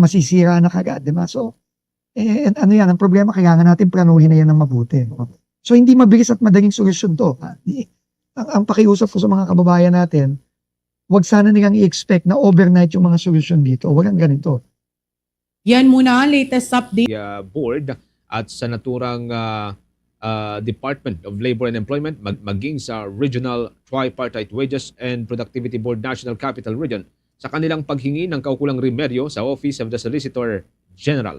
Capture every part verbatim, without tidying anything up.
masisira na kagad, di ba? So, eh, ano yan, ang problema, kailangan natin planuhin na yan ng mabuti, no? So, hindi mabilis at madaling solusyon 'to, ha? Di, ang, ang pakiusap ko sa mga kababayan natin, wag sana nilang i-expect na overnight yung mga solusyon dito. Walang ganito. Yan muna ang latest update. Ah, board at sa naturang, ah, ah, Department of Labor and Employment, mag-, maging sa Regional Tripartite Wages and Productivity Board National Capital Region sa kanilang paghingi ng kaukulang remeryo sa Office of the Solicitor General.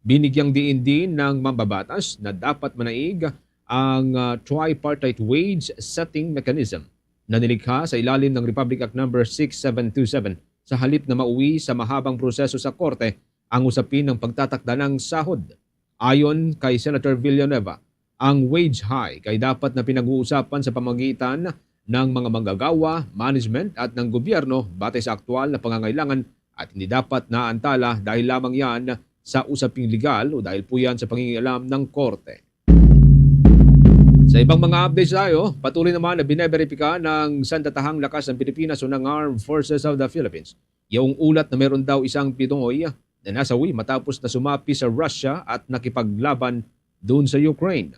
Binigyang diin din ng mambabatas na dapat manaig ang, ah, tripartite wage setting mechanism na nilikha sa ilalim ng Republic Act Number six seven two seven sa halip na mauwi sa mahabang proseso sa korte ang usapin ng pagtatakda ng sahod. Ayon kay Senator Villanueva, ang wage hike ay dapat na pinag-uusapan sa pamagitan ng mga manggagawa, management at ng gobyerno batay sa aktual na pangangailangan at hindi dapat naantala dahil lamang yan sa usaping legal o dahil po yan sa pangingialam ng korte. Sa ibang mga updates tayo, patuloy naman na bineberipika ng Sandatahang Lakas ng Pilipinas o ng Armed Forces of the Philippines yaong ulat na meron daw isang Pinoy na nasawi matapos na sumapi sa Russia at nakipaglaban doon sa Ukraine.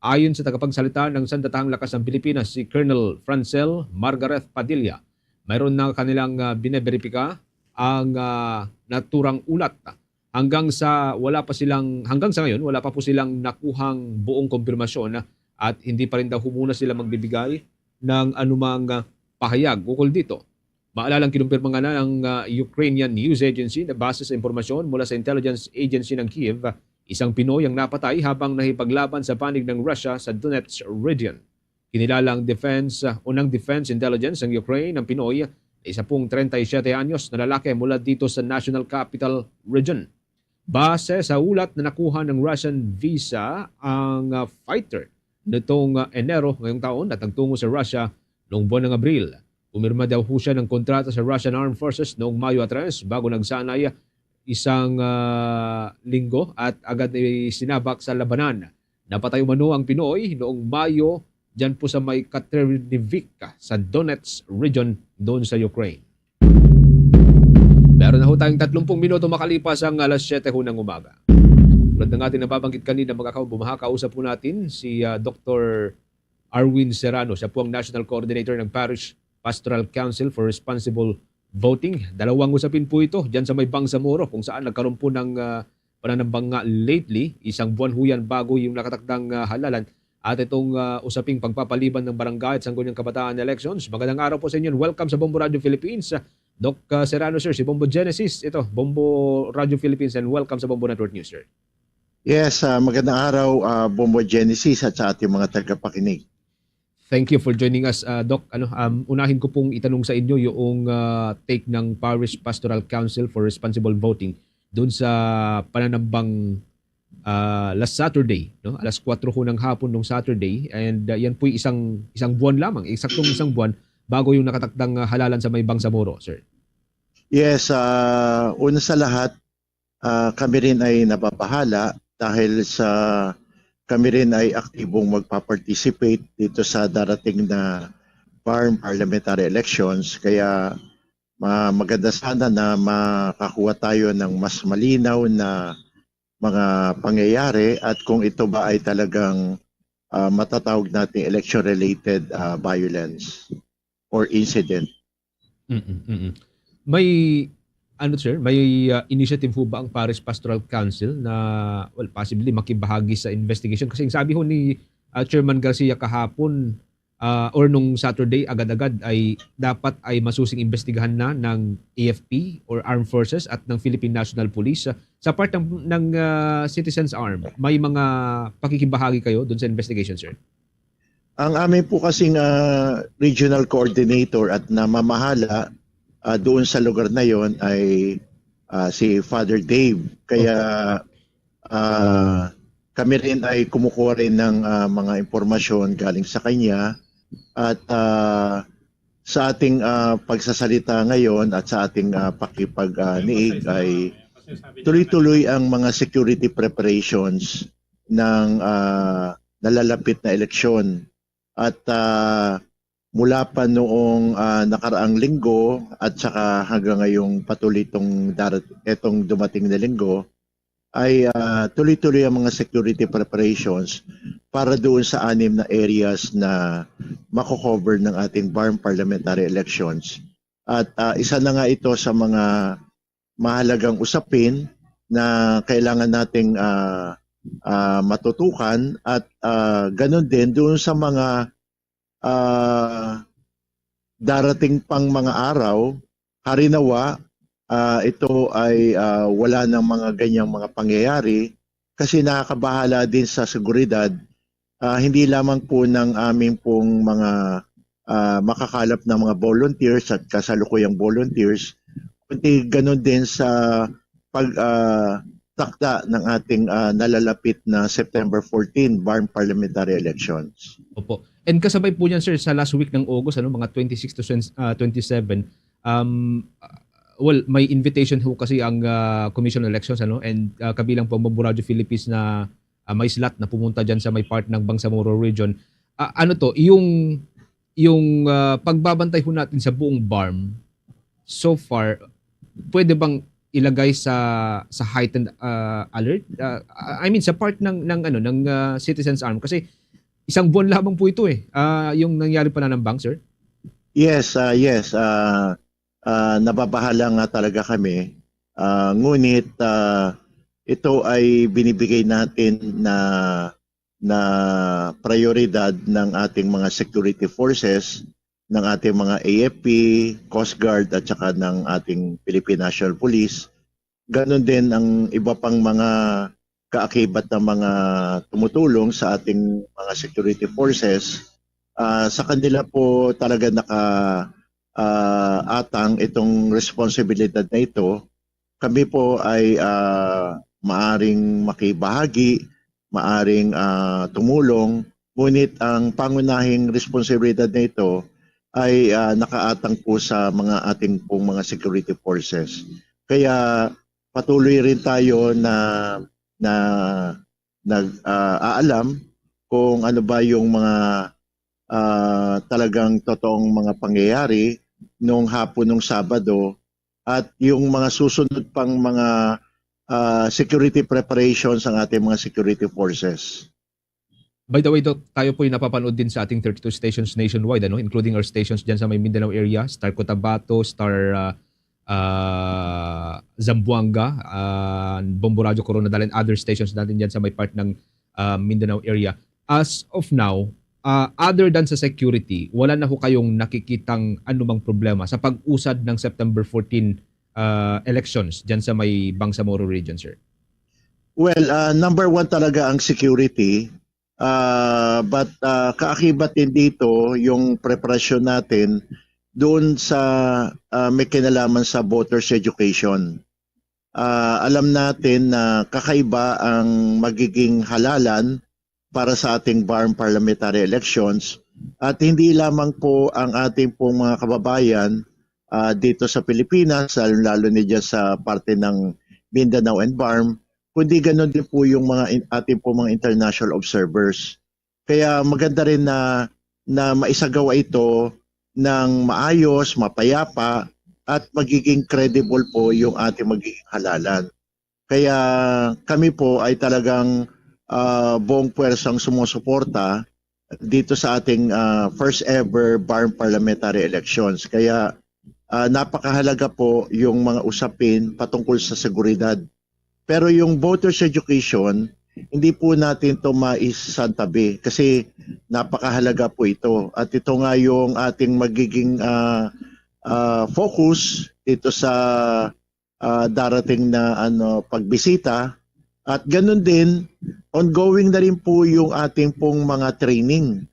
Ayon sa tagapagsalita ng Sandatahang Lakas ng Pilipinas, si Colonel Francel Margareth Padilla, mayroon na kanilang, ah, bineberipika ang, ah, naturang ulat. Hanggang sa wala pa silang, hanggang sa ngayon, wala pa po silang nakuhang buong kumpirmasyon at hindi pa rin daw ho muna sila magbibigay ng anumang, ah, pahayag ukol dito. Maalalang kinumpirma nga na ng, ah, Ukrainian News Agency na base sa impormasyon mula sa intelligence agency ng Kyiv, isang Pinoy ang napatay habang nakipaglaban sa panig ng Russia sa Donetsk region. Kinilalang defense, ah, unang defense intelligence ng Ukraine ang Pinoy, isa pong treinta y siete anyos na lalaki mula dito sa national capital region. Base sa ulat na nakuha ng Russian visa ang, ah, fighter nitong, ah, Enero ngayong taon at nagtungo sa Russia noong buwan ng Abril. Pumirma daw ho siya ng kontrata sa Russian Armed Forces noong Mayo tres bago nagsanay isang, ah, linggo at agad isinabak sa labanan. Napatay umano ang Pinoy noong Mayo diyan po sa may Katerniviivka sa Donetsk region doon sa Ukraine. Meron na ho tayong tatlumpung minuto makalipas ang alas siyete ho ng umaga. Tulad ng ating nababanggit kanina, mga kababayan, makakausap po natin si, ah, Doktor Arwin Serrano. Siya po ang National Coordinator ng Parish Pastoral Council for Responsible Voting. Dalawang usapin po ito diyan sa may Bangsamoro kung saan nagkaroon po ng, ah, pananambang nga lately. Isang buwan ho yan bago yung nakatakdang, ah, halalan. At itong, ah, usaping pagpapaliban ng barangay at sangguniang kabataan elections. Magandang araw po sa inyo and welcome sa Bombo Radio Philippines. Doc, ah, Serrano, sir, si Bombo Genesis. Ito, Bombo Radio Philippines and welcome sa Bombo Network News, sir. Yes, ah, magandang araw, ah, Bombo Genesis at sa ating mga tagapakinig. Thank you for joining us, ah, Doc. Ano, um, unahin ko pong itanong sa inyo yung, ah, take ng Parish Pastoral Council for Responsible Voting doon sa pananambang, ah, last Saturday, no? Alas kuwatro ho ng hapon nung Saturday, and, ah, yan po'y isang, isang buwan lamang, eksaktong isang buwan bago yung nakatakdang, ah, halalan sa may Bangsamoro, sir. Yes, ah, una sa lahat, ah, kami rin ay nababahala dahil sa kami rin ay aktibong magpa-participate dito sa darating na PARM parliamentary elections. Kaya ma-, maganda sana na makakuha tayo ng mas malinaw na mga pangyayari at kung ito ba ay talagang, ah, matatawag nating election-related, ah, violence or incident. Mm, mm. May, ano, sir, may, ah, initiative ho ba ang Parish Pastoral Council na, well, possibly makibahagi sa investigation? Kasi ang sabi ho ni, ah, Chairman Garcia kahapon, ah, or nung Saturday, agad-agad ay dapat ay masusing imbestigahan na ng A F P or Armed Forces at ng Philippine National Police. Sa, sa part ng, ng, ah, Citizens Arm, may mga pakikibahagi kayo dun sa investigation, sir? Ang amin po kasing, ah, regional coordinator at namamahala, ah, doon sa lugar na yon ay, ah, si Father Dave. Kaya, ah, kami rin ay kumukuha rin ng, ah, mga impormasyon galing sa kanya. At, ah, sa ating, ah, pagsasalita ngayon at sa ating, ah, pakipag, ah, niig ay tuloy-tuloy ang mga security preparations ng, ah, nalalapit na eleksyon. At, ah, mula pa noong, ah, nakaraang linggo at saka hanggang ngayong patuloy itong darat-, itong dumating na linggo, ay, ah, tuloy-tuloy ang mga security preparations para doon sa anim na areas na mako-cover ng ating BARMM parliamentary elections. At, ah, isa na nga ito sa mga mahalagang usapin na kailangan nating, ah, ah, matutukan at, ah, ganun din doon sa mga, ah, darating pang mga araw. Harinawa, ah, ito ay, ah, wala ng mga ganyang mga pangyayari kasi nakakabahala din sa seguridad, ah, hindi lamang po ng aming pong mga, ah, makakalap na mga volunteers at kasalukuyang volunteers, kundi ganun din sa pag, ah, takda ng ating, ah, nalalapit na September fourteen BARMM parliamentary elections. Opo. And kasabay po niyan, sir, sa last week ng August, ano, mga twenty-six to twenty, ah, twenty-seven, um, ah, well, may invitation ho kasi ang, ah, Commission on Elections, ano, and, ah, kabilang po ang Bombo Radyo Philippines na, ah, may slot na pumunta diyan sa may part ng Bangsamoro region. Ah, ano 'to, yung, yung, ah, pagbabantay ho natin sa buong BARMM, so far, pwede bang ilagay sa, sa heightened, ah, alert? Ah, I mean, sa part ng, ng ano, ng, ah, Citizens Arm. Kasi isang buwan lamang po ito, eh. Ah, yung nangyari pananambang, sir? Yes, ah, yes. Ah, ah, nababahala nga talaga kami. Ah, ngunit, ah, ito ay binibigay natin na, na prayoridad ng ating mga security forces, ng ating mga A F P, Coast Guard, at saka ng ating Philippine National Police. Ganun din ang iba pang mga kaakibat na mga tumutulong sa ating mga security forces. Ah, sa kanila po talaga naka, ah, atang itong responsibilidad na ito. Kami po ay, ah, maaring makibahagi, maaring, ah, tumulong, ngunit ang pangunahing responsibilidad na ito ay, ah, nakaatang po sa mga ating pong mga security forces. Kaya patuloy rin tayo na, na nag, ah, aalam kung ano ba yung mga, ah, talagang totoong mga pangyayari nung hapon nung Sabado at yung mga susunod pang mga, ah, security preparations ng ating mga security forces. By the way, Doc, tayo po'y napapanood din sa ating thirty-two stations nationwide, ano, including our stations dyan sa may Mindanao area, Star Cotabato, Star, ah, ah, Zamboanga, ah, Bombo Radyo Corona Dal, and other stations natin dyan sa may part ng, ah, Mindanao area. As of now, ah, other than sa security, wala na ho kayong nakikitang anumang problema sa pag-usad ng September fourteen, ah, elections dyan sa may Bangsamoro region, sir? Well, ah, number one talaga ang security. Ah, but, ah, kaakibat din dito yung preparasyon natin doon sa, ah, may kinalaman sa voters education. Ah, alam natin na kakaiba ang magiging halalan para sa ating BARMM parliamentary elections at hindi lamang po ang ating pong mga kababayan, ah, dito sa Pilipinas, lalong-lalo na dyan sa parte ng Mindanao and BARMM, kundi ganoon din po yung mga in-, ating po mga international observers. Kaya maganda rin na, na maisagawa ito ng maayos, mapayapa, at magiging credible po yung ating magiging halalan. Kaya kami po ay talagang, ah, buong puwersang sumusuporta dito sa ating, ah, first ever BARMM parliamentary elections. Kaya, ah, napakahalaga po yung mga usapin patungkol sa seguridad. Pero yung voters education, hindi po natin 'to maisasantabi kasi napakahalaga po ito. At ito nga yung ating magiging, ah, ah, focus dito sa, ah, darating na, ano, pagbisita. At ganoon din, ongoing na rin po yung ating pong mga training.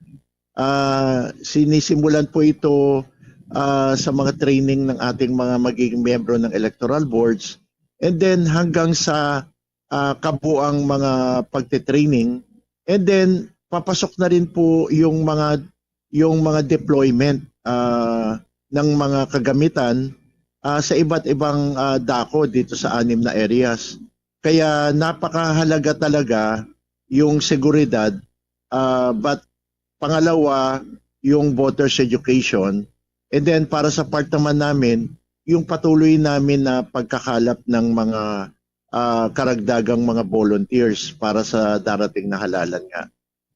Ah, sinisimulan po ito, ah, sa mga training ng ating mga magiging miyembro ng electoral boards. And then hanggang sa, ah, kabuuang mga pagte-training. And then papasok na rin po yung mga, yung mga deployment, ah, ng mga kagamitan, ah, sa iba't ibang, ah, dako dito sa anim na areas. Kaya napakahalaga talaga yung seguridad, ah, but pangalawa, yung voters education. And then para sa part naman namin, yung patuloy namin na pagkakalap ng mga, ah, karagdagang mga volunteers para sa darating na halalan nga.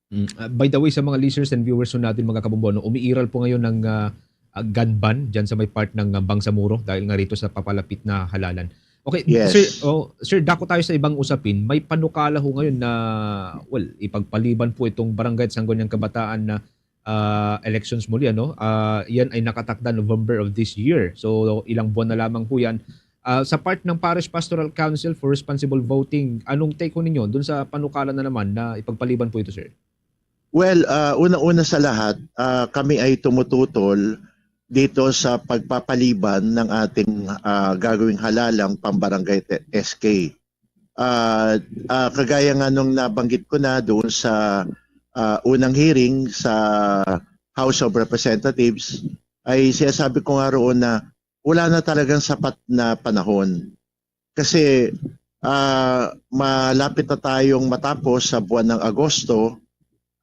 Mm. Ah, by the way, sa mga listeners and viewers po natin, mga kabombono, umiiral po ngayon ng, ah, ah, gun ban dyan sa may part ng, ah, Bangsamoro dahil nga rito sa papalapit na halalan. Okay, Yes. sir, oh, sir, dako tayo sa ibang usapin. May panukala ho ngayon na, well, ipagpaliban po itong barangay at sangguniang kabataan na, ah, elections muli, ano? Ah, yan ay nakatakda November of this year. So, ilang buwan na lamang po yan. Ah, sa part ng Parish Pastoral Council for Responsible Voting, anong take ho ninyo dun sa panukala na naman na ipagpaliban po ito, sir? Well, ah, una-una sa lahat, ah, kami ay tumututol dito sa pagpapaliban ng ating, ah, gagawing halalang pambarangay te-, S K. Ah, ah, kagaya nga nung nabanggit ko na doon sa, ah, unang hearing sa House of Representatives, ay sinasabi ko nga roon na wala na talagang sapat na panahon. Kasi, ah, malapit na tayong matapos sa buwan ng Agosto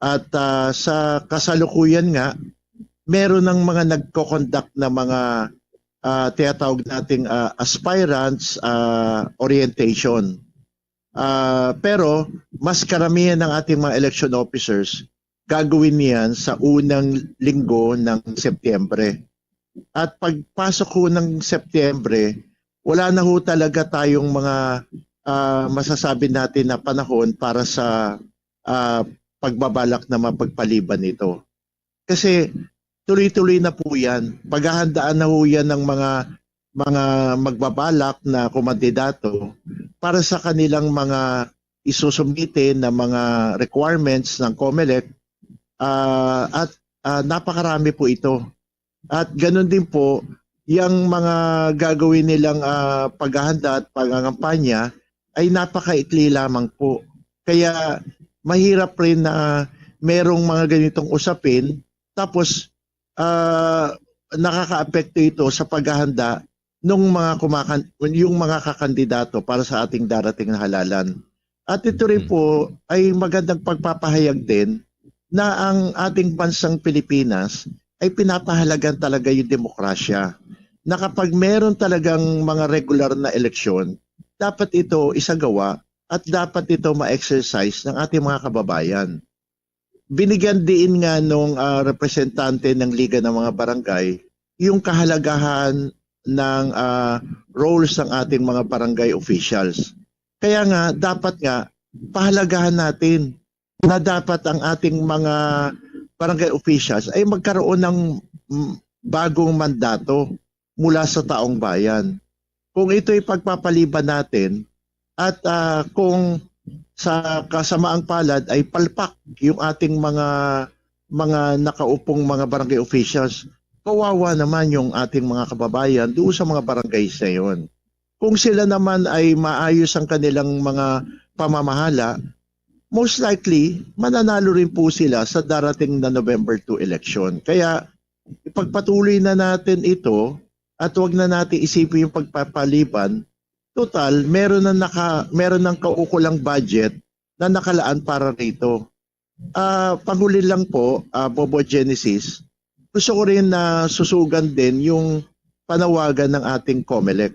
at, ah, sa kasalukuyan nga, meron ng mga nagko-conduct na mga, ah, tinatawag nating, ah, aspirants, ah, orientation. Ah, pero mas karamihan ng ating mga election officers, gagawin niyan sa unang linggo ng Setyembre. At pagpasok ho ng Setyembre, wala na ho talaga tayong mga, ah, masasabi natin na panahon para sa, ah, pagbabalak na mapagpaliban ito. Kasi tuloy-tuloy na po yan. Paghahandaan na ho yan ng mga, mga magbabalak na kumandidato para sa kanilang mga isusumite na mga requirements ng Comelec, ah, at, ah, napakarami po ito. At ganun din po, yang mga gagawin nilang, ah, paghahanda at pangangampanya ay napakaikli lamang po. Kaya mahirap rin na merong mga ganitong usapin, tapos, ah, nakakaapekto ito sa paghahanda nung mga kumakan-, yung mga kakandidato para sa ating darating na halalan. At ito rin Mm. po ay magandang pagpapahayag din na ang ating bansang Pilipinas ay pinapahalagahan talaga yung demokrasya. Na kapag meron talagang mga regular na eleksyon, dapat ito isagawa at dapat ito ma-exercise ng ating mga kababayan. Binigyan diin nga nung, ah, representante ng Liga ng mga Barangay yung kahalagahan ng, ah, roles ng ating mga barangay officials. Kaya nga, dapat nga, pahalagahan natin na dapat ang ating mga barangay officials ay magkaroon ng, mm, bagong mandato mula sa taong bayan. Kung ito'y pagpapaliban natin at, ah, kung sa kasamaang palad ay palpak yung ating mga, mga nakaupong mga barangay officials, kawawa naman yung ating mga kababayan doon sa mga barangays na yun. Kung sila naman ay maayos ang kanilang mga pamamahala, most likely, mananalo rin po sila sa darating na November two election. Kaya ipagpatuloy na natin ito at wag na natin isipin yung pagpapaliban. Total, meron na naka-, meron ng kaukulang budget na nakalaan para rito. Ah, panghuli lang po, ah, Bobo Genesis, gusto ko rin na susugan din yung panawagan ng ating Comelec.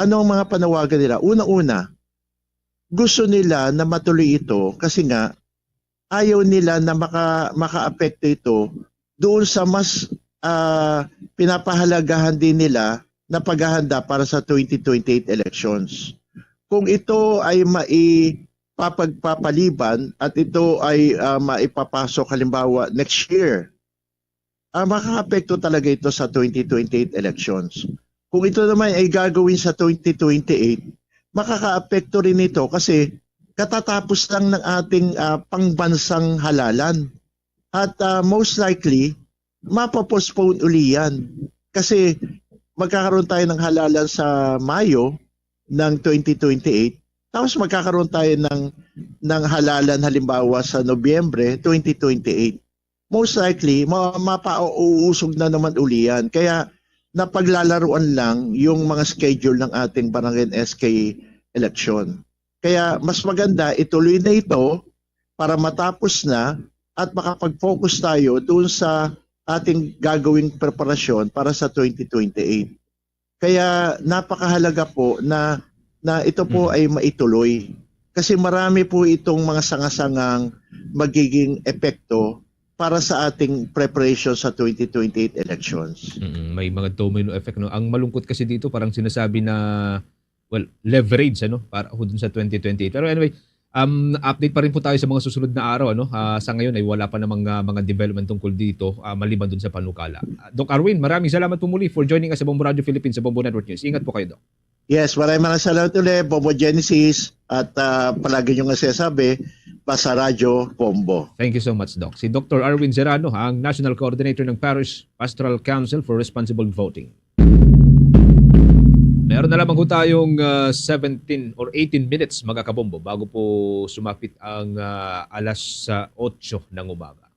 Ano ang mga panawagan nila? Una-una, gusto nila na matuloy ito kasi nga ayaw nila na maka-, makaapekto ito doon sa mas, ah, pinapahalagahan din nila na paghahanda para sa twenty twenty-eight elections. Kung ito ay maipapagpapaliban at ito ay, ah, maipapasok halimbawa next year, ah, makakaapekto talaga ito sa twenty twenty-eight elections. Kung ito naman ay gagawin sa twenty twenty-eight, makakaapekto rin ito kasi katatapos lang ng ating, ah, pangbansang halalan. At, ah, most likely, mapopostpone uli yan. Kasi magkakaroon tayo ng halalan sa Mayo ng twenty twenty-eight, tapos magkakaroon tayo ng, ng halalan halimbawa sa Nobyembre twenty twenty-eight. Most likely, ma-, mapauusog na naman uli yan. Kaya napaglalaruan lang yung mga schedule ng ating barangay and S K election. Kaya mas maganda, ituloy na ito para matapos na, at makapag-focus tayo doon sa ating gagawing preparasyon para sa twenty twenty-eight. Kaya napakahalaga po na, na ito po ay maituloy. Kasi marami po itong mga sanga-sangang magiging epekto para sa ating preparation sa twenty twenty-eight elections. Mm, may mga domino effect, no? Ang malungkot kasi dito, parang sinasabi na, well, leverage, ano, para ho dun sa twenty twenty-eight. Pero anyway, um, update pa rin po tayo sa mga susunod na araw, ano? Ah, sa ngayon ay wala pa namang, ah, mga development tungkol dito, ah, maliban dun sa panukala. Ah, Doc Arwin, maraming salamat po muli for joining us sa Bombo Radio Philippines, sa Bombo Network News. Ingat po kayo, Doc. Yes, maraming maraming salamat ulit, Bombo Genesis, at, ah, palagi niyong nasasabi, basta Radyo Bombo. Thank you so much, Doc. Si Doctor Arwin Serrano, ang National Coordinator ng Parish Pastoral Council for Responsible Voting. Meron na lamang ho tayong, ah, seventeen or eighteen minutes, mga kabombo, bago po sumapit ang, ah, alas, ah, otso ng umaga.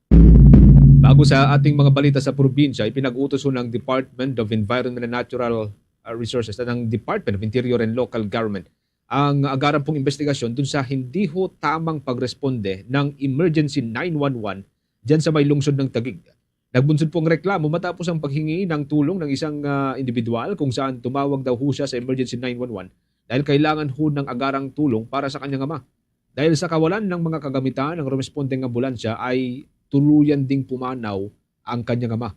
Bago sa ating mga balita sa probinsya, ipinag-utos ho ng Department of Environment and Natural, ah, Resources at ng Department of Interior and Local Government ang agaran pong imbestigasyon dun sa hindi ho tamang pagresponde ng Emergency nine one one dyan sa may lungsod ng Taguig. Nagbunsod po ang reklamo matapos ang paghingi ng tulong ng isang, ah, individual kung saan tumawag daw ho siya sa Emergency nine one one dahil kailangan ho ng agarang tulong para sa kanyang ama. Dahil sa kawalan ng mga kagamitan, ang rumespondeng ambulansya ay tuluyan ding pumanaw ang kanyang ama.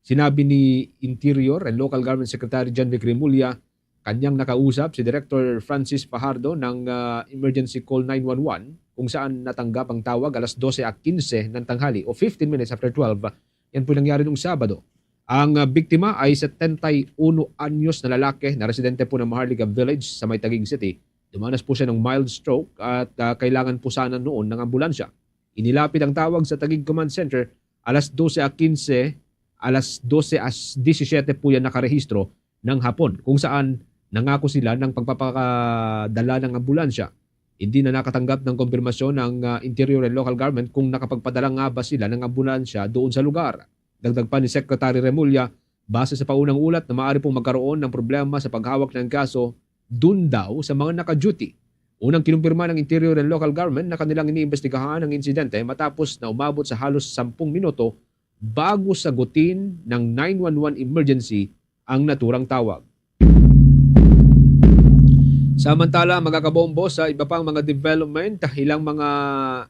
Sinabi ni Interior and Local Government Secretary John Vic Remulla, kanyang nakausap si Director Francis Fajardo ng, ah, Emergency Call nine one one, kung saan natanggap ang tawag alas dose at kinse ng tanghali o fifteen minutes after twelve. Yan po nangyari nung Sabado. Ang, ah, biktima ay setenta y uno anyos na lalaki na residente po ng Maharlika Village sa may Taguig City. Dumanas po siya ng mild stroke at, ah, kailangan po sana noon ng ambulansya. Inilapit ang tawag sa Taguig Command Center alas dose a kinse, alas dose a disisiete po yan nakarehistro ng hapon, kung saan nangako sila ng pagpapakadala ng ambulansya. Hindi na nakatanggap ng kumpirmasyon ang, ah, Interior and Local Government kung nakapagpadala nga ba sila ng ambulansya doon sa lugar. Dagdag pa ni Secretary Remulla, base sa paunang ulat na maaari pong magkaroon ng problema sa paghawak ng kaso dun daw sa mga naka-duty. Unang kinumpirma ng Interior and Local Government na kanilang iniimbestigahan ang insidente matapos na umabot sa halos sampung minuto bago sagutin ng nine one one emergency ang naturang tawag. Samantala, mga kabombo, sa iba pang mga development, ilang mga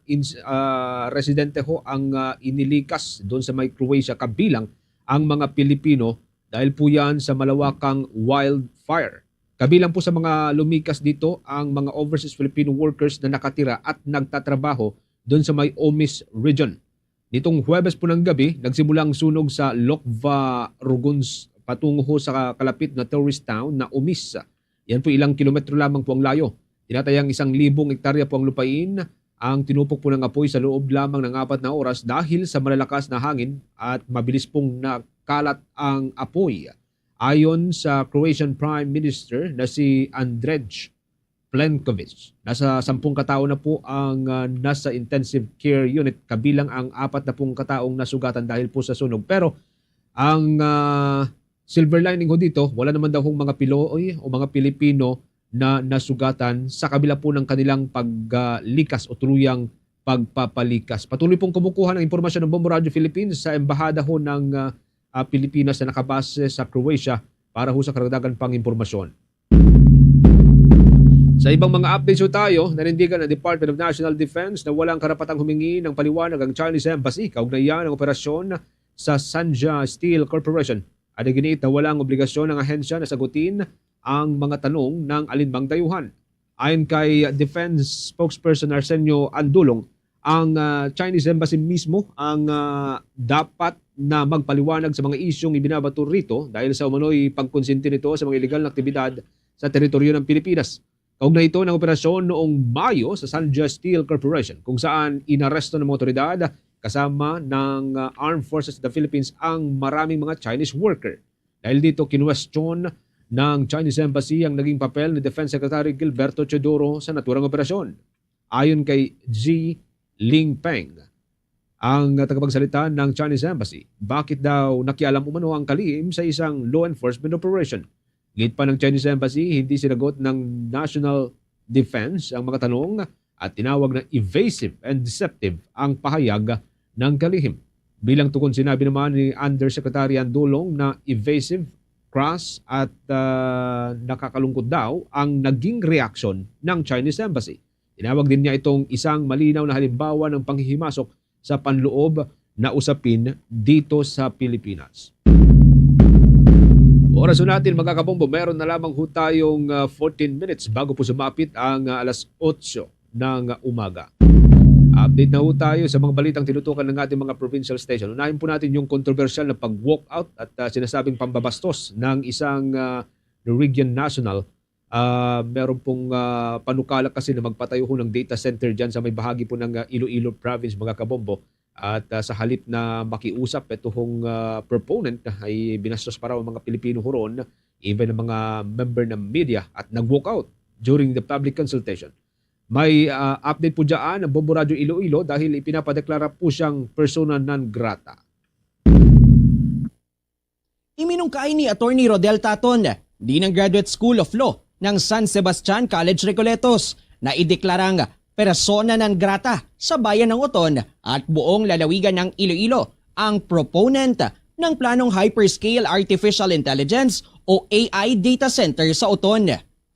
ins-, ah, residente ho ang, ah, inilikas doon sa may Croatia, kabilang ang mga Pilipino dahil po yan sa malawakang wildfire. Kabilang po sa mga lumikas dito ang mga overseas Filipino workers na nakatira at nagtatrabaho doon sa may Omis region. Nitong Huwebes po ng gabi, nagsimula ang sunog sa Lokva Ruguns patungo ho sa kalapit na tourist town na Omis. Yan po, ilang kilometro lamang po ang layo. Tinatayang isang libong hektarya po ang lupain ang tinupok po ng apoy sa loob lamang ng apat na oras dahil sa malalakas na hangin at mabilis pong nakalat ang apoy. Ayon sa Croatian Prime Minister na si Andrej Plenković, nasa sampung katao na po ang, ah, nasa intensive care unit, kabilang ang apat na pung kataong nasugatan dahil po sa sunog. Pero ang, ah, silver lining ho dito, wala naman daw hong mga Piloy o mga Pilipino na nasugatan sa kabila po ng kanilang paglikas o tuluyang pagpapalikas. Patuloy pong kumukuha ng impormasyon ng Bombo Radio Philippines sa embahada ho ng, ah, ah, Pilipinas na nakabase sa Croatia para ho sa karagdagan pang impormasyon. Sa ibang mga updates ho tayo, nanindigan ang Department of National Defense na walang karapatang humingi ng paliwanag ang Chinese Embassy kaugnay ng operasyon sa Sanja Steel Corporation. At iginiit na walang obligasyon ng ahensya na sagutin ang mga tanong ng alinmang dayuhan. Ayon kay Defense Spokesperson Arsenio Andulong, ang, ah, Chinese Embassy mismo ang, ah, dapat na magpaliwanag sa mga isyung ibinabato rito dahil sa umano'y pagkonsinti nito sa mga iligal na aktibidad sa teritoryo ng Pilipinas. Kaugnay ito ng operasyon noong Mayo sa Sanja Steel Corporation, kung saan inaresto ng mga otoridad kasama ng, ah, Armed Forces of the Philippines ang maraming mga Chinese worker. Dahil dito, kinwestiyon ng Chinese Embassy ang naging papel ni Defense Secretary Gilberto Teodoro sa naturang operasyon. Ayon kay Ji Lingpeng, ang tagapagsalita ng Chinese Embassy, bakit daw nakialam umano ang kalihim sa isang law enforcement operation? Giit pa ng Chinese Embassy, hindi sinagot ng National Defense ang mga tanong at tinawag na evasive and deceptive ang pahayag ng kalihim. Bilang tugon, sinabi naman ni Undersecretary Andulong na evasive, crass at, ah, nakakalungkot daw ang naging reaksyon ng Chinese Embassy. Tinawag din niya itong isang malinaw na halimbawa ng panghihimasok sa panloob na usapin dito sa Pilipinas. Oras ho natin, mga kabombo, meron na lamang ho tayong, ah, fourteen minutes bago po sumapit ang, ah, alas otso ng umaga. Update na ho tayo sa mga balitang tinutukan ng ating mga provincial station. Unahin po natin yung kontrobersyal na pag-walkout at, ah, sinasabing pambabastos ng isang, ah, Norwegian national. Ah, meron pong, ah, panukala kasi na magpatayo ho ng data center dyan sa may bahagi po ng, ah, Iloilo Province, mga kabombo. At, ah, sa halip na makiusap ito hong, ah, proponent, ay binastos pa raw ang mga Pilipino ho roon, even ang mga member ng media, at nag-walkout during the public consultation. May, ah, update po dyan ang Bombo Radyo Iloilo dahil ipinapadeklara po siyang persona non grata. Iminungkahi ni Attorney Rodel Taton, Dean ng Graduate School of Law ng San Sebastian College Recoletos, na ideklarang persona non grata sa bayan ng Oton at buong lalawigan ng Iloilo ang proponent ng planong hyperscale artificial intelligence o A I data center sa Oton.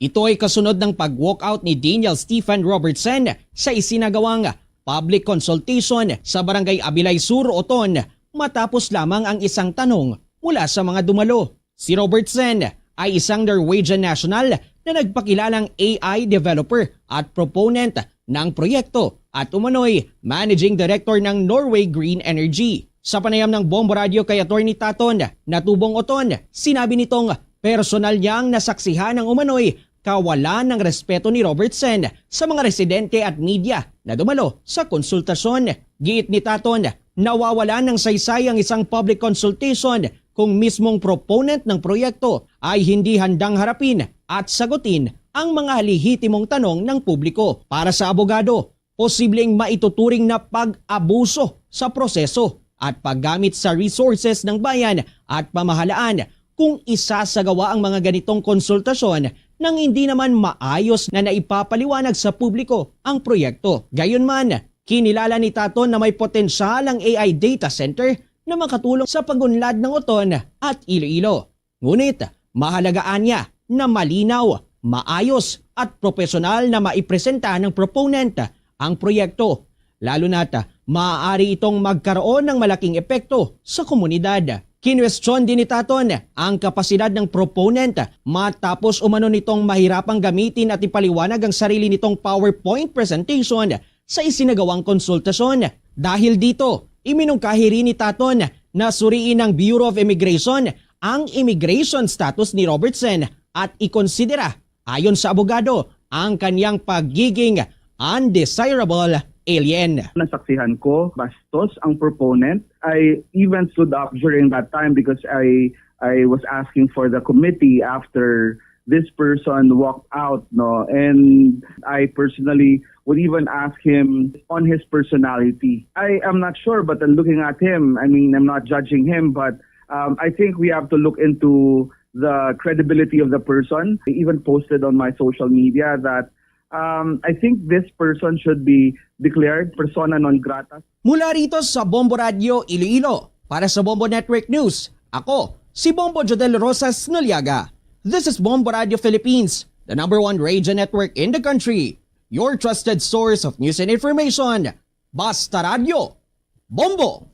Ito ay kasunod ng pag-walkout ni Daniel Stephen Robertson sa isinagawang public consultation sa Barangay Abilay Sur, Oton, matapos lamang ang isang tanong mula sa mga dumalo. Si Robertson ay isang Norwegian national na nagpakilalang A I developer at proponent ng proyekto at umano'y managing director ng Norway Green Energy. Sa panayam ng Bombo Radyo kay Attorney Taton na tubong Oton, sinabi nitong personal niyang nasaksihan ang umano'y kawalan ng respeto ni Robertson sa mga residente at media na dumalo sa konsultasyon. Giit ni Taton, nawawalan ng saysay ang isang public consultation kung mismong proponent ng proyekto ay hindi handang harapin at sagutin ang mga lehitimong tanong ng publiko. Para sa abogado, posibleng maituturing na pag-abuso sa proseso at paggamit sa resources ng bayan at pamahalaan kung isasagawa ang mga ganitong konsultasyon nang hindi naman maayos na naipapaliwanag sa publiko ang proyekto. Gayunman, kinilala ni Taton na may potensyal ang A I data center na makatulong sa pag-unlad ng Oton at Iloilo. Ngunit mahalaga anya na malinaw, maayos at propesyonal na maipresenta ng proponent ang proyekto, lalo na't maaari itong magkaroon ng malaking epekto sa komunidad. Kinwestiyon din ni Taton ang kapasidad ng proponent matapos umano nitong mahirapang gamitin at ipaliwanag ang sarili nitong PowerPoint presentation sa isinagawang konsultasyon. Dahil dito, iminungkahi rin ni Taton na suriin ng Bureau of Immigration ang immigration status ni Robertson at ikonsidera, ayon sa abogado, ang kanyang pagiging undesirable alien. Nasaksihan ko, bastos ang proponent. I even stood up during that time because I I was asking for the committee after this person walked out, no? And I personally would even ask him on his personality. I am not sure, but looking at him, I mean, I'm not judging him, but, um, I think we have to look into the credibility of the person. I even posted on my social media that, um, I think this person should be declared persona non grata. Mula rito sa Bombo Radyo Iloilo, para sa Bombo Network News, ako si Bombo Jodel Rosas Noliaga. This is Bombo Radyo Philippines, the number one radio network in the country. Your trusted source of news and information. Basta Radyo, Bombo!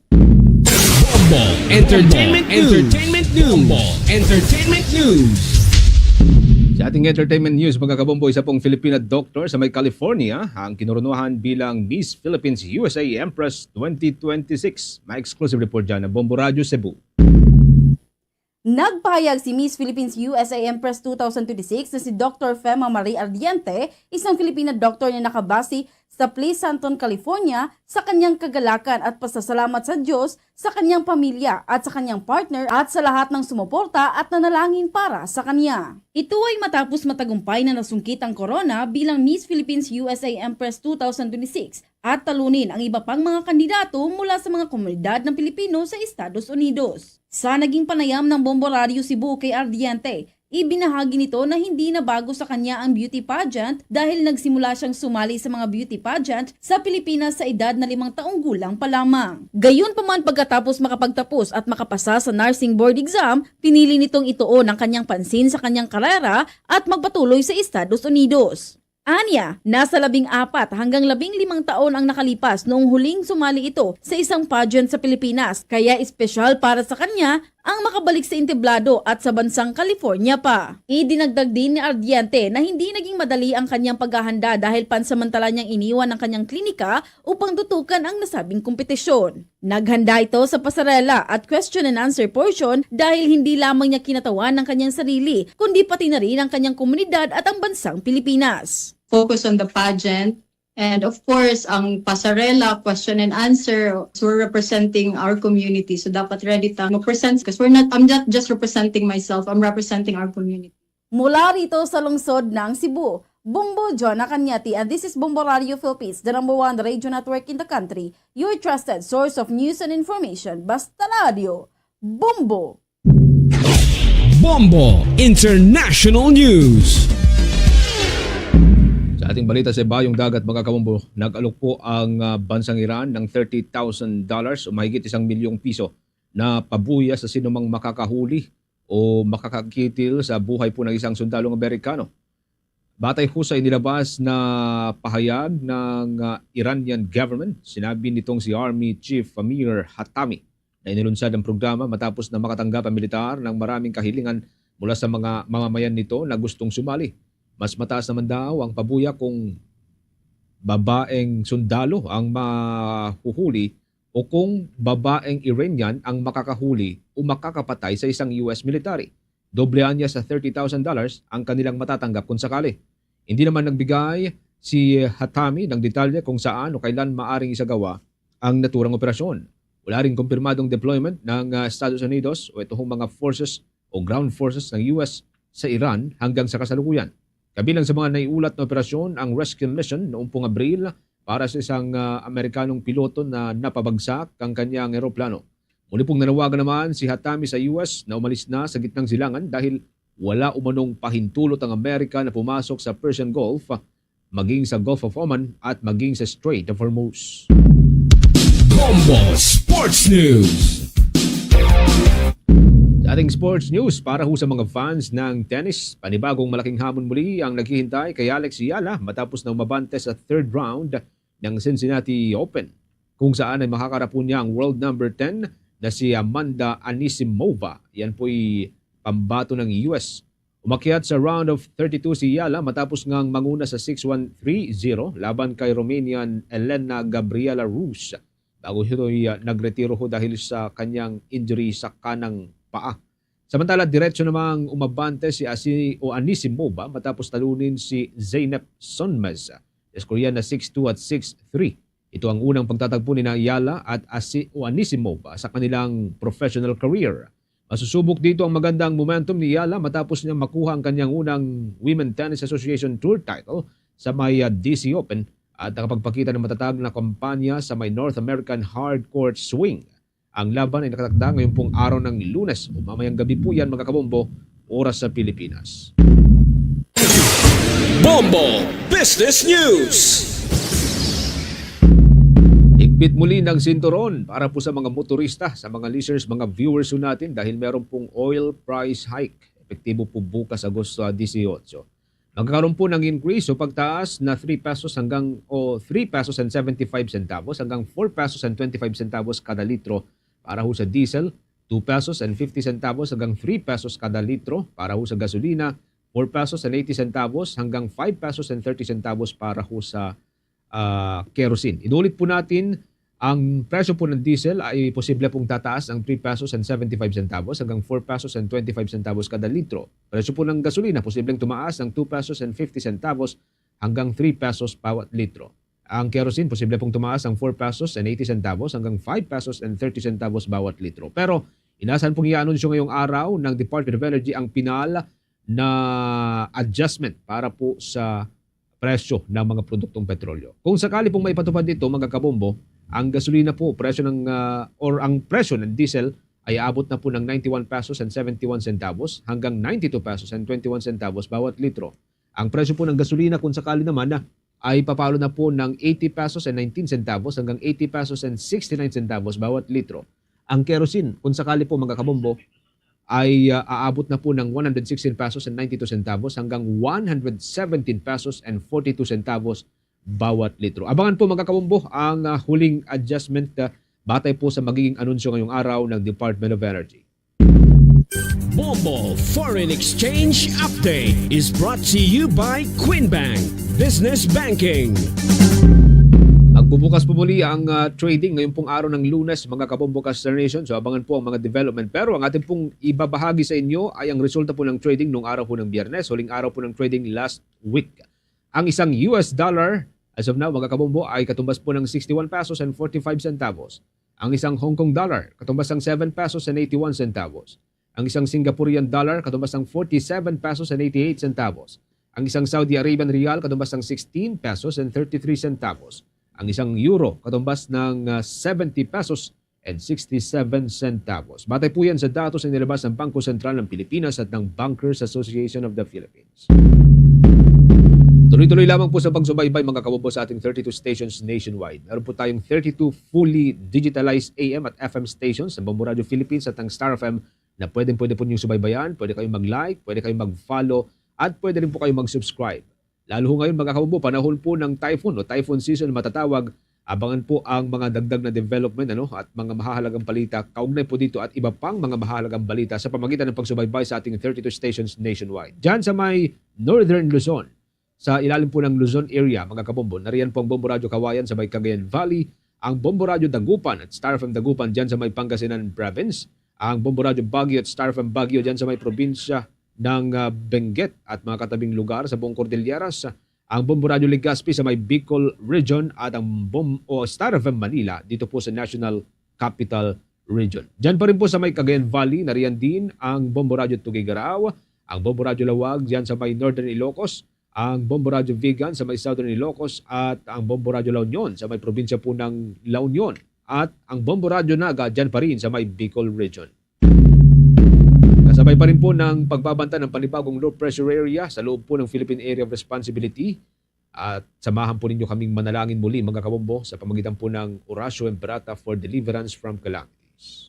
Bombo Entertainment News. Entertainment News. Bombo Entertainment News. Sa ating entertainment news, mga kabombo, isa pong Filipina doctor sa may California ang kinoronahan bilang Miss Philippines U S A Empress twenty twenty-six. May exclusive report dyan ng Bombo Radyo Cebu. Nagpahayag si Miss Philippines U S A Empress two thousand twenty-six na si Doctor Fema Marie Ardiente, isang Filipina doktor na nakabase sa Pleasanton, California, sa kanyang kagalakan at pasasalamat sa Diyos, sa kanyang pamilya at sa kanyang partner at sa lahat ng sumuporta at nanalangin para sa kanya. Ito ay matapos matagumpay na nasungkit ang korona bilang Miss Philippines U S A Empress two thousand twenty-six at talunin ang iba pang mga kandidato mula sa mga komunidad ng Pilipino sa Estados Unidos. Sa naging panayam ng Bombo Radyo Cebu kay Ardiente, Ibinahagi nito na hindi na bago sa kanya ang beauty pageant dahil nagsimula siyang sumali sa mga beauty pageant sa Pilipinas sa edad na limang taong gulang pa lamang. Gayunpaman, pagkatapos makapagtapos at makapasa sa nursing board exam, pinili nitong ituon ang kanyang pansin sa kanyang karera at magpatuloy sa Estados Unidos. Anya, nasa labing-apat hanggang labing-limang taon ang nakalipas noong huling sumali ito sa isang pageant sa Pilipinas, kaya espesyal para sa kanya ang makabalik sa entablado at sa bansang California pa. Idinagdag din ni Ardiente na hindi naging madali ang kanyang paghahanda dahil pansamantala niyang iniwan ang kanyang klinika upang tutukan ang nasabing kompetisyon. Naghanda ito sa pasarela at question and answer portion dahil hindi lamang niya kinatawan ang kanyang sarili, kundi pati na rin ang kanyang komunidad at ang bansang Pilipinas. Focus on the pageant. And of course, ang pasarela, question and answer, so we're representing our community. So dapat ready ta mag-present because we're not, I'm not just representing myself, I'm representing our community. Mula rito sa lungsod ng Cebu, Bombo Jonah Cañete, and this is Bombo Radio Philippines, the number one radio network in the country, your trusted source of news and information. Basta Radio, Bombo! Bombo International News. Sa ating balita sa ibayong dagat, mga kabombo, nag-alok po ang, ah, bansang Iran ng thirty thousand dollars o mahigit isang milyong piso na pabuya sa sinumang makakahuli o makakakitil sa buhay po ng isang sundalong Amerikano. Batay ho sa inilabas na pahayag ng, ah, Iranian government, sinabi nitong si Army Chief Amir Hatami na inilunsad ang programa matapos na makatanggap ang militar ng maraming kahilingan mula sa mga mamamayan nito na gustong sumali. Mas mataas naman daw ang pabuya kung babaeng sundalo ang mahuhuli o kung babaeng Iranian ang makakahuli o makakapatay sa isang U S military. Doble anya sa thirty thousand dollars ang kanilang matatanggap kung sakali. Hindi naman nagbigay si Hatami ng detalye kung saan o kailan maaring isagawa ang naturang operasyon. Wala ring kumpirmadong deployment ng, ah, Estados Unidos o ito hong mga forces o ground forces ng U S sa Iran hanggang sa kasalukuyan. Kabilang sa mga naiulat na operasyon ang rescue mission noong pong Abril para sa isang, ah, Amerikanong piloto na napabagsak ang kanyang eroplano. Muli pong nanawagan naman si Hatami sa U S na umalis na sa gitnang silangan dahil wala umanong pahintulot ang Amerika na pumasok sa Persian Gulf, maging sa Gulf of Oman at maging sa Strait of Hormuz. Bombo Sports News. Sa ating sports news, para ho sa mga fans ng tennis, panibagong malaking hamon muli ang naghihintay kay Alex Eala matapos na umabante sa third round ng Cincinnati Open, kung saan ay makakarap po niya ang world number ten na si Amanda Anisimova. Yan po'y pambato ng U S. Umakyat sa round of thirty-two si Eala matapos ngang manguna sa six one, three zero laban kay Romanian Elena Gabriela Rus, bago ito'y, ah, nagretiro ho dahil sa kanyang injury sa kanang paa. Samantala, diretso namang umabante si Asi-, o Anisimova matapos talunin si Zeynep Sonmez sa skorya na six two at six three. Ito ang unang pagtatagpo ni na Eala at Asi-, o Anisimova sa kanilang professional career. Masusubok dito ang magandang momentum ni Eala matapos niya makuha ang kanyang unang Women Tennis Association Tour title sa may, ah, D C Open at nakapagpakita ng matatag na kampanya sa may North American hard court swing. Ang laban ay nakatakda ngayon pong araw ng Lunes o mamayang gabi po yan, mga kabombo, oras sa Pilipinas. Bombo Business News. Higpit muli ng sinturon para po sa mga motorista, sa mga listeners, mga viewers po natin dahil meron pong oil price hike. Epektibo po bukas, Agosto dieciocho. Magkakaroon po ng increase o pagtaas na three pesos hanggang, o three pesos and seventy-five centavos hanggang four pesos and twenty-five centavos kada litro para ho sa diesel, two pesos and fifty centavos hanggang three pesos kada litro para ho sa gasolina, four pesos and eighty centavos hanggang five pesos and thirty centavos para ho sa, ah, kerosene. Inulit po natin, ang presyo po ng diesel ay posible pong tataas ng three pesos and seventy-five centavos hanggang four pesos and twenty-five centavos kada litro. Presyo po ng gasolina posibleng tumaas ng two pesos and fifty centavos hanggang three pesos bawat litro. Ang kerosene posible pong tumaas ng four pesos and eighty centavos hanggang five pesos and thirty centavos bawat litro. Pero inaasahan pong i-anunsyo ngayong araw ng Department of Energy ang pinal na adjustment para po sa presyo ng mga produktong petrolyo. Kung sakali pong maipatupad ito, mga kabombo, ang gasolina po, presyo ng, ah, or ang presyo ng diesel ay aabot na po ng ninety-one pesos and seventy-one centavos hanggang ninety-two pesos and twenty-one centavos bawat litro. Ang presyo po ng gasolina, kung sakali naman, ay papalo na po ng eighty pesos and nineteen centavos hanggang eighty pesos and sixty-nine centavos bawat litro. Ang kerosene, kung sakali po, mga kabombo, ay, ah, aabot na po ng one hundred sixteen pesos and ninety-two centavos hanggang one hundred seventeen pesos and forty-two centavos bawat litro. Abangan po, mga kabombo, ang, ah, huling adjustment, ah, batay po sa magiging anunsyo ngayong araw ng Department of Energy. Bombo Foreign Exchange Update is brought to you by Queen Bank Business Banking. Magbubukas po muli ang, ah, trading ngayon pong araw ng Lunes, mga kabombo, Caster Nation. So, abangan po ang mga development. Pero ang atin pong ibabahagi sa inyo ay ang resulta po ng trading nung araw po ng Biyernes, huling araw po ng trading last week. Ang isang U S dollar, as of now, mga kabombo, ay katumbas po ng sixty-one pesos and forty-five centavos. Ang isang Hong Kong dollar, katumbas ng seven pesos and eighty-one centavos. Ang isang Singaporean dollar, katumbas ng forty-seven pesos and eighty-eight centavos. Ang isang Saudi Arabian riyal, katumbas ng sixteen pesos and thirty-three centavos. Ang isang euro, katumbas ng, ah, seventy pesos and sixty-seven centavos. Batay po yan sa datos na inilabas ng Bangko Sentral ng Pilipinas at ng Bankers Association of the Philippines. Tuloy-tuloy lamang po sa pagsubaybay, mga kabombo, sa ating thirty-two stations nationwide. Meron po tayong thirty-two fully digitalized A M at F M stations ng Bombo Radio Philippines at ng Star F M na pwedeng-pwede po ninyong subaybayan. Pwede kayong mag-like, pwede kayong mag-follow, at pwede rin po kayong mag-subscribe. Lalo ho ngayon, mga kabombo, panahon po ng typhoon o typhoon season matatawag. Abangan po ang mga dagdag na development, ano, at mga mahahalagang balita kaugnay po dito at iba pang mga mahahalagang balita sa pamagitan ng pagsubaybay sa ating thirty-two stations nationwide. Diyan sa may Northern Luzon, sa ilalim po ng Luzon area, mga kabombo, nariyan po ang Bombo Radyo Kawayan sa may Cagayan Valley, ang Bombo Radyo Dagupan at Star F M Dagupan diyan sa may Pangasinan Province, ang Bombo Radyo Baguio at Star F M Baguio diyan sa may probinsya ng, ah, Benguet at mga katabing lugar sa buong Cordilleras, ang Bombo Radyo Legazpi sa may Bicol Region at ang Bom-, o Star F M Manila dito po sa National Capital Region. Diyan pa rin po sa may Cagayan Valley, nariyan din ang Bombo Radyo Tuguegarao, ang Bombo Radyo Laoag diyan sa may Northern Ilocos, ang Bombo Radyo Vigan sa may Southern Ilocos at ang Bombo Radyo La Union sa may probinsya po ng La Union at ang Bombo Radyo Naga diyan pa rin sa may Bicol Region. Kasabay pa rin po ng pagbabanta ng panibagong low pressure area sa loob po ng Philippine Area of Responsibility. At samahan po ninyo kaming manalangin muli, mga kabombo, sa pamagitan po ng Oratio Imperata for deliverance from calamities.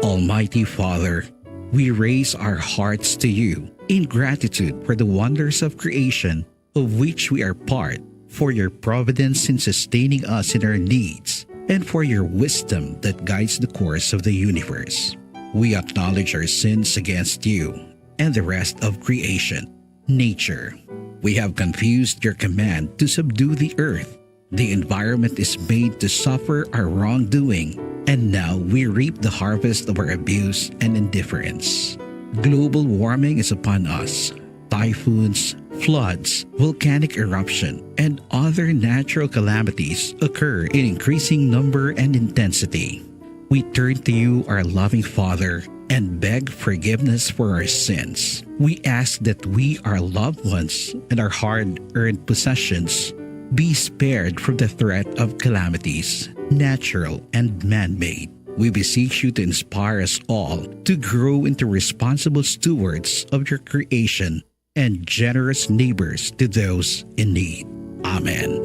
Almighty Father, we raise our hearts to you in gratitude for the wonders of creation of which we are part, for your providence in sustaining us in our needs, and for your wisdom that guides the course of the universe. We acknowledge our sins against you and the rest of creation, nature. We have confused your command to subdue the earth. The environment is made to suffer our wrongdoing, and now we reap the harvest of our abuse and indifference. Global warming is upon us. Typhoons, floods, volcanic eruption, and other natural calamities occur in increasing number and intensity. We turn to you, our loving Father, and beg forgiveness for our sins. We ask that we, our loved ones, and our hard-earned possessions be spared from the threat of calamities, natural and man-made. We beseech you to inspire us all to grow into responsible stewards of your creation and generous neighbors to those in need. Amen.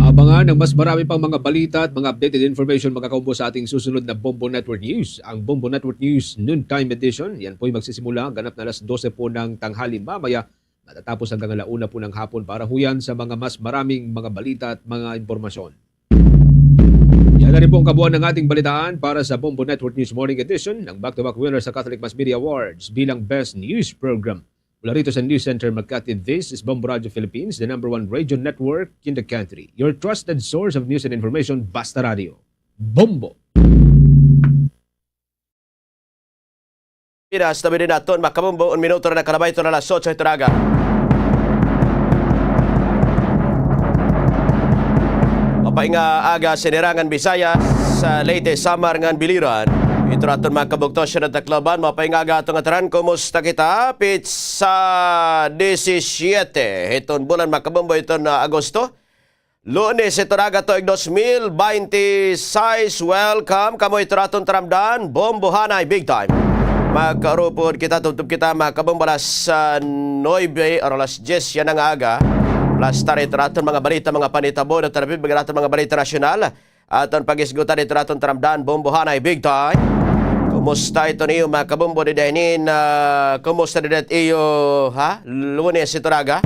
Abangan ang mas marami pang mga balita at mga updated information, mga kaubos, sa ating susunod na Bombo Network News, ang Bombo Network News Noontime Edition. Yan po'y magsisimula ganap na alas dose po ng tanghali mamaya, matatapos hanggang ala una po ng hapon para ho yan sa mga mas maraming mga balita at mga impormasyon. Yan na rin po ang kabuuan ng ating balitaan para sa Bombo Network News Morning Edition, ng back-to-back winner sa Catholic Mass Media Awards bilang Best News Program. Mula rito sa News Center Makati, this is Bombo Radio Philippines, the number one radio network in the country. Your trusted source of news and information, Basta Radio. Bombo! Pinas, tabi din naton, mga kabombo, un minuto na nakalabay ito na alas otso ito na aga. Mapay nga aga sa inirangan Bisaya, sa Leyte, Samar ngan Biliran. Ito raton mga kabugto, Siyudad Tacloban, maupay nga aga aton ngatanan. Kumusta kita? Petsa disisyete hiton bulan, mga kabumbo, hiton, ah, Agosto. Lunes, ito na aga tuig dos mil baynte sais. Welcome kamo ito raton taramdan, Bombohanay Big Time. Magkaurupod kita, tubtob kita, mga kabumbo, alas, ah, nuebe or alas dyes yana nga aga. Plus, tari ito raton mga balita, mga panitabo, na talabi, mga raton mga balita nasyonal. Aton pag-isgutan ito raton taramdan, Bombohanay Big Time. Kumusta ito niyo, mga kabumbo, dida hinin, ah, kumusta dida it iyo, ha? Lunes ito raga.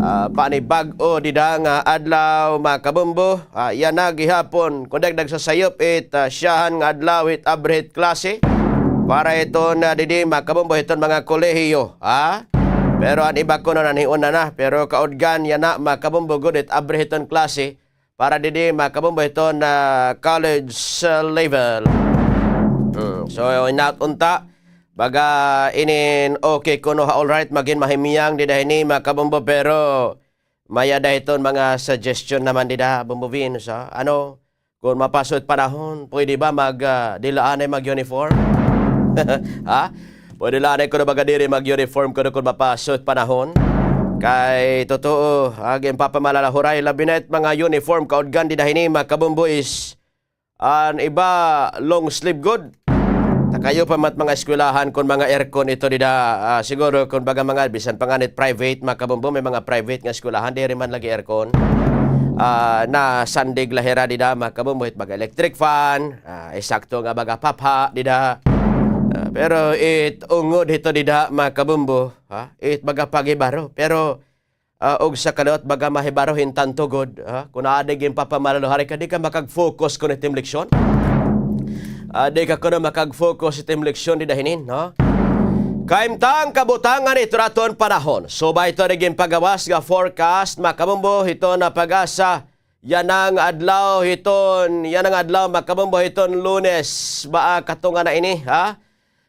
Ah, panibag-o dida nga adlaw, mga kabumbo. Ah, yana gihapon, kun dagdag sa sayop it, ah, syahan nga adlaw it abri hit klase. Para ito na didi, mga kabumbo, hiton mga kolehiyo, ha? Pero an iba kuno nanhiuna na. Pero kaudgan yana, mga kabumbo, gud it abri hiton klase. Para didi, mga kabumbo, hiton college, ah, level. Hmm. So, inat unta, baga inin okay kuno ha, all right, magin mahimyang dida hini, mga kabumbo, pero may-ada hiton mga suggestion naman dida, Bombo Vince, ha? Ano, kun mapaso it panahon, pwede ba mag, ah, di la anay mag-uniform? Ha? Pwede la anay kuno baga diri mag-uniform kuno kun mapaso it panahon. Kay totoo, ah, ginpapamalalahuray, labi na it mga uniform, kaudgan dida hini, mga kabumbo, is an iba long sleeve gud. Ta kayo pa man it mga eskwelahan kun mga aircon ito dida, ah, siguro kun baga mga bisan pa ngani it private, mga kabumbo, may mga private nga eskwelahan, diri man lagi aircon. Ah, nasandig la hira dida, mga kabumbo, it baga electric fan, ah, isakto nga baga papha dida. Ah, pero it ungod hito dida, mga kabumbo, ha? It baga paghibaro. Pero, ah, ugsa ka liwat baga mahibaro hin tanto gud, ha? Kun adi ginpapamalalahuray ka, di ka makag-focus kuno it im leksyon. Ah, di ka kuno makag-focus it im leksyon dida hinin, no? Kahimtang kabutangan ito raton panahon. Subay ito adi ginpagawas nga forecast, mga kabumbo, hiton PAGASA. Yana nga adlaw hiton, yana nga adlaw, mga kabumbo, hiton Lunes, baa katunga na ini, ha?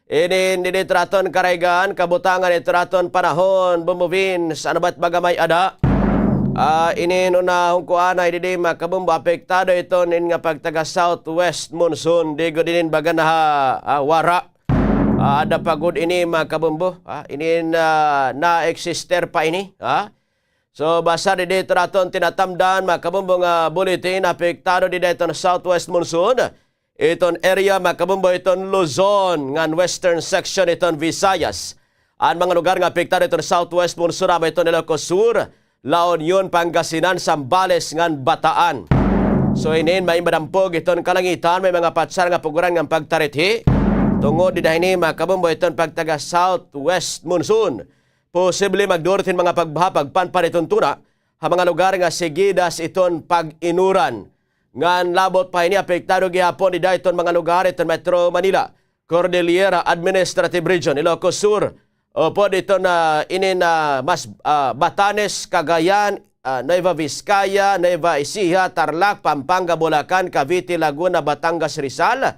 Inin didi it raton karaygan, kabutangan ito raton panahon, Bombo Vince, ano ba it baga may-ada? Ah, inin unahon ko anay didi, mga kabumbo, apektado iton inin nga pagtaga southwest monsoon, di gud inin baga naha, ah, wara. Ah, ada pa gud ini, mga kabumbo, ah, inin, ah, na-exister pa ini, ah. So, basta didi it raton tinatamdan, mga kabumbo, nga bulletin, apektado dida iton southwest monsoon. Iton area, mga kabumbo, iton Luzon, ngan western section iton Visayas. An mga lugar nga apektado iton southwest monsoon, amo iton Ilocos Sur, La Union, Pangasinan, Zambales, ngan Bataan. So, inin may madampog iton kalangitan, may mga patsar nga puguran ngan pagtarithi. Tungod dida hini, mga kabumbo, iton pagtaga southwest monsoon. Posible magdurot hin mga pagbaha, pagpanpan iton tuna ha mga lugar nga sigidas iton pag-inuran. Ngan labot pa hini, apektado gihapon dida iton mga lugar iton Metro Manila, Cordillera Administrative Region, Ilocos Sur, upod iton, ah, inin, ah, mas, ah, Batanes, Cagayan, ah, Nueva Vizcaya, Nueva Ecija, Tarlac, Pampanga, Bulacan, Cavite, Laguna, Batangas, Rizal,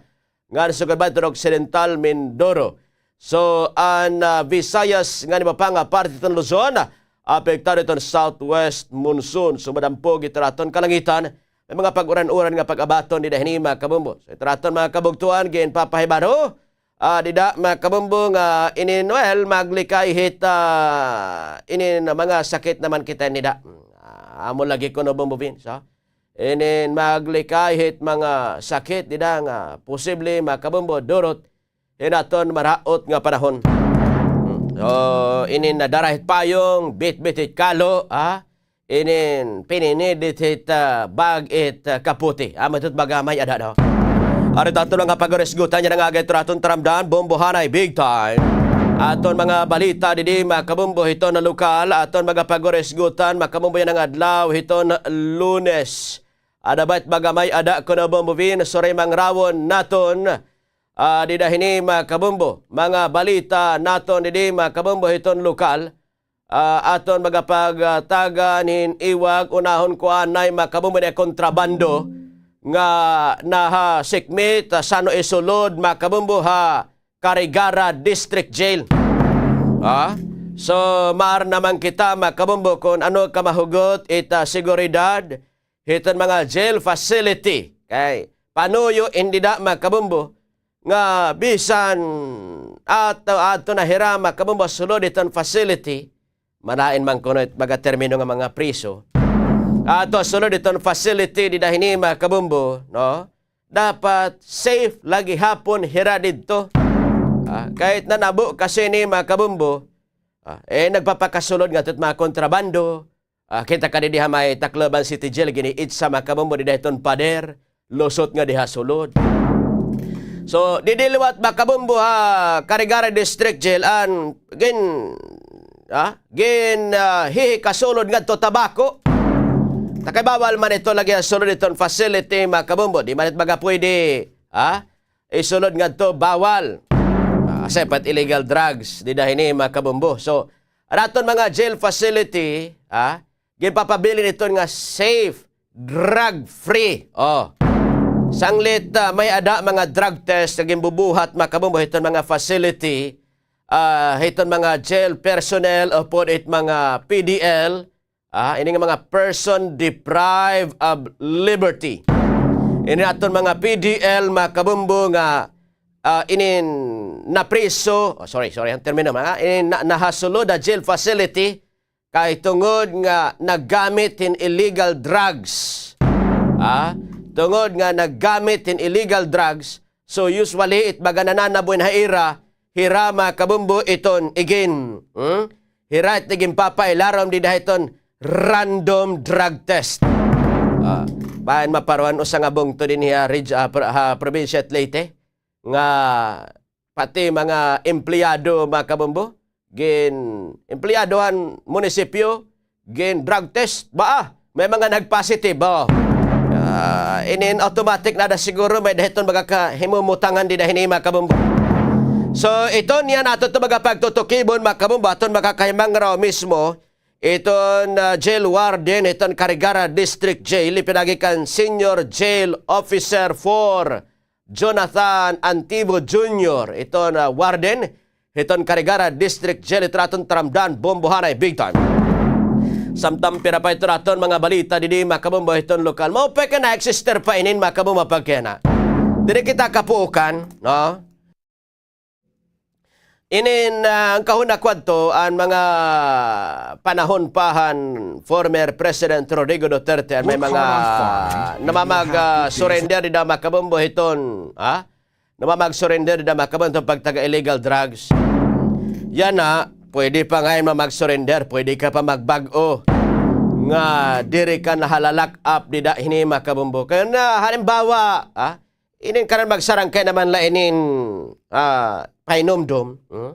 ngan sugad pa iton Occidental Mindoro. So, an, ah, Visayas ngan iba pa nga parte iton Luzon, apektado iton southwest monsoon. So, madampog ito raton kalangitan. May mga pag-uran-uran nga pag-abaton dida hini, mga kabumbo. So, ito raton mga kabugtoan, ginpapahibaro, ah, dida, mga kabumbo, nga inin, well, maglikay hit, ah, inin mga sakit naman kita dida. Ah, amo lagi kuno, Bombo Vince, ha? Inin maglikay hit mga sakit dida nga posible, mga kabumbo, durot hin aton maraot nga panahon. So, inin nadara hit payong, bitbit hit kalo, ha? Inin pininidit hit, ah, bag it, ah, kapote. Amo ito it baga may-ada, no? Ari it aton mga pag-urisgutan yana nga aga ito raton taramdan, Bombohanay Big Time. Aton mga balita didi, mga kabumbo, hiton lokal, aton mga pag-urisgutan, mga kabumbo, yana nga adlaw hiton Lunes. Ada ba it baga may-ada kuno, Bombo Vin? Suray mangrawon naton, ah, dida hini, mga kabumbo. Mga balita naton didi, mga kabumbo, hiton lokal. Ah, aton magapagtagan hin iwag, unahon ko anay, mga kabumbo, nga kontrabando nga nahasikmit, ah, san-o isulod, mga kabumbo, ha Carigara District Jail. Ah? So, maar naman kita, mga kabumbo, kun ano kamahugot it, ah, seguridad hiton mga jail facility. Kay panuyo in dida, mga kabumbo, nga bisan adto, adto na hira, mga kabombo, ha sulod hiton facility, malain man kuno it baga termino nga mga priso. Adto ha sulod hiton facility dida hini, mga kabombo, no? Dapat safe la gihapon hira didto. Ah, kahit na nabo kasi ini, mga kabombo, ah, eh, nagpapakasulod ngadto it mga kontrabando. Ah, kita ka didi ha may Tacloban City Jail, giniitsa, mga kabombo, dida hiton pader, lusot ngadi ha sulod. So, didi liwat, mga kabombo, ha Carigara District Jail, an gin, ha, gin, ah, hihikasulod ngadto tabako. Ta kay bawal man ito lagi ha sulod hiton facility, mga kabombo. Di man it baga pwede, ha, isulod ngadto, bawal. Ah, asya pa it illegal drugs dida hini, mga kabombo. So, an aton mga jail facility, ah, ginpapabilin iton nga safe, drug-free. Oh. Sanglit, ah, may-ada mga drug test nga ginbubuhat, mga kabombo, hiton mga facility, ah, hiton mga jail personnel upod it mga P D L, ah, ini nga mga person deprived of liberty. Ini aton mga P D L, mga kabombo, nga, ah, inin napriso, oh, sorry, sorry, an termino, mga, inin na-, nahasulod ha jail facility, kay tungod nga naggamit hin illegal drugs. Ah, tungod nga naggamit hin illegal drugs, so usually it baga nananabo ha ira, hira, mga kabombo, iton igin, hmm? Hira it iginpapailarom dida hiton random drug test. Ah, bahin maparuhan usa nga bungto dinhi ha reg-, ah, pro-, ha probinsya it Leyte, nga pati mga empleyado, mga kabombo, gin-, empleyado han munisipyo, gin-drug test, baa, may mga nag-positive, oh. Ah, inin automatic na ada siguro, may-ada hiton baga kahimumutangan dida hini, mga kabombo. So, ito niyan aton ito baga pagtutukibon, mga kabombo, aton makakahimangraw mismo, iton, ah, jail warden, iton Carigara District Jail, pinaagi kan Senior Jail Officer four, Jonathan Antibo Junior, iton warden hiton Carigara District Jail, iton aton taramdan, Bombohanay Big Time. Samtang pira pa iton aton mga balita didi, mga kabombo, hiton lokal. Maupay kay na-excited pa inin, mga kabombo, pagkayana. Diri kita kapuukan, no? Inin, ah, an kahuna kuadto, an mga panahon pa han former President Rodrigo Duterte, an may mga namamag-, ah, surrender dida, mga kabombo, hiton, ha? Namamag-surrender dida, mga kabombo, hiton pagtaga illegal drugs. Yana, pwede pa ngay-an mamag-surrender, pwede ka pa magbag-o nga diri ka nahala-lock up dida hini, mga kabombo. Kay na, halimbawa, ha? Inin kanan magsarangkay naman la inin, ah, pahinumdom, hmm?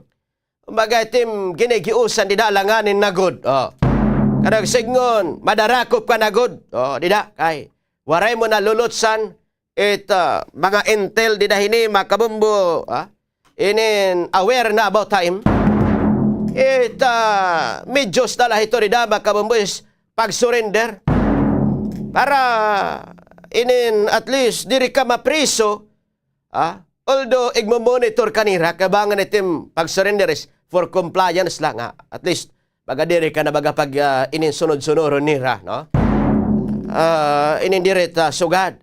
Kumbaga, itim ginigiusan dida la nganin na gud, oh. Karuyag sidngon, madarakop ka na gud, oh, dida, kay waray mo nalulutsan, it, ah, mga intel dida hini, mga kabombo, ah, inin aware na about time. It, ah, medyos na la hito dida, mga kabombo, is pag-surrender. Para inin at least diri ka mapriso, ah, although igmo-monitor ka nira, kay bangin itim pag-surrender is for compliance la nga. At least, baga diri ka na baga pag, ah, inin sunod-sunuron nira, no? Ah, inin diri ta sugad.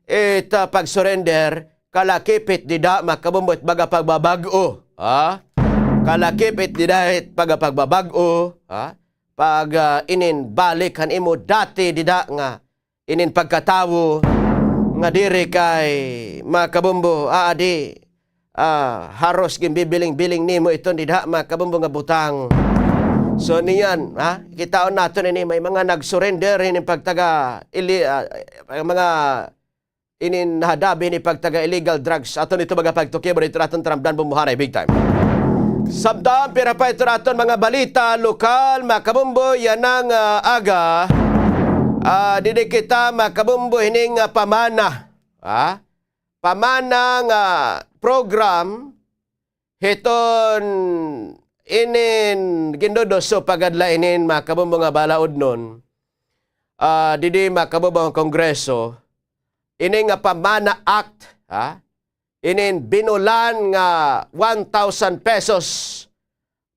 It, ah, pag-surrender, kalakip it dida, mga kabombo, it baga pagbabag-o, ha? Kalakip it dida it baga pagbabag-o, ha? Pag, ah, inin balik han imo dati dida nga inin pagkatawo nga diri kay, mga kabombo, aadi, ah, haros ginbibiling-biling nimo iton dida, mga kabombo, nga butang. So, niyan, ha? Kitaon naton ini, may mga nag-surrender hinin pagtaga ili-, ah, mga inin nahadabi hini pagtaga illegal drugs. Aton ito baga pagtukibon, ito aton taramdan, Bombohanay Big Time. Samtang pira pa ito aton mga balita lokal, mga kabombo, yana nga aga, ah, didi kita, mga kabombo, hini nga pamana. Ha? Pamana nga program hiton inin ginduduso pagad la inin, mga kabombo, nga balaudnon, ah, didi, mga kabombo, nga Kongreso, ini nga Pamana Act, ha? Inin binulan nga one thousand pesos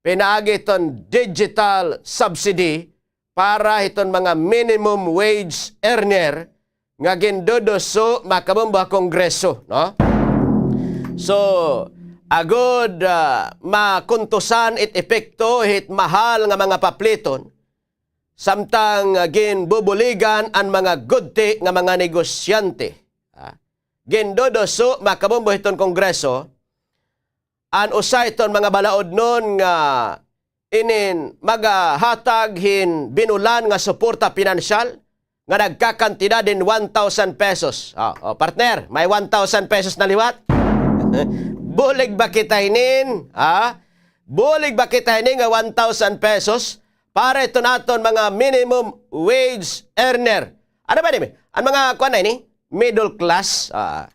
pinaagi hiton digital subsidy para hiton mga minimum wage earner nga ginduduso, mga kabombo, ha Kongreso, no? So, agod, ah, makuntusan it epekto hit mahal nga mga papliton, samtang, ah, ginbubuligan an mga gudti nga mga negosyante. Ah, ginduduso, mga kabombo, hiton Kongreso, an usa hiton mga balaodnon nga inin magahatag hin binulan nga suporta pinansyal nga nagkakantidad hin one thousand pesos. O, o, partner, may one thousand pesos na liwat? Bulig ba kita hinin? Ha? Bulig ba kita hinin nga one thousand pesos para hiton aton mga minimum wage earner? Ano ba ini? An mga kuan na ini? Middle class. Ah,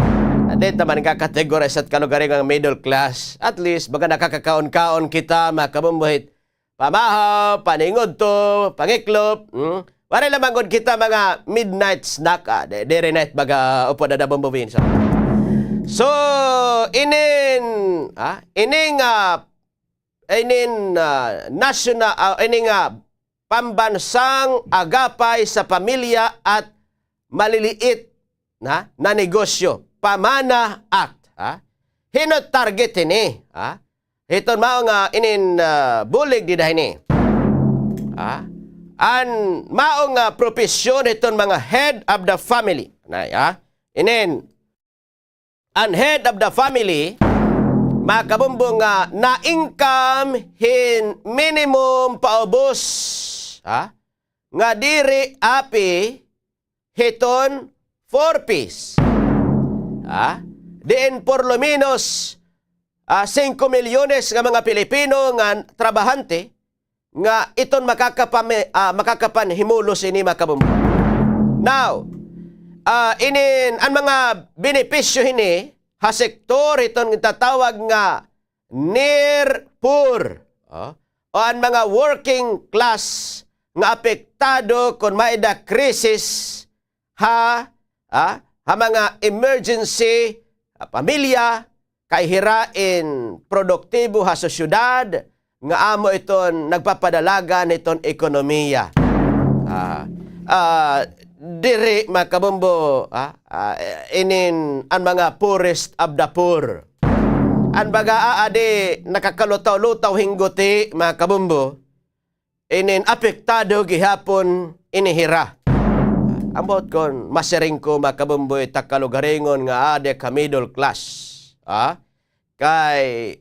di ta man kakategorize hit kalugaringon nga middle class. At least, baga nakakakaon-kaon kita, mga kabombo, hit pamahaw, paningudto, pangiklop. Hmm? Waray la man gud kita mga midnight snack. Ah, di, diri na it baga upod ada, Bombo Vinson. So, inin, ah, ining, ah, inin, ah, nasyona-, ah, ining, ah, pambansang agapay sa pamilya at maliliit na, na negosyo, PAMANA Act, ha? Hin-o target hini, ha? Hiton mao nga inin, ah, bulig dida hini. Ha? An mao nga propesyon hiton mga head of the family. Nay, ha? Inin, an head of the family, mga kabombo, nga na-income hin minimum paubos, ha? Nga diri api hiton four Ps. Ha? Diin por lo menos, ah, singko milyones nga mga Pilipino nga trabahante, nga iton makakapami-, ah, makakapanhimulos ini, mga kabombo. Now, ah, inin, an mga benepisyo hini ha sektor hiton gintatawag nga near poor, o, o an mga working class nga apektado kon may-ada krisis ha, ah, ha mga emergency, ah, pamilya, kay hira in produktibo ha sosyedad, nga amo iton nagpapadalagan hiton ekonomiya. Ah, ah, diri, mga kabombo, ah, ah, inin an mga poorest of the poor. An baga aadi nakakalutaw-lutaw hin guti, mga kabombo, inin apektado gihapon ini hira. Ambot kon masiring ko, mga kabombo, it kalugaringon nga aadi ka middle class. Ah? Kay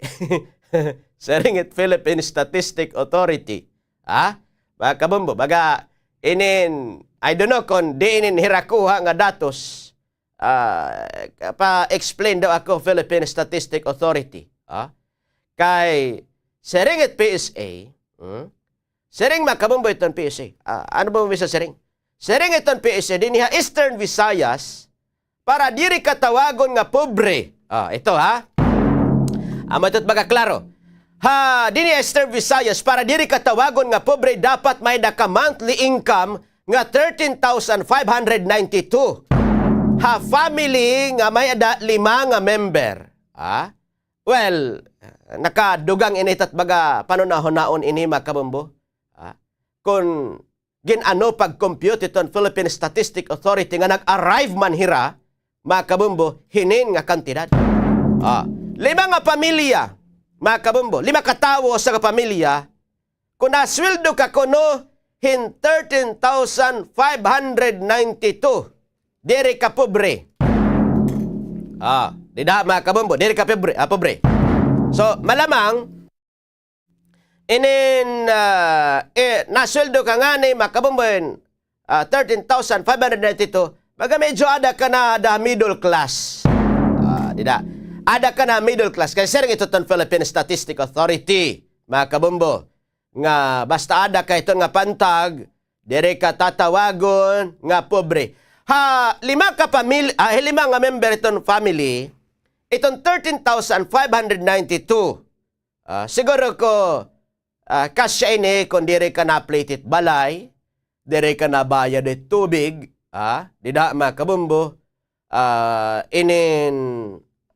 siring it Philippine Statistic Authority. Ha? Mga kabombo, baga inin, I don't know kon diin in hira kuha nga datos. Ah, pa-explain daw ako, Philippine Statistic Authority. Ha? Kay siring it P S A, hmm? Siring, mga kabombo, iton P S A. Ah, ano ba bisa siring? Siring iton P S A dinhi ha Eastern Visayas, para diri ka tawagon nga pobre. Ah, ito, ha? Amo ito it baga klaro. Ha, dinhi ha Eastern Visayas, para diri ka tawagon nga pobre, dapat may-ada ka monthly income nga thirteen thousand five hundred ninety-two. Ha family nga may-ada lima nga member. Ha? Well, nakadugang ini hit baga panunahunaon ini, mga kabombo. Ha? Kon gin-ano pag-compute hiton Philippine Statistic Authority nga nag-arrive man hira, mga kabombo, hinin nga kantidad. Ah, lima nga pamilya, mga kabombo, lima ka tawo sa ka pamilya, kon nasweldo ka kuno hin thirteen thousand five hundred ninety-two, diri ka pobre. Ah, dida, mga kabombo, diri ka pobre, ah, pobre. So, malamang, inin, ah, eh, nasweldo ka ngani, mga kabombo, hin, ah, thirteen thousand five hundred ninety-two, baga medyo ada ka na da middle class. Ah, dida. Ada ka na middle class. Kay siring ito ton Philippine Statistic Authority, mga kabombo, nga basta ada ka iton nga pantag, diri ka tatawagon nga pobre. Ha lima ka pamil-, ah, ha lima nga member iton family, iton thirteen thousand five hundred ninety-two, ah, siguro ko, ah, kasya ini kon diri ka na-plate it balay, diri ka nabayad it tubig, ah, dida, mga kabombo, ah, inin,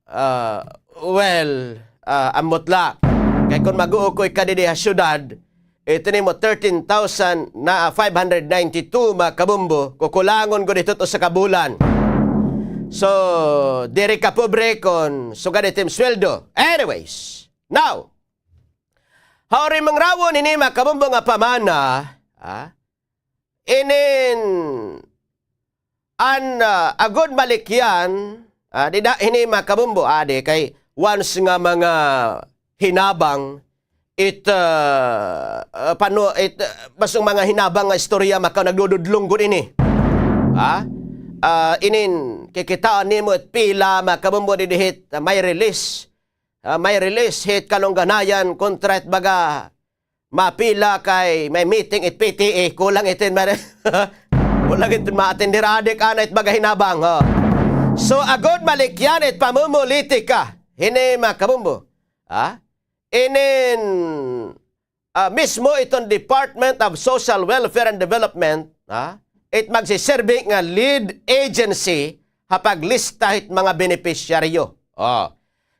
ah, well, ah, ambot la. Kay kon mag-uukoy ka didi ha syudad, ito nimo thirteen thousand na, ah, five hundred ninety-two, mga kabombo, kukulangon gud ito usa ka bulan. So, diri ka pobre kon sugad it im sweldo. Anyways, now, ha uri mangrawon hini, mga kabombo, nga pamana, ah, inin an, ah, agod malikyan, ah, dida hini, mga kabombo, adi kay once nga mga hinabang, it, ah, ah, pano, it, ah, basong mga hinabang nga istorya, maka nagdududlong gud ini. Ha? Ah, inin, kikitaan nimo it pila, mga kabombo, didi hit, ah, may release. Ah, may release hit kalungganayan kontra it baga mapila kay may meeting it P T A, kulang itin mare. Kulang itin ma-attender, adik ana it baga hinabang, ho. So, agod malikyan it pamumulitika hini, mga kabombo, ha? Inin, ah, mismo iton Department of Social Welfare and Development, ha? It magsiserbi nga lead agency ha paglista hit mga benepisyaryo. Oh.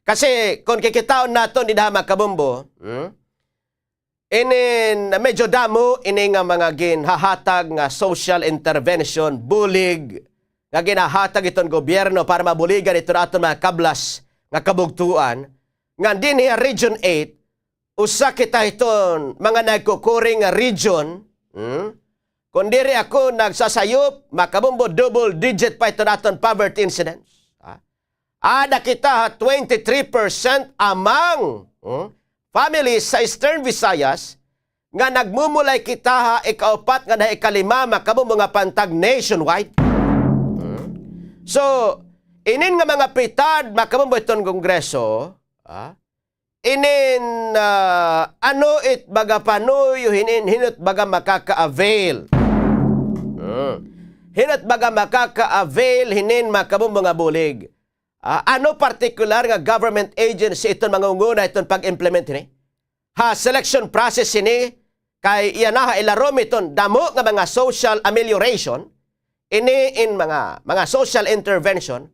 Kasi kon kikitaon naton dida, mga kabombo, hmm? Inin medyo damo ini nga mga ginhahatag nga social intervention, bulig, nga ginahatag iton gobyerno para mabuligan iton aton mga kablas nga kabugtoan, nga dinhi ha Region eight, usa kita hiton mga nagkukuri nga region, hmm? Kon diri ako nagsasayop, mga kabombo, double digit pa iton aton poverty incidence. Ha? Ada kita ha twenty-three percent among, hmm, families sa Eastern Visayas nga nagmumulay kita ha ikaupat ngan ha ikalima, mga kabombo, nga pantag nationwide. Hmm? So, inin nga mga pitad, mga kabombo, iton Kongreso, ah, inin, ah, ano it baga panuyo hinin, hin-o it baga makaka-avail? Hmm. Hin-o it baga makaka-avail hinin, mga kabombo, nga bulig? Ah, ano partikular nga government agency iton mangunguna iton pag-implement hini? Ha selection process hini, kay iya na ha ilarom iton damo nga mga social amelioration, ini in mga, mga social intervention,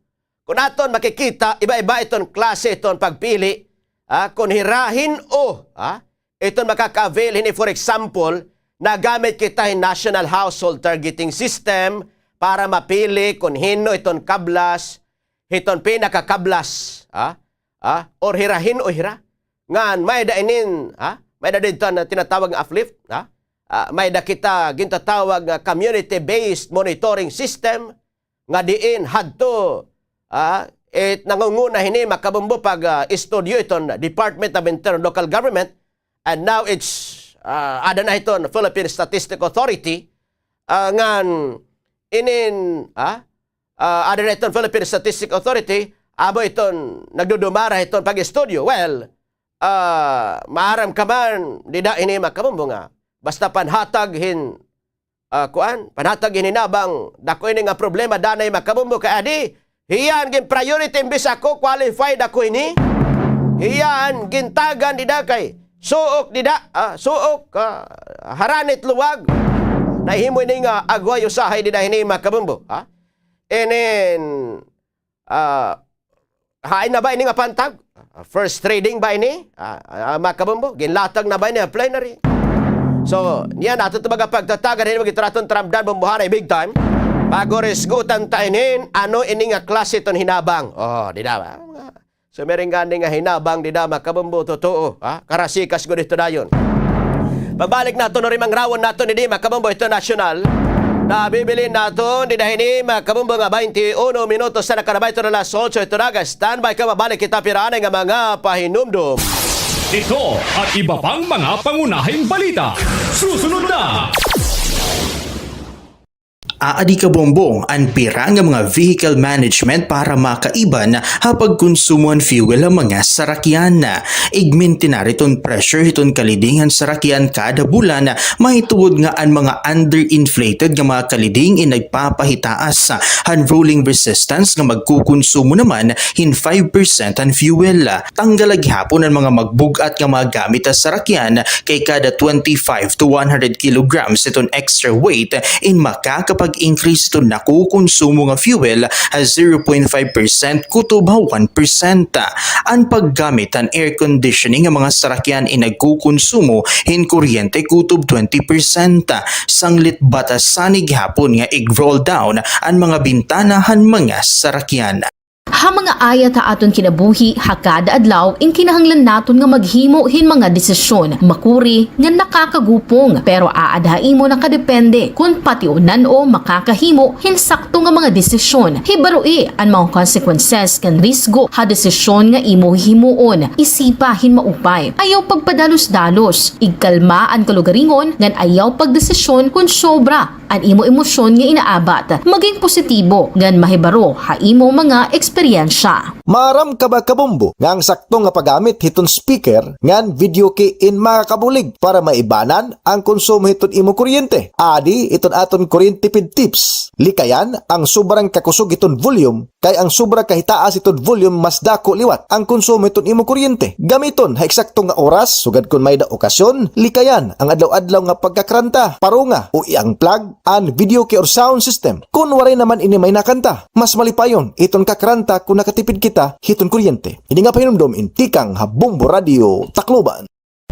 kon aton makikita, iba-iba iton klase iton pagpili, ah, kon hira hin-o, ah, iton makaka-avail hini. For example, nagamit kita hin National Household Targeting System para mapili kon hin-o iton kablas, hiton pinakakablas, ah, ah, or hira hin-o hira. Ngan may-ada inin, ah, may-ada didto an tinatawag nga uplift, ah, ah, may-ada kita gintatawag nga community-based monitoring system, nga diin hadto, ah, it nangunguna hini, mga kabombo, pag, ah, istudyo iton Department of Internal Local Government, and now it's, ah, ada na hiton Philippine Statistics Authority, ah, ngan inin, ah, ah, ada na hiton Philippine Statistics Authority, amo iton nagdudumara hiton pag-istudyo. Well, ah, maaram ka man dida hini, mga kabombo, nga basta panhatag hin, ah, kuan, panhatag hin hinabang, dako ini nga problema danay, mga kabombo, kay adi, hiya an gin-priority imbis ako, qualified ako hini. Hiya an gintagan dida kay suok dida, ah, suok, ah, haranit luwag. Nahimo ini nga agway usahay dida hini, mga kabombo, ha? Inin, ah, hain na ba ini nga pantag? Ah, first reading ba ini? Ah, ah, mga kabombo, ginlatag na ba ini ha plenary? So, niyan, ato ito baga pagtatagan, ini mag-itraton tramdan, bumbuhanay big time. Pag-urisgutan ta inin, ano ini nga klase iton hinabang? Oh, dida ba? So, meron gani nga hinabang dida, mga kabombo, totoo, ha? Karasikas gud ito dayon. Pagbalik naton, uri mangrawon naton didi, mga kabombo, ito nasyonal. Nabibilin naton dida hini, mga kabombo, nga baynte uno minutos na nakalabay ito na alas otso, ito na, standby ka, mabalik kita pira anay nga mga pahinumdom. Ito at iba pang mga pangunahing balita. Susunod na. Aadi kabombo an pira nga mga vehicle management para makaiban ha pagkonsumo han fuel ha mga sarakyan. Igmintinar iton pressure hiton kaliding han sarakyan kada bulan, mahitungod nga an mga underinflated nga mga kaliding in nagpapahitaas han rolling resistance nga magkukonsumo naman hin five percent han fuel. Tanggal la gihapon an mga magbug-at nga mga gamit ha sarakyan, kay kada twenty-five to one hundred kilograms iton extra weight in makakapag- pag-increase hiton nakukonsumo nga fuel ha zero point five percent kutob ha one percent. An paggamit han air conditioning nga mga sarakyan in nagkukonsumo hin kuryente kutob twenty percent. Sanglit batasan gihapon nga ig-roll down an mga bintana han mga sarakyan. Ha mga ayat ha aton kinabuhi ha kada adlaw, in kinahanglan naton nga maghimo hin mga desisyon, makuri nga nakakagupong, pero aada ha imo nakadepende kon patiunan o makakahimo hin sakto nga mga desisyon. Hibaroi an mga consequences kan risgo ha desisyon nga imo hihimuon. Isipa hin maupay. Ayaw pagpadalos-dalos. Igkalma an kalugaringon ngan ayaw pagdesisyon kon sobra an imo emosyon nga inaabat. Maging positibo ngan mahibaro ha imo mga eksperyensya. Maaram ka ba, kabombo, nga an sakto nga paggamit hiton speaker ngan videoke in makakabulig para maibanan an konsumo hiton imo kuryente? Adi iton aton kuryente tipid tips. Likayan an sobrang kakusog hiton volume, kay an sobra kahitaas hiton volume mas dako liwat an konsumo hiton imo kuryente. Gamiton ha eksakto nga oras, sugad kon may-ada okasyon. Likayan an adlaw-adlaw nga pagkakranta, parunga o i-unplug an videoke or sound system kon waray naman ini may nakanta. Mas malipayon iton kakranta kon nakatipid kita hiton kuryente. Ini nga pahinumdom in tikang ha Bombo Radio Tacloban.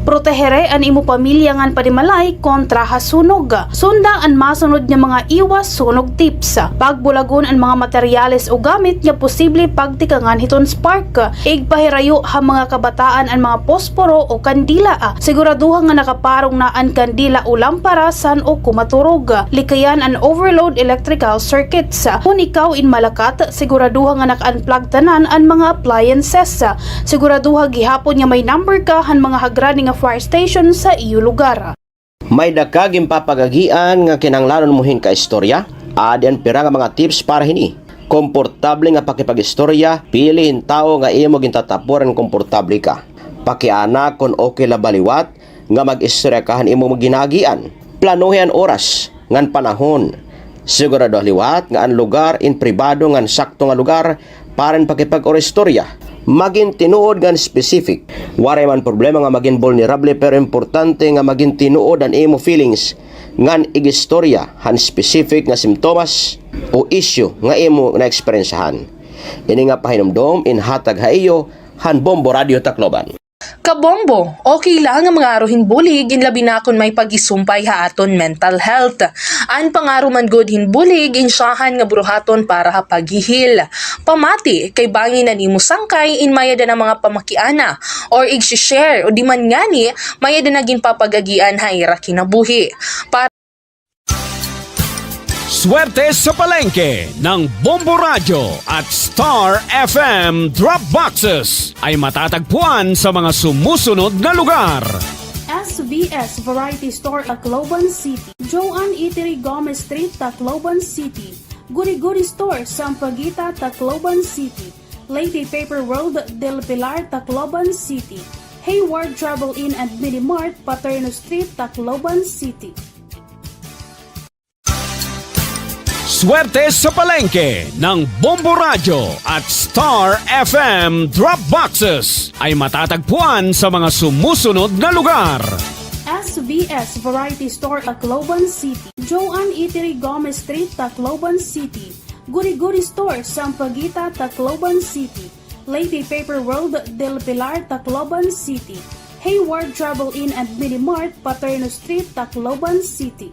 Protehere an imo pamilya ngan panimalay kontra ha sunog. Sunda an masunod nga mga iwas sunog tips. Pagbulagon an mga materyales o gamit nga posible pagtikangan hiton spark. Igpahirayo ha mga kabataan an mga posporo o kandila. Siguraduha nga nakaparong na an kandila o lampara san-o ko maturog. Likayan an overload electrical circuits. Kon ikaw in malakat, siguraduha nga naka-unplug tanan an mga appliances. Siguraduha gihapon nga may number ka han mga hagrani nga fire station sa iyo lugar. May-ada ka ginpapagagian nga kinahanglanon mo hin kaistorya? Adi an pira nga mga tips para hini. Komportable nga pakipag-istorya, pili hin tawo nga imo gintatapuran komportable ka. Pakiana kon okay la ba liwat nga mag-istorya ka han imo ginaagian. Planuhi an oras ngan panahon. Siguraduha liwat nga an lugar in pribado ngan sakto nga lugar para hin pakipag-istorya. Magin tinuod ngan specific. Waray man problema nga magin vulnerable, pero importante nga magin tinuod an imo feelings ngan ig-istorya han specific nga simptomas o isyu nga imo naeksperyensyahan. Ini nga pahinumdom inhatag ha iyo han Bombo Radio Tacloban. Kabombo, okay la nga mangaro hin bulig in labi na kon may pagisumpay ha aton mental health. An pangaro man gud hin bulig in syahan nga buruhaton para ha paghihil. Pamati, kay bangin an imo sangkay in may-ada na mga pamakiana or igsi-share o di man ngani may-ada na ginpapagagian ha ira kinabuhi. Para Swerte sa Palengke ng Bombo Radyo at Star F M Drop Boxes ay matatagpuan sa mga sumusunod na lugar. S V S Variety Store, Tacloban City. Joan Eatery, Gomez Street, Tacloban City. Guri Guri Store, Sampaguita, Tacloban City. Leyte Paper World, Del Pilar, Tacloban City. Hayward Travel Inn and Mini Mart, Paterno Street, Tacloban City. Swerte sa Palengke ng Bombo Radyo at Star F M Drop Boxes ay matatagpuan sa mga sumusunod na lugar. S V S Variety Store, Tacloban City. Joan Eatery, Gomez Street, Tacloban City. Guri Guri Store, Sampaguita, Tacloban City. Leyte Paper World, Del Pilar, Tacloban City. Hayward Travel Inn and Mini Mart, Paterno Street, Tacloban City.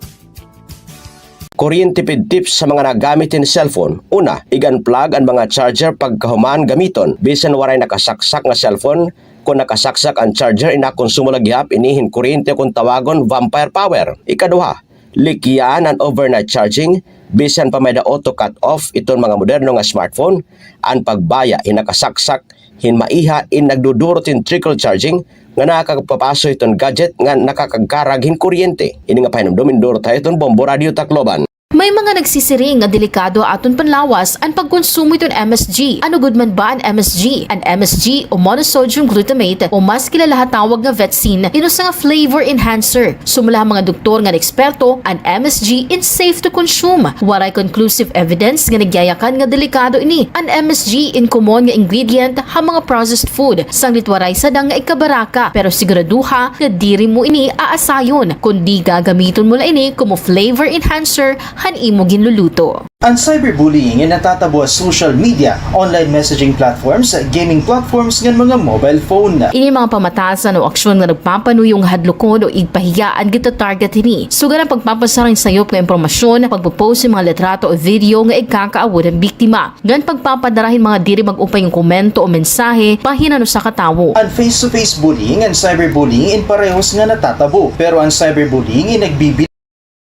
Kuryente tipid tips sa mga nagamit hin cellphone. Una, ig-unplug an mga charger pagkahuman gamiton. Bisan waray nakasaksak nga cellphone, kon nakasaksak an charger, in nakonsumo la gihap ini hin kuryente kon tawagon vampire power. Ikaduha, likyan an overnight charging. Bisan pa may-ada auto cut off iton mga moderno nga smartphone, an pagbaya hin nakasaksak hin maiha in nagdudurot hin trickle charging nga nakakapapaso hiton gadget nga nakakagkarag hin kuryente. Ini nga pahinumdom in durot ha iyo hiton Bombo Radyo Tacloban. May mga nagsisiring nga delikado ha aton panlawas an pagkonsumo hiton M S G. Ano gud man ba an M S G? An M S G o monosodium glutamate o mas kilala ha tawag nga Vetsin, in usa nga flavor enhancer. Sumala ha mga doktor ngan eksperto, an M S G in safe to consume. Waray conclusive evidence nga nagyayakan nga delikado ini. An M S G in common nga ingredient ha mga processed food, sanglit waray sadang nga ikabaraka, pero siguraduha nga diri mo ini aasayon, kundi gagamiton mo la ini komo flavor enhancer han imo ginluluto. An cyberbullying in natatabo ha social media, online messaging platforms, gaming platforms ngan mga mobile phone. Ini mga pamatasan o aksyon nga nagpapanuyo nga hadlukon o igpahiya an gita-target hini. Sugad an pagpapasara hin sayop nga impormasyon, pagpo-post hin mga litrato o video nga igkakaawod han biktima, ngan pagpapadara hin mga diri mag-upay nga komento o mensahe bahin han usa ka tawo. An face-to-face bullying ngan cyberbullying in parehos nga natatabo, pero an cyberbullying in nagbibi-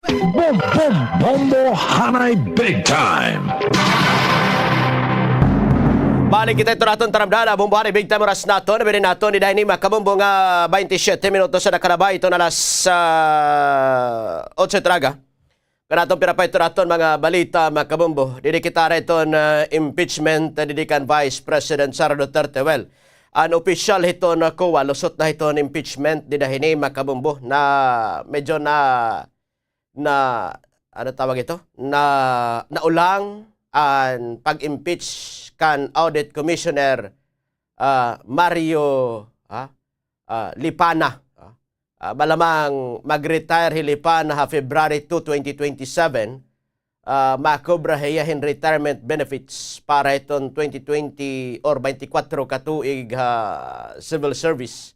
Boom, boom, Bombo Hanay Big Time. Balik kita ito naton taramdala, Bombo Hanay Big Time, oras naton, nabili naton, dida hini, mga kabombo, nga baynte siyete minutos na nakalabay iton alas, ah, otso traga. Kan aton pira pa ito naton mga balita, mga kabombo. Didi kita ra iton, ah, impeachment, ah, didi kan Vice President Sara Duterte. Well, an opisyal hiton, ah, COA, lusot na hiton impeachment, dida hini, mga kabombo, na medyo na na, ano tawag ito? Na, naulang an pag-impeach kan Audit Commissioner, ah, Mario, ah, ah, Lipana. Ah, ah, malamang mag-retire hi Lipana ha February two, twenty twenty-seven. Ah, makobra hiya hin retirement benefits para hiton twenty twenty or baynte kwatro ka tuig ha civil service.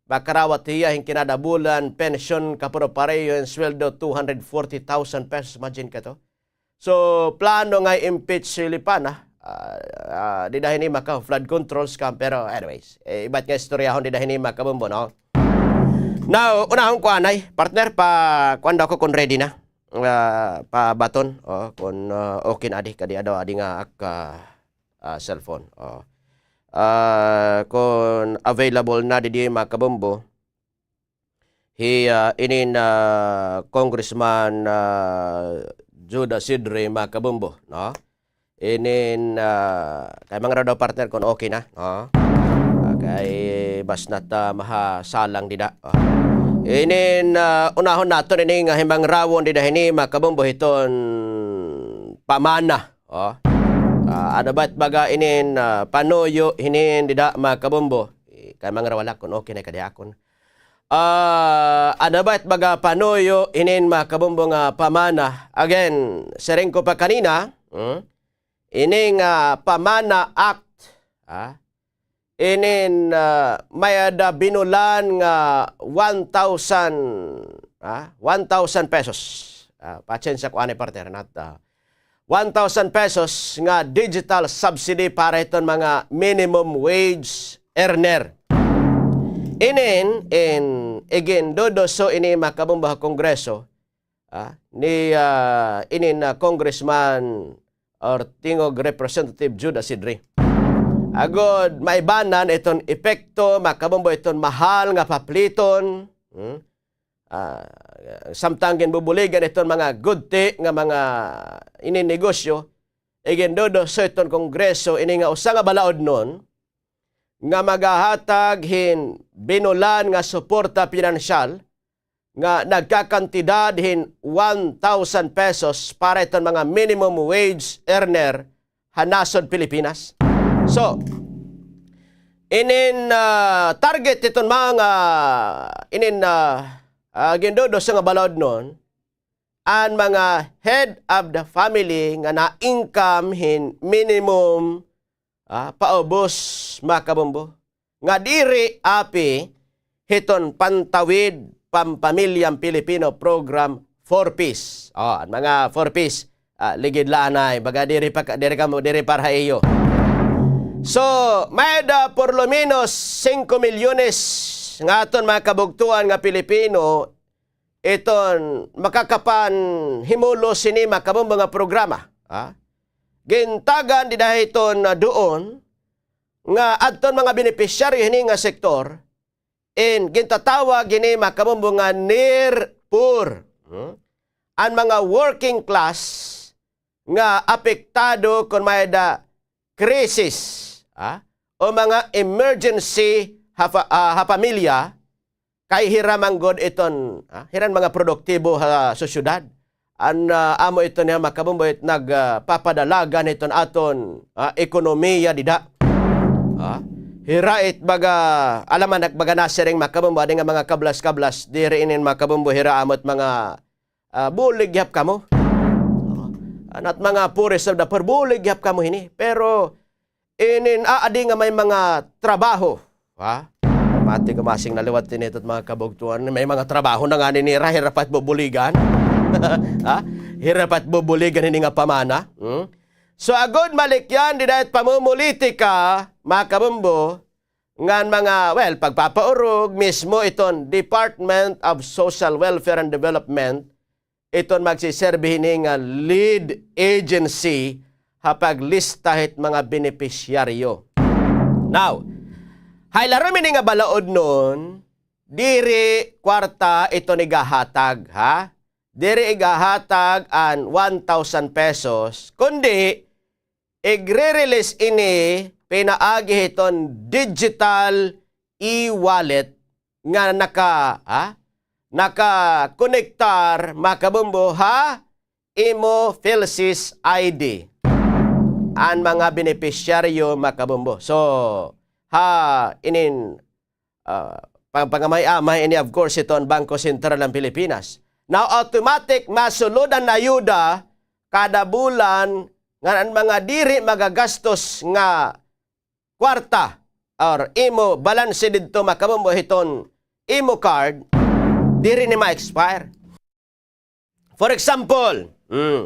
Makarawat hiya hin kinada bulan, pensyon, kapuro-pareho hin sweldo, two hundred forty thousand pesos. Imagine ka to. So, plano nga i-impeach si Lipana, ah, ah, dida hini maka flood control scam, pero anyways, eh, iba it nga istoryahon dida hini, mga kabombo, no? Now, unahon ko anay, partner, pa, kuan daw ko kon ready na. Ah, pa baton, o, kon, ah, okay na adi, kadi adaw adi nga ak, ah, ah, cellphone. O. Ah, kon available na didi, mga kabombo, hi, ah, inin, ah, Congressman, ah, Jude Asidre, mga kabombo, no? Inin, ah, kay mangraw daw, partner, kon okay na, no? Ah, kay bas na ta mahasalang dida. O. Inin, ah, unahon naton ini nga himangrawon dida hini, mga kabombo, hiton pamana. O. Ah, ano ba it baga inin, ah, panuyo hinin dida, mga kabombo? Eh, kay mangraw la kon okay na kadi akon. Ah, ano ba it baga panuyo hinin, mga kabombo, nga pamana? Again, siring ko pa kanina, hmm? Ini nga Pamana Act, ah, inin, ah, may-ada binulan nga one thousand, ah, one thousand pesos. Ah, patsensya ko anay, partner, not, ah, one thousand pesos nga digital subsidy para hiton mga minimum wage earner. Inin, in, iginduduso ini, mga kabombo, ha Kongreso, ah, ni, ah, inin, ah, Congressman or tingog Representative Jude Asidre. Agod maibanan iton epekto, mga kabombo, iton mahal nga papliton, hmm? Ah, samtang ginbubuligan iton mga gudti nga mga ininegosyo, iginduduso hiton Kongreso ini nga usa nga balaodnon nga magahatag hin binulan nga suporta pinansyal nga nagkakantidad hin one thousand pesos para iton mga minimum wage earner ha nasod Pilipinas. So, inin, ah, target hiton mga, inin, ah, ah, ginduduso nga balaodnon, an mga head of the family nga na-income hin minimum, ah, paubos, mga kabombo, nga diri api hiton Pantawid Pampamilyang Pilipino Program, four Ps. O, an mga four Ps, ah, ligid la anay, baga diri pa, diri kamo, diri para ha iyo. So, may-ada por lo menos singko milyones nga aton mga kabugtoan nga Pilipino iton makakapanhimulos hini, mga kabombo, nga programa, ha? Gintagan dida hiton, ah, duon nga adton mga benepisyaryo hini nga sektor, in gintatawag hini, mga kabombo, nga near poor. Hmm? An mga working class nga apektado kon may-ada krisis, ah, o mga emergency ha pa-, ah, ha pamilya, kay hira man gud iton, ah, hira an mga produktibo ha sosyedad. An, ah, amo iton nga makabumboy nag, ah, papadalagan hiton aton, ah, ekonomiya dida. Ah, hira it baga, alam man, baga nasiring makabumboy, adi nga mga kablas-kablas, diri inin makabumboy, hira amo it mga ah, bulig gihap kamo. Not mga poorest of the poor, bulig gihap kamo hini. Pero inin aadi nga may mga trabaho, ha? Mati ko masing naliwat ini hit mga kabugtuan. May mga trabaho na ngani nira, hira pa it bubuligan. Ha? Hira pa it bubuligan hini nga pamana. Hmm? So, agod malikyan dida it pamumulitika, mga kabumbo, ngan mga, well, pagpapaurog, mismo iton Department of Social Welfare and Development, iton magsiserbi hini nga lead agency ha paglista hit mga benepisyaryo. Now, ha ilarom hini nga balaod, diri kwarta iton igahatag, ha? Diri igahatag an one thousand pesos, kundi igre-release ini pinaagi hiton digital e-wallet nga naka, ha? Nakakonektar, mga kabumbo, ha imo PhilSys I D. An mga benepisyaryo, mga kabumbo. So, ha inin, ah, pang-, pangamay-amay ini, of course, iton Bangko Sentral ng Pilipinas. Now, automatic masulod an ayuda kada bulan ngan an mga diri magagastos nga kwarta or imo balanse didto, mga kabumbo, hiton imo card, diri ni ma-expire. For example, mm,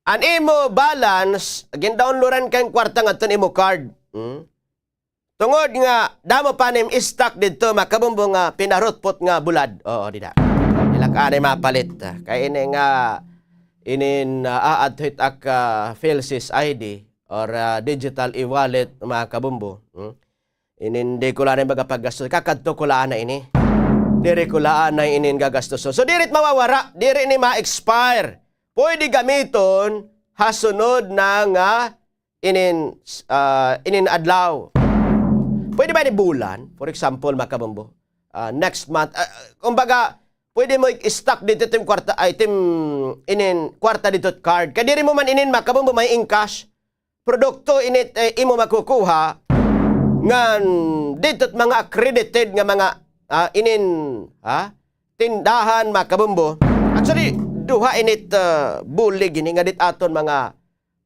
an imo balance, gin-downloadan ka hin kwarta ngadto han imo card. Mm. Tungod nga damo pa nim stock didto, mga kabumbo, nga pinarutpot nga bulad. Oo, dida. Diri la ka anay mapalit. Kay ini nga, inin, ah, aadto hit ak, ah, PhilSys I D or, ah, digital e-wallet, mga kabumbo. Hmm? Inin diri ko la anay magapaggastos. Kakadto ko la anay ini. Diri ko la anay inin gagastoson. So, diri it mawawara. Diri ini ma-expire. Pwede gamiton ha sunod na nga inin, ah, inin adlaw. Pwede ba ini bulan? For example, mga kabumbo, ah, next month. Ah, kumbaga, pwede mo i-stock didto it im kwarta, ay, it im inin kwarta didto it card. Kay diri mo man inin, mga kabumbo, ma-encash. Produkto ini it, eh, imo makukuha ngan didto it mga accredited nga mga, ah, inin, ha, tindahan, mga kabumbo. Actually, duha ini it, ah, bulig ini nga didto aton mga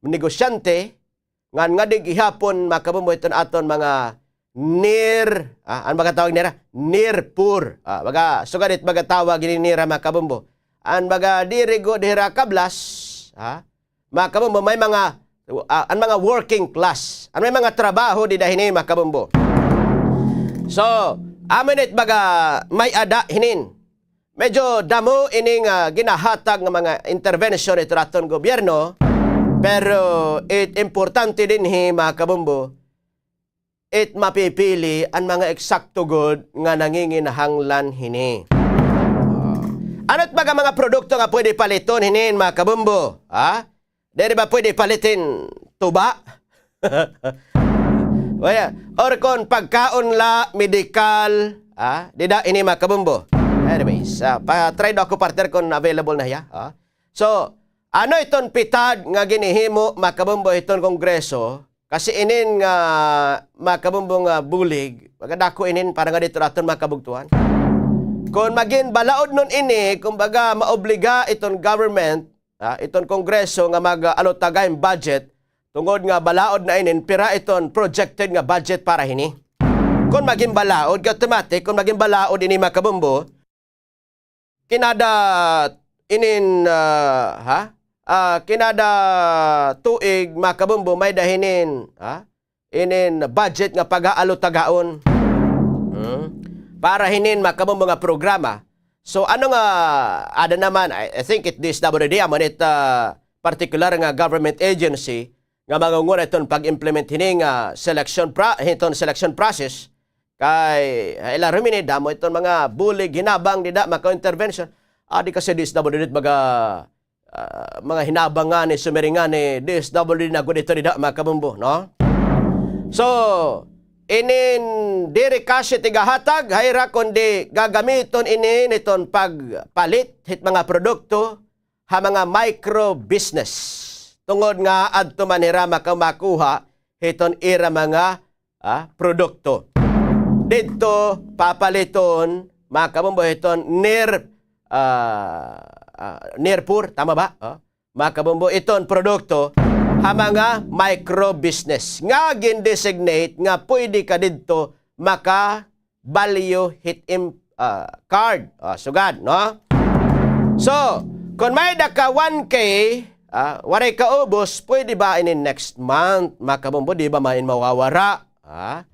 negosyante, ngan ngadi gihapon, mga kabumbo, iton aton mga near, ah, ano ba nga tawag nira? Near poor. Ah, baga, sugad it baga tawag ini nira, mga kabumbo. An baga diri gud hira kablas, ha? Mga kabumbo, may mga, ah, an mga working class. An may mga trabaho dida hini, mga kabumbo. So, amo ini it baga may-ada hinin. Medyo damo ini nga ginahatag nga mga intervention iton aton gobyerno, pero it importante dinhi, mga kabumbo, it mapipili an mga eksakto gud nga nanginginahanglan hini. Ah. Ano it mga, mga produkto nga pwede paliton hinin, mga kabumbo? Ha? Diri ba pwede palit hin tuba? Wala. Or kon pagkaon la, medikal, ah, dida ini, mga kabumbo. Anyways, ah, pa-try daw ako, partner, kon available na hiya, ah. So, ano iton pitad nga ginhihimo, mga kabumbo, hiton Kongreso? Kasi inin nga, mga kabumbo, nga bulig, baga dako inin para nga didto ha aton mga kabugtoan. Kon magin balaodnon ini, kumbaga, maobliga iton government, ha, iton Kongreso nga mag-alutaga hin budget, tungod nga balaod na inin, pira iton projected nga budget para hini. Kon magin balaod, kay automatic, kon magin balaod ini, mga kabumbo, kinada inin, ah, ha? Ah, kinada tuig, mga kabumbo, may-ada hinin, ha? Inin budget nga pag-aalutagaon. Hmm? Para hinin, mga kabumbo, nga programa. So, ano nga, ada naman, I, I think it D S W D, amo nit, ah, particular nga government agency nga mangunguna hiton pag-implement hini nga selection pro-, hiton selection process. Kay, ha ilarom hini, damo iton mga bulig, hinabang dida, mga intervention. Adi kasi D S W D it baga, ah, mga hinabang ngani, sumiring ngani, D S W D na gud ito dida, mga kabumbo, no? So, inin diri cash it igahatag ha ira, kundi gagamiton ini hiton pagpalit hit mga produkto ha mga micro business. Tungod nga adto man hira makamakuha hiton ira mga, ah, produkto. Didto papaliton, mga kabumbo, hiton near, ah, ah, near poor, tama ba? Oh. mga kabombo, iton produkto ha mga micro business nga gin-designate nga pwede ka didto maka-value hit im-, ah, card. Ah, sugad, no? So, kon may-ada ka one K, ah, waray ka ubos, pwede ba ini next month, mga kabombo? Di ba may mawawara? Ah?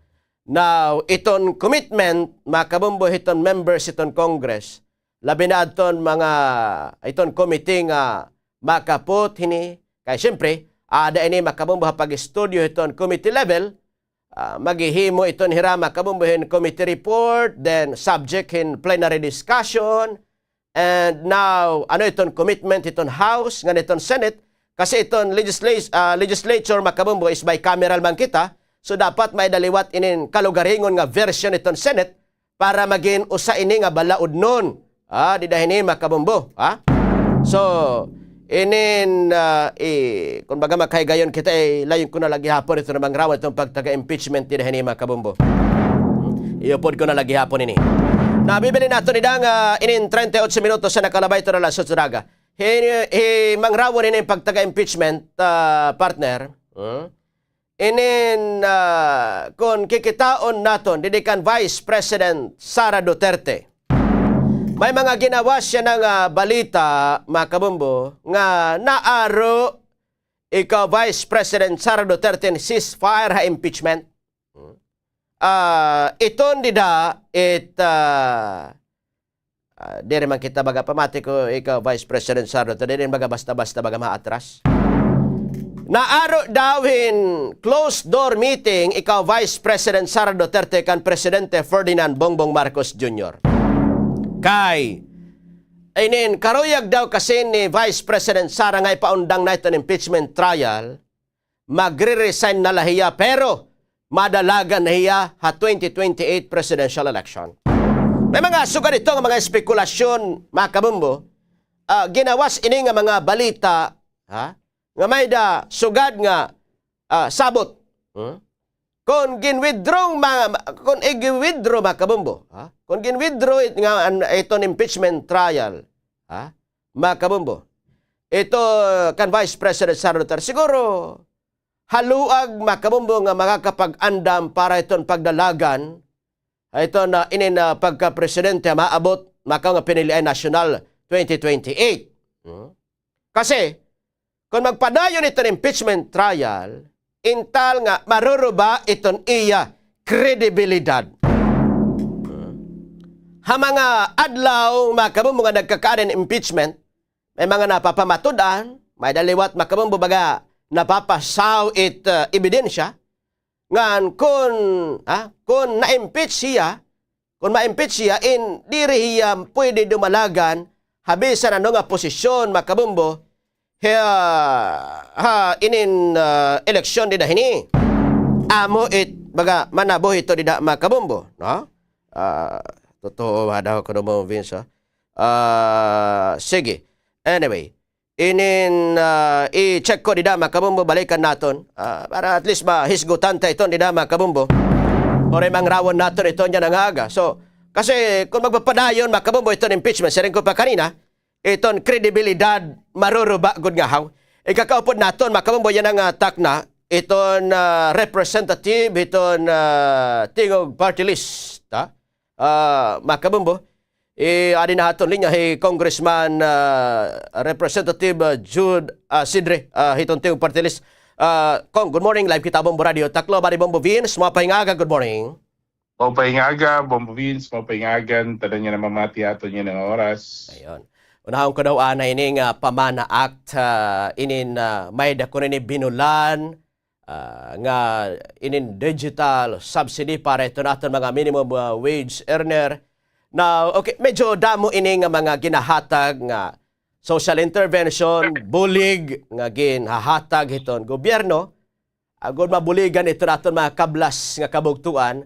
Now, iton commitment, mga kabombo, hiton members hiton Congress, labi na adton mga, iton committee nga makaput hini, kay siyempre, ada ini, mga kabombo, ha pag-estudyo hiton committee level, ah, maghihimo iton hira, mga kabombo, hin committee report, then subject hin plenary discussion, and now, ano iton commitment hiton House, ngan hiton Senate, kasi iton legisla-, ah, legislature, mga kabombo, is bicameral man kita, so dapat may-ada liwat inin kalugaringon nga version hiton Senate, para magin usa ini nga balaudnon. Ah, dida hini, mga kabombo, ha? So, inin, ah, i-, kon baga makahigayon kita, eh, layon ko na la gihapon iton mangrawon iton pagtaga-impeachment dida hini, mga kabombo. Iupod ko na la gihapon ini. Nabibilin naton dida nga inin treinta y ocho minutos na nakalabay iton alas otso dida. Hi, hi, mangrawon ini pagtaga-impeachment, ah, partner. Hmm? Inin, ah, kon kikitaon naton, didi kan Vice President Sara Duterte. May mga ginawas yana nga balita, mga kabombo, nga naaro ikaw Vice President Sara Duterte hin ceasefire ha impeachment. Ah, iton dida, it, ah, Ah, diri man kita baga pamati ko ikaw, Vice President Sara Duterte, diri baga basta-basta baga maatras. Naaro daw hin closed door meeting ikaw, Vice President Sara Duterte, kan Presidente Ferdinand Bongbong Marcos Junior. Kay, inin, karuyag daw kasi ni Vice President Sara nga ipaundang na iton impeachment trial, magre-resign na la hiya, pero madalagan na hiya ha twenty twenty-eight presidential election. May mga sugad ito nga mga espekulasyon, mga kabombo, ah, ginawas ini nga mga balita, ha? Nga may-ada sugad nga, ah, sabot. Hmm? Kon gin-withdraw, ma-, ma-, kon igi-withdraw, mga kabombo, ha? Kon gin-withdraw it-, nga an-, iton impeachment trial, ha? Mga kabombo. Ito, kan Vice President Sara Duterte. Siguro, haluag, mga kabombo, nga makakapag-andam para iton pagdalagan, iton, ah, inin, ah, pagkapresidente maabot, maka nga pinilian nasyonal twenty twenty-eight. Hmm? Kasi, kon magpadayon iton impeachment trial, intal nga maruruba iton iya kredibilidad. Ha mga adlaw, mga kabombo, nga nagkakaada hin impeachment, may mga napapamatud-an, may-ada liwat, mga kabombo, baga napapasaw it, uh, ebidensya, ngan kon, ha, kon na-impeach hiya, kon ma-impeach hiya, in diri hiya pwede dumalagan ha bisan ano nga posisyon, mga kabombo, ha, ha inin, ah, eleksyon dida hini. Amo it, baga, manabuhi ito dida, mga kabombo, no? Ah, totoo ba daw kuno mo, Vince, ha? Ah, sige. Anyway, inin, ah, i-check ko dida, mga kabombo, balikan naton. Ah, para at least mahisgutan ta iton dida, mga kabombo. Waray mangrawon naton iton yana nga aga. So, kasi kon magpapadayon, mga kabombo, iton impeachment, siring ko pa kanina, iton kredibilidad maruruba gud ngahaw. Ikakaupod naton, mga kabombo, yana nga, ah, takna, iton, ah, representative, iton, ah, Tingog Party List, ha? Ah, mga kabombo, i-, adi na ha aton linya hi Congressman, ah, Representative, ah, Jude, ah, Sidre, ah, hiton Tingog Party List. Ah, Cong, good morning. Live kita Bombo Radio Tacloban, Bombo Vince. Maupay nga aga, good morning. Maupay nga aga, Bombo Vince, maupay nga aga, tanan nga namamati ha aton yana nga oras. Ayun. Unahon ko daw anay ini nga PAMANA Act, ah, inin, ah, may-ada kuno ini binulan, ah, nga inin digital subsidy para iton aton mga minimum, ah, wage earner. Now, okay, medyo damo ini nga mga ginahatag nga social intervention, bulig nga ginhahatag hiton gobyerno. Agod mabuligan iton aton mga kablas nga kabugtoan.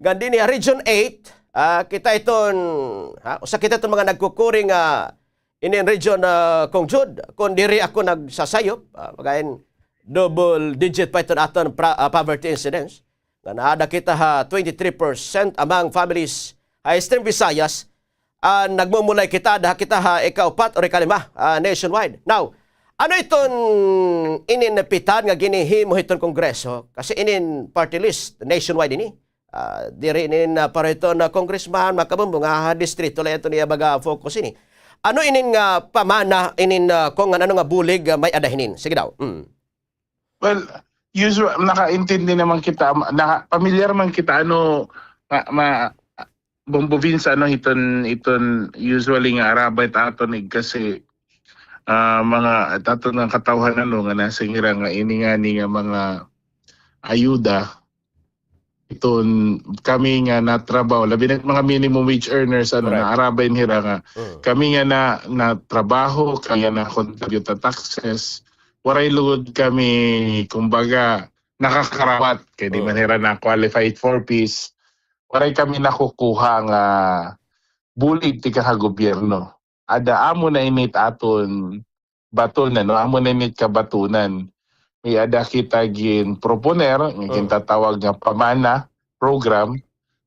Ngan dinhi ha Region eight, ah, kita iton, ha, usa kita iton mga nagkukuri nga inin region, ah, Cong Jude, kon diri ako nagsasayop, ah, pagain double digit pa iton aton pra-, ah, poverty incidence. Nga naada kita ha twenty-three percent among families ha Eastern Visayas, ah, nagmumulay kita, daha kita ha ikaupat or ikalima, ah, nationwide. Now, Ano iton inin pitan nga ginhimo hiton Kongreso? Kasi inin party list, nationwide ini. Ah, diri inin, ah, para hiton, ah, congressman, mga kabombo nga, ah, distrito la iton iya baga focus ini. Ano inin nga pamana inin, ah, kon ano nga bulig, ah, may-ada hinin? Sige daw. Mm. Well, usual, nakaintindi naman kita, naka-, pamilyar man kita, ano, ma-, ma-, Bombo Vince, ano, iton, iton usually nga arabay ta aton, eh, kasi, ah, mga, aton nga katawhan, ano, nga nasiring hira nga ini ngani nga mga ayuda, iton kami nga natrabaho, labi na mga minimum wage earners, ano, correct, naarabay hira nga, mm, kami nga na, natrabaho, kami nga na-contribute ha taxes, waray lugod kami, kumbaga, nakakarawat, kay di man, mm, hira na-qualified for peace, waray kami nakukuha nga bulig tikang ha gobyerno. Ada, amo na ini it aton baton, ano, amo na ini it kabatonan. May-ada kita ginproponer, nga, mm, gintatawag nga pamana program,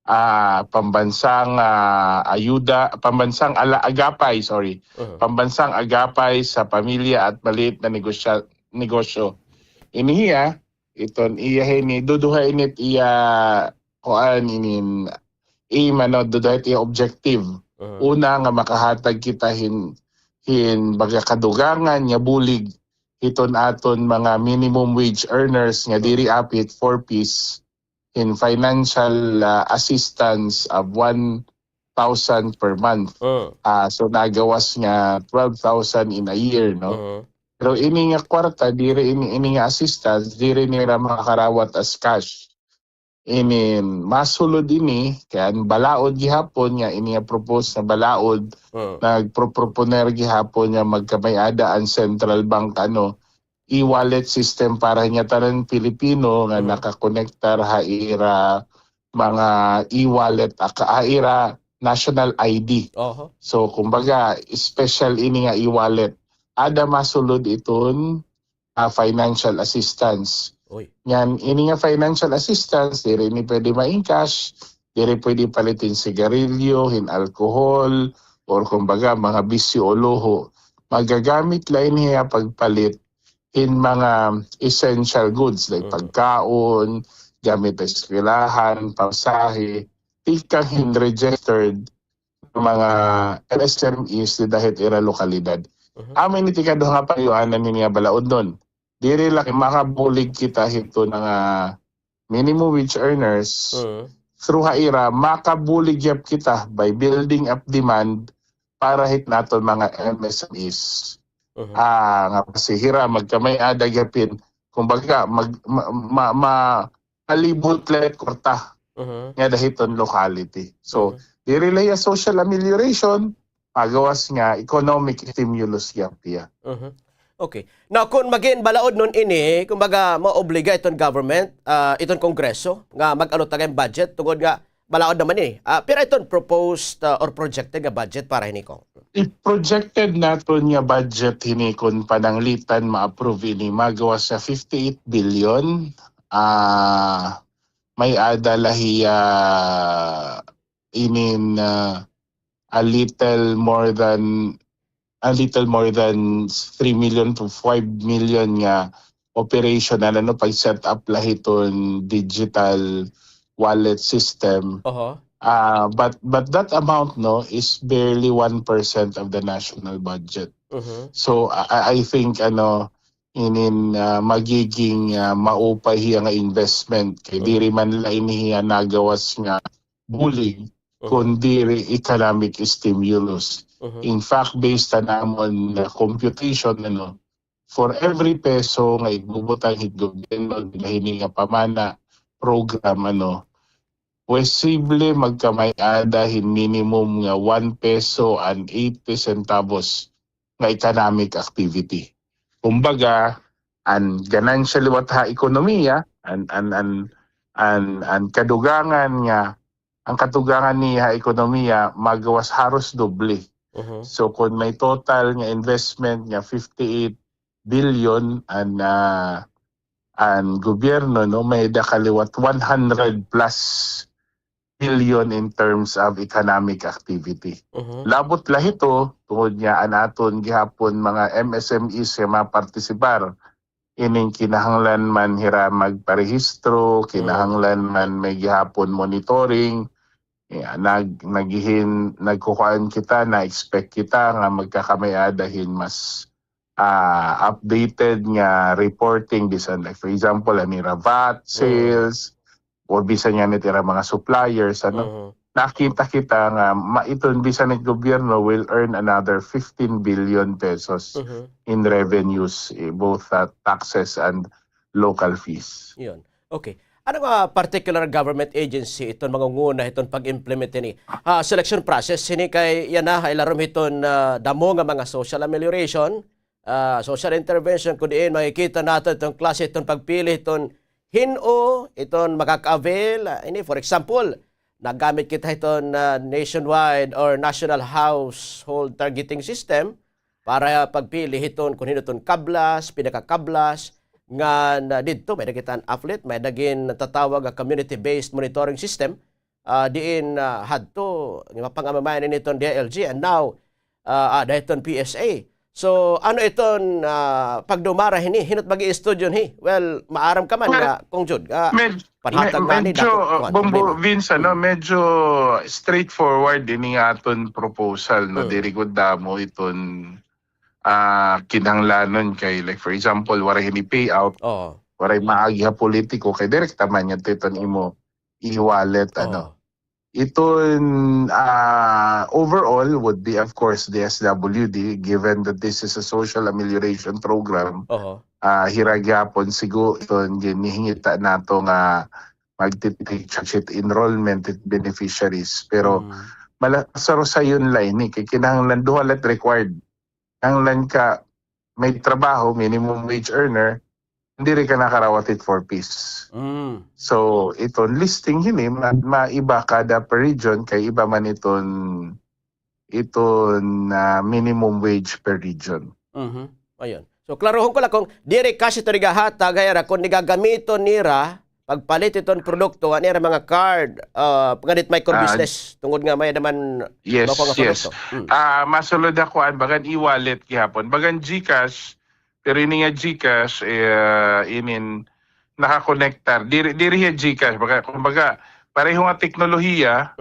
ah, pambansang, ah, ayuda, pambansang ala-, agapay, sorry. Mhm. Pambansang agapay sa pamilya at maliit na negosya-, negosyo. Ini hiya, iton iya hini, duduha ini it iya, kuan, inin, aim, ano, duduha it iya objective. Mhm. Una, nga makahatag kita hin, hin baga kadugangan nga bulig hiton aton mga minimum wage earners nga, mhm, diri apit four Ps, hin financial, ah, assistance of one thousand per month. Mm. Ah, so, nagawas nga twelve thousand in a year, no? Mhm. Pero ini nga kwarta, diri ini, ini nga assistance, diri nira makakarawat as cash. Ini, masulod ini, kay an balaod gihapon nga, ini nga propose nga balaod, mm, nagproproponer gihapon nga magkamay-ada an central bank, ano, e-wallet system para ngatanan Pilipino nga, mm, nakakonektar ha ira mga e-wallet, aka-, ha ira national I D. Oho. So, kumbaga, special ini nga e-wallet. Ada masulod iton, ah, financial assistance. Uy. Ngan, ini nga financial assistance, diri ini pwede ma-encash, diri pwede palit hin sigarilyo, hin alcohol, or kumbaga, mga bisyo o luho. Magagamit la ini ha pagpalit hin mga essential goods, like, mhm, pagkaon, gamit ha eskwelahan, pamasahe, tikang hin registered nga mga M S M Es dida hit ira lokalidad. Mhm. Amo ini it ikaduha nga pahayuanan hini nga balaodnon. Diri la kay makabulig kita hito nga minimum wage earners, mhm, through ha ira, makabulig gihap kita by building up demand para hit naton mga M S M Es. Mhm. Ah, nga basi hira magkamay-ada gihap hin, kumbaga, mag-, ma-, ma-, ma-, palibot la it kwarta, mhm, ngada hiton locality. So, mhm, diri la hiya social amelioration, magawas nga economic stimulus gihap hiya. Mhm. Okay. Now, kon magin balaodnon ini, kumbaga, maobliga iton government, ah, iton Kongreso, nga mag-ano ta hin budget, tungod nga balaod naman ini. Ah, pira iton proposed, ah, or projected nga budget para hini, Kong? If projected naton nga budget hini kon pananglitan ma-approve ini, magawas sa fifty-eight billion, ah, may-ada la hiya inin, ah, a little more than, a little more than three million to five million nga operation, ano, pag-set up la hiton digital wallet system. Oho. Ah, but, but that amount, no, is barely one percent of the national budget. Mhm. So, I, I think, ano, inin, ah, magiging, ah, maupay hiya nga investment. Kay, mhm, diri man la ini hiya nagawas nga bulig, mhm, kon diri economic stimulus. Mhm. In fact, based ha amon nga computation, ano, for every peso nga igbubutang hit gobyerno dida hini nga pamana program, ano, posible magkamay-ada hin minimum nga one peso and eighty centavos nga economic activity. Kumbaga, an ganansya liwat ha ekonomiya, an, an, an, an, an kadugangan nga, an kadugangan niya ha ekonomiya, magawas haros doble. Mhm. So, kon may total nga investment nga fifty-eight billion an, ah, an gobyerno, no, may-ada ka liwat one hundred plus billion in terms of economic activity. Mhm. Labot la hito, tungod nga an aton gihapon mga M S M Es nga mapartisipar, ining kinahanglan man hira magparehistro, kinahanglan man may gihapon monitoring. Yeah, nag-, naghihin-, nagkukuan kita, na-expect kita nga magkakamay-ada hin mas, ah, updated nga reporting, bisan, like, for example, an ira vat, sales, or bisan yana it ira mga suppliers, ano. Mhm. Nakita kita nga ma-, iton bisan it gobyerno will earn another fifteen billion pesos in revenues, eh, both, ah, taxes and local fees. Yun. Okay. Ano nga particular government agency iton mangunguna hiton pag-implement hini? Ah, selection process hini kay yana ha ilarom hiton, ah, damo nga mga social amelioration, ah, social intervention, kun diin makikita naton iton klase hiton pagpili hiton hin-o iton makaka-avail, ah, ini, for example, nagamit kita hiton, ah, nationwide or national household targeting system para pagpili hiton kun hin-o iton kablas, pinakakablas, ngan didto may-ada kita an AFLIT, may-ada gintatawag nga community-based monitoring system, ah, diin, ah, hadto, nga mapang-amay-amay ini hiton D I L G, and now, ah, ah, dida hiton P S A. So, ano iton, ah, pagdumara hini, hin-o it mag-i-study hini? Well, maaram ka man nga, Kong Jude, nga, panhatag ngani, medyo, dako, ah, kuan, Bombo problema. Vince, ano, medyo straightforward ini nga aton proposal, no? Diri gud damo iton, ah, kinahanglanon kay, like, for example, waray hini payout, waray maagi ha politiko, kay direkta man ngadto iton imo e-wallet, ano. Iton, ah, overall would be, of course, D S W D, given that this is a social amelioration program. Ah, hira gihapon siguro iton ginhihingita nato nga magti-take charge it enrollment, it beneficiaries. Pero mala-, sarusayon la ini, kay kinahanglan duha la it required. Kinahanglan ka may trabaho, minimum wage earner, diri ka nakarawat it four Ps. So, iton listing hini, ma-, maiba kada per region, kay iba man iton, iton, ah, minimum wage per region. Mhm. Ayun. So, klarohon ko la, Kong, diri cash ito igahatag ha ira, kundi gagamiton nira pagpalit iton produkto, an ira mga card, ah, ngan it microbusiness, tungod nga may-ada man makuha nga produkto. Ah, masulod ako an bagan e-wallet gihapon. Bagan GCash, pero ini nga GCash, eh, inin nakakonektar. Diri, diri hiya GCash. Baga, kumbaga, pareho nga teknolohiya,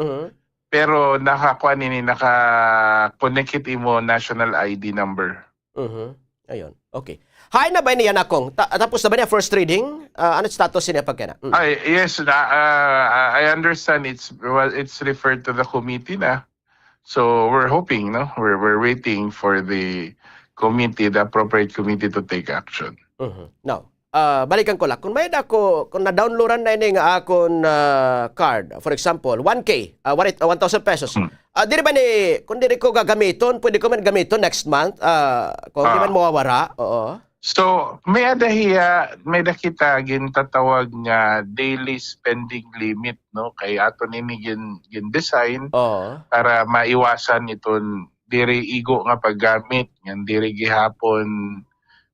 pero nakakuan ini, naka-connect it imo national I D number. Mhm. Ayun. Okay. Hain na ba ini yana, Kong? Ta-, tapos na ba niya first reading? Ah, ano status niya pagkana? Mm. Ay, yes, na, ah, I understand it's, well, it's referred to the committee na. So we're hoping, no? We're, we're waiting for the committee, the appropriate committee to take action. Mhm. Now, ah, balikan ko la. Kun may-ada ko, kun na-downloadan na ini nga akon, ah, card, for example, one K, ah, one, ah, one thousand pesos. Ah, diri ba ni, kun diri ko gagamiton, pwede ko man gamiton next month? Ah, kung di man mawawara, oo. So, may-ada hiya, may-ada kita gintatawag nga daily spending limit, no? Kay aton ini gin-, gin-design para maiwasan iton diri igo nga paggamit, ngan diri gihapon,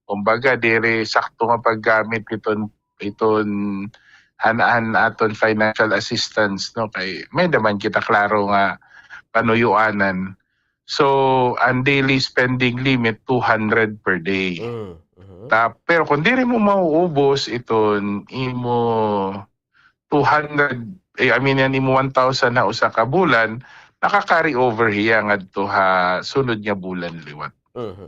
kumbaga, diri sakto nga paggamit iton, iton han, han aton financial assistance, no? Kay may-ada man kita klaro nga panuyoanan. So, an daily spending limit, two hundred per day. Mm, mhm. Ta-, pero kung diri mo mauubos iton imo two hundred, eh, I mean, an imo one thousand ha usa ka bulan, naka-carry over hiya ngadto ha sunod nga bulan liwat. Mhm.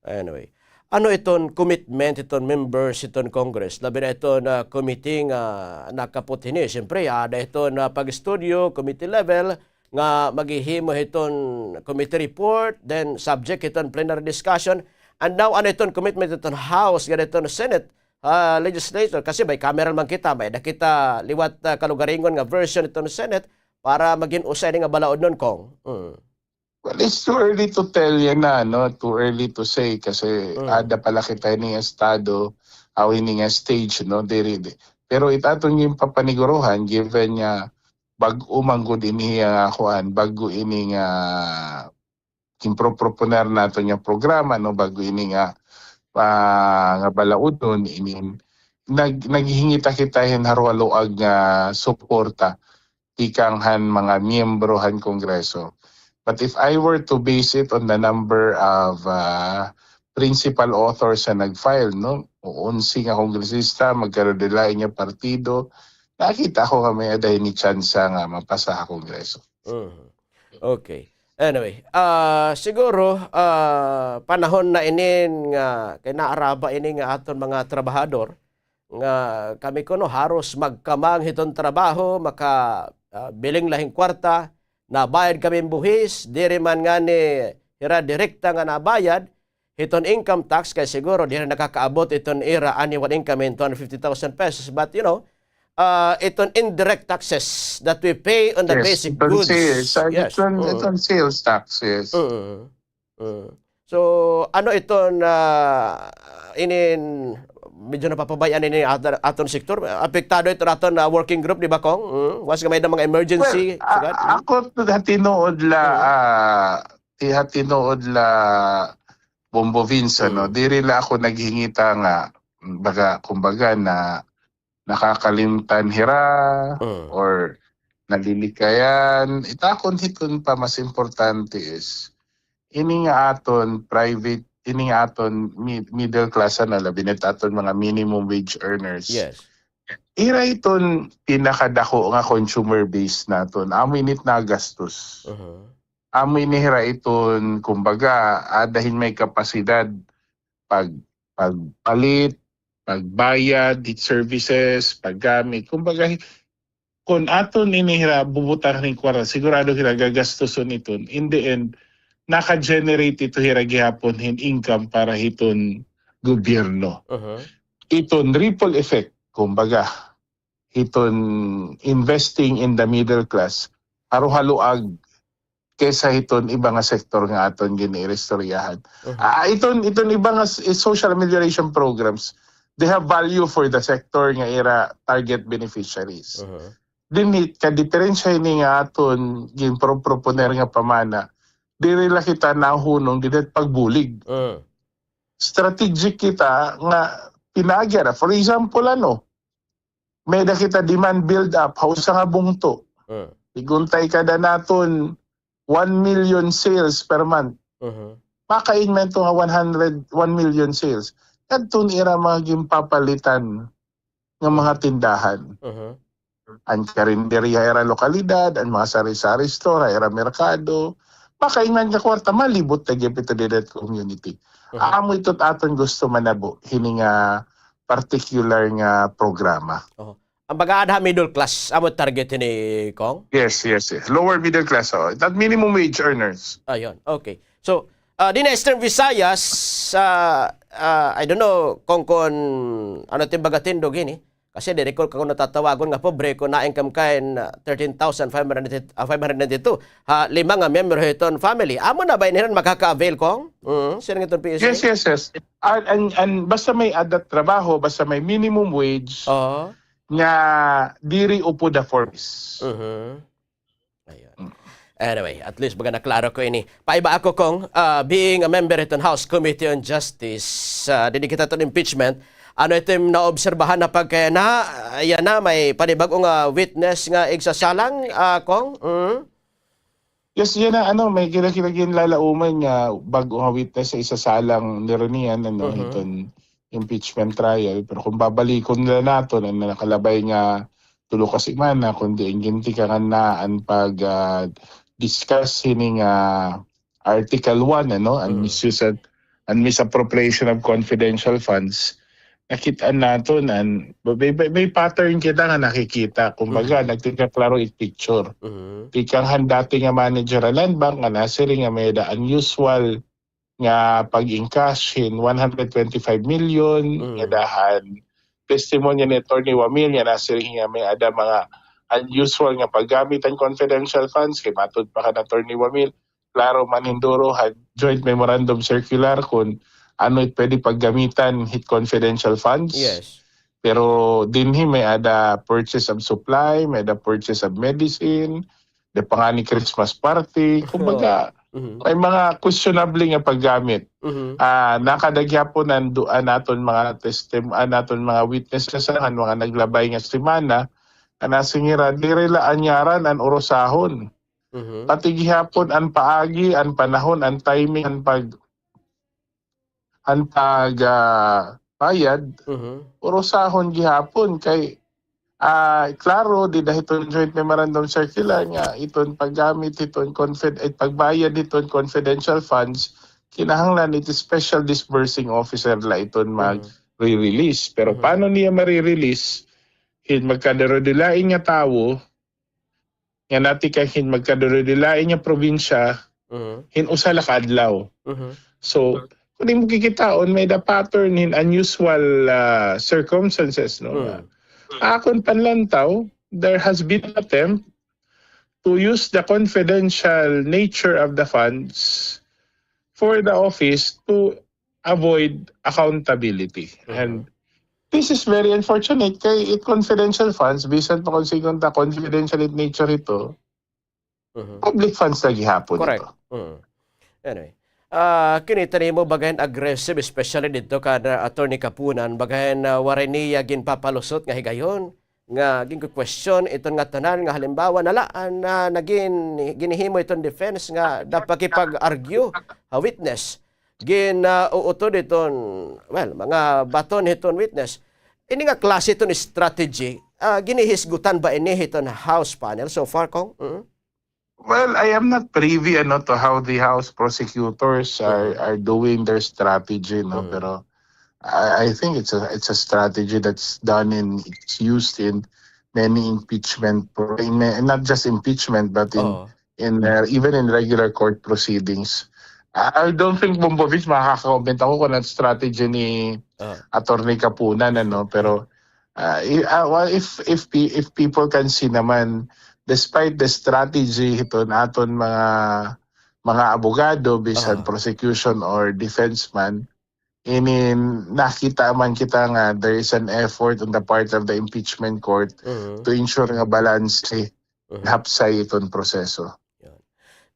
Anyway, ano iton commitment iton members iton Congress, labi na iton, ah, committee nga nakapot hini? Siyempre, aada iton, ah, pag-estudyo, committee level, nga maghihimo hiton committee report, then subject hiton plenary discussion. And now, ano iton commitment hiton House, gad hiton Senate, ah, legislature? Kasi bicameral man kita, may-ada kita liwat, ah, kalugaringon nga version hiton Senate para magin-usa ini nga balaod non, Kong. Mm. Well, it's too early to tell yana, no? Too early to say kasi aada pa la kita ini nga estado, aw ini nga stage, no? Diri, di-, pero it aton ginpapaniguruhan, given nga bag-o man gud ini nga kuan, bag-o ini nga ginproproponer naton nga programa, no? Bag-o ini nga, ah, nga balaodnon, ini nag-, naghihingita kita hin haroharoag nga suporta. tikang han mga miyembro han Kongreso. But if I were to base it on the number of, ah, principal authors na nag-file, no? O onse nga kongresista, magkarelain nga partido, nakita ko nga may-ada hini tsansa nga mapasa ha Kongreso. Mhm. Okay. Anyway, ah, siguro, ah, panahon na inin nga kay naaraba ini nga aton mga trabahador, nga kami kuno haros magkamang hiton trabaho, maka, ah, biling la hin kwarta, nabayad kami hin buhis, diri man ngani hira direkta nga nabayad hiton income tax, kay siguro diri nakakaabot iton ira annual income hin two hundred fifty thousand pesos. But, you know, ah, iton indirect taxes that we pay on the basic goods. Yes, iton sales, ah, iton, iton sales tax, yes. Mm. Mm. So, ano iton, ah, inin medyo napapabay-an ini aton, aton sektor? Apektado iton aton, ah, working group, di ba, Kong? Mm. Once nga may-ada mga emergency, well, a-, sugad? Mm. Ako, ha tinuod la, mm, ah, ti-, ha tinuod la, Bombo Vince, ano, mm, diri la ako naghingita nga, baga, kumbaga, na nakakalimtan hira, mm, or nalilikayan. It akon hiton pa mas importante is, ini nga aton private, ini nga aton mi-, middle class, ano, labi na it aton mga minimum wage earners. Yes. Ira iton pinakadako nga consumer base naton. Amo ini it nagastos. Uh-huh. Amo ini hira iton, kumbaga, ada hin may kapasidad pag-, pagpalit, pagbayad, it services, paggamit. Kumbaga, hi-, kon aton ini hira bubutangan hin kwarta, sigurado hira gagastuson iton. In the end, naka-generate ito hira gihapon hin income para hiton gobyerno. Uh-huh. Iton ripple effect, kumbaga, hiton investing in the middle class, haro ha luag kaysa hiton iba nga sektor nga aton gin-iiristoryahan. Mhm. Ah, iton, iton iba nga s-, social amelioration programs, they have value for the sector nga ira target beneficiaries. Mhm. Dinhi, kadiperensya hini nga aton ginproproponer nga pamana, diri la kita nahunong dinhi pagbulig. Mhm. Strategic kita nga pinaagi ra. For example, ano, may-ada kita demand build up ha usa nga bungto. Mm. Ig-unta ikada naton one million sales per month. Mhm. Makain man ito nga one hundred, one million sales. Kadto an ira mga ginpapalitan nga mga tindahan. Mhm. An karinderya ha ira lokalidad, an mga sari-sari store ha ira merkado. Makain man nga kwarta, malibot na gihap ito dida ha community. Mhm. Amo ito it aton gusto manabo hini nga particular nga programa. Oho. An pag-aada ha middle class, amo target hini, Kong? Yes, yes, yes. Lower middle class, oh. That minimum wage earners. Ayun, okay. So, ah, dinhi ha Eastern Visayas, ah, ah, I don't know kung, kung ano it im baga tindog hini. Kasi diri ko kuno tatawagon nga pobre kon na-income ka hin, ah, thirteen thousand five hundred, ah, five hundred ninety-two. Ha, lima nga miyembro hiton family. Amo na ba ini hiran makaka-avail, Kong? Mm, siring hiton P S A? Yes, yes, yes. An, an, an, basta may-ada trabaho, basta may minimum wage, oo, nga diri upod ha form S. Mhm. Ayun. Mm. Anyway, at least baga naklaro ko ini. Paiba ako, Kong, ah, being a member hiton House Committee on Justice, ah, dinhi kita hiton impeachment, ano it im naobserbahan na pagkayana, ah, yana, may panibag-o nga witness nga igsasalang, ah, Kong? Mm? Yes, yana, ano, may gina-, gina-, ginlalauman nga bag-o nga witness nga isasalang nira niyan, ano, mhm, hiton impeachment trial. Pero kon babalikon la naton, an nakalabay nga tulo ka semana, kon diin gintikangan na an pag, ah, discuss hini nga Article one, ano, an, mm, misuse of, an misappropriation of confidential funds, nakit-an naton an, may, may, may pattern kita nga nakikita. Kumbaga, mm, nagtikaklaro it picture. Mm. Tikang han dati nga manager han Land Bank nga nasiring nga may-ada unusual nga pag-encash hin one hundred twenty-five million, mm, nga dahan. Testimonya ni Attorney Wamil nga nasiring nga may-ada mga unusual nga paggamit han confidential funds, kay matod pa kan Attorney Wamil, klaro man hin duro ha joint memorandum circular kon ano it pwede paggamitan hit confidential funds. Yes. Pero dinhi may-ada purchase of supply, may-ada purchase of medicine, the pa ngani Christmas party. Kumbaga, mhm, may mga questionable nga paggamit. Mhm. Ah, nakada gihapon an du-, an aton mga testim-, an aton mga witnesses han mga naglabay nga semana, An asing hira, diri la anyaran an urusahon. Mhm. Pati gihapon an paagi, an panahon, an timing, an pag-, an pag, ah, bayad, Mhm. urusahon gihapon kay, ah, klaro, dida hiton joint memorandum circular nga iton paggamit hiton confid-, eh, pagbayad hiton confidential funds, kinahanglan it special disbursing officer la iton Mhm. magre-release. Pero Mhm. paano niya mare-release? Hin magkadurodilain nga tawo, nga natikang hin magkadurodilain nga probinsya, Mhm. hin usa la ka adlaw. Mhm. So, kon imo kikitaon, may-ada pattern hin unusual, ah, circumstances, no? Mm. Akon panlantaw, there has been an attempt to use the confidential nature of the funds for the office to avoid accountability. Mhm. And this is very unfortunate kay it confidential funds, bisan pa kon siring ta confidential in nature ito, Mhm. public funds la gihapon Correct. ito. Mhm. Anyway. Ah, kinita nimo baga hin aggressive, especially didto kan Attorney Kapunan, baga hin, ah, waray niya ginpapalusot nga higayon. nga ginko-question iton ngatanan nga halimbawa na la, ah, na nagin-, ginhimo iton defense nga dapat pakipag-argue ha witness. Gin, ah, uutod iton, well, mga baton hiton witness. Ini nga klase iton strategy, ah, ginihisgutan ba ini hiton House panel so far, Kong? Mm? Well, I am not privy, ano, to how the House prosecutors are, Mhm. are doing their strategy, no? Mhm. Pero I, I think it's a, it's a strategy that's done in, it's used in many impeachment pro-, in ma-, not just impeachment, but in, Oo. in, uh, even in regular court proceedings. I, I don't think, Bombovich, makaka-comment ako kon ano strategy ni Ah. Attorney Kapunan, ano, pero Ah, i-, ah, well, if, if pe-, if people can see naman, despite the strategy hiton aton mga, mga abogado, bisan Aha. prosecution or defense man, inin nakita man kita nga there is an effort on the part of the impeachment court Mhm. to ensure nga balanse Mhm. hapsay iton proseso. Yun.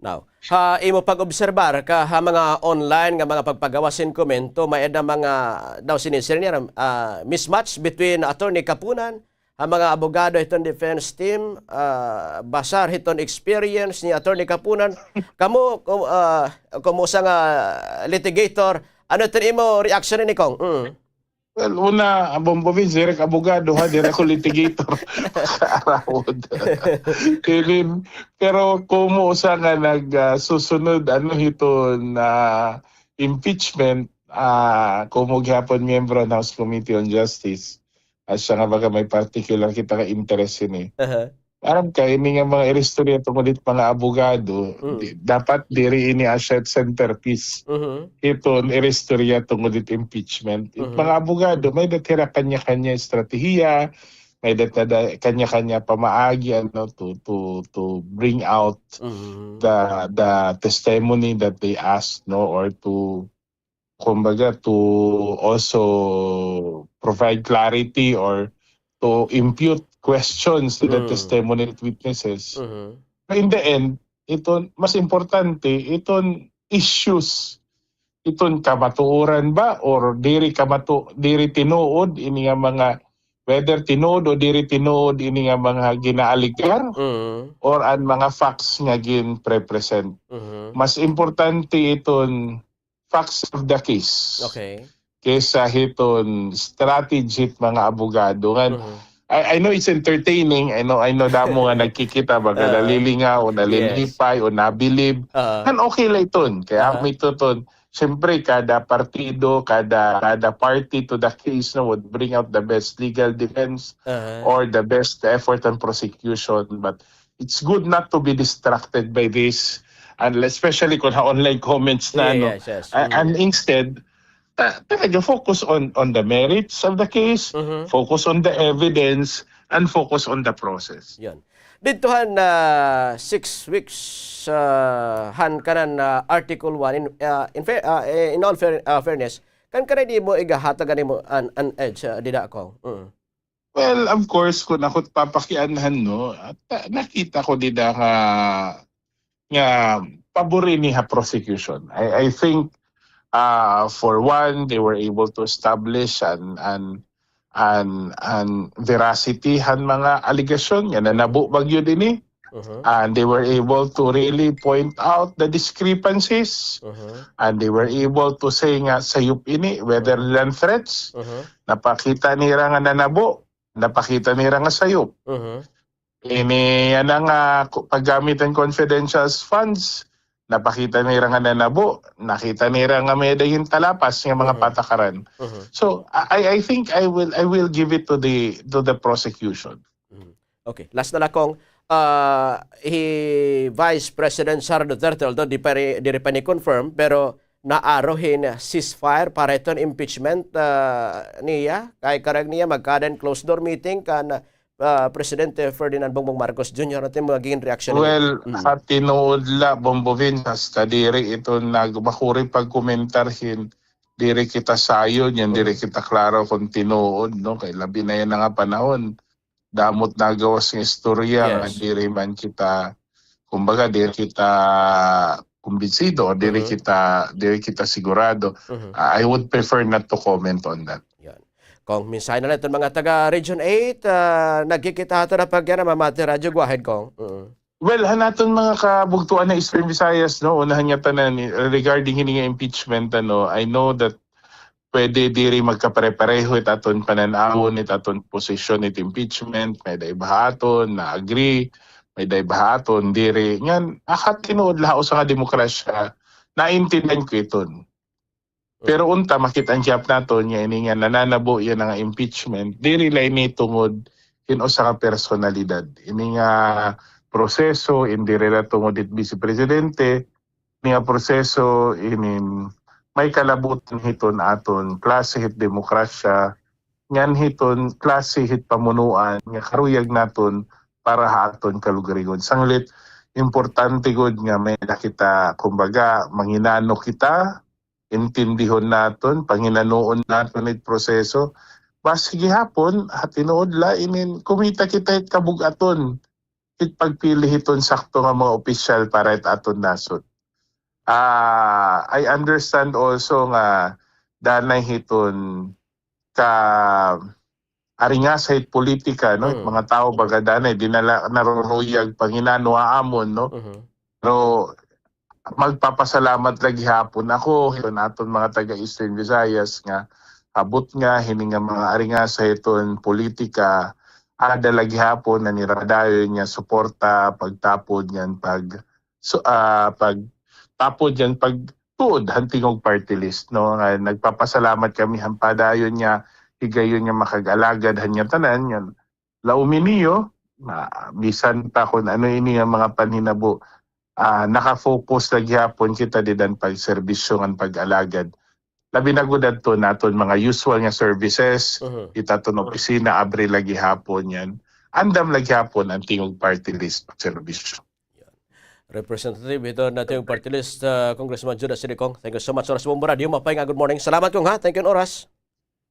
Now, ha imo pag-obserbar ka ha mga online nga mga pagpagawas hin komento, may-ada mga, daw sinisiring nira, ah, mismatch between Attorney Kapunan, ha mga abogado hiton defense team, ah, basar hiton experience ni Attorney Kapunan. Kamo, ku-, ah, kumusa nga litigator, ano iton imo reaction ini, Kong? Mm. Well, una, Bombovich, diri ak abogado, ha, diri ako litigator. Kaarawod. Inin, pero komo usa nga nag, ah, susunod, ano, hiton, ah, impeachment, ah, komo gihapon miyembro han House Committee on Justice. Asya nga baga may particular kita nga interest hini. Aha. Aram ka, ini nga mga iristorya tungod hit mga abogado, Mm. di, dapat diri ini asya it centerpiece. Mhm. Hiton iristorya tungod hit impeachment. It Mhm. mga abogado, may-ada hira kanya-kanya estratehiya, may-ada hira kanya-kanya pamaagi, ano, to, to, to bring out Mhm. the, the testimony that they ask, no, or to kumbaga, to also provide clarity or to impute questions to the Mm. testimony of witnesses. Mhm. But in the end, iton, mas importante, iton issues, iton kamatuoran ba or diri kamatu-, diri tinuod ini nga mga, whether tinuod o diri tinuod ini nga mga ginaalegar Mm. or an mga facts nga ginprepresent. Mhm. Mas importante iton facts of the case Okay. kaysa hiton strategy hit mga abogado. Ngan, Mhm. I, I know it's entertaining. I know, I know damo nga nagkikita, baga Ah. nalilingaw o Yes. nalinlipay o nabilib. Ah. Ngan okay la iton. Kay Aha. amo ito ton, siyempre, kada partido, kada, kada party to the case, no, would bring out the best legal defense Aha. or the best effort and prosecution. But it's good not to be distracted by this, and especially kon ha online comments na, Yeah, no? yes, yes. A-, Mm. and instead, ta-, talaga focus on, on the merits of the case, Mhm. focus on the evidence, and focus on the process. Yun. Didto han, ah, six weeks, ah, han kanan, ah, Article one, in, ah, in fair-, ah, eh, in all fair-, ah, fairness, kan kanan di mo igahatag an imo an, an edge, ah, dida, Kong. Mm. Well, of course, kon ako it papakianhan, no, at, ah, nakita ko dida nga, nga pabor ini ha prosecution. I, I think, ah, for one, they were able to establish an, an, an, an veracity han mga alegasyon nga nanabo ba gyud ini. Mhm. And they were able to really point out the discrepancies. Mhm. And they were able to say nga sayop ini, rather than threats. Mhm. Napakita nira nga nanabo, napakita nira nga sayop. Mhm. Ini yana nga ku-, paggamit hin confidential funds, napakita nira nga nanabo, nakita nira nga may-ada hin talapas nga mga Mhm. patakaran. Mhm. So, I, I think I will, I will give it to the, to the prosecution. Mhm. Okay, last na la, Cong. Ah, hi Vice President Sara Duterte, although di pa ri-, diri pa ini confirm, pero naaro hin ceasefire para hiton impeachment, ah, niya. Kay karuyag niya magkaada hin closed door meeting kan, ah, Presidente Ferdinand Bongbong Marcos Junior. Ano it im magigin reaksyon niya? Well, Mm. ha tinuod la, Bombo Vince, hasta diri ito nag-, makuri pagkomentar hin diri kita sayon, yan diri Mm. kita klaro kon tinuod, no? Kay labi na yana nga panahon, damo it nagawas nga istorya nga Yes. diri man kita, kumbaga, diri kita kumbinsido, diri Mhm. kita, diri kita sigurado. Mhm. Ah, I would prefer not to comment on that. Yan. Cong, mensahe na la iton mga taga Region eight, ah, nagkikita ha aton ha pagyan, Mamati Radyo, go ahead, Cong. Mm. Well, han aton mga kabugtoan ha Eastern Visayas, no, unahan nga tanan, eh, regarding hini nga impeachment, ano, I know that pwede diri magkapare-pareho it aton panan-awon, it aton posisyon, it impeachment, may-ada iba ha aton na-agree, may-ada iba ha aton diri. Ngan, ha tinuod la ha usa nga demokrasya, naintindihan ko iton. Pero unta, makit-an gihap naton nga ini nga nananabo yana nga impeachment, diri la ini tungod hin usa nga personalidad. Ini nga proseso, in diri la tungod hit Vice Presidente, ini nga proseso, ini may kalabutan hiton aton klase hit demokrasya, ngan hiton klase hit pamunuan nga karuyag naton para ha aton kalugaringon. Sanglit, importante gud nga may-ada kita, kumbaga, manginano kita, intindihon naton, panginanuon naton it proseso. Basi gihapon, ha tinuod la, inin, kumita kita it kabug-aton, it pagpili hiton sakto nga mga opisyal para it aton nasod. Ah, I understand also nga danay hiton ka aringasa hit politika, no? It Mm. mga tawo baga danay, di na la naruruyag panginano ha amon, no? Mhm. Pero magpapasalamat la gihapon ako, hiton aton mga taga Eastern Visayas nga abot nga hini nga mga aringasa hiton politika, ada la gihapon an ira dayon nga suporta, pagtapod ngan pag-, so, ah, pagtapod ngan pag- tuod han Tingog Party List, no, nga nagpapasalamat kami han padayon nga higayon nga makag-alagad han ngatanan, nga laumi niyo, ah, bisan pa kon ano ini nga mga panhinabo, ah, naka-focus la gihapon kita dida han pagserbisyo ngan pag-alagad. Labi na gud adto naton mga usual nga services, Mhm. it aton opisina, abri la gihapon yan. Andam la gihapon an Tingog Party List pagserbisyo. Yan. Representative hiton Tingog Party List, ah, Congressman Jude Asidre, Cong. Thank you so much sa oras, Bombo Radyo. Maupay nga good morning. Salamat, Cong, ha. Thank you an oras.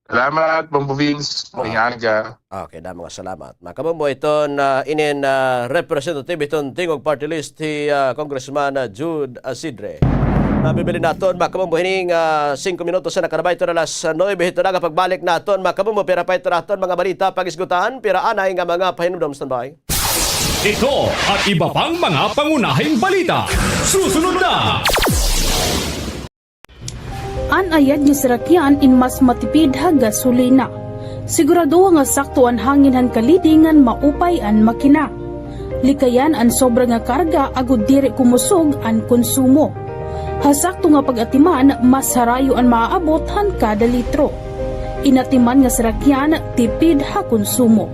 Salamat, Bombo Vince. Maupay nga aga. Okay, damo nga salamat. Mga kabombo, iton, ah, inin, ah, representative hiton Tingog Party List, hi, ah, Congressman, ah, Jude Asidre. Nabibilin naton, mga kabombo, hining, ah, singko minutos na nakarabay iton alas nuebe hiton aga. Pagbalik naton, mga kabombo, pira pa iton aton mga balita pag-isgutan, pira anay nga mga pahinumdom. Standby. Ito at iba pang mga pangunahing balita. Susunod na! An ayad nga sarakyan in mas matipid ha gasolina. Siguradoha nga sakto an hangin han kaliding ngan maupay an makina. Likayan an sobra nga karga agod diri kumusog an konsumo. Ha sakto nga pag-atiman, mas harayo an maaabot han kada litro. In atiman nga sarakyan, tipid ha konsumo.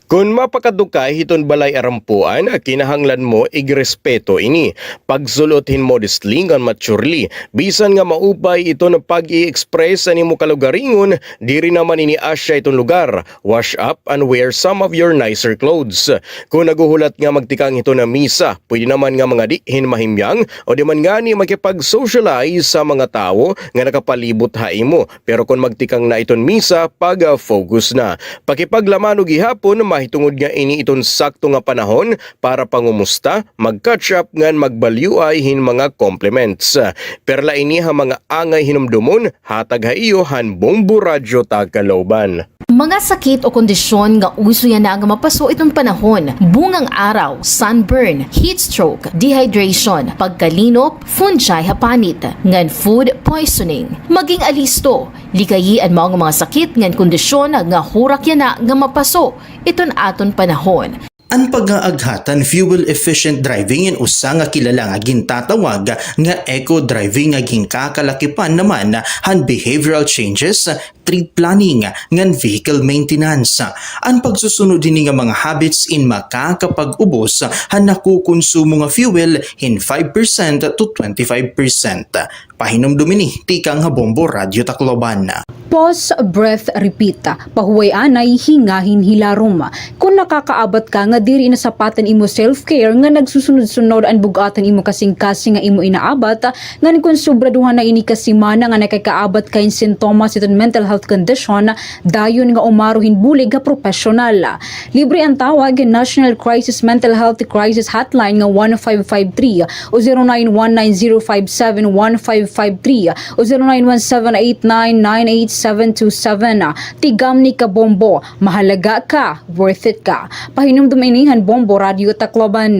Kon mapakadto ka hiton balay arampuan, kinahanglan mo igrespeto ini. Pagsul-ot hin modestly ngan maturely. Bisan nga maupay iton pag-i-express an imo kalugaringon, diri naman ini asya hiton lugar. Wash up and wear some of your nicer clothes. Kon naghuhulat nga magtikang hiton misa, pwede naman nga mangadi hin mahimyang o di man ngani makipag-socialize sa mga tawo nga nakapalibot ha imo. Pero kon magtikang na iton misa, pag-focus na. Pakipaglamano gihapon, mahitungod nga ini iton sakto nga panahon para pangumusta, mag-catch up ngan magbalyuay hin mga compliments. Perla ini ha mga angay hinumdomon, hatag ha iyo han Bombo Radyo ta Caloocan. Mga sakit o kondisyon nga uso yana nga mapaso iton panahon, bungang araw, sunburn, heat stroke, dehydration, pagkalinop, fungi ha panit, ngan food poisoning. Maging alisto, likayi an mao nga mga sakit ngan kondisyon nga hurak yana nga mapaso iton aton panahon. An pag-aaghatan fuel-efficient driving in usa nga kilala nga gintatawag nga eco-driving nga ginkakalakipan naman han behavioral changes, trip planning, ngan vehicle maintenance. An pagsusunod hini nga mga habits in makakapag-ubos han nakukonsumo nga fuel hin five percent to twenty-five percent. Pahinumdom ini tikang ha Bombo Radyo Tacloban. Pause, breath, repeat. Pahuway anay, hingahin, hilarom. Kon nakakaabat ka nga diri nasapatan imo self-care nga nagsusunod-sunod an bug-at han imo kasingkasing nga imo inaabat, ngan kon sobra duha na ini ka semana nga nakakaabat ka hin sintomas hiton mental health condition, dayon nga umaro hin bulig ha propesyonal. Libre an tawag hin National Crisis Mental Health Crisis Hotline nga one five five three o zero nine one nine zero five seven one five five three o zero nine one seven eight nine nine eight seven two seven. Tigamni ka Bombo, mahalaga ka, worth it ka. Pahinumdom ini han Bombo Radyo Tacloban.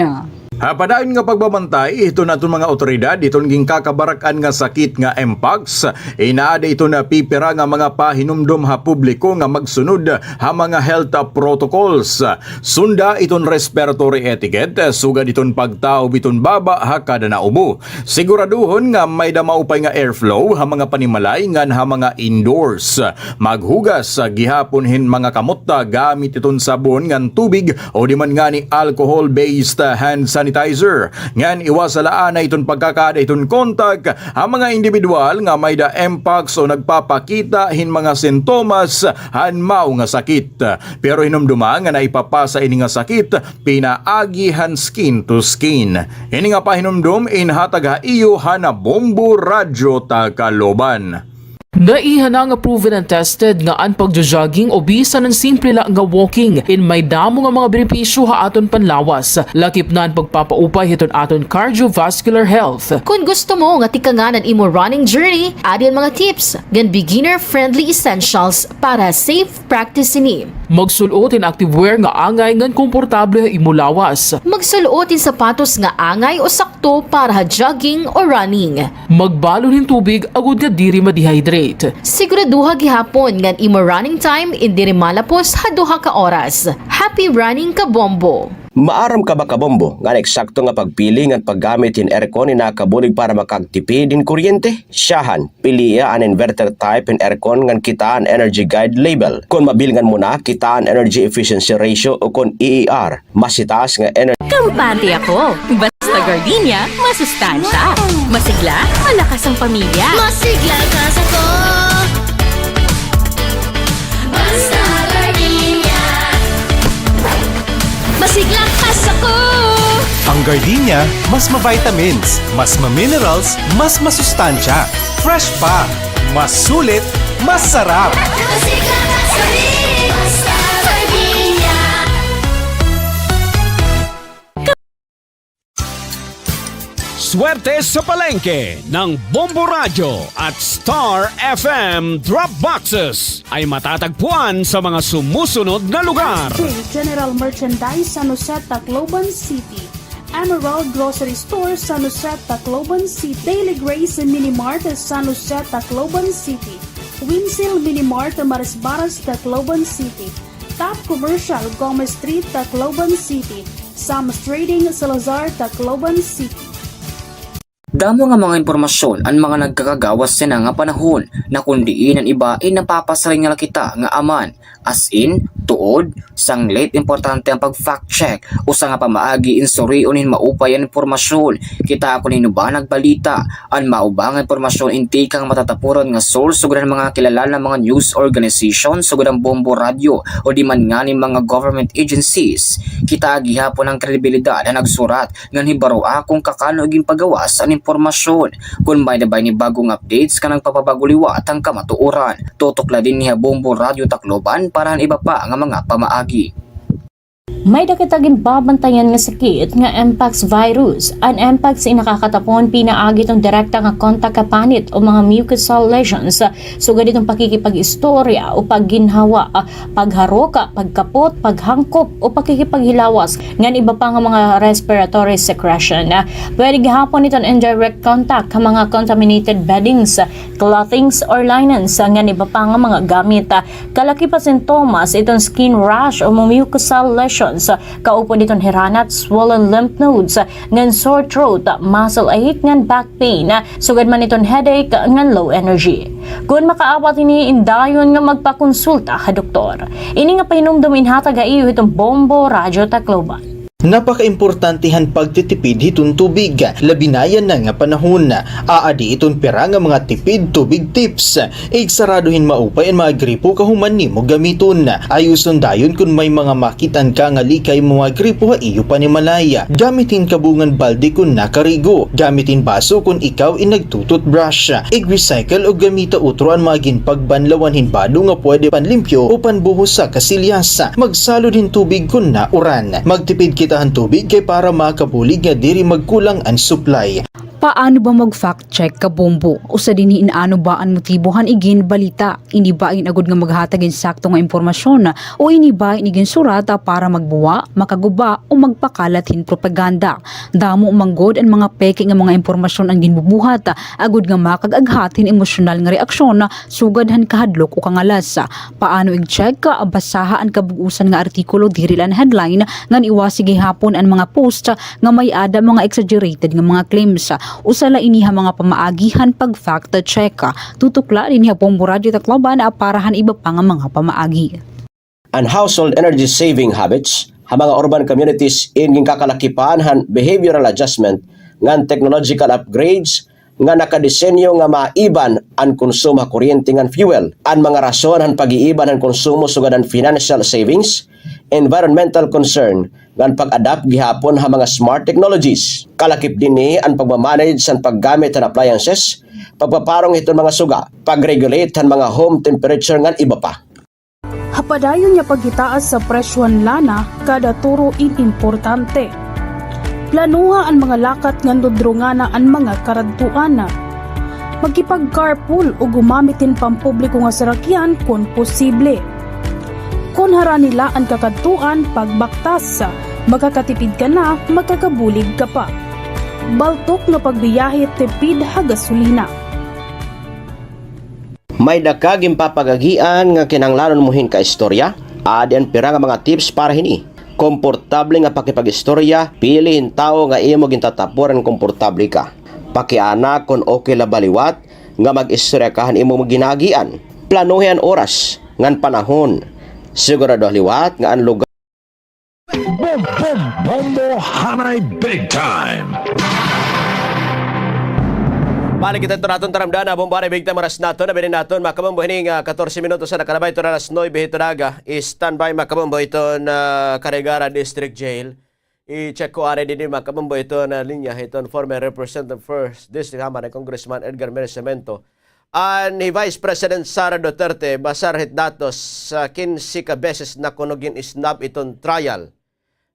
Ha padayon nga pagbabantay hiton aton mga awtoridad hiton ginkakabarak-an nga sakit nga mpox, inaada iton pipira nga mga pahinumdom ha publiko nga magsunod ha mga health protocols. Sunda iton respiratory etiquette, sugad iton pagtaob iton baba ha kada naubo. Siguraduhon nga may-da maupay nga airflow ha mga panimalay ngan ha mga indoors. Maghugas gihapon hin mga kamot ta gamit iton sabon ngan tubig o di man ngani alcohol-based hand sanitizer. Ngan iwasa la anay iton pagkakaada iton kontak ha mga indibidwal nga may-da mpox o nagpapakita hin mga sintomas han mao nga sakit. Pero hinumdoma nga naipapasa ini nga sakit pinaagi han skin to skin. Ini nga pahinumdom inhatag ha iyo han Bombo Radyo Tacloban. Naiha na nga proven and tested nga an pagjo-jogging o bisan an simple la nga walking in may damo nga mga benepisyo ha aton panlawas, lakip na an pagpapaupay hiton aton cardiovascular health. Kon gusto mo nga tikangan an imo running journey, adi an mga tips ngan beginner-friendly essentials para safe practice ini. Magsul-ot hin activewear nga angay ngan komportable ha imo lawas. Magsul-ot hin sapatos nga angay o sakto para ha jogging o running. Magbalon hin tubig agod nga diri ma-dehydrate. Siguraduha gihapon ngan imo running time in diri malapos ha duha ka oras. Happy running, Kabombo! Maaram ka ba, Kabombo, nga an eksakto nga pagpili ngan paggamit hin aircon in nakakabulig para makagtipid hin kuryente? Syahan, pilia an inverter type hin aircon ngan kitaa an Energy Guide label. Kon mabilngan mo na, kitaa an Energy Efficiency Ratio o kon E E R. Mas itaas nga ener- Kampante ako. Basta gardenia, masustansya. Masigla, malakas ang pamilya. Masigla ka sa ko. Basta gardenia. Masigla ka sa ko. Ang gardenia, mas ma-vitamins, mas ma-minerals, mas masustansya. Fresh pa, mas sulit, mas sarap. Masigla ka sa ko. Basta gardenia. Swerte sa palengke ng Bombo Radyo at Star F M Drop Boxes ay matatagpuan sa mga sumusunod na lugar. General Merchandise, San Jose, Tacloban City. Emerald Grocery Store, San Jose, Tacloban City. Daily Grace Mini Mart, San Jose, Tacloban City. Winsil Mini Mart, Marisbaras, Tacloban City. Top Commercial, Gomez Street, Tacloban City. Sam's Trading, Salazar, Tacloban City. Damo nga mga impormasyon an mga nagkakagawas yana nga panahon, na kon diin an iba in napapasiring na la kita nga aman. As in, tuod, sanglit, importante an pag-fact check. Usa nga pamaagi in surion hin maupay an impormasyon. Kitaa kon hin-o ba nagbalita. An mao ba nga impormasyon in tikang matatapuran nga source sugad han mga kilala nga mga news organization sugad han Bombo Radyo o di man ngani mga government agencies. Kitaa gihapon an kredibilidad han nagsurat ngan hibaroa kon kakano ginpagawas an impormasyon. Kon may-da ba ini bag-ong updates nga nagpapabag-o liwat han kamatuoran. Tutok la dinhi ha Bombo Radyo Tacloban para han iba pa nga mga pamaagi. May-ada kita ginbabantayan nga sakit nga mpox virus. An mpox in nakakatapon pinaagi hiton direkta nga kontak ha panit o mga mucosal lesions, sugad hiton pakikipag-istorya o pagginhawa, pagharok, pagkapot, paghangkop o pakikipaghilawas, ngan iba pa nga mga respiratory secretion. Pwede gihapon hiton indirect contact ha mga contaminated beddings, clothings or linens, ngan iba pa nga mga gamit. Kalakip ha sintomas hiton skin rash o mucosal lesions, kaupod hiton hiranat, swollen lymph nodes, ngan sore throat, muscle ache, ngan back pain, sugad man hiton headache, ngan low energy. Kon makaawat hini, indayon nga magpakonsulta ha doktor. Ini nga pahinumdom inhatag ha iyo hiton Bombo Radyo Tacloban. Napakaimportante han pagtitipid hiton tubig, labi na yana nga panahon. Aadi iton pira nga mga tipid tubig tips. Igsarado hin maupay an mga gripo kahuman nimo gamiton. Ayuson dayon kon may mga makit-an ka nga likay mga gripo ha iyo panimalay. Gamit hin kabungan balde kon nakarigo. Gamit hin baso kon ikaw in nagtututbrush. Ig-recycle o gamita utro an mga ginpagbanlawan hin bado nga pwede panlimpyo o panbuhos ha kasilyas. Magsalod hin tubig kon nauran. Magtipid kita han tubig kay para makabulig nga diri magkulang an supply. Paano ba mag-fact check, kabombo? Usa dinhi in ano ba an motibo han iginbalita? Ini ba in agod nga maghatag hin sakto nga impormasyon, o ini ba in iginsurat para magbuwa, makaguba, o magpakalat hin propaganda? Damo man gud an mga peke nga mga impormasyon an ginbubuhat, agod nga makag-aghat hin emosyonal nga reaksyon, sugad han kahadlok o kangalas. Paano ig-check? Basaha an kabug-osan nga artikulo, diri la an headline, ngan iwasi gihapon an mga post nga may-ada mga exaggerated nga mga claims. Usa la ini ha mga pamaagi han pag-fact check. Tutok la dinhi ha Bombo Radyo Tacloban para han iba pa nga mga pamaagi. An household energy saving habits ha mga urban communities in ginkakalakipan han behavioral adjustment ngan technological upgrades nga nakadesenyo nga maiban an konsumo ha kuryente ngan fuel. An mga rason han pag-iiban han konsumo sugad han financial savings, environmental concern, ngan pag-adapt gihapon ha mga smart technologies. Kalakip dinhi an pagmamanage han paggamit han appliances, pagpaparong hiton mga suga, pag-regulate han mga home temperature ngan iba pa. Ha padayon nga paghitaas sa presyo han lana kada turo in importante. Planuha an mga lakat ngan dudrungana an mga karadtuan. Magkipag-carpool o gumamit hin pampubliko nga sarakyan kon posible. Kon harani la an kakadtuan, pagbaktas, makakatipid ka na, makakabulig ka pa. Baltok nga pagbiyahe tipid ha gasolina. May-ada ka ginpapag-agian nga kinahanglanon mo hin kaistorya? Adi an pira nga mga tips para hini. Komportable nga pakipag-istorya, pili hin tawo nga imo gintatapuran, komportable ka. Pakiana kon okay la ba liwat nga mag-istorya ka han imo ginaagian. Planuhi an oras ngan panahon. Sigurado liwat nga an lugar Bom, bom, bombo, hanay big time. Balik kita hito aton taramdana, Bombo Hanay Big Time, oras naton, nabinin naton, mga kabombo, hini nga katorse minutos an nakalabay hito alas nuebe hito nga aga. Standby, mga kabombo, hiton Carigara District Jail. I-check ko anay dinhi, mga kabombo, hiton linya hiton former Representative First District, ha, man hi Congressman Edgar Mary Sarmiento. An hi Vice President Sara Duterte, basar hit datos, kinse ka beses na kuno gin-snub iton trial.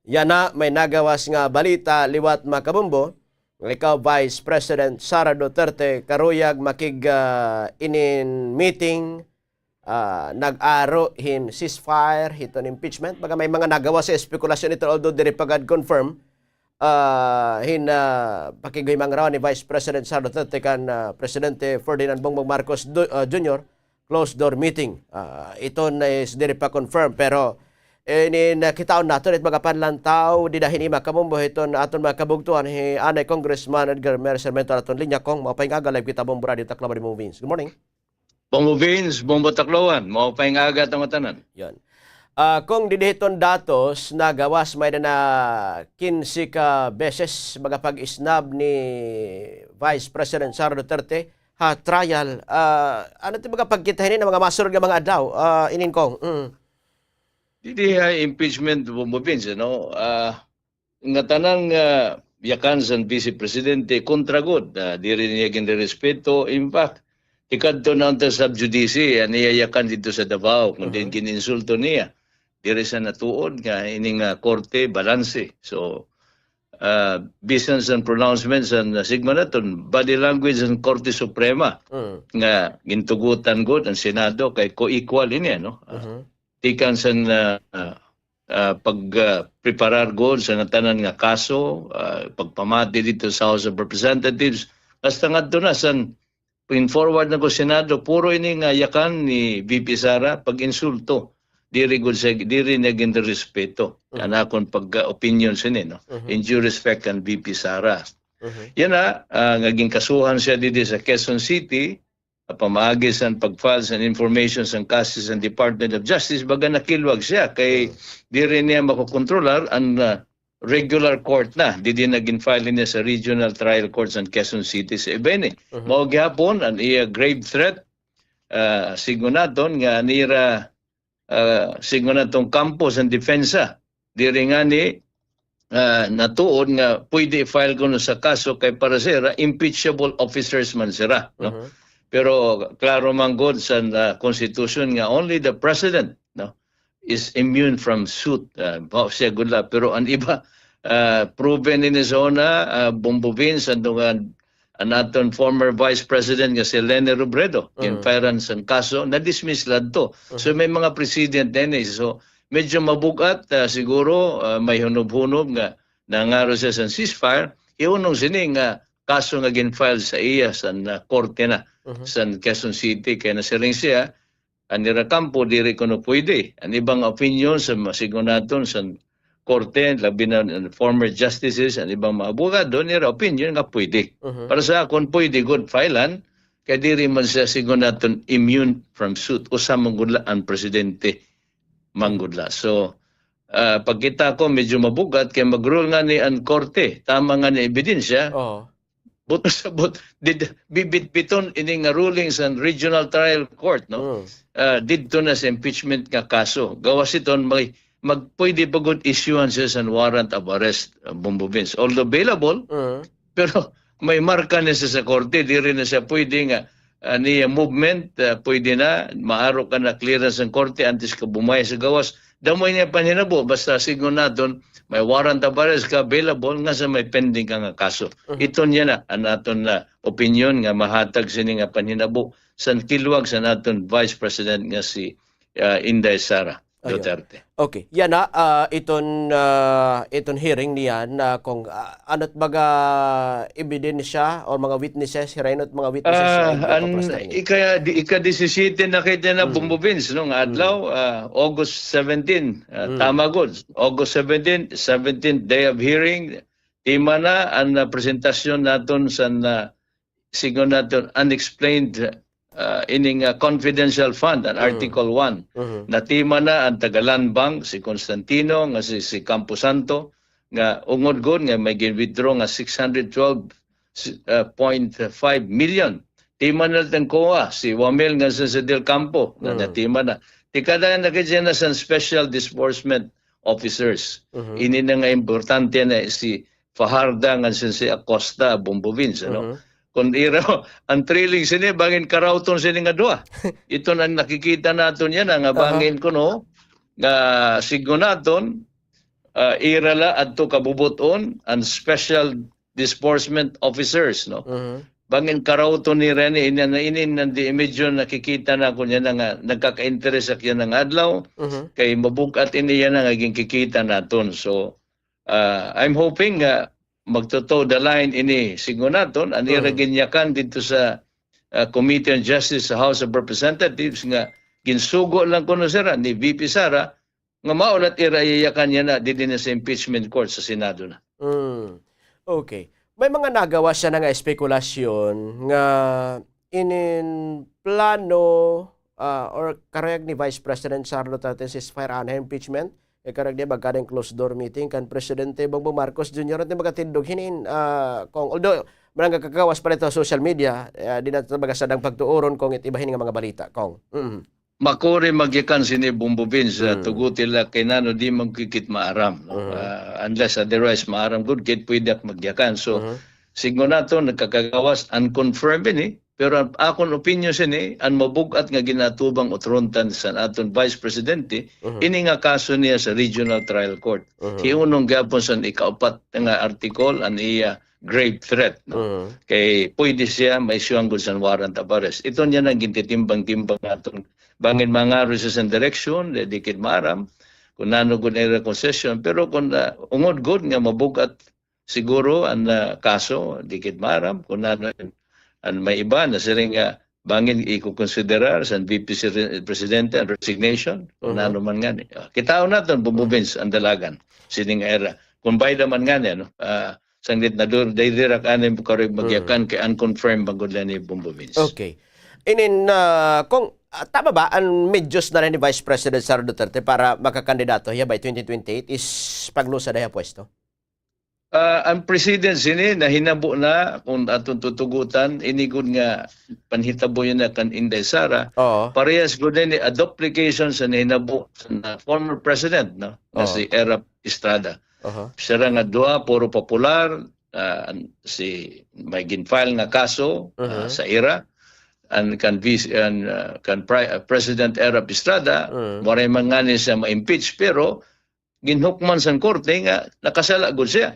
Yana may nagawas nga balita liwat, mga kabombo, nga ikaw, Vice President Sara Duterte, karuyag makig, ah, inin meeting, ah, nag-aro hin ceasefire hiton impeachment. Baga may mga nagawas nga espekulasyon ito, although diri pa gad confirm, ah, hin, ah, pakighimangraw ni Vice President Sara Duterte kan, ah, Presidente Ferdinand Bongbong Marcos Du-, ah, Junior, closed door meeting. Ah, iton is diri pa confirm, pero, eh, ini nakitaon naton it mga panlantaw dida hini, mga kabombo, hiton aton mga kabugtoan, hi anay Congressman Edgar Mary Sarmiento aton linya. Kong, maupay nga aga, live kita, Bombo Radio Tacloban, Bombo Vince. Good morning. Bombo Vince, Bombo Tacloban, maupay nga aga ha ngatanan. Yon. Ah, Kong, didi hiton datos nagawas may-ada na kinse ka beses mga pag-snub ni Vice President Sara Duterte ha trial. Ah, ano it mga pagkita hini nga mga masunod nga mga adlaw, ah, inin, Kong? Mm. Didi ha impeachment, Bombo Vince, no? Ah, ngatanan nga yakan san Vice Presidente, kontra gud, ah, diri niya ginrerespeto. In fact, tikadto na unta sub judice an iya yakan didto sa Davao, kundi gin-insulto niya. diri sa natuod nga ini nga korte balanse. So, ah, bisan sa pronouncement sa, ah, sigmo naton, body language sa Korte Suprema nga gintugutan gud an Senado kay co-equal ini, ano? Ah, tikang sa, ah, ah, ah, pag, ah, preparar gud sa natanan nga kaso, ah, pagpamati didto sa House of Representatives, hasta ngadto na sa in forward na ko Senado, puro ini nga yakan ni V P Sara, pag-insulto. Diri gud siya, diri niya ginrespeto an akon pagka-opinion sini, no? In due respect kan V P Sara. Yana, ah, nga ginkasuhan siya didi sa Quezon City, ah, pamaagi sa pag-file sa information sa kaso sa Department of Justice, baga nakilwag siya kay diri niya makokontrolar an, ah, regular court na. Didi na gin-file niya sa Regional Trial Court sa Quezon City sa Ibeni. Mao gihapon an iya grave threat, ah, sigon naton nga nira, ah, sigon naton kampo sa depensa. Diri ngani, ah, natuod nga pwede i-file kuno sa kaso kay para sira, impeachable officers man sira, no? Pero klaro man gud sa, ah, constitution nga only the president, no, is immune from suit. Ah, mao siya gud la. Pero an iba, ah, proven ini sa una, ah, Bombo Vince, an tunga an aton former Vice President nga si Leni Robredo, gin-file-an sa kaso, na-dismiss la adto. So may mga precedent na ini. So medyo mabug-at, ah, siguro, ah, may hunob-hunob nga nangaro siya sa ceasefire, hiunong sini nga kaso nga gin-file sa iya sa, ah, korte na sa Quezon City, kay nasiring siya, an ira kampo diri kuno pwede. An iba nga opinion sa ma-, sigon naton sa korte, labi na an former justices, an ibang mga abogado, nira opinion nga pwede. Para sa akon, pwede gud file-an, kay diri man siya sigon naton immune from suit. Usa man gud la an presidente man gud la. So, ah, pagkita ko, medyo mabug-at kay mag-rule ngani an korte. Tama ngani ebidensya. Buto sa but, did, bibitbiton ini nga ruling sa Regional Trial Court, no? Ah, didto na sa impeachment nga kaso. Gawas iton, may, mag, pwede pa gud issuehan siya sa warrant of arrest, ah, Bombo Vince. Although bailable, pero may marka na siya sa korte, diri na siya pwede nga, ah, niya movement, ah, pwede na, maaro ka na clearance sa korte antes ka bumaya sa gawas. Damo ini nga panhinabo, basta sigon naton, may warrant of arrest ka, bailable, nga sa may pending ka nga kaso. Iton yana an aton nga opinyon nga mahatag sini nga panhinabo sa kilwag sa naton Vice President nga si, ah, Inday Sara Duterte. Okay. Yana, ah, iton, ah, iton hearing niyan, ah, kung, ah, ano't baga ebidensya or mga witnesses, hirain it mga witnesses, ah, an ika-, di, ika-disisiyete na kay na Bombo Vince, no, nga adlaw, ah, August seventeen, ah, tama gud. August seventeen, seventeenth day of hearing, tima na an, ah, presentasyon naton sa, ah, sigon naton unexplained, ah, ining, ah, confidential fund, an Article one. Natima na an taga Land Bank, si Constantino, nga si, si Camposanto, nga ungod gud nga may gin-withdraw nga six hundred twelve, ah, point five million. Tima na an COA, si Wamel nga si, si Del Campo, nga natima na. Tikada na kay na sa special disbursement officers. Ini na nga importante na si Fajarda ngan si, si Acosta, Bombo Vince, ano? Kon ira, an thrilling sini, bangin karawton sini nga duha. Iton an nakikita naton yana, nga bangin kuno, nga sigon naton, ah, ira la adto kabubut-on, an special disbursement officers, no? Bangin karawton nira ini, ini, ini, ini, di medyo nakikita nakon yana nga nagkaka-interes ak yana nga adlaw, kay mabug-at ini yana nga ginkikita naton. So, ah, I'm hoping nga magto-toe the line ini sigon naton, an ira ginyakan didto sa, ah, Committee on Justice sa House of Representatives nga ginsugo lang kuno sira ni V P Sara, nga mao la it ira iyayakan yana didi na sa impeachment court sa Senado na. Okay. May mga nagawas yana nga espekulasyon nga inin plano, ah, or karuyag ni Vice President Sara Duterte an ceasefire anay impeachment, eh, karuyag niya magkaada hin closed door meeting kan Presidente Bongbong Marcos Junior, ngan magkatindog hinin, ah, kung, although, mga nagkakagawas pa didto ha social media, eh, di naton baga sadang pagtuoron kung it iba hini nga mga balita, kung. Makuri magyakan sini Bombo Vince, ah, tugot ila kay nano di man gud kit maaram, no? Ah, unless otherwise maaram gud kit pwede ak magyakan. So, sigon naton nagkakagawas, unconfirmed ini, Pero an akon opinyon sini, an mabug-at nga gin-atubang utrontan san aton Vice Presidente, ini nga kaso niya sa Regional Trial Court. Hiunon gihapon san ikaupat nga article an iya grave threat, no? Kay pwede siya ma-issue-an gud san warrant of arrest. Ito niya na gintitimbang-timbang naton. Bangin mangaro siya san direksyon, di, di gud maaram kon nano gud ira concession. Pero kon, ah, ungod gud nga mabug-at siguro an, ah, kaso, di gud maaram kon nano an, an may iba na siring nga bangin iko-konsiderar san V P si re-, Presidente an resignation, kon nano man ngani. Ah, kitaon naton, Bombo Vince, an dalagan sining era. Kon bayda man ngani, ano, ah, sanglit na dur-, daydirak ani mo karoy magyakan kay unconfirmed man gud la ni, Bombo Vince. Okay. Inin, ah, kung, ah, tama ba an medyos na ni Vice President Sara Duterte para makakandidato hiya by twenty twenty-eight is paglusa na hiya pwesto? Ah, an precedent sini nahinabo na, kon aton tutugutan, ini gud nga panhitabo yana kan Inday Sara. Oo. Parehas gud ini a duplication sa nahinabo sa former president, no? Nga si Erap Estrada. Aha. Sira nga duha, puro popular, ah, an, si, may gin-file nga kaso, ah, sa ira, an kan vis-, an, ah, kan pri-, ah, President Erap Estrada, waray man ngani siya ma-impeach, pero ginhukman san korte nga nakasala gud siya.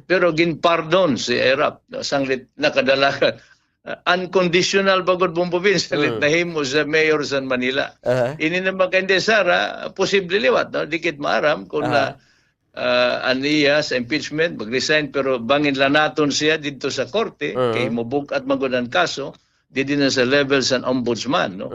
Pero ginpardon si Erap, sanglit nakadala ka, ah, unconditional ba gud, Bombo Vince, sanglit nahimo siya mayor san Manila. Aha. Ini naman kay Inday Sara, posible liwat, no? Di gud maaram kon na, ah, an iya sa impeachment, mag-resign, pero bangin la naton siya didto sa korte, kay mabug-at man gud an kaso, didi na sa level san ombudsman, no?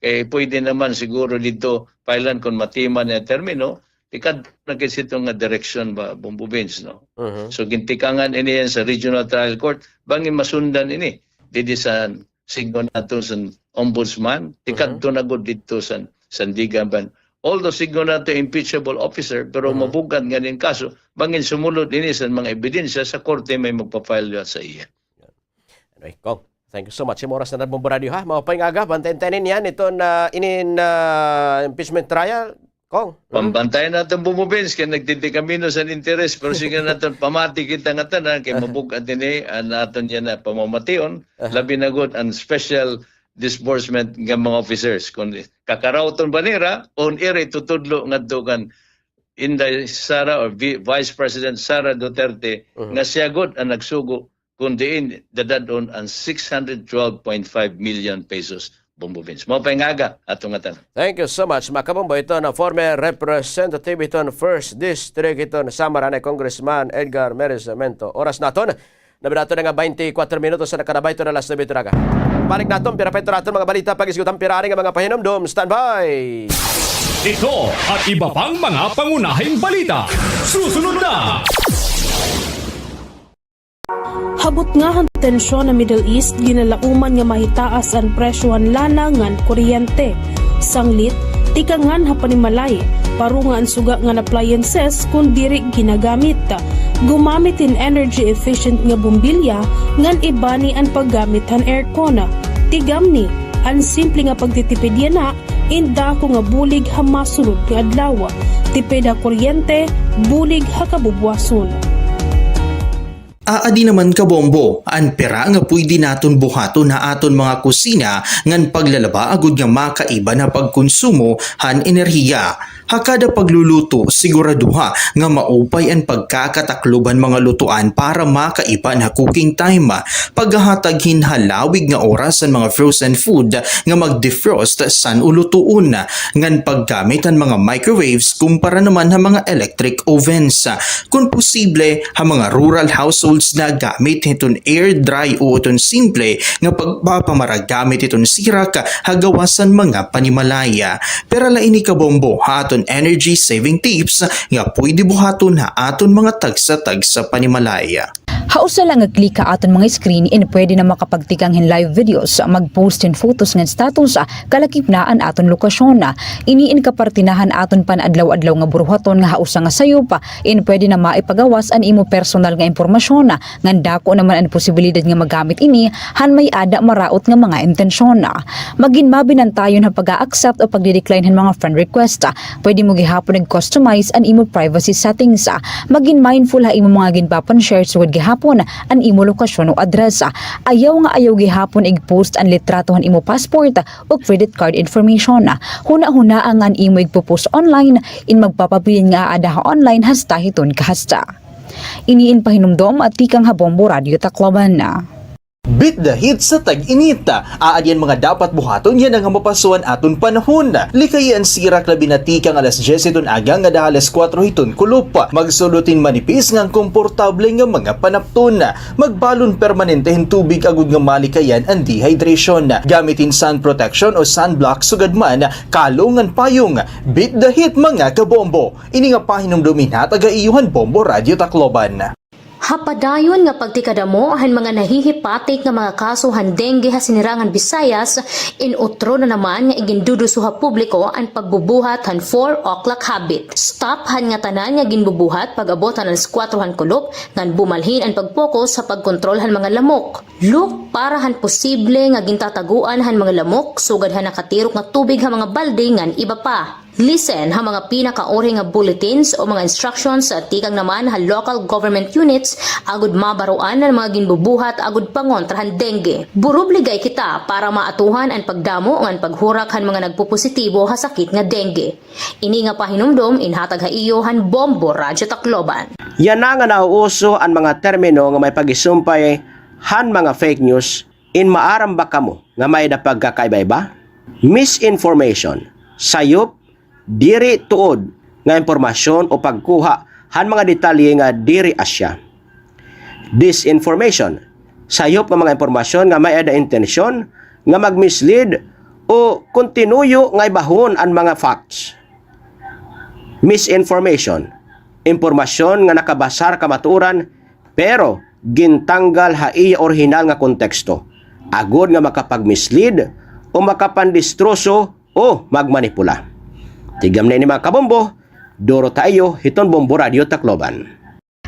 Kay pwede naman siguro didto, pailan kon matiman niya termino, tikadto na gud sa ito nga direksyon ba, Bombo Vince, no? So, gintikangan ini yan sa Regional Trial Court, bangin masundan ini, didi sa signo nato san ombudsman, tikadto na gud didto san, san Digaban. Although signo nato impeachable officer, pero mabug-at ngani an kaso, bangin sumulod ini san mga ebidensya sa korte may magpa-file liwat sa iya. Anyway, Kong, thank you so much. Imo oras na nagbombo radyo, ha? Maupay nga aga, bantayan ta inin yan, ito na inin, ah, impeachment trial, Kong. Pambantayan naton, Bombo Vince, kay nagtitikamino san interes, pero sige naton, pamati kita ngatanan, kay mabug-at ini an aton yana pamamation, labi na gud an special disbursement nga mga officers. Kon kakarawton ba nira, o ira itutudlo ngadto kan Inday Sara or Vi-, Vice President Sara Duterte, nga siya gud an nagsugo kon diin dadad-on an six hundred twelve point five million pesos, Bombo Vince. Maupay nga aga ato ngatanan. Thank you so much, mga kabombo. Ito na former representative iton First District iton Samar, anay Congressman Edgar Mary Sarmiento. Oras naton, nabirato na nga baynte kwatro minutos an nakalabay, ito na alas nuebe iton aga. Balik naton, pira pa iton aton mga balita, pag-isgutan pira ani nga mga pahinumdom. Standby! Ito at iba pang mga pangunahing balita. Susunod na! Ha butnga han tensyon ha Middle East, ginalauman nga mahitaas an presyo han lana ngan kuryente. Sanglit, tikangan ha panimalay, paro nga an suga ngan appliances kon diri ginagamit. Gumamit hin energy efficient nga bombilya ngan ibani an paggamit han aircon. Tigamni, an simple nga pagtitipid yana in dako nga bulig ha masunod nga adlaw. Tipid ha kuryente, bulig ha kabubwason. Aadi naman, kabombo, an pira nga pwede naton buhaton ha aton mga kusina ngan paglalaba agod nga makaiba na pagkonsumo han enerhiya. Ha kada pagluluto, siguraduha nga maupay an pagkakataklob han mga lutuan para makaiba na cooking time. Paghahatag hin halawig nga oras han mga frozen food nga mag-defrost san o lutuon, ngan paggamit han mga microwaves kumpara naman ha mga electric ovens. Kon posible, ha mga rural households na, gamit hiton air dry o iton simple nga pagpapamaragamit hiton sirak ha gawas han mga panimalay. Pira la ini, kabombo, ha aton energy saving tips nga pwede buhaton ha aton mga tagsa-tagsa panimalay. Ha usa la nga click ha aton mga screen, in pwede na makapagtikang hin live videos, mag-post hin photos ngan status, kalakip na an aton lokasyon. Ini in kaparte na han aton pan-adlaw-adlaw nga buruhaton nga ha usa nga sayop, in pwede na maipagawas an imo personal nga impormasyon, ngan dako naman an posibilidad nga magamit ini han may-ada maraot nga mga intensyon. Magin mabinantayon ha pag-a-accept o pagdi-decline han mga friend request. Pwede mo gihapon ig-customize an imo privacy settings. Magin mindful ha imo mga ginpapan-share sugad gihapon gihapon an imo lokasyon o address. Ayaw nga ayaw gihapon ig-post an litrato han imo passport o credit card information. Hunahunaa nga an imo igpo-post online in magpapabilin nga aada ha online hasta hiton kahasta. Ini in pahinumdom tikang ha Bombo Radio Tacloban. Beat the heat sa tag-init. Aadi an mga dapat buhaton yana nga mapaso an aton panahon. Likayi an sirak labi na tikang alas dyes hiton aga ngada ha alas kuwatro hiton kulop. Magsulod hin manipis ngan komportable nga mga panapton. Magbalon permanente hin tubig agod nga malikayan an dehydration. Gamit hin sun protection o sunblock sugad man kalong ngan payong. Beat the heat, mga kabombo. Ini nga pahinumdom ginhatag ha iyo han Bombo Radio Tacloban. Ha padayon nga pagtikadamo han mga nahihipatik nga mga kaso han dengue ha Sinirangan Visayas, in-utro na naman nga iginduduso ha publiko an pagbubuhat han four o'clock habit. Stop han ngatanan nga ginbubuhat pag-abot han alas kuwatro han kulop ngan bumalhin an pag-focus ha pagkontrol han mga lamok. Look para han posible nga gintataguan han mga lamok sugad han nakatirok nga tubig ha mga balde ngan iba pa. Listen ha mga pinakauri nga bulletins o mga instructions tikang naman ha local government units agod mabaroan an mga ginbubuhat agod pangontra han dengue. Burubligay kita para maatuhan an pagdamo ngan paghurak han mga nagpopositibo ha sakit nga dengue. Ini nga pahinumdom ginhatag ha iyo han Bombo Radyo Tacloban. Yana nga nauuso an mga termino nga may pagisumpay han mga fake news, in maaram ba kamo nga may-ada pagkakaiba-iba? Misinformation, sayop, diri tuod nga impormasyon o pagkuha han mga detalye nga diri asya. Disinformation, sayop nga mga impormasyon nga may-ada intensyon nga mag-mislead o kon tinuyo nga ibahon an mga facts. Misinformation, impormasyon nga nakabasar kamatuoran pero gintanggal ha iya orihinal nga konteksto, agod nga makapag-mislead o makapandistroso o magmanipula. Tigam na ini, mga kabombo, duro ta iyo hiton Bombo Radyo Tacloban.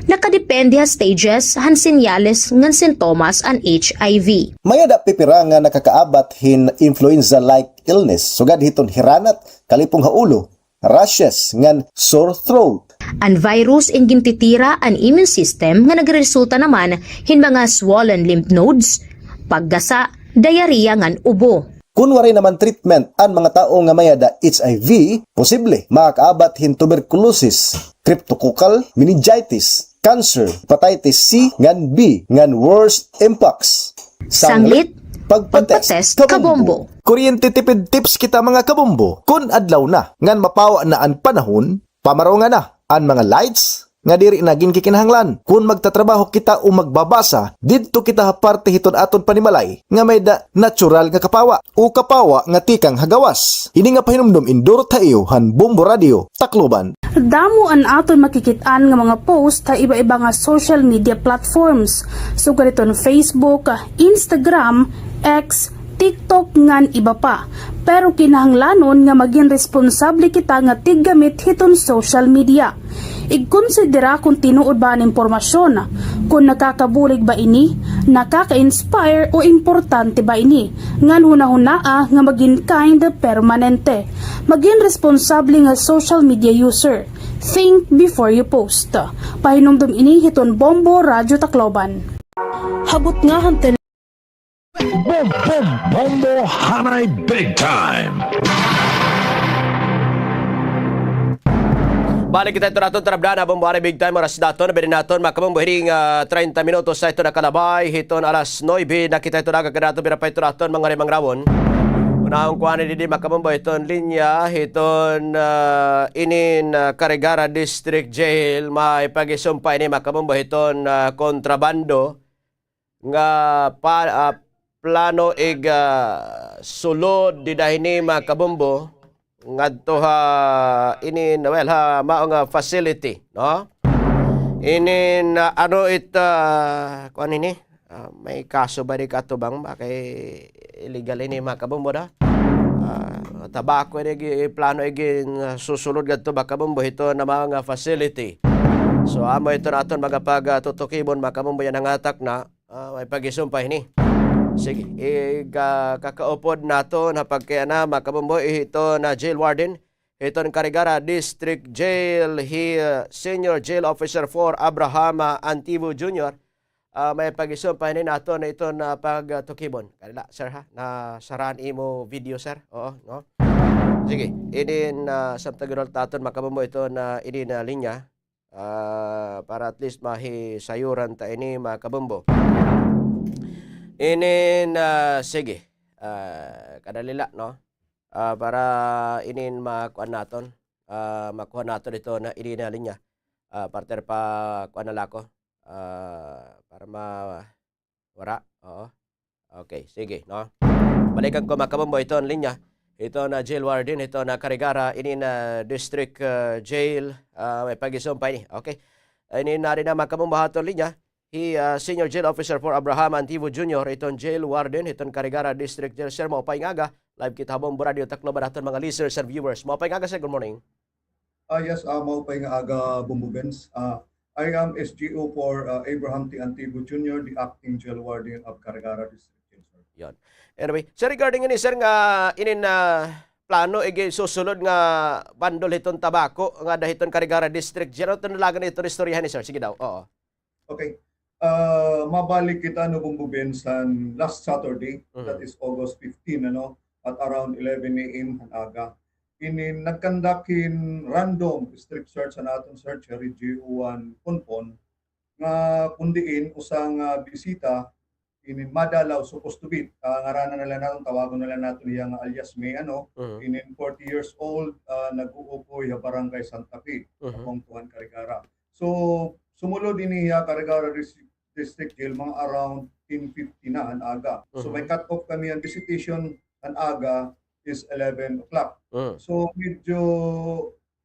Nakadepende ha stages han senyales ngan sintomas an H I V. May-ada pipira nga nakakaabat hin influenza-like illness, sugad hiton hiranat, kalipong ha ulo, rashes, ngan sore throat. An virus in gintitira an immune system nga nagreresulta naman hin mga swollen lymph nodes, paggasa, diarrhea ngan ubo. Kon waray naman treatment an mga tawo nga may-ada H I V, posible makakaabat hin tuberculosis, cryptococcal meningitis, cancer, hepatitis C ngan B, ngan worse, mpox. Sanglit, pagpa-test, kabombo. Kuryente tipid tips kita, mga kabombo. Kon adlaw na ngan mapawa na an panahon, pamaronga na an mga lights nga diri na ginkikinahanglan. Kon magtatrabaho kita o magbabasa, didto kita ha parte hiton aton panimalay nga may-ada natural nga kapawa o kapawa nga tikang ha gawas. Ini nga pahinumdom in duro ta iyo han Bombo Radyo Tacloban. Damo an aton makikit-an nga mga post ha iba-iba nga social media platforms, sugad hiton Facebook, Instagram, X, TikTok ngan iba pa. Pero kinahanglanon nga magin responsable kita nga tiggamit hiton social media. Igkonsidera kon tinuod ba an impormasyon, kon nakakabulig ba ini, nakaka-inspire o importante ba ini, ngan hunahunaa nga magin kind permanente. Magin responsable nga social media user. Think before you post. Pahinumdom ini hiton Bombo Radyo Tacloban. Habot nga han Bom, bom, bombo, hanay big time. Balik kita ito naton, tarabdana, bombo, hanay big time, oras naton, nabili naton, mga kabombo, hining, ah, treinta minutos sa ito nakalabay, hiton alas nuebe, nakita ito nagagad naton, bira pa ito naton, mga rimang rawon. Unahon ko ani didi, mga kabombo, hiton linya, hiton, ah, inin, ah, Carigara District Jail, may pag-isumpa ini, mga kabombo, hiton, ah, kontrabando, nga pa, ah, plano ig, ah, sulod dida hini, mga kabombo, ngadto ha inin, well, ha mao nga facility, no? Inin, ah, ano it, ah, kuan ini? Ah, may kaso ba di katubang ba kay illegal ini, mga kabombo, da? Ah, tabako ini gi-, plano igin, ah, susulod ngadto, mga kabombo, hito na mao nga facility. So, amo ito naton mga pag, ah, tutukibon, mga kabombo, yana nga atak na. Ah, may pag-isumpay ini. Sige, ig-, ah, kakaupod naton ha pagkayana, mga kabombo, hiton, ah, jail warden hiton Carigara District Jail, hi, ah, Senior Jail Officer four, Abraham, ah, Antivo Junior. ah, may pag-isom pa hini naton iton pagtukibon. Kadali la, sir, ha? Nasara an imo video, sir. Oo, no? Sige, inin, ah, samtang ginhulat naton, mga kabombo, iton inin linya. Ah, para at least mahisayuran ta ini, mga kabombo. Inin, ah, sige. Ah, kadali la, no? Ah, para inin makuan naton. Ah, makuha naton iton inin linya. Ah, partner, pakuan na la ako. Ah, para ma-, wara. Oo. Okay, sige, no? Balikan ko, mga kabombo, iton linya. Iton jail warden, iton Carigara, inin district, ah, jail, ah, may pag-isom pa ini. Okay. Inin na rin na, mga kabombo, ha aton linya. Hi, ah, Senior Jail Officer four Abraham Antivo Junior, iton jail warden, iton Carigara District Jail. Sir, maupay nga aga. Live kita ha Bombo Radio Tacloban, ha aton mga listeners and viewers. Maupay nga aga, sir. Good morning. Ah, yes, ah, maupay nga aga, Bombo Benz. Ah, I am S G O four, ah, Abraham T. Antibo Junior, the acting jail warden of Carigara District Jail, sir. Yon. Anyway, sir, regarding ini, sir, nga inin, ah, plano, igsusulod nga bundle hiton tabako nga ada hiton Carigara District Jail, ano iton dalagan hiton istoryahan ni, sir? Sige daw, oo. Okay. Ah, mabalik kita, no, Bombo Benz, han last Saturday, that is August fifteen, ano, at around eleven A M han aga. Inin nag-conduct hin random strip search han aton searcher, hi G O one Ponpon, nga kun diin usa nga bisita, inin madalaw, supposed to be, ah, ngaranan na la naton, tawagon na la naton hiya nga alias May, ano, inin forty years old, ah, nag-uukoy ha Barangay Santa Fe, ha Pongtohan, Carigara. So, sumulod ini hiya Carigara Dis-, District Jail mga around ten fifty na han aga. So, may cut off kami han visitation han aga is eleven o'clock. So, medyo,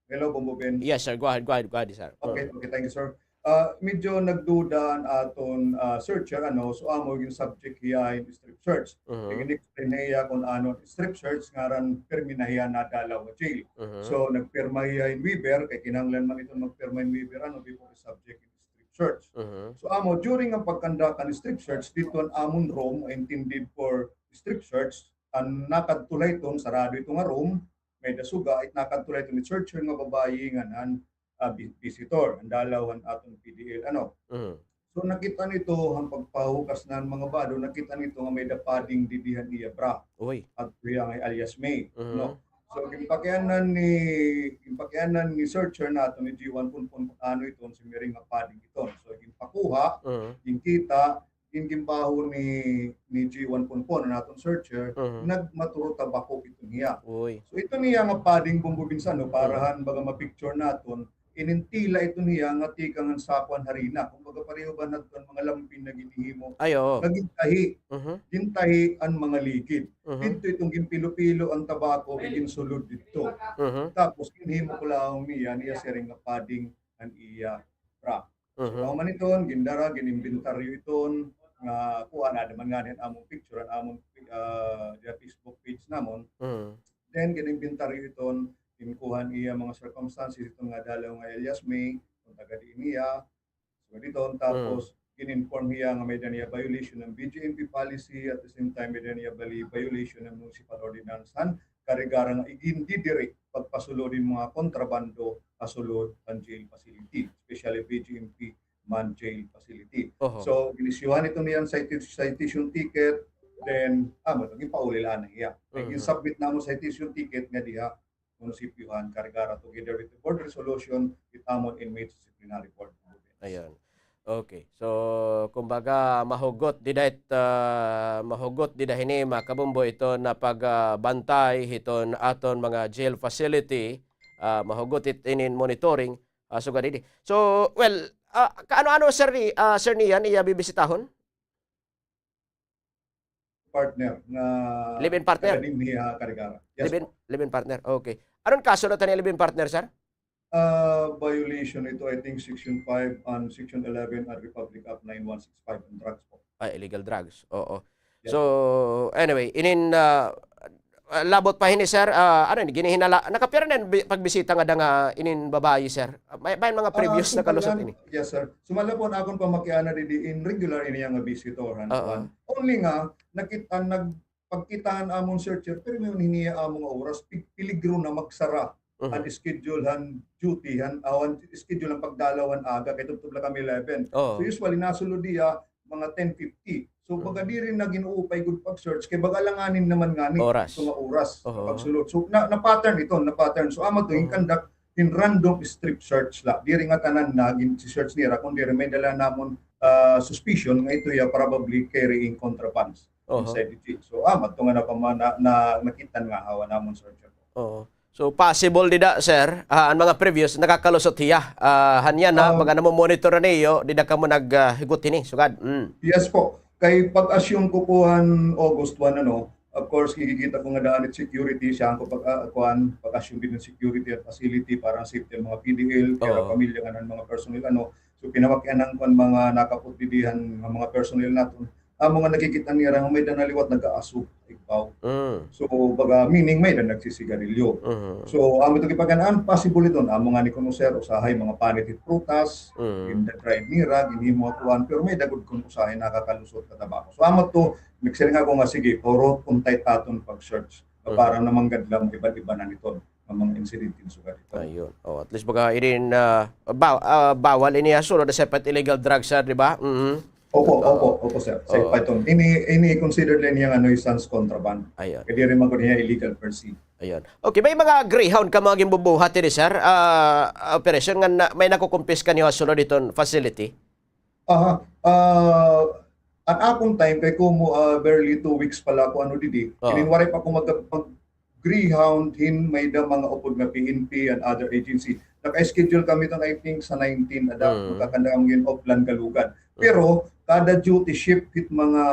hello, Bombo Ben. Yes, sir. Go ahead, go ahead, go ahead, sir. Okay, okay, thank you, sir. Ah, medyo nagduda an aton, ah, searcher, ano, so amo gin-subject hiya hin strip search. Gin-explain na hiya kon ano an strip search, ngaran pirmi na hiya nadalaw ha jail. So, nagpirma hiya hin waiver, kay kinahanglan man iton magpirma hin waiver, ano, before i-subject hin strip search. So, amo, during an pag-conduct han strip search, didto han amon room, intended for strip search, an nakadto la iton, sarado ito nga room, may-ada suga, it nakadto la iton searcher nga babayi ngan han, ah, vi-, visitor, an dalaw han aton P D L, ano. So, nakit-an ito, han pagpahugas han mga bado, nakit-an ito nga may-ada padding didi han iya bra. Uy. Adto hiya nga alias May, no? So, ginpakianan ni, ginpakianan ni searcher naton, ni G one Ponpon, kun ano iton, si Mary nga padding iton. So, ginpakuha, ginkita, gin-, ginbaho ni, ni G one Ponpon, an aton searcher, nagmaturota bako iton hiya. Uy. So, iton hiya nga padding, Bombo Benz, ano, para han baga ma-picture naton, inin tila iton hiya nga tikang han sako han harina. Kumbaga, pareho ba han adton mga lampin nga ginhihimo? Ay, oo. Nga gintahi. Gintahi an mga ligid. Didto iton ginpilo-pilo an tabako, iginsulod didto. Tapos, ginhimo ko la an iya, niya siring nga padding an iya bra. So, human iton, gindara, gin-inventaryo iton, nga kuan, ada man ngani an amon picture, an amon, ah, dia Facebook page namon. Then, gin-inventaryo iton, ginkuha an iya mga circumstances iton nga dalaw nga alias May, kon taga diin hiya. So, didto, tapos, gin-inform hiya nga may-ada niya violation han B J M P policy, at the same time, may-ada niya bali violation han municipal ordinance han Carigara nga igindidiri pagpasulod hin mga kontrabando ha sulod han jail facility, especially B J M P man jail facility. So, gin-isyuhan ito niya hin cita-, citation ticket, then, ah, amo ito, ginpauli la anay hiya. Gin-submit namon citation ticket nga diha, munisipyo han Carigara, together with the board resolution, with amon inmates disciplinary board. Ayun. Okay. So, kumbaga, mahugot dida it, ah, mahugot dida hini, mga kabombo, iton pagbantay hiton aton mga jail facility, ah, mahugot it inin monitoring, ah, sugad hini. So, well, ah, kaano-ano, sir, ni, ah, sir Nian, iya bibisitahon? Partner nga live-in partner? Taga dinhi ha Carigara. Yes, live-in, po. Live-in partner. Okay. Ano an kaso na tani live-in partner, sir? Ah, violation ito, I think, Section five and Section eleven of Republic Act nine one six five on drugs po. Ay, illegal drugs. Oo. Yes. So, anyway, inin, ah, ah, labot pa hini, sir, ah, ano ini, ginihinala, nakapira na bi-, pagbisita ngada nga inin babayi, sir? Ah, may, may mga previous na kalusot ini? Yes, sir. Sumala po an akon pamakiana didi in regular ini nga visitor, han kuan. Only nga, nakit-, an nag-, pagkita han amon searcher, pirmi man hini ha amo nga oras, pi-, peligro na magsara an schedule han duty, han, ah, han schedule han pagdalaw han aga, kay tubtob la kami eleven. So, usually, nasulod hiya, mga ten fifty. So, baga diri na gin-uupay gud pag-search, kay baga alanganin naman ngani. Oras. Ito nga oras, pagsulod. So, na, na-pattern ito, na-pattern. So, amo to, hin-conduct hin random strip search la. Diri nga tanan na gin-search nira, kun diri may dala namon, ah, suspicion nga ito ya probably carrying contrabands inside the jeep. So, amo to nga napama-, na, na, nakita nga hawa namon search. Oo. So, possible dida, sir, ah, an mga previous, nakakalusot hiya. Ah, han yana, baga namomonitor na niyo, dida kamo nag, ah, higot hini, sugad. Mm. Yes po. Kay pag-assume ko kuan August one, ano, of course, kikita ko nga daan it security, siya ko pag, ah, kuan, pag-assume din ng security at facility para safety ng mga P D L, kay pamilya nga ng mga personnel, ano. So, pinawakian ang kuan, mga nakapot didihan, nga mga personnel naton. Amo nga nakikita nira nga may-ada na liwat nag-aaso igbaw. Mm. So, baga, meaning may-ada nagsisigarilyo. Mhm. So, amo ito gipagan-an, possible ito, amo nga ni kuno, sir, usahay mga panit hit prutas, ginda-drive nira, ginhimo nga kuan, pero may-ada gud kuno usahay nakakalusot nga tabako. So, amo to, nagsiring ako nga, sige, puro untay taton pag-search. Para naman gad lang iba-iba na nito nga mga insidente nga sugad ito. Ayun. Oh, at least baga ini, ah, ba-, ah, bawal ini ha sulod sa separate illegal drugs, sir, di ba? Mhm. Opo, opo, opo, sir. Sa ipaton. Ini, ini considered lang niya nga nuisance contraband. Ayun. Kay diri man gud niya illegal per se. Ayun. Okay, may mga greyhound ka mga ginbubuhat ini, sir? Ah, operasyon nga na, may nakukumpiska niyo ha sulod iton facility? Aha. Ah, an akon time kay kumo, ah, barely two weeks pa la ako, ano, didi. Oo. Inin waray pa ako mag-, mag-, greyhound hin may-ada mga upod nga P N P and other agency. Naka-schedule kami ton, I think, sa nineteen, ada, makakanda kami hin Oplan Galugan. Pero, kada duty shift hit mga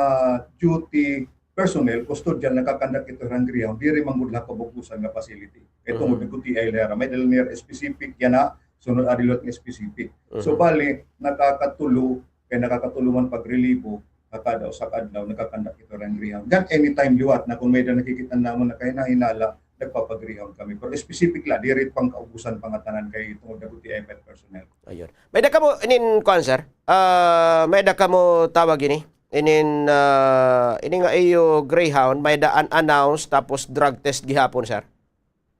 duty personnel, custodial, nakakandak ito hirang greyhound, diri man gud la kabugusan nga facility. Kay tungod nag-U T I la hira, may dala nira specific, yana, sunod adi liwat nga specific. So, bali, nakakatulo, kay nakakatulo man pag-relibo, ha kada usa ka adlaw, nakakandak ito hirang greyhound. Gan anytime liwat na kung may-ada nakikita namon nakahinahinala, nagpapag-greyhound kami. Pero specific la, diri pangkaubusan pangatanan kay tungod nag-U T I pa it personnel. Ayun. May-ada kamo, inin, kuan, sir? Ah, may-ada kamo tawag ini? Inin, ah, ini nga iyo greyhound, may-ada unannounced tapos drug test gihapon, sir?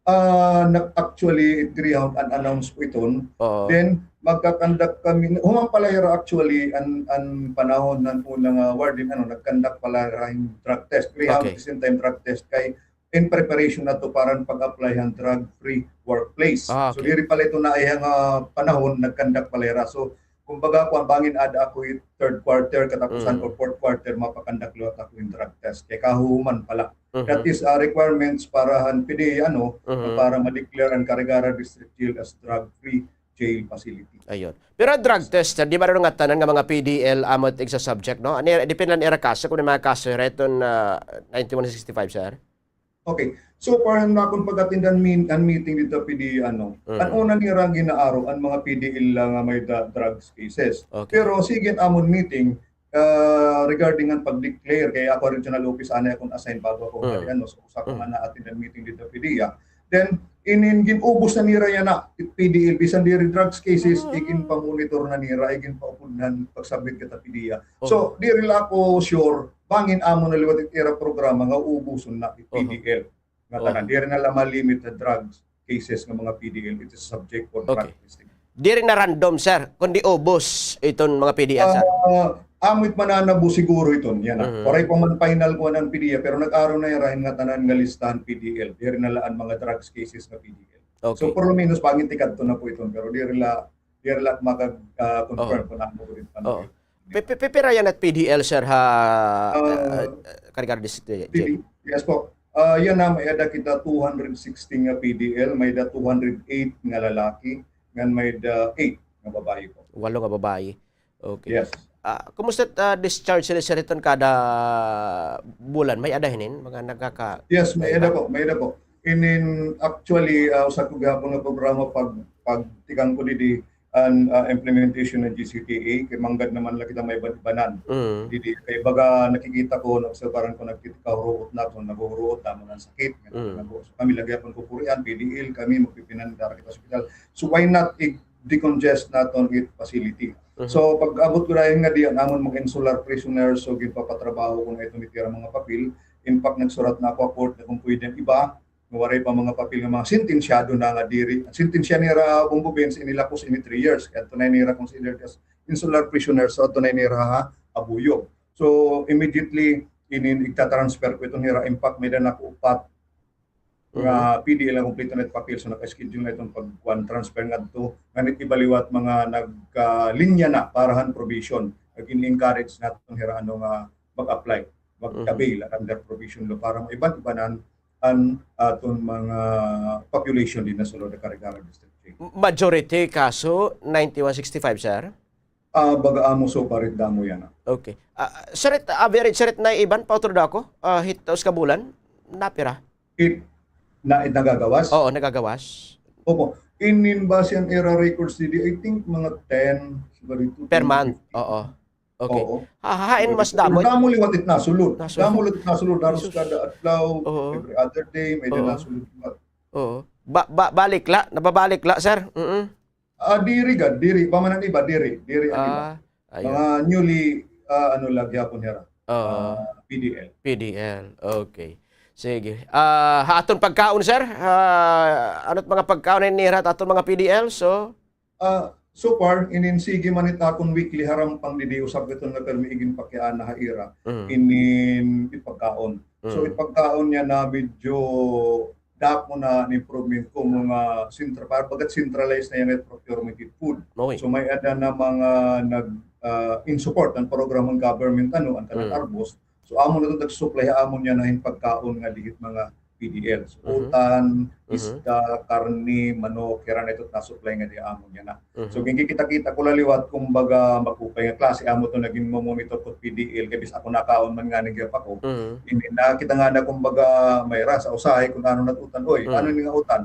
Ah, nag-, actually, greyhound unannounced po iton. Oo. Then, magkakandak kami, human pa la hira actually, an, an panahon han una nga warden, ano, nagkandak pa la hira hin drug test. Greyhound, okay, at the same time drug test kay in preparation na to para pag-apply han drug-free workplace. Ah, okay. So, diri pa la ito naay nga panahon, nagkandak pa la hira. So, kumbaga, kuan, bangin aada ako it third quarter, katapusan or fourth quarter, mapakandak liwat ako hin drug test. Kay kahuman pa la. That is, ah, requirements para han P D A, ano, para ma-declare an Carigara District Jail as drug-free jail facility. Ayun. Pero an drug test, sir, di ba nga tanan nga mga P D L, amo it igsa subject, no? Ano, depende lang ira kaso, kung may mga kaso, hira iton, ah, ninety-one sixty-five, sir? Okay. So far, an akon pag-attend an min-, an meeting didto P D A, ano, an una nira ginaaro, an mga P D L la nga may da-, drugs cases. Okay. Pero sige, an amon meeting, ah, regarding an pag-declare, kay ako regional office, anay akon assign bago ako ngadi, ano, so usa ko nga na-attend an meeting didto P D A. Then, inin gin-ubos na nira yana, P D L, bisan diri drugs cases, iginpa-monitor na nira, iginpaupod na pag-submit kita P D A. So, diri la ako sure, bangin amo na liwat it ira programa nga ubuson na it P D L. Nga tanan, diri na la ma-limit na drugs cases nga mga P D L, it is subject for drug testing. Diri na random, sir, kundi ubos iton mga P D L, sir? Ah, amo it mananabo siguro iton, yana. Waray pa man final kuan an P D A, pero nag-aro na hira hin nga tanan nga listahan P D L. Diri na la an mga drugs cases nga P D L. Okay. So, por lo menos, bangin tikadto na po iton, pero diri la, diri la makag-, ah, confirm kung ano po ito. Pi-, pi-, pi-, pira yana it P D L, sir, ha, ah, Carigara District, P D, yes po. Ah, yana, may-ada kita two hundred sixty nga P D L, may-ada two hundred eight nga lalaki, ngan may-ada eight nga babayi po. Walo nga babayi. Okay. Yes. Ah, kumusta, ah, discharge sila, sir, iton kada bulan? May-ada hinin? Mga nagkaka- Yes, may-ada po, may-ada po. Inin, actually, ah, usa ko gihapon nga programa pag, pagtikang ko didi, an, ah, implementation ng G C T A, kay manggad naman la kita may iban-ibanan. Didi, kay baga nakikita ko, naobserbaran ko, nagtitikahuruot na, kung naghuhuruot, damo na an sakit. So, kami la gihapon kupurian, P D L, kami, magpipinandar kita sa ospital. So, why not i-decongest naton it facility? So, pag-abot ko dayon ngadi, an amon mga insular prisoners, so, ginpapatrabaho ko na iton it ira mga papel. In fact, nagsurat na ako ha court nga kung pwede an iba, nga waray pa mga papel nga mga sentensyado na nga diri. An sentensya nira, Bombo Vince, inilapos ini three years. Kay adto na nira considered as insular prisoners. So, adto na nira ha Abuyog. So, immediately, inin igta-transfer ko iton hira. In fact, may-ada na ako upat nga P D L nga kumpleto na it papel. So, naka-schedule na iton pagkuan, transfer ngadto. Ngan it iba liwat mga nagkalinya na para han probation. Nag-encourage naton hira ano nga mag-apply, mag-avail under probation law para maiban-ibanan an aton mga population dinhi ha sulod han Carigara District. Majority kaso, ninety-one sixty-five, sir? Ah, baga amo so far it damo yana. Okay. Ah, sir, it average, sir, it naiiban, pautro daw ako, ah, hit usa ka bulan, napira? It, na, it nagagawas? Oo, nagagawas. Opo. Inin base han ira records didi, I think mga ten, siguro ito, Per month, ten, fifteen. Oo. Okay. Oo. Ha, ha, hain mas damo? Damo liwat it nasulod. Nasulod. Damo liwat it nasulod. Halos kada adlaw, every other day, may-ada nasulod liwat. Oo. Ba-, ba-, balik la, nababalik la, sir? Mm-mm. Ah, diri gad, diri. Pamanan iba, diri. Diri an iba. Ah, ayun. Mga newly, ah, ano la gihapon hira. Oo. Ah, P D L. P D L. Okay. Sige. Ah, ha aton pagkaon, sir? Ah, ano't mga pagkaon an nira ha aton mga P D L? So, Ah, so far, inin sige man it akon weekly harampang didi, usa gad iton nga pirmi iginpakiana ha ira, inin it pagkaon. So, it pagkaon yana medyo dako na an improvement ko, mga centra-, para bagat centralized na yana it procurement it food. Okay. So, may-ada na mga nag, ah, in support han program han government, ano, an tanan ARBOS. So, amo na iton nag-supply ha amon yana hin pagkaon ngadi hit mga P D L. So, utan, isda, karne, manok, hira na iton na-supply ngadi ha amon yana. So, ginkikita-kita ko la liwat, kumbaga, mag-upay nga klase, amo iton nga ginmo-monitor ko P D L, kay bisan ako nakaon man ngani gihap ako. Ini nakita ngani, kumbaga, may-ada sa usahay kon ano na it utan, oy, ano ini nga utan?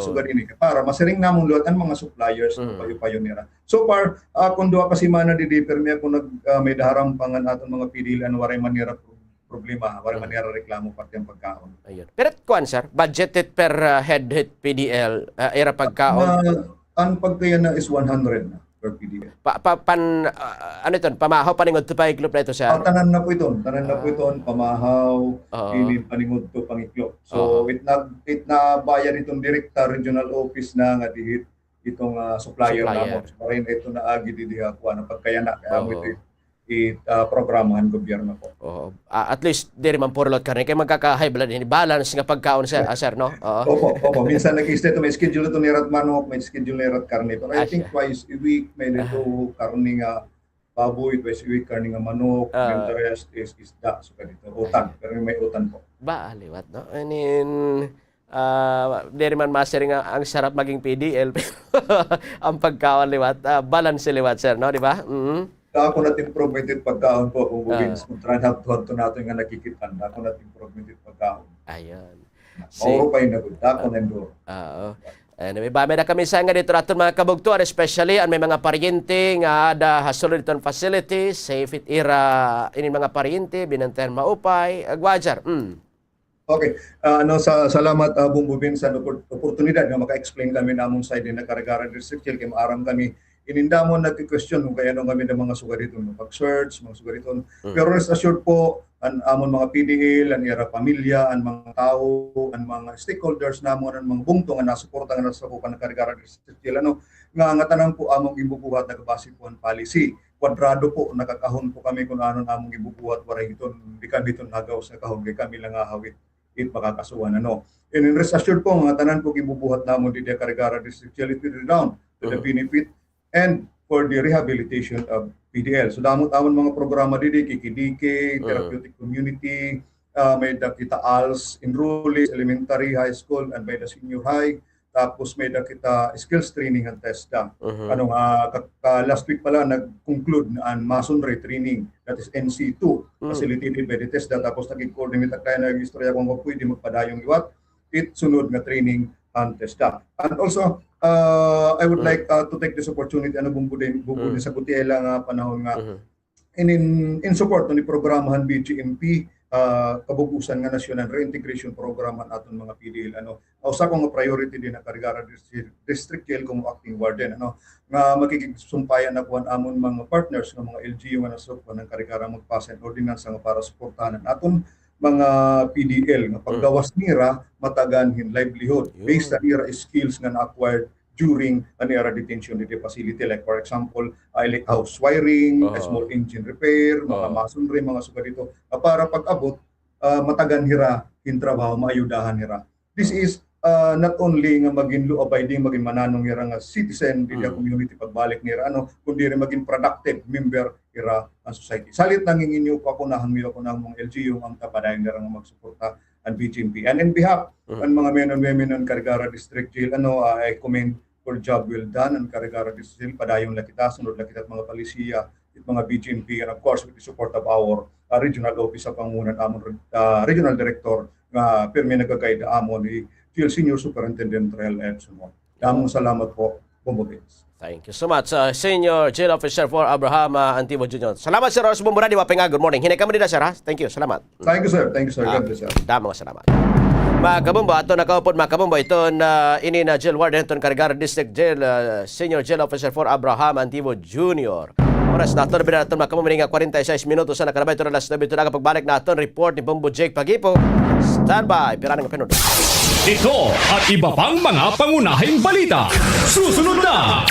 Sugad ini, para masiring namon liwat an mga suppliers, payo-payo nira. So far, ah, kon duha ka semana didi, pirmi ako nag, ah, may-ada harampang an aton mga P D L, an waray man nira pro-, problema, waray man nira reklamo parte han pagkaon. Ayun. Pero kuan, sir, budgeted per, ah, head hit P D L, ah, ira pagkaon? Ah, an pagkayana is one hundred na per P D L. Pa, pa, pan, ah, ano iton? Pamahaw, paningudto, pangiklop na ito, sir? Ah, tanan na po iton. Tanan na po iton, pamahaw, inin paningudto, pangiklop. So, it nag-, it nabayad iton direkta regional office na ngadi hit iton, ah, supplier namon. Supplier. So, waray na ito naagi didi ha kuan, pagkayana, kay amo ito it, ah, programa han gobyerno po. Oo. Ah, at least, diri man puro liwat karne, kay magkaka-high blood ini. Balance nga pagkaon, sir, ah, sir, no? Oo. Opo, opo. Minsan nag-i-stay ito, may schedule ito nira it manok, may schedule nira it karne. Pero I think twice a week, may-ada ito karne nga baboy, twice a week, karne nga manok, then the rest is isda, sugad ito. Utan, pero may utan po. Ba, liwat, no? I mean, ah, diri man masiring nga an sarap maging P D L, pero an pagkaon liwat, ah, balance liwat, sir, no? Di ba? Mm. Dako na it improvement it pagkaon po, Bong Bobins. Kontra han hadto-hadto naton nga nakikit-an, dako na it improvement it pagkaon. Ayun. Mauro pa ini, dako na ini. Oo. Anyway, ba, may-ada kami sa nga dito aton mga kabugtoan, especially an may mga paryente nga aada ha sulod hiton facility, safe it ira inin mga paryente, binantayan maupay, ah, Guajar. Mm. Okay. Ah, ano, sa, salamat, ah, Bong Bobins, sa opor-, oportunidad nga maka-explain kami han amon side dinhi ha Carigara District Jail, kay maaram kami, inin damo nagki-question kon kay ano kami nga mga sugad hiton, pag-search, mga sugad hiton. Pero rest assured po, an amon mga P D L, an ira pamilya, an mga tawo, an mga stakeholders namon, an mga bungto nga nasuporta nga nasakupan han Carigara District Jail, ano, nga, nga tanan po amon ginbubuhat nagabase po han policy. Kwadrado po, nakakahon po kami kon ano an amon ginbubuhat, waray hiton, di kami hiton hagaos nga kahon, kay kami la ngahaw it, it makakasuhan, ano. And rest assured po, nga tanan po ginbubuhat namon didi ha Carigara District Jail, it will redound to the benefit and for the rehabilitation of P D L. So, damo it amon mga programa didi, Kiki-Diki, Therapeutic Community, ah, may-ada kita ALS enrollees, elementary, high school, and may-ada senior high. Tapos may-ada kita skills training han TESDA. Ano nga, ka, ka last week pa la, nag-conclude na an masonry training, that is N C two, facilitated by the TESDA. Tapos nakig-coordinate ak, kay nag-istorya ko nga pwede magpadayon liwat it sunod nga training han TESDA. And also, uh, I would like, uh, to take this opportunity, ano, Bong Bobin, Bong Bobin, sa gutiay la nga panahon nga inin, in support ni programa han B J M P, ah, kabug-osan nga nasyonal reintegration program han aton mga P D L, ano, usa ko nga priority dinhi ha Carigara Distri-, District Jail komo acting warden, ano, nga makikigsumpayan ako han amon mga partners nga mga L G U nga nasukupan han Carigara magpasa hin ordinansa nga para suportahan an aton mga P D L nga paggawas nira matagan hin livelihood based han ira skills nga na-acquired during an ira detention didi facility. Like, for example, ah, elect house wiring, ah, small engine repair, mga masonry, mga sugad hito. Ah, para pag-abot, ah, matagan hira hin trabaho, maayudahan hira. This is, ah, not only nga magin law-abiding, magin mananong hira nga citizen didi ha community pagbalik nira, ano, kundi rin magin productive member hira han society. Salit nanginginyo ko ako na hangyo ako na mga L G U nga padayon nira nga magsuporta an B G M P. And in behalf an mga men and women han Carigara District Jail, ano, ah, I commend for job well done an Carigara District Jail. Padayon la kita, sunod la kita mga palisiya, it mga B G M P, and of course, with the support of our, ah, regional office ha pangunan amon, ah, regional director nga pirmi nagaguide amon, hi Jail Senior Superintendent Rel F. Sumon. Damo nga salamat po, Bombo Vince. Thank you so much, uh, Senior Jail Officer four Abraham, uh, Antibo Junior. Salamat, sir, sa Bombo Radio Mapinga. Good morning. Hinay kamo dida, sir, ha? Thank you. Salamat. Thank you, sir. Thank you, sir. Ah, God bless, sir. Damo nga salamat. Mga kabombo, ato nakaupod, mga kabombo, iton, ah, ini na jail warden, iton Carigara District Jail, ah, Senior Jail Officer four Abraham Antibo Junior. Oras naton, bida naton, mga kabombo, ini nga kwarenta y seis minutos na nakalabay, iton alas nuebe, iton aga pagbalik naton, report ni Bombo Jake Pagipo. Standby, pira na nga minuto. Ito at iba pang mga pangunahing balita. Susunod na.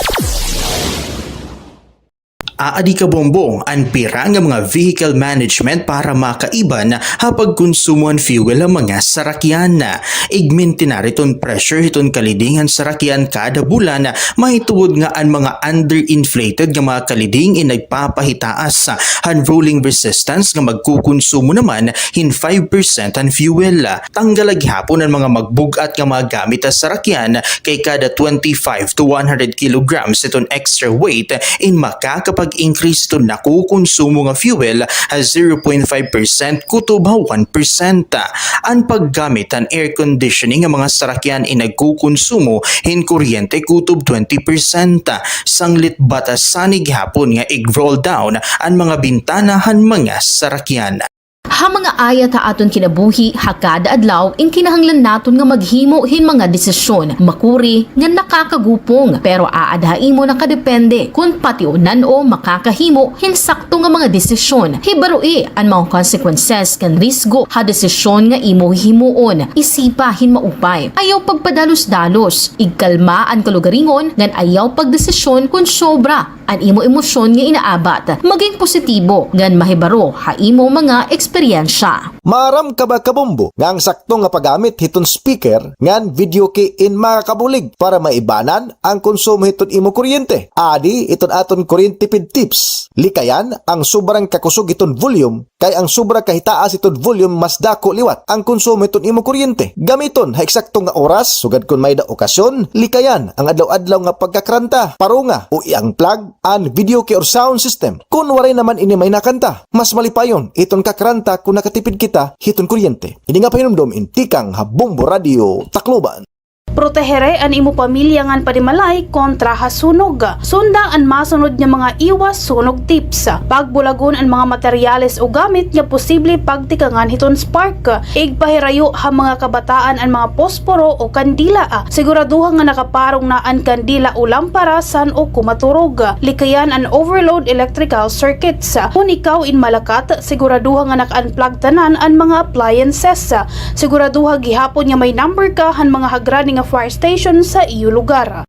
Aadi kabombo, an pira nga mga vehicle management para makaiban ha pagkonsumo han fuel han mga sarakyan. Igmintinar iton pressure hiton kaliding han sarakyan kada bulan, mahitungod nga an mga underinflated nga mga kaliding in nagpapahitaas han rolling resistance nga magkukonsumo naman hin five percent han fuel. Tanggal la gihapon an mga magbug-at nga mga gamit ha sarakyan, kay kada twenty-five to one hundred kilograms iton extra weight in makakapag-increase iton nakukonsumo nga fuel ha zero point five percent kutob ha one percent. An paggamit han air conditioning nga mga sarakyan in nagkukonsumo hin kuryente kutob twenty percent. Sanglit batasan ini gihapon nga ig-roll down an mga bintana han mga sarakyan. Ha mga ayat ha aton kinabuhi, ha kada adlaw, in kinahanglan naton nga maghimo hin mga desisyon, makuri, nga nakakagupong, pero aada ha imo nakadepende kon pationan o makakahimo hin sakto nga mga desisyon. Hibaroi an mga consequences kan risgo ha desisyon nga imo himuon. Isipa hin maupay. Ayaw pagpadalos-dalos. Igkalma an kalugaringon ngan ayaw pagdesisyon kon sobra an imo emosyon nga inaabat. Maging positibo ngan mahibaro ha imo mga eksperyensya. Maaram ka ba, kabombo, nga ang sakto nga paggamit hiton speaker ngan video key in makakabulig para maibanan ang konsumo hiton imo kuryente? Adi iton aton kuryente tipid tips. Likayan ang sobrang kakusog hiton volume, kay ang sobra kahitaas hiton volume mas dako liwat ang konsumo hiton imo kuryente. Gamiton ha eksakto nga oras, sugad kon may-ada okasyon, likayan ang adlaw-adlaw nga pagkakranta, parunga o i-unplug an video key or sound system. Kon waray naman ini may nakanta, mas malipayon iton kakranta kon nakatipid kita hiton kuryente. Ini nga pahinumdom in tikang ha Bombo Radio Tacloban. Protehere an imo pamilya ngan panimalay kontra ha sunog. Sunda an masunod nga mga iwas sunog tips. Pagbulagon an mga materyales o gamit nga posible pagtikangan hiton spark. Igpahirayo ha mga kabataan an mga posporo o kandila. Siguraduha nga nakaparong na an kandila o lampara san-o ko maturog. Likayan an overload electrical circuits. Kon ikaw in malakat, siguraduha nga naka-unplug tanan an mga appliances. Siguraduha gihapon nga may number ka han mga hagrani nga fire station sa iyo lugar.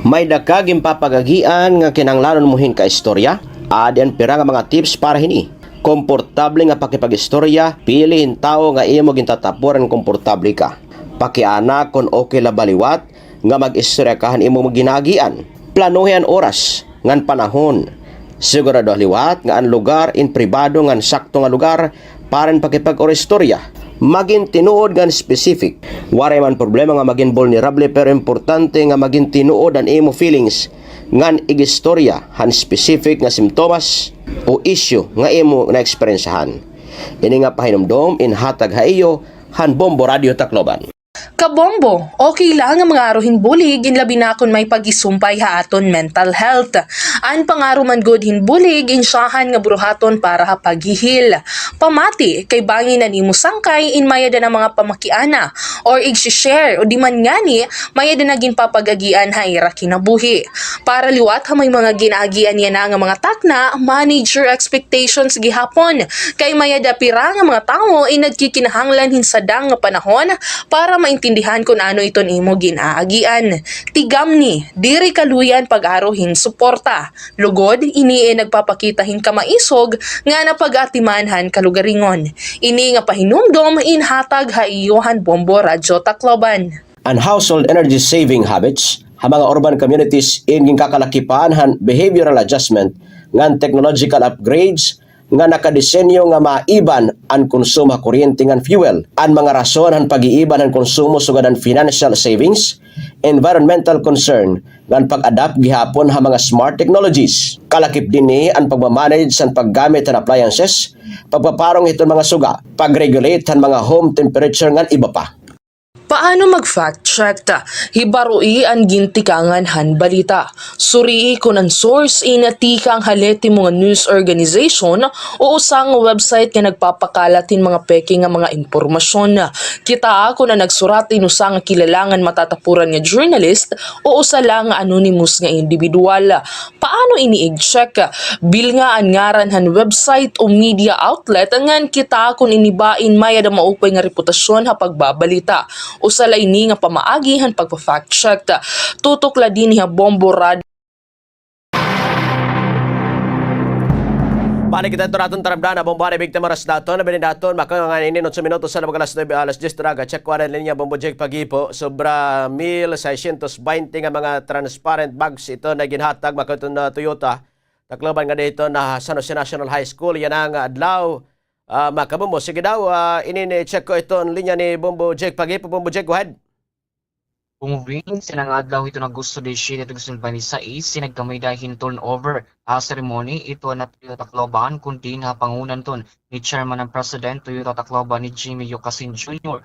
May-ada ka ginpapag-agian nga kinahanglanon mo hin kaistorya? Adi an pira nga mga tips para hini. Komportable nga pakipag-istorya, pili hin tawo nga imo gintatapuran nga komportable ka. Pakiana kon okay la ba liwat nga mag-istorya ka han imo ginaagian. Planuhi an oras ngan panahon. Siguraduha liwat nga an lugar in pribado ngan sakto nga lugar para hin pakipag-istorya. Magin tinuod ngan specific. Waray man problema nga magin vulnerable, pero importante nga magin tinuod an imo feelings ngan ig-istorya han specific nga simptomas o issue nga imo naeksperyensyahan. Ini nga pahinumdom in hatag ha iyo han Bombo Radio Tacloban. Kabombo, okay la nga mangaro hin bulig, in labi na kon may pag-isumpay ha aton mental health. An pangaro man gud hin bulig, in syahan nga buruhaton para ha paghihil. Pamati, kay bangin an imo sangkay, in may-ada na mga pamakiana, or igsi-share, o di man ngani, may-ada na ginpapag-agian ha ira kinabuhi. Para liwat ha may mga ginaagian yana nga mga takna, manage your expectations gihapon. Kay may-ada pira nga mga tawo in nagkikinahanglan hin sadang nga panahon para maintindihan Maintindihan kun ano iton imo gin-aagian. Tigamni, diri kaluy-an pag-aro hin suporta. Lugod, ini nagpapakita hin kamaisog nga napag-atiman han kalugaringon. Ini nga pahinumdom inhatag ha iyo han Bombo Radyo Tacloban. An household energy saving habits ha mga urban communities in ginkakalakipan han behavioral adjustment ngan technological upgrades nga nakadesenyo nga maiban an konsumo ha kuryente ngan fuel. An mga rason han pag-iiban han konsumo sugad han financial savings, environmental concern, ngan pag-adapt gihapon ha mga smart technologies. Kalakip dinhi an pagmamanage san paggamit han appliances, pagpaparong hiton mga suga, pag-regulate han mga home temperature ngan iba pa. Paano mag-fact check? Hibaroi an gintikangan han balita. Surii kon an source in tikang ha lehitimo nga news organization o usa nga website nga nagpapakalat hin mga peke nga mga impormasyon. Kitaa kon an nagsurat in usa nga kilala ngan matatapuran nga journalist o usa la nga anonymous nga indibidwal. Paano ini i-check? Bilnga an ngaran han website o media outlet ngan kitaa kon ini ba in may-ada maupay nga reputasyon ha pagbabalita. Usa la ini nga pamaagi han pagpa-fact check. Tutok la dinhi ha Bombo Radyo. Balik kita ito naton taramdan na bomba na biktima ras daton na binin daton maka nga ini notso minutos sa labag alas nuebe, alas diyes taraga. Check ko ang linya Bombo Jake Pagipo. Sobra mil seiscientos veinte nga mga transparent bags ito na ginhatag maka ito na Toyota Tacloban nga dito na San Jose National High School. Yan ang adlaw. Ah, makabumbo. Sige daw, ah, ini ni check ko ito ang linya ni Bombo Jake Pagipo. Bombo Jake, go ahead. Pungwin, sa nangadlaw hiton Agosto disisyete, dos mil baynte sais, nagkamay-ada hin turnover, ah, ceremony, ito na Toyota Tacloban, kun diin ha pangunan ton ni Chairman and President Toyota Tacloban ni Jimmy Yokasin Junior.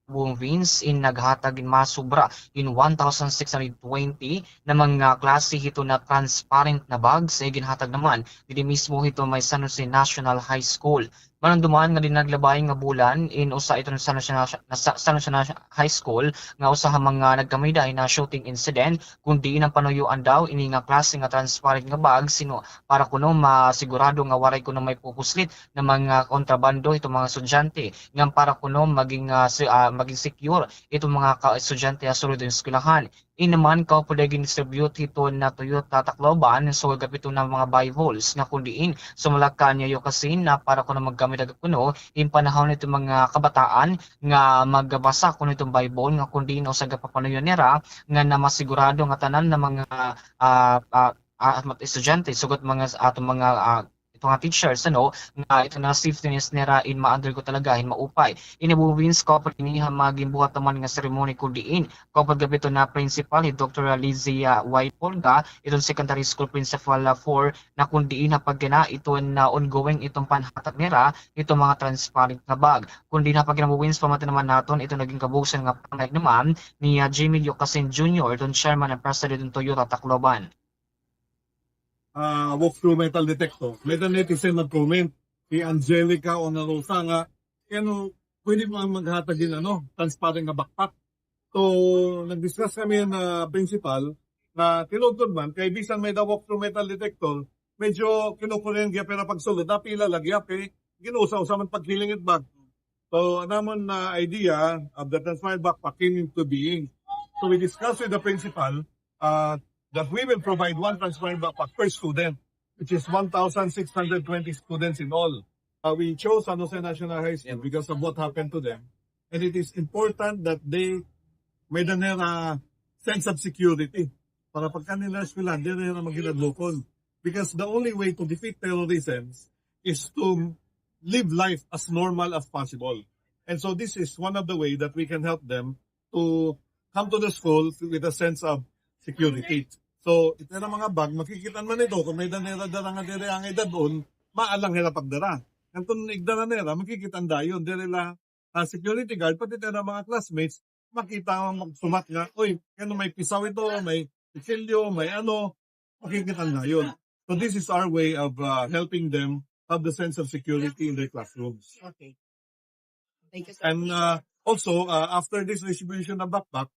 Pungwin, in naghatag hin masubra hin one thousand six hundred twenty na mga klase hiton na transparent na bags, eh, ginhatag naman didi mismo hiton may San Jose National High School. Mahinumduman nga didi naglabay nga bulan, in usa iton San Jose Nat-, na sa-, San Jose Nat-, High School nga usa ha mga nagkamay-ada hin shooting incident, kun diin an panuyoan daw ini nga klase nga transparent nga bag, sino para kuno masigurado nga waray kuno may pupuslit na mga kontrabando hiton mga estudyante, ngan para kuno maging, ah, si-, ah, maging secure iton mga ka-, estudyante ha sulod hin eskwelahan. Ini naman, kaupod gin-distribute hiton na Toyota Tacloban, so, gapito na mga buy balls nga kun diin sumalakan niya Yokasin na para kuno magkamay-ada kuno hin panahon hiton mga kabataan nga magbasa kuno hiton buy ball nga kun diin usa gapapanuyo nira nga na masigurado nga tanan na mga, ah, ah, ah, mat-, estudyante, sugad mga s-, aton mga, ah, ito nga teachers, ano, nga ito nga safety nira in ma-undergo talaga, in maupay. Ini buwins ko pa dinhi ha mga ginbuhat naman nga seremoni kun diin kaupod gapito na principal, hi Doktor Lizzie, ah, Y. Polga, iton secondary school principal, ah, four, na kun diin ha pagkina, ito na ongoing iton panhatag nira, ito mga transparent nga bag. Kun diin ha pagkina buwins, pamati naman naton, ito naging kabusan nga panayag naman ni, ah, Jimmy Yokasin Junior, iton chairman and president ng Toyota Tacloban. Ah, walk through metal detector. May-ada netizen nag-comment, si Angelica Onarosa nga, kay ano, pwede ba maghatag hin, ano, transparent nga backpack. So, nag-discuss kami na principal, na tinuod man, kay bisan may-ada walk through metal detector, medyo kinukurian gihap hira pagsulod, napila la gihap, eh, gin-usa-usa man pagkiling it bag. So, an amon na idea of the transparent backpack came into being. So, we discussed with the principal, uh, that we will provide one transparent backpack per student, which is one thousand six hundred twenty students in all. Uh, we chose San Jose National High School because of what happened to them. And it is important that they may-ada nira sense of security. Para pagkanhi nira eskwelahan, diri nira maghinadlokon. Because the only way to defeat terrorism is to live life as normal as possible. And so this is one of the way that we can help them to come to the school with a sense of security. So, it ira mga bag, makikit-an man ito, kun may-ada nira dara nga diri angay dad-on, maalang hira pagdara. Ngan kun igdara nira, makikit-an dayon, diri la, ah, security guard, pati it ira mga classmates, makita nga magsumat nga, "Uy, ano, may pisaw ito, may kutsilyo, may ano," makikit-an dayon. So this is our way of, uh, helping them have the sense of security in their classrooms. Okay. Thank you, sir. And, uh, also, uh, after this distribution of backpack,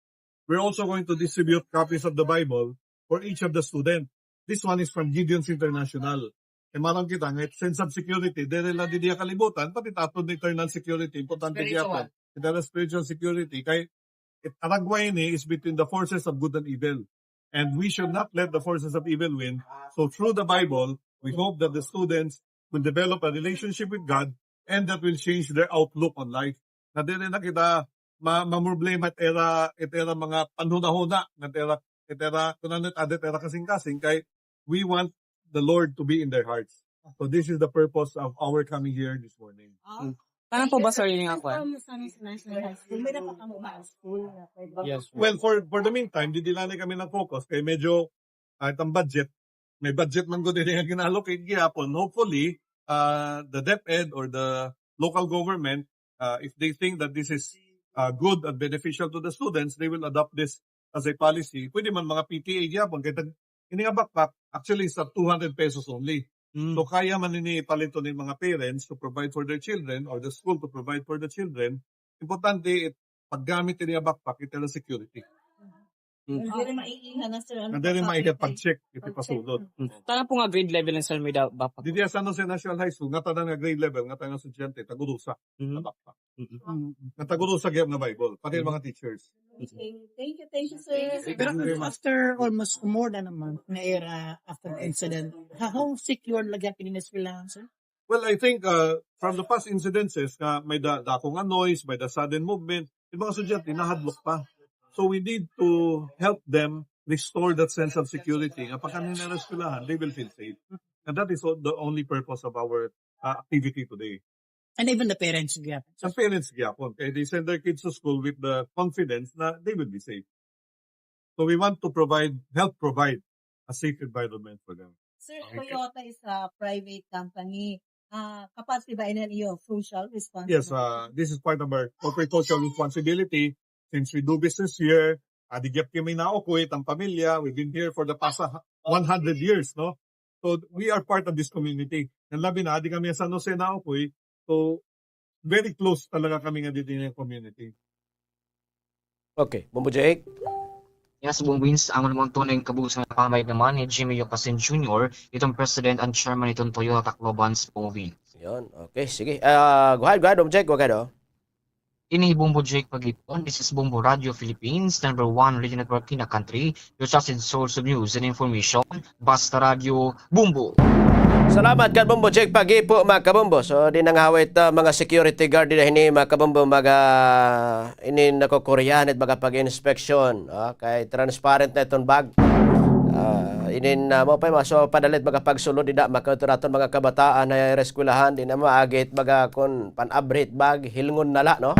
we're also going to distribute copies of the Bible for each of the student. This one is from Gideon's International. Kay maaram kita nga sense of security, diri la didi ha kalibutan, pati it aton internal security, importante gihapon. Dala spiritual security, kay it, aragway ini is between the forces of good and evil. And we should not let the forces of evil win. So through the Bible, we hope that the students will develop a relationship with God and that will change their outlook on life. Nga diri na kita ma-, mamroblema it ira, it ira mga panhunahuna, nga it ira, it ira, kun ano it ada it ira kasingkasing, kay we want the Lord to be in their hearts. So this is the purpose of our coming here this morning. Ano po ba, sir, yung nga kwan? Yes. Well, for for the meantime, didi la ni kami nag-focus kay medyo, ah, itong budget, may budget man gud ini nga gin-allocate gihapon. Hopefully, uh, the DepEd or the local government, uh, if they think that this is, uh, good and beneficial to the students, they will adopt this as a policy. Pwede man mga P T A gihapon, kay tag-, ini nga backpack, actually, is at two hundred pesos only. So, kaya man ini paliton ning mga parents to provide for their children or the school to provide for the children. Importante, it, paggamit ini nga backpack, it ira security. Diri maiiha na, sir. Nga diri maiiha pag-check, it ipasulod. Tana po nga grade level na, sir, may da backpack? Didi ha San Jose National High School, ngatanan nga grade level, ngatanan nga estudyante, tag-urusa nga backpack. Nga tag-urusa gihap nga Bible, pati mga teachers. Okay. Thank you, thank you, sir. Thank you very much. After almost more than a month na ira after the incident, how secure lagi ang kini nga eskwelahan, sir? Well, I think, uh, from the past incidences nga may da, dako nga noise, may da sudden movement, yung mga estudyante nahadlok pa. So we need to help them restore that sense of security. Nga pagka nila eskwelahan, they will feel safe. And that is all, the only purpose of our, uh, activity today. And even the parents gihapon. Sa parents gihapon, kay they send their kids to school with the confidence na they will be safe. So we want to provide, help provide a safe environment for them. Sir, Okay. Toyota is a private company. Ah, kaparte ba ini han iyo social responsibility? Yes, uh, this is part of our corporate social responsibility. Since we do business here, adi gihap kami naukoy, it ang pamilya, we've been here for the past, uh, one hundred years, no? So we are part of this community. And labi na, adi kami ha San Jose naukoy. So very close talaga kami nga didi nga community. Okay, Bombo Jake. Yes, Bombo Vince, amo naman tunay nga kabuusan nga pamahayag naman ni Jimmy Yocasin Junior, iton President and Chairman iton Toyota Tacloban, Bombo Vince. Yun, okay, sige. Ah, go ahead, go ahead, Bombo Jake, go ahead, oh. Ini hi Bombo Jake Pagipon, this is Bombo Radio Philippines, number one radio network in the country, your trusted source of news and information, Basta Radyo, Bombo. Salamat kan Bombo Jake Pagipo, mga kabombo. So, di na nga hawit, ah, mga security guard dida hini, mga kabombo, mga, ini nakukuryahan it mga pag-inspeksyon. Ah, kay transparent na iton bag. Ah, inin, ah, mao pa, maso padalit mga pagsulod dida, mga kauto naton mga kabataan na ira eskwelahan, di na maagi it mga kun pan-abri it bag, hilngon na la, no?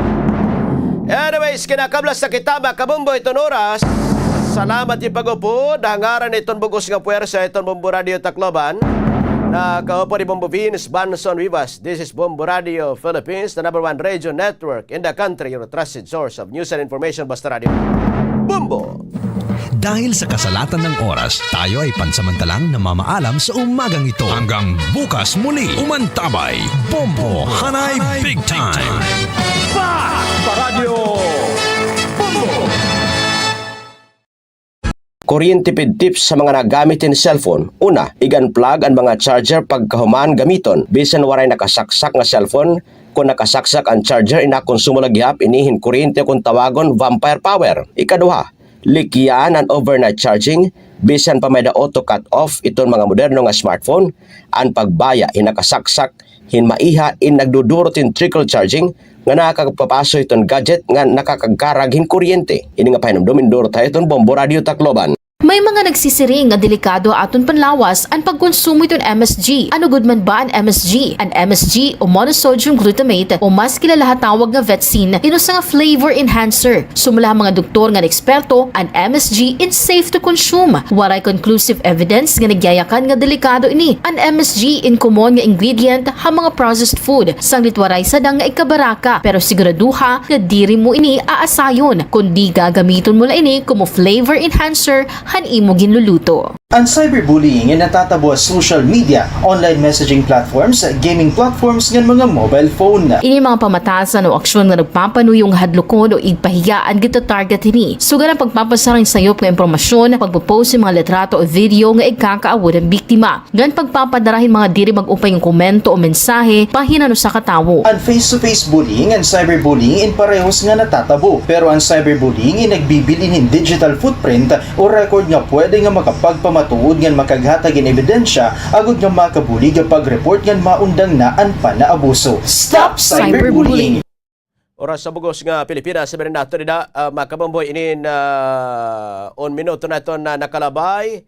Anyways, kinakablas na kita, mga kabombo, iton oras. Salamat it pag-upod. Ha ngaran iton bug-os nga puwersa, iton Bombo Radio Tacloban. Nakaupod hi Bombo Vince Banson Vivas. This is Bombo Radio Philippines, the number one radio network in the country, your trusted source of news and information, Basta Radio. Bombo! Dahil sa kasalatan ng oras, tayo ay pansamantalang namamaalam sa umagang ito. Hanggang bukas muli, umantabay, Bombo Hanay Big Time. Basta Radyo Bombo! Kuryente pid tips sa mga nagamit hin cellphone. Una, ig-unplug an mga charger pagkahuman gamiton. Bisan waray nakasaksak nga cellphone, kon nakasaksak an charger, inakonsumo la gihap ini hin kuryente, kon tawagon vampire power. Ikaduha, likyan an overnight charging, bisan pa may-ada auto cut off iton mga moderno nga smartphone. An pagbaya hin nakasaksak hin maiha in nagdudurot hin trickle charging nga nakakagpapaso hiton gadget nga nakakagkarag hin kuryente. Ini nga pahinumdom indurot ha iton Bombo Radio Tacloban. May mga nagsisiring nga delikado ha aton panlawas an pagkonsumo hiton M S G. Ano gud man ba an M S G? An M S G o monosodium glutamate o mas kilala ha tawag nga vetsin, in usa nga flavor enhancer. Sumala ha mga doktor ngan eksperto, an M S G in safe to consume. Waray conclusive evidence nga nagyayakan nga delikado ini. An M S G in common nga ingredient ha mga processed food, sanglit waray sadang nga ikabaraka, pero siguraduha nga diri mo ini aasayon, kundi gagamiton mo la ini komo flavor enhancer han imo ginluluto. An cyberbullying in natatabo ha social media, online messaging platforms, gaming platforms ngan mga mobile phone. Ini mga pamatasan o aksyon nga nagpapanuyo nga hadlukon o igpahiya an gita-target hini. Sugad an pagpapasara hin sayop nga impormasyon, pagpo-post hin mga litrato o video nga igkakaawod han biktima, ngan pagpapadara hin mga diri mag-upay nga komento o mensahe bahin han usa ka tawo. An face-to-face bullying ngan cyberbullying in parehos nga natatabo, pero an cyberbullying in nagbibilin hin digital footprint o record nga pwede nga makapagpamatuod ngan makaghatag hin ebidensya agod nga makabulig ha pag-report ngan maundang na an panaabuso. Stop cyberbullying! Oras sa bug-os nga Pilipinas, sabihan naton dida, ah, mga kabombo, inin, ah, un minuto na iton nakalabay.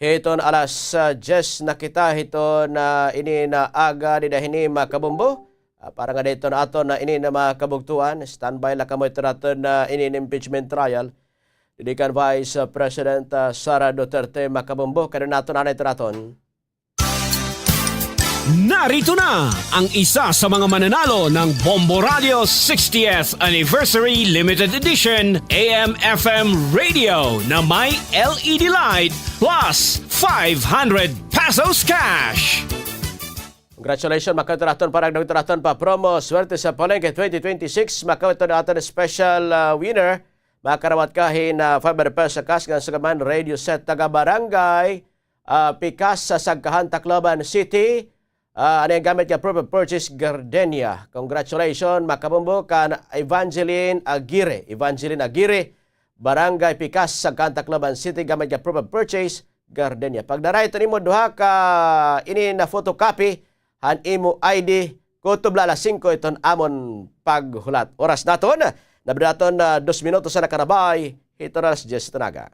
Hiton alas, ah, diyes na kita hiton, ah, inin aga dida hini, mga kabombo. Ah, para ngada hiton aton, ah, inin, ah, mga kabugtoan, standby la kamo hiton aton, ah, inin impeachment trial. Didi kan Vice, ah, President, ah, Sara Duterte, mga kabombo, kay naton anay hiton aton. Narito na ang isa sa mga mananalo ng Bombo Radio sixtieth Anniversary Limited Edition A M F M Radio na may L E D light plus five hundred pesos cash. Congratulations, makawit raton para nagdawit raton pa promo Swerte sa Palengke twenty twenty-six. Makawit raton aton special, ah, winner. Makarawat ka hin, ah, five hundred pesos cash ngan sugad man radio set taga Barangay ah, Pikas sa Sagkahan, Tacloban City. Ah, ano yung gamit nga proof of purchase? Gardenia. Congratulations, mga kabombo, kan Evangeline Aguirre. Evangeline Aguirre, Barangay Pikas, Sagkahan, Tacloban City, gamit nga proof of purchase, Gardenia. Pagdara iton imo duha ka ini na photocopy han imo I D, kutob la alas singko iton amon paghulat. Oras naton, nabira naton, ah, dos minutos na nakarabay, hiton alas diyes iton aga.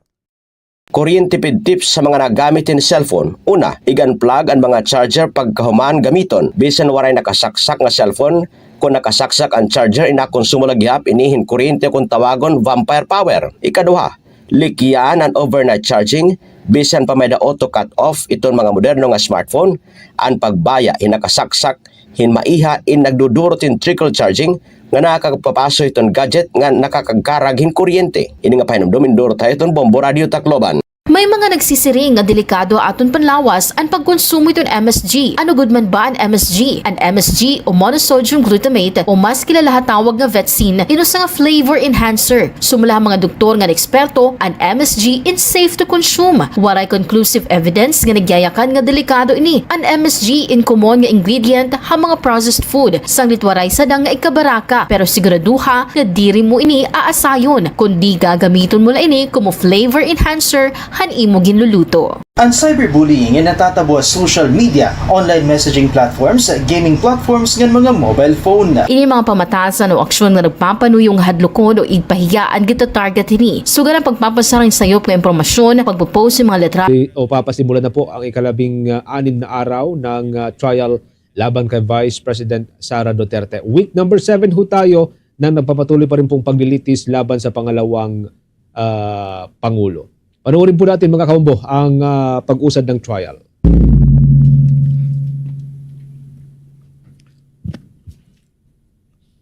Kuryente pid tips sa mga nagamit hin cellphone. Una, ig-unplug an mga charger pagkahuman gamiton. Bisan waray nakasaksak nga cellphone, kon nakasaksak an charger, inakonsumo la gihap ini hin kuryente kon tawagon vampire power. Ikaduha, likyan an overnight charging, bisan pa may-ada auto cut off iton mga moderno nga smartphone, an pagbaya hin nakasaksak hin maiha in nagdudurot hin trickle charging nga nakakagpapaso hiton gadget nga nakakagkarag hin kuryente. Ini nga pahinumdom in durot ha iton Bombo Radio Tacloban. May mga nagsisiring nga delikado ha aton panlawas an pagkonsumo hiton M S G. Ano gud man ba an M S G? An M S G o monosodium glutamate o mas kilala ha tawag nga vetsin, in usa nga flavor enhancer. Sumala ha mga doktor ngan eksperto, an M S G in safe to consume. Waray conclusive evidence nga nagyayakan nga delikado ini. An M S G in common nga ingredient ha mga processed food, sanglit waray sadang nga ikabaraka, pero siguraduha nga diri mo ini aasayon, kundi gagamiton mo la ini komo flavor enhancer han imo ginluluto. An cyberbullying in natatabo ha social media, online messaging platforms, gaming platforms ngan mga mobile phone. Ini mga pamatasan o aksyon nga nagpapanuyo nga hadlukon o igpahiya an gita-target hini. Sugad an pagpapasara hin sayop nga impormasyon, pagpo-post hin mga litrato. O papasimulan na po ang ikalabing, ah, anim na araw ng, ah, trial laban kay Vice President Sara Duterte. Week number seven ho tayo na nagpapatuloy pa rin pong paglilitis laban sa pangalawang, ah, Pangulo. Panoorin po natin, mga kabombo, ang, ah, pag-usad ng trial.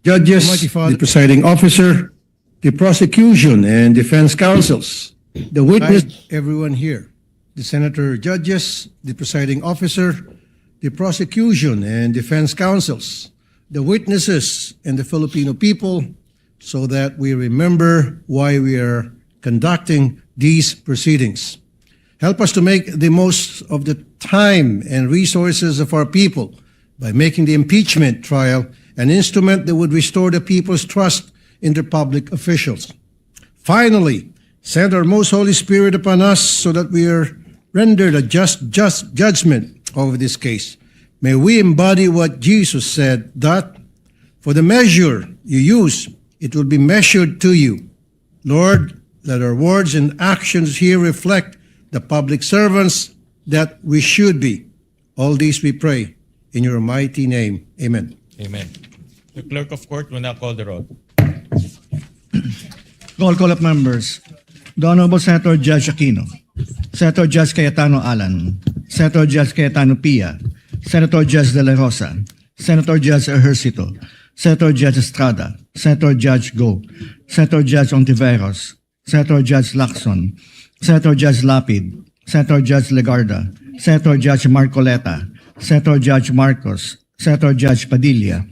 Judges, the presiding officer, the prosecution and defense counsels, the witness, everyone here, the senator, judges, the presiding officer, the prosecution and defense counsels, the witnesses and the Filipino people, so that we remember why we are conducting these proceedings. Help us to make the most of the time and resources of our people by making the impeachment trial an instrument that would restore the people's trust in their public officials. Finally, send our most Holy Spirit upon us so that we are rendered a just, just judgment over this case. May we embody what Jesus said, that for the measure you use, it will be measured to you. Lord, let our words and actions here reflect the public servants that we should be. All this we pray in your mighty name. Amen. Amen. The clerk of court will now call the roll. Roll call of members. The Honorable Senator Judge Aquino, Senator Judge Cayetano Alan, Senator Judge Cayetano Pia, Senator Judge De La Rosa, Senator Judge Ejercito, Senator Judge Estrada, Senator Judge Go, Senator Judge Ontiveros, Senator Judge Lacson, Senator Judge Lapid, Senator Judge Legarda, Senator Judge Marcoleta, Senator Judge Marcos, Senator Judge Padilla,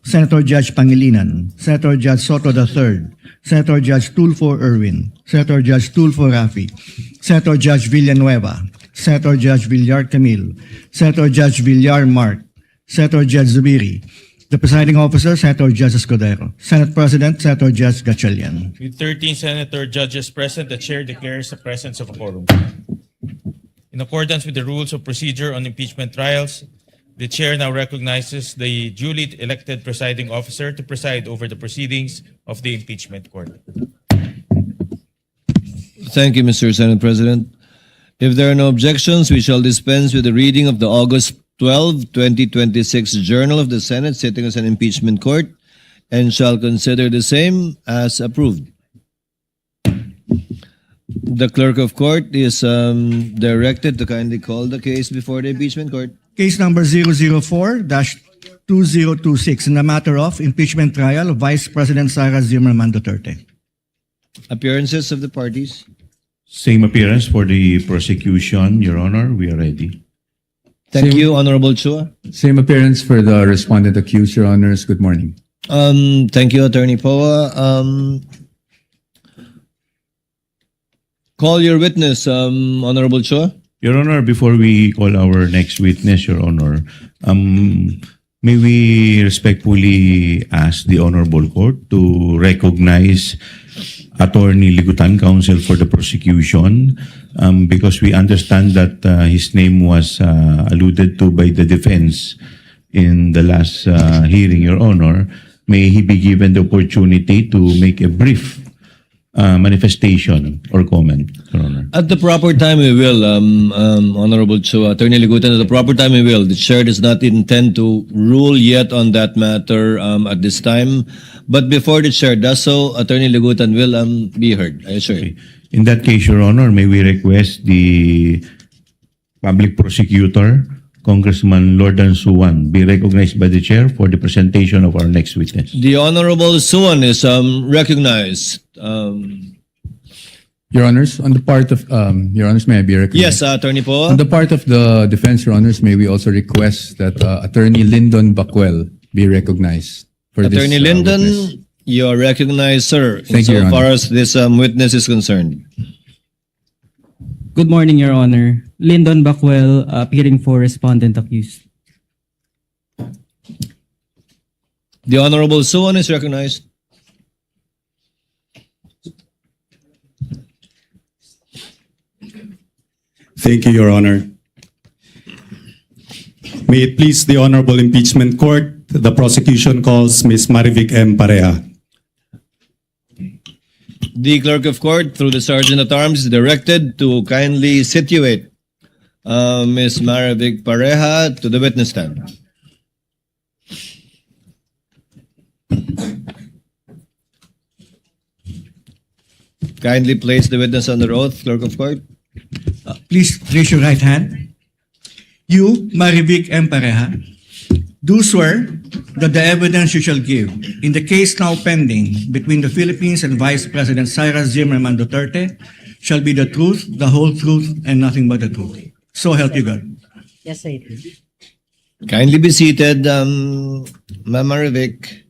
Senator Judge Pangilinan, Senator Judge Soto the third, Senator Judge Tulfo Erwin, Senator Judge Tulfo Raffy, Senator Judge Villanueva, Senator Judge Villar Camille, Senator Judge Villar Mark, Senator Judge Zubiri. The presiding officer, Senator Judge Escudero. Senate President, Senator Judge Gatchalian. With thirteen senator judges present, the chair declares the presence of a quorum. In accordance with the rules of procedure on impeachment trials, the chair now recognizes the duly elected presiding officer to preside over the proceedings of the impeachment court. Thank you, Mister Senate President. If there are no objections, we shall dispense with the reading of the August twelve, twenty twenty-six Journal of the Senate sitting as an impeachment court and shall consider the same as approved. The clerk of court is, um, directed to kindly call the case before the impeachment court. Case number zero zero four dash two zero two six, in the matter of impeachment trial of Vice President Sara Zimmerman Duterte. Appearances of the parties? Same appearance for the prosecution, Your Honor. We are ready. Thank you, Honorable Chua. Same appearance for the respondent accused, Your Honors. Good morning. Um, thank you, Attorney Poa. Um, call your witness, um, Honorable Chua. Your Honor, before we call our next witness, Your Honor, um, may we respectfully ask the Honorable Court to recognize Attorney Ligutan, counsel for the prosecution, um, because we understand that, uh, his name was, uh, alluded to by the defense in the last, uh, hearing, Your Honor. May he be given the opportunity to make a brief, uh, manifestation or comment, Your Honor. At the proper time, we will, um, um, Honorable Chua, Attorney Ligutan, at the proper time, we will. The chair does not intend to rule yet on that matter, um, at this time. But before the chair does so, Attorney Ligutan will, um, be heard, I assure you. Okay. In that case, Your Honor, may we request the Public Prosecutor, Congressman Lordan Suan, be recognized by the chair for the presentation of our next witness. The Honorable Suan is, um, recognized. Um, Your Honors, on the part of, um, Your Honors, may I be recognized? Yes, uh, Attorney Poa. On the part of the defense, Your Honors, may we also request that, uh, Attorney Lyndon Bacuel be recognized for this, Attorney, uh, Lyndon, witness? You are recognized, sir. Thank you, Your Honor. Insofar as this, um, witness is concerned. Good morning, Your Honor. Lyndon Bacuel, uh, appearing for respondent accused. The Honorable Suan is recognized. Thank you, Your Honor. May it please the Honorable Impeachment Court, the prosecution calls Miss Marivic M. Pareja. The clerk of court, through the sergeant at arms, is directed to kindly situate, uh, Miss Marivic Pareja to the witness stand. Kindly place the witness under oath, clerk of court. Uh, please raise your right hand. You, Marivic M. Pareja, do swear that the evidence you shall give in the case now pending between the Philippines and Vice President Sara Zimmerman Duterte shall be the truth, the whole truth, and nothing but the truth. So help you God. Yes, I do. Kindly be seated, um, Ma'am Marivic.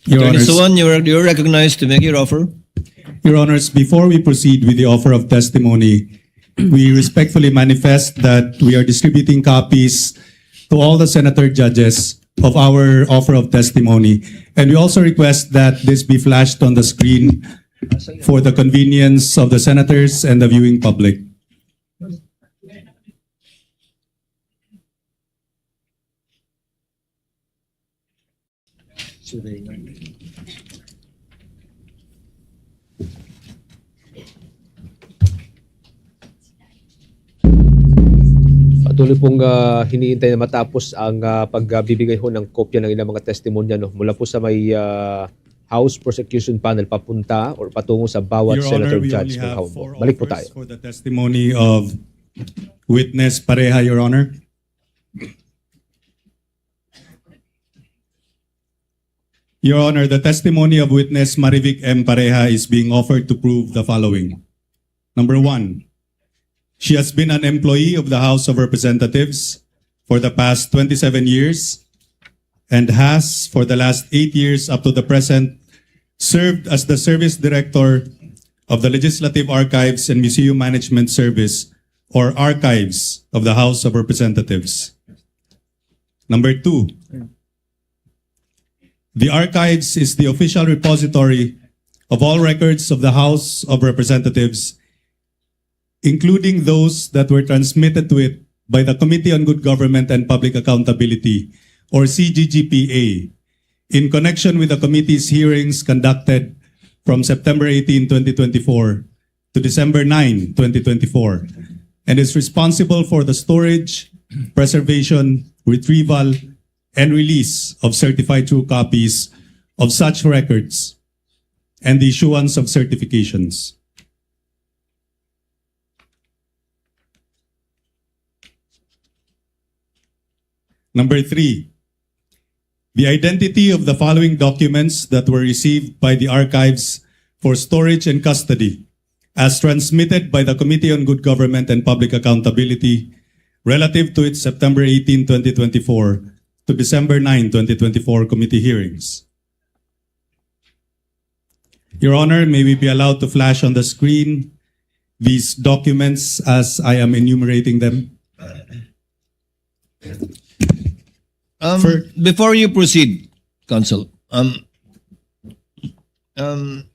Your Attorney Honors. Suan, you are, you are recognized to make your offer. Your Honors, before we proceed with the offer of testimony, we respectfully manifest that we are distributing copies to all the senator judges of our offer of testimony. And we also request that this be flashed on the screen for the convenience of the senators and the viewing public. Patuloy pong, ah, hinihintay na matapos ang, ah, pagbibigay ho ng kopya ng ilang mga testimonya, no? Mula po sa may, ah, House Prosecution Panel papunta or patungo sa bawat senator judge. Your Honor, we only have four offers for the testimony of witness Pareja, Your Honor. Your Honor, the testimony of witness Marivic M. Pareja is being offered to prove the following. Number one, She has been an employee of the House of Representatives for the past twenty-seven years and has, for the last eight years up to the present, served as the Service Director of the Legislative Archives and Museum Management Service, or Archives, of the House of Representatives. Number two, the Archives is the official repository of all records of the House of Representatives, including those that were transmitted to it by the Committee on Good Government and Public Accountability, or C G G P A, in connection with the committee's hearings conducted from September eighteen, twenty twenty-four to December nine, twenty twenty-four, and is responsible for the storage, preservation, retrieval, and release of certified true copies of such records and the issuance of certifications. Number three, the identity of the following documents that were received by the archives for storage and custody, as transmitted by the Committee on Good Government and Public Accountability, relative to its September eighteen, twenty twenty-four to December nine, twenty twenty-four committee hearings. Your Honor, may we be allowed to flash on the screen these documents as I am enumerating them? Um, For- before you proceed, Counsel, um, um,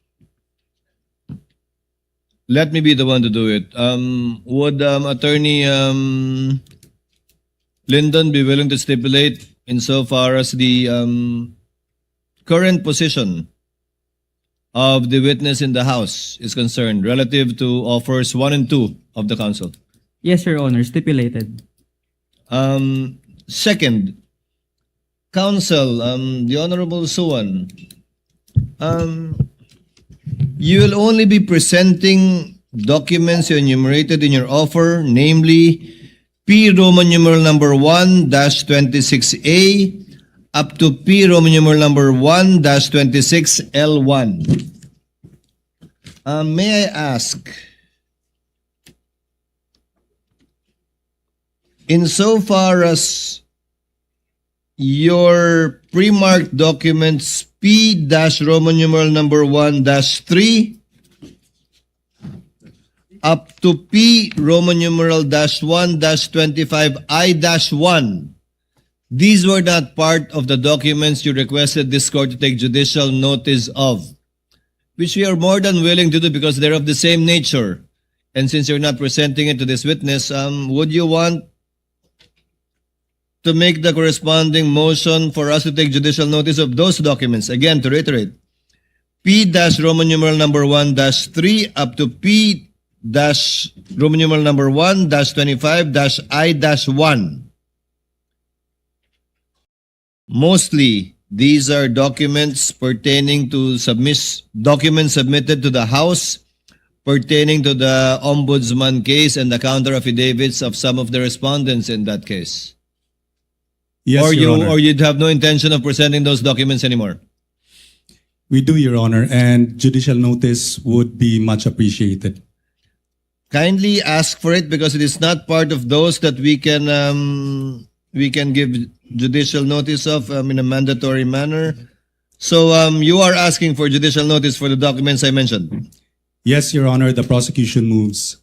let me be the one to do it. Um, would, um, Attorney, um, Lyndon be willing to stipulate insofar as the, um, current position of the witness in the House is concerned relative to offers one and two of the Counsel? Yes, Your Honor, stipulated. Um, second, Counsel, um, the Honorable Suan, um, you will only be presenting documents you enumerated in your offer, namely P Roman numeral number one dash twenty-six A up to P Roman numeral number one dash twenty-six L one. Uh, may I ask, insofar as your pre-marked documents P dash Roman numeral number one dash three up to P Roman numeral dash one dash twenty-five I dash one. These were not part of the documents you requested this court to take judicial notice of, which we are more than willing to do because they're of the same nature. And since you're not presenting it to this witness, um, would you want to make the corresponding motion for us to take judicial notice of those documents? Again, to reiterate, P dash Roman numeral number one dash three up to P dash Roman numeral number one dash twenty-five dash I dash one. Mostly, these are documents pertaining to submis-, documents submitted to the House pertaining to the Ombudsman case and the counter affidavits of some of the respondents in that case. Yes, Your Honor. Or you, or you'd have no intention of presenting those documents anymore? We do, Your Honor, and judicial notice would be much appreciated. Kindly ask for it because it is not part of those that we can, um, we can give judicial notice of, um, in a mandatory manner. So, um, you are asking for judicial notice for the documents I mentioned? Yes, Your Honor, the prosecution moves.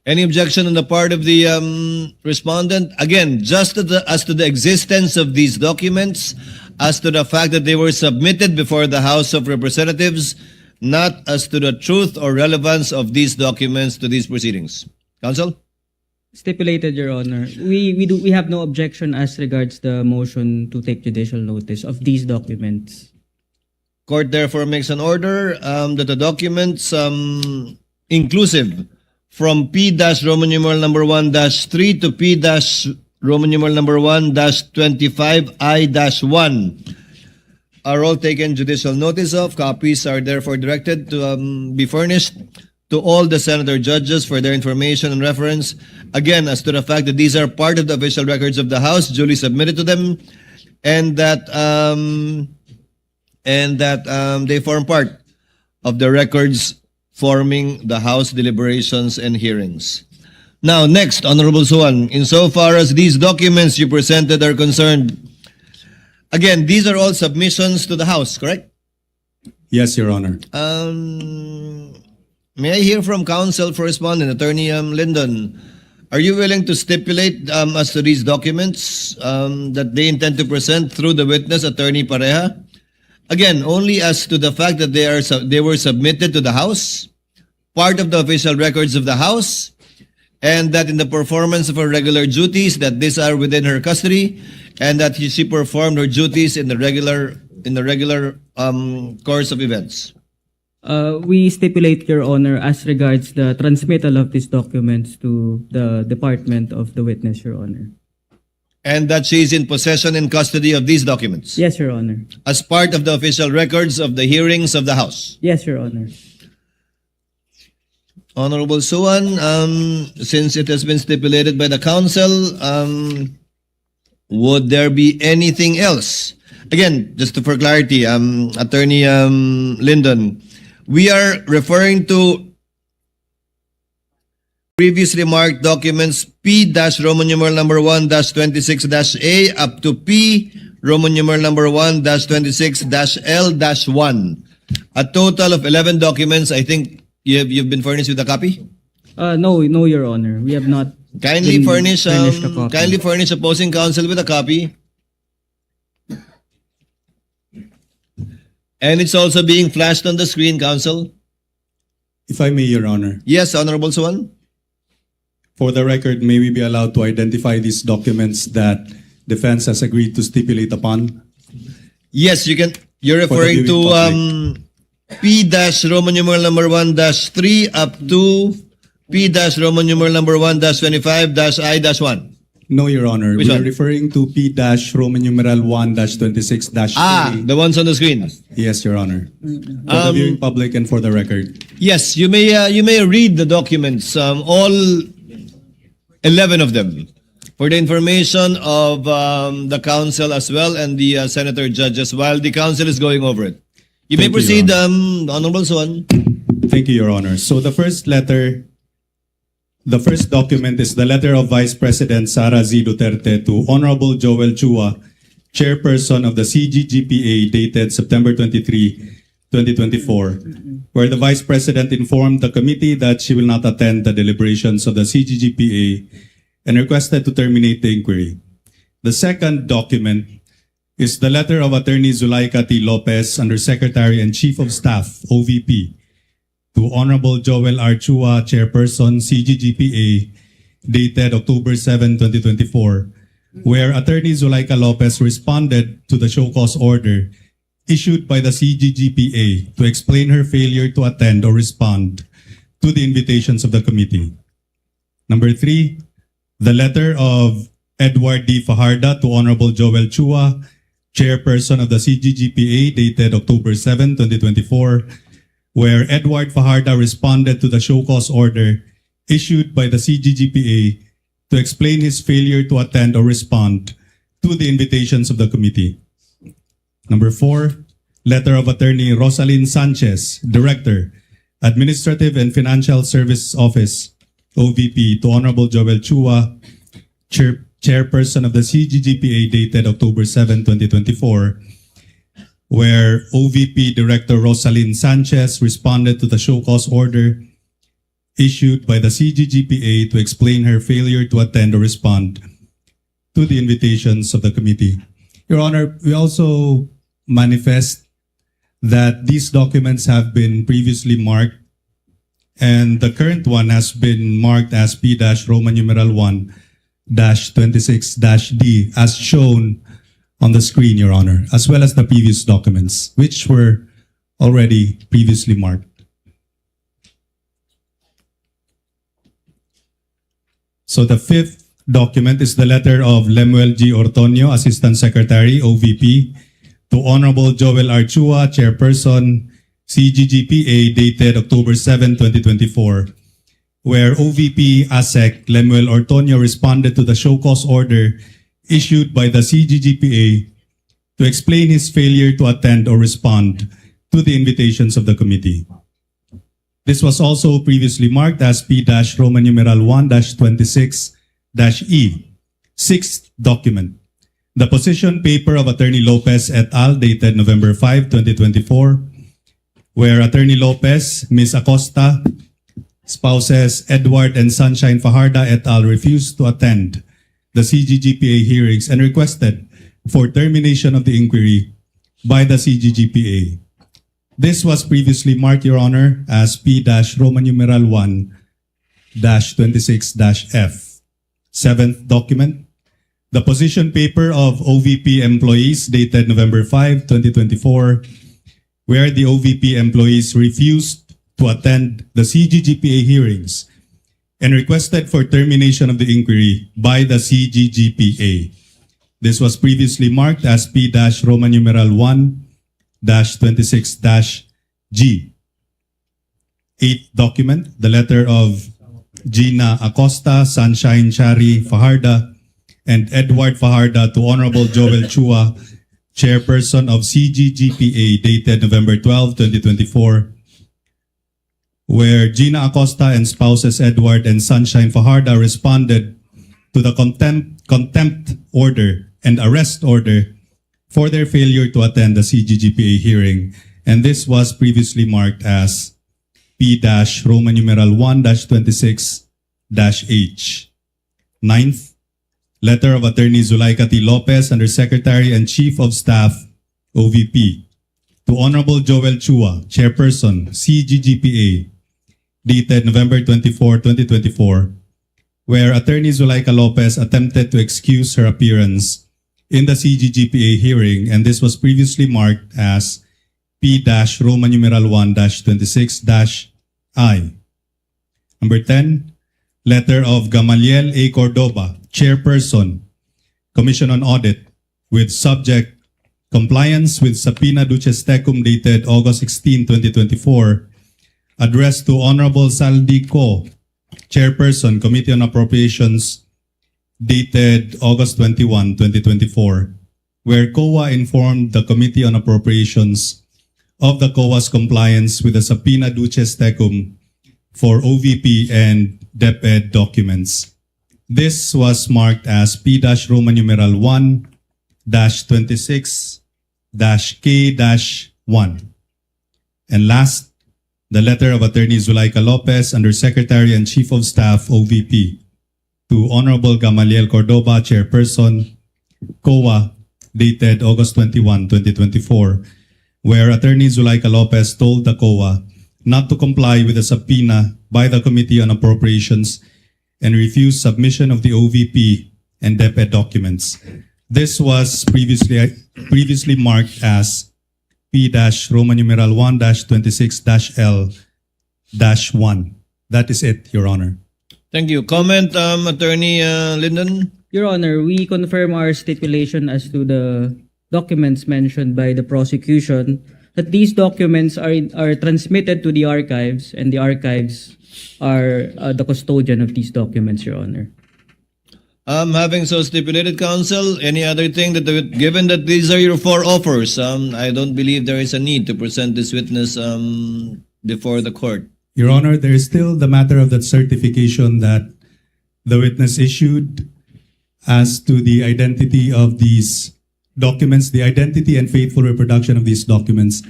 Any objection on the part of the, um, respondent? Again, just to the, as to the existence of these documents, as to the fact that they were submitted before the House of Representatives, not as to the truth or relevance of these documents to these proceedings. Counsel? Stipulated, Your Honor. We, we do, we have no objection as regards the motion to take judicial notice of these documents. Court therefore makes an order, um, that the documents, um, inclusive from P dash Roman numeral number one dash three to P dash Roman numeral number one dash twenty-five I dash one are all taken judicial notice of. Copies are therefore directed to, um, be furnished to all the senator judges for their information and reference. Again, as to the fact that these are part of the official records of the House, duly submitted to them, and that, um, and that, um, they form part of the records forming the House deliberations and hearings. Now, next, Honorable Suan, insofar as these documents you presented are concerned, again, these are all submissions to the House, correct? Yes, Your Honor. Um, may I hear from counsel for respondent, Attorney, um, Lyndon? Are you willing to stipulate, um, as to these documents, um, that they intend to present through the witness, Attorney Pareja? Again, only as to the fact that they are su-, they were submitted to the House, part of the official records of the House, and that in the performance of her regular duties, that these are within her custody, and that she performed her duties in the regular, in the regular, um, course of events. Uh, we stipulate, Your Honor, as regards the transmittal of these documents to the department of the witness, Your Honor. And that she is in possession and custody of these documents? Yes, Your Honor. As part of the official records of the hearings of the House? Yes, Your Honor. Honorable Suan, um, since it has been stipulated by the counsel, um, would there be anything else? Again, just to, for clarity, um, Attorney, um, Lyndon, we are referring to previously marked documents P dash Roman numeral number one dash twenty-six dash A up to P Roman numeral number one dash twenty-six dash L dash one. A total of eleven documents. I think you have, you've been furnished with a copy? Uh, no, no, Your Honor. We have not Kindly been furnish, furnished a um, copy. Kindly furnish opposing counsel with a copy. And it's also being flashed on the screen, counsel. If I may, Your Honor. Yes, Honorable Suan. For the record, may we be allowed to identify these documents that defense has agreed to stipulate upon? Yes, you can. You're referring to, um, P dash Roman numeral number one dash three up to P dash Roman numeral number one dash twenty-five dash I dash one. No, Your Honor. Which one? We are referring to P dash Roman numeral one dash twenty-six dash A. Ah, the ones on the screen. Yes, Your Honor. For the um, viewing public and for the record. Yes, you may, uh, you may read the documents, um, all eleven of them, for the information of, um, the counsel as well and the, uh, senator judges while the counsel is going over it. You may proceed, um, Honorable Suan. Thank you, Your Honor. So the first letter, the first document is the letter of Vice President Sara Z Duterte to Honorable Joel Chua, Chairperson of the C G G P A, dated September twenty-three, twenty twenty-four, where the Vice President informed the committee that she will not attend the deliberations of the C G G P A and requested to terminate the inquiry. The second document is the letter of Attorney Zuleika T Lopez, Undersecretary and Chief of Staff, O V P, to Honorable Joel R Chua, Chairperson, C G G P A, dated October seven, twenty twenty-four, where Attorney Zuleika Lopez responded to the show cause order issued by the C G G P A to explain her failure to attend or respond to the invitations of the committee. Number three, the letter of Edward D Fajarda to Honorable Joel Chua, Chairperson of the C G G P A, dated October seven, twenty twenty-four, where Edward Fajarda responded to the show cause order issued by the C G G P A to explain his failure to attend or respond to the invitations of the committee. Number four, letter of Attorney Rosalyn Sanchez, Director, Administrative and Financial Services Office, O V P, to Honorable Joel Chua, Chair-, Chairperson of the C G G P A, dated October seven, twenty twenty-four, where O V P Director Rosalyn Sanchez responded to the show cause order issued by the C G G P A to explain her failure to attend or respond to the invitations of the committee. Your Honor, we also manifest that these documents have been previously marked, and the current one has been marked as P dash Roman numeral one dash twenty-six dash D, as shown on the screen, Your Honor, as well as the previous documents, which were already previously marked. So the fifth document is the letter of Lemuel G Ortonio, Assistant Secretary, O V P, to Honorable Joel R Chua, Chairperson, C G G P A, dated October seven, twenty twenty-four, where O V P ASEC Lemuel Ortonio responded to the show cause order issued by the C G G P A to explain his failure to attend or respond to the invitations of the committee. This was also previously marked as P dash Roman numeral one dash twenty-six dash E. Sixth document, the position paper of Attorney Lopez et al., dated November five, twenty twenty-four, where Attorney Lopez, Miss Acosta, spouses Edward and Sunshine Fajarda et al. Refused to attend the C G G P A hearings and requested for termination of the inquiry by the C G G P A. This was previously marked, Your Honor, as P dash Roman numeral one dash twenty-six dash F. Seventh document, the position paper of O V P employees, dated November five, twenty twenty-four, where the O V P employees refused to attend the C G G P A hearings and requested for termination of the inquiry by the C G G P A. This was previously marked as P dash Roman numeral one dash twenty-six dash G. Eighth document, the letter of Gina Acosta, Sunshine Shari Fajarda, and Edward Fajarda to Honorable Joel Chua, Chairperson of C G G P A, dated November twelve, twenty twenty-four, where Gina Acosta and spouses Edward and Sunshine Fajarda responded to the contempt, contempt order and arrest order for their failure to attend the C G G P A hearing, and this was previously marked as P dash Roman numeral one dash twenty-six dash H. Ninth, letter of Attorney Zuleika T. Lopez, Undersecretary and Chief of Staff, O V P, to Honorable Joel Chua, Chairperson, C G G P A, dated November twenty-four, twenty twenty-four, where Attorney Zuleika Lopez attempted to excuse her appearance in the C G G P A hearing, and this was previously marked as P dash Roman numeral one dash twenty-six dash I. Number ten, letter of Gamaliel A. Cordova, Chairperson, Commission on Audit, with subject compliance with subpoena duces tecum dated August sixteen, twenty twenty-four, addressed to Honorable Saldi Co, Chairperson, Committee on Appropriations, dated August twenty-one, twenty twenty-four, where COA informed the Committee on Appropriations of the COA's compliance with the subpoena duces tecum for O V P and DepEd documents. This was marked as P dash Roman numeral one dash twenty-six dash K dash one. And last, the letter of Attorney Zuleika Lopez, Undersecretary and Chief of Staff, O V P, to Honorable Gamaliel Cordova, Chairperson, COA, dated August twenty-one, twenty twenty-four, where Attorney Zuleika Lopez told the COA not to comply with the subpoena by the Committee on Appropriations and refuse submission of the O V P and DepEd documents. This was previously, previously marked as P dash Roman numeral one dash twenty-six dash L dash one. That is it, Your Honor. Thank you. Comment, um, Attorney, uh, Linden? Your Honor, we confirm our stipulation as to the documents mentioned by the prosecution, that these documents are in, are transmitted to the archives, and the archives are, uh, the custodian of these documents, Your Honor. Um, having so stipulated, counsel, any other thing that, the, given that these are your four offers, um, I don't believe there is a need to present this witness, um, before the court. Your Honor, there is still the matter of that certification that the witness issued as to the identity of these documents, the identity and faithful reproduction of these documents.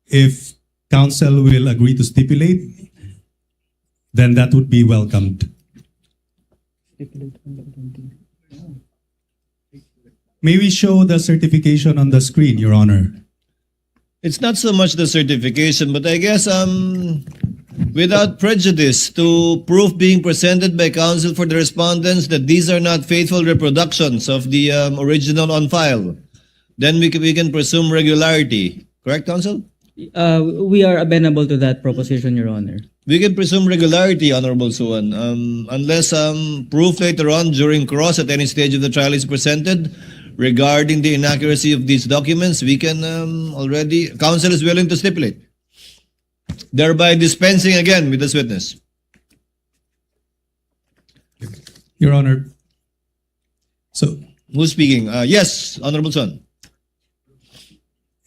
If counsel will agree to stipulate, then that would be welcomed. May we show the certification on the screen, Your Honor? It's not so much the certification, but I guess, um, without prejudice to proof being presented by counsel for the respondents that these are not faithful reproductions of the, um, original on file, then we can, we can presume regularity. Correct, counsel? Uh, we are amenable to that proposition, Your Honor. We can presume regularity, Honorable Suan, um, unless, um, proof later on during cross at any stage of the trial is presented regarding the inaccuracy of these documents. We can, um, already, counsel is willing to stipulate, thereby dispensing again with this witness. Your Honor. So, who's speaking? Uh, yes, Honorable Suan.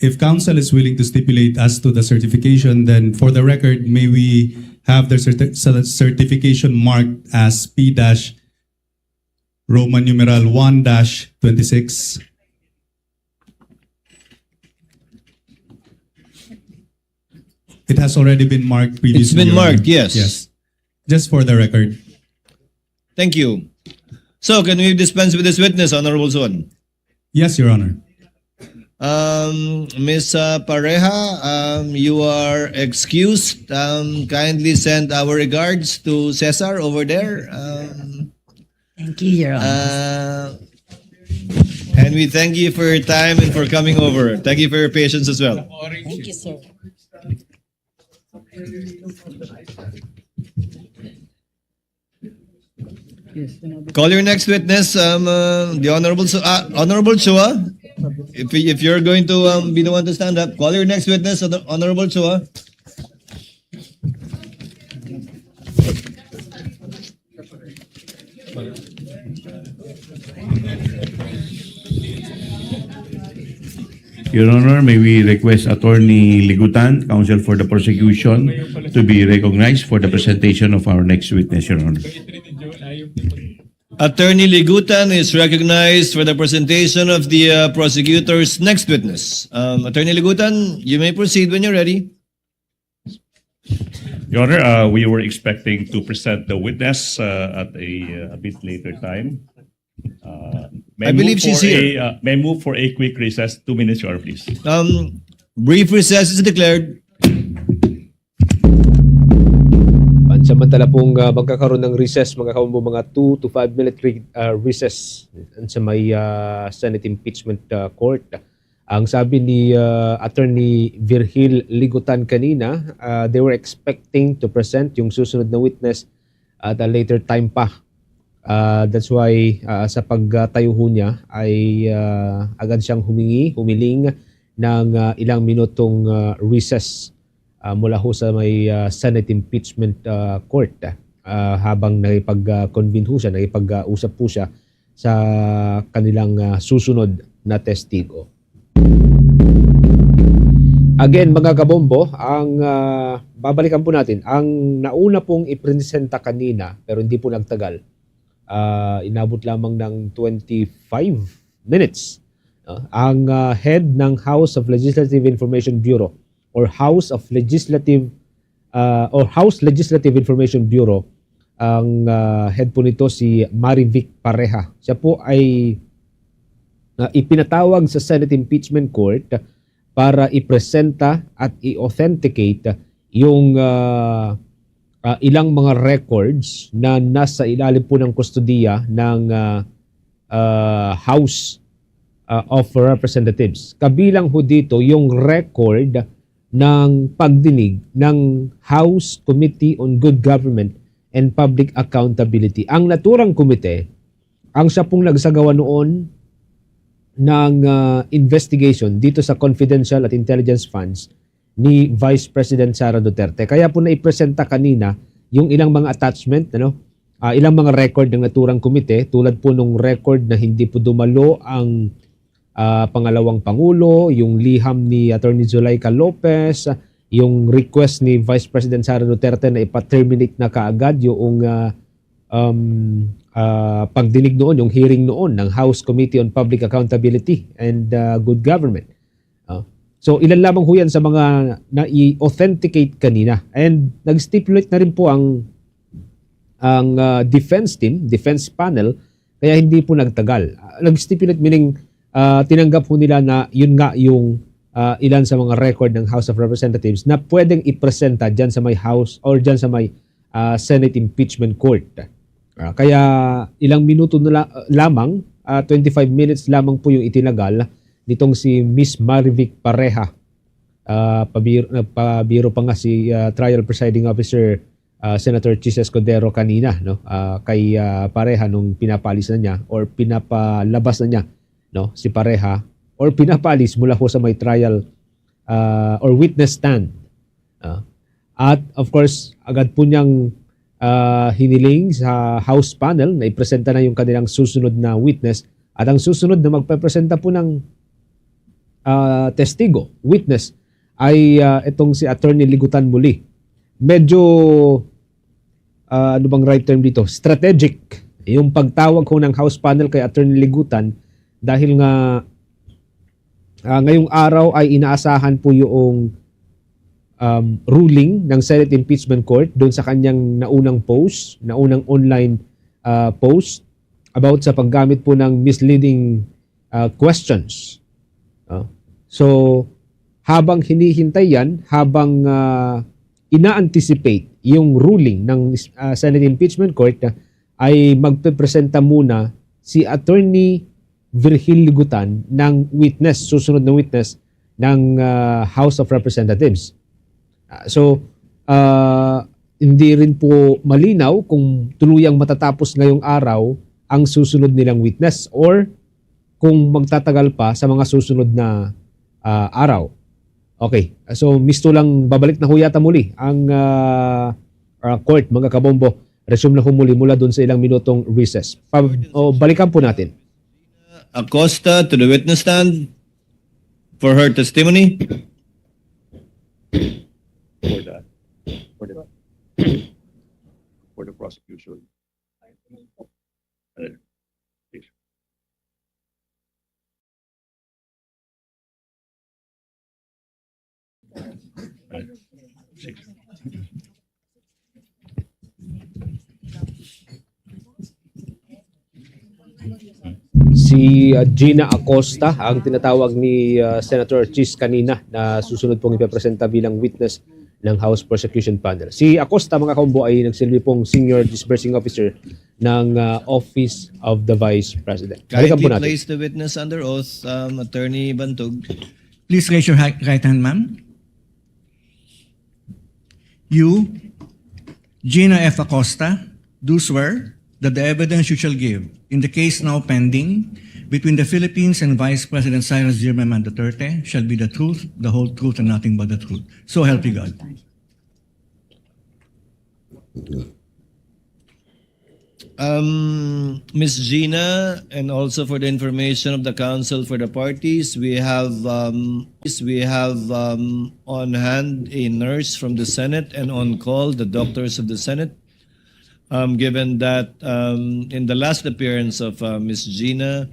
If counsel is willing to stipulate as to the certification, then for the record, may we have their certi-, cer-, certification marked as P dash Roman numeral one dash twenty-six. It has already been marked previously, Your Honor. It's been marked, yes. Yes. Just for the record. Thank you. So, can we dispense with this witness, Honorable Suan? Yes, Your Honor. Um, Miss, uh, Pareja, um, you are excused. Um, kindly send our regards to Cesar over there. Um, Thank you, Your Honor. Uh, and we thank you for your time and for coming over. Thank you for your patience as well. Thank you, sir. Call your next witness, um, uh, the Honorable Su-, ah, Honorable Chua. If, if you're going to, um, be the one to stand up, call your next witness, Honor-, Honorable Chua. Your Honor, may we request Attorney Ligutan, counsel for the prosecution, to be recognized for the presentation of our next witness, Your Honor. Attorney Ligutan is recognized for the presentation of the, uh, prosecutor's next witness. Um, Attorney Ligutan, you may proceed when you're ready. Your Honor, uh, we were expecting to present the witness, uh, at a, uh, a bit later time. Uh, may I believe she's here. Uh, may move for a quick recess, two minutes, Your Honor, please. Um, brief recess is declared. Pansamantala pong, ah, magkakaroon ng recess, mga kabombo, mga two to five minute re-, ah, recess sa may, ah, Senate Impeachment, ah, Court. Ang sabi ni, ah, Attorney Virgil Ligutan kanina, ah, they were expecting to present yung susunod na witness at a later time pa. Ah, that's why, ah, sa pagtayo ho niya ay, ah, agad siyang humingi, humiling ng, ah, ilang minutong, ah, recess, ah, mula ho sa may, ah, Senate Impeachment, ah, Court, ah, habang nakipag, ah, convene ho siya, nakipag, ah, usap po siya sa kanilang, ah, susunod na testigo. Again, mga kabombo, ang, ah, babalikan po natin, ang nauna pong ipresenta kanina, pero hindi po nagtagal, ah, inabot lamang ng twenty-five minutes, no? Ang, ah, head ng House of Legislative Information Bureau or House of Legislative, ah, or House Legislative Information Bureau, ang, ah, head po nito si Marivic Pareja. Siya po ay, ah, ipinatawag sa Senate Impeachment Court para ipresenta at i-authenticate yung, ah, ah, ilang mga records na nasa ilalim po ng kustodiya ng, ah, ah, House, ah, of Representatives. Kabilang ho dito yung record ng pagdinig ng House Committee on Good Government and Public Accountability. Ang naturang komite, ang siya pong nagsagawa noon ng, ah, investigation dito sa confidential at intelligence funds ni Vice President Sara Duterte. Kaya po naipresenta kanina yung ilang mga attachment, ano, ah, ilang mga record ng naturang komite, tulad po nung record na hindi po dumalo ang, ah, pangalawang pangulo, yung liham ni Attorney Zuleika Lopez, yung request ni Vice President Sara Duterte na ipa-terminate na kaagad yung, ah, um, ah, pagdinig noon, yung hearing noon ng House Committee on Public Accountability and, ah, Good Government. Ah, so, ilan lamang ho yan sa mga nai-authenticate kanina. And nag-stipulate na rin po ang, ang, ah, defense team, defense panel, kaya hindi po nagtagal. Ah, nag-stipulate, meaning, ah, tinanggap ho nila na yun nga yung, ah, ilan sa mga record ng House of Representatives na pwedeng ipresenta dyan sa may House or dyan sa may, ah, Senate Impeachment Court. Ah, kaya ilang minuto na la-, lamang, ah, twenty-five minutes lamang po yung itinagal nitong si Miss Marivic Pareja. Ah, pabir-, nagpabiro pa nga si, ah, Trial Presiding Officer, ah, Senator Chiz Escudero kanina, no? Ah, kay, ah, Pareja nung pinapaalis na niya or pinapalabas na niya, no, si Pareja or pinapaalis mula ho sa may trial, ah, or witness stand. Ah, at of course, agad po niyang, ah, hiniling sa House panel na ipresenta na yung kanilang susunod na witness. At ang susunod na magpepresenta po ng, ah, testigo, witness, ay, ah, itong si Attorney Ligutan muli. medyo, ah, ano bang right term dito? Strategic yung pagtawag ho ng House panel kay Attorney Ligutan dahil nga, ah, ngayong araw ay inaasahan po yung, um, ruling ng Senate Impeachment Court doon sa kanyang naunang post, naunang online, ah, post about sa paggamit po ng misleading, ah, questions. Ah, so, habang hinihintay yan, habang, ah, ina-anticipate yung ruling ng, ah, Senate Impeachment Court, ah, ay magpepresenta muna si Attorney Virgil Ligutan ng witness, susunod na witness ng, ah, House of Representatives. Ah, so, ah, hindi rin po malinaw kung tuluyang matatapos ngayong araw ang susunod nilang witness or kung magtatagal pa sa mga susunod na, ah, araw. Okay. So, Miss Tulang, babalik na ho yata muli ang, ah, ah, court, mga kabombo. Resume na ho muli mula doon sa ilang minutong recess. Pa-, o, balikan po natin. Acosta to the witness stand for her testimony. For the, for the, for the prosecution. Si, ah, Gina Acosta, ang tinatawag ni, ah, Senator Chis kanina na susunod pong ipepresenta bilang witness ng House Prosecution Panel. Si Acosta, mga kaumbo, ay nagsilbi pong Senior Disbursing Officer ng, ah, Office of the Vice President. Balikan po natin. Kindly place the witness under oath, um, Attorney Bantog. Please raise your hi-, right hand, ma'am. You, Gina F. Acosta, do swear that the evidence you shall give in the case now pending between the Philippines and Vice President Cyrus Zimmerman Duterte shall be the truth, the whole truth, and nothing but the truth. So help you God. Um, Miss Gina, and also for the information of the counsel for the parties, we have, um, we have, um, on hand a nurse from the Senate and on call, the doctors of the Senate. Um, given that, um, in the last appearance of, uh, Miss Gina,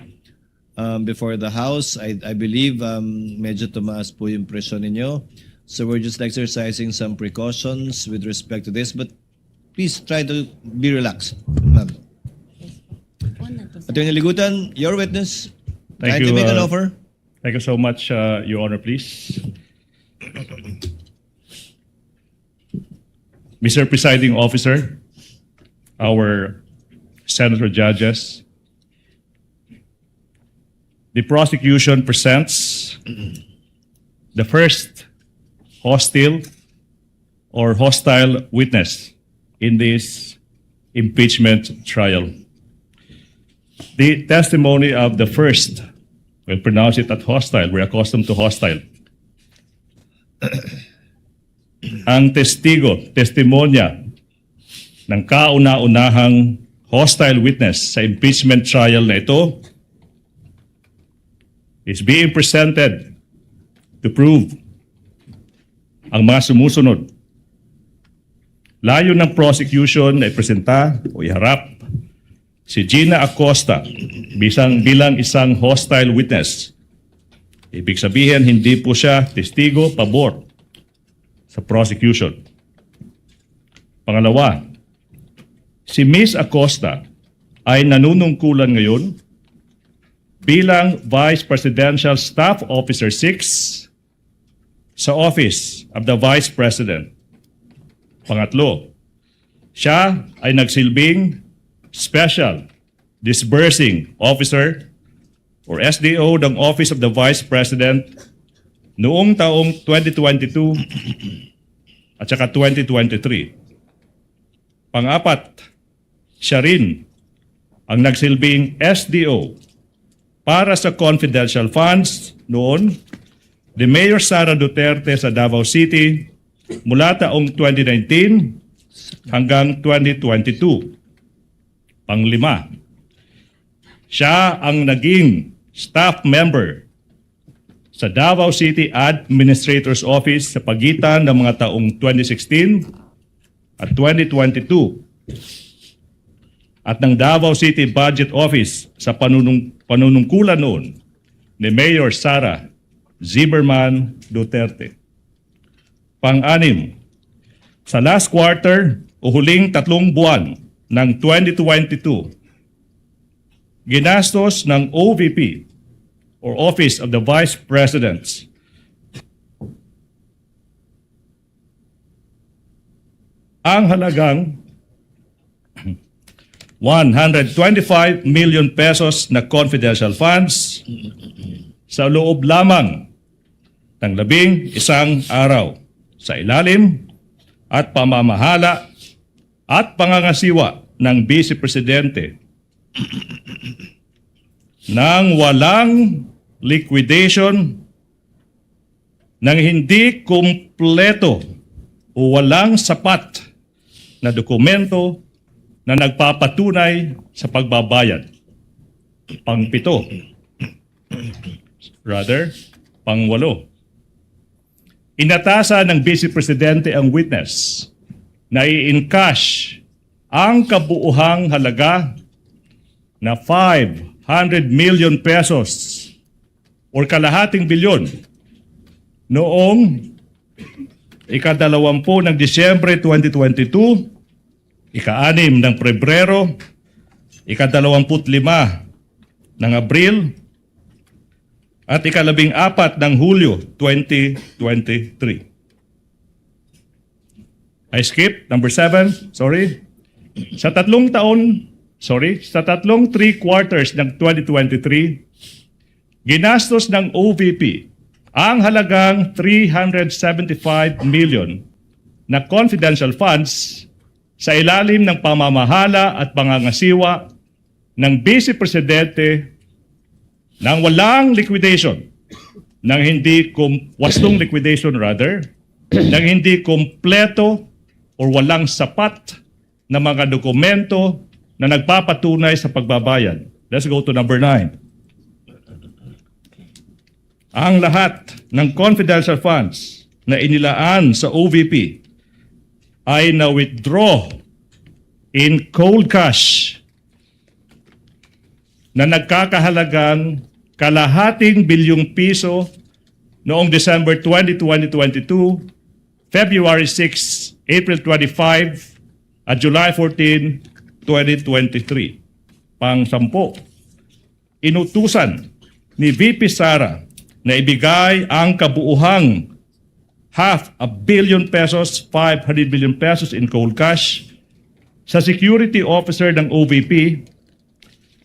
um, before the House, I, I believe, um, medyo tumaas po yung presyon ninyo. So we're just exercising some precautions with respect to this, but please try to be relaxed, ma'am. Attorney Ligutan, your witness. Thank you, uh, kindly make an offer. Thank you so much, uh, Your Honor, please. Mister Presiding Officer, our senator judges, the prosecution presents the first hostile or hostile witness in this impeachment trial. The testimony of the first, we'll pronounce it at hostile, we're accustomed to hostile. Ang testigo, testimonya ng kauna-unahang hostile witness sa impeachment trial na ito is being presented to prove ang mga sumusunod. Layo ng prosecution na ipresenta o iharap si Gina Acosta bisang bilang isang hostile witness. Ibig sabihin, hindi po siya testigo pabor sa prosecution. Pangalawa, si Miss Acosta ay nanunungkulan ngayon bilang Vice Presidential Staff Officer six sa Office of the Vice President. Pangatlo, siya ay nagsilbing Special Disbursing Officer or S D O ng Office of the Vice President noong taong twenty twenty-two at saka twenty twenty-three. Pang-apat, siya rin ang nagsilbing S D O para sa confidential funds noon ni Mayor Sara Duterte sa Davao City mula taong twenty nineteen hanggang twenty twenty-two. Panglima, siya ang naging staff member sa Davao City Administrator's Office sa pagitan ng mga taong twenty sixteen at twenty twenty-two at ng Davao City Budget Office sa panunung-, panunungkulan noon ni Mayor Sara Zimmerman Duterte. Pang-anim, sa last quarter o huling tatlong buwan ng twenty twenty-two, ginastos ng O V P or Office of the Vice President ang halagang one hundred twenty-five million pesos na confidential funds sa loob lamang ng labing isang araw sa ilalim at pamamahala at pangangasiwa ng Vice Presidente nang walang liquidation, nang hindi kumpleto o walang sapat na dokumento na nagpapatunay sa pagbabayad. Pangpito. Rather, pangwalo. Inatasan ng Vice Presidente ang witness na i-encash ang kabuuhang halaga na five hundred million pesos or kalahating bilyon noong ikadalawampu ng Disyembre twenty twenty-two, ika-anim ng Pebrero, ikadalawamput lima ng Abril, at ikalabing-apat ng Hulyo twenty twenty-three. I skip number seven, sorry. Sa tatlong taon, sorry, sa tatlong three quarters ng twenty twenty-three, ginastos ng O V P ang halagang three hundred seventy-five million na confidential funds sa ilalim ng pamamahala at pangangasiwa ng Vice Presidente nang walang liquidation, nang hindi kum-, wastong liquidation rather, nang hindi kumpleto or walang sapat na mga dokumento na nagpapatunay sa pagbabayad. Let's go to number nine. Ang lahat ng confidential funds na inilaan sa O V P ay na-withdraw in cold cash na nagkakahalagang kalahating bilyong piso noong December twenty, twenty twenty-two, February six, April twenty-five, at July fourteen, twenty twenty-three. Pang-sampu, inutusan ni V P Sara na ibigay ang kabuuhang half a billion pesos, five hundred million pesos in cold cash, sa security officer ng O V P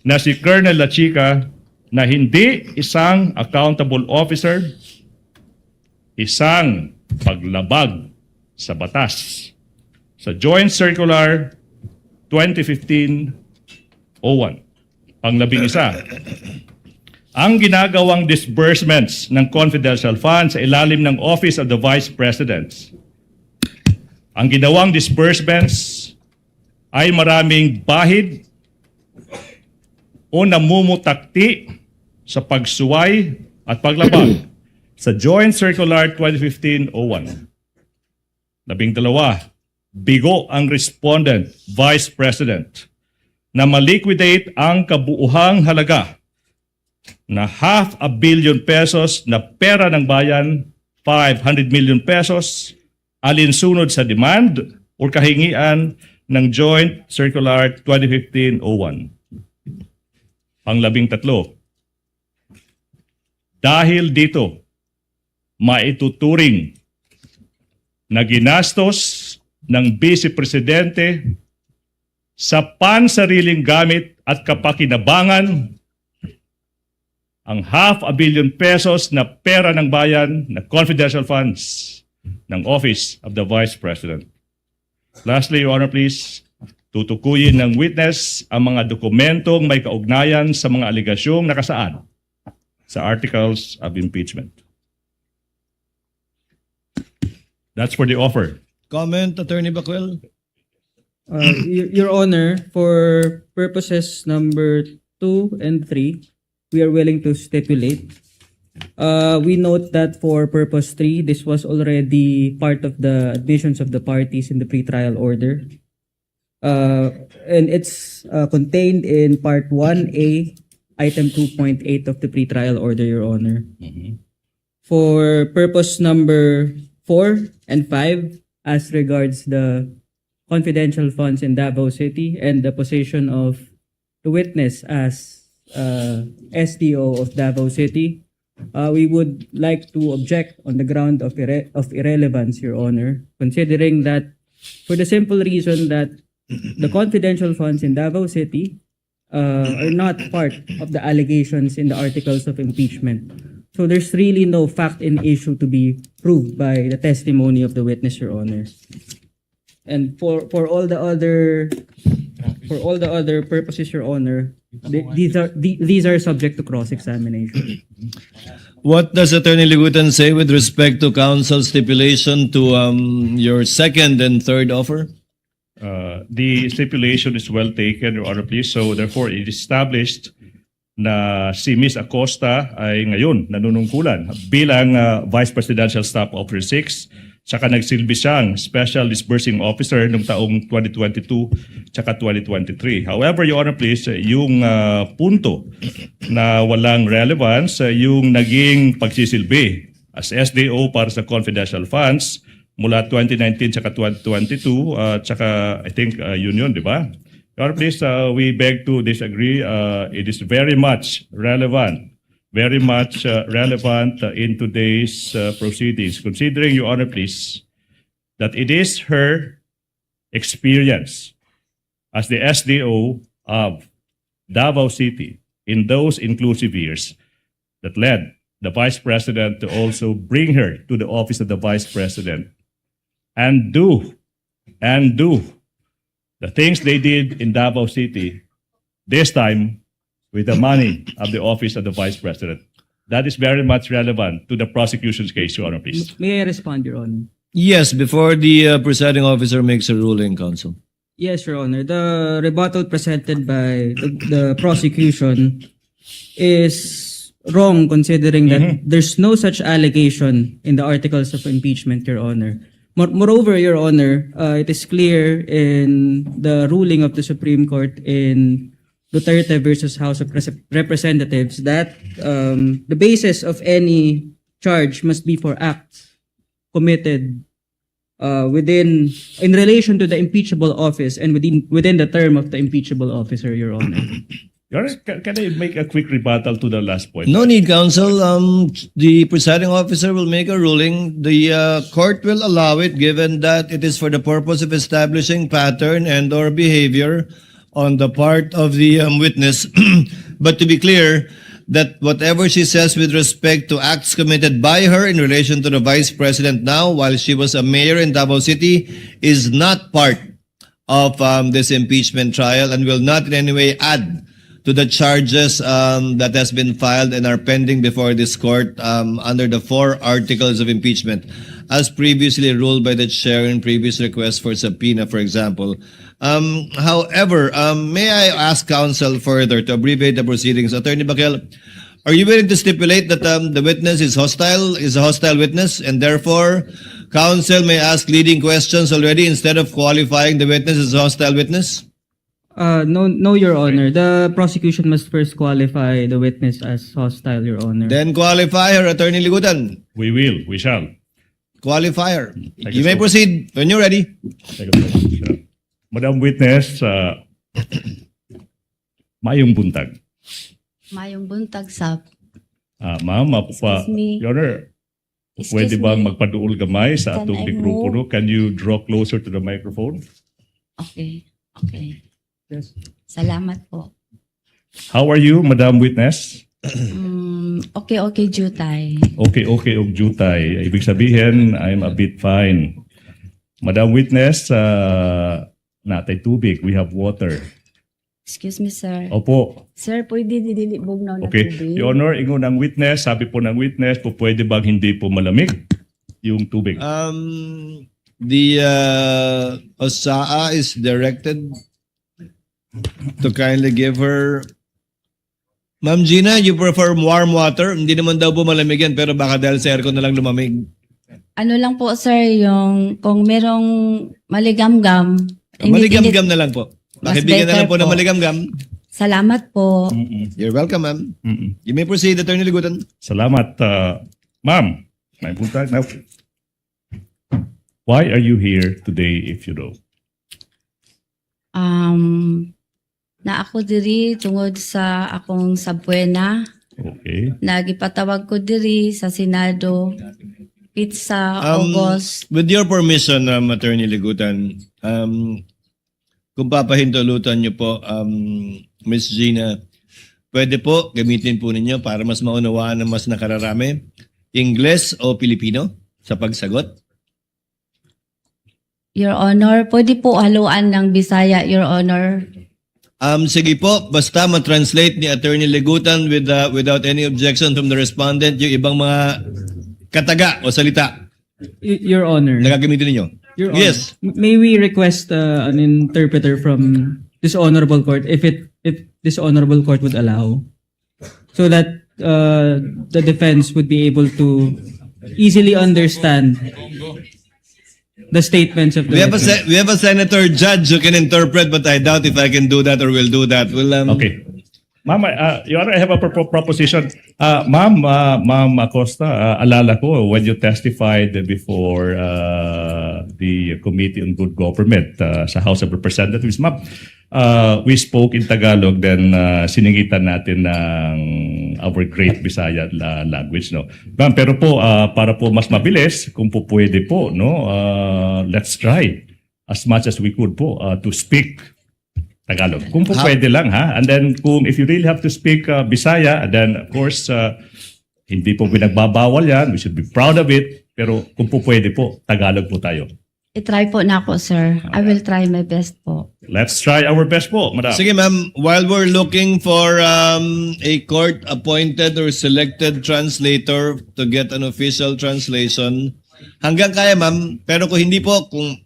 na si Colonel Lachica na hindi isang accountable officer, isang paglabag sa batas. Sa Joint Circular twenty fifteen oh one. Panglabing-isa, ang ginagawang disbursements ng confidential funds sa ilalim ng Office of the Vice President. Ang ginawang disbursements ay maraming bahid o namumutakti sa pagsuway at paglabag sa Joint Circular twenty fifteen oh one. Labing dalawa, bigo ang respondent, Vice President, na ma-liquidate ang kabuuhang halaga na half a billion pesos na pera ng bayan, five hundred million pesos, alinsunod sa demand or kahingian ng Joint Circular twenty fifteen oh one. Panglabing tatlo, dahil dito, maituturing na ginastos ng Vice Presidente sa pansariling gamit at kapakinabangan ang half a billion pesos na pera ng bayan na confidential funds ng Office of the Vice President. Lastly, Your Honor, please, tutukuyin ng witness ang mga dokumentong may kaugnayan sa mga alegasyong nakasaad sa articles of impeachment. That's for the offer. Comment, Attorney Bacuel? Uh, Y-, Your Honor, for purposes number two and three, we are willing to stipulate. Uh, we note that for purpose three, this was already part of the admissions of the parties in the pretrial order. Uh, and it's, uh, contained in Part one A, Item two point eight of the pretrial order, Your Honor. Mhm. For purpose number four and five, as regards the confidential funds in Davao City and the position of the witness as, uh, S D O of Davao City, uh, we would like to object on the ground of irre-, of irrelevance, Your Honor, considering that for the simple reason that the confidential funds in Davao City, uh, are not part of the allegations in the articles of impeachment. So there's really no fact in issue to be proved by the testimony of the witness, Your Honor. And for, for all the other, for all the other purposes, Your Honor, th-, these are, th-, these are subject to cross-examination. What does Attorney Ligutan say with respect to counsel's stipulation to, um, your second and third offer? Uh, the stipulation is well taken, Your Honor, please. So, therefore, it is established na si Miss Acosta ay ngayon nanunungkulan bilang, ah, Vice Presidential Staff Officer six, tsaka nagsilbi siyang Special Disbursing Officer noong taong twenty twenty-two tsaka twenty twenty-three. However, Your Honor, please, yung, ah, punto na walang relevance, ah, yung naging pagsisilbi as S D O para sa confidential funds mula twenty nineteen tsaka twenty twenty-two, ah, tsaka I think, ah, yun yun, di ba? Your Honor, please, uh, we beg to disagree. Uh, it is very much relevant, very much, uh, relevant, uh, in today's, uh, proceedings, considering, Your Honor, please, that it is her experience as the S D O of Davao City in those inclusive years that led the Vice President to also bring her to the office of the Vice President and do, and do the things they did in Davao City, this time with the money of the office of the Vice President. That is very much relevant to the prosecution's case, Your Honor, please. May I respond, Your Honor? Yes, before the, uh, presiding officer makes a ruling, counsel. Yes, Your Honor. The rebuttal presented by the, the prosecution is wrong, considering that, mhm, there's no such allegation in the articles of impeachment, Your Honor. Mor-, moreover, Your Honor, uh, it is clear in the ruling of the Supreme Court in Duterte versus House of Rese-, Representatives that, um, the basis of any charge must be for acts committed, uh, within, in relation to the impeachable office and within, within the term of the impeachable officer, Your Honor. Your Honor, ca-, can I make a quick rebuttal to the last point? No need, counsel. Um, the presiding officer will make a ruling. The, uh, court will allow it, given that it is for the purpose of establishing pattern and or behavior on the part of the, um, witness. But to be clear, that whatever she says with respect to acts committed by her in relation to the Vice President now, while she was a mayor in Davao City, is not part of, um, this impeachment trial and will not in any way add to the charges, um, that has been filed and are pending before this court, um, under the four articles of impeachment, as previously ruled by the chair in previous request for subpoena, for example. Um, however, um, may I ask counsel further to abbreviate the proceedings? Attorney Baquel, are you willing to stipulate that, um, the witness is hostile, is a hostile witness, and therefore counsel may ask leading questions already instead of qualifying the witness as a hostile witness? Uh, no, no, Your Honor. The prosecution must first qualify the witness as hostile, Your Honor. Then qualify her, Attorney Ligutan. We will, we shall. Qualify her. Thank you, sir. You may proceed when you're ready. Thank you, sir. Madam Witness, uh, maayong buntag. Maayong buntag, sir. Ah, ma'am, mapa-, excuse me. Your Honor, pwede bang magpaduol gamay sa aton mikropono? Can you draw closer to the microphone? Okay, okay. Yes. Salamat po. How are you, Madam Witness? Mm, okay, okay, jutay. Okay, okay, og jutay. Ibig sabihin, I'm a bit fine. Madam Witness, ah, naa tay tubig. We have water. Excuse me, sir. Opo. Sir, pwede di dili bugnaw na tubig? Okay. Your Honor, ingon ang witness, sabi po ng witness, po pwede bang hindi po malamig yung tubig? Um, the, uh, OSAA is directed to kindly give her Ma'am Gina, you prefer warm water? Hindi naman daw po malamig yan, pero baka dahil sa aircon na lang lumamig. Ano lang po, sir, yung kung merong maligamgam, Ah, init-init, maligamgam na lang po. Mas pakibigyan na lang better po ng po. Maligamgam. Salamat po. Mm-mm. You're welcome, ma'am. Mm-mm. You may proceed, Attorney Ligutan. Salamat, ah, ma'am. May punta na. Why are you here today, if you know? Um, naa ako diri tungod sa akong subpoena. Okay. Nga gipatawag ko diri sa Senado, petsa Um, August. With your permission, um, Attorney Ligutan, um, kung papahintulutan niyo po, um, Miss Gina, pwede po gamitin po ninyo para mas maunawaan ng mas nakararami, Ingles o Pilipino sa pagsagot? Your Honor, pwede po haluan ng Bisaya, Your Honor. Um, sige po, basta ma-translate ni Attorney Ligutan with, uh, without any objection from the respondent, yung ibang mga kataga o salita Y-, Your Honor. Na gagamitin ninyo. Your Honor, Yes. m-, may we request, uh, an interpreter from this honorable court, if it, if this honorable court would allow, so that, uh, the defense would be able to easily understand the statements of the We have a witness. Se-, we have a senator judge who can interpret, but I doubt if I can do that or will do that. Well, um, Okay. Ma'am, uh, Your Honor, I have a pro-, proposition. Uh, ma'am, uh, Ma'am Acosta, uh, alala ko, when you testified before, uh, the Committee on Good Government, uh, sa House of Representatives, ma'am, uh, we spoke in Tagalog, then, uh, siningitan natin ng our great Bisaya la-, language, no? Ma'am, pero po, uh, para po mas mabilis, kung po pwede po, no, uh, let's try as much as we could po, uh, to speak Tagalog. Kung po Ha- pwede lang, ha? And then, kung if you really have to speak, uh, Bisaya, then, of course, uh, hindi po pinagbabawal yan. We should be proud of it. Pero kung po pwede po, Tagalog po tayo. I-try po nako, sir. I will try my best po. Let's try our best po, madam. Sige, ma'am. While we're looking for, um, a court-appointed or selected translator to get an official translation, hanggang kaya, ma'am. Pero kung hindi po, kung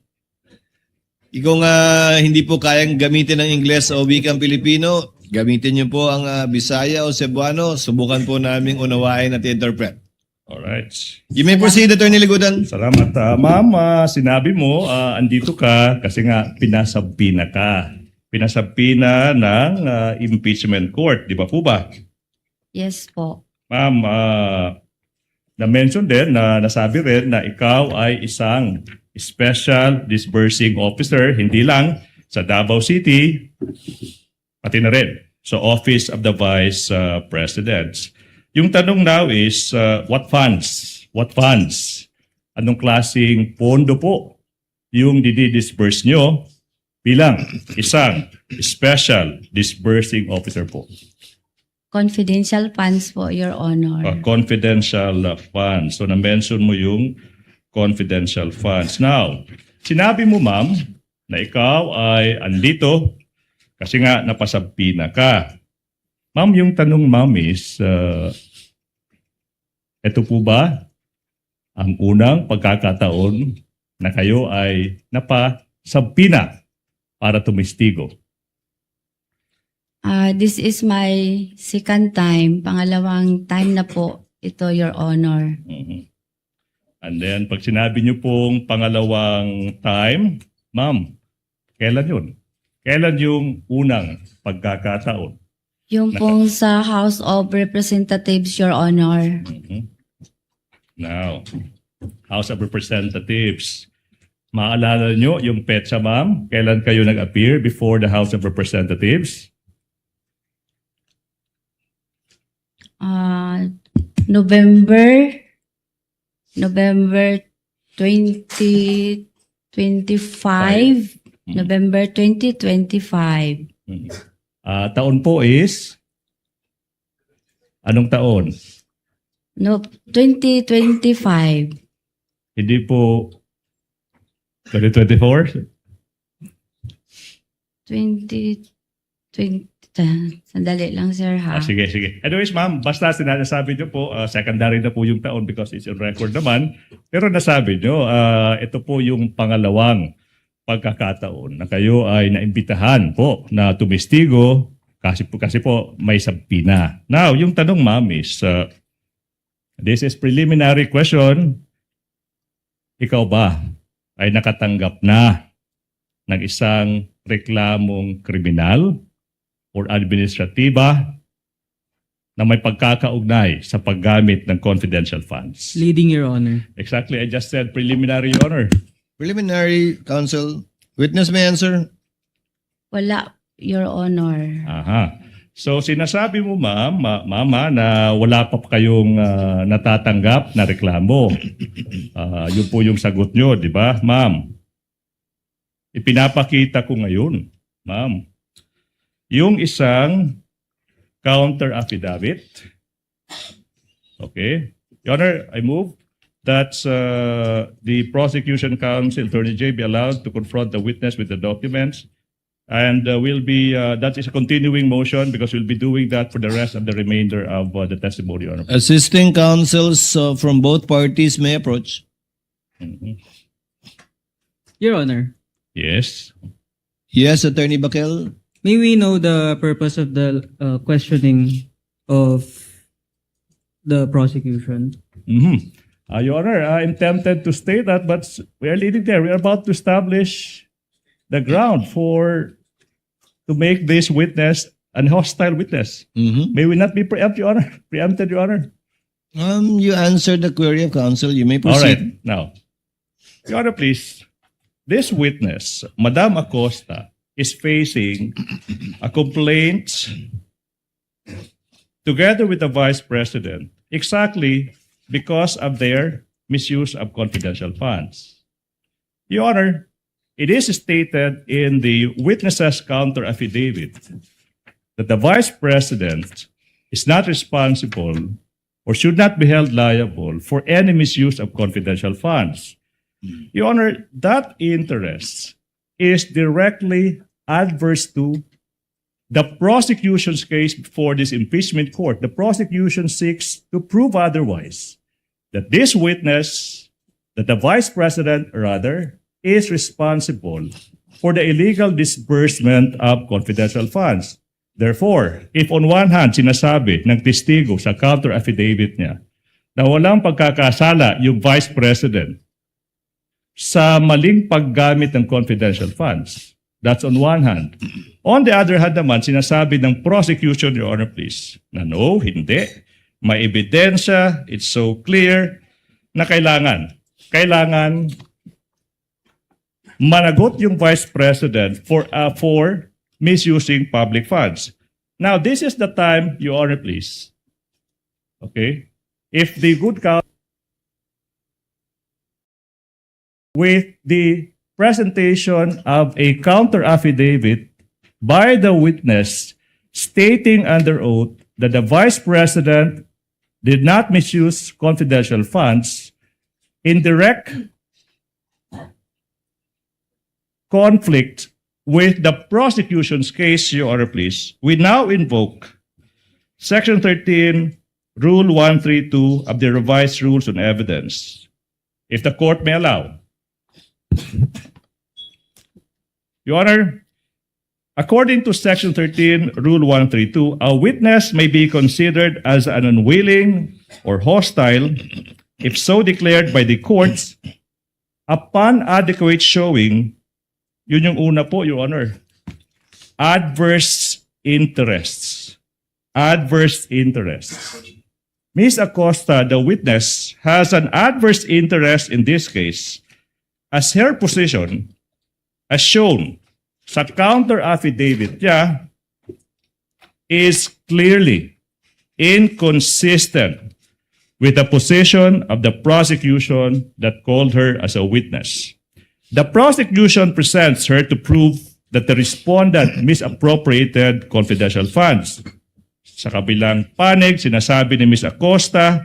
Kung, ah, hindi po kayang gamitin ang Ingles o wikang Pilipino, gamitin niyo po ang, ah, Bisaya o Cebuano. Subukan po naming unawain at interpret. Alright. You may proceed, Attorney Ligutan. Salamat, ah, ma'am. Ah, sinabi mo, ah, andito ka kasi nga pinasubpoena ka. Pinasubpoena ng, ah, impeachment court, di ba po ba? Yes po. Ma'am, ah, na-mention din, na nasabi rin na ikaw ay isang special disbursing officer, hindi lang sa Davao City, pati na rin sa Office of the Vice, ah, President. Yung tanong now is, ah, what funds? What funds? Anong klaseng pondo po yung didi-disburse nyo bilang isang special disbursing officer po? Confidential funds po, Your Honor. Ah, confidential, ah, funds. So, na-mention mo yung confidential funds. Now, sinabi mo, ma'am, na ikaw ay andito kasi nga napasubpoena ka. Ma'am, yung tanong, ma'am, is, ah, ito po ba ang unang pagkakataon na kayo ay napasubpoena para tumistigo? Ah, this is my second time. Pangalawang time na po ito, Your Honor. Mhm. And then, pag sinabi niyo pong pangalawang time, ma'am, kailan yun? Kailan yung unang pagkakataon? Yung pong sa House of Representatives, Your Honor. Mhm. Now, House of Representatives. Maalala nyo yung petsa, ma'am? Kailan kayo nag-appear before the House of Representatives? Ah, November, November twenty twenty-five. Five. Mm. November twenty twenty-five. Mm. Ah, taon po is? Anong taon? No, twenty twenty-five. Hindi po twenty twenty-four? Twenty twenty, ta-, sandali lang, sir, ha? Ah, sige, sige. Anyways, ma'am, basta sinasabi niyo po, ah, secondary na po yung taon because it's on record naman. Pero nasabi niyo, ah, ito po yung pangalawang pagkakataon na kayo ay naimbitahan po na tumistigo Kasi po, kasi po may subpoena. Now, yung tanong, ma'am, is, uh, this is preliminary question. Ikaw ba ay nakatanggap na ng isang reklamong kriminal or administratiba na may pagkakaugnay sa paggamit ng confidential funds? Leading, Your Honor. Exactly, I just said preliminary, Your Honor. Preliminary, counsel. Witness may answer. Wala, Your Honor. Aha. So sinasabi mo, ma'am, ma- mama, na wala pa kayong ah, natatanggap na reklamo. Ah, yun po yung sagot nyo, di ba, ma'am? Ipinapakita ko ngayon, ma'am, yung isang counter affidavit. Okay. Your Honor, I move that uh, the prosecution counsel, Attorney Jay, be allowed to confront the witness with the documents. And uh, will be, uh, that is a continuing motion because we'll be doing that for the rest of the remainder of uh, the testimony, Your Honor. Assisting counsels uh, from both parties may approach. Mhm. Your Honor, Yes. Yes, Attorney Bakel. May we know the purpose of the uh, questioning of the prosecution? Mhm. Uh, Your Honor, I'm tempted to state that, but we are leading there. We are about to establish the ground for to make this witness an hostile witness. Mhm. May we not be preempt, Your Honor? Preempted, Your Honor. Um, you answered the query of counsel. You may All proceed. Right. Now, Your Honor, please. This witness, Madam Acosta, is facing a complaint together with the Vice President exactly because of their misuse of confidential funds. Your Honor, it is stated in the witness's counter affidavit that the Vice President is not responsible or should not be held liable for any misuse of confidential funds. Your Honor, that interest is directly adverse to the prosecution's case before this impeachment court. The prosecution seeks to prove otherwise, that this witness, that the Vice President rather, is responsible for the illegal disbursement of confidential funds. Therefore, if on one hand, sinasabi ng testigo sa counter affidavit niya na walang pagkakasala yung Vice President sa maling paggamit ng confidential funds, that's on one hand. On the other hand naman, sinasabi ng prosecution, Your Honor, please, na no, hindi. May ebidensya, it's so clear na kailangan, kailangan managot yung Vice President for uh, for misusing public funds. Now, this is the time, Your Honor, please. Okay? If the good counsel with the presentation of a counter affidavit by the witness stating under oath that the Vice President did not misuse confidential funds in direct conflict with the prosecution's case, Your Honor, please, we now invoke Section thirteen, Rule one three two of the Revised Rules on Evidence. If the court may allow. Your Honor, according to Section thirteen, Rule one three two, a witness may be considered as an unwilling or hostile if so declared by the courts upon adequate showing. Yun yung una po, Your Honor. Adverse interests. Adverse interests. Miss Acosta, the witness, has an adverse interest in this case as her position, as shown sa counter affidavit niya, is clearly inconsistent with the position of the prosecution that called her as a witness. The prosecution presents her to prove that the respondent misappropriated confidential funds. Sa kabilang panig, sinasabi ni Miss Acosta,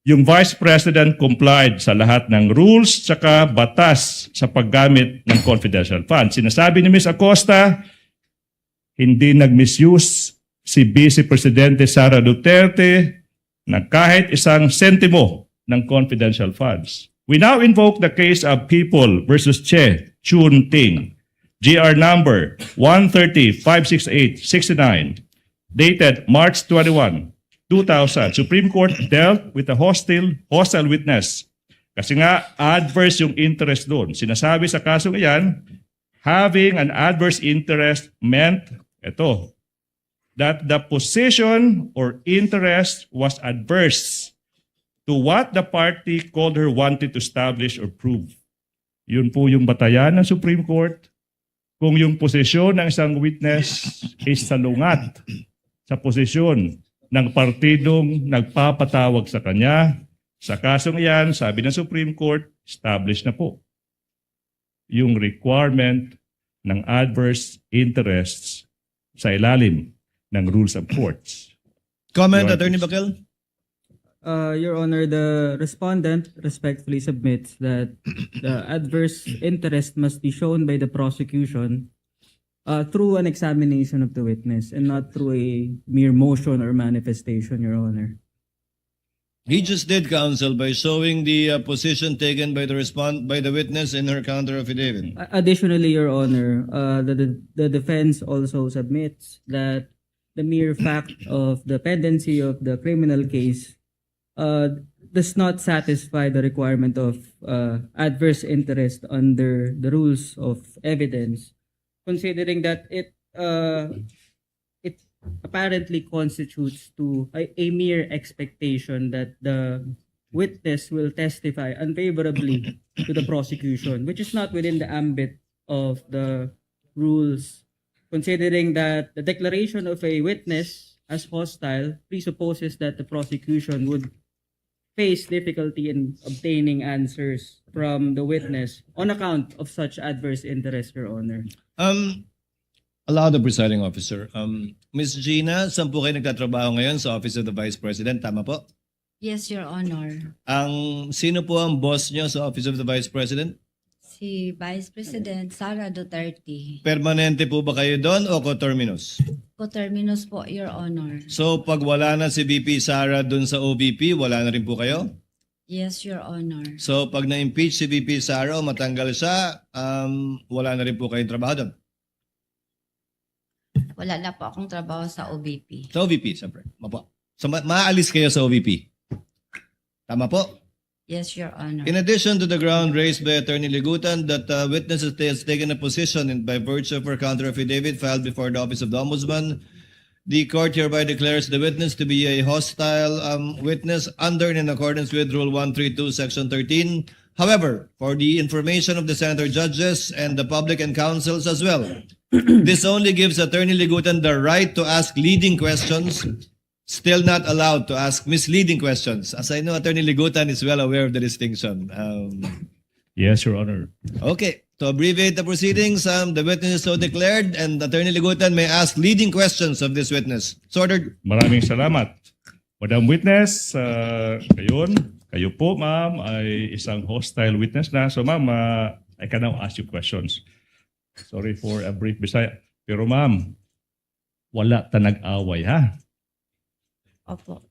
yung Vice President complied sa lahat ng rules tsaka batas sa paggamit ng confidential funds. Sinasabi ni Miss Acosta, hindi nag-misuse si Vice Presidente Sara Duterte ng kahit isang sentimo ng confidential funds. We now invoke the case of People versus Che Chun Ting. G R number one thirty five six eight sixty-nine, dated March twenty-one, two thousand, Supreme Court dealt with a hostile, hostile witness. Kasi nga, adverse yung interest doon. Sinasabi sa kasong iyan, having an adverse interest meant, ito, that the position or interest was adverse to what the party called her wanted to establish or prove. Yun po yung batayan ng Supreme Court. Kung yung posisyon ng isang witness is salungat sa posisyon ng partidong nagpapatawag sa kanya, sa kasong iyan, sabi ng Supreme Court, established na po yung requirement ng adverse interests sa ilalim ng rules of courts. Comment, Your Attorney Honor. Bakel? Uh, Your Honor, the respondent respectfully submits that the adverse interest must be shown by the prosecution, uh, through an examination of the witness and not through a mere motion or manifestation, Your Honor. He just did, counsel, by showing the, uh, position taken by the respond-, by the witness in her counter affidavit. A-, additionally, Your Honor, uh, the, the, the defense also submits that the mere fact of the pendency of the criminal case, uh, does not satisfy the requirement of, uh, adverse interest under the rules of evidence, considering that it, uh, it apparently constitutes to a, a mere expectation that the witness will testify unfavorably to the prosecution, which is not within the ambit of the rules, considering that the declaration of a witness as hostile presupposes that the prosecution would face difficulty in obtaining answers from the witness on account of such adverse interest, Your Honor. Um, allow the presiding officer. Um, Miss Gina, saan po kayo nagtatrabaho ngayon? Sa Office of the Vice President, tama po? Yes, Your Honor. Ang, sino po ang boss nyo sa Office of the Vice President? Si Vice President Sara Duterte. Permanente po ba kayo doon o coterminous? Coterminous po, Your Honor. So, pag wala na si V P Sara doon sa O V P, wala na rin po kayo? Yes, Your Honor. So, pag na-impeach si V P Sara o matanggal siya, um, wala na rin po kayong trabaho doon? Wala na po akong trabaho sa O V P. Sa O V P, siyempre. Opo. So, ma-, maaalis kayo sa O V P. Tama po? Yes, Your Honor. In addition to the ground raised by Attorney Ligutan that, uh, witness has ta-, has taken a position in, by virtue of her counter affidavit filed before the Office of the Ombudsman, the court hereby declares the witness to be a hostile, um, witness under and in accordance with Rule one three two, Section thirteen. However, for the information of the senator judges and the public and counsels as well, this only gives Attorney Ligutan the right to ask leading questions, still not allowed to ask misleading questions. As I know, Attorney Ligutan is well aware of the distinction. Um, Yes, Your Honor. Okay. To abbreviate the proceedings, um, the witness is so declared, and Attorney Ligutan may ask leading questions of this witness. So ordered. Maraming salamat. Madam Witness, uh, kayon, kayo po, ma'am, ay isang hostile witness na. So, ma'am, uh, I can now ask you questions. Sorry for a brief Bisaya. Pero, ma'am, wala ta nag-away, ha? Opo.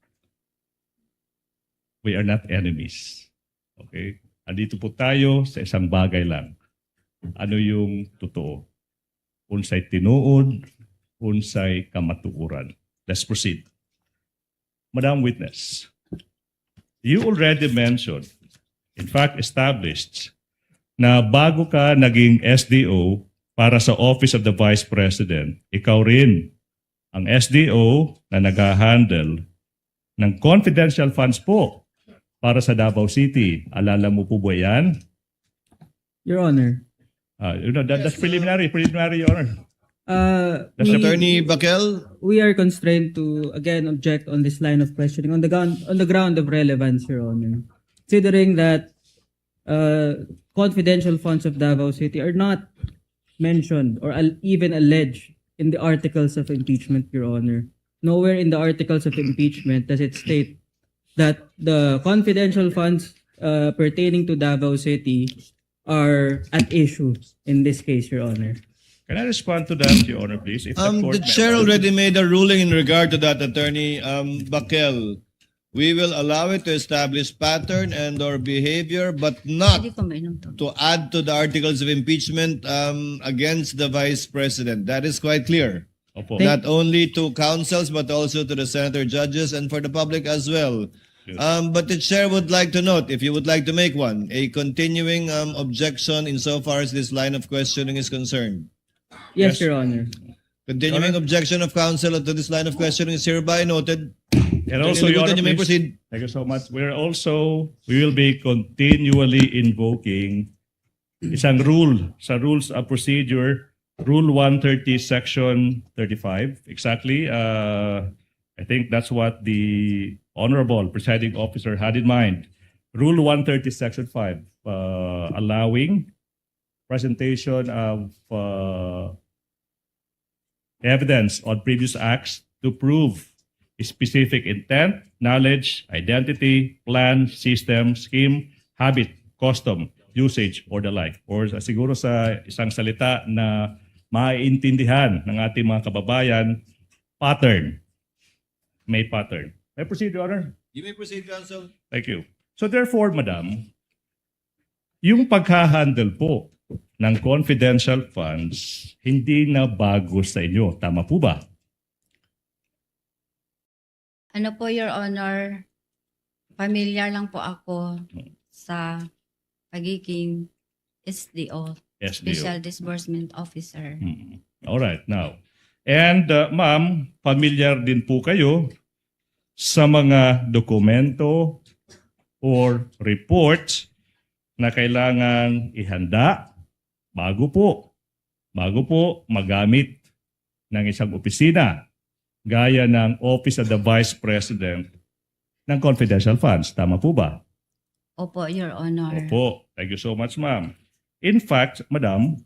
We are not enemies. Okay? Andito po tayo sa isang bagay lang. Ano yung totoo? Unsay tinuod, unsay kamatuoran. Let's proceed. Madam Witness, you already mentioned, in fact, established, na bago ka naging S D O para sa Office of the Vice President, ikaw rin ang S D O na nagha-handle ng confidential funds po para sa Davao City. Alala mo po ba yan? Your Honor. Ah, you know, that, that's preliminary, preliminary, Your Honor. Uh, That's we, Attorney Bakel? We are constrained to, again, object on this line of questioning on the ground, on the ground of relevance, Your Honor. Considering that, uh, confidential funds of Davao City are not mentioned or al-, even alleged in the articles of impeachment, Your Honor. Nowhere in the articles of impeachment does it state that the confidential funds, uh, pertaining to Davao City are at issue in this case, Your Honor. Can I respond to that, Your Honor, please? If the Um, court the may chair allow. Already made a ruling in regard to that, Attorney, um, Bakel. We will allow it to establish pattern and or behavior, but not to add to the articles of impeachment, um, against the vice president. That is quite clear. Opo. Not only to counsels, but also to the senator judges and for the public as well. Yes. Um, but the chair would like to note, if you would like to make one, a continuing, um, objection insofar as this line of questioning is concerned. Yes, Your Honor. Continuing objection of counsel to this line of questioning is hereby noted. And also, Your Honor, you may proceed. Thank you so much. We're also, we will be continually invoking isang rule sa rules of procedure, Rule one thirty, Section thirty-five. Exactly. Uh, I think that's what the Honorable Presiding Officer had in mind. Rule one thirty, Section five, uh, allowing presentation of, uh, evidence on previous acts to prove specific intent, knowledge, identity, plan, system, scheme, habit, custom, usage, or the like. Or sa-, siguro sa isang salita na maintindihan ng ating mga kababayan, pattern. May pattern. May proceed, Your Honor? You may proceed, counsel. Thank you. So therefore, Madam, yung pagha-handle po ng confidential funds, hindi na bago sa inyo. Tama po ba? Ano po, Your Honor, familiar lang po ako sa pagiging S D O, S D O. Special Disbursement Officer. Mm. All right, now. And, uh, ma'am, familiar din po kayo sa mga dokumento or reports na kailangan ihanda bago po, bago po magamit ng isang opisina, gaya ng Office of the Vice President ng confidential funds. Tama po ba? Opo, Your Honor. Opo. Thank you so much, ma'am. In fact, Madam,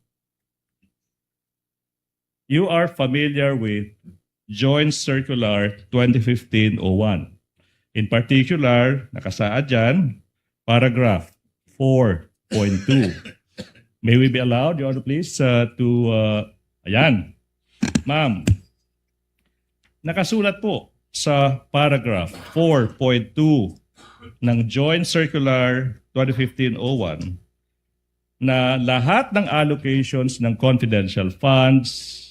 you are familiar with Joint Circular twenty fifteen oh one. In particular, nakasaad dyan, paragraph four point two. May we be allowed, Your Honor, please, uh, to, uh, ayan. Ma'am, nakasulat po sa paragraph four point two ng Joint Circular twenty fifteen oh one na lahat ng allocations ng confidential funds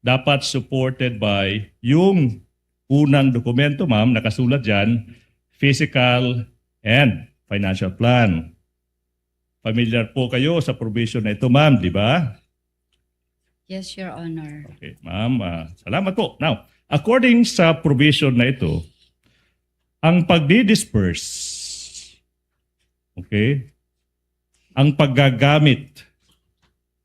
dapat supported by yung unang dokumento, ma'am, nakasulat dyan, physical and financial plan. Familiar po kayo sa provision na ito, ma'am, di ba? Yes, Your Honor. Okay, ma'am, ah, salamat po. Now, according sa provision na ito, ang pagdi-disburse, okay, ang paggagamit.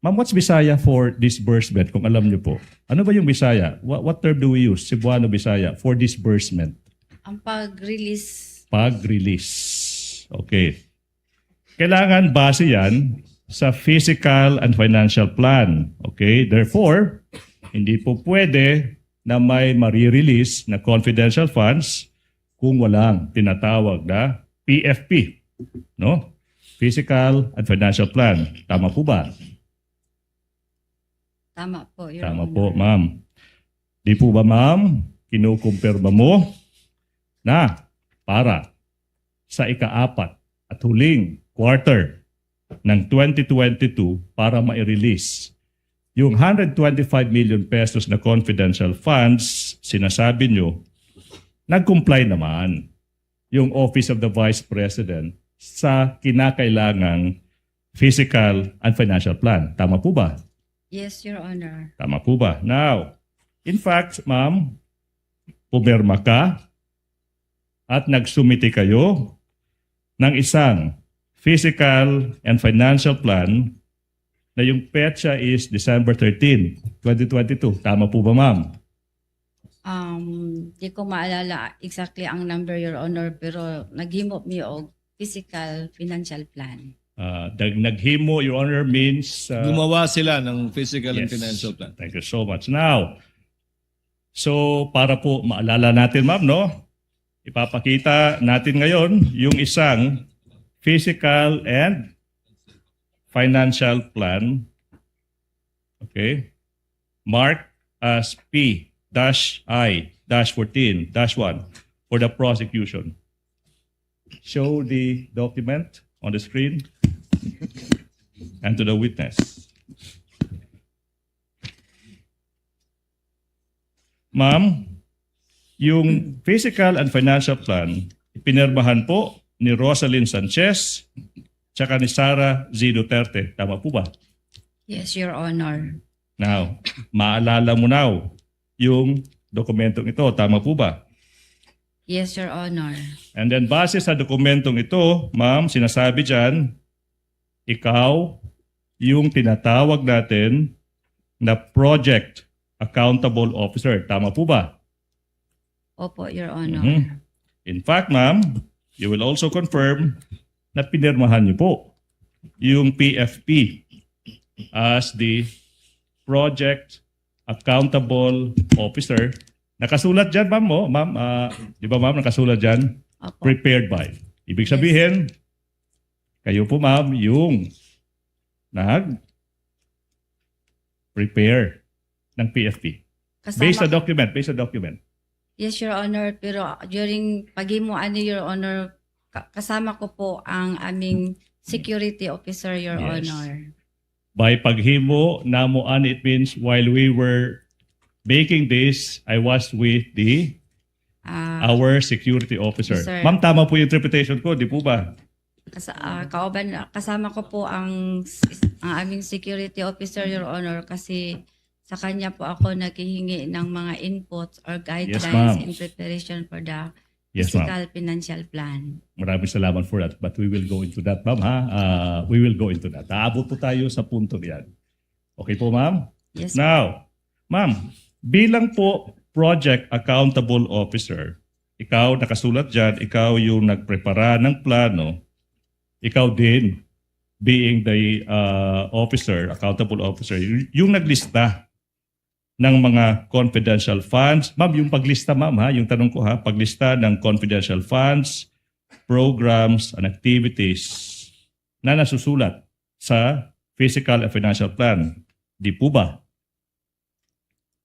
Ma'am, what's Bisaya for disbursement, kung alam niyo po? Ano ba yung Bisaya? What, what term do we use, Cebuano, Bisaya, for disbursement? Ang pag-release. Pag-release. Okay. Kailangan base yan sa physical and financial plan. Okay? Therefore, hindi po pwede na may marirelease na confidential funds kung walang tinatawag na P F P, no? Physical and financial plan. Tama po ba? Tama po, Your Honor. Tama po, ma'am. Di po ba, ma'am, kinukumpirma mo na para sa ikaapat at huling quarter ng twenty twenty-two para ma-release yung hundred twenty-five million pesos na confidential funds, sinasabi nyo, nag-comply naman yung Office of the Vice President sa kinakailangang physical and financial plan. Tama po ba? Yes, Your Honor. Tama po ba? Now, in fact, ma'am, pumirma ka at nagsumite kayo ng isang physical and financial plan na yung petsa is December thirteen, twenty twenty-two. Tama po ba, ma'am? Um, di ko maalala exactly ang number, Your Honor, pero naghimo mi og physical financial plan. Ah, dag-, naghimo, Your Honor, means, ah, gumawa sila ng physical and financial plan. Yes. Thank you so much. Now, so para po maalala natin, ma'am, no? Ipapakita natin ngayon yung isang physical and financial plan. Okay? Mark as P dash I dash fourteen dash one. for the prosecution. Show the document on the screen and to the witness. Ma'am, yung physical and financial plan, pinirmahan po ni Rosalyn Sanchez tsaka ni Sara Z Duterte. Tama po ba? Yes, Your Honor. Now, maalala mo now yung dokumentong ito. Tama po ba? Yes, Your Honor. And then base sa dokumentong ito, ma'am, sinasabi dyan, ikaw yung tinatawag natin na project accountable officer. Tama po ba? Opo, Your Honor. Mhm. In fact, ma'am, you will also confirm na pinirmahan niyo po yung P F P as the project accountable officer. Nakasulat dyan, ma'am, mo? Ma'am, ah, di ba, ma'am, nakasulat dyan? Opo. Prepared by. Ibig Yes. sabihin, kayo po, ma'am, yung nag-prepare ng P F P. Kasama Based sa ko- document, based sa document. Yes, Your Honor. Pero during paghimo ani, Your Honor, ka- kasama ko po ang aming security officer, Your Yes. Honor. By paghimo namo ani, it means while we were making this, I was with the Ah, our security officer. Yes, sir. Ma'am, tama po yung interpretation ko, di po ba? Kas-, ah, kauban, kasama ko po ang, ang aming security officer, Your Honor, kasi sa kanya po ako naghihingi ng mga inputs or guidelines ma'am. In preparation for the Yes, ma'am. Physical financial plan. Maraming salamat for that. But we will go into that, ma'am, ha? Ah, we will go into that. Aabot po tayo sa punto niyan. Okay po, ma'am? Yes. Now, ma'am, bilang po project accountable officer, ikaw nakasulat dyan, ikaw yung nagprepara ng plano, ikaw din, being the ah, officer, accountable officer, y- yung naglista ng mga confidential funds. Ma'am, yung paglista, ma'am, ha, yung tanong ko, ha, paglista ng confidential funds, programs, and activities na nasusulat sa physical and financial plan. Di po ba?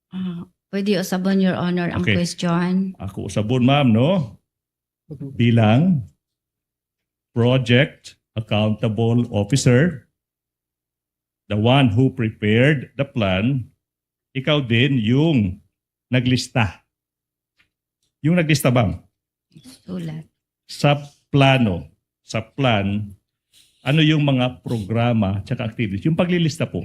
Ah, pwede usabon, Your Honor, ang Okay. Question. Ako usabon, ma'am, no? Bilang project accountable officer, the one who prepared the plan, ikaw din yung naglista. Yung naglista, ma'am? Sulat. Sa plano, sa plan, ano yung mga programa tsaka activities? Yung paglilista po.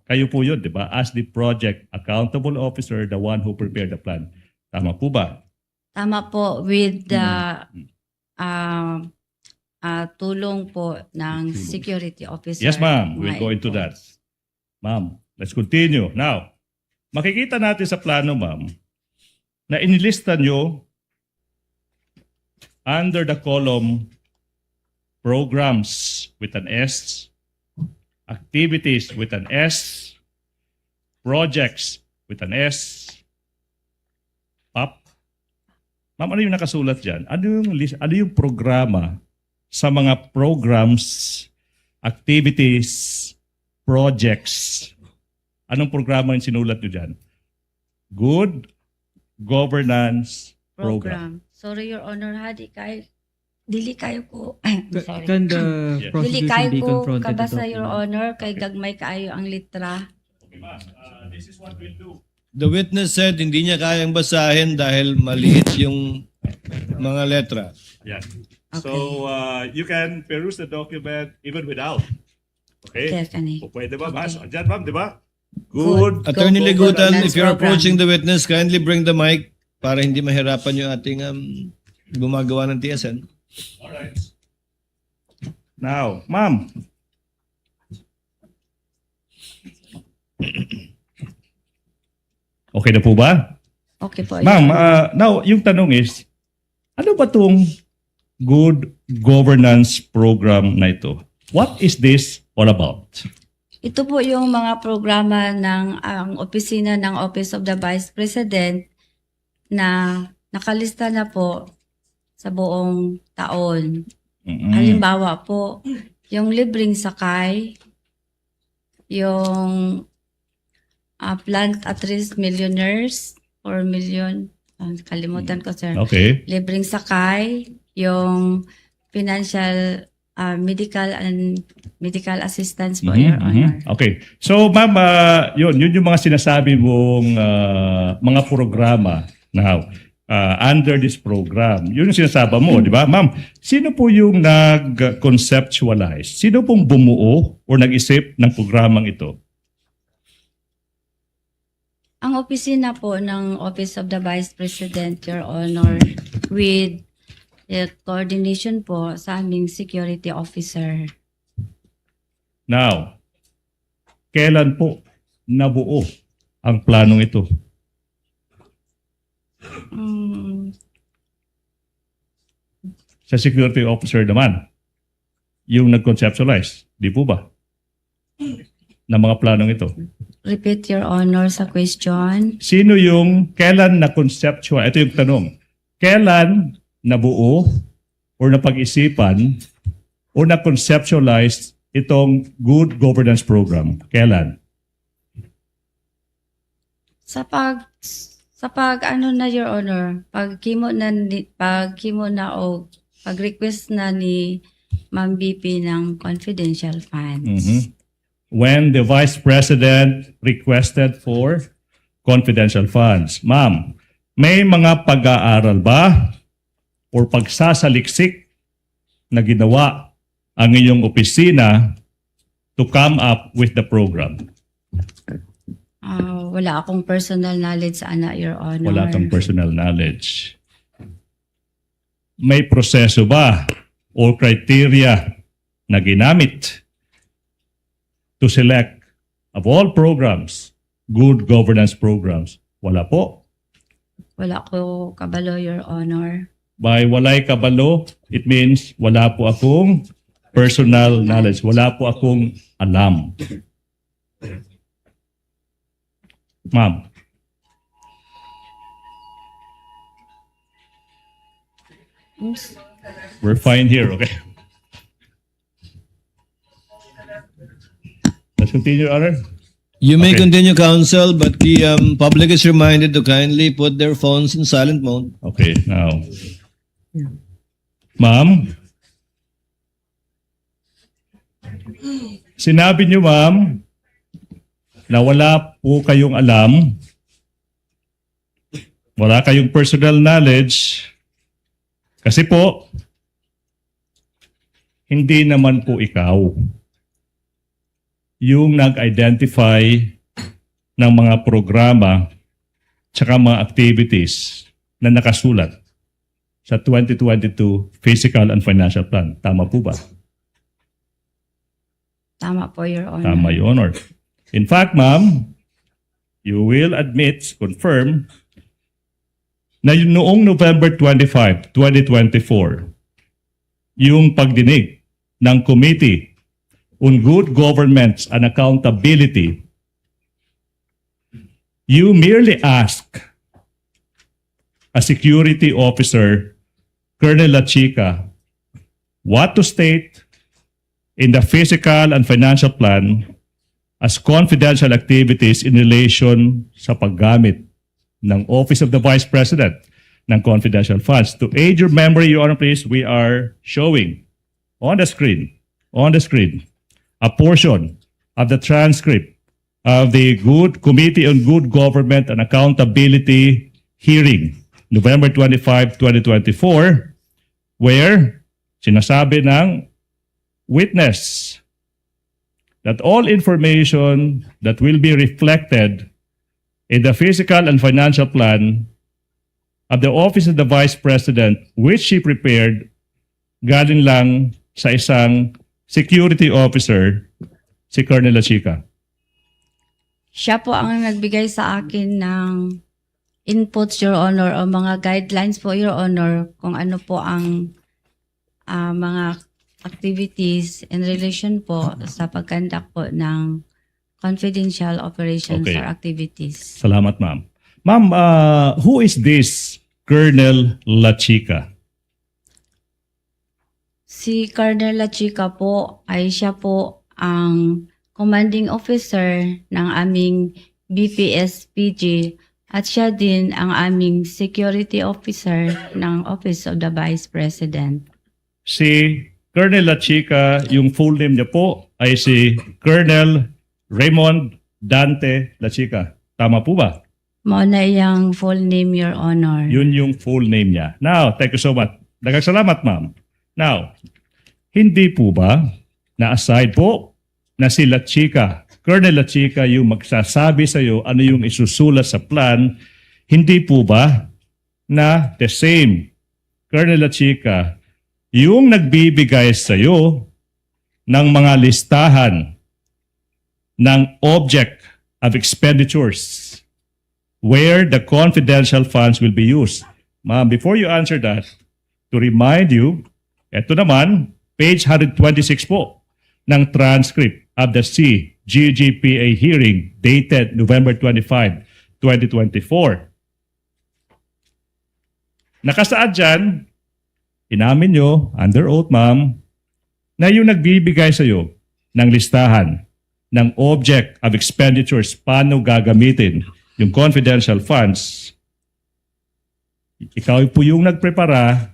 Kayo po yun, di ba? As the project accountable officer, the one who prepared the plan. Tama po ba? Tama po, with the Mm. ah, ah, tulong po ng Tulong. Security Officer. Yes, ma'am. Mga We'll go into that. inputs. Ma'am, let's continue. Now, makikita natin sa plano, ma'am, na inilista nyo under the column programs with an S, activities with an S, projects with an S, pop. Ma'am, ano yung nakasulat dyan? Ano yung list, ano yung programa sa mga programs, activities, projects? Anong programa yung sinulat nyo dyan? Good governance program. Program. Sorry, Your Honor, ha, di kay, dili kayo ko, Ka- sorry. Can the Yes. Dili prosecution kayo be ko confronted to kabasa, Your document? Honor, kay Okay. gagmay kaayo ang litra. Okay, ma'am. Uh, this is what we'll do. The witness said hindi niya kayang basahin dahil maliit yung mga letra. Yeah. Okay. So, uh, you can peruse the document even without. Okay? Stephanie. O, pwede ba, ma'am? Okay. Diyan, ma'am, di ba? Good. Attorney Good Ligutan, governance if you're program. Approaching the witness, kindly bring the mic para hindi mahirapan yung ating um, gumagawa ng T S N. Alright. Now, ma'am. Okay na po ba? Okay po. Ma'am, ah, now, yung tanong is, ano ba tong good governance program na ito? What is this all about? Ito po yung mga programa ng ang opisina ng Office of the Vice President na nakalista na po sa buong taon. Mm-mm. Halimbawa po, yung libreng sakay, yung ah, plant at risk millionaires, four million, Ah, kalimutan ko, sir. Okay. Libreng sakay, yung financial, ah, medical and medical assistance po, Your Honor. Okay. So, ma'am, ah, yun, yun yung mga sinasabi mong, ah, mga programa. Now, ah, under this program. Yun yung sinasabi mo, di ba? Ma'am, sino po yung nag-conceptualize? Sino pong bumuo or nag-isip ng programang ito? Ang opisina po ng Office of the Vice President, Your Honor, with, eh, coordination po sa aming security officer. Now, kailan po nabuo ang planong ito? Mm. Sa security officer naman, yung nag-conceptualize, di po ba? Ng mga planong ito. Repeat, Your Honor, sa question. Sino yung, kailan na-conceptual? Ito yung tanong. Kailan nabuo or napag-isipan o na-conceptualize itong good governance program? Kailan? Sa pag, sa pag, ano na, Your Honor, paghimo na ni, paghimo na o pag-request na ni Ma'am V P ng confidential funds. Mhm. When the Vice President requested for confidential funds. Ma'am, may mga pag-aaral ba or pagsasaliksik na ginawa ang inyong opisina to come up with the program? Ah, wala akong personal knowledge sa ana, Your Honor. Wala kang personal knowledge. May proseso ba or criteria na ginamit to select, of all programs, good governance programs? Wala po. Wala ko kabalo, Your Honor. By walay kabalo, it means wala po akong personal knowledge. Wala po akong alam. Ma'am. Oops. We're fine here, okay? Let's continue, Your Honor. You may continue, counsel, but the, um, public is reminded to kindly put their phones in silent mode. Okay, now. Ma'am, sinabi niyo, ma'am, na wala po kayong alam, wala kayong personal knowledge, kasi po, hindi naman po ikaw yung nag-identify ng mga programa tsaka mga activities na nakasulat sa twenty twenty-two Fiscal and Financial Plan. Tama po ba? Tama po, Your Honor. Tama, Your Honor. In fact, ma'am, you will admit, confirm, na noong November twenty-five, twenty twenty-four, yung pagdinig ng Committee on Good Governance and Accountability, you merely ask a security officer, Colonel Lachica, what to state in the fiscal and financial plan as confidential activities in relation sa paggamit ng Office of the Vice President ng confidential funds. To aid your memory, Your Honor, please, we are showing on the screen, on the screen, a portion of the transcript of the Good Committee on Good Government and Accountability hearing, November twenty-five, twenty twenty-four, where sinasabi ng witness that all information that will be reflected in the fiscal and financial plan of the Office of the Vice President, which she prepared, galing lang sa isang security officer, si Colonel Lachica. Siya po ang nagbigay sa akin ng inputs, Your Honor, o mga guidelines po, Your Honor, kung ano po ang, ah, mga activities in relation po sa pag-conduct po ng confidential operations or activities. Salamat, ma'am. Ma'am, ah, who is this Colonel Lachica? Si Colonel Lachica po ay siya po ang commanding officer ng aming B P S P G, At siya din ang aming security officer ng Office of the Vice President. Si Colonel Lachica, yung full name niya po ay si Colonel Raymond Dante Lachica. Tama po ba? Mao na iyang full name, Your Honor. Yun yung full name niya. Now, thank you so much. Daghang salamat, ma'am. Now, hindi po ba na aside po na si Lachica, Colonel Lachica yung magsasabi sa'yo ano yung isusulat sa plan, hindi po ba na the same Colonel Lachica yung nagbibigay sa'yo ng mga listahan ng object of expenditures where the confidential funds will be used? Ma'am, before you answer that, to remind you, eto naman, page one hundred twenty-six po ng transcript of the C G G P A hearing dated November twenty-five, twenty twenty-four. Nakasaad diyan, inamin nyo, under oath, ma'am, na yung nagbibigay sa'yo ng listahan ng object of expenditures, paano gagamitin yung confidential funds, ikaw po yung nagprepara,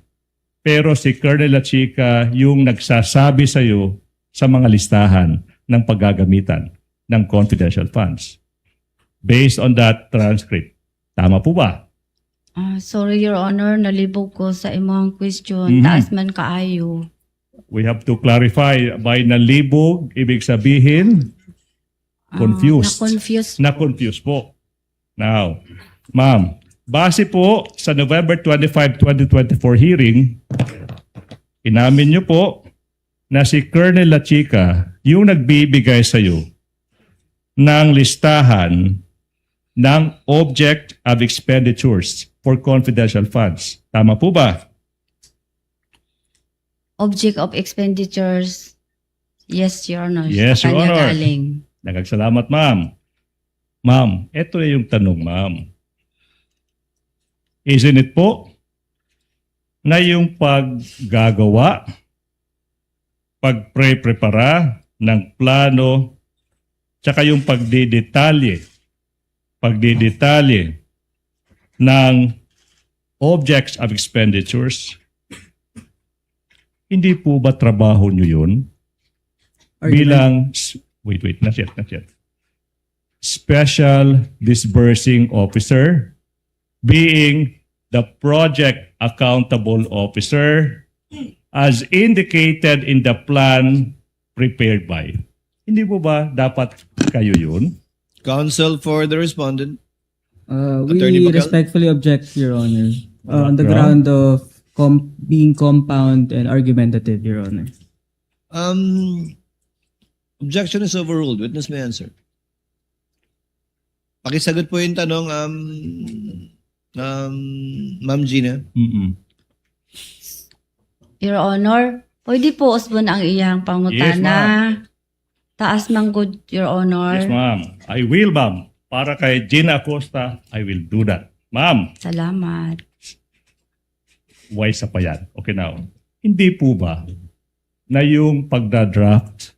pero si Colonel Lachica yung nagsasabi sa'yo sa mga listahan ng paggagamitan ng confidential funds. Based on that transcript. Tama po ba? Ah, sorry, Your Honor, nalibog ko sa imong question. Mhm. Taas man kaayo. We have to clarify, by nalibog, ibig sabihin, ah, confused. Na-confuse po. Na-confuse po. Now, ma'am, base po sa November twenty-five, twenty twenty-four hearing, inamin niyo po na si Colonel Lachica yung nagbibigay sa'yo ng listahan ng object of expenditures for confidential funds. Tama po ba? Object of expenditures. Yes, Your Honor. Yes, Your Honor. Sa kanya galing. Daghang salamat, ma'am. Ma'am, eto na yung tanong, ma'am. Isn't it po na yung paggagawa, pagpre-prepara ng plano, tsaka yung pagdidetalye, pagdidetalye ng objects of expenditures, hindi po ba trabaho nyo yun? Are you bilang, s-, wait, wait, not yet, not yet. Special disbursing officer, being the project accountable officer as indicated in the plan prepared by. Hindi po ba dapat kayo yun? Counsel for the respondent. Uh, we Attorney Macal? Respectfully object, Your Honor. Uh, on the ground of com-, being compound and argumentative, Your Honor. Um, objection is overruled. Witness may answer. Pakisagot po yung tanong, um, um, Ma'am Gina. Mm-mm. Your Honor, pwede po usbon ang iyang pangutana. Yes, ma'am. Taas man gud, Your Honor. Yes, ma'am. I will, ma'am. Para kay Gina Acosta, I will do that. Ma'am. Salamat. Why sa pa yan? Okay, now, hindi po ba na yung pagda-draft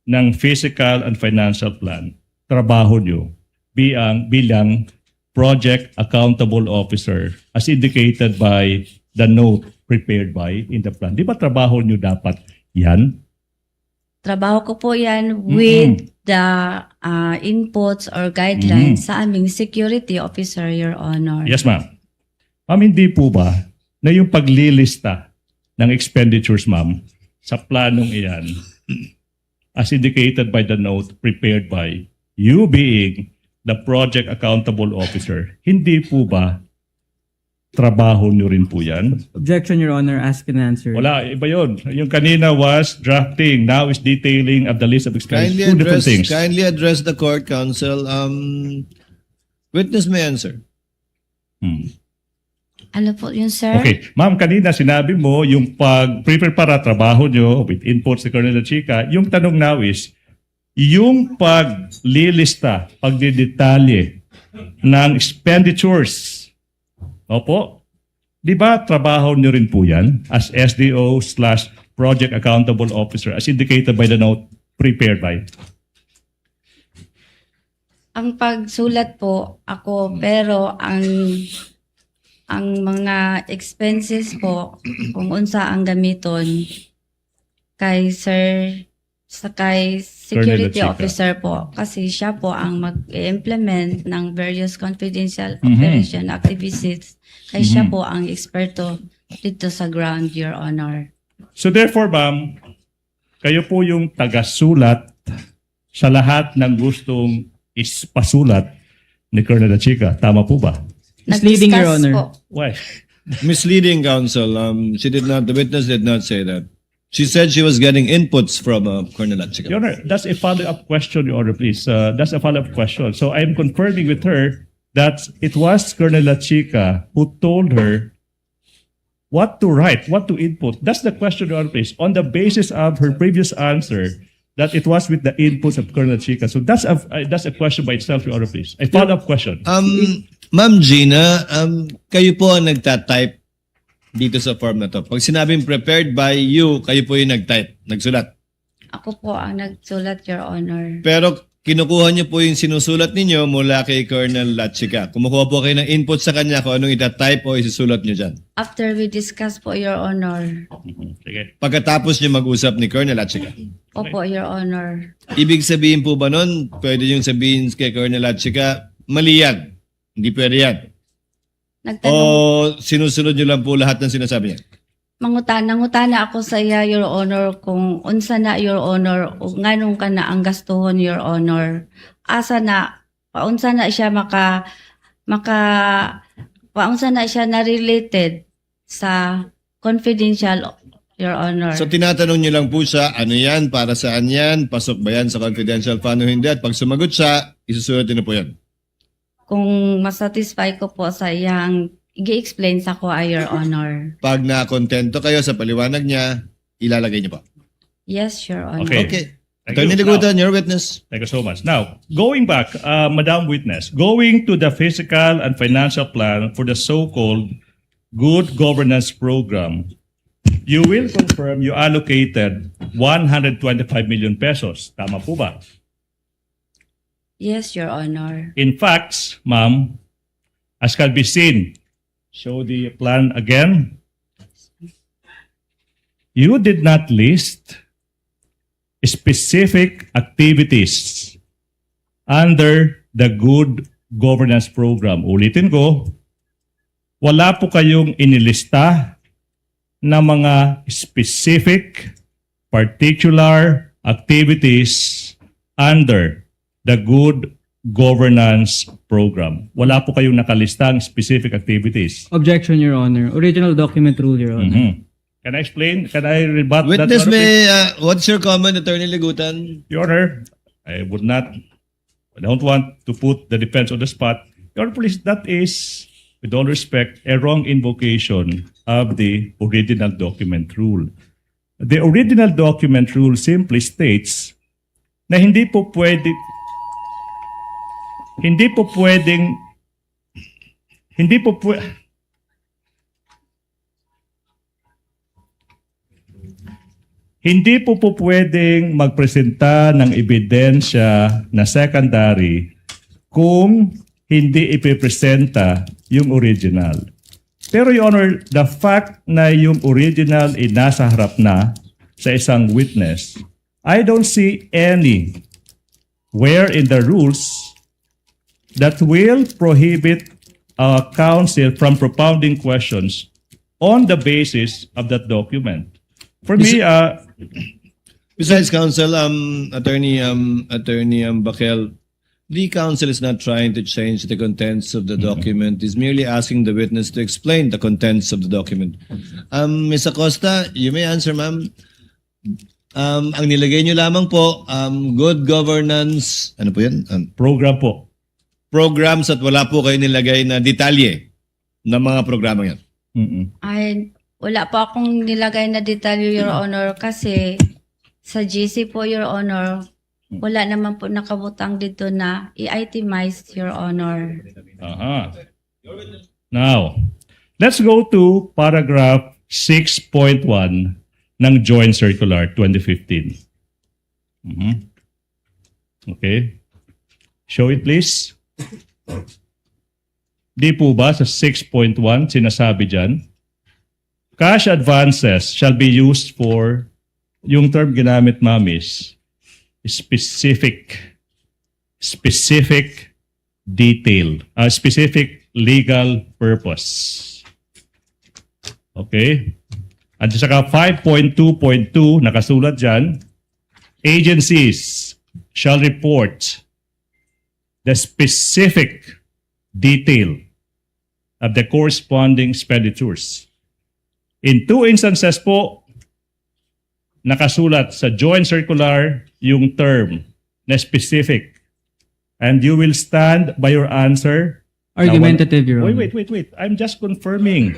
ng physical and financial plan, trabaho nyo bilang, bilang project accountable officer as indicated by the note prepared by in the plan? Di ba trabaho nyo dapat yan? Trabaho ko po yan with the, ah, inputs or guidelines sa aming security officer, Your Honor. Yes, ma'am. Ma'am, hindi po ba na yung paglilista ng expenditures, ma'am, sa planong iyan, as indicated by the note prepared by you being the project accountable officer, hindi po ba trabaho nyo rin po yan? Objection, Your Honor. Ask and answer. Wala, iba yun. Yung kanina was drafting, now is detailing of the list of expenses. Two different things. Kindly address the court, counsel. Um, witness may answer. Hmm. Ano po yun, sir? Okay. Ma'am, kanina sinabi mo yung pag-prepare para trabaho nyo with inputs ni Colonel Lachica. Yung tanong now is, yung paglilista, pagdidetalye ng expenditures, opo, di ba trabaho nyo rin po yan as S D O slash project accountable officer as indicated by the note prepared by? Ang pagsulat po, ako, pero ang, ang mga expenses po, kung unsa ang gamiton, kay Sir, sa kay Colonel security Lachica. Officer po, kasi siya po ang mag-implement ng various confidential operation activities, kay siya po ang eksperto dito sa ground, Your Honor. So therefore, ma'am, kayo po yung tagasulat sa lahat ng gustong ispasulat ni Colonel Lachica. Tama po ba? Misleading, Your Honor. Nag-discuss po. Why? Misleading, counsel. Um, she did not, the witness did not say that. She said she was getting inputs from, uh, Colonel Lachica. Your Honor, that's a follow-up question, Your Honor, please. Uh, that's a follow-up question. So I'm confirming with her that it was Colonel Lachica who told her what to write, what to input. That's the question, Your Honor, please. On the basis of her previous answer, that it was with the inputs of Colonel Lachica. So that's a, uh, that's a question by itself, Your Honor, please. A follow-up question. Um, Ma'am Gina, um, kayo po ang nagta-type dito sa form na 'to. Pag sinabing prepared by you, kayo po yung nag-type, nagsulat. Ako po ang nagsulat, Your Honor. Pero kinukuha niyo po yung sinusulat ninyo mula kay Colonel Lachica. Kumukuha po kayo ng input sa kanya kung anong ita-type o isusulat niyo diyan. After we discuss po, Your Honor. Mhm. Sige. Pagkatapos niyo mag-usap ni Colonel Lachica. Opo, Your Honor. Ibig sabihin po ba nun, pwede niyong sabihin kay Colonel Lachica, "Mali yan. Hindi pwede yan." Nagtanong. O sinusunod niyo lang po lahat ng sinasabi niya? Manguta-, nangutana ako sa iya, Your Honor, kung unsa na, Your Honor, o nganong kana ang gastuhon, Your Honor. Asa na, paunsa na siya maka-, maka-, paunsa na siya na-related sa confidential, Your Honor. So, tinatanong niyo lang po siya, "Ano yan? Para saan yan? Pasok ba yan sa confidential fund o hindi?" At pag sumagot siya, isusulat niyo na po yan. Kung masatisfy ko po sa iyang i-explain sa ko, Your Honor. Pag nakontento kayo sa paliwanag niya, ilalagay niyo po. Yes, Your Honor. Okay. Okay. Thank you. Attorney Ligutan, your witness. Thank you so much. Now, going back, uh, Madam Witness, going to the fiscal and financial plan for the so-called good governance program, you will confirm you allocated one hundred twenty-five million pesos. Tama po ba? Yes, Your Honor. In fact, ma'am, as can be seen, show the plan again. You did not list specific activities under the good governance program. Ulitin ko, wala po kayong inilista na mga specific, particular activities under the good governance program. Wala po kayong nakalistang specific activities. Objection, Your Honor. Original document rule, Your Honor. Mhm. Can I explain? Can I rebut that, Your Honor, please? Witness, may, uh, what's your comment, Attorney Ligutan? Your Honor, I would not, I don't want to put the defense on the spot. Your Honor, please, that is, with all respect, a wrong invocation of the original document rule. The original document rule simply states na hindi po pwede, hindi po pwedeng, hindi po pwe-, hindi po po pwedeng magpresenta ng ebidensya na secondary kung hindi ipipresenta yung original. Pero, Your Honor, the fact na yung original ay nasa harap na sa isang witness, I don't see anywhere in the rules that will prohibit, uh, counsel from propounding questions on the basis of that document. For me, uh, besides, counsel, um, attorney, um, attorney, um, Bakel, the counsel is not trying to change the contents of the document. He's merely asking the witness to explain the contents of the document. Um, Miss Acosta, you may answer, ma'am. Um, ang nilagay niyo lamang po, um, good governance, ano po yan? Um, program po. Programs, at wala po kayo nilagay na detalye ng mga programang yan. Mm-mm. Ay, wala po akong nilagay na detalye, Your Honor, kasi sa G C po, Your Honor, wala naman po nakabutang dito na i-itemize, Your Honor. Aha. Now, let's go to paragraph six point one ng Joint Circular twenty fifteen. Mhm. Okay. Show it, please. Di po ba sa six point one, sinasabi diyan, cash advances shall be used for, yung term ginamit, ma'am, is specific, specific detail, ah, specific legal purpose. Okay? At saka five point two point two, nakasulat diyan, agencies shall report the specific detail of the corresponding expenditures. In two instances po, nakasulat sa joint circular yung term na specific. And you will stand by your answer na wal- Argumentative, Your Honor. Wait, wait, wait, wait. I'm just confirming.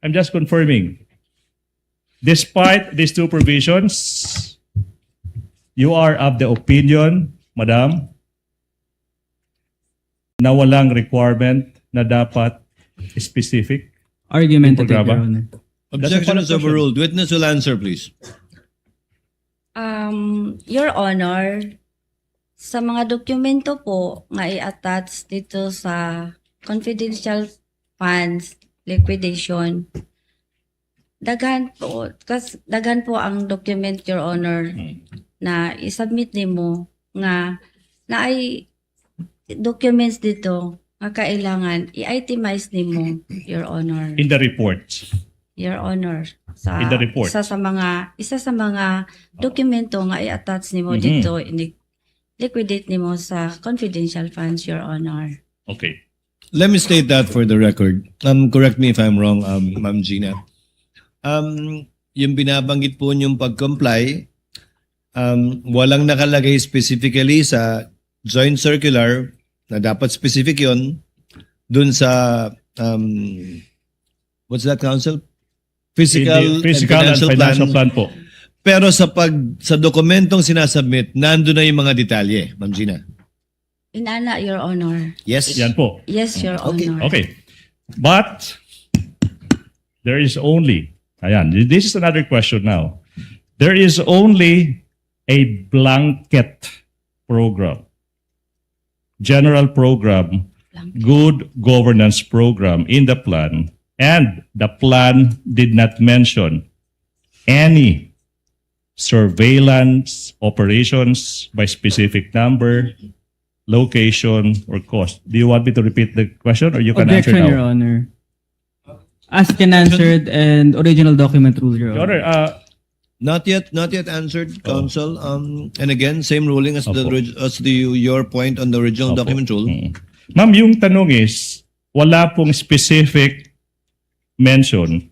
I'm just confirming. Despite these two provisions, you are of the opinion, Madam, na walang requirement na dapat specific? Argumentative, Your Honor. Objection is overruled. Witness will answer, please. Um, Your Honor, sa mga dokumento po nga i-attach dito sa confidential funds liquidation, daghan po, kas-, daghan po ang document, Your Honor, na i-submit nimo nga naay documents dito nga kailangan i-itemize nimo, Your Honor. In the report. Your Honor, sa, In the report. Isa sa mga, isa sa mga dokumento nga i-attach nimo dito, ini-, liquidate nimo sa confidential funds, Your Honor. Okay. Let me state that for the record. Um, correct me if I'm wrong, um, Ma'am Gina. Um, yung binabanggit po niyong pag-comply, um, walang nakalagay specifically sa joint circular na dapat specific yon dun sa, um, what's that, Counsel? Physical and financial plan po. Pero sa pag-, sa dokumentong sinasubmit, nandun na yung mga detalye, Ma'am Gina. Inana, Your Honor. Yes? Yan po. Yes, Your Honor. Okay. But there is only, ayan, this is another question now. There is only a blanket program, general program, good governance program in the plan, and the plan did not mention any surveillance operations by specific number, location, or cost. Do you want me to repeat the question or you can answer now? Objection, Your Honor. Asked and answered and original document rule, Your Honor. Your Honor, uh, not yet, not yet answered, Counsel. Um, and again, same ruling as the orig-, as the, your point on the original document rule. Ma'am, yung tanong is, wala pong specific mention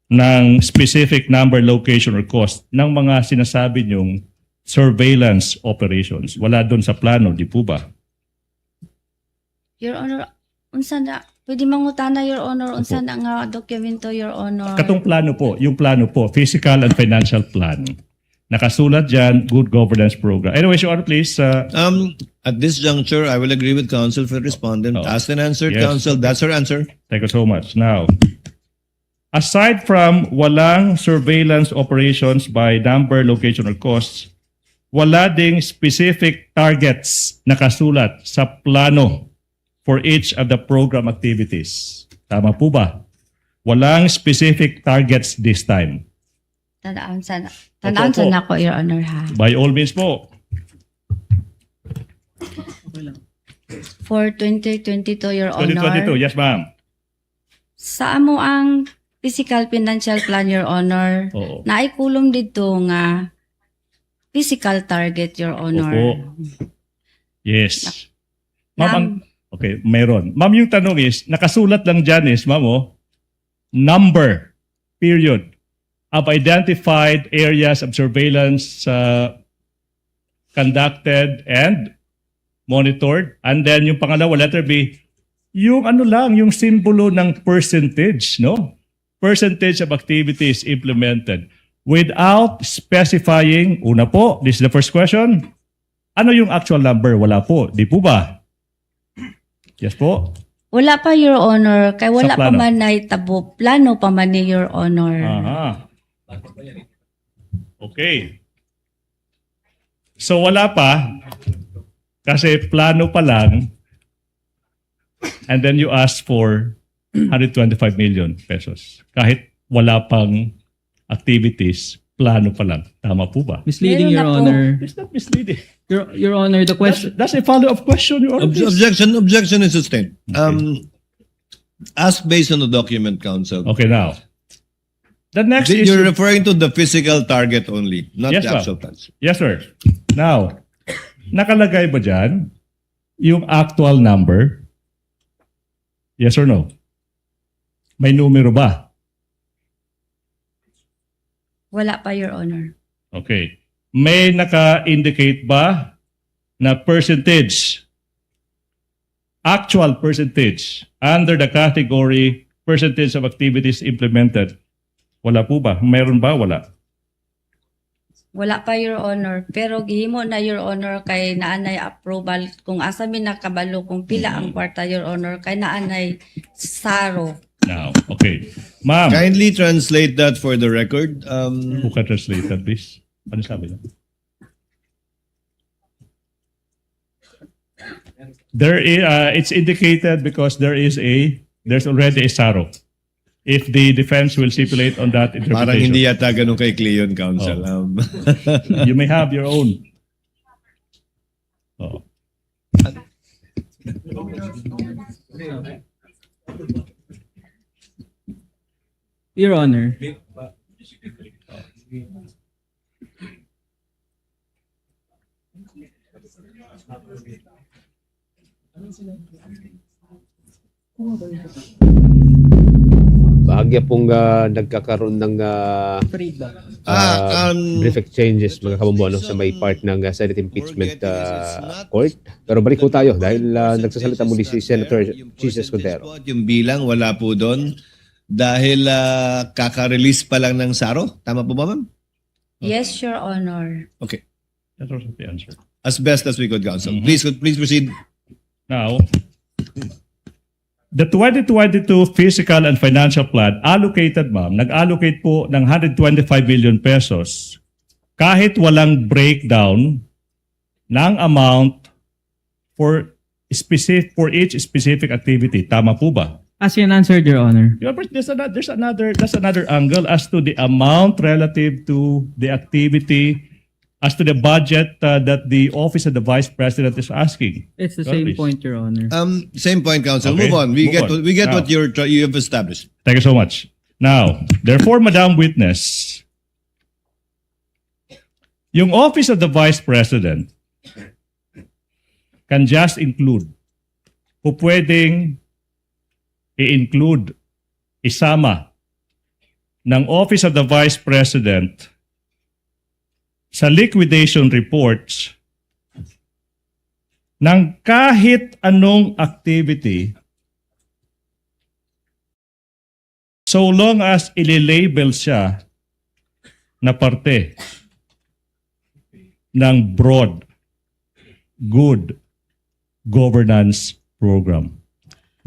ng specific number, location, or cost ng mga sinasabi niyong surveillance operations. Wala doon sa plano, di po ba? Your Honor, unsa na, pwede mangutana, Your Honor, unsa na nga dokumento, Your Honor? Katong plano po, yung plano po, physical and financial plan. Nakasulat diyan, good governance program. Anyways, Your Honor, please, uh, Um, at this juncture, I will agree with counsel for respondent. Asked and answered, counsel. That's her answer. Thank you so much. Now, aside from walang surveillance operations by number, location, or costs, wala ding specific targets nakasulat sa plano for each of the program activities. Tama po ba? Walang specific targets this time. Tan-awon sa na-, tan-awon sa nako, Your Honor, ha? By all means po. For twenty twenty-two, Your Honor. Twenty twenty-two, yes, ma'am. Sa amo ang physical financial plan, Your Honor, naay column didto nga physical target, Your Honor. Opo. Yes. Ma'am, ang, okay, mayroon. Ma'am, yung tanong is, nakasulat lang dyan is, ma'am, oh, number, period, of identified areas of surveillance, uh, conducted and monitored. And then yung pangalawa, letter B, yung ano lang, yung simbolo ng percentage, no? Percentage of activities implemented without specifying, una po, this is the first question, ano yung actual number? Wala po. Di po ba? Yes po. Wala pa, Your Honor. Kay wala pa man nahitabo. Plano pa man ni, Your Honor. Aha. Okay. So, wala pa. Kasi plano pa lang, and then you ask for hundred twenty-five million pesos. Kahit wala pang activities, plano pa lang. Tama po ba? Misleading, Meron Your na po. Honor. It's not misleading. Your, Your Honor, the That's, question. That's a follow-up question, Your Honor. Ob- objection, objection is sustained. Um, ask based on the document, counsel. Okay, now. The next The- issue. You're referring to the physical target only, not Yes, the ma'am. Actual plans. Yes, sir. Now, nakalagay ba dyan yung actual number? Yes or no? May numero ba? Wala pa, Your Honor. Okay. May naka-indicate ba na percentage, actual percentage, under the category percentage of activities implemented? Wala po ba? Meron ba? Wala. Wala pa, Your Honor. Pero gihimo na, Your Honor, kay naanay approval kung asa mi nakabalo kung pila ang kwarta, Your Honor, kay naanay saro. Now, okay. Ma'am, Kindly translate that for the record. Um, who can translate that, please? Ano sabi niya? There is, uh, it's indicated because there is a, there's already a saro. If the defense will stipulate on that Parang hindi interpretation, yata ganun kaikli yun, counsel. Oh. Um, You may have your own. Oh. Your Honor. Bahagya pong ah, nagkakaroon ng ah, Ah, ah, um, brief exchanges, mga kabombo, ano, sa may part ng ah, Senate impeachment ah, court. Pero balik po tayo dahil ah, nagsasalita muli si Senator Chiz Escudero. Yung bilang wala po doon dahil ah, kaka-release pa lang ng saro. Tama po ba, ma'am? Yes, Your Honor. Okay. That was the answer. As best as we could, counsel. Mhm. Please, please proceed. Now, the twenty twenty-two fiscal and financial plan allocated, ma'am, nag-allocate po ng hundred twenty-five million pesos kahit walang breakdown ng amount for specific, for each specific activity. Tama po ba? Asked and answered, Your Honor. Yeah, but there's another, there's another, that's another angle as to the amount relative to the activity, as to the budget uh, that the office of the vice president is asking. It's the Got same this. Point, Your Honor. Um, same point, counsel. Okay, Move on. We move get on. what we get Now. what you're try- you have established. Thank you so much. Now, therefore, Madam Witness, yung Office of the Vice President can just include, o pwedeng i-include, isama ng Office of the Vice President sa liquidation reports ng kahit anong activity, so long as ililabel siya na parte ng broad good governance program.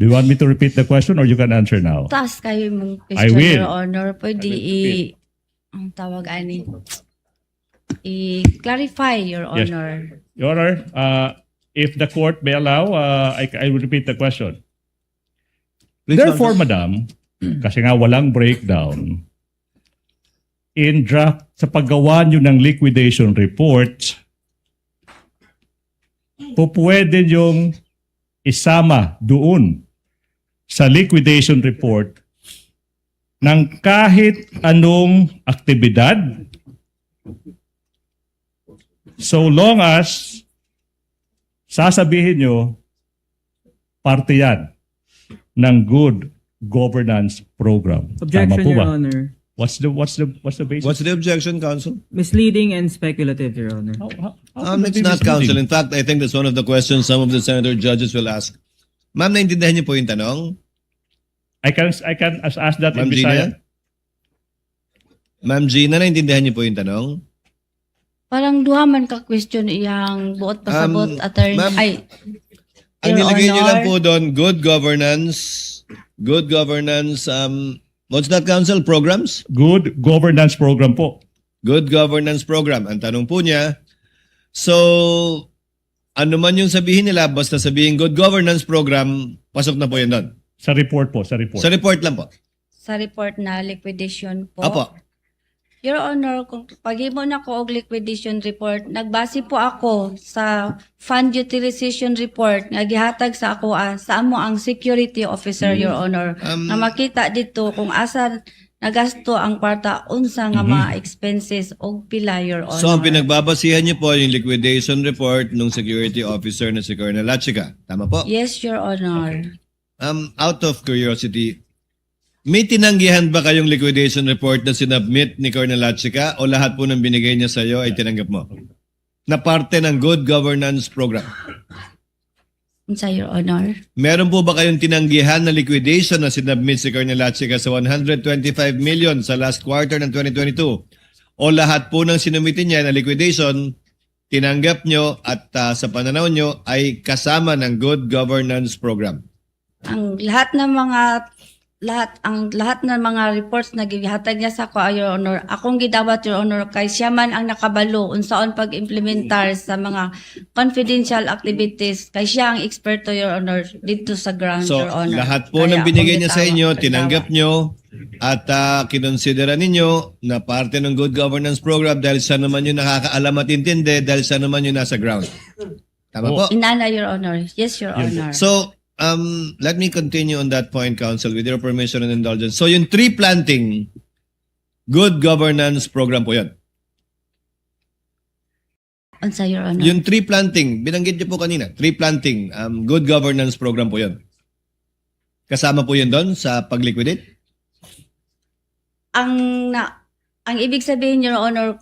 Do you want me to repeat the question or you can answer now? Taas kayo mong I question, will. Your Honor. Pwede I will i... repeat. Ang tawag ani. I-clarify, Your Yes. Honor. Your Honor, uh, if the court may allow, uh, I, I will repeat the question. Please, Therefore, counsel. Madam, kasi nga walang breakdown, in draft, sa paggawa niyo ng liquidation report, pupwede niyong isama doon sa liquidation report ng kahit anong aktibidad, so long as sasabihin niyo parte yan ng good governance program. Tama Objection, po Your ba? Honor. What's the, what's the, what's the basis? What's the objection, counsel? Misleading and speculative, Your Honor. How, how, how Um, could it it's be not, counsel. misleading? In fact, I think that's one of the questions some of the senator judges will ask. Ma'am, naintindihan niyo po yung tanong? I can, I can as- ask that in Ma'am Gina? Bisaya. Ma'am Gina, naintindihan niyo po yung tanong? Parang duha man ka question iyang buot pasabot, Um, attorney. ma'am, Ay, Ang Your nilagay niyo lang Honor. Po doon, good governance, good governance, um, what's that, counsel? Programs? Good governance program po. Good governance program. Ang tanong po niya, so, ano man yung sabihin nila, basta sabihin good governance program, pasok na po yun doon. Sa report po, sa report. Sa report lang po. Sa report na liquidation po. Apo. Your Honor, kung paghimo nako og liquidation report, nagbase po ako sa fund utilization report nga gihatag sa ako, ah, sa amo ang security officer, Your Honor, nga makita dito kung asa nagasto ang kwarta, unsa nga mga expenses, og pila, Your Honor. So, ang pinagbabasihan niyo po yung liquidation report ng security officer na si Colonel Lachica. Tama po? Yes, Your Honor. Okay. Um, out of curiosity, may tinanggihan ba kayong liquidation report na sinubmit ni Colonel Lachica o lahat po ng binigay niya sa'yo ay tinanggap mo? Na parte ng good governance program? Unsa, Your Honor? Meron po ba kayong tinanggihan na liquidation na sinubmit si Colonel Lachica sa one hundred twenty-five million sa last quarter ng twenty twenty-two? O lahat po ng sinumite niya na liquidation, tinanggap nyo at, ah, sa pananaw nyo ay kasama ng good governance program? Ang lahat ng mga, lahat, ang lahat ng mga reports na gihatag niya sa ako, Your Honor, akong gidawat, Your Honor, kay siya man ang nakabalo unsaon pag-implementar sa mga confidential activities, kay siya ang eksperto, Your Honor, dito sa ground, Your Honor. So, lahat po ng binigay niya sa inyo, tinanggap nyo, at, ah, kinonsidera ninyo na parte ng good governance program dahil siya naman yung nakakaalam at intindi, dahil siya naman yung nasa ground. Tama po? Inana, Your Honor. Yes, Your Honor. So, um, let me continue on that point, Counsel, with your permission and indulgence. So, yung tree planting, good governance program po yun. Unsa, Your Honor? Yung tree planting, binanggit niyo po kanina, tree planting, um, good governance program po yun. Kasama po yun doon sa pag-liquidate? Ang na, ang ibig sabihin, Your Honor,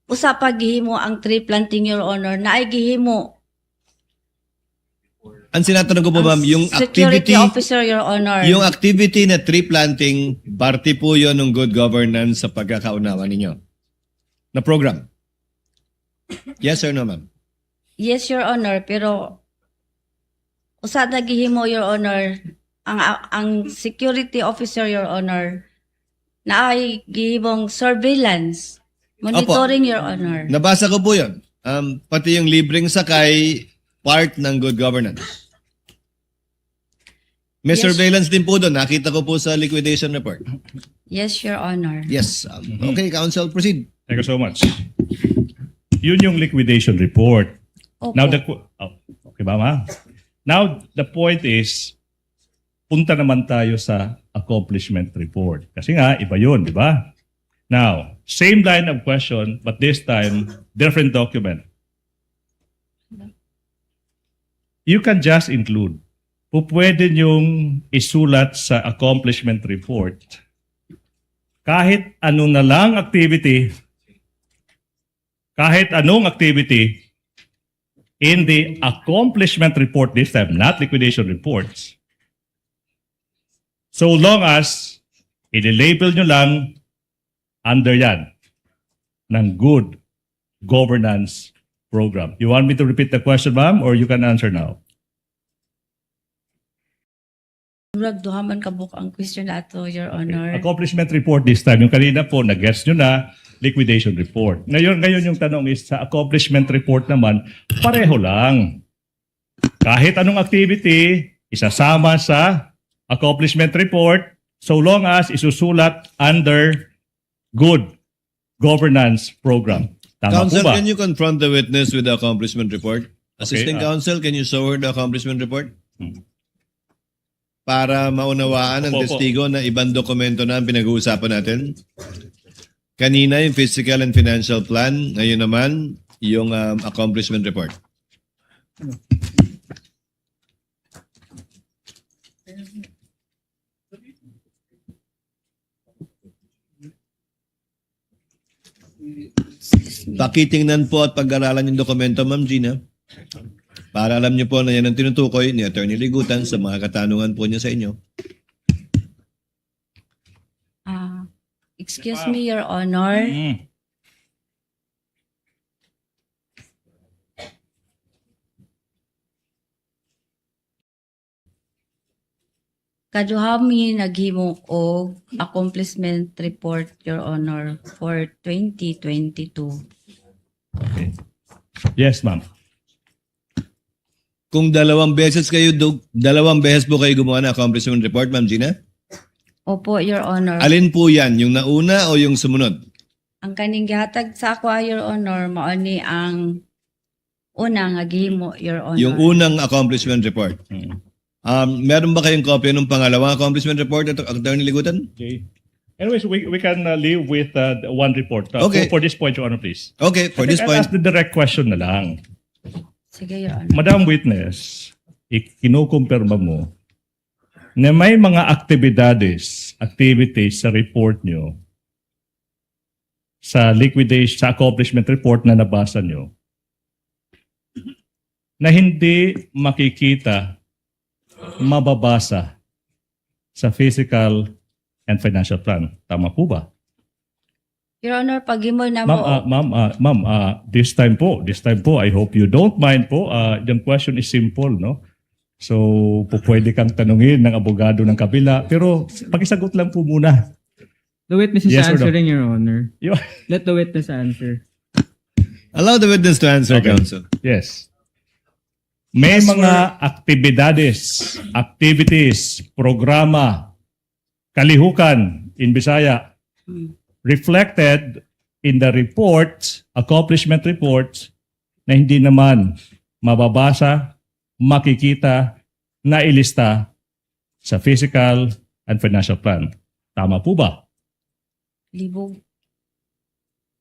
usa pa gihimo ang tree planting, Your Honor, na ay gihimo. Ang sinatanong ko po, ma'am, yung activity, security officer, Your Honor. Yung activity na tree planting, parte po yun ng good governance sa pagkakaunawa ninyo na program? Yes or no, ma'am? Yes, Your Honor, pero usa na gihimo, Your Honor, ang, ang security officer, Your Honor, na ay gihimong surveillance, monitoring, Your Honor. Nabasa ko po yun. Um, pati yung libreng sakay, part ng good governance. May surveillance din po doon. Nakita ko po sa liquidation report. Yes, Your Honor. Yes. Um, okay, Counsel, proceed. Thank you so much. Yun yung liquidation report. Opo. Now, the qu-, oh, okay ba, ma? Now, the point is, punta naman tayo sa accomplishment report. Kasi nga, iba yun, di ba? Now, same line of question, but this time, different document. You can just include. Pupwede niyong isulat sa accomplishment report kahit ano na lang activity, kahit anong activity in the accomplishment report this time, not liquidation reports. So long as i-label nyo lang under yan ng good governance program. You want me to repeat the question, ma'am, or you can answer now? Murag duha man ka buok ang question ato, Your Honor. Okay. Accomplishment report this time. Yung kanina po, nag-guess nyo na, liquidation report. Ngayon, ngayon yung tanong is, sa accomplishment report naman, pareho lang. Kahit anong activity, isasama sa accomplishment report, so long as isusulat under good governance program. Tama po ba? Counsel, can you confront the witness with the accomplishment report? Okay, Assisting ah, Counsel, can you show her the accomplishment report? Hmm. Para maunawaan ng testigo na ibang dokumento na ang pinag-uusapan natin. Kanina yung fiscal and financial plan, ngayon naman yung, um, accomplishment report. Pakitingnan po at pag-aralan yung dokumento, Ma'am Gina, para alam niyo po na yan ang tinutukoy ni Attorney Ligutan sa mga katanungan po niya sa inyo. Ah, excuse me, Your Honor. Mm. Kaduha mi naghimo og accomplishment report, Your Honor, for twenty twenty-two. Okay. Yes, ma'am. Kung dalawang beses kayo, du-, dalawang beses po kayo gumawa ng accomplishment report, Ma'am Gina? Opo, Your Honor. Alin po yan? Yung nauna o yung sumunod? Ang kaning gihatag sa ako, Your Honor, mao ni ang una nga gihimo, Your Honor. Yung unang accomplishment report. Mm. Um, meron ba kayong kopya ng pangalawang accomplishment report, At-, Attorney Ligutan? Okay. Anyways, we, we can, uh, leave with, uh, the one report. Uh, Okay. for, for this point, Your Honor, please. Okay, for I this think I'll point. ask the direct question na lang. Sige, Your Honor. Madam Witness, ikinukumpirma mo na may mga aktibidades, activities sa report nyo, sa liquidation, sa accomplishment report na nabasa nyo, na hindi makikita, mababasa sa physical and financial plan. Tama po ba? Your Honor, paghimo na Ma'am, mo. ah, ma'am, ah, ma'am, ah, this time po, this time po, I hope you don't mind po. Ah, the question is simple, no? So, po pwede kang tanungin ng abogado ng kabila, pero pakisagot lang po muna. The witness is Yes or no? answering, Your Honor. Yo- Let the witness answer. Allow the witness to answer, Okay. Counsel. Yes. May Yes, mga sir. aktibidades, activities, programa, kalihukan in Bisaya, Hmm. reflected in the report, accomplishment report, na hindi naman mababasa, makikita, nailista sa physical and financial plan. Tama po ba? Libog.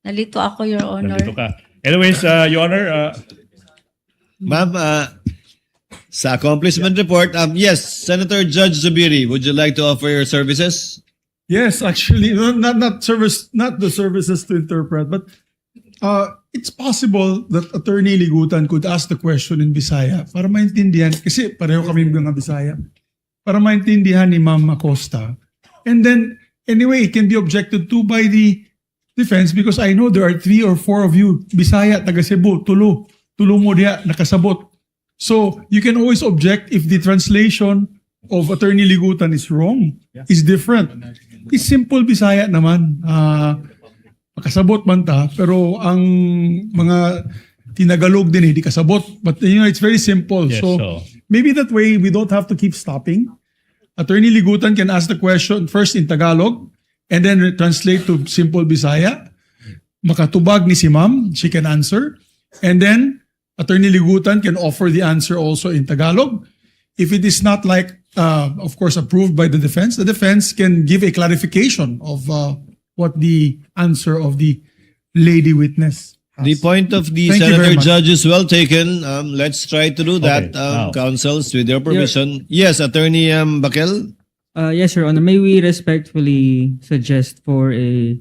Nalito ako, Your Honor. Nalito ka. Anyways, uh, Your Honor, uh, Ma'am, uh, sa accomplishment report, um, yes, Senator Judge Zubiri, would you like to offer your services? Yes, actually, no, not, not service, not the services to interpret, but, uh, it's possible that Attorney Ligutan could ask the question in Bisaya para maintindihan, kasi pareho kami mga Bisaya, para maintindihan ni Ma'am Acosta. And then, anyway, it can be objected to by the defense because I know there are three or four of you, Bisaya, taga Cebu, tulo, tulo mo diha, nakasabot. So, you can always object if the translation of Attorney Ligutan is wrong, Yeah. is different. It's simple Bisaya naman. Ah, makasabot man ta, pero ang mga tinagalog din, hindi kasabot. But, you know, it's very simple. Yes, So, so maybe that way, we don't have to keep stopping. Attorney Ligutan can ask the question first in Tagalog and then translate to simple Bisaya. Makatubag ni si ma'am, she can answer. And then, Attorney Ligutan can offer the answer also in Tagalog. If it is not, like, uh, of course, approved by the defense, the defense can give a clarification of, uh, what the answer of the lady witness has. The point of the Thank you very Senator much. Judge is well taken. Um, let's try to do that, Okay, um, now. Counsels, with your Your permission. Yes, Attorney, um, Bakel? Uh, yes, Your Honor. May we respectfully suggest for a,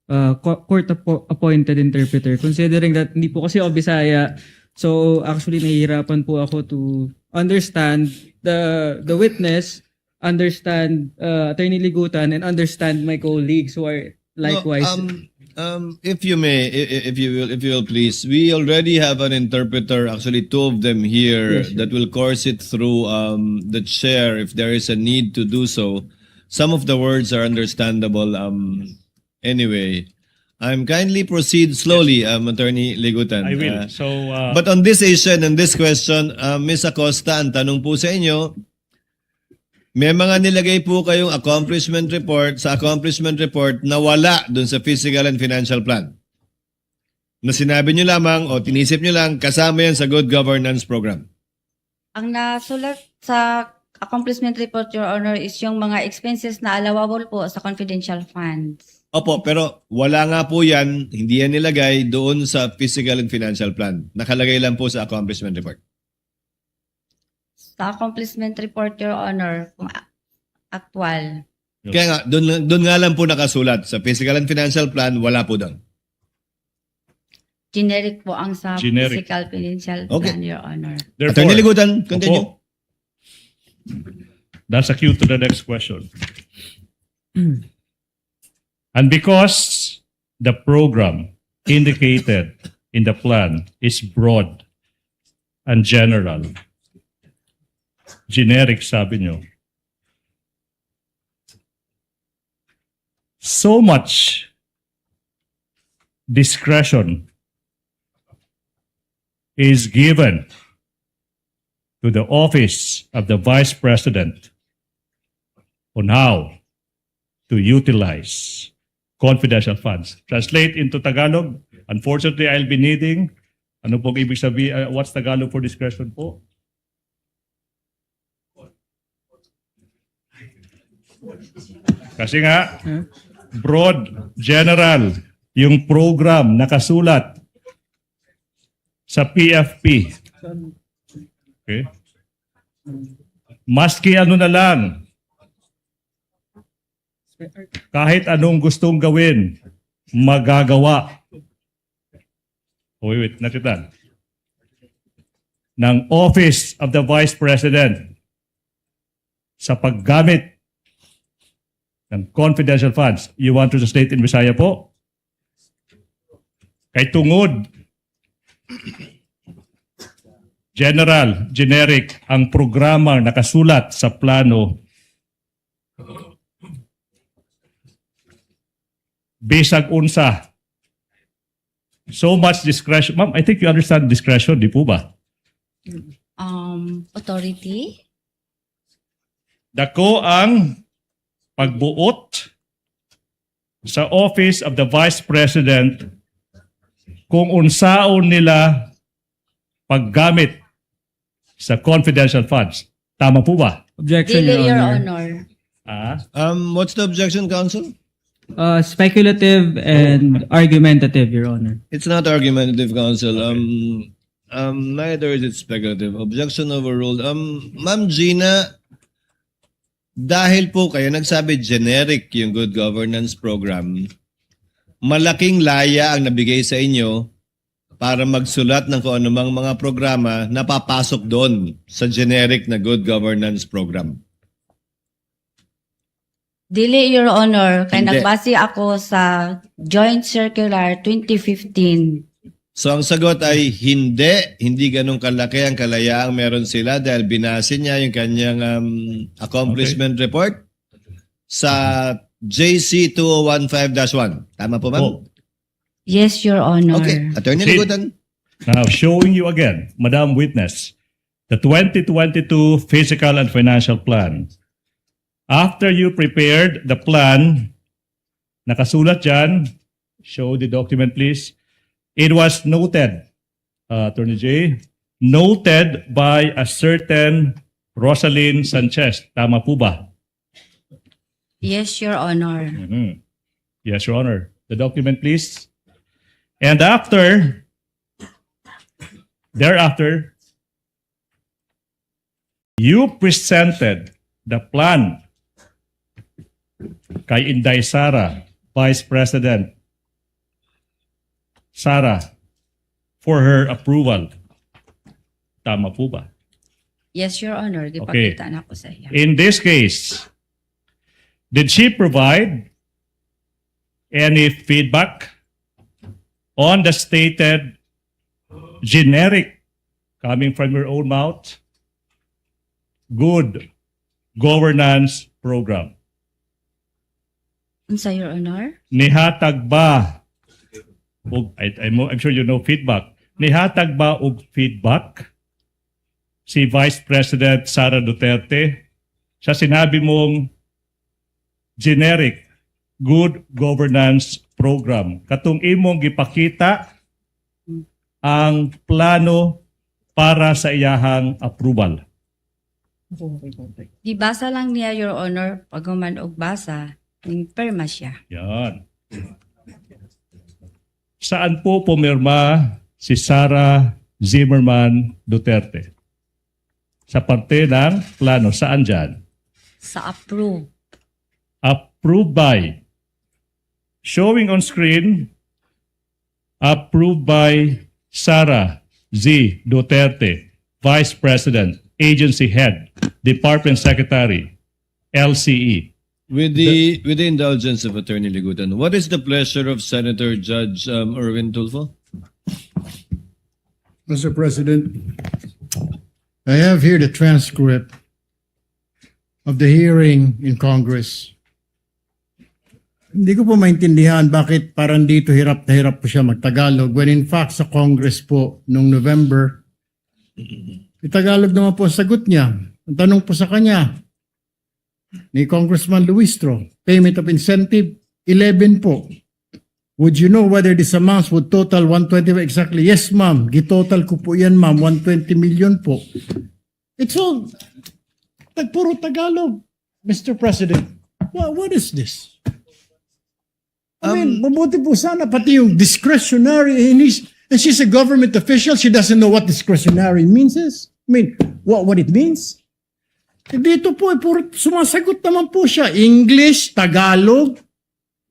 uh, co-, court appo-, appointed interpreter, considering that hindi po kasi ako Bisaya. So, actually, nahihirapan po ako to understand the, the witness, understand, uh, Attorney Ligutan, and understand my colleagues who are No, likewise. um, um, if you may, i-, i-, if you will, if you will please, we already have an interpreter, actually two of them here Yes, sir. that will course it through, um, the chair if there is a need to do so. Some of the words are understandable. Um, anyway, I'm kindly proceed slowly, Yes. um, Attorney Ligutan. I will. Uh, So, uh, but on this issue and on this question, uh, Miss Acosta, ang tanong po sa inyo, may mga nilagay po kayong accomplishment report sa accomplishment report na wala dun sa physical and financial plan. Na sinabi nyo lamang o tinisip nyo lang, kasama yan sa good governance program. Ang nasulat sa accomplishment report, Your Honor, is yung mga expenses na allowable po sa confidential funds. Opo, pero wala nga po yan, hindi yan nilagay doon sa physical and financial plan. Nakalagay lang po sa accomplishment report. Sa accomplishment report, Your Honor, kung a-, actual. Kaya nga, doon, doon nga lang po nakasulat. Sa physical and financial plan, wala po doon. Generic po ang sa Generic. physical financial Okay. plan, Your Honor. Therefore, Attorney Ligutan, continue. Opo. That's a cue to the next question. And because the program indicated in the plan is broad and general, generic, sabi nyo, so much discretion is given to the Office of the Vice President on how to utilize confidential funds. Translate into Tagalog. Unfortunately, I'll be needing, ano pong ibig sabihin, uh, what's Tagalog for discretion po? Kasi nga, broad, general, yung program nakasulat sa P F P. Okay? Maski ano na lang, kahit anong gustong gawin, magagawa. Wait, wait, nakitan. Ng Office of the Vice President sa paggamit ng confidential funds. You want to translate in Bisaya po? Kay tungod, general, generic, ang programa nakasulat sa plano, bisag unsa. So much discretion. Ma'am, I think you understand discretion, di po ba? Um, authority? Dako ang pagbuot sa Office of the Vice President kung unsaon nila paggamit sa confidential funds. Tama po ba? Objection, Dili, Your Your Honor. Honor. Ah? Um, what's the objection, counsel? Uh, speculative and argumentative, Your Honor. It's not argumentative, counsel. Um, um, neither is it speculative. Objection overruled. Um, Ma'am Gina, dahil po kayo nagsabi generic yung good governance program, malaking laya ang nabigay sa inyo para magsulat ng kung anumang mga programa na papasok doon sa generic na good governance program. Dili, Your Honor, kay Hindi. nagbase ako sa Joint Circular twenty fifteen. So, ang sagot ay hindi. Hindi ganun kalaki ang kalayaang meron sila dahil binase niya yung kanyang, um, accomplishment Okay. report sa J C two oh one five dash one. Tama po, ma'am? Opo. Yes, Your Honor. Okay. Attorney Proceed. Ligutan. Now, showing you again, Madam Witness, the twenty twenty-two Fiscal and Financial Plan. After you prepared the plan, nakasulat dyan, show the document, please. It was noted, uh, Attorney Jay, noted by a certain Rosalyn Sanchez. Tama po ba? Yes, Your Honor. Mhm. Yes, Your Honor. The document, please. And after, thereafter, you presented the plan kay Inday Sara, Vice President Sara, for her approval. Tama po ba? Yes, Your Honor. Okay. Gipakita na ko sa iya. In this case, did she provide any feedback on the stated generic, coming from your own mouth, good governance program? Unsa, Your Honor? Nihatag ba og, I, I'm, I'm sure you know feedback. Nihatag ba og feedback si Vice President Sara Duterte sa sinabi mong generic good governance program? Katong imong gipakita ang plano para sa iyahang approval. Gibasa lang niya, Your Honor, paghuman og basa, ningpirma siya. Yan. Saan po pumirma si Sara Zimmerman Duterte? Sa parte ng plano. Saan dyan? Sa approve. Approved by. Showing on screen, approved by Sara Z Duterte, Vice President, Agency Head, Department Secretary, L C E. With the, with the indulgence of Attorney Ligutan, what is the pleasure of Senator Judge, um, Erwin Tulfo? Mister President, I have here the transcript of the hearing in Congress. Hindi ko po maintindihan bakit parang dito hirap na hirap po siya magtagalog, when in fact sa Congress po nung November, Itagalog naman po ang sagot niya. Ang tanong po sa kanya ni Congressman Luistro, payment of incentive, eleven po. Would you know whether these amounts would total one twenty exactly? Yes, ma'am. Gitotal ko po yan, ma'am. One twenty million po. It's all, tag-, puro Tagalog, Mister President. Wha-, what is this? I mean, mabuti po sana pati yung discretionary, and he's, and she's a government official, she doesn't know what discretionary means is. I mean, what, what it means? Eh, dito po, eh, puro sumasagot naman po siya. English, Tagalog.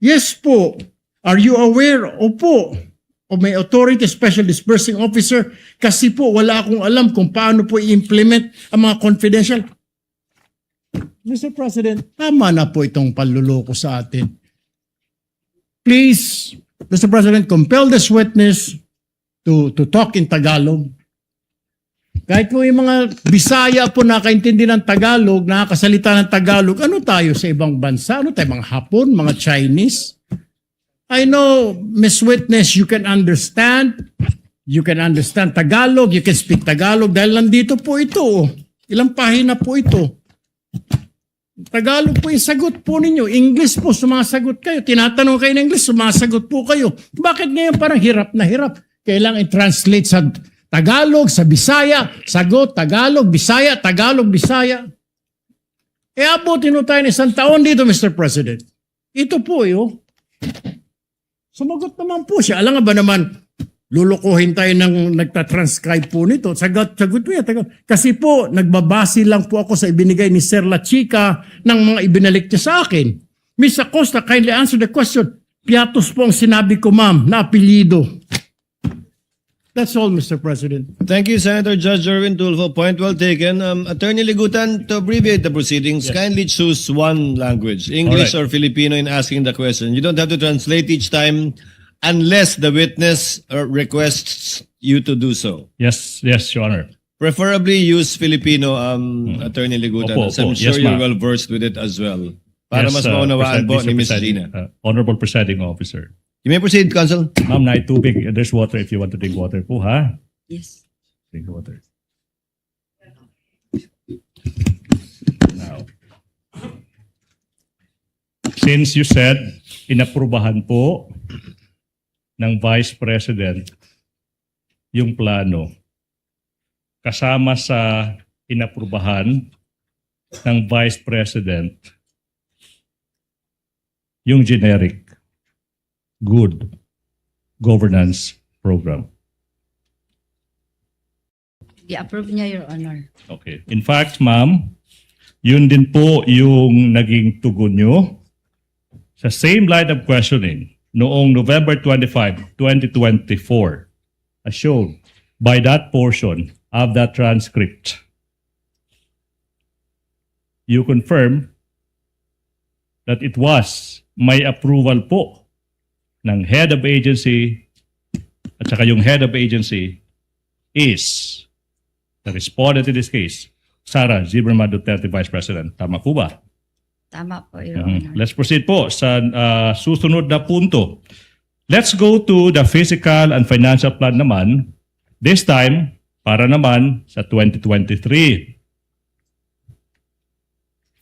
Yes po. Are you aware? Opo. O may authority, special disbursing officer. Kasi po, wala akong alam kung paano po i-implement ang mga confidential. Mister President, tama na po itong panluloko sa atin. Please, Mister President, compel this witness to, to talk in Tagalog. Kahit po yung mga Bisaya po nakaintindi ng Tagalog, nakakasalita ng Tagalog, ano tayo sa ibang bansa? Ano tayo, mga Hapon, mga Chinese? I know, Miss Witness, you can understand. You can understand Tagalog, you can speak Tagalog dahil nandito po ito, oh. Ilang pahina po ito. Tagalog po yung sagot po ninyo. English po, sumasagot kayo. Tinatanong kayo ng English, sumasagot po kayo. Bakit ngayon parang hirap na hirap? Kailangan i-translate sa Tagalog, sa Bisaya, sagot, Tagalog, Bisaya, Tagalog, Bisaya. E, abutin ho tayo ng isang taon dito, Mister President. Ito po, eh, oh. Sumagot naman po siya. Alam nga ba naman, lulukuhin tayo ng nagtatranscribe po nito. Sagot, sagot po yan. Taga-, kasi po, nagbabase lang po ako sa ibinigay ni Sir La Chica ng mga ibinalik niya sa akin. Miss Acosta, kindly answer the question. Piatos po ang sinabi ko, ma'am, na apelyido. That's all, Mister President. Thank you, Senator Judge Jerwin Tulfo. Point well taken. Um, Attorney Ligutan, to abbreviate the proceedings, kindly choose one language, English or Filipino, in asking the question. You don't have to translate each time unless the witness, uh, requests you to do so. Yes, yes, Your Honor. Preferably use Filipino, um, Attorney Ligutan, as I'm sure you're well versed with it as well. Para mas maunawaan po ni Miss Gina. Opo, opo. Yes, uh, Mister Presiding, uh, Honorable Presiding Officer. You may proceed, Counsel. Ma'am, naay tubig. There's water if you want to drink water po, ha? Yes. Drink water. Now, since you said inaprubahan po ng Vice President yung plano, kasama sa inaprubahan ng Vice President yung generic good governance program. I-approve niya, Your Honor. Okay. In fact, ma'am, yun din po yung naging tugon nyo sa same line of questioning noong November twenty-five, twenty twenty-four, as shown by that portion of that transcript. You confirm that it was, may approval po ng head of agency at saka yung head of agency is the respondent in this case, Sara Zimmerman Duterte, Vice President. Tama po ba? Tama po, Your Honor. Let's proceed po sa, ah, susunod na punto. Let's go to the fiscal and financial plan naman. This time, para naman sa twenty twenty-three.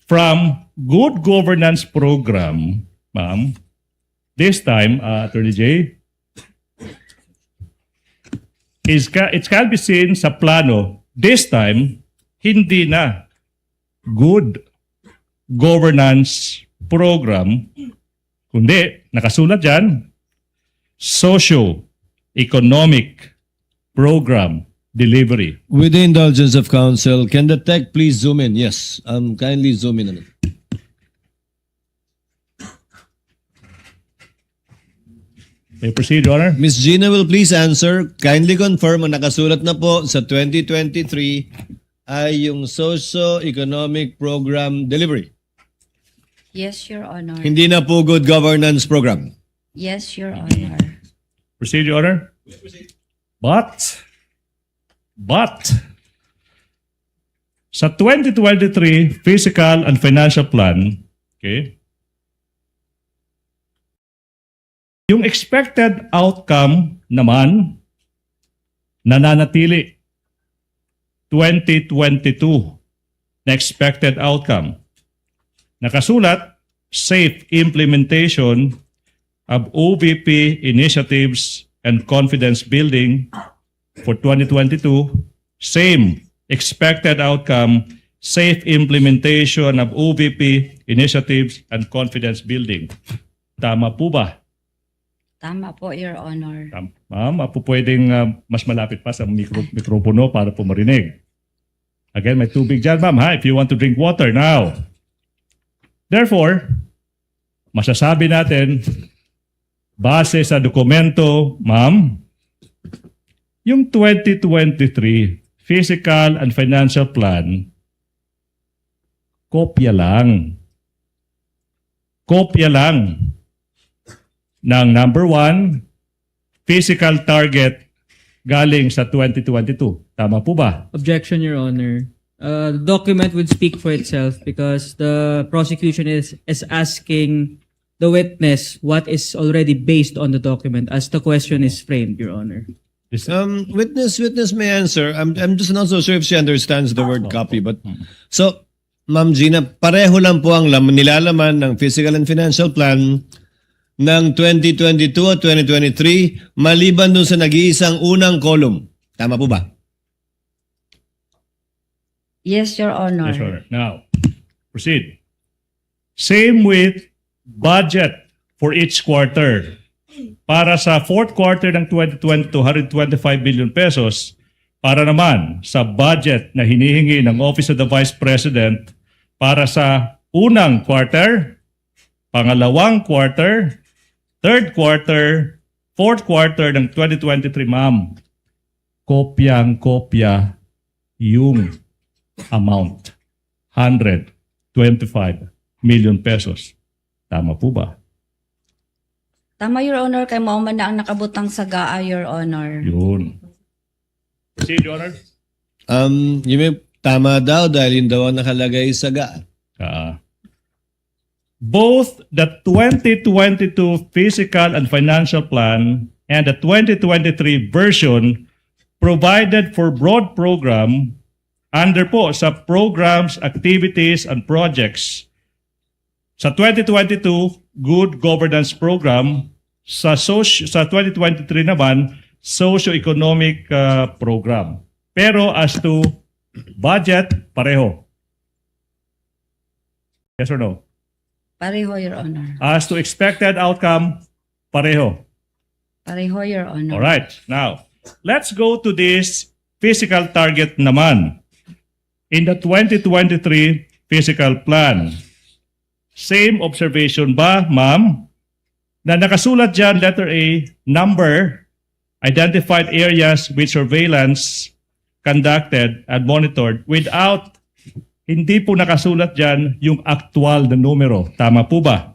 From good governance program, ma'am, this time, uh, Attorney Jay, is ca-, it can be seen sa plano, this time, hindi na good governance program, kundi nakasulat diyan, socio-economic program delivery. With the indulgence of counsel, can the tech please zoom in? Yes, um, kindly zoom in a little. May proceed, Your Honor. Miss Gina will please answer. Kindly confirm ang nakasulat na po sa twenty twenty-three ay yung socio-economic program delivery. Yes, Your Honor. Hindi na po good governance program. Yes, Your Honor. Proceed, Your Honor. But, but, sa twenty twenty-three fiscal and financial plan, okay, yung expected outcome naman, nananatili twenty twenty-two na expected outcome. Nakasulat, safe implementation of O V P initiatives and confidence building for twenty twenty-two, same expected outcome, safe implementation of O V P initiatives and confidence building. Tama po ba? Tama po, Your Honor. Tam-, ma'am, apo pwedeng, ah, mas malapit pa sa mikro-, mikropono para po marinig. Again, may tubig dyan, ma'am, ha? If you want to drink water now. Therefore, masasabi natin, base sa dokumento, ma'am, yung twenty twenty-three fiscal and financial plan, kopya lang. Kopya lang ng number one, fiscal target galing sa twenty twenty-two. Tama po ba? Objection, Your Honor. Uh, the document would speak for itself because the prosecution is, is asking the witness what is already based on the document as the question is framed, Your Honor. This Um, witness, witness may answer. I'm, I'm just not so sure if she understands the word copy, but so, Ma'am Gina, pareho lang po ang lam-, nilalaman ng fiscal and financial plan ng twenty twenty-two at twenty twenty-three, maliban dun sa nag-iisang unang column. Tama po ba? Yes, Your Honor. Yes, Your Honor. Now, proceed. Same with budget for each quarter. Para sa fourth quarter ng twenty twenty-two, hundred twenty-five billion pesos. Para naman sa budget na hinihingi ng Office of the Vice President para sa unang quarter, pangalawang quarter, third quarter, fourth quarter ng twenty twenty-three, ma'am. Kopyang-kopya yung amount. Hundred twenty-five million pesos. Tama po ba? Tama, Your Honor, kay mao man na ang nakabutang sa GAA, Your Honor. Yun. Proceed, Your Honor. Um, you mean, tama daw dahil yun daw ang nakalagay sa GAA. Ah. Both the twenty twenty-two fiscal and financial plan and the twenty twenty-three version provided for broad program under po sa programs, activities, and projects. Sa twenty twenty-two, good governance program. Sa soci-, sa twenty twenty-three naman, socio-economic, ah, program. Pero as to budget, pareho. Yes or no? Pareho, Your Honor. As to expected outcome, pareho. Pareho, Your Honor. All right. Now, let's go to this fiscal target naman. In the twenty twenty-three fiscal plan, same observation ba, ma'am, na nakasulat dyan, letter A, number, identified areas with surveillance conducted and monitored without, hindi po nakasulat dyan yung aktual na numero. Tama po ba?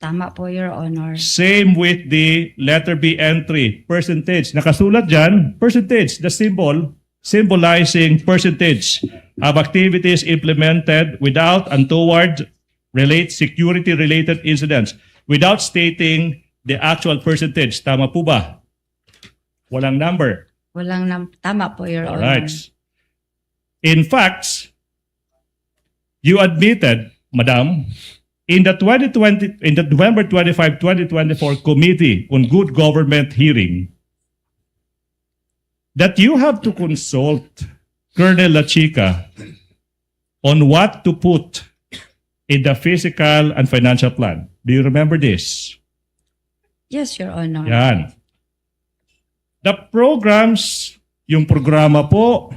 Tama po, Your Honor. Same with the letter B entry, percentage. Nakasulat dyan, percentage, the symbol symbolizing percentage of activities implemented without and toward relate security-related incidents without stating the actual percentage. Tama po ba? Walang number. Walang num-, tama po, Your Honor. All right. In fact, you admitted, Madam, in the twenty twenty, in the November twenty-five, twenty twenty-four Committee on Good Government hearing, that you have to consult Colonel Lachica on what to put in the fiscal and financial plan. Do you remember this? Yes, Your Honor. Yan. The programs, yung programa po,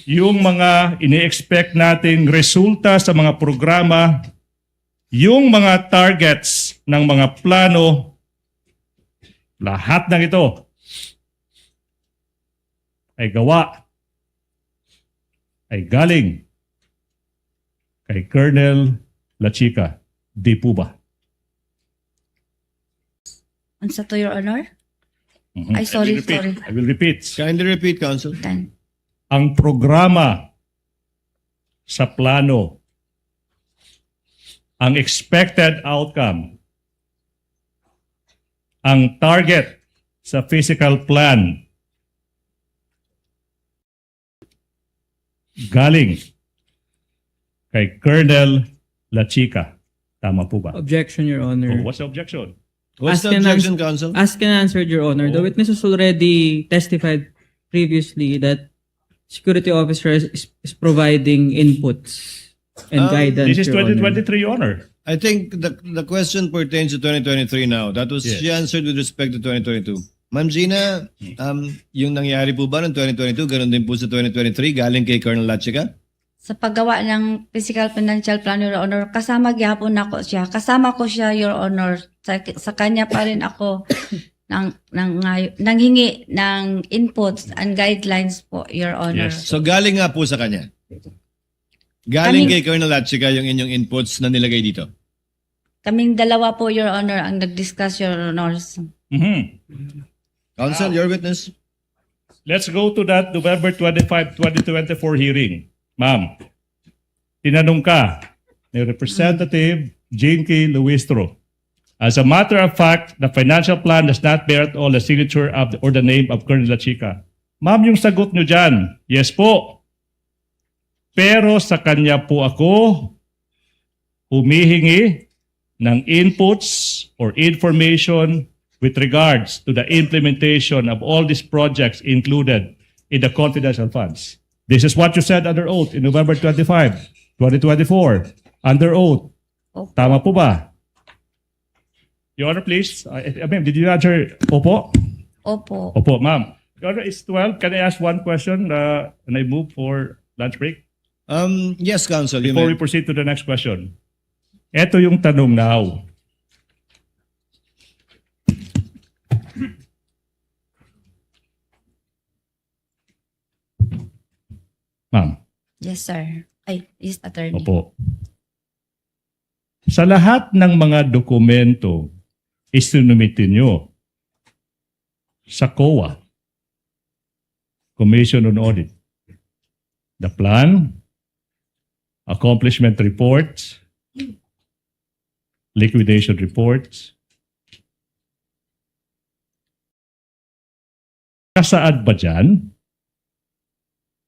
yung mga ini-expect nating resulta sa mga programa, yung mga targets ng mga plano, lahat ng ito ay gawa, ay galing kay Colonel Lachica. Di po ba? Unsa to, Your Honor? Mhm. Ay, sorry, I will repeat. Sorry. I will repeat. Kindly repeat, Counsel. Then, ang programa sa plano, ang expected outcome, ang target sa fiscal plan, galing kay Colonel Lachica. Tama po ba? Objection, Your Honor. Oh, what's the objection? What's the objection, Counsel? Asked and answered, Your Honor. The witness has already testified previously that security officer is, is providing inputs and guidance, Your Honor. This is twenty twenty-three, Your Honor. I think the the question pertains to twenty twenty-three now. That was, she answered with respect to twenty twenty-two. Ma'am Gina, um, yung nangyari po ba noong twenty twenty-two, ganun din po sa twenty twenty-three, galing kay Colonel Lachica? Sa paggawa ng physical financial plan, Your Honor, kasama gihapon ako siya. Kasama ko siya, Your Honor. Sa, sa kanya pa rin ako nang, nang, ngay- nanghingi ng inputs and guidelines po, Your Honor. Yes. So, galing nga po sa kanya? Galing kay Colonel Lachica yung inyong inputs na nilagay dito? Kaming dalawa po, Your Honor, ang nag-discuss, Your Honors. Mhm. Counsel, your witness. Let's go to that November twenty-five, twenty twenty-four hearing. Ma'am, tinanong ka ni Representative Jinky Luistro. As a matter of fact, the financial plan does not bear at all the signature of the, or the name of Colonel Lachica. Ma'am, yung sagot nyo dyan, yes po. Pero sa kanya po ako humihingi ng inputs or information with regards to the implementation of all these projects included in the confidential funds. This is what you said under oath in November twenty-five, twenty twenty-four, under oath. Opo. Tama po ba? Your Honor, please. Uh, uh, ma'am, did you answer? Opo? Opo. Opo, ma'am. Your Honor, it's twelve. Can I ask one question, uh, and I move for lunch break? Um, yes, Counsel, you may. Before we proceed to the next question. Ito yung tanong now. Ma'am. Yes, sir. Ay, yes, attorney. Opo. Sa lahat ng mga dokumento isinumite nyo sa COA, Commission on Audit, the plan, accomplishment reports, liquidation reports, kasaad ba diyan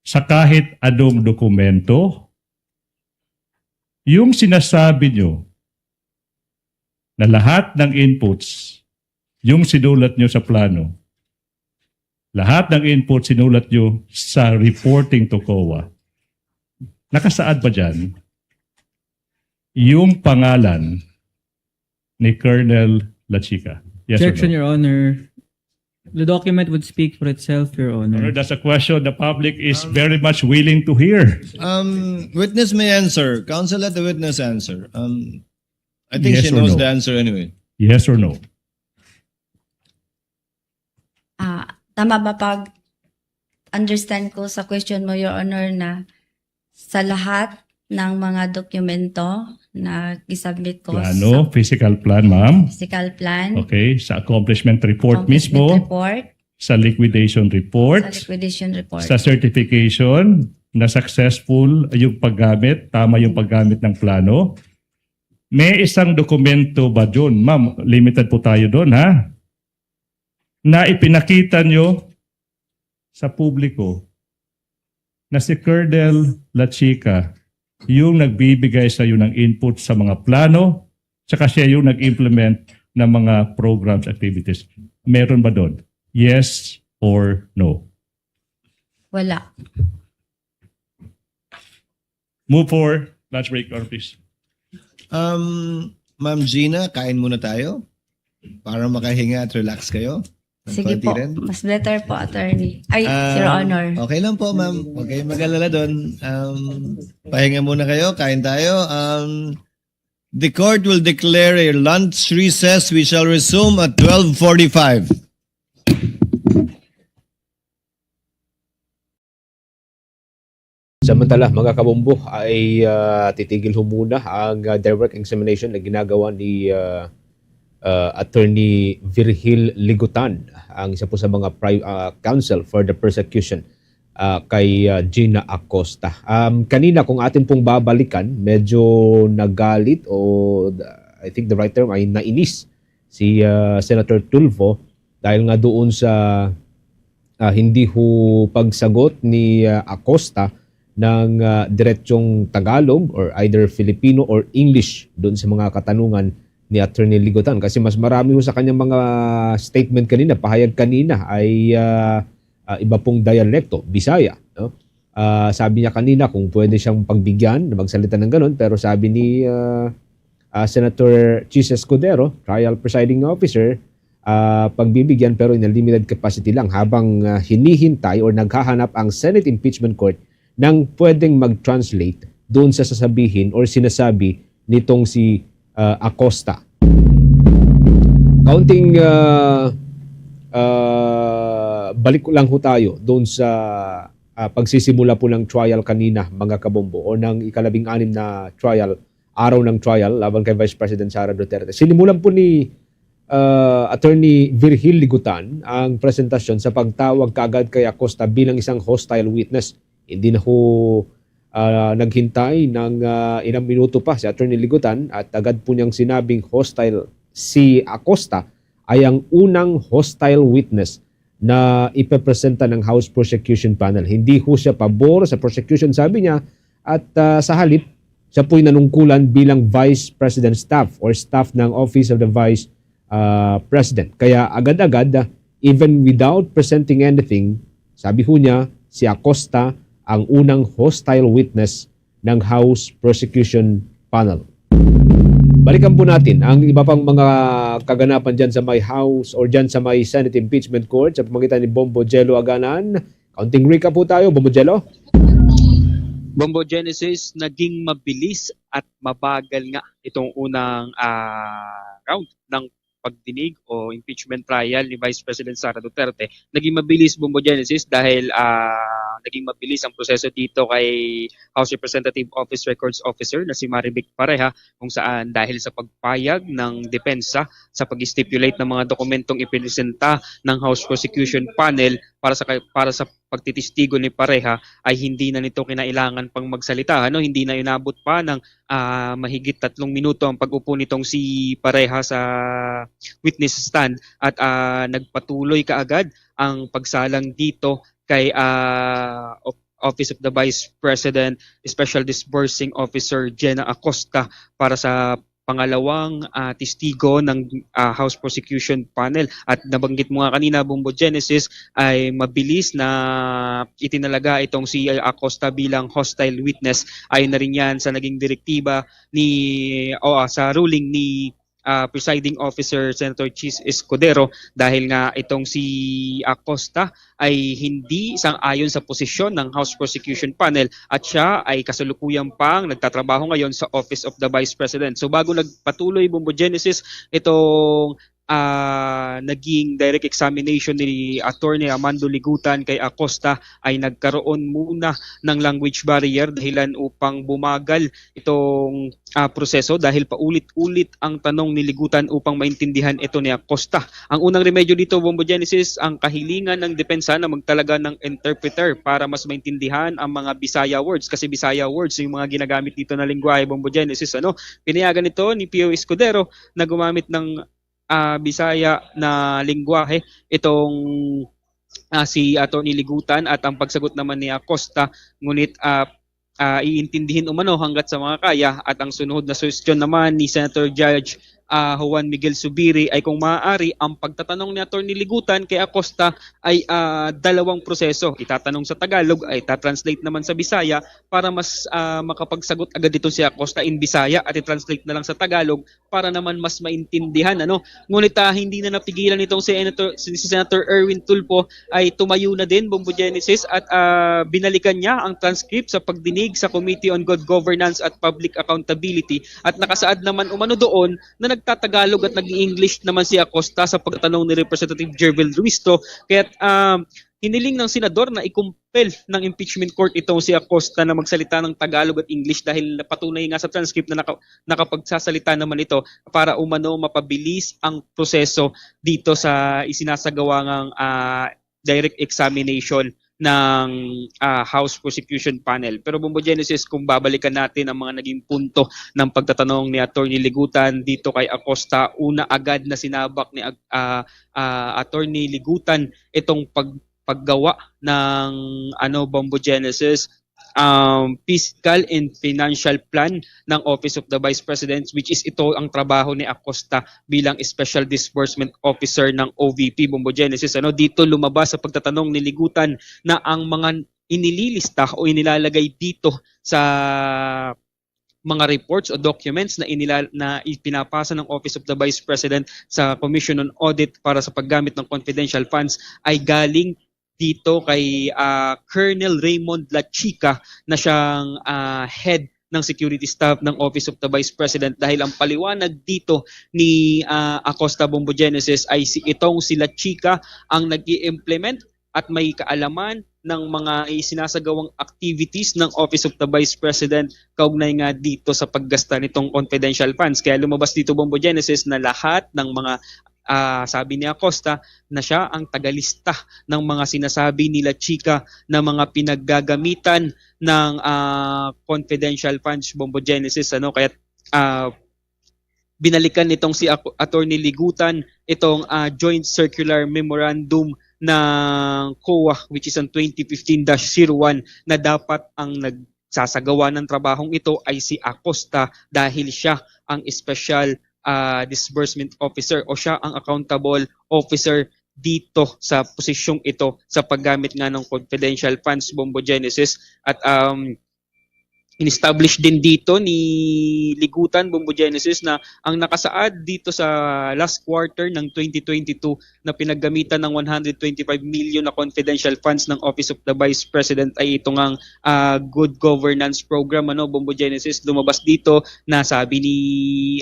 sa kahit anong dokumento yung sinasabi nyo na lahat ng inputs, yung sinulat nyo sa plano, lahat ng inputs sinulat nyo sa reporting to COA, nakasaad ba diyan yung pangalan ni Colonel Lachica? Yes or no? Objection, Your Honor. The document would speak for itself, Your Honor. Honor, that's a question the public is very much willing to hear. Um, witness may answer. Counsel, let the witness answer. Um, I think she knows the answer anyway. Yes or no? Ah, tama ba pag-understand ko sa question mo, Your Honor, na sa lahat ng mga dokumento na gisubmit ko sa physical plan, ma'am. Physical plan. Okay, sa accomplishment report mismo. Accomplishment report. Sa liquidation report. Sa liquidation report. Sa certification na successful yung paggamit, tama yung paggamit ng plano. May isang dokumento ba dun? Ma'am, limited po tayo dun, ha? Na ipinakita nyo sa publiko na si Colonel Lachica yung nagbibigay sa iyo ng input sa mga plano, tsaka siya yung nag-implement ng mga programs, activities. Meron ba doon? Yes or no? Wala. Move for lunch break, Your Honor, please. Um, Ma'am Gina, kain muna tayo para makahinga at relax kayo. Sige po. Mas better po, attorney. Ay, Your Honor. Okay lang po, ma'am. Huwag kayong mag-alala doon. Um, pahinga muna kayo, kain tayo. Um, the court will declare a lunch recess. We shall resume at twelve forty-five. Samantala, mga kabombo, ay, ah, titigil ho muna ang, ah, direct examination na ginagawa ni, ah, ah, Attorney Virgil Ligutan, ang isa po sa mga pri-, ah, counsel for the prosecution, ah, kay, ah, Gina Acosta. Um, kanina, kung atin pong babalikan, medyo nagalit o, I think the right term ay nainis si, ah, Senator Tulfo dahil nga doon sa, ah, hindi ho pagsagot ni, ah, Acosta ng, ah, diretsong Tagalog or either Filipino or English doon sa mga katanungan ni Attorney Ligutan. Kasi mas marami ho sa kanyang mga statement kanina, pahayag kanina ay, ah, ah, iba pong dialekto, Bisaya, no? Ah, sabi niya kanina kung pwede siyang pagbigyan na magsalita ng ganun, pero sabi ni, ah, ah, Senator Chiz Escudero, trial presiding officer, ah, pagbibigyan pero in a limited capacity lang habang, ah, hinihintay or naghahanap ang Senate Impeachment Court ng pwedeng mag-translate doon sa sasabihin or sinasabi nitong si, ah, Acosta. Kaunting, ah, ah, balik ko lang ho tayo doon sa, ah, pagsisimula po ng trial kanina, mga kabombo, o ng ikalabing-anim na trial, araw ng trial laban kay Vice President Sara Duterte. Sinimulan po ni, ah, Attorney Virgil Ligutan ang presentasyon sa pagtawag kaagad kay Acosta bilang isang hostile witness. Hindi na ho, ah, naghintay ng, ah, ilang minuto pa si Attorney Ligutan at agad po niyang sinabing hostile si Acosta ay ang unang hostile witness na ipepresenta ng House Prosecution Panel. Hindi ho siya pabor sa prosecution, sabi niya, at, ah, sa halip, siya po'y nanungkulan bilang Vice President staff or staff ng Office of the Vice, ah, President. Kaya agad-agad, ah, even without presenting anything, sabi ho niya, si Acosta ang unang hostile witness ng House Prosecution Panel. Balikan po natin ang iba pang mga kaganapan dyan sa may House or dyan sa may Senate Impeachment Court sa pamamagitan ni Bombo Jello Aganan. Kaunting recap po tayo, Bombo Jello. Bombo Genesis, naging mabilis at mabagal nga itong unang, ah, round ng pagdinig o impeachment trial ni Vice President Sara Duterte. Naging mabilis, Bombo Genesis, dahil, ah, naging mabilis ang proseso dito kay House Representative Office Records Officer na si Marivic Pareja, kung saan dahil sa pagpayag ng depensa sa pag-stipulate ng mga dokumentong ipinesenta ng House Prosecution Panel para sa kay-, para sa pagtitistigo ni Pareja ay hindi na nito kinailangan pang magsalita, ano, hindi na inabot pa ng, ah, mahigit tatlong minuto ang pag-upo nitong si Pareja sa witness stand at, ah, nagpatuloy kaagad ang pagsalang dito kay, ah, Of-, Office of the Vice President Special Disbursing Officer Jenna Acosta para sa pangalawang, ah, testigo ng, ah, House Prosecution Panel. At nabanggit mo nga kanina, Bombo Genesis, ay mabilis na itinalaga itong si Acosta bilang hostile witness. Ayon na rin yan sa naging direktiba ni, o, ah, sa ruling ni, ah, Presiding Officer Senator Chiz Escudero, dahil nga itong si Acosta ay hindi sang-ayon sa posisyon ng House Prosecution Panel at siya ay kasalukuyan pang nagtatrabaho ngayon sa Office of the Vice President. So, bago nagpatuloy, Bombo Genesis, itong, ah, naging direct examination ni Attorney Armando Ligutan kay Acosta ay nagkaroon muna ng language barrier, dahilan upang bumagal itong, ah, proseso dahil paulit-ulit ang tanong ni Ligutan upang maintindihan ito ni Acosta. Ang unang remedyo dito, Bombo Genesis, ang kahilingan ng depensa na magtalaga ng interpreter para mas maintindihan ang mga Bisaya words, kasi Bisaya words yung mga ginagamit dito na lengguwahe, Bombo Genesis, ano? Pinayagan ito ni Pio Escudero na gumamit ng, ah, Bisaya na lengguwahe itong, ah, si Attorney Ligutan at ang pagsagot naman ni Acosta, ngunit, ah, ah, iintindihin umano hanggat sa mga kaya. At ang sunod na suhestyon naman ni Senator Judge, ah, Juan Miguel Zubiri ay kung maaari, ang pagtatanong ni Attorney Ligutan kay Acosta ay, ah, dalawang proseso. Itatanong sa Tagalog, ay itatranslate naman sa Bisaya para mas, ah, makapagsagot agad dito si Acosta in Bisaya at i-translate na lang sa Tagalog para naman mas maintindihan, ano. Ngunit, ah, hindi na napigilan itong si Senator, si, si Senator Erwin Tulfo ay tumayo na din, Bombo Genesis, at, ah, binalikan niya ang transcript sa pagdinig sa Committee on Good Governance at Public Accountability at nakasaad naman umano doon na nagtatagalog at nag-i-English naman si Acosta sa pagtatanong ni Representative Jervil Ruistro. Kaya't, ah, hiniling ng senador na i-compel ng impeachment court itong si Acosta na magsalita ng Tagalog at English dahil napatunay nga sa transcript na naka-, nakapagsasalita naman ito para umano mapabilis ang proseso dito sa isinasagawa ngang, ah, direct examination ng, ah, House Prosecution Panel. Pero, Bombo Genesis, kung babalikan natin ang mga naging punto ng pagtatanong ni Attorney Ligutan dito kay Acosta, una agad na sinabak ni, ah, ah, Attorney Ligutan itong pag-, paggawa ng, ano, Bombo Genesis, um, fiscal and financial plan ng Office of the Vice President, which is ito ang trabaho ni Acosta bilang Special Disbursement Officer ng O V P, Bombo Genesis. Ano, dito lumabas sa pagtatanong ni Ligutan na ang mga inililista o inilalagay dito sa mga reports o documents na inila-, na ipinapasa ng Office of the Vice President sa Commission on Audit para sa paggamit ng confidential funds ay galing dito kay, ah, Colonel Raymond Lachica na siyang, ah, head ng security staff ng Office of the Vice President, dahil ang paliwanag dito ni, ah, Acosta, Bombo Genesis, ay si, itong si Lachica ang nag-i-implement at may kaalaman ng mga isinasagawang activities ng Office of the Vice President kaugnay nga dito sa paggasta nitong confidential funds. Kaya lumabas dito, Bombo Genesis, na lahat ng mga, ah, sabi ni Acosta, na siya ang tagalista ng mga sinasabi ni Lachica na mga pinaggagamitan ng, ah, confidential funds, Bombo Genesis, ano? Kaya, ah, binalikan nitong si Ako-, Attorney Ligutan itong, ah, Joint Circular Memorandum ng COA, which is ang twenty fifteen dash zero one, na dapat ang nagsasagawa ng trabahong ito ay si Acosta dahil siya ang special, ah, disbursement officer o siya ang accountable officer dito sa posisyong ito sa paggamit nga ng confidential funds, Bombo Genesis. At, um, in-establish din dito ni Ligutan, Bombo Genesis, na ang nakasaad dito sa last quarter ng twenty twenty-two na pinaggamitan ng one hundred twenty-five million na confidential funds ng Office of the Vice President ay ito ngang, ah, good governance program, ano, Bombo Genesis. Lumabas dito na sabi ni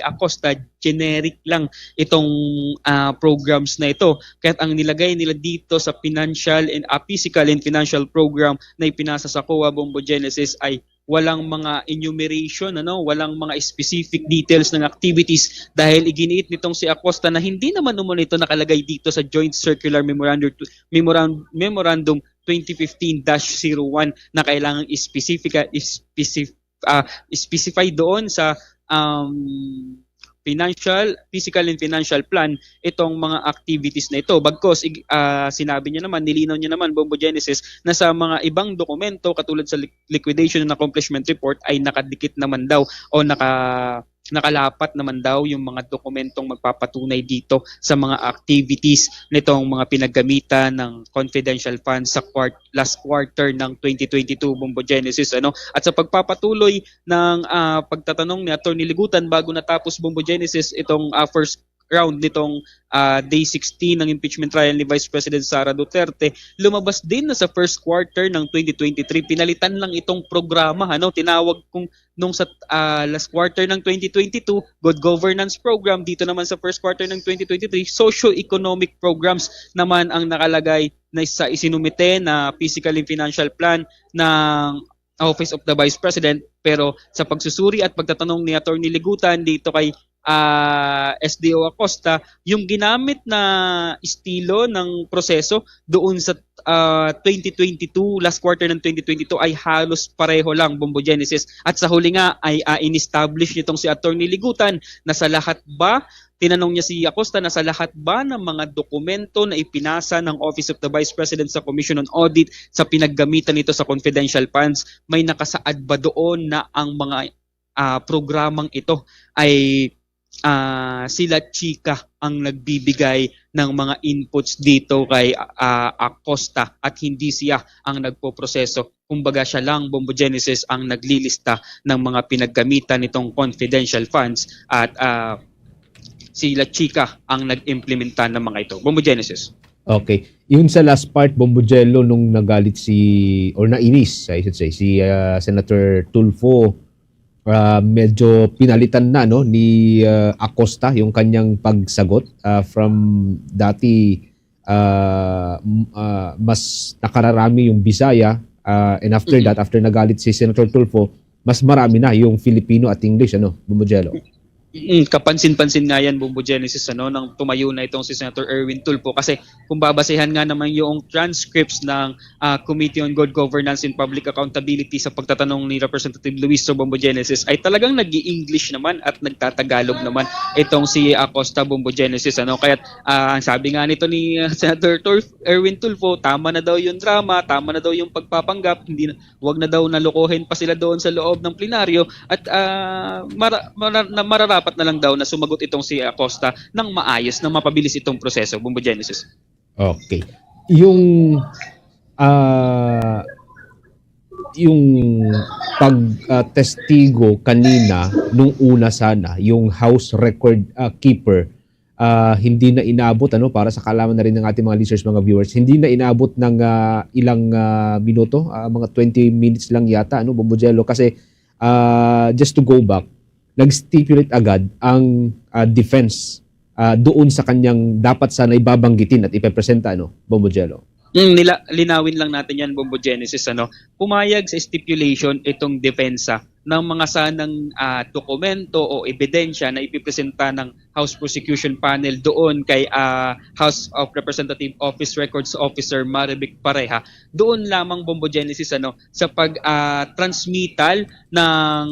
Acosta, generic lang itong, ah, programs na ito. Kaya't ang nilagay nila dito sa financial and, ah, fiscal and financial program na ipinasa sa COA, Bombo Genesis, ay walang mga enumeration, ano, walang mga specific details ng activities, dahil iginiit nitong si Acosta na hindi naman umano ito nakalagay dito sa Joint Circular Memorandum, Memoran-, Memorandum twenty fifteen dash zero one na kailangang specific, specif-, ah, specify doon sa, um, financial, fiscal and financial plan itong mga activities na ito. Bagkus, ig-, ah, sinabi niya naman, nilinaw niya naman, Bombo Genesis, na sa mga ibang dokumento katulad sa li-, liquidation and accomplishment report ay nakadikit naman daw o naka-, nakalapat naman daw yung mga dokumentong magpapatunay dito sa mga activities nitong mga pinaggamitan ng confidential funds sa quart-, last quarter ng twenty twenty-two, Bombo Genesis, ano? At sa pagpapatuloy ng, ah, pagtatanong ni Attorney Ligutan bago natapos, Bombo Genesis, itong, ah, first round nitong, ah, day sixteen ng impeachment trial ni Vice President Sara Duterte, lumabas din na sa first quarter ng twenty twenty-three, pinalitan lang itong programa, ano, tinawag kung nung sa, ah, last quarter ng twenty twenty-two, good governance program, dito naman sa first quarter ng twenty twenty-three, socio-economic programs naman ang nakalagay na sa isinumite na fiscal and financial plan ng Office of the Vice President, pero sa pagsusuri at pagtatanong ni Attorney Ligutan dito kay, ah, S D O Acosta, yung ginamit na estilo ng proseso doon sa, ah, twenty twenty-two, last quarter ng twenty twenty-two ay halos pareho lang, Bombo Genesis. At sa huli nga ay, ah, in-establish nitong si Attorney Ligutan na sa lahat ba, tinanong niya si Acosta na sa lahat ba ng mga dokumento na ipinasa ng Office of the Vice President sa Commission on Audit sa pinaggamitan nito sa confidential funds, may nakasaad ba doon na ang mga, ah, programang ito ay, ah, sila Chika ang nagbibigay ng mga inputs dito kay, ah, Acosta at hindi siya ang nagpoproseso. Kumbaga siya lang, Bombo Genesis, ang naglilista ng mga pinaggamitan nitong confidential funds at, ah, sila Chika ang nag-implementa ng mga ito. Bombo Genesis. Okay. Yun sa last part, Bombo Jello, nung nagalit si, or nainis, I should say, si, ah, Senator Tulfo, ah, medyo pinalitan na, no, ni, ah, Acosta yung kanyang pagsagot, ah, from dati, ah, m-, ah, mas nakararami yung Bisaya, ah, and after that, after nagalit si Senator Tulfo, mas marami na yung Filipino at English, ano, Bombo Jello? Mm, kapansin-pansin nga yan, Bombo Genesis, ano, nang tumayo na itong si Senator Erwin Tulfo. Kasi kung babasehan nga naman yung transcripts ng, ah, Committee on Good Governance and Public Accountability sa pagtatanong ni Representative Luistro, Bombo Genesis, ay talagang nag-i-English naman at nagtatagalog naman itong si Acosta, Bombo Genesis, ano. Kaya, ah, ang sabi nga nito ni, ah, Senator Tulf-, Erwin Tulfo, tama na daw yung drama, tama na daw yung pagpapanggap, hindi na, wag na daw na lokohin pa sila doon sa loob ng plenaryo at, ah, mara-, mara-, na mararapat na lang daw na sumagot itong si Acosta ng maayos, ng mapabilis itong proseso, Bombo Genesis. Okay. Yung, ah, yung pag, ah, testigo kanina nung una sana, yung house record, ah, keeper, ah, hindi na inabot, ano, para sa kaalaman na rin ng ating mga listeners, mga viewers, hindi na inabot ng, ah, ilang, ah, minuto, ah, mga twenty minutes lang yata, ano, Bombo Jello, kasi, ah, just to go back, nag-stipulate agad ang, ah, defense, ah, doon sa kanyang dapat sana ibabanggitin at ipepresenta, ano, Bombo Jello. Mm, nila-, linawin lang natin yan, Bombo Genesis, ano. Pumayag sa stipulation itong depensa ng mga sanang, ah, dokumento o ebidensya na ipipresenta ng House Prosecution Panel doon kay, ah, House of Representative Office Records Officer Marivic Pareja. Doon lamang, Bombo Genesis, ano, sa pag, ah, transmittal ng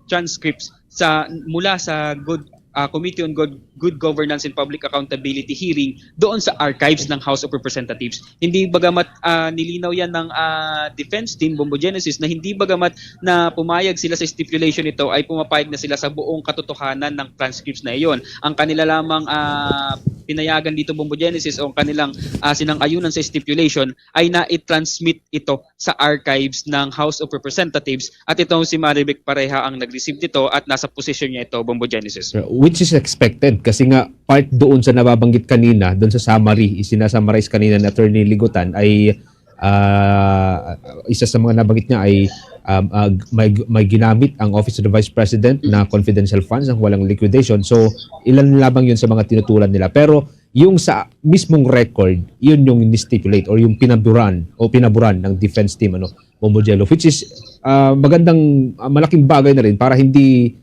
transcripts sa, mula sa good, ah, Committee on Good, Good Governance and Public Accountability hearing doon sa archives ng House of Representatives. Hindi bagamat, ah, nilinaw yan ng, ah, defense team, Bombo Genesis, na hindi bagamat na pumayag sila sa stipulation nito ay pumapayag na sila sa buong katotohanan ng transcripts na iyon. Ang kanila lamang, ah, pinayagan dito, Bombo Genesis, o ang kanilang, ah, sinang-ayunan sa stipulation ay na-transmit ito sa archives ng House of Representatives at itong si Marivic Pareja ang nag-receive nito at nasa posisyon niya ito, Bombo Genesis. Which is expected kasi nga part doon sa nababanggit kanina, doon sa summary, isinasummarize kanina ni Attorney Ligutan ay, ah, isa sa mga nabanggit niya ay, um, ah, may, may ginamit ang Office of the Vice President na confidential funds, ang walang liquidation. So, ilan lamang yun sa mga tinutulan nila. Pero yung sa mismong record, yun yung ni-stipulate or yung pinaburan o pinaburan ng defense team, ano, Bombo Jello, which is, ah, magandang, ah, malaking bagay na rin para hindi,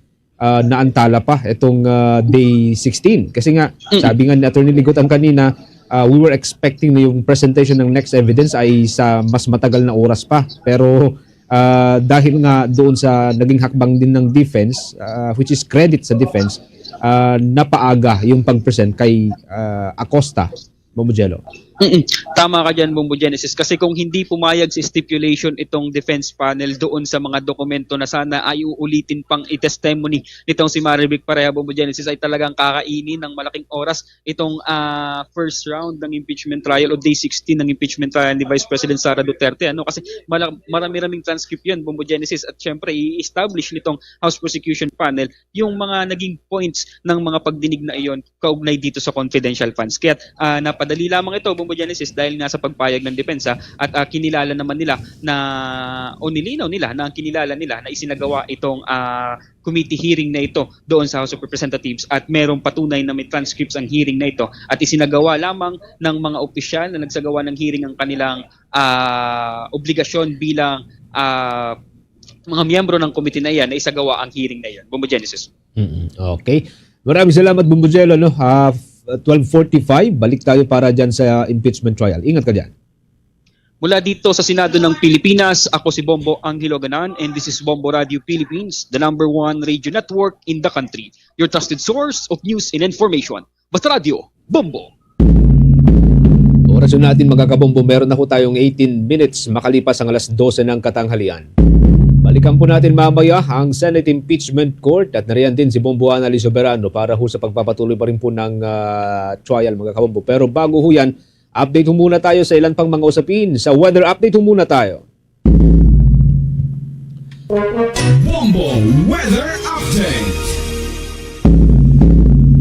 ah, naantala pa itong, ah, day sixteen. Kasi nga, sabi nga ni Attorney Ligutan kanina, ah, we were expecting na yung presentation ng next evidence ay sa mas matagal na oras pa. Pero, ah, dahil nga doon sa naging hakbang din ng defense, ah, which is credit sa defense, ah, napaaga yung pag-present kay, ah, Acosta, Bombo Jello. Mm. Tama ka diyan, Bombo Genesis. Kasi kung hindi pumayag sa stipulation itong defense panel doon sa mga dokumento na sana ay uulitin pang i-testimony nitong si Marivic Pareja, Bombo Genesis, ay talagang kakainin ng malaking oras itong, ah, first round ng impeachment trial o day sixteen ng impeachment trial ni Vice President Sara Duterte, ano? Kasi mala-, marami-raming transcript 'yan, Bombo Genesis, at syempre i-establish nitong House Prosecution Panel yung mga naging points ng mga pagdinig na iyon kaugnay dito sa confidential funds. Kaya, ah, napadali lamang ito, Bombo Genesis, dahil nga sa pagpayag ng depensa at, ah, kinilala naman nila na, o nilinaw nila na ang kinilala nila na isinagawa itong, ah, committee hearing na ito doon sa House of Representatives at merong patunay na may transcripts ang hearing na ito at isinagawa lamang ng mga opisyal na nagsagawa ng hearing ang kanilang, ah, obligasyon bilang, ah, mga miyembro ng committee na iyan na isagawa ang hearing na iyan. Bombo Genesis. Mm, okay. Maraming salamat, Bombo Jello, no? Ah, f-, twelve forty-five, balik tayo para dyan sa impeachment trial. Ingat ka dyan. Mula dito sa Senado ng Pilipinas, ako si Bombo Angelo Ganan, and this is Bombo Radio Philippines, the number one radio network in the country. Your trusted source of news and information. Basta Radyo, Bombo! Oras na natin, mga kabombo, meron na ho tayong eighteen minutes makalipas ang alas dose ng katanghalian. Balikan po natin mamaya ang Senate Impeachment Court at nariyan din si Bombo Anali Soberano para ho sa pagpapatuloy pa rin po ng, ah, trial, mga kabombo. Pero bago ho yan, update ho muna tayo sa ilan pang mga usapin. Sa weather update ho muna tayo. Bombo Weather Update.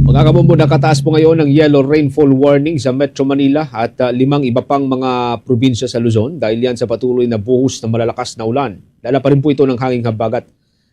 Mga kabombo, nakataas po ngayon ang yellow rainfall warning sa Metro Manila at, ah, limang iba pang mga probinsya sa Luzon dahil yan sa patuloy na buhos na malalakas na ulan. Dala pa rin po ito ng hanging habagat.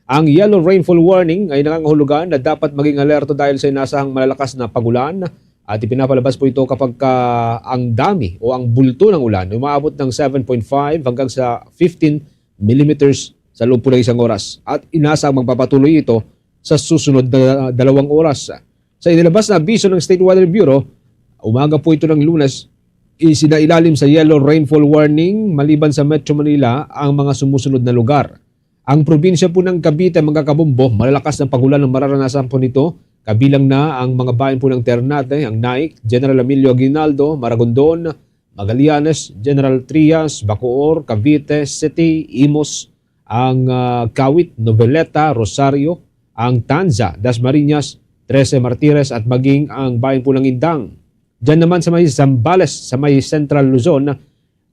Ang yellow rainfall warning ay nangangahulugan na dapat maging alerto dahil sa inasahang malalakas na pag-ulan at ipinapalabas po ito kapag ka ang dami o ang bulto ng ulan umaabot ng seven point five hanggang sa fifteen millimeters sa loob po ng isang oras. At inasahang magpapatuloy ito sa susunod na dalawang oras. Sa inilabas na abiso ng State Weather Bureau, umaga po ito ng Lunes, isinailalim sa yellow rainfall warning maliban sa Metro Manila ang mga sumusunod na lugar. Ang probinsya po ng Cavite, mga kabombo, malalakas na pag-ulan ang mararanasan po nito, kabilang na ang mga bayan po ng Ternate, ang Naic, General Emilio Aguinaldo, Maragondon, Magallanes, General Trias, Bacoor, Cavite City, Imus, ang, ah, Kawit, Noveleta, Rosario, ang Tanza, Dasmariñas, Trece Martires at maging ang bayan po ng Indang. Diyan naman sa may Zambales, sa may Central Luzon,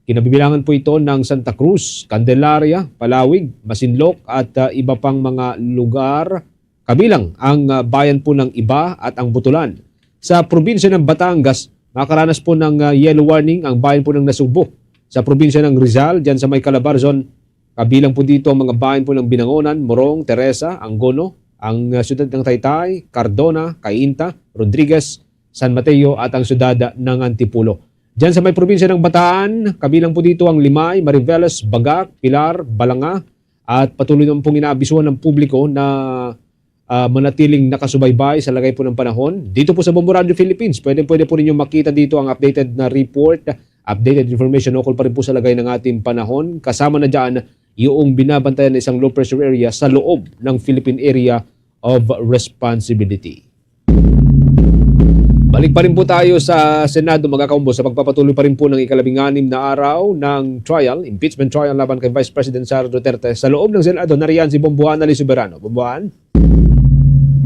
kinabibilangan po ito ng Santa Cruz, Candelaria, Palawig, Masinloc at, ah, iba pang mga lugar, kabilang ang, ah, bayan po ng Iba at ang Butulan. Sa probinsya ng Batangas, makakaranas po ng, ah, yellow warning ang bayan po ng Nasugbu. Sa probinsya ng Rizal, diyan sa may Calabarzon, kabilang po dito ang mga bayan po ng Binangonan, Morong, Teresa, Angono, ang, ah, siyudad ng Taytay, Cardona, Cainta, Rodriguez, San Mateo at ang siyudad ng Antipolo. Diyan sa may probinsya ng Bataan, kabilang po dito ang Limay, Mariveles, Bagac, Pilar, Balanga, at patuloy naman pong inaabisuhan ng publiko na, ah, manatiling nakasubaybay sa lagay po ng panahon. Dito po sa Bombo Radio Philippines, pwede, pwede po ninyo makita dito ang updated na report, updated information ukol pa rin po sa lagay ng ating panahon. Kasama na diyan yung binabantayan na isang low pressure area sa loob ng Philippine Area of Responsibility. Balik pa rin po tayo sa Senado, mga kaumbo, sa pagpapatuloy pa rin po ng ikalabing-anim na araw ng trial, impeachment trial laban kay Vice President Sara Duterte sa loob ng Senado. Nariyan si Bombo Ann Soberano. Bombo Ann?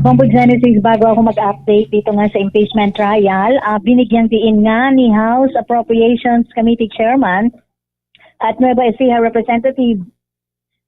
Bombo Genesis, bago ako mag-update dito nga sa impeachment trial, ah, binigyang diin nga ni House Appropriations Committee Chairman at Nueva Ecija Representative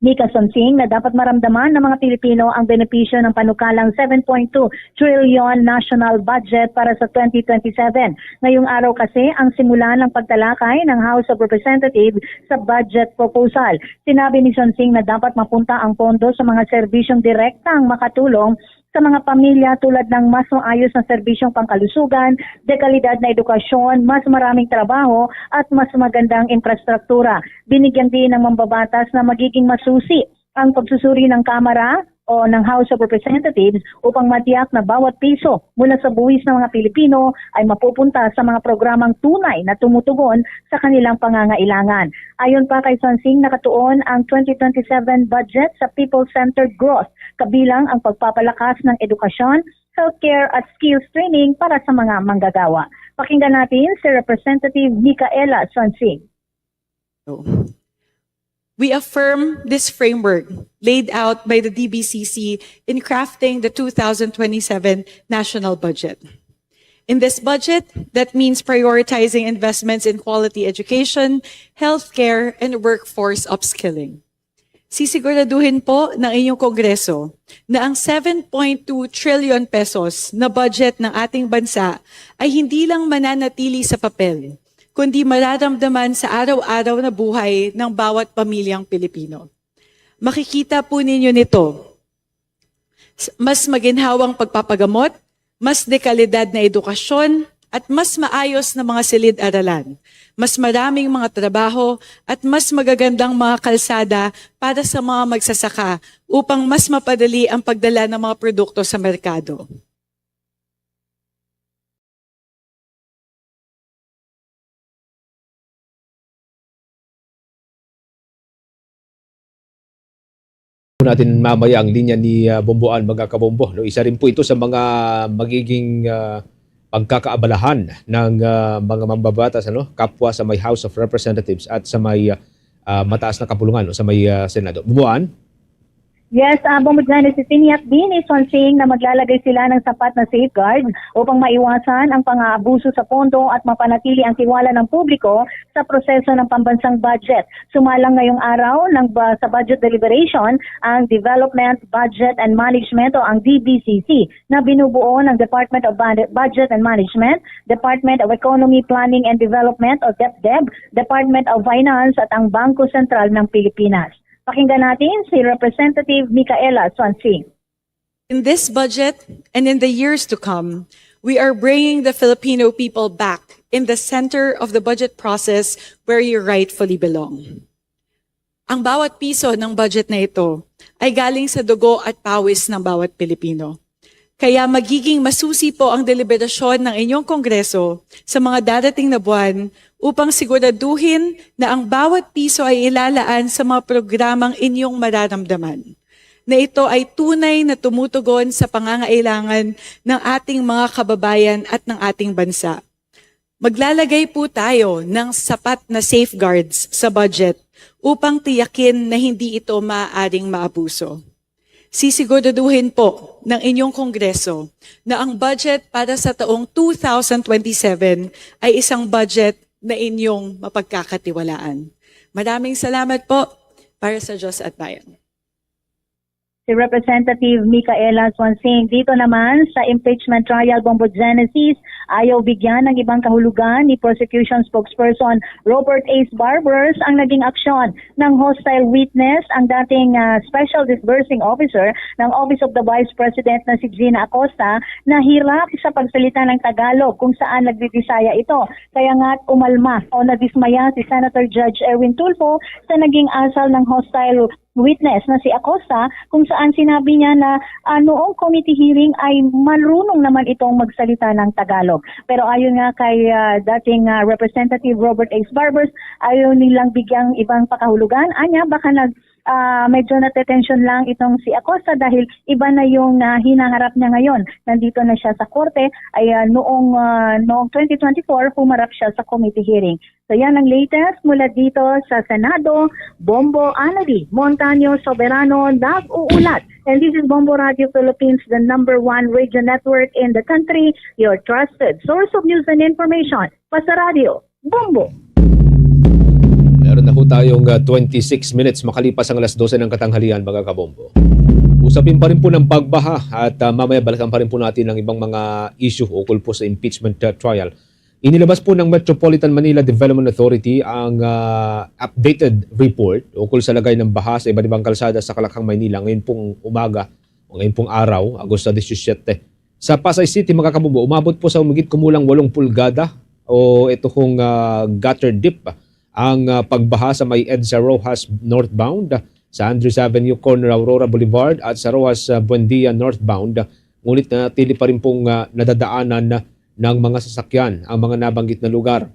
Nica Sunsing na dapat maramdaman ng mga Pilipino ang benepisyo ng panukalang seven point two trillion national budget para sa twenty twenty-seven. Ngayong araw kasi ang simula ng pagtalakay ng House of Representatives sa budget proposal. Sinabi ni Sunsing na dapat mapunta ang pondo sa mga serbisyong direktang makatulong sa mga pamilya tulad ng mas maayos na serbisyong pangkalusugan, dekalidad na edukasyon, mas maraming trabaho at mas magandang infrastruktura. Binigyang diin ng mambabatas na magiging masusi ang pagsusuri ng Kamara o ng House of Representatives upang matiyak na bawat piso mula sa buwis ng mga Pilipino ay mapupunta sa mga programang tunay na tumutugon sa kanilang pangangailangan. Ayon pa kay Sunsing, nakatuon ang twenty twenty-seven budget sa people-centered growth, kabilang ang pagpapalakas ng edukasyon, healthcare at skills training para sa mga manggagawa. Pakinggan natin si Representative Micaela Sunsing. We affirm this framework laid out by the D B C C in crafting the two thousand twenty-seven national budget. In this budget, that means prioritizing investments in quality education, healthcare, and workforce upskilling. Sisiguraduhin po ng inyong Kongreso na ang seven point two trillion pesos na budget ng ating bansa ay hindi lang mananatili sa papel, kundi mararamdaman sa araw-araw na buhay ng bawat pamilyang Pilipino. Makikita po ninyo nito s-, mas maginhawang pagpapagamot, mas dekalidad na edukasyon, at mas maayos na mga silid-aralan, mas maraming mga trabaho, at mas magagandang mga kalsada para sa mga magsasaka upang mas mapadali ang pagdala ng mga produkto sa merkado. Natin mamaya ang linya ni, ah, Bombo Ann, mga kabombo, no? Isa rin po ito sa mga magiging, ah, pagkakaabalahan ng, ah, mga mambabatas, ano, kapwa sa may House of Representatives at sa may, ah, ah, mataas na kapulungan, no, sa may, ah, Senado. Bombo Ann? Yes, ah, Bombo Genesis, tiniyak din ni Sunsing na maglalagay sila ng sapat na safeguards upang maiwasan ang pang-aabuso sa pondo at mapanatili ang tiwala ng publiko sa proseso ng pambansang budget. Sumalang ngayong araw ng ba-, sa budget deliberation ang Development, Budget and Management o ang D B C C na binubuo ng Department of Bud-, Budget and Management, Department of Economy, Planning and Development o DepDev, Department of Finance at ang Bangko Sentral ng Pilipinas. Pakinggan natin si Representative Micaela Suansing. In this budget and in the years to come, we are bringing the Filipino people back in the center of the budget process where you rightfully belong. Ang bawat piso ng budget na ito ay galing sa dugo at pawis ng bawat Pilipino. Kaya magiging masusi po ang deliberasyon ng inyong Kongreso sa mga darating na buwan upang siguraduhin na ang bawat piso ay ilalaan sa mga programang inyong mararamdaman na ito ay tunay na tumutugon sa pangangailangan ng ating mga kababayan at ng ating bansa. Maglalagay po tayo ng sapat na safeguards sa budget upang tiyakin na hindi ito maaaring maabuso. Sisiguraduhin po ng inyong Kongreso na ang budget para sa taong two thousand twenty-seven ay isang budget na inyong mapagkakatiwalaan. Maraming salamat po. Para sa Diyos at Bayan. Si Representative Micaela Swansing. Dito naman sa impeachment trial bombogenesis, ayaw bigyan ng ibang kahulugan ni prosecution spokesperson Robert Ace Barbers ang naging aksyon ng hostile witness, ang dating, ah, special disbursing officer ng Office of the Vice President na si Gina Acosta, na hirap sa pagsalita ng Tagalog kung saan nagbibisaya ito. Kaya nga umalma o nadismaya si Senator Judge Erwin Tulfo sa naging asal ng hostile witness na si Acosta, kung saan sinabi niya na, ah, noong committee hearing ay marunong naman itong magsalita ng Tagalog. Pero ayon nga kay, ah, dating, ah, Representative Robert Ace Barbers, ayaw nilang bigyang ibang pakahulugan. Anya, baka nag, ah, medyo natetensyon lang itong si Acosta dahil iba na yung, ah, hinaharap niya ngayon. Nandito na siya sa korte, ay, ah, noong, ah, noong twenty twenty-four, humarap siya sa committee hearing. So yan ang latest mula dito sa Senado. Bombo Anady Montaño Soberano nag-uulat. And this is Bombo Radio Philippines, the number one radio network in the country, your trusted source of news and information. Basta Radio, Bombo! Meron na ho tayong, ah, twenty-six minutes makalipas ang alas dose ng katanghalian, mga kabombo. Usapin pa rin po ng pagbaha at, ah, mamaya balikan pa rin po natin ang ibang mga issue ukol po sa impeachment, ah, trial. Inilabas po ng Metropolitan Manila Development Authority ang, ah, updated report ukol sa lagay ng baha sa iba't ibang kalsada sa Kalakhang, Maynila ngayon pong umaga o ngayon pong araw, Agosto diecisiete. Sa Pasay City, mga kabombo, umabot po sa humigit kumulang walong pulgada o ito hong, ah, gutter deep ang, ah, pagbaha sa may EDSA Roxas northbound, sa Andres Avenue, corner Aurora Boulevard, at sa Roxas, ah, Buendia northbound. Ngunit nanatili pa rin pong, ah, nadadaanan ng mga sasakyan ang mga nabanggit na lugar.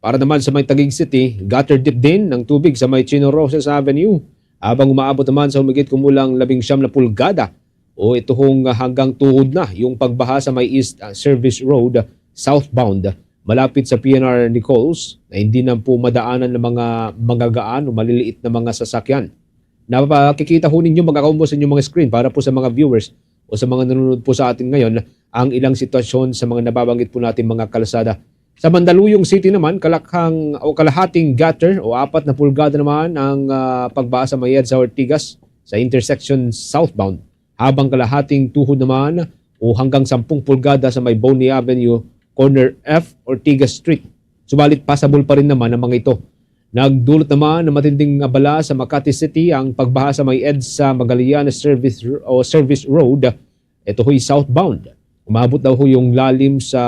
Para naman sa may Taguig City, gutter deep din ang tubig sa may Chino Roxas Avenue, habang umaabot naman sa humigit kumulang labing siyam na pulgada o ito hong hanggang tuhod na yung pagbaha sa may East, ah, Service Road southbound, malapit sa P N R Nichols, na hindi na po madaanan ng mga magagaan o maliliit na mga sasakyan. Napakikita ho ninyo, mga kaumbo, sa inyong mga screen para po sa mga viewers o sa mga nanonood po sa atin ngayon ang ilang sitwasyon sa mga nababanggit po natin mga kalsada. Sa Mandaluyong City naman, kalakhang o kalahating gutter o apat na pulgada naman ang, ah, pagbaha sa may EDSA Ortigas sa intersection southbound, habang kalahating tuhod naman o hanggang sampung pulgada sa may Boney Avenue, corner F Ortigas Street. Subalit, passable pa rin naman ang mga ito. Nagdulot naman ng matinding abala sa Makati City ang pagbaha sa may EDSA Magallanes Service o Service Road. Ito ho'y southbound. Umabot daw ho yung lalim sa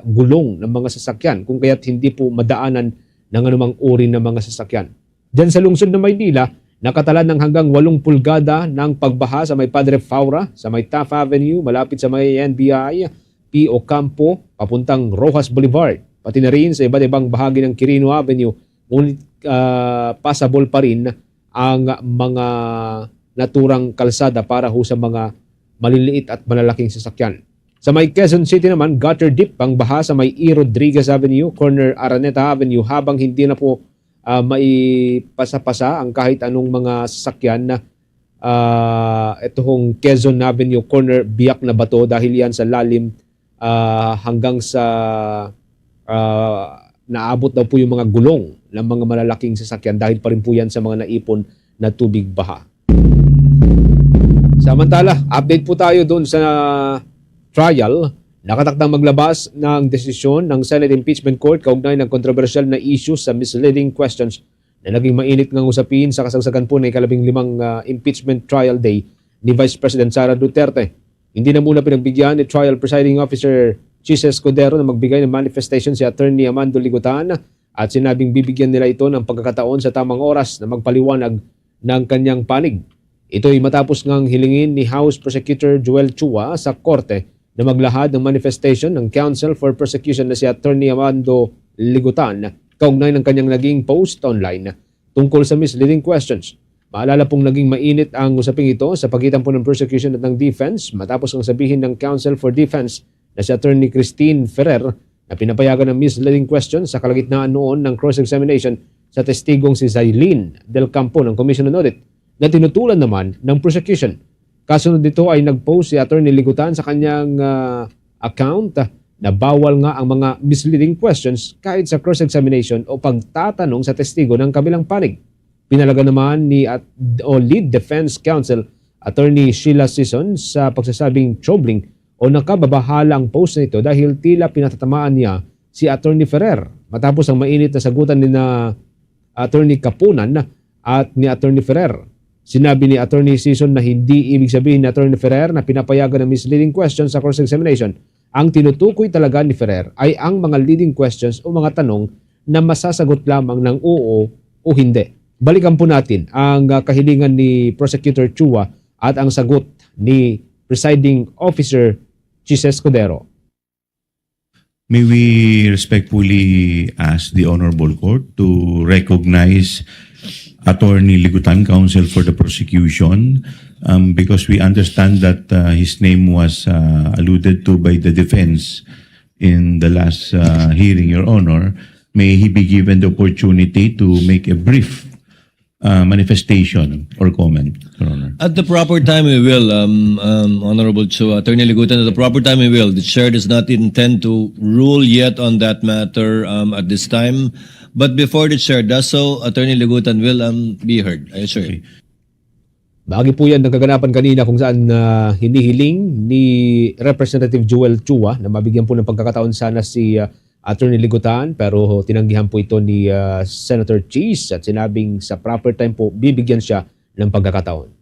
gulong ng mga sasakyan, kung kaya't hindi po madaanan ng anumang uri ng mga sasakyan. Diyan sa lungsod ng Maynila, nakatalan ng hanggang walong pulgada ng pagbaha sa may Padre Faura, sa may Taft Avenue, malapit sa may N B I P Ocampo, papuntang Roxas Boulevard, pati na rin sa iba't ibang bahagi ng Quirino Avenue, ngunit, ah, passable pa rin ang mga naturang kalsada para ho sa mga maliliit at malalaking sasakyan. Sa may Quezon City naman, gutter deep ang baha sa may E. Rodriguez Avenue, corner Araneta Avenue, habang hindi na po, ah, maipasa-pasa ang kahit anong mga sasakyan na, ah, ito hong Quezon Avenue, corner Biak na Bato, dahil yan sa lalim, ah, hanggang sa, ah, naabot daw po yung mga gulong ng mga malalaking sasakyan dahil pa rin po yan sa mga naipon na tubig baha. Samantala, update po tayo doon sa trial. Nakatakdang maglabas ng desisyon ng Senate Impeachment Court kaugnay ng kontrobersyal na issue sa misleading questions na naging mainit ngang usapin sa kasagsagan po ng ikalabing limang, ah, impeachment trial day ni Vice President Sara Duterte. Hindi na muna pinagbigyan ni Trial Presiding Officer Chiz Escudero na magbigay ng manifestation si Attorney Amando Ligutan at sinabing bibigyan nila ito ng pagkakataon sa tamang oras na magpaliwanag ng kanyang panig. Ito'y matapos ngang hilingin ni House Prosecutor Joel Chua sa korte na maglahad ng manifestation ng counsel for prosecution na si Attorney Amando Ligutan kaugnay ng kanyang naging post online tungkol sa misleading questions. Maalala pong naging mainit ang usaping ito sa pagitan po ng prosecution at ng defense matapos ang sabihin ng counsel for defense na si Attorney Christine Ferrer na pinapayagan ng misleading questions sa kalagitnaan noon ng cross-examination sa testigong si Zailene Del Campo ng Commission on Audit na tinutulan naman ng prosecution. Kasunod nito ay nag-post si Attorney Ligutan sa kanyang, ah, account na bawal nga ang mga misleading questions kahit sa cross-examination o pagtatanong sa testigo ng kabilang panig. Pinalagan naman ni at, o lead defense counsel Attorney Sheila Sison sa pagsasabing troubling o nakababahala ang post na ito dahil tila pinatatamaan niya si Attorney Ferrer matapos ang mainit na sagutan ni na Attorney Kapunan at ni Attorney Ferrer. Sinabi ni Attorney Sison na hindi ibig sabihin ni Attorney Ferrer na pinapayagan ng misleading questions sa cross-examination. Ang tinutukoy talaga ni Ferrer ay ang mga leading questions o mga tanong na masasagot lamang ng oo o hindi. Balikan po natin ang, ah, kahilingan ni Prosecutor Chua at ang sagot ni Presiding Officer Chiz Escudero. May we respectfully ask the Honorable Court to recognize Attorney Ligutan, counsel for the prosecution, um, because we understand that, uh, his name was, uh, alluded to by the defense in the last, uh, hearing, Your Honor. May he be given the opportunity to make a brief, uh, manifestation or comment, Your Honor. At the proper time, we will, um, um, Honorable Chua. Attorney Ligutan, at the proper time, we will. The chair does not intend to rule yet on that matter, um, at this time. But before the chair does so, Attorney Ligutan will, um, be heard. I assure you. Okay. Bahagi po yan ng kaganapan kanina kung saan, ah, hinihiling ni Representative Joel Chua na mabigyan po ng pagkakataon sana si, ah, Attorney Ligutan, pero tinanggihan po ito ni, ah, Senator Chiz at sinabing sa proper time po, bibigyan siya ng pagkakataon.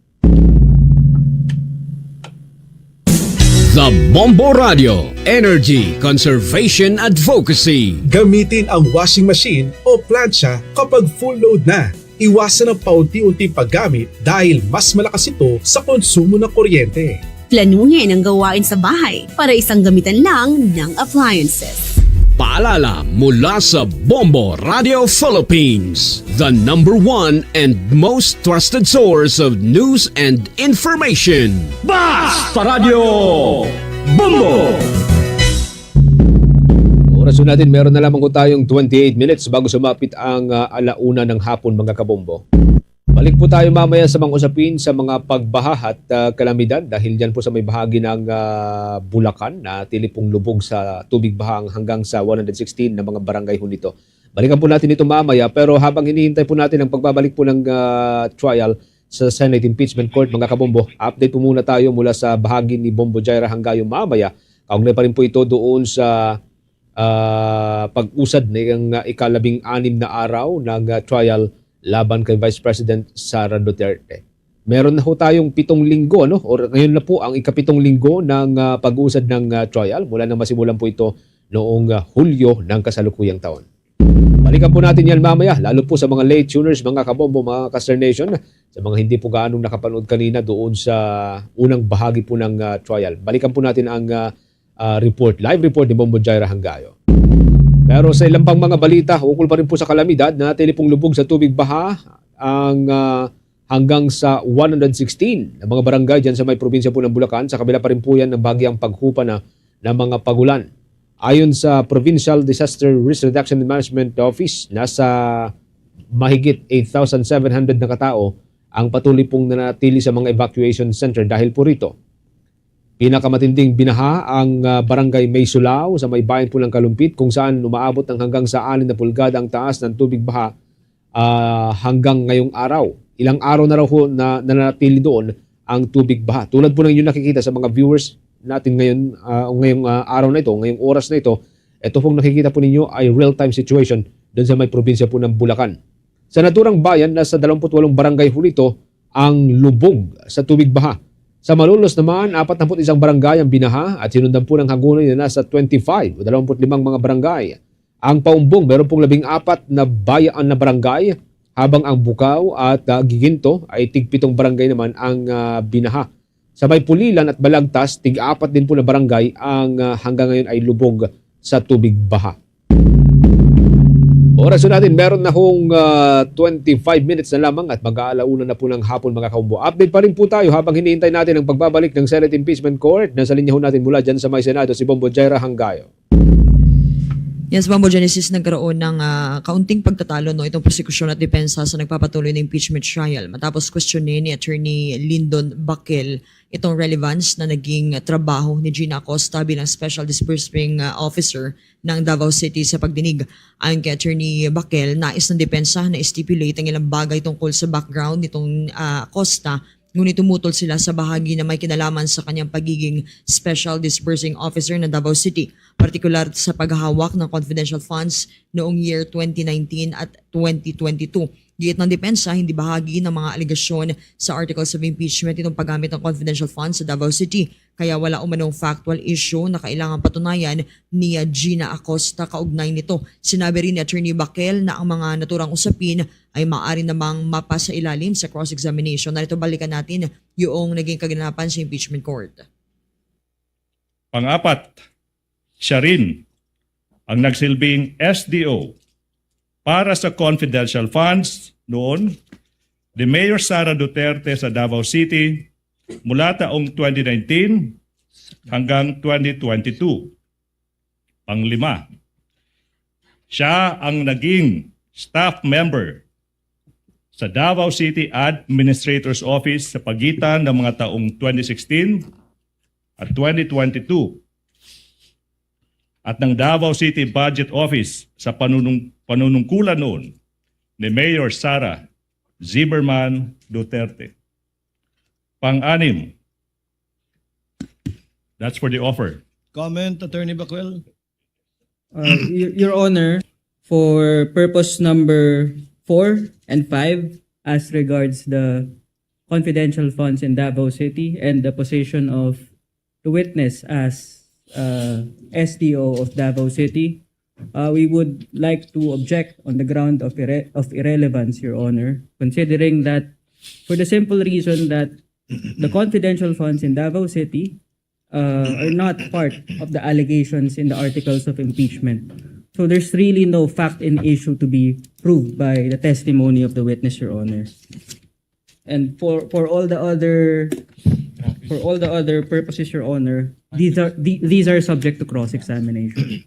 The Bombo Radio, Energy Conservation Advocacy. Gamitin ang washing machine o plancha kapag full load na. Iwasan ang paunti-unting paggamit dahil mas malakas ito sa konsumo ng kuryente. Planuhin ang gawain sa bahay para isang gamitan lang ng appliances. Paalala mula sa Bombo Radio Philippines, the number one and most trusted source of news and information. Basta Radyo Bombo! Oras po natin, meron na lamang po tayong twenty-eight minutes bago sumapit ang, ah, ala una ng hapon, mga kabombo. Balik po tayo mamaya sa mga usapin sa mga pagbaha at, ah, kalamidad dahil diyan po sa may bahagi ng, ah, Bulacan na tili pong lubog sa tubig baha hanggang sa one hundred sixteen na mga barangay ho nito. Balikan po natin ito mamaya, pero habang hinihintay po natin ang pagbabalik po ng, ah, trial sa Senate Impeachment Court, mga kabombo, update po muna tayo mula sa bahagi ni Bombo Jaira Hangayo mamaya. Kaugnay pa rin po ito doon sa, ah, pag-usad ng, ah, ikalabing-anim na araw ng, ah, trial laban kay Vice President Sara Duterte. Meron na ho tayong pitong linggo, ano? Or ngayon na po ang ikapitong linggo ng, ah, pag-uusad ng, ah, trial mula nang masimulan po ito noong, ah, Hulyo ng kasalukuyang taon. Balikan po natin yan mamaya, lalo po sa mga late tuners, mga kabombo, mga ka-Star Nation, sa mga hindi po gaanong nakapanood kanina doon sa unang bahagi po ng, ah, trial. Balikan po natin ang, ah, ah, report, live report ni Bombo Jaira Hangayo. Pero sa ilang pang mga balita, ukol pa rin po sa kalamidad, nanatili pong lubog sa tubig baha ang, ah, hanggang sa one hundred sixteen na mga barangay diyan sa may probinsya po ng Bulacan. Sa kabila pa rin po yan ng bahagyang paghupa na ng mga pagulan. Ayon sa Provincial Disaster Risk Reduction and Management Office, nasa mahigit eight thousand seven hundred na katao ang patuloy pong nanatili sa mga evacuation center dahil po rito. Pinakamatinding binaha ang, ah, Barangay Maysulao sa may bayan po ng Kalumpit, kung saan umaabot ng hanggang sa anim na pulgada ang taas ng tubig baha, ah, hanggang ngayong araw. Ilang araw na raw ho na nananatili doon ang tubig baha. Tulad po ng inyong nakikita sa mga viewers natin ngayon, ah, ngayong, ah, araw na ito, ngayong oras na ito, ito pong nakikita po ninyo ay real-time situation doon sa may probinsya po ng Bulacan. Sa naturang bayan, nasa dalawampu't walong barangay ho nito ang lubog sa tubig baha. Sa Malolos naman, apatnapu't isang barangay ang binaha at sinundan po ng hagunoy na nasa twenty-five o dalawampu't limang mga barangay. Ang Paumbong, meron pong labing-apat na bayan na barangay habang ang Bukao at, ah, Giginto ay tigpitong barangay naman ang, ah, binaha. Sa may Pulilan at Balagtas, tig-apat din po na barangay ang, ah, hanggang ngayon ay lubog sa tubig baha. Oras po natin, meron na hong, ah, twenty-five minutes na lamang at mag-aalauna na po ng hapon, mga kaumbo. Update pa rin po tayo habang hinihintay natin ang pagbabalik ng Senate Impeachment Court. Nasa linya ho natin mula dyan sa may Senado, si Bombo Jaira Hangayo. Yes, Bombo Genesis, nagkaroon ng, ah, kaunting pagtatalo, no, itong prosekusyon at depensa sa nagpapatuloy na impeachment trial matapos kwestiyonin ni Attorney Lyndon Baquel itong relevance na naging trabaho ni Gina Acosta bilang Special Disbursing, ah, Officer ng Davao City sa pagdinig. Ayon kay Attorney Baquel, nais ng depensa na stipulate ang ilang bagay tungkol sa background nitong, ah, Acosta, ngunit tumutol sila sa bahagi na may kinalaman sa kanyang pagiging Special Disbursing Officer ng Davao City, partikular sa paghahawak ng confidential funds noong year twenty nineteen at twenty twenty-two. Giit ng depensa, hindi bahagi ng mga alegasyon sa articles of impeachment itong paggamit ng confidential funds sa Davao City, kaya wala umanong factual issue na kailangang patunayan ni Gina Acosta kaugnay nito. Sinabi rin ni Attorney Baquel na ang mga naturang usapin ay maaari namang mapasailalim sa cross-examination. Narito, balikan natin yung naging kaganapan sa impeachment court. Pang-apat, siya rin ang nagsilbing S D O para sa confidential funds noon ni Mayor Sara Duterte sa Davao City mula taong twenty nineteen hanggang twenty twenty-two. Panglima, siya ang naging staff member sa Davao City Administrator's Office sa pagitan ng mga taong twenty sixteen at twenty twenty-two at ng Davao City Budget Office sa panunung-, panunungkulan noon ni Mayor Sara Zimmerman Duterte. Pang-anim, that's for the offer. Comment, Attorney Baquel? Uh, Your, Your Honor, for purpose number four and five, as regards the confidential funds in Davao City and the position of the witness as, uh, S D O of Davao City, uh, we would like to object on the ground of irre-, of irrelevance, Your Honor, considering that for the simple reason that the confidential funds in Davao City, uh, are not part of the allegations in the articles of impeachment. So there's really no fact in issue to be proved by the testimony of the witness, Your Honor. And for, for all the other, for all the other purposes, Your Honor, these are, the-, these are subject to cross-examination.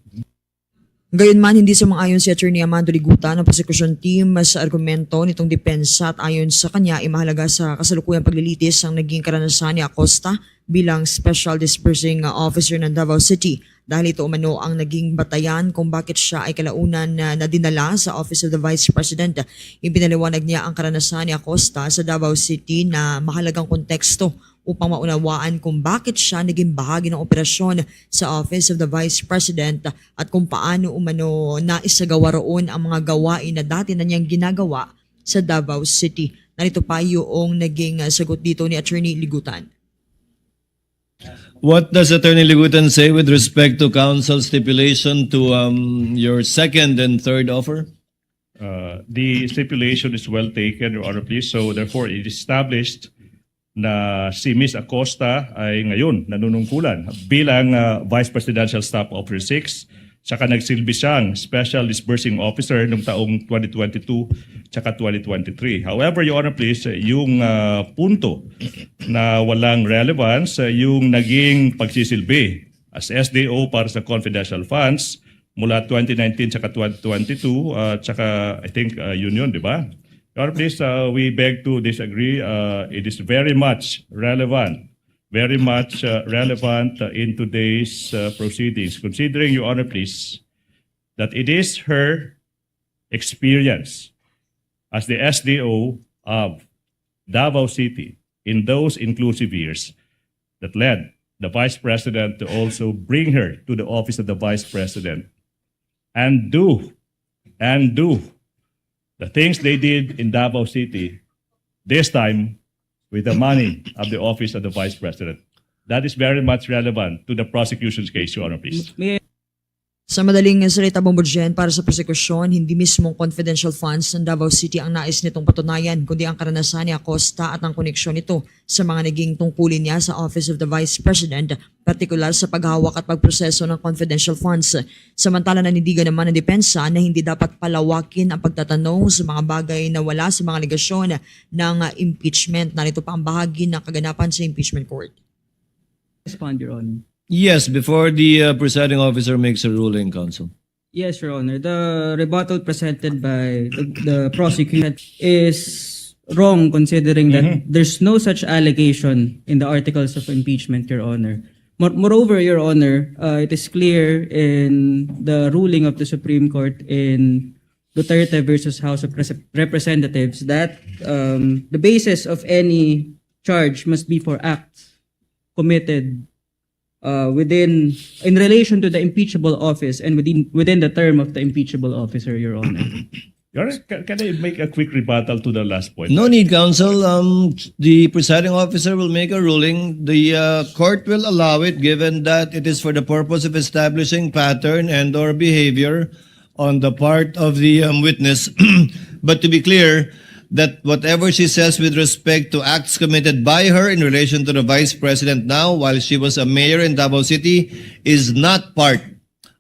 Gayunman, hindi sumang-ayon si Attorney Amando Ligutan ng prosecution team sa argumento nitong depensa at ayon sa kanya ay mahalaga sa kasalukuyang paglilitis ang naging karanasan ni Acosta bilang Special Disbursing Officer ng Davao City dahil ito umano ang naging batayan kung bakit siya ay kalaunan na, na dinala sa Office of the Vice President. Ipinaliwanag niya ang karanasan ni Acosta sa Davao City na mahalagang konteksto upang maunawaan kung bakit siya naging bahagi ng operasyon sa Office of the Vice President at kung paano umano naisagawa roon ang mga gawain na dati na niyang ginagawa sa Davao City. Narito pa yung naging, ah, sagot dito ni Attorney Ligutan. What does Attorney Ligutan say with respect to counsel's stipulation to, um, your second and third offer? Uh, the stipulation is well taken, Your Honor, please. So, therefore, it is established na si Miss Acosta ay ngayon nanunungkulan bilang, uh, Vice Presidential Staff Officer six, saka nagsilbi siyang Special Disbursing Officer nung taong twenty twenty-two tsaka twenty twenty-three. However, Your Honor, please, yung, uh, punto na walang relevance, uh, yung naging pagsisilbi as S D O para sa confidential funds mula twenty nineteen tsaka twenty twenty-two, uh, tsaka I think, uh, yun yun, di ba? Your Honor, please, uh, we beg to disagree. Uh, it is very much relevant, very much, uh, relevant, uh, in today's, uh, proceedings. Considering, Your Honor, please, that it is her experience as the S D O of Davao City in those inclusive years that led the Vice President to also bring her to the office of the Vice President and do, and do the things they did in Davao City, this time with the money of the office of the Vice President. That is very much relevant to the prosecution's case, Your Honor, please. May Sa madaling salita, Bombo Jen, para sa prosekusyon, hindi mismong confidential funds ng Davao City ang nais nitong patunayan, kundi ang karanasan ni Acosta at ang koneksyon nito sa mga naging tungkulin niya sa Office of the Vice President, partikular sa paghawak at pagproseso ng confidential funds. Samantala, nanindigan naman ang depensa na hindi dapat palawakin ang pagtatanong sa mga bagay na wala sa mga alegasyon ng, ah, impeachment. Narito pa ang bahagi ng kaganapan sa impeachment court. Respond, Your Honor. Yes, before the, uh, presiding officer makes a ruling, counsel. Yes, Your Honor. The rebuttal presented by the, the prosecution is wrong, considering that there's no such allegation in the articles of impeachment, Your Honor. Mor-, moreover, Your Honor, uh, it is clear in the ruling of the Supreme Court in Duterte versus House of Pres-, Representatives that, um, the basis of any charge must be for acts committed, uh, within, in relation to the impeachable office and within, within the term of the impeachable officer, Your Honor. Your Honor, ca-, can I make a quick rebuttal to the last point? No need, counsel. Um, the presiding officer will make a ruling. The, uh, court will allow it, given that it is for the purpose of establishing pattern and or behavior on the part of the, um, witness. But to be clear, that whatever she says with respect to acts committed by her in relation to the vice president now, while she was a mayor in Davao City, is not part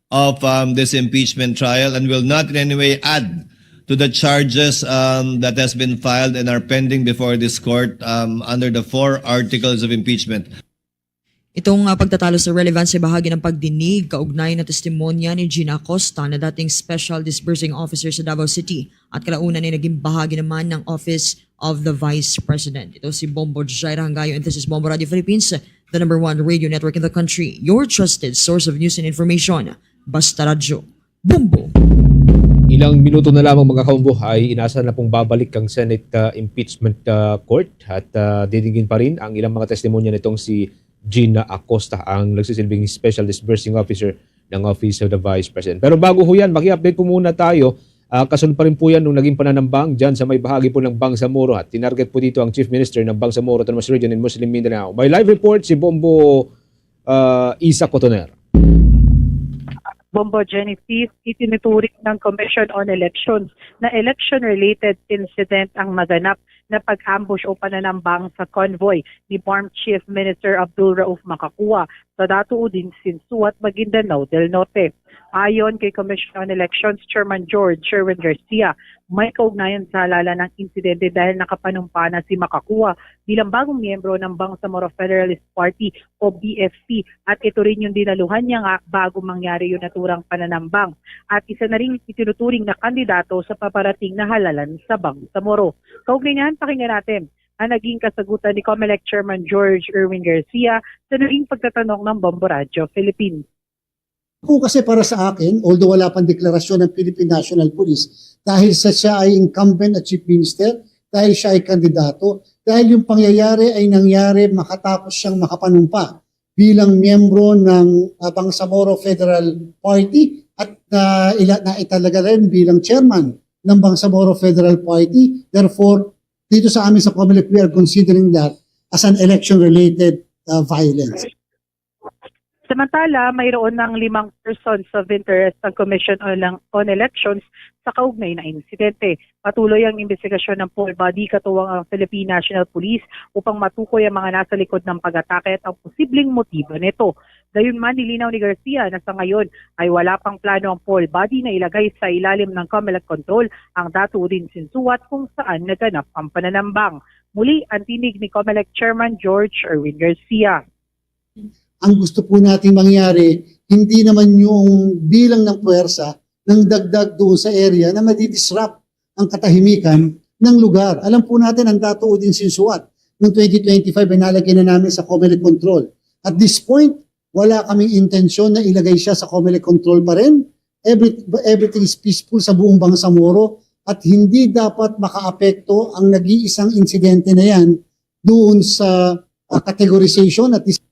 of, um, this impeachment trial and will not in any way add to the charges, um, that has been filed and are pending before this court, um, under the four articles of impeachment. Itong, ah, pagtatalo sa relevance ay bahagi ng pagdinig kaugnay ng testimonya ni Gina Acosta na dating Special Disbursing Officer sa Davao City at kalaunan ay naging bahagi naman ng Office of the Vice President. Ito si Bombo Jaira Hangayo, and this is Bombo Radio Philippines, the number one radio network in the country, your trusted source of news and information. Basta Radyo, Bombo! Ilang minuto na lamang, mga kaumbo, ay inaasahan na pong babalik ang Senate, ah, impeachment, ah, court at, ah, didinig pa rin ang ilang mga testimonya nitong si Gina Acosta, ang nagsisilbing Special Disbursing Officer ng Office of the Vice President. Pero bago ho yan, maki-update po muna tayo. Ah, kasunod pa rin po yan nung naging pananambang dyan sa may bahagi po ng Bangsamoro. At tinarget po dito ang Chief Minister ng Bangsamoro Autonomous Region in Muslim Mindanao. May live report si Bombo, ah, Isa Cotoner. Bombo Jenny Steve, itinuturing ng Commission on Elections na election-related incident ang naganap na pag-ambush o pananambang sa convoy ni former Chief Minister Abdul Rauf Macacua sa Dato Udin Sinsuat, Maguindanao del Norte. Ayon kay Commission on Elections Chairman George Sherwin Garcia, may kaugnayan sa halalan ng insidente dahil nakapanumpa na si Macacua bilang bagong miyembro ng Bangsamoro Federalist Party o B F P, at ito rin yung dinaluhan niya nga bago mangyari yung naturang pananambang. At isa na rin itinuturing na kandidato sa paparating na halalan sa Bangsamoro. Kaugnay niyan, pakinggan natin ang naging kasagutan ni Comelec Chairman George Erwin Garcia sa naging pagtatanong ng Bombo Radyo Philippines. Po kasi para sa akin, although wala pang deklarasyon ng Philippine National Police, dahil sa siya ay incumbent at Chief Minister, dahil siya ay kandidato, dahil yung pangyayari ay nangyari makatapos siyang makapanumpa bilang miyembro ng, ah, Bangsamoro Federal Party at, ah, ila-, naitalaga rin bilang chairman ng Bangsamoro Federal Party. Therefore, dito sa amin sa Comelec, we are considering that as an election-related, ah, violence. Samantala, mayroon ng limang persons of interest ang Commission on, on Elections sa kaugnay na insidente. Patuloy ang imbestigasyon ng poll body katuwang ang Philippine National Police upang matukoy ang mga nasa likod ng pag-atake at ang posibleng motibo nito. Gayunman, nilinaw ni Garcia na sa ngayon ay wala pang plano ang poll body na ilagay sa ilalim ng Comelec control ang Dato Udin Sinsuat kung saan naganap ang pananambang. Muli, ang tinig ni Comelec Chairman George Erwin Garcia. Ang gusto po nating mangyari, hindi naman yung bilang ng puwersa ng dagdag doon sa area na madidisrupt ang katahimikan ng lugar. Alam po natin ang Dato Udin Sinsuat noong twenty twenty-five ay nalagay na namin sa Comelec control. At this point, wala kaming intensyon na ilagay siya sa Comelec control pa rin. Every-, everything is peaceful sa buong Bangsamoro at hindi dapat makaapekto ang nag-iisang insidente na yan doon sa, ah, categorization at dis-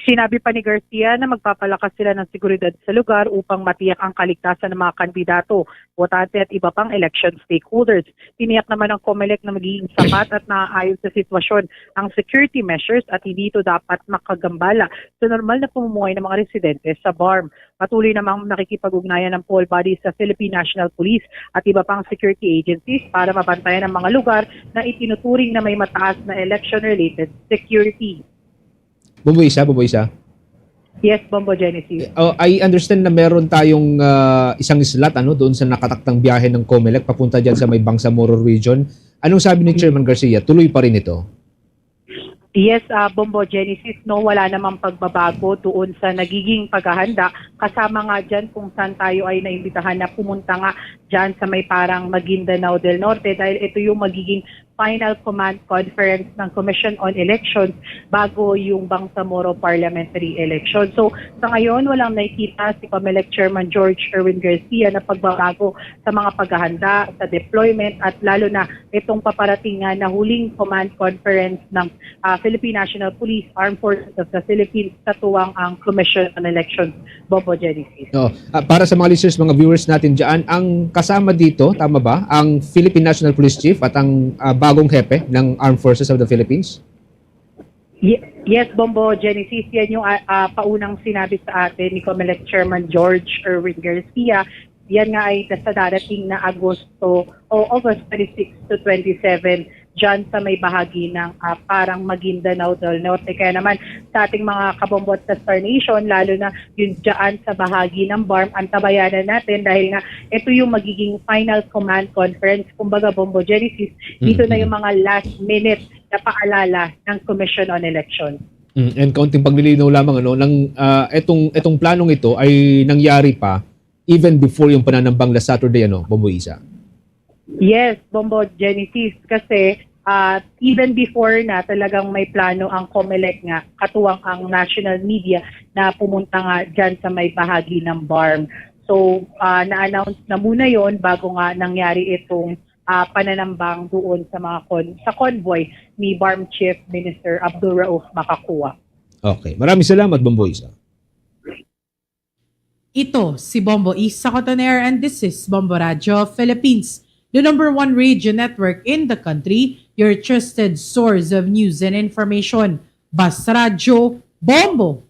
Sinabi pa ni Garcia na magpapalakas sila ng seguridad sa lugar upang matiyak ang kaligtasan ng mga kandidato, botante at iba pang election stakeholders. Tiniyak naman ng Comelec na magiging sapat at naaayon sa sitwasyon ang security measures at hindi ito dapat makagambala sa normal na pamumuhay ng mga residente sa BARMM. Patuloy namang nakikipag-ugnayan ng poll bodies sa Philippine National Police at iba pang security agencies para mabantayan ang mga lugar na itinuturing na may mataas na election-related security. Bombo Isa, Bombo Isa. Yes, Bombo Genesis. Oh, I understand na meron tayong ah, isang slot ano doon sa nakataktang biyahe ng Comelec papunta diyan sa may Bangsamoro region. Anong sabi ni Chairman Garcia? Tuloy pa rin ito? Yes, ah, Bombo Genesis, no, wala namang pagbabago doon sa nagiging paghahanda. Kasama nga dyan kung saan tayo ay naimbitahan na pumunta nga dyan sa may parang Maguindanao del Norte dahil ito yung magiging final command conference ng Commission on Elections bago yung Bangsamoro parliamentary election. So, sa ngayon, walang nakikita si Comelec Chairman George Erwin Garcia na pagbabago sa mga paghahanda, sa deployment, at lalo na itong paparating nga na huling command conference ng ah, Philippine National Police, Armed Forces of the Philippines, katuwang ang Commission on Elections, Bombo Genesis. No. Ah, para sa mga listeners, mga viewers natin diyan, ang kasama dito, tama ba? Ang Philippine National Police Chief at ang ah, bagong hepe ng Armed Forces of the Philippines? Ye- Yes, Bombo Genesis, yan yung ah, ah, paunang sinabi sa atin ni Comelec Chairman George Erwin Garcia. Yan nga ay sa darating na Agosto o August twenty-six to twenty-seven dyan sa may bahagi ng ah, parang Maguindanao del Norte. Kaya naman sa ating mga kabombo at sa Star Nation, lalo na yung dyan sa bahagi ng BARMM, antabayanan natin dahil nga ito yung magiging final command conference. Kumbaga, Bombo Genesis, dito na yung mga last minute na paalala ng Commission on Elections. Mm, and kaunting paglilinaw lamang, ano, nang ah, etong, etong planong ito ay nangyari pa even before yung pananambang last Saturday, ano, Bombo Isa? Yes, Bombo Genesis, kasi ah, even before na talagang may plano ang Comelec nga, katuwang ang national media na pumunta nga dyan sa may bahagi ng BARMM. So, ah, na-announce na muna yon bago nga nangyari itong ah, pananambang doon sa mga con- sa convoy ni BARMM Chief Minister Abdul Rauf Macacua. Okay. Maraming salamat, Bombo Isa. Ito si Bombo Isa Cotoner and this is Bombo Radyo Philippines, the number one radio network in the country, your trusted source of news and information. Bas Radyo, Bombo!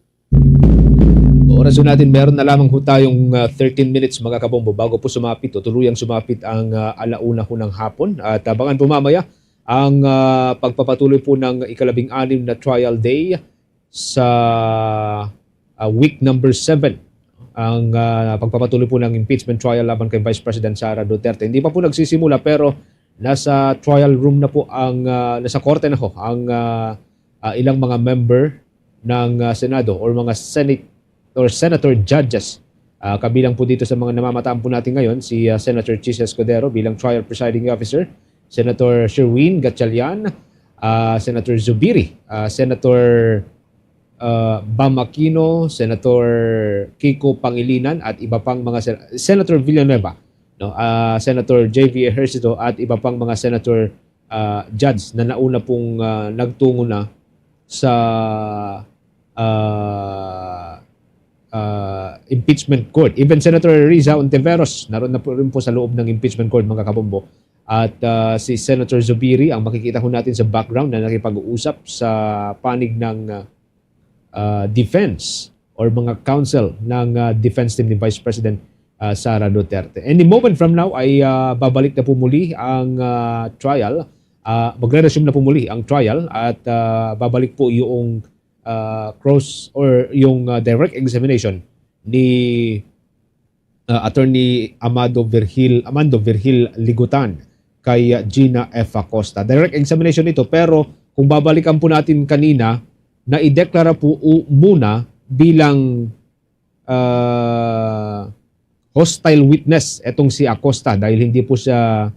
Oras ho natin, meron na lamang ho tayong ah, thirteen minutes, mga kabombo, bago po sumapit o tuluyang sumapit ang ah, alauna ho ng hapon. At abangan po mamaya ang ah, pagpapatuloy po ng ikalabing-anim na trial day sa ah, week number seven. Ang ah, pagpapatuloy po ng impeachment trial laban kay Vice President Sara Duterte. Hindi pa po nagsisimula pero nasa trial room na po ang, ah, nasa korte na ho ang ah, ah, ilang mga member ng ah, Senado or mga Senate or Senator judges. Ah, kabilang po dito sa mga namamataan po natin ngayon si ah, Senator Chiz Escudero bilang trial presiding officer, Senator Sherwin Gatchalian, ah, Senator Zubiri, ah, Senator ah, Bam Aquino, Senator Kiko Pangilinan at iba pang mga sen- Senator Villanueva, no? Ah, Senator J V Ejercito at iba pang mga senator ah, judge na nauna pong ah, nagtungo na sa ah, ah, impeachment court. Even Senator Riza Ontiveros, naroon na po rin po sa loob ng impeachment court, mga kabombo. At ah, si Senator Zubiri, ang makikita ho natin sa background na nakipag-uusap sa panig ng ah, ah, defense or mga counsel ng ah, defense team ni Vice President ah, Sara Duterte. Any moment from now ay ah, babalik na po muli ang ah, trial. Ah, magre-resume na po muli ang trial at ah, babalik po yung ah, cross or yung ah, direct examination ni ah, Attorney Amado Virgil, Amando Virgil Ligutan kay ah, Gina F. Acosta. Direct examination ito, pero kung babalikan po natin kanina, naideklara po u- muna bilang ah, hostile witness etong si Acosta dahil hindi po siya,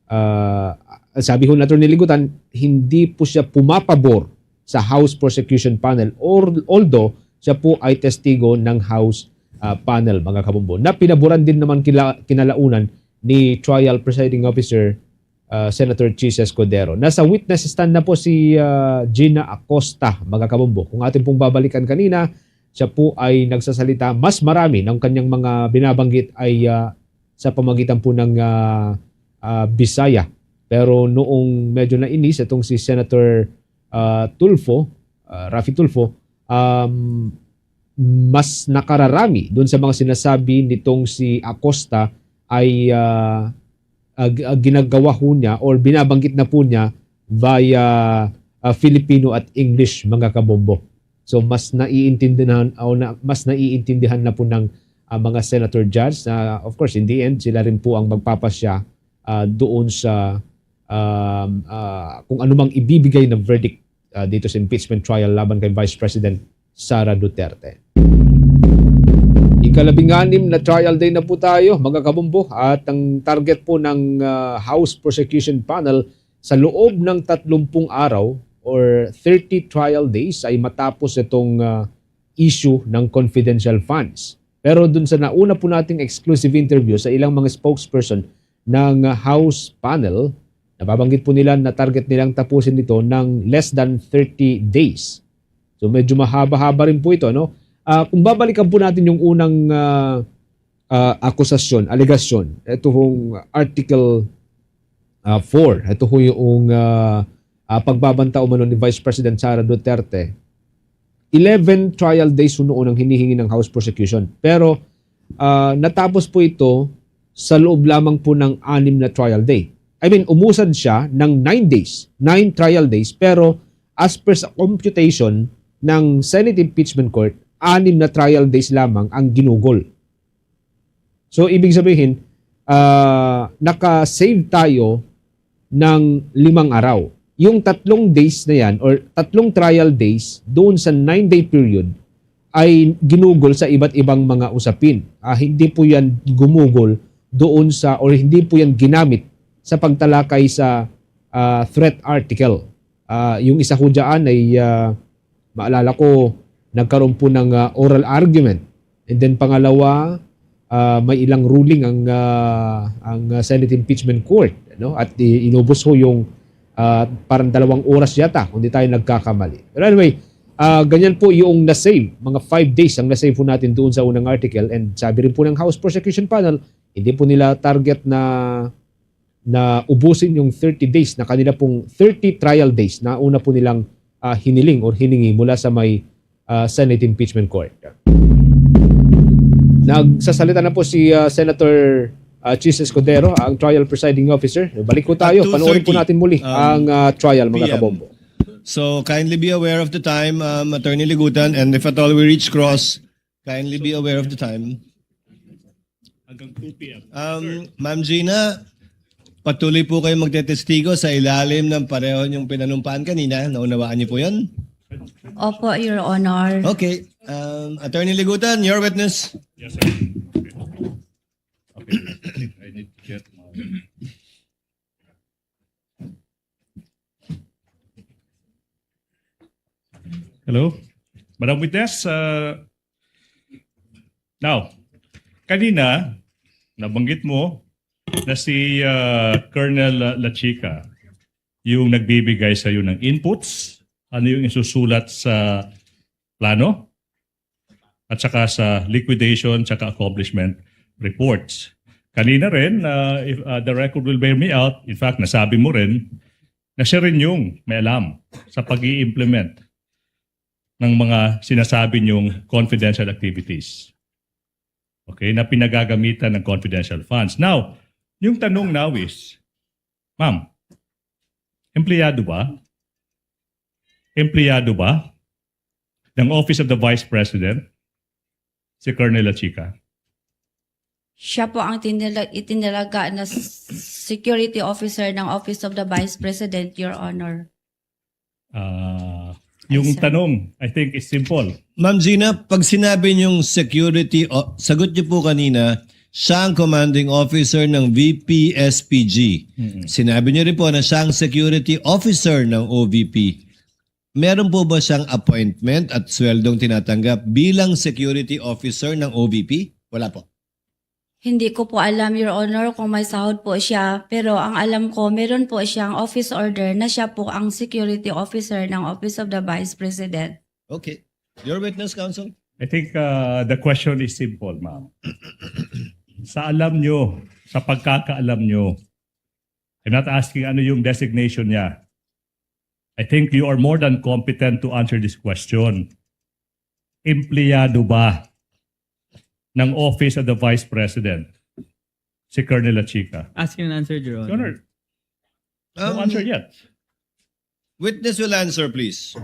ah, sabi ho ni Attorney Ligutan, hindi po siya pumapabor sa House Prosecution Panel or although siya po ay testigo ng House ah, Panel, mga kabombo. Na pinaboran din naman kila, kinalaunan ni Trial Presiding Officer ah, Senator Chiz Escudero. Nasa witness stand na po si, ah, Gina Acosta, mga kabombo. Kung atin pong babalikan kanina, siya po ay nagsasalita mas marami ng kanyang mga binabanggit ay, ah, sa pamagitan po ng, ah, ah, Bisaya. Pero noong medyo nainis itong si Senator, ah, Tulfo, ah, Raffy Tulfo, um, mas nakararami doon sa mga sinasabi nitong si Acosta ay, ah, ah, g-, ah, ginagawa ho niya or binabanggit na po niya via, ah, Filipino at English, mga kabombo. So, mas naiintindihan, o na, mas naiintindihan na po ng, ah, mga senator judge. Ah, of course, in the end, sila rin po ang magpapasya, ah, doon sa, um, ah, kung anumang ibibigay na verdict, ah, dito sa impeachment trial laban kay Vice President Sara Duterte. Ikalabing-anim na trial day na po tayo, mga kabombo, at ang target po ng, ah, House Prosecution Panel sa loob ng tatlumpung araw or thirty trial days ay matapos itong, ah, issue ng confidential funds. Pero dun sa nauna po nating exclusive interview sa ilang mga spokesperson ng, ah, House panel, nababanggit po nila na target nilang tapusin ito ng less than thirty days. So, medyo mahaba-haba rin po ito, no? Ah, kung babalikan po natin yung unang, ah, ah, akusasyon, alegasyon, ito hong Article, ah, four, ito ho yung, ah, ah, pagbabanta umano ni Vice President Sara Duterte. Eleven trial days ho noon ang hinihingi ng House prosecution. Pero, ah, natapos po ito sa loob lamang po ng anim na trial day. I mean, umusad siya ng nine days, nine trial days, pero as per sa computation ng Senate Impeachment Court, anim na trial days lamang ang ginugol. So, ibig sabihin, ah, naka-save tayo ng limang araw. Yung tatlong days na yan, or tatlong trial days, doon sa nine-day period, ay ginugol sa iba't ibang mga usapin. Ah, hindi po yan gumugol doon sa, or hindi po yan ginamit sa pagtalakay sa, ah, threat article. Ah, yung isa ho dyan ay, ah, maalala ko, nagkaroon po ng, ah, oral argument. And then pangalawa, ah, may ilang ruling ang, ah, ang, ah, Senate Impeachment Court, no? At i-, inubos ho yung, ah, parang dalawang oras yata, kung di tayo nagkakamali. Pero anyway, ah, ganyan po yung na-save. Mga five days ang na-save po natin doon sa unang article. And sabi rin po ng House Prosecution Panel, hindi po nila target na, na ubusin yung thirty days na kanila pong thirty trial days na una po nilang, ah, hiniling or hiningi mula sa may, ah, Senate Impeachment Court. Nagsasalita na po si, ah, Senator, ah, Chiz Escudero, ang trial presiding officer. Balik po tayo. Panoorin po natin muli ang, ah, trial, mga kabombo. So, kindly be aware of the time, um, Attorney Ligutan, and if at all we reach cross, kindly be aware of the time. Hanggang two P M. Um, Ma'am Gina, patuloy po kayo magtetestigo sa ilalim ng pareho niyong pinanumpaan kanina. Naunawaan niyo po yun? Opo, Your Honor. Okay. Um, Attorney Ligutan, your witness. Yes, sir. Okay. Okay, I need to get my Hello? Madam Witness, uh, now, kanina, nabanggit mo na si, uh, Colonel La-, Lachica yung nagbibigay sa'yo ng inputs, ano yung isusulat sa plano, at saka sa liquidation, saka accomplishment reports. Kanina rin, uh, if, uh, the record will bear me out, in fact, nasabi mo rin na siya rin yung may alam sa pag-i-implement ng mga sinasabi niyong confidential activities. Okay, na pinagagamitan ng confidential funds. Now, yung tanong now is, ma'am, empleyado ba? Empleyado ba ng Office of the Vice President si Colonel Lachica? Siya po ang tinila-, itinalaga na s-, security officer ng Office of the Vice President, Your Honor. Ah, yung tanong, I think, is simple. Ma'am Gina, pag sinabi niyong security o-, sagot niyo po kanina, siya ang commanding officer ng V P S P G. Mm-mm. Sinabi niyo rin po na siya ang security officer ng O V P. Meron po ba siyang appointment at sweldong tinatanggap bilang security officer ng O V P? Wala po. Hindi ko po alam, Your Honor, kung may sahod po siya. Pero ang alam ko, meron po siyang office order na siya po ang security officer ng Office of the Vice President. Okay. Your witness, counsel? I think, uh, the question is simple, ma'am. Sa alam nyo, sa pagkakaalam nyo, I'm not asking ano yung designation niya. I think you are more than competent to answer this question. Empleyado ba ng Office of the Vice President si Colonel Lachica? Ask and answer, Your Honor. Your Honor, no answer yet. Witness will answer, please.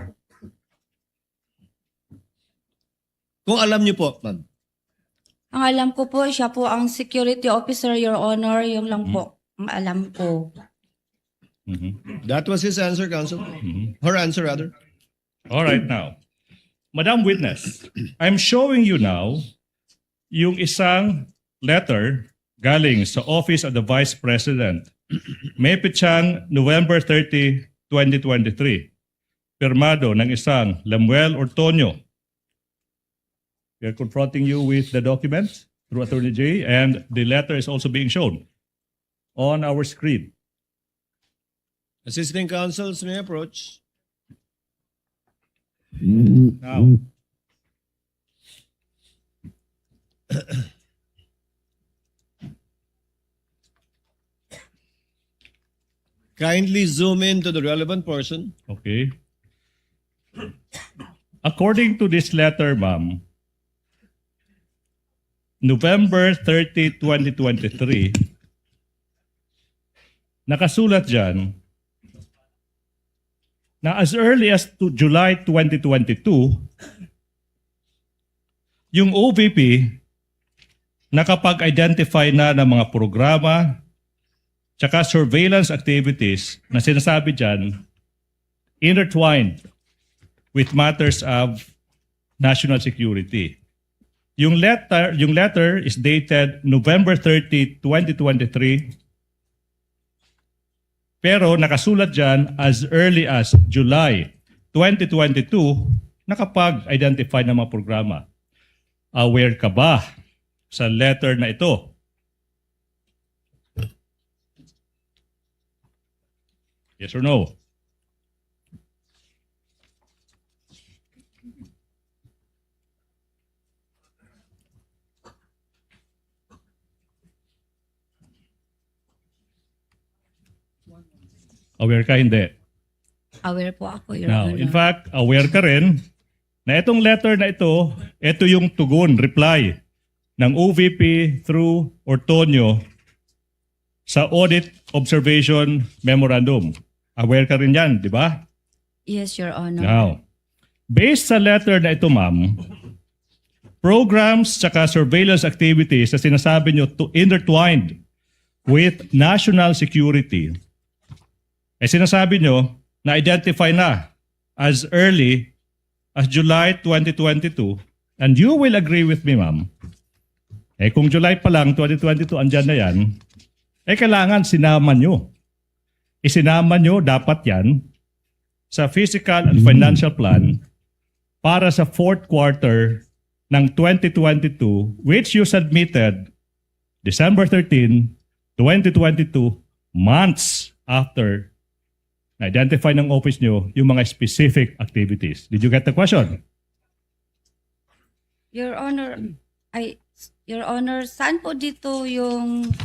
Kung alam niyo po, ma'am. Ang alam ko po, siya po ang security officer, Your Honor. Yun lang po ang alam ko. That was his answer, counsel. Her answer, rather. All right, now. Madam Witness, I'm showing you now yung isang letter galing sa Office of the Vice President. May petsang November thirty, twenty twenty-three. Pirmado ng isang Lemuel Ortonio. We are confronting you with the documents through Attorney Jay, and the letter is also being shown on our screen. Assisting counsels may approach. Now, kindly zoom in to the relevant portion. Okay. According to this letter, ma'am, November thirty, twenty twenty-three, nakasulat diyan na as early as to July twenty twenty-two, yung O V P nakapag-identify na ng mga programa tsaka surveillance activities na sinasabi diyan intertwined with matters of national security. Yung letter, yung letter is dated November thirty, twenty twenty-three, pero nakasulat diyan as early as July twenty twenty-two, nakapag-identify ng mga programa. Aware ka ba sa letter na ito? Yes or no? Aware ka, hindi? Aware po ako, Your Honor. Now, in fact, aware ka rin na itong letter na ito, ito yung tugon, reply ng O V P through Ortonio sa audit observation memorandum. Aware ka rin yan, di ba? Yes, Your Honor. Now, based sa letter na ito, ma'am, programs tsaka surveillance activities na sinasabi nyo to intertwined with national security, eh sinasabi nyo na-identify na as early as July twenty twenty-two, and you will agree with me, ma'am, eh kung July pa lang, twenty twenty-two, andyan na yan, eh kailangan sinama nyo. Isinama nyo dapat yan sa fiscal and financial plan para sa fourth quarter ng twenty twenty-two, which you submitted December thirteen, twenty twenty-two, months after na-identify ng office nyo yung mga specific activities. Did you get the question? Your Honor, ay, Your Honor, saan po dito yung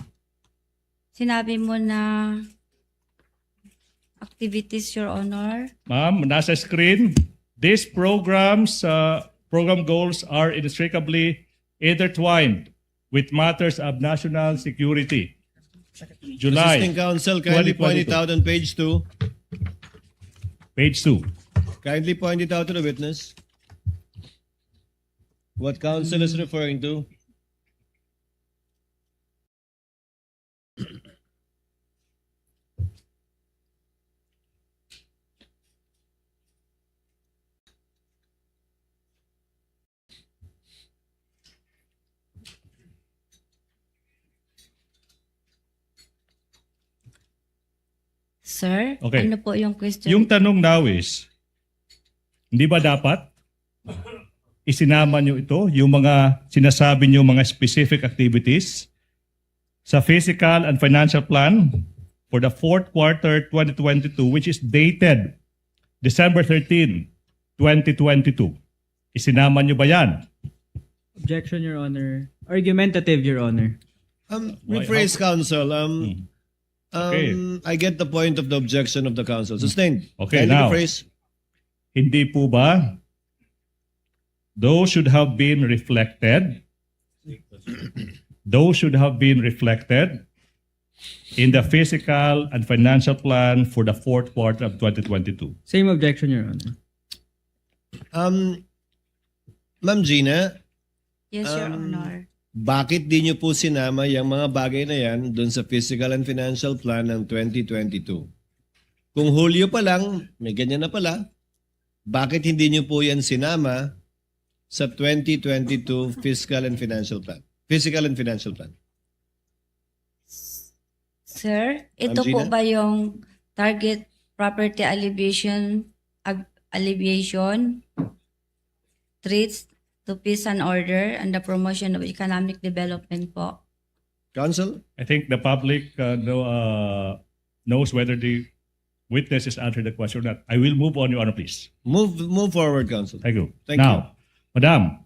sinabi mo na activities, Your Honor? Ma'am, nasa screen. These programs, uh, program goals are inextricably intertwined with matters of national security. July. Assisting counsel, kindly point it out on page two. Page two. Kindly point it out to the witness. What counsel is referring to? Sir, okay, ano po yung question? Yung tanong now is, hindi ba dapat isinama nyo ito, yung mga sinasabi nyo, mga specific activities, sa fiscal and financial plan for the fourth quarter twenty twenty-two, which is dated December thirteen, twenty twenty-two. Isinama niyo ba yan? Objection, Your Honor. Argumentative, Your Honor. Um, rephrase, Counsel. Um, um, I get the point of the objection of the Counsel. Sustained. Okay, Kindly now. Rephrase. Hindi po ba? Those should have been reflected. Those should have been reflected in the fiscal and financial plan for the fourth quarter of twenty twenty-two. Same objection, Your Honor. Um, Ma'am Gina, Yes, Your Um, Honor. Bakit di niyo po sinama yung mga bagay na yan dun sa fiscal and financial plan ng twenty twenty-two? Kung Hulyo pa lang, may ganyan na pala, bakit hindi niyo po yan sinama sa twenty twenty-two fiscal and financial plan? Fiscal and financial plan. Sir, ito Ma'am po Gina? Ba yung target property alleviation, ag- alleviation, threats to peace and order, and the promotion of economic development po? Counsel? I think the public uh, know, uh, knows whether the witness has answered the question or not. I will move on, Your Honor, please. Move move forward, Counsel. Thank you. Thank Now, Madam,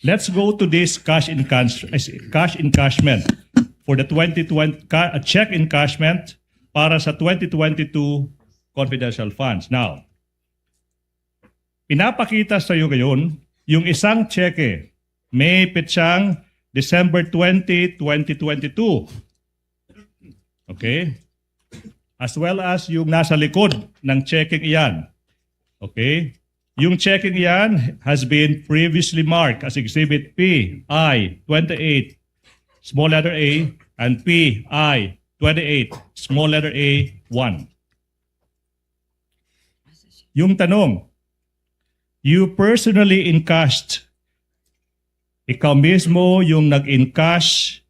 let's go to this cash encash, cash encashment for the twenty twenty, ca- uh, check encashment para sa twenty twenty-two confidential funds. Now, pinapakita sa iyo ngayon yung isang cheque, may petsang December twenty, twenty twenty-two. Okay? As well as yung nasa likod ng checking iyan. Okay? Yung checking iyan has been previously marked as Exhibit P I twenty-eight, small letter A, and P I twenty-eight, small letter A, one. Yung tanong, you personally encashed, ikaw mismo yung nag-encash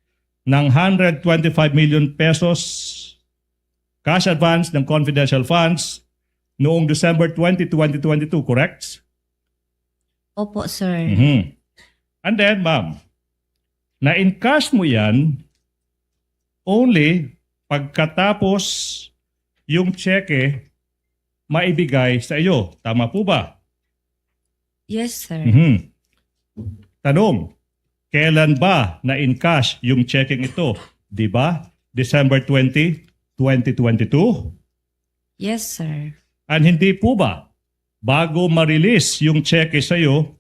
ng one hundred twenty-five million pesos cash advance ng confidential funds noong December twenty, twenty twenty-two, correct? Opo, sir. Mhm. And then, ma'am, na-encash mo yan only pagkatapos yung cheque maibigay sa iyo. Tama po ba? Yes, sir. Mhm. Tanong, kailan ba na-encash yung checking ito? Di ba? December twenty, twenty twenty-two? Yes, sir. And hindi po ba, bago ma-release yung cheque sa iyo,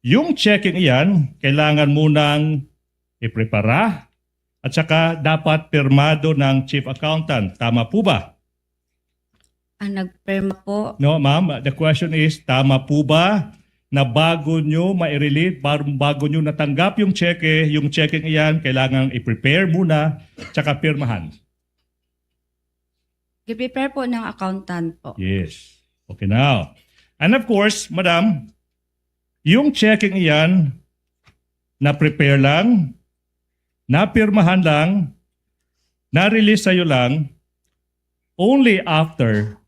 yung checking iyan, kailangan munang iprepara at saka dapat pirmado ng chief accountant. Tama po ba? Ang nagpirma po. No, ma'am, the question is, tama po ba na bago nyo ma-release, bar- bago nyo natanggap yung cheque, yung checking iyan, kailangan i-prepare muna, tsaka pirmahan? I-prepare po ng accountant po. Yes. Okay, now. And of course, madam, yung checking iyan, na-prepare lang, napirmahan lang, na-release sa'yo lang, only after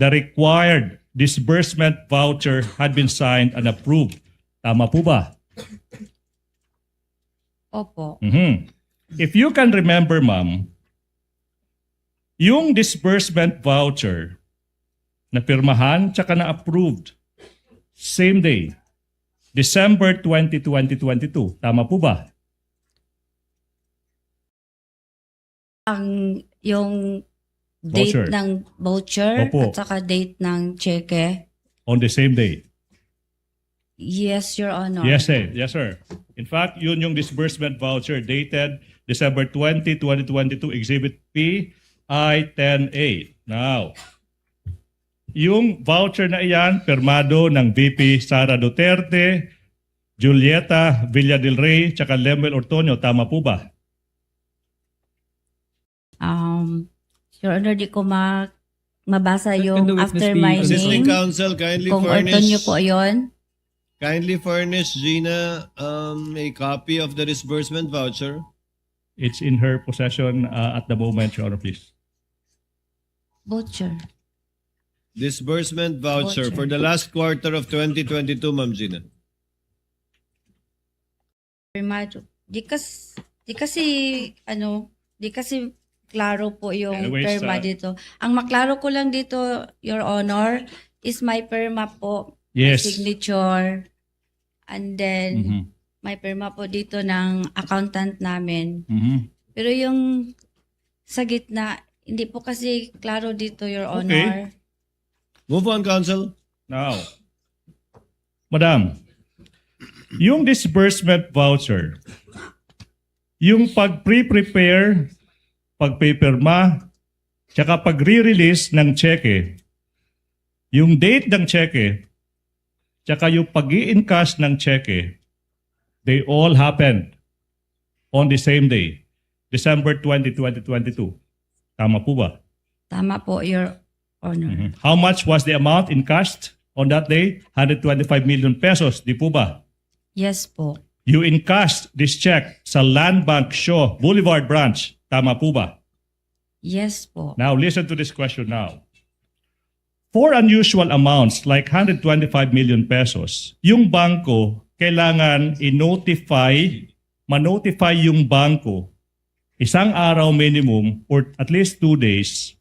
the required disbursement voucher had been signed and approved. Tama po ba? Opo. Mhm. If you can remember, ma'am, yung disbursement voucher na pirmahan tsaka na-approved same day, December twenty, twenty twenty-two. Tama po ba? Ang, yung date Voucher. Ng voucher Opo. At saka date ng cheque. On the same day. Yes, Your Honor. Yes, sir. Yes, sir. In fact, yun yung disbursement voucher dated December twenty, twenty twenty-two, Exhibit P I ten A. Now, yung voucher na iyan, pirmado ng V P Sara Duterte, Julieta Villa del Rey, tsaka Lemuel Ortoño. Tama po ba? Um, Your Honor, di ko ma mabasa Can yung the witness after be my Assisting name. Counsel, kindly Kung furnish. Ortoño po yun. Kindly furnish Gina um, a copy of the disbursement voucher. It's in her possession uh, at the moment, Your Honor, please. Voucher. Disbursement voucher Voucher. For the last quarter of twenty twenty-two, Ma'am Gina. Primado. Di, kas, di kasi, ano, Di kasi klaro po yung pirma dito. Ang maklaro ko lang dito, Your Honor, is may pirma po, may signature, and then may pirma po dito ng accountant namin. Pero yung sa gitna, hindi po kasi klaro dito, Your Honor. Move on, Counsel. Now, Madam, yung disbursement voucher, yung pag-pre-prepare, pagpipirma, tsaka pagre-release ng tseke, yung date ng tseke, tsaka yung pag-i-encash ng tseke, they all happened on the same day, December twenty, twenty twenty-two. Tama po ba? Tama po, Your Honor. Mhm. How much was the amount encashed on that day? Hundred twenty-five million pesos, di po ba? Yes po. You encashed this check sa Land Bank Shaw Boulevard Branch. Tama po ba? Yes po. Now, listen to this question now. For unusual amounts like hundred twenty-five million pesos, yung bangko kailangan i-notify, ma-notify yung bangko isang araw minimum or at least two days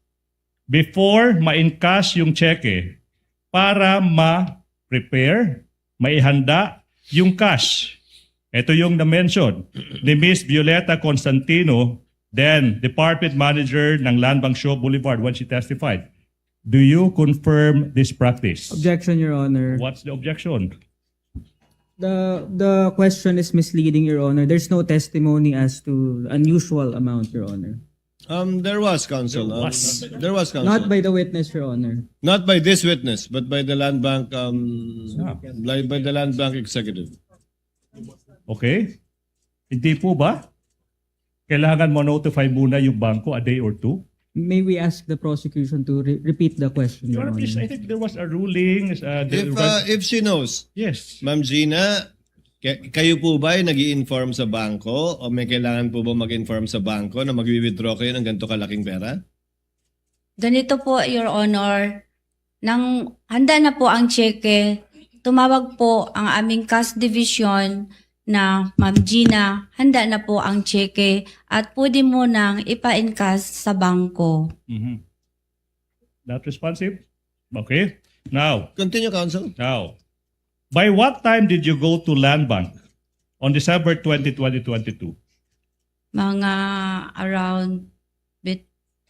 before ma-encash yung tseke para ma-prepare, maihanda yung cash. Ito yung na-mention ni Miss Violeta Constantino, then department manager ng Land Bank Shaw Boulevard, when she testified. Do you confirm this practice? Objection, Your Honor. What's the objection? The the question is misleading, Your Honor. There's no testimony as to unusual amount, Your Honor. Um, there was, Counsel. There Um, was. There was, Counsel. Not by the witness, Your Honor. Not by this witness, but by the Land Bank, um, Ah. by, by the Land Bank executive. Okay? Hindi po ba? Kailangan ma-notify muna yung bangko a day or two? May we ask the prosecution to re- repeat the question, Your Your Honor, please, I Honor? think there was a ruling. Uh, there If, was- uh, if she knows, Yes. Ma'am Gina, kay- kayo po ba ay nag-i-inform sa bangko o may kailangan po ba mag-inform sa bangko na magwi-withdraw kayo ng ganito kalaking pera? Ganito po, Your Honor, nang handa na po ang tseke, tumawag po ang aming cash division na Ma'am Gina, handa na po ang tseke at pwede mo nang ipa-encash sa bangko. Mhm. Not responsive? Okay. Now, Continue, Counsel. now, by what time did you go to Land Bank on December twenty, twenty twenty-two? Mga around bit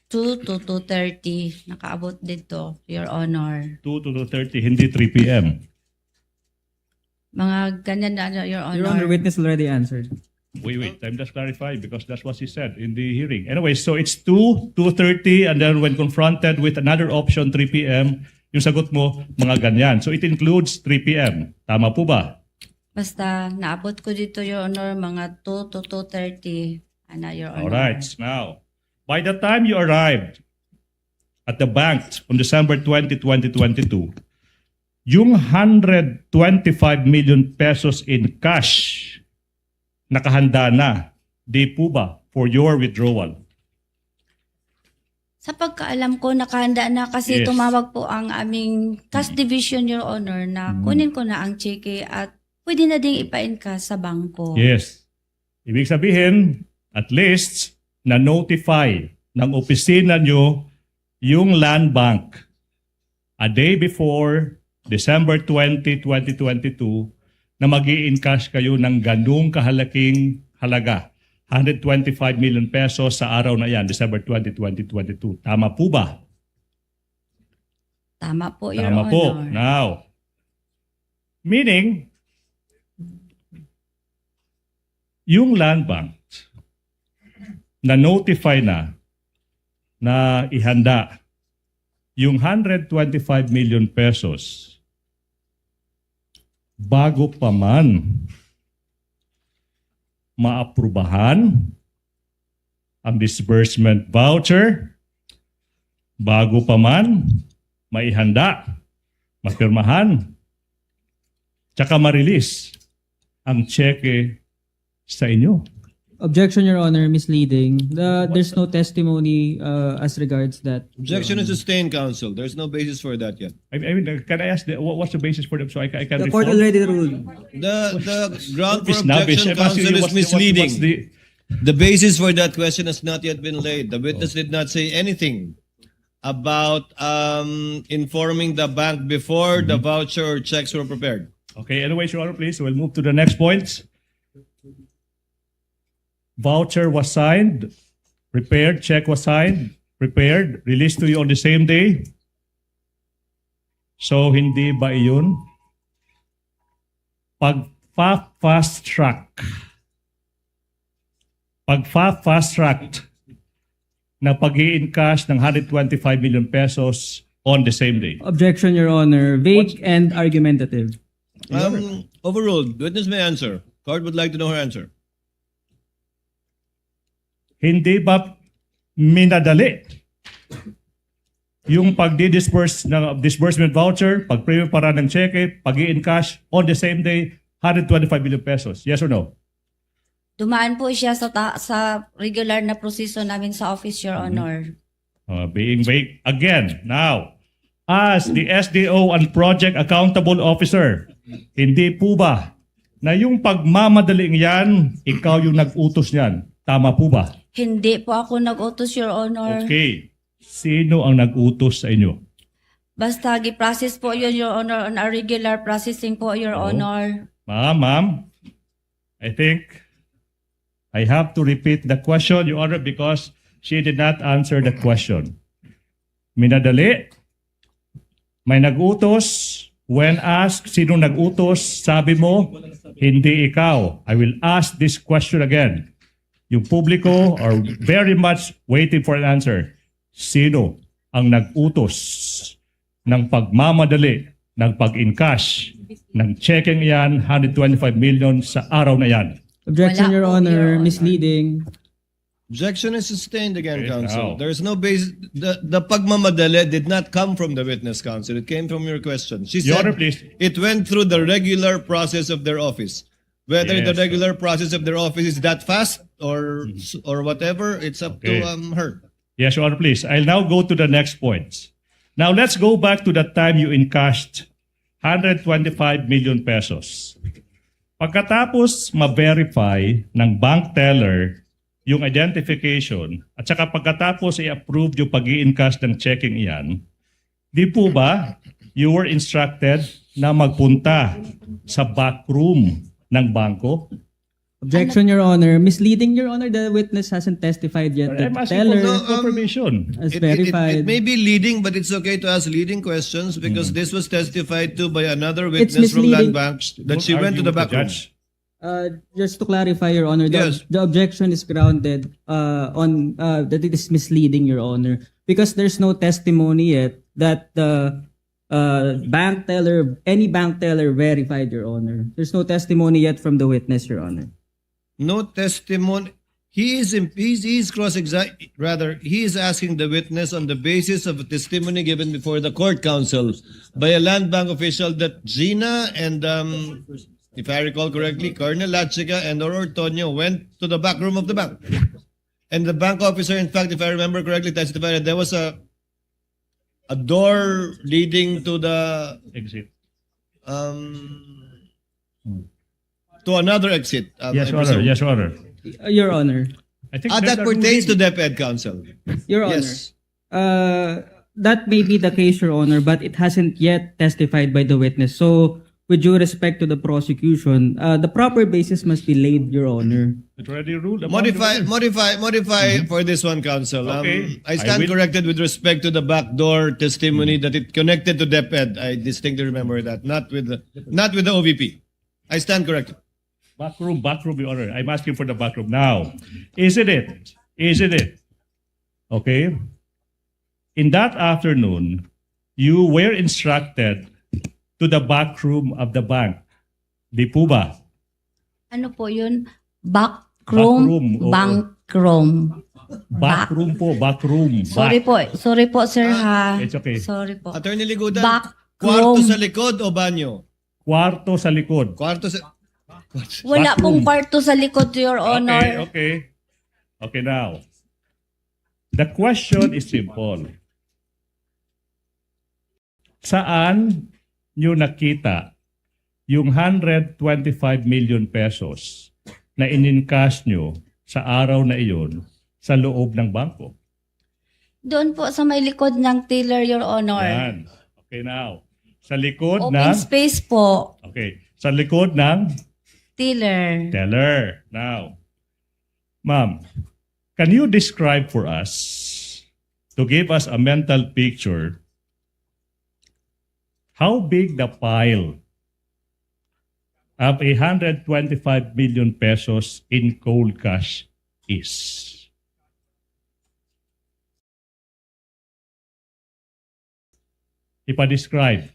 two to two thirty, nakaabot dito, Your Honor. Two to two thirty, hindi three p.m. Mga ganyan na, ano, Your Honor. Your Honor, witness already answered. Wait, wait. I'm just clarifying because that's what she said in the hearing. Anyway, so it's two, two thirty, and then when confronted with another option, three p.m., yung sagot mo, mga ganyan. So it includes three p.m. Tama po ba? Basta naabot ko dito, Your Honor, mga two to two thirty. Ana, Your Honor. All right. Now, by the time you arrived at the bank on December twenty, twenty twenty-two, yung hundred twenty-five million pesos in cash, nakahanda na, di po ba, for your withdrawal? Sa pagkaalam ko, nakahanda na kasi Yes. tumawag po ang aming cash division, Your Honor, na Mm. kunin ko na ang tseke at pwede na ding ipa-encash sa bangko. Yes. Ibig sabihin, at least, na-notify ng opisina nyo yung Land Bank a day before December twenty, twenty twenty-two, na mag-i-encash kayo ng ganung kahalaking halaga, hundred twenty-five million pesos sa araw na yan, December twenty, twenty twenty-two. Tama po ba? Tama po, Your Tama po. Honor. Now, meaning, yung Land Bank, na-notify na na ihanda yung hundred twenty-five million pesos bago pa man maaprubahan ang disbursement voucher, bago pa man maihanda, mapirmahan, tsaka ma-release ang tseke sa inyo. Objection, Your Honor, misleading. The, there's no testimony uh, as regards that. Objection is sustained, Counsel. There's no basis for that yet. I, I mean, can I ask, the, what, what's the basis for them? So I, I can The court respond? Already ruled. The the ground for It's snobbish. objection, I'm asking Counsel, you, is what's the, what, misleading. what's the, The basis for that question has not yet been laid. The witness did not say anything about, um, informing the bank before the voucher or checks were prepared. Okay, anyways, Your Honor, please, we'll move to the next point. Voucher was signed, prepared, check was signed, prepared, released to you on the same day. So, hindi ba iyon? Pag-fast track. Pag-fast track na pag-i-encash ng one hundred twenty-five million pesos on the same day. Objection, Your Honor. Vague and argumentative. Um, overruled. Witness may answer. Court would like to know her answer. Hindi ba minadali yung pagdi-disburse ng disbursement voucher, pagprepara ng cheque, pag-i-encash on the same day, one hundred twenty-five million pesos? Yes or no? Dumaan po siya sa, ta- sa regular na proseso namin sa office, Your Honor. Uh, being vague again. Now, as the S D O and project accountable officer, hindi po ba na yung pagmamadaling yan, ikaw yung nag-utos niyan? Tama po ba? Hindi po ako nag-utos, Your Honor. Okay. Sino ang nag-utos sa inyo? Basta gi-process po yun, Your Honor, on a regular processing po, Your Honor. Ma'am, ma'am, I think I have to repeat the question, Your Honor, because she did not answer the question. Minadali, may nag-utos, when asked, sino nag-utos, sabi mo, hindi ikaw. I will ask this question again. Yung publiko are very much waiting for an answer. Sino ang nag-utos ng pagmamadali ng pag-encash ng chekeng iyan, one hundred twenty-five million sa araw na iyan? Objection, Wala Your po, Honor. Your Honor. Misleading. Objection is sustained again, Okay, counsel. now. There is no basis. The, the pagmamadali did not come from the witness, counsel. It came from your question. She Your said Honor, please. It went through the regular process of their office. Whether the Yes. regular process of their office is that fast or or whatever, it's up Okay. to um, her. Yes, Your Honor, please. I'll now go to the next point. Now, let's go back to the time you encashed one hundred twenty-five million pesos. Pagkatapos ma-verify ng bank teller yung identification at saka pagkatapos i-approve yung pag-i-encash ng checking iyan, di po ba you were instructed na magpunta sa backroom ng bangko? Objection, Your Honor. Misleading, Your Honor. The witness hasn't testified yet. The I'm asking teller for No, um, confirmation. has It, it, verified. it may be leading, but it's okay to ask leading questions because this was testified to by another It's witness from Land misleading. Bank that she Don't went to the argue, back room. Judge. Uh, just to clarify, Your Honor, the, Yes. the objection is grounded uh, on uh, that it is misleading, Your Honor, because there's no testimony yet that the uh, bank teller, any bank teller, verified, Your Honor. There's no testimony yet from the witness, Your Honor. No testimony. He is imp- he's, he's cross exam rather he is asking the witness on the basis of a testimony given before the court, counsel, by a Land Bank official that Gina and um, if I recall correctly, Colonel Lachica and Oro Tonyo went to the back room of the bank. And the bank officer, in fact, if I remember correctly, testified that there was a a door leading to the Exit. um, to another exit. Um, Yes, I Your Honor. presume. Yes, Your Honor. Uh, Your Honor. I think Ah, there's that a pertains to ruling. DepEd, counsel. Your Honor. Yes. Uh, that may be the case, Your Honor, but it hasn't yet testified by the witness. So, with due respect to the prosecution, uh, the proper basis must be laid, Your Honor. It already ruled upon the Modify, ruling. modify, modify for this one, counsel. Um, Okay. I stand I will- corrected with respect to the backdoor testimony that it connected to DepEd. I distinctly remember that, not with the, not with the O V P. I stand corrected. Backroom, backroom, Your Honor. I'm asking for the backroom now. Isn't it? Isn't it? Okay. In that afternoon, you were instructed to the backroom of the bank. Di po ba? Ano po yun? Backroom? Backroom, oo. Bankroom. Backroom po, backroom. Sorry Back. Po. Sorry po, sir, ha? It's okay. Sorry po. Attorney Ligudan, Backroom. Kwarto sa likod o banyo? Kwarto sa likod. Kwarto sa... Wala Backroom. Pong kwarto sa likod, Your Honor. Okay, okay. Okay, now. The question is simple. Saan nyo nakita yung hundred twenty-five million pesos na in-encash nyo sa araw na iyon sa loob ng bangko? Doon po sa may likod ng teller, Your Honor. Yan. Okay, now. Sa likod Open ng space po. Okay. Sa likod ng Teller. Teller. Now, ma'am, can you describe for us, to give us a mental picture, how big the pile of a hundred twenty-five million pesos in cold cash is? Ipa-describe.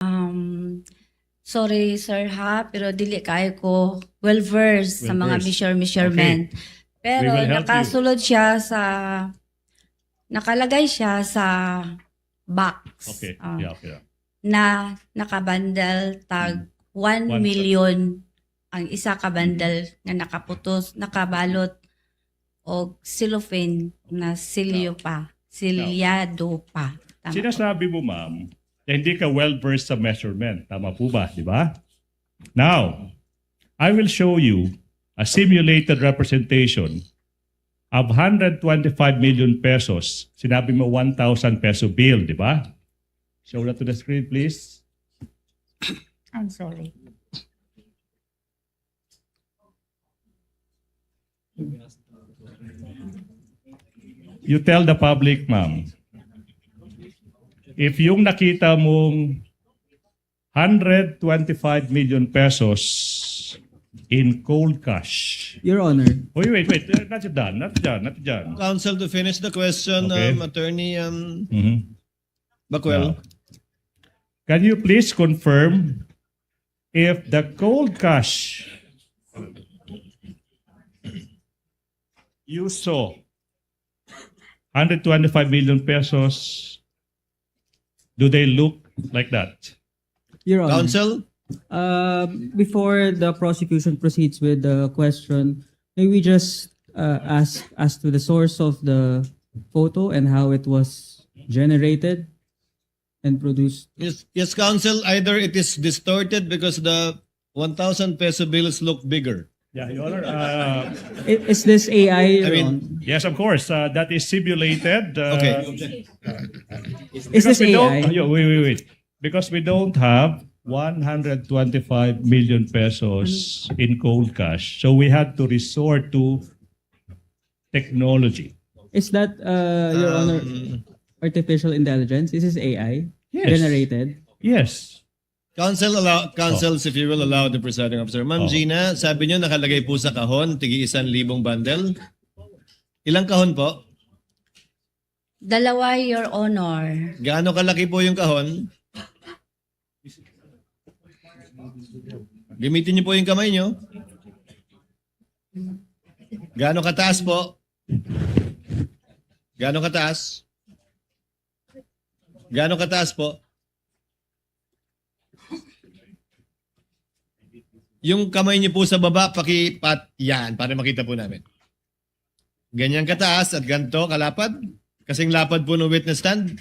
Um, sorry, sir, ha, pero dili kaayo ko well versed sa mga Well versed. measure, measurement. Okay. We Pero will help you. nakasulod siya sa, nakalagay siya sa box. Okay. Ah, Yeah, okay. na nakabundle tag Mm. one One million ang isa ka bundle Mm. nga nakaputos, nakabalot og cellophane na silyo Now. pa, Now. silyado pa. Tama po. Sinasabi mo, ma'am, na hindi ka well versed sa measurement. Tama po ba? Di ba? Now, I will show you a simulated representation of hundred twenty-five million pesos. Sinabi mo one thousand peso bill, di ba? Show that to the screen, please. I'm sorry. You tell the public, ma'am, if yung nakita mong hundred twenty-five million pesos in cold cash. Your Honor. Wait, wait, wait. Uh, not dyan, not dyan, not dyan. Counsel to finish the question, Okay. um, Attorney, um, Mhm. Bacuel. Now, can you please confirm if the cold cash you saw, hundred twenty-five million pesos, do they look like that? Your Honor. Counsel? Uh, before the prosecution proceeds with the question, may we just, uh, ask as to the source of the photo and how it was generated and produced? Yes, yes, Counsel, either it is distorted because the one thousand peso bills look bigger. Yeah, Your Honor, uh, I-, is this A I, I Your mean, Honor? Yes, of course. Uh, that is simulated. Uh, Okay. Is this because we don't, A I? Ayo, wait, wait, wait. Because we don't have one hundred twenty-five million pesos in cold cash. So we had to resort to technology. Is that, uh, Your Honor, Um, artificial intelligence? Is this A I Yes. generated? Yes. Counsel, allow, counsel, Oh. if you will allow the presiding officer. Ma'am Oh. Gina, sabi niyo nakalagay po sa kahon, tigi isang libong bundle. Ilang kahon po? Dalawa, Your Honor. Gaano kalaki po yung kahon? Gamitin niyo po yung kamay niyo. Gaano kataas po? Gaano kataas? Gaano kataas po? Yung kamay niyo po sa baba, pakipat, yan, para makita po namin. Ganyan kataas at ganito kalapad? Kasing lapad po ng witness stand?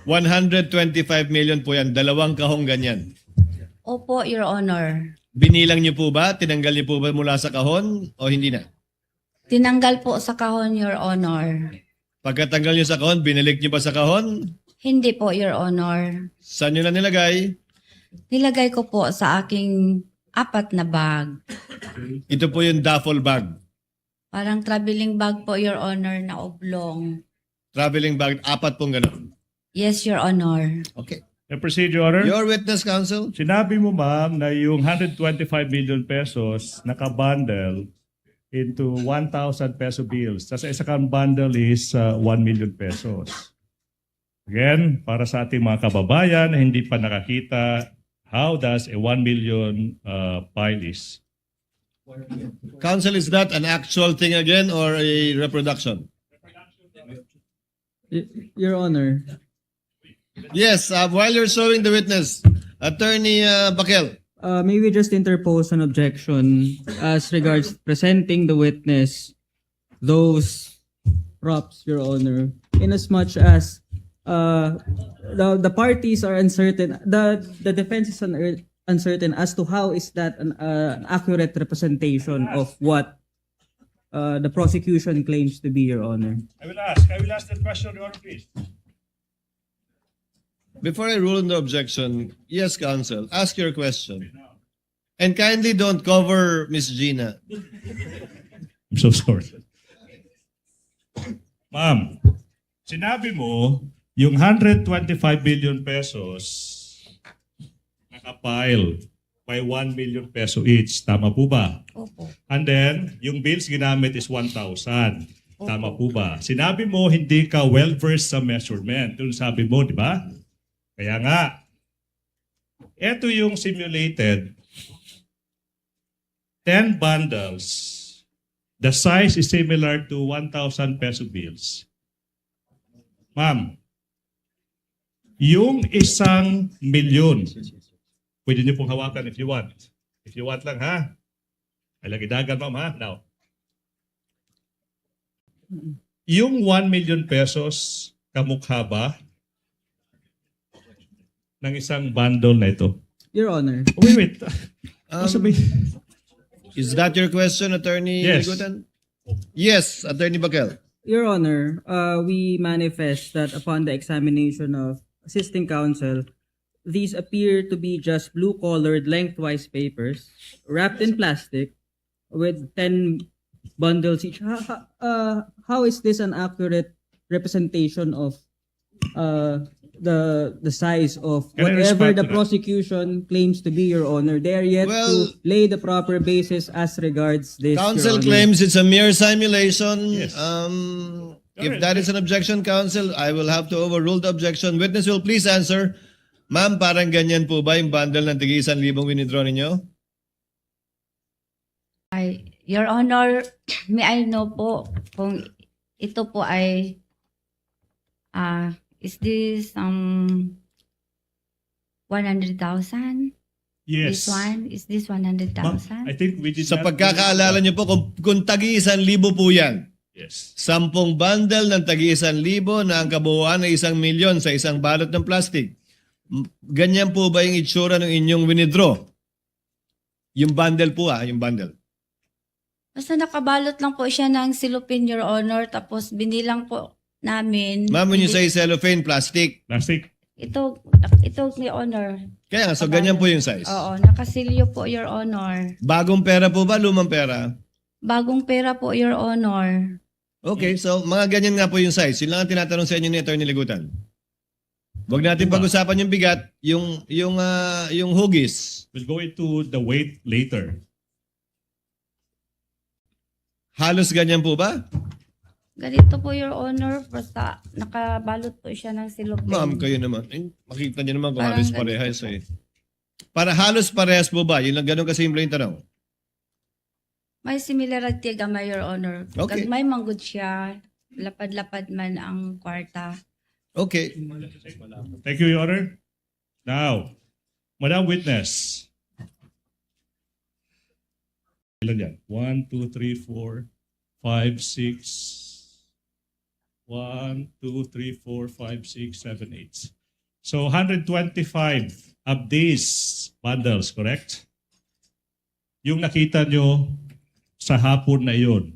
One hundred twenty-five million po yan, dalawang kahong ganyan. Opo, Your Honor. Binilang niyo po ba? Tinanggal niyo po ba mula sa kahon o hindi na? Tinanggal po sa kahon, Your Honor. Pagkatanggal niyo sa kahon, binalik niyo ba sa kahon? Hindi po, Your Honor. Saan niyo na nilagay? Nilagay ko po sa aking apat na bag. Ito po yung duffel bag. Parang traveling bag po, Your Honor, na oblong. Traveling bag, apat pong ganon. Yes, Your Honor. Okay. May proceed, Your Honor. Your witness, counsel. Sinabi mo, ma'am, na yung hundred twenty-five million pesos nakabundle into one thousand peso bills. Tas sa isa kang bundle is, uh, one million pesos. Again, para sa ating mga kababayan na hindi pa nakakita, how does a one million, uh, pile is? Counsel, is that an actual thing again or a reproduction? Y-, Your Honor. Yes, uh, while you're showing the witness, Attorney, uh, Bakel. Uh, may we just interpose an objection as regards presenting the witness those props, Your Honor, in as much as uh, the, the parties are uncertain, the, the defense is un-, uncertain as to how is that an, uh, an accurate representation of what, uh, the prosecution claims to be, Your Honor. I will ask, I will ask that question, Your Honor, please. Before I rule on the objection, yes, counsel, ask your question. And kindly don't cover Miss Gina. I'm so sorry. Ma'am, sinabi mo, yung hundred twenty-five billion pesos, nakapile by one million peso each. Tama po ba? Opo. And then, yung bills ginamit is one thousand. Opo. Tama po ba? Sinabi mo, hindi ka well-versed sa measurement. Yun sabi mo, di ba? Kaya nga, eto yung simulated, ten bundles. The size is similar to one thousand peso bills. Ma'am, yung isang milyon, pwede niyo pong hawakan if you want. If you want lang, ha? Ay, lagi dagan, ma'am, ha? Now, yung one million pesos, kamukha ba ng isang bundle na ito? Your Honor. Wait, wait. Um, Masabay. Is that your question, Attorney Yes. Ligutan? Yes, Attorney Bakel. Your Honor, uh, we manifest that upon the examination of assisting counsel, these appear to be just blue-colored lengthwise papers wrapped in plastic with ten bundles each. Ho-, ho-, uh, how is this an accurate representation of, uh, the, the size of Can I whatever respond the to that? prosecution claims to be, Your Honor? They are yet Well, to lay the proper basis as regards this, Your Honor. Counsel claims it's a mere simulation. Yes. Um, Your if Honor, that is an objection, counsel, I will have to overrule the objection. Witness will please answer. Ma'am, parang ganyan po ba yung bundle ng tigi-isang libong winidraw ninyo? Ay, Your Honor, may I know po kung ito po ay, ah, is this, um, one hundred thousand? Yes. This one, is this one hundred thousand? Ma'am, I think we did Sa not pagkakaalala niyo po, kung, kung tagi-isang libo po yan, Yes. sampung bundle ng tagi-isang libo na ang kabuuan ay isang milyon sa isang balot ng plastic. M-, ganyan po ba yung itsura ng inyong winidraw? Yung bundle po, ah, yung bundle. Basta nakabalot lang po siya ng cellophane, Your Honor, tapos binilang po namin. Ma'am, when you Hindi say cellophane, plastic. Plastic. Ito, ito, Your Honor. Kaya nga, so Nakabalot. ganyan po yung size. Oo, nakasilyo po, Your Honor. Bagong pera po ba, lumang pera? Bagong pera po, Your Honor. Okay, so mga ganyan nga po yung size. Yun lang ang tinatanong sa inyo ni Attorney Ligutan. Huwag natin Diba? pag-usapan yung bigat, yung, yung, ah, yung hugis. We'll go into the weight later. Halos ganyan po ba? Ganito po, Your Honor, basta nakabalot po siya ng cellophane. Ma'am, kayo naman. Eh, makita niyo naman kung Parang halos ganito parehas po. eh. Para halos parehas po ba? Yun lang, ganun kasimple yung tanong. May similarity gamay, Your Honor. Okay. Gagmay man gud siya, lapad-lapad man ang kwarta. Okay. Thank you, Your Honor. Now, Madam Witness. Ilan yan? One, two, three, four, five, six. One, two, three, four, five, six, seven, eight. So, hundred twenty-five of these bundles, correct? Yung nakita nyo sa hapon na iyon,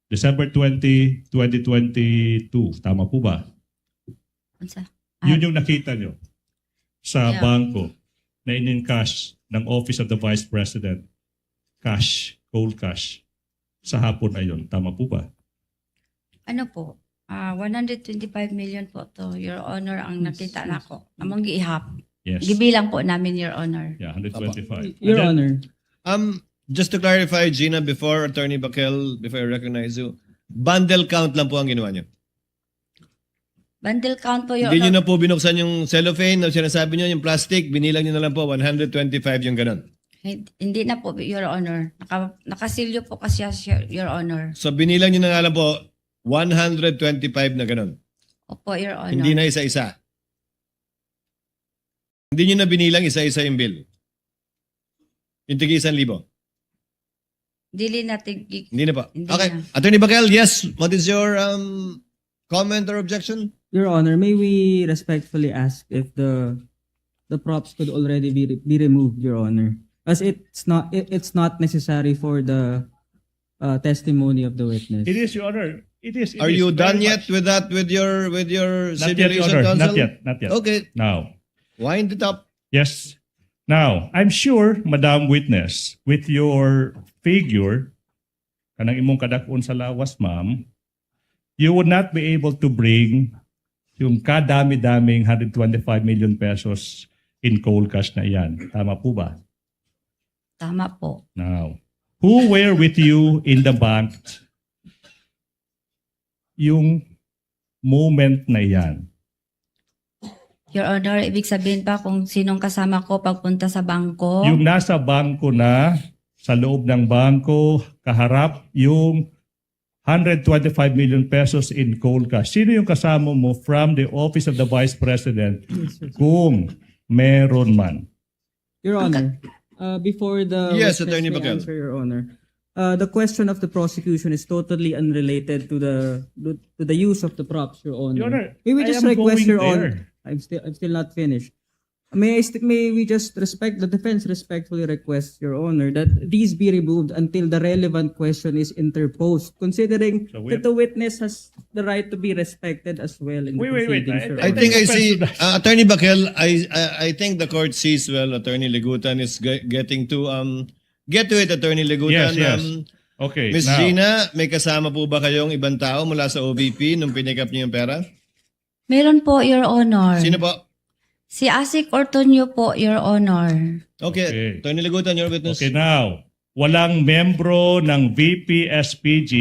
December twenty, twenty twenty-two. Tama po ba? Unsa? Yun Ah. yung nakita nyo sa Yeah. bangko na in-encash ng Office of the Vice President. Cash, cold cash. Sa hapon na iyon. Tama po ba? Ano po? Ah, one hundred twenty-five million po to, Your Honor, ang Yes, nakita yes. nako. Among giihap. Yes. Gibilang po namin, Your Honor. Yeah, hundred twenty-five. Your And then Honor. Um, just to clarify, Gina, before Attorney Bakel, before I recognize you, bundle count lang po ang ginawa niyo? Bundle count po, Your Hindi niyo Honor. na po binuksan yung cellophane na sinasabi niyo, yung plastic, binilang niyo na lang po, one hundred twenty-five yung ganun? Hin-, hindi na po, Your Honor. Naka-, nakasilyo po kasi siya, Your Honor. So, binilang niyo na nga lang po, one hundred twenty-five na ganun? Opo, Your Honor. Hindi na isa-isa? Hindi niyo na binilang isa-isa yung bill? Yung tigi isang libo? Dili na tigi- Hindi na po. Hindi Okay. na. Attorney Bakel, yes. What is your, um, comment or objection? Your Honor, may we respectfully ask if the the props could already be re- be removed, Your Honor, as it's not it, it's not necessary for the uh, testimony of the witness. It is, Your Honor. It is. It Are is you very done yet much. With that, with your with your Not yet, Your stipulation, Honor. Not counsel? Yet. Not yet. Okay. Now. Wind it up. Yes. Now, I'm sure, Madam Witness, with your figure, kanang imong kadak-on sa lawas, ma'am, you would not be able to bring yung kadami-daming hundred twenty-five million pesos in cold cash na iyan. Tama po ba? Tama po. Now, who were with you in the bank yung moment na iyan? Your Honor, ibig sabihin pa kung sinong kasama ko pagpunta sa bangko? Yung nasa bangko na, sa loob ng bangko, kaharap yung hundred twenty-five million pesos in cold cash. Sino yung kasama mo from the Office of the Vice President, kung meron man? Your Honor, uh, before the Yes, witness Attorney may Bacal. Answer, Your Honor, uh, the question of the prosecution is totally unrelated to the to the use of the props, Your Honor. Your Honor, may we I just am request, going Your Honor, there. I'm still I'm still not finished. May I st- may we just respect the defense respectfully request, Your Honor, that these be removed until the relevant question is interposed, considering So we that the witness has the right to be respected as well in the Wait, wait, wait. Proceedings, I, Your I Honor. Think I see, uh, Attorney Bacal, I, I I think the court sees well Attorney Ligutan is ge- getting to um get to it, Attorney Ligutan. Yes, yes. Um, Okay, Miss now. Gina, may kasama po ba kayong ibang tao mula sa O V P nung pinick up niyo yung pera? Meron po, Your Honor. Sino po? Si Asik Ortonio po, Your Honor. Okay. Okay. Attorney Ligutan, your witness. Okay, now, walang membro ng V P S P G.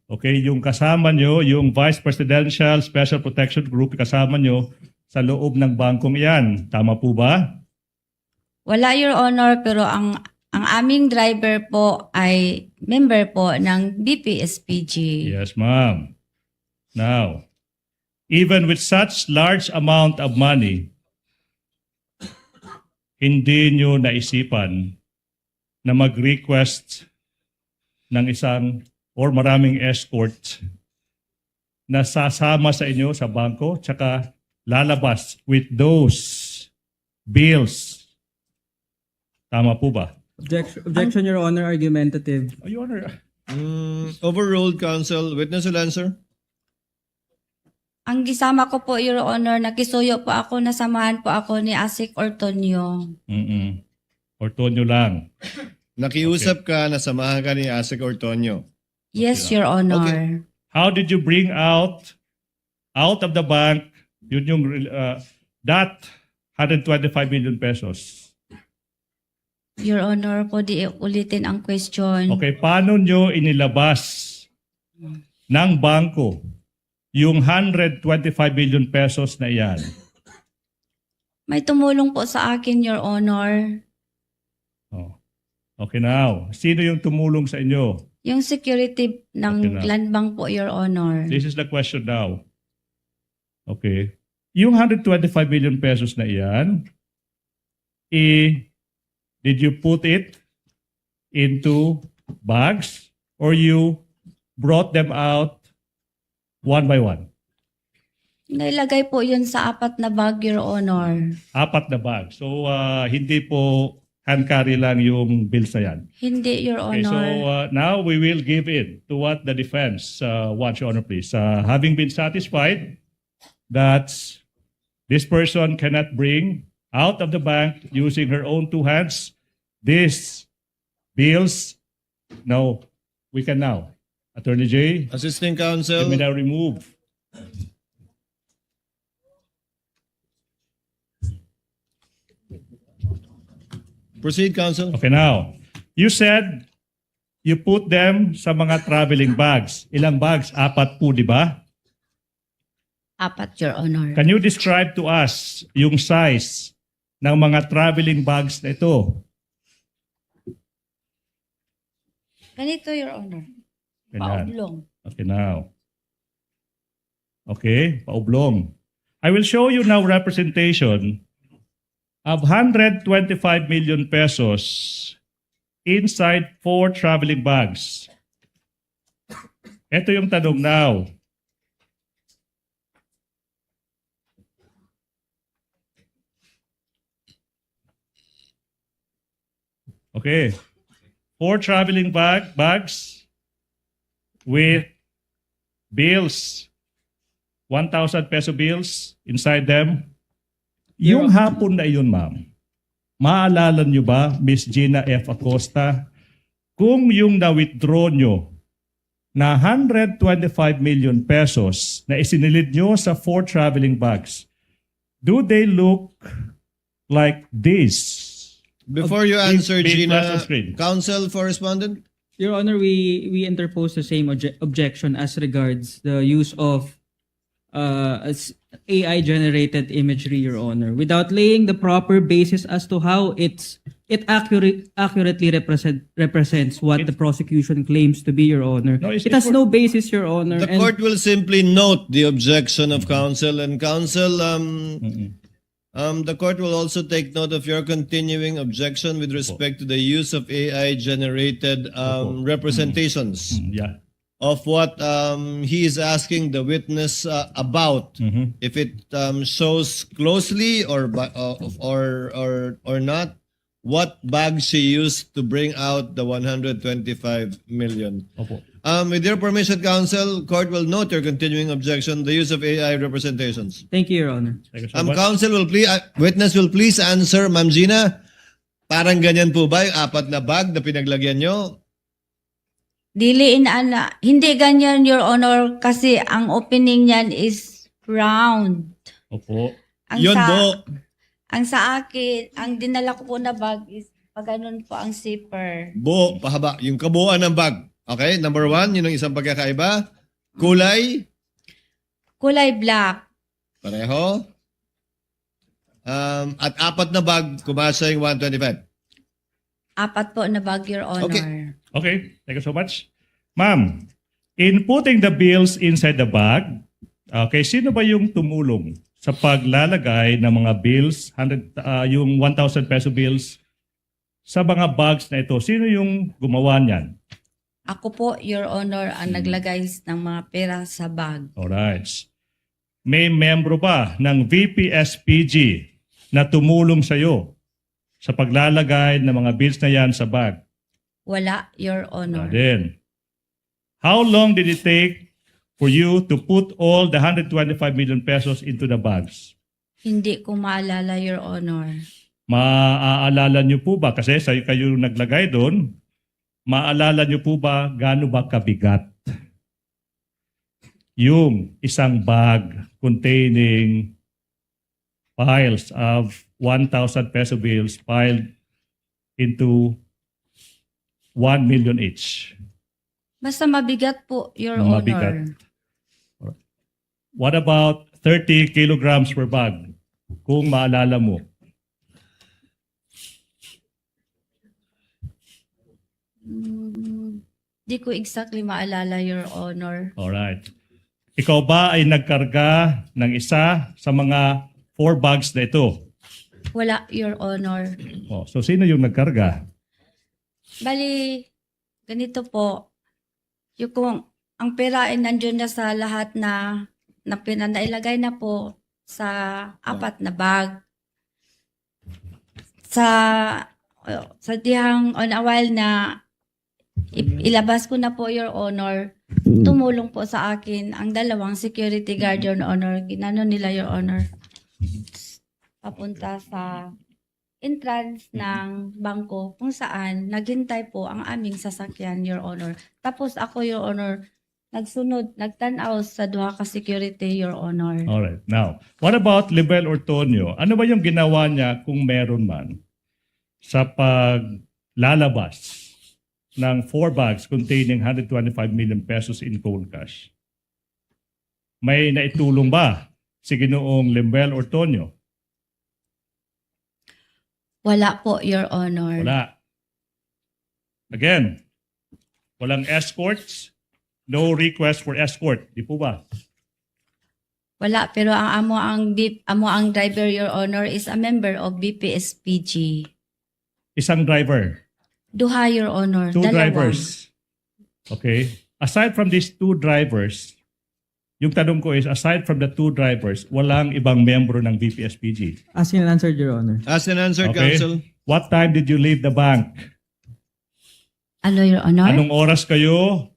Okay, yung kasama nyo, yung Vice Presidential Special Protection Group, kasama nyo sa loob ng bangkong iyan. Tama po ba? Wala, Your Honor, pero ang ang aming driver po ay member po ng V P S P G. Yes, ma'am. Now, even with such large amount of money, hindi nyo naisipan na mag-request ng isang or maraming escort na sasama sa inyo sa bangko, tsaka lalabas with those bills. Tama po ba? Objection, objection, Your Honor, argumentative. Oh, Your Honor. Mm, overruled, counsel. Witness will answer. Ang gisama ko po, Your Honor, nakisuyo po ako, nasamahan po ako ni Asik Ortonio. Mm-mm. Ortonio lang. Nakiusap Okay. ka, nasamahan ka ni Asik Ortonio. Yes, Okay. Your Honor. Okay. How did you bring out, out of the bank, yun yung, uh, that hundred twenty-five million pesos? Your Honor, pwede ulitin ang question. Okay, paano nyo inilabas ng bangko yung hundred twenty-five million pesos na iyan? May tumulong po sa akin, Your Honor. Oh. Okay, now, sino yung tumulong sa inyo? Yung security ng Okay, now. Land Bank po, Your Honor. This is the question now. Okay. Yung hundred twenty-five million pesos na iyan, i-, did you put it into bags or you brought them out one by one? Nailagay po yun sa apat na bag, Your Honor. Apat na bag. So, ah, hindi po hand carry lang yung bills na yan. Hindi, Your Honor. Okay, so, ah, now we will give in to what the defense, ah, wants, Your Honor, please. Ah, having been satisfied that this person cannot bring out of the bank using her own two hands these bills, no, we can now. Attorney Jay, Assisting counsel. You may now remove. Proceed, counsel. Okay, now, you said you put them sa mga traveling bags. Ilang bags? Apat po, di ba? Apat, Your Honor. Can you describe to us yung size ng mga traveling bags na ito? Ganito, Your Honor. Ganyan. Paoblong. Okay, now. Okay, paoblong. I will show you now representation of hundred twenty-five million pesos inside four traveling bags. Ito yung tanong now. Okay. Four traveling bag, bags with bills, one thousand peso bills inside them. Yung hapon na iyon, ma'am, maalala niyo ba, Miss Gina F. Acosta, kung yung na-withdraw niyo na hundred twenty-five million pesos na isinilid niyo sa four traveling bags, do they look like this? Before you answer, Gina, counsel for respondent? Your Honor, we we interpose the same obje- objection as regards the use of uh, as A I generated imagery, Your Honor, without laying the proper basis as to how it's it accurate accurately represent represents what the prosecution claims to be, Your Honor. No, it's- It has it's no basis, Your Honor. The and court will simply note the objection of counsel, and counsel, um, um, the court will also take note of your continuing objection with respect to the use of A I generated um, representations Mm, yeah. of what um, he is asking the witness uh, about. Mhm. If it um, shows closely or by, uh, or or or not, what bag she used to bring out the one hundred twenty-five million. Opo. Um, with your permission, counsel, court will note your continuing objection, the use of A I representations. Thank you, Your Honor. Thank you so Um, much. counsel will please, uh, witness will please answer, Ma'am Gina. Parang ganyan po ba yung apat na bag na pinaglagyan nyo? Dili in ana, hindi ganyan, Your Honor, kasi ang opening niyan is round. Opo. Ang Yun sa, po. Ang sa akin, ang dinala ko po na bag is pag ganun po ang zipper. Buo, pahaba. Yung kabuuan ng bag. Okay, number one, yun ang isang pagkakaiba. Kulay, Kulay black. Pareho. Um, at apat na bag, kumasya yung one twenty-five. Apat po na bag, Your Honor. Okay. Okay, thank you so much. Ma'am, in putting the bills inside the bag, okay, sino ba yung tumulong sa paglalagay ng mga bills, hundred, ah, yung one thousand peso bills, sa mga bags na ito? Sino yung gumawa niyan? Ako po, Your Honor, ang Hmm. naglagay s- ng mga pera sa bag. Alright. May membro ba ng V P S P G na tumulong sa iyo sa paglalagay ng mga bills na yan sa bag? Wala, Your Wala Honor. din. How long did it take for you to put all the hundred twenty-five million pesos into the bags? Hindi ko maalala, Your Honor. Maaalala niyo po ba, kasi sa kayo naglagay doon, maalala niyo po ba gaano ba kabigat yung isang bag containing piles of one thousand peso bills piled into one million each? Basta mabigat po, Your Mabigat. Honor. What about thirty kilograms per bag? Kung maalala mo. Mm, di ko exactly maalala, Your Honor. Alright. Ikaw ba ay nagkarga ng isa sa mga four bags na ito? Wala, Your Honor. Oh, so sino yung nagkarga? Bali, ganito po. Yung kung ang pera ay nandiyan na sa lahat na, na pina-, nailagay na po sa apat na bag. Sa, sa dihang on a while na i- ilabas ko na po, Your Honor, tumulong po sa akin ang dalawang security guard, Your Honor. Ginano nila, Your Honor, papunta sa entrance ng bangko kung saan naghintay po ang aming sasakyan, Your Honor. Tapos ako, Your Honor, nagsunod, nagtan-aw sa duha ka security, Your Honor. Alright. Now, what about Lebel Ortonio? Ano ba yung ginawa niya kung meron man sa paglalabas ng four bags containing hundred twenty-five million pesos in cold cash? May naitulong ba si Ginoong Lebel Ortonio? Wala po, Your Honor. Wala. Again, walang escorts, no request for escort. Di po ba? Wala, pero ang amo ang bip, amo ang driver, Your Honor, is a member of B P S P G. Isang driver. Duha, Your Honor. Two Dalawa. Drivers. Okay. Aside from these two drivers, yung tanong ko is, aside from the two drivers, walang ibang membro ng B P S P G? Asked and answered, Your Honor. Asked and answered, Okay. counsel. What time did you leave the bank? Ano, Your Honor? Anong oras kayo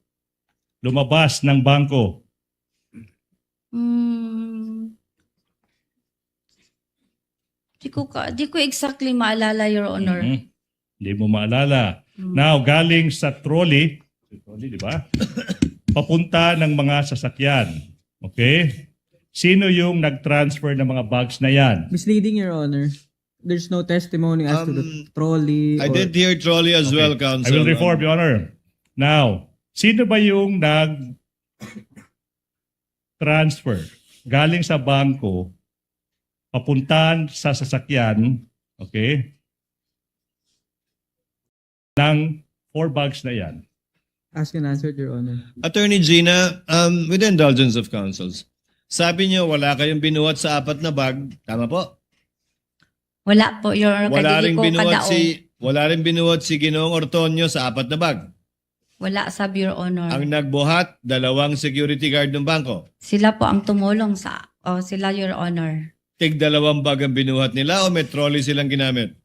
lumabas ng bangko? Hmm. Di ko ka-, di ko exactly maalala, Your Honor. Mhm. Hindi mo maalala. Hmm. Now, galing sa trolley, trolley, di ba? Papunta ng mga sasakyan. Okay? Sino yung nag-transfer ng mga bags na yan? Misleading, Your Honor. There's no testimony as to the Um, trolley I or did hear trolley as Okay. well, I Counsel. will reform, Your Honor. Now, sino ba yung nag-transfer galing sa bangko papuntahan sa sasakyan, okay, ng four bags na yan? Asked and answered, Your Honor. Attorney Gina, um, with the indulgence of counsels, sabi niyo wala kayong binuhat sa apat na bag, tama po? Wala po, Your Honor, kay dili ko kadaog. Wala ring binuhat si, wala ring binuhat si Ginoong Ortonio sa apat na bag? Wala sab, Your Honor. Ang nagbuhat, dalawang security guard ng bangko? Sila po ang tumulong sa, o, sila, Your Honor. Tig dalawang bag ang binuhat nila o may trolley silang ginamit?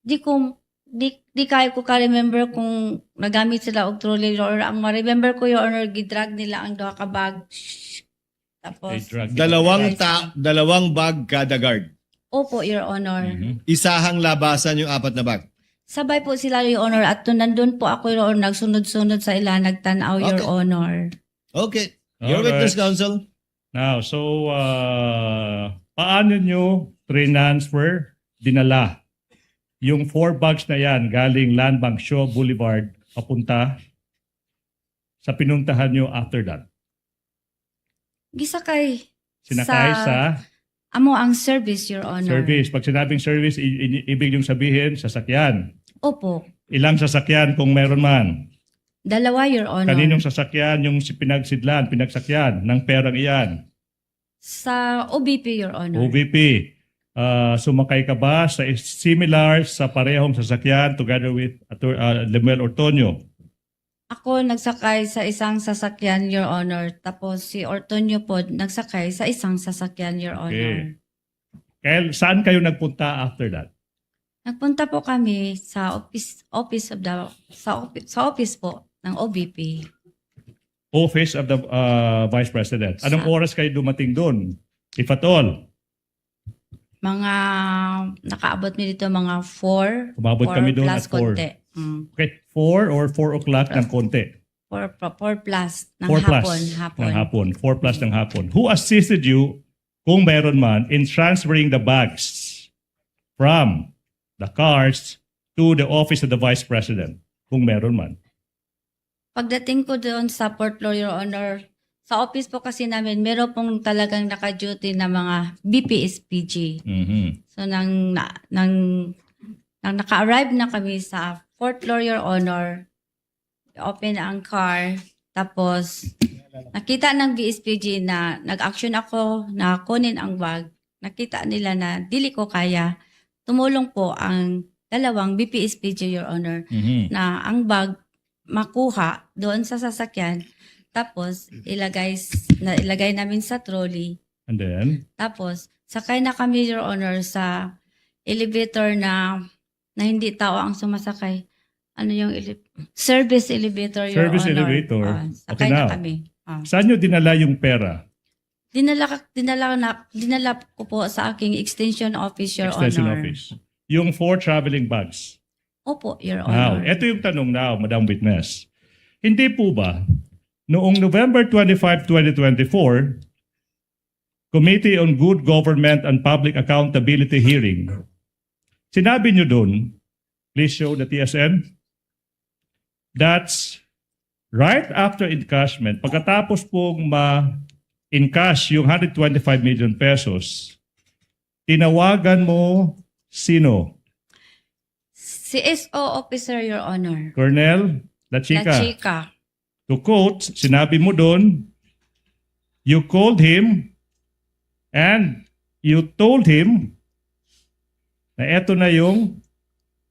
Di ko, di, di kay ko ka-remember kung nagamit sila og trolley, Your Honor. Ang ma-remember ko, Your Honor, gidrag nila ang duha ka bag. Tapos, They drag it. Dalawang ta-, dalawang bag kada guard? Opo, Your Honor. Mhm. Isahang labasan yung apat na bag? Sabay po sila, Your Honor. At nandun po ako, Your Honor, nagsunod-sunod sa ila, nagtan-aw, Your Honor. Okay. Okay. Your witness, Counsel. Now, so, ah, paano nyo transfer, dinala yung four bags na yan galing Land Bank Shaw Boulevard papunta sa pinuntahan nyo after that? Gisakay. Sinakay sa, sa amo ang service, Your Honor. Service. Pag sinabing service, i-, i-, ibig niyong sabihin, sasakyan. Opo. Ilang sasakyan kung meron man? Dalawa, Your Honor. Kaninong sasakyan yung si-, pinagsidlan, pinagsakyan ng perang iyan? Sa O V P, Your Honor. O V P. Ah, sumakay ka ba sa is-, similar sa parehong sasakyan together with Ator-, ah, Lemuel Ortonio? Ako nagsakay sa isang sasakyan, Your Honor. Tapos si Ortonio po nagsakay sa isang sasakyan, Your Honor. Okay. Kaya saan kayo nagpunta after that? Nagpunta po kami sa office, office of the, sa opi-, sa office po ng O V P. Office of the, uh, Vice President. Anong oras kayo dumating doon, if at all? Mga, nakaabot mi dito mga four, Umabot kami doon at four. Konti. Mm. Okay, four or four o'clock ng konti? Four, four plus ng hapon, hapon. Four plus ng hapon. Four plus ng hapon. Who assisted you, kung meron man, in transferring the bags from the cars to the office of the Vice President? Kung meron man. Pagdating ko doon sa fourth floor, Your Honor, sa office po kasi namin, meron pong talagang naka-duty na mga B P S P G. Mhm. So, nang, na, nang, nang naka-arrive na kami sa fourth floor, Your Honor, open ang car, tapos nakita ng B S P G na nag-action ako na kunin ang bag. Nakita nila na dili ko kaya. Tumulong po ang dalawang B P S P G, Your Honor, Mhm. na ang bag makuha doon sa sasakyan, tapos ilagay s-, na, ilagay namin sa trolley. And then? Tapos, sakay na kami, Your Honor, sa elevator na, na hindi tao ang sumasakay. Ano yung ele-, service elevator, Your Honor. Service elevator. Ah, sakay na kami. Ah. Saan nyo dinala yung pera? Dinala ka-, dinala na, dinala ko po sa aking extension office, Your Honor. Extension office. Yung four traveling bags? Opo, Your Honor. Now, eto yung tanong now, Madam Witness. Hindi po ba, noong November twenty-five, twenty twenty-four, Committee on Good Government and Public Accountability hearing, sinabi nyo dun, please show the T S N, that's right after encashment, pagkatapos pong ma-encash yung hundred twenty-five million pesos, tinawagan mo sino? C S O officer, Your Honor. Colonel Lachica. Lachica. To quote, sinabi mo doon, you called him and you told him na eto na yung,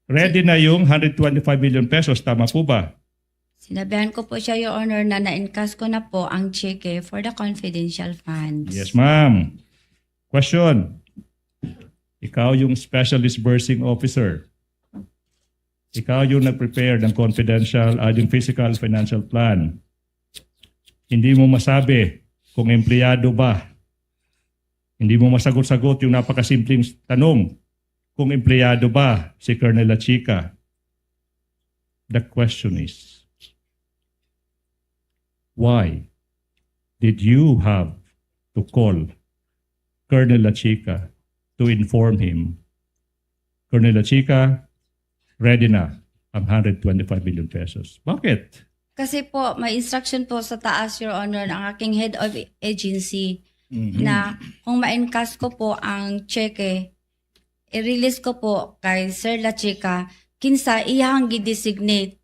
ready na yung hundred twenty-five million pesos. Tama po ba? Sinabihan ko po siya, Your Honor, na na-encash ko na po ang tseke for the confidential funds. Yes, ma'am. Question. Ikaw yung special disbursing officer. Ikaw yung nag-prepare ng confidential, ah, yung fiscal financial plan. Hindi mo masabi kung empleyado ba. Hindi mo masagot-sagot yung napakasimpleng tanong kung empleyado ba si Colonel Lachica. The question is, why did you have to call Colonel Lachica to inform him, "Colonel Lachica, ready na ang hundred twenty-five million pesos." Bakit? Kasi po, may instruction po sa taas, Your Honor, ang aking head of agency Mhm. na kung ma-encash ko po ang tseke, i-release ko po kay Sir Lachica, kinsa iyang gi-designate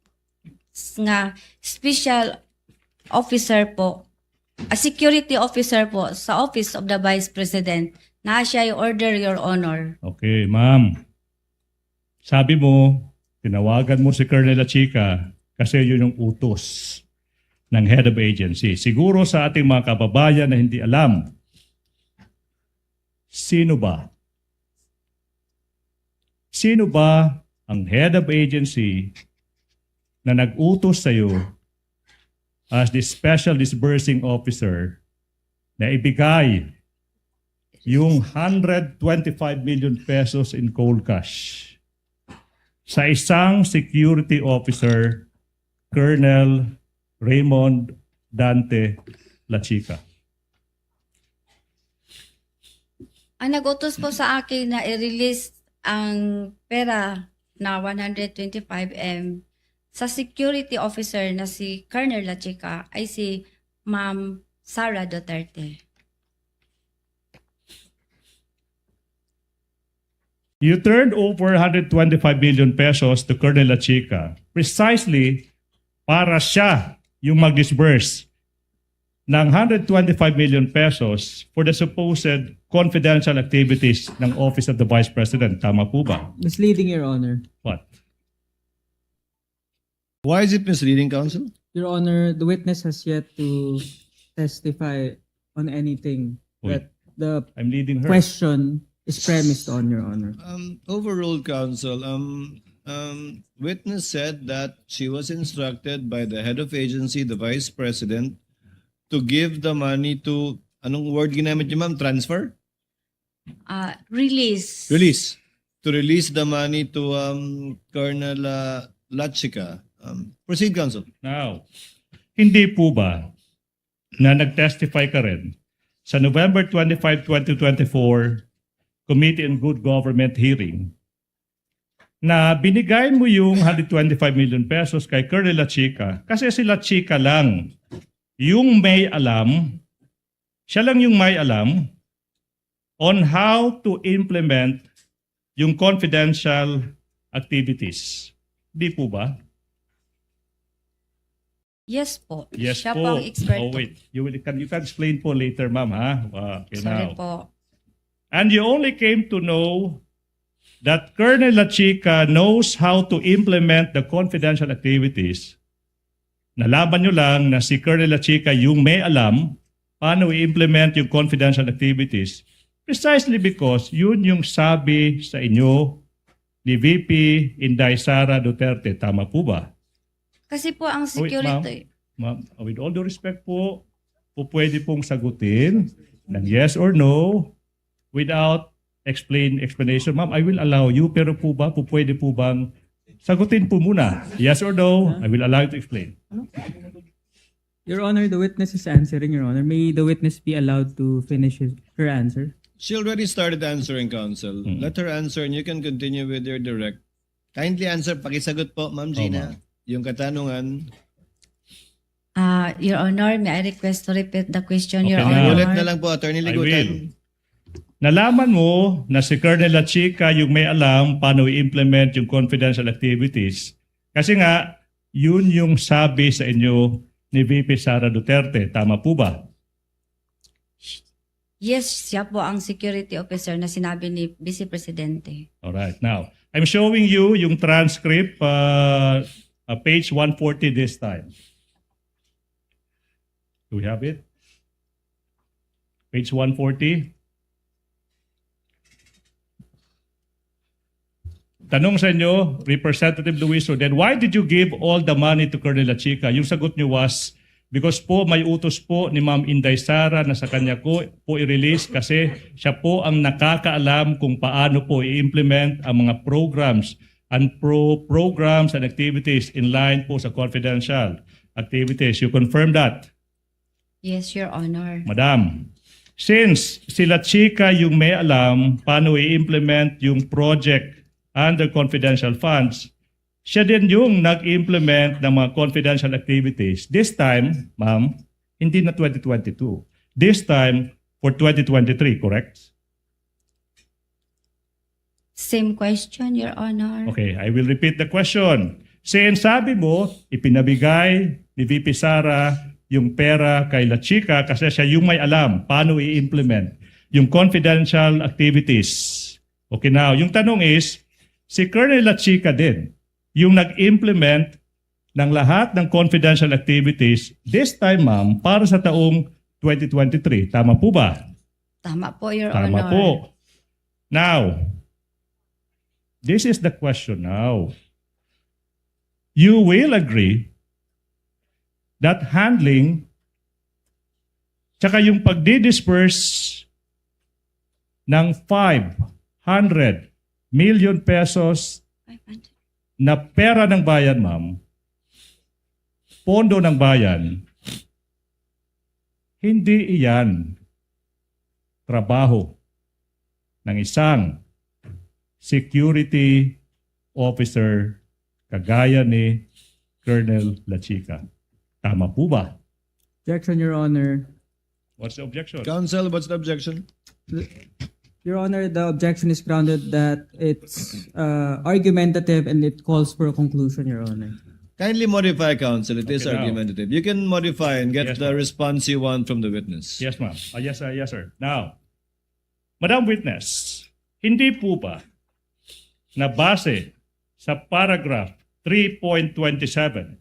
nga special officer po, a security officer po sa Office of the Vice President. Na siya i-order, Your Honor. Okay, ma'am. Sabi mo, tinawagan mo si Colonel Lachica kasi yun yung utos ng head of agency. Siguro sa ating mga kababayan na hindi alam, sino ba? Sino ba ang head of agency na nag-utos sa'yo as the special disbursing officer na ibigay yung hundred twenty-five million pesos in cold cash sa isang security officer, Colonel Raymond Dante Lachica? Ang nag-utos po sa akin na i-release ang pera na one hundred twenty-five M sa security officer na si Colonel Lachica ay si Ma'am Sara Duterte. You turned over hundred twenty-five million pesos to Colonel Lachica precisely para siya yung mag-disburse ng hundred twenty-five million pesos for the supposed confidential activities ng Office of the Vice President. Tama po ba? Misleading, Your Honor. What? Why is it misleading, Counsel? Your Honor, the witness has yet to testify on anything Uy. that the I'm leading her. question is premised on, Your Honor. Um, overruled, Counsel. Um, um, witness said that she was instructed by the head of agency, the vice president, to give the money to, anong word ginamit niyo, ma'am? Transfer? Ah, release. Release. To release the money to, um, Colonel, uh, Lachica. Um, proceed, Counsel. Now, hindi po ba na nag-testify ka rin sa November twenty-five, twenty twenty-four Committee on Good Government hearing na binigay mo yung hundred twenty-five million pesos kay Colonel Lachica kasi si Lachica lang yung may alam, siya lang yung may alam on how to implement yung confidential activities. Di po ba? Yes po. Yes Siya po. po ang expert Oh, po. wait. You will, can, you can explain po later, ma'am, ha? Ah, okay, Sorry now. po. And you only came to know that Colonel Lachica knows how to implement the confidential activities. Nalaman nyo lang na si Colonel Lachica yung may alam paano i-implement yung confidential activities precisely because yun yung sabi sa inyo ni V P Inday Sara Duterte. Tama po ba? Kasi po ang Uy, ma'am. security Ma'am, with all due respect po, po pwede pong sagutin ng yes or no without explain, explanation. Ma'am, I will allow you, pero po ba, po pwede po bang sagutin po muna? Yes or no? I will allow you to explain. Your Honor, the witness is answering, Your Honor. May the witness be allowed to finish his, her answer? She already started answering, Counsel. Mm. Let her answer and you can continue with your direct. Kindly answer, pakisagot po, Ma'am Oh, Gina. ma'am. Yung katanungan. Ah, Your Honor, may I request to repeat the question, Your Okay na. Honor? Ulit na lang po, Attorney I Ligutan. will. Nalaman mo na si Colonel Lachica yung may alam paano i-implement yung confidential activities. Kasi nga, yun yung sabi sa inyo ni V P Sara Duterte. Tama po ba? Yes, siya po ang security officer na sinabi ni Vice Presidente. All right. Now, I'm showing you yung transcript, uh, uh, page one forty this time. Do we have it? Page one forty. Tanong sa inyo, Representative Luiso, then why did you give all the money to Colonel Lachica? Yung sagot niyo was, because po may utos po ni Ma'am Inday Sara na sa kanya ko po i-release kasi siya po ang nakakaalam kung paano po i-implement ang mga programs and pro programs and activities in line po sa confidential activities. You confirm that? Yes, Your Honor. Madam, since si Lachica yung may alam paano i-implement yung project under confidential funds, siya din yung nag-implement ng mga confidential activities. This time, ma'am, hindi na twenty twenty-two. This time, for twenty twenty-three, correct? Same question, Your Honor. Okay, I will repeat the question. Sinasabi mo, ipinabigay ni V P Sara yung pera kay Lachica kasi siya yung may alam paano i-implement yung confidential activities. Okay, now, yung tanong is, si Colonel Lachica din, yung nag-implement ng lahat ng confidential activities, this time, ma'am, para sa taong twenty twenty-three. Tama po ba? Tama po, Your Honor. Tama po. Now, this is the question now. You will agree that handling tsaka yung pagdi-disburse ng five hundred million pesos na pera ng bayan, ma'am, pondo ng bayan, hindi iyan trabaho ng isang security officer kagaya ni Colonel Lachica. Tama po ba? Objection, Your Honor. What's the objection? Counsel, what's the objection? Your Honor, the objection is grounded that it's, uh, argumentative and it calls for a conclusion, Your Honor. Kindly modify, Counsel. It is argumentative. You can modify and get the response you want from the witness. Yes, ma'am. Ah, yes, ah, yes, sir. Now, Madam Witness, hindi po ba na base sa paragraph three point twenty-seven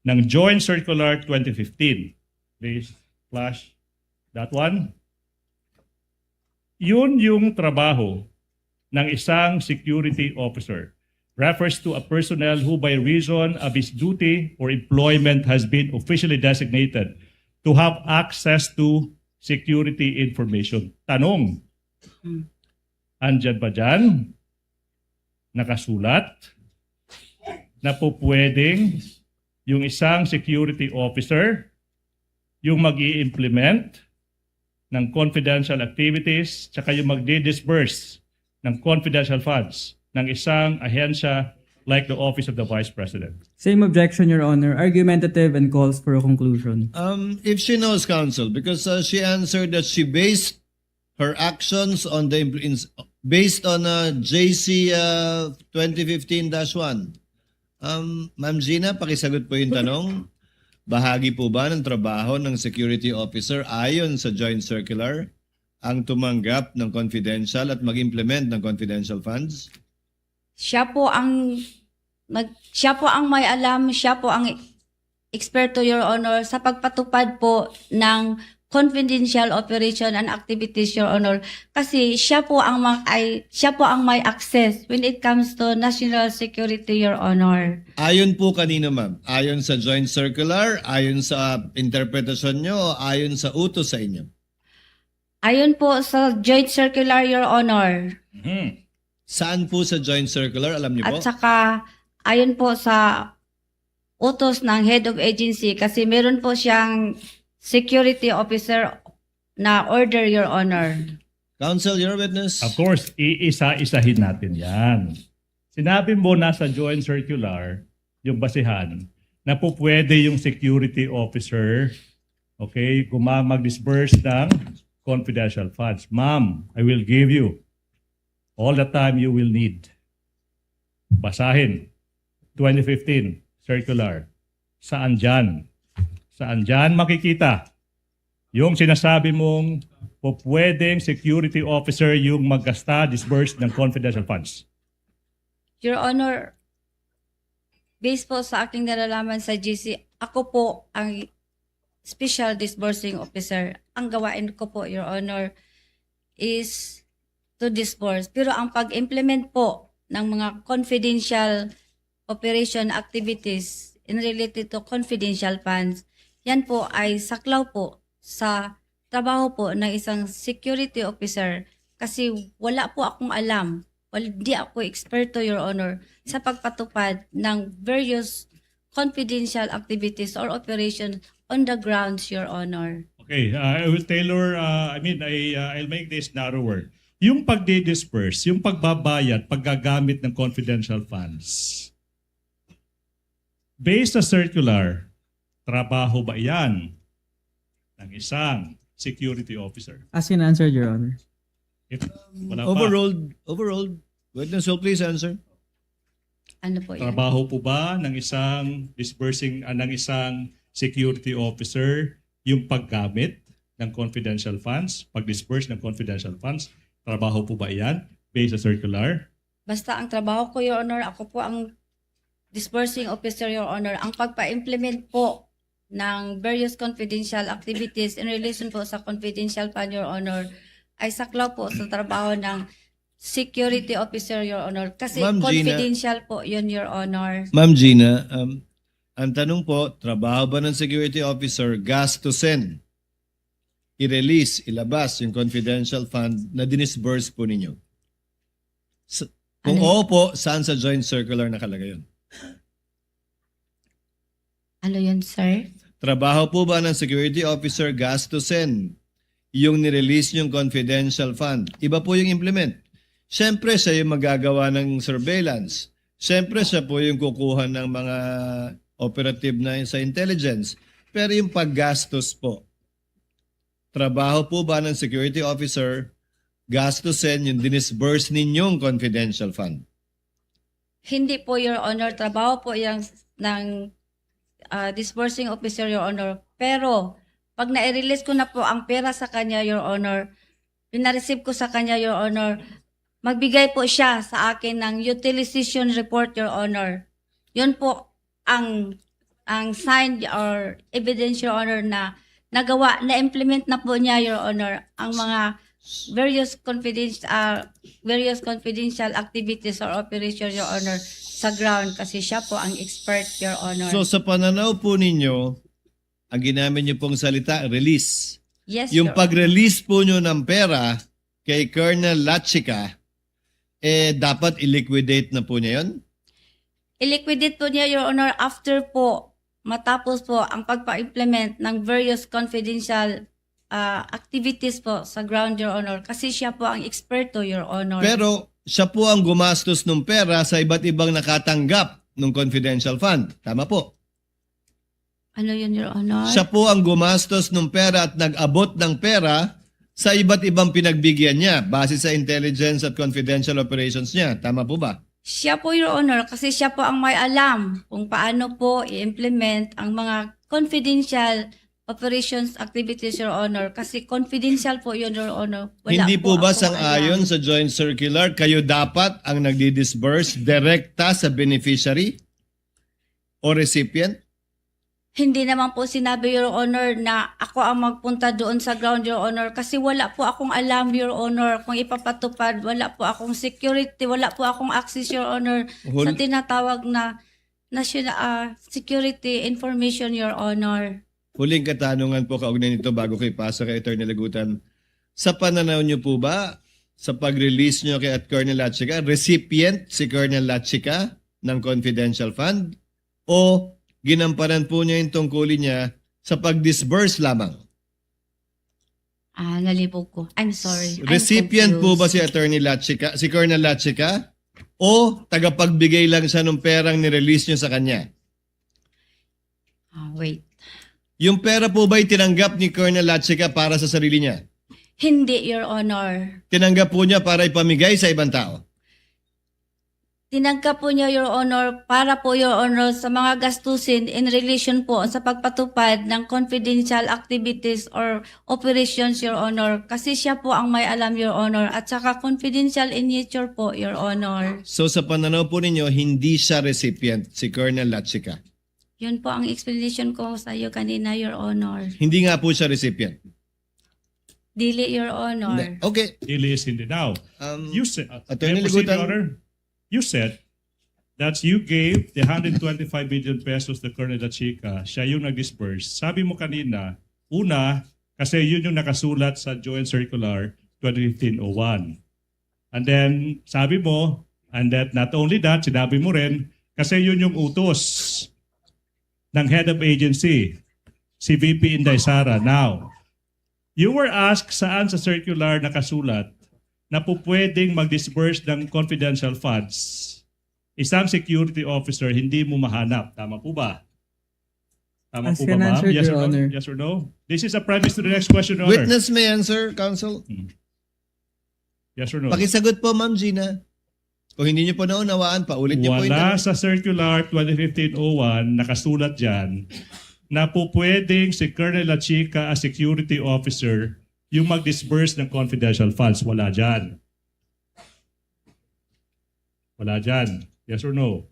ng Joint Circular twenty fifteen, please flash that one. Yun yung trabaho ng isang security officer. Refers to a personnel who by reason of his duty or employment has been officially designated to have access to security information. Tanong, andyan ba dyan nakasulat na po pwedeng yung isang security officer yung mag-i-implement ng confidential activities tsaka yung magdi-disburse ng confidential funds ng isang ahensya like the Office of the Vice President? Same objection, Your Honor. Argumentative and calls for a conclusion. Um, if she knows, Counsel, because, uh, she answered that she based her actions on the impl-, ins-, based on, uh, J C, uh, twenty fifteen dash one. Um, Ma'am Gina, pakisagot po yung tanong. Bahagi po ba ng trabaho ng security officer ayon sa joint circular ang tumanggap ng confidential at mag-implement ng confidential funds? Siya po ang nag-, siya po ang may alam, siya po ang eksperto, Your Honor, sa pagpatupad po ng confidential operation and activities, Your Honor. Kasi siya po ang ma-, ay, siya po ang may access when it comes to national security, Your Honor. Ayon po kanino, ma'am? Ayon sa joint circular, ayon sa interpretasyon nyo, o ayon sa utos sa inyo? Ayon po sa joint circular, Your Honor. Mhm. Saan po sa joint circular? Alam niyo po? At saka, ayon po sa utos ng head of agency, kasi meron po siyang security officer na order, Your Honor. Counsel, your witness. Of course, iisa-isahin natin yan. Sinabi mo nasa joint circular, yung basehan, na po pwede yung security officer, okay, guma-, mag-disburse ng confidential funds. Ma'am, I will give you all the time you will need. Basahin, twenty fifteen circular. Saan dyan? Saan dyan makikita yung sinasabi mong pupwedeng security officer yung maggasta, disburse ng confidential funds? Your Honor, based po sa aking nalalaman sa G C, ako po ang special disbursing officer. Ang gawain ko po, Your Honor, is to disburse. Pero ang pag-implement po ng mga confidential operation activities in related to confidential funds, yan po ay saklaw po sa trabaho po ng isang security officer kasi wala po akong alam. Well, di ako eksperto, Your Honor, sa pagpatupad ng various confidential activities or operations on the grounds, Your Honor. Okay, uh, I will tailor, uh, I mean, I, uh, I'll make this narrower. Yung pagdi-disburse, yung pagbabayad, paggagamit ng confidential funds, based sa circular, trabaho ba iyan ng isang security officer? Asked and answered, Your Honor. If, wala pa. Overruled, overruled. Witness will please answer. Ano po yan? Trabaho po ba ng isang disbursing, ah, ng isang security officer yung paggamit ng confidential funds, pag-disburse ng confidential funds? Trabaho po ba iyan based sa circular? Basta ang trabaho ko, Your Honor, ako po ang disbursing officer, Your Honor. Ang pagpa-implement po ng various confidential activities in relation po sa confidential fund, Your Honor, ay saklaw po sa trabaho ng security officer, Your Honor. Kasi Ma'am Gina. Confidential po yun, Your Honor. Ma'am Gina, um, ang tanong po, trabaho ba ng security officer gastusin, i-release, ilabas yung confidential fund na dinisburse po ninyo? S- kung Ano? Opo, saan sa joint circular nakalagay yun? Ano yun, sir? Trabaho po ba ng security officer gastusin yung nirelease yung confidential fund? Iba po yung implement. Siyempre, siya yung magagawa ng surveillance. Siyempre, siya po yung kukuha ng mga operative na sa intelligence. Pero yung paggastos po, trabaho po ba ng security officer gastusin yung dinisburse ninyong confidential fund? Hindi po, Your Honor. Trabaho po yan ng ah, disbursing officer, Your Honor. Pero, pag nai-release ko na po ang pera sa kanya, Your Honor, pinareceive ko sa kanya, Your Honor, magbigay po siya sa akin ng utilization report, Your Honor. Yun po ang ang signed or evidence, Your Honor, na nagawa, na-implement na po niya, Your Honor, ang mga various confidential various confidential activities or operation, Your Honor, sa ground kasi siya po ang expert, Your Honor. So sa pananaw po ninyo, ang ginamit niyo pong salita, release. Yes, Yung Your Honor. Pag-release po niyo ng pera kay Colonel Lachica, eh dapat i-liquidate na po niya yun? I-liquidate po niya, Your Honor, after po, matapos po ang pagpa-implement ng various confidential ah, activities po sa ground, Your Honor, kasi siya po ang eksperto, Your Honor. Pero siya po ang gumastos ng pera sa iba't ibang nakatanggap ng confidential fund. Tama po? Ano yun, Your Honor? Siya po ang gumastos ng pera at nag-abot ng pera sa iba't ibang pinagbigyan niya base sa intelligence at confidential operations niya. Tama po ba? Siya po, Your Honor, kasi siya po ang may alam kung paano po i-implement ang mga confidential operations activities, Your Honor. Kasi confidential po yun, Your Honor. Wala Hindi po ba akong sang-ayon alam. Sa joint circular, kayo dapat ang nagdi-disburse direkta sa beneficiary o recipient? Hindi naman po sinabi, Your Honor, na ako ang magpunta doon sa ground, Your Honor, kasi wala po akong alam, Your Honor, kung ipapatupad, wala po akong security, wala po akong access, Your Honor, Hul- sa tinatawag na national, ah, security information, Your Honor. Huling katanungan po kaugnay nito bago ko ipasa kay Attorney Lagutan. Sa pananaw niyo po ba, sa pag-release niyo kay At Colonel Lachica, recipient si Colonel Lachica ng confidential fund o ginampanan po niya yung tungkulin niya sa pag-disburse lamang? Ah, nalibog ko. I'm sorry. I'm Recipient po confused. Ba si Attorney Lachica, si Colonel Lachica, o tagapagbigay lang siya ng perang nirelease niyo sa kanya? Ah, wait. Yung pera po ba'y tinanggap ni Colonel Lachica para sa sarili niya? Hindi, Your Honor. Tinanggap po niya para ipamigay sa ibang tao? Tinanggap po niya, Your Honor, para po, Your Honor, sa mga gastusin in relation po sa pagpatupad ng confidential activities or operations, Your Honor. Kasi siya po ang may alam, Your Honor, at saka confidential in nature po, Your Honor. So sa pananaw po ninyo, hindi siya recipient, si Colonel Lachica? Yun po ang explanation ko sa iyo kanina, Your Honor. Hindi nga po siya recipient. Dili, Your Honor. Hindi. Okay. Dili is hindi. Now, Um, you say, uh, Attorney may I proceed, Lagutan? Your Honor? you said that you gave the hundred twenty-five million pesos to Colonel Lachica. Siya yung nag-disburse. Sabi mo kanina, una, kasi yun yung nakasulat sa Joint Circular twenty fifteen oh one. And then, sabi mo, and that not only that, sinabi mo rin, kasi yun yung utos ng head of agency, si V P Inday Sara. Now, you were asked saan sa circular nakasulat na pupwedeng mag-disburse ng confidential funds. Isang security officer, hindi mo mahanap. Tama po ba? Tama po ba, ma'am? Yes or no? Yes or no? This is a preface to the next question, Your Honor. Witness may answer, counsel. Hmm. Yes or no? Pakisagot po, Ma'am Gina. Kung hindi niyo po naunawaan, paulit niyo po yung tanong. Wala sa Circular twenty fifteen oh one, nakasulat dyan na pupwedeng si Colonel Lachica as security officer yung mag-disburse ng confidential funds. Wala dyan. Wala dyan. Yes or no?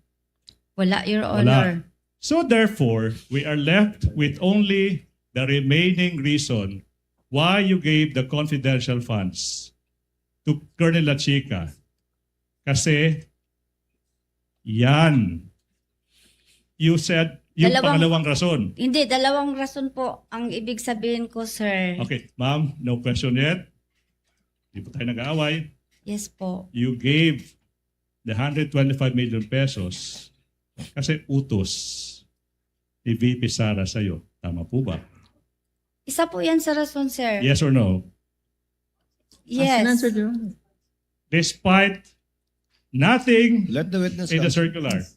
Wala, Your Honor. So therefore, we are left with only the remaining reason why you gave the confidential funds to Colonel Lachica. Kasi, yan. You said, yung pangalawang rason. Hindi, dalawang rason po ang ibig sabihin ko, sir. Okay, ma'am, no question yet. Di po tayo nag-aaway. Yes po. You gave the hundred twenty-five million pesos kasi utos ni V P Sara sa'yo. Tama po ba? Isa po yan sa rason, sir. Yes or no? Yes. Ask and answer, Your Honor. Despite nothing in the circular. Let the witness answer.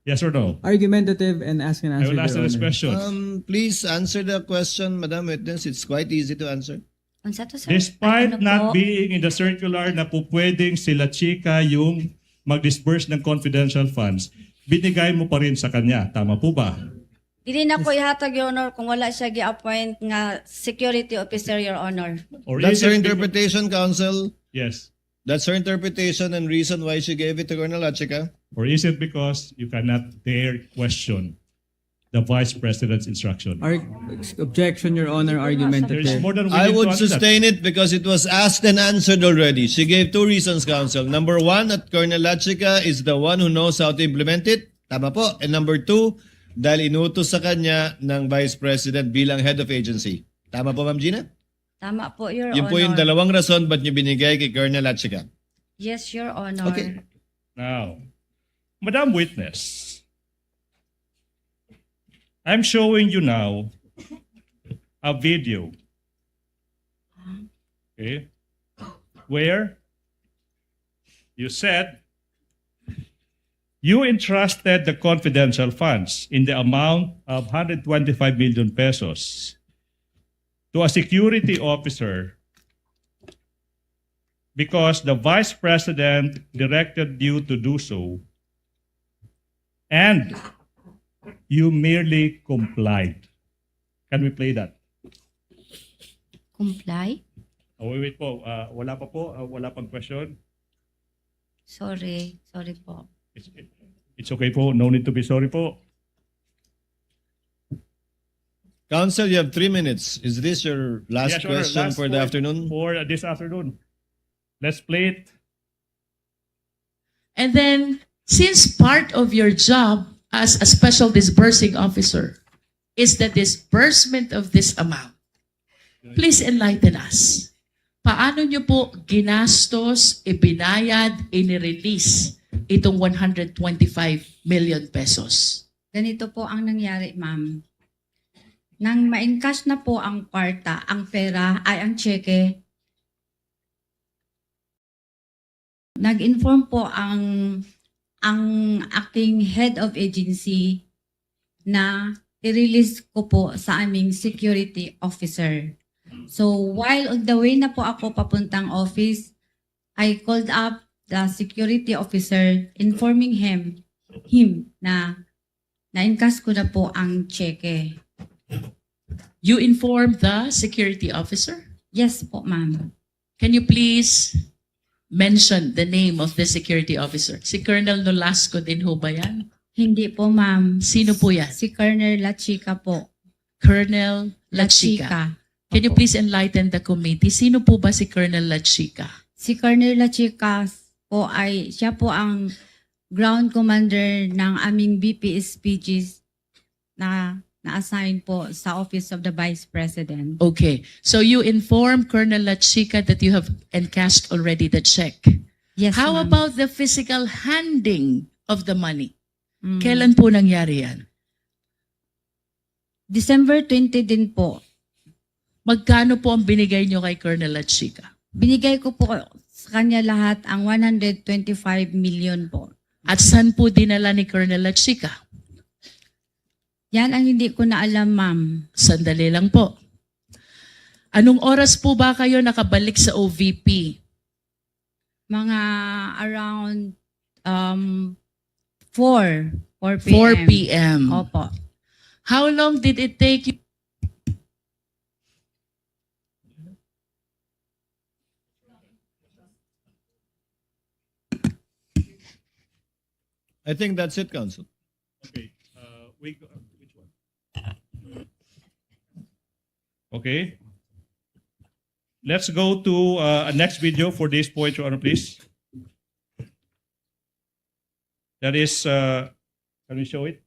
Yes or no? Argumentative and ask and answer, Your Honor. I will ask the next question. Um, please answer the question, Madam Witness. It's quite easy to answer. Unsa to, sir? Despite not being in the circular na pupwedeng si Lachica yung mag-disburse ng confidential funds, binigay mo pa rin sa kanya. Tama po ba? Dili nako ihatag, Your Honor, kung wala siya gi-appoint nga security officer, Your Honor. That's her interpretation, counsel. Yes. That's her interpretation and reason why she gave it to Colonel Lachica. Or is it because you cannot dare question the Vice President's instruction? Ar-, objection, Your Honor, argumentative. There's more than willing to answer that. I would sustain it because it was asked and answered already. She gave two reasons, counsel. Number one, that Colonel Lachica is the one who knows how to implement it. Tama po. And number two, dahil inutos sa kanya ng Vice President bilang head of agency. Tama po, Ma'am Gina? Tama po, Your Honor. Yun po yung dalawang rason ba't niyo binigay kay Colonel Lachica. Yes, Your Honor. Okay. Now, Madam Witness, I'm showing you now a video. Okay? Where you said you entrusted the confidential funds in the amount of hundred twenty-five million pesos to a security officer because the Vice President directed you to do so, and you merely complied. Can we play that? Comply? Oh, wait, wait po. Ah, wala pa po. Ah, wala pang question. Sorry. Sorry po. It's, it, it's okay po. No need to be sorry po. Counsel, you have three minutes. Is this your last question for the afternoon? Yes, Your Honor. Last word for, uh, this afternoon. Let's play it. And then, since part of your job as a special disbursing officer is the disbursement of this amount, please enlighten us. Paano niyo po ginastos, ibinayad, inirelease itong one hundred twenty-five million pesos? Ganito po ang nangyari, ma'am. Nang ma-encash na po ang kwarta, ang pera, ay ang tseke, nag-inform po ang, ang aking head of agency na i-release ko po sa aming security officer. So, while on the way na po ako papuntang office, I called up the security officer informing him, him na na-encash ko na po ang tseke. You informed the security officer? Yes po, ma'am. Can you please mention the name of the security officer? Si Colonel Nolasco din ho ba yan? Hindi po, ma'am. Sino po yan? Si Colonel Lachica po. Colonel Lachica. Lachica. Can you please enlighten the committee? Sino po ba si Colonel Lachica? Si Colonel Lachica, po ay, siya po ang ground commander ng aming B P S P G na na-assign po sa Office of the Vice President. Okay. So you inform Colonel Lachica that you have encashed already the check. Yes, ma'am. How about the physical handing of the money? Mm. Kailan po nangyari yan? December twenty din po. Magkano po ang binigay niyo kay Colonel Lachica? Binigay ko po sa kanya lahat ang one hundred twenty-five million po. At saan po dinala ni Colonel Lachica? Yan ang hindi ko na alam, ma'am. Sandali lang po. Anong oras po ba kayo nakabalik sa O V P? Mga around, um, four, four p m. Four p m. Opo. How long did it take you? I think that's it, Counsel. Okay. Uh, we go, which one? Okay. Let's go to, uh, a next video for this point, Your Honor, please. That is, uh, can we show it?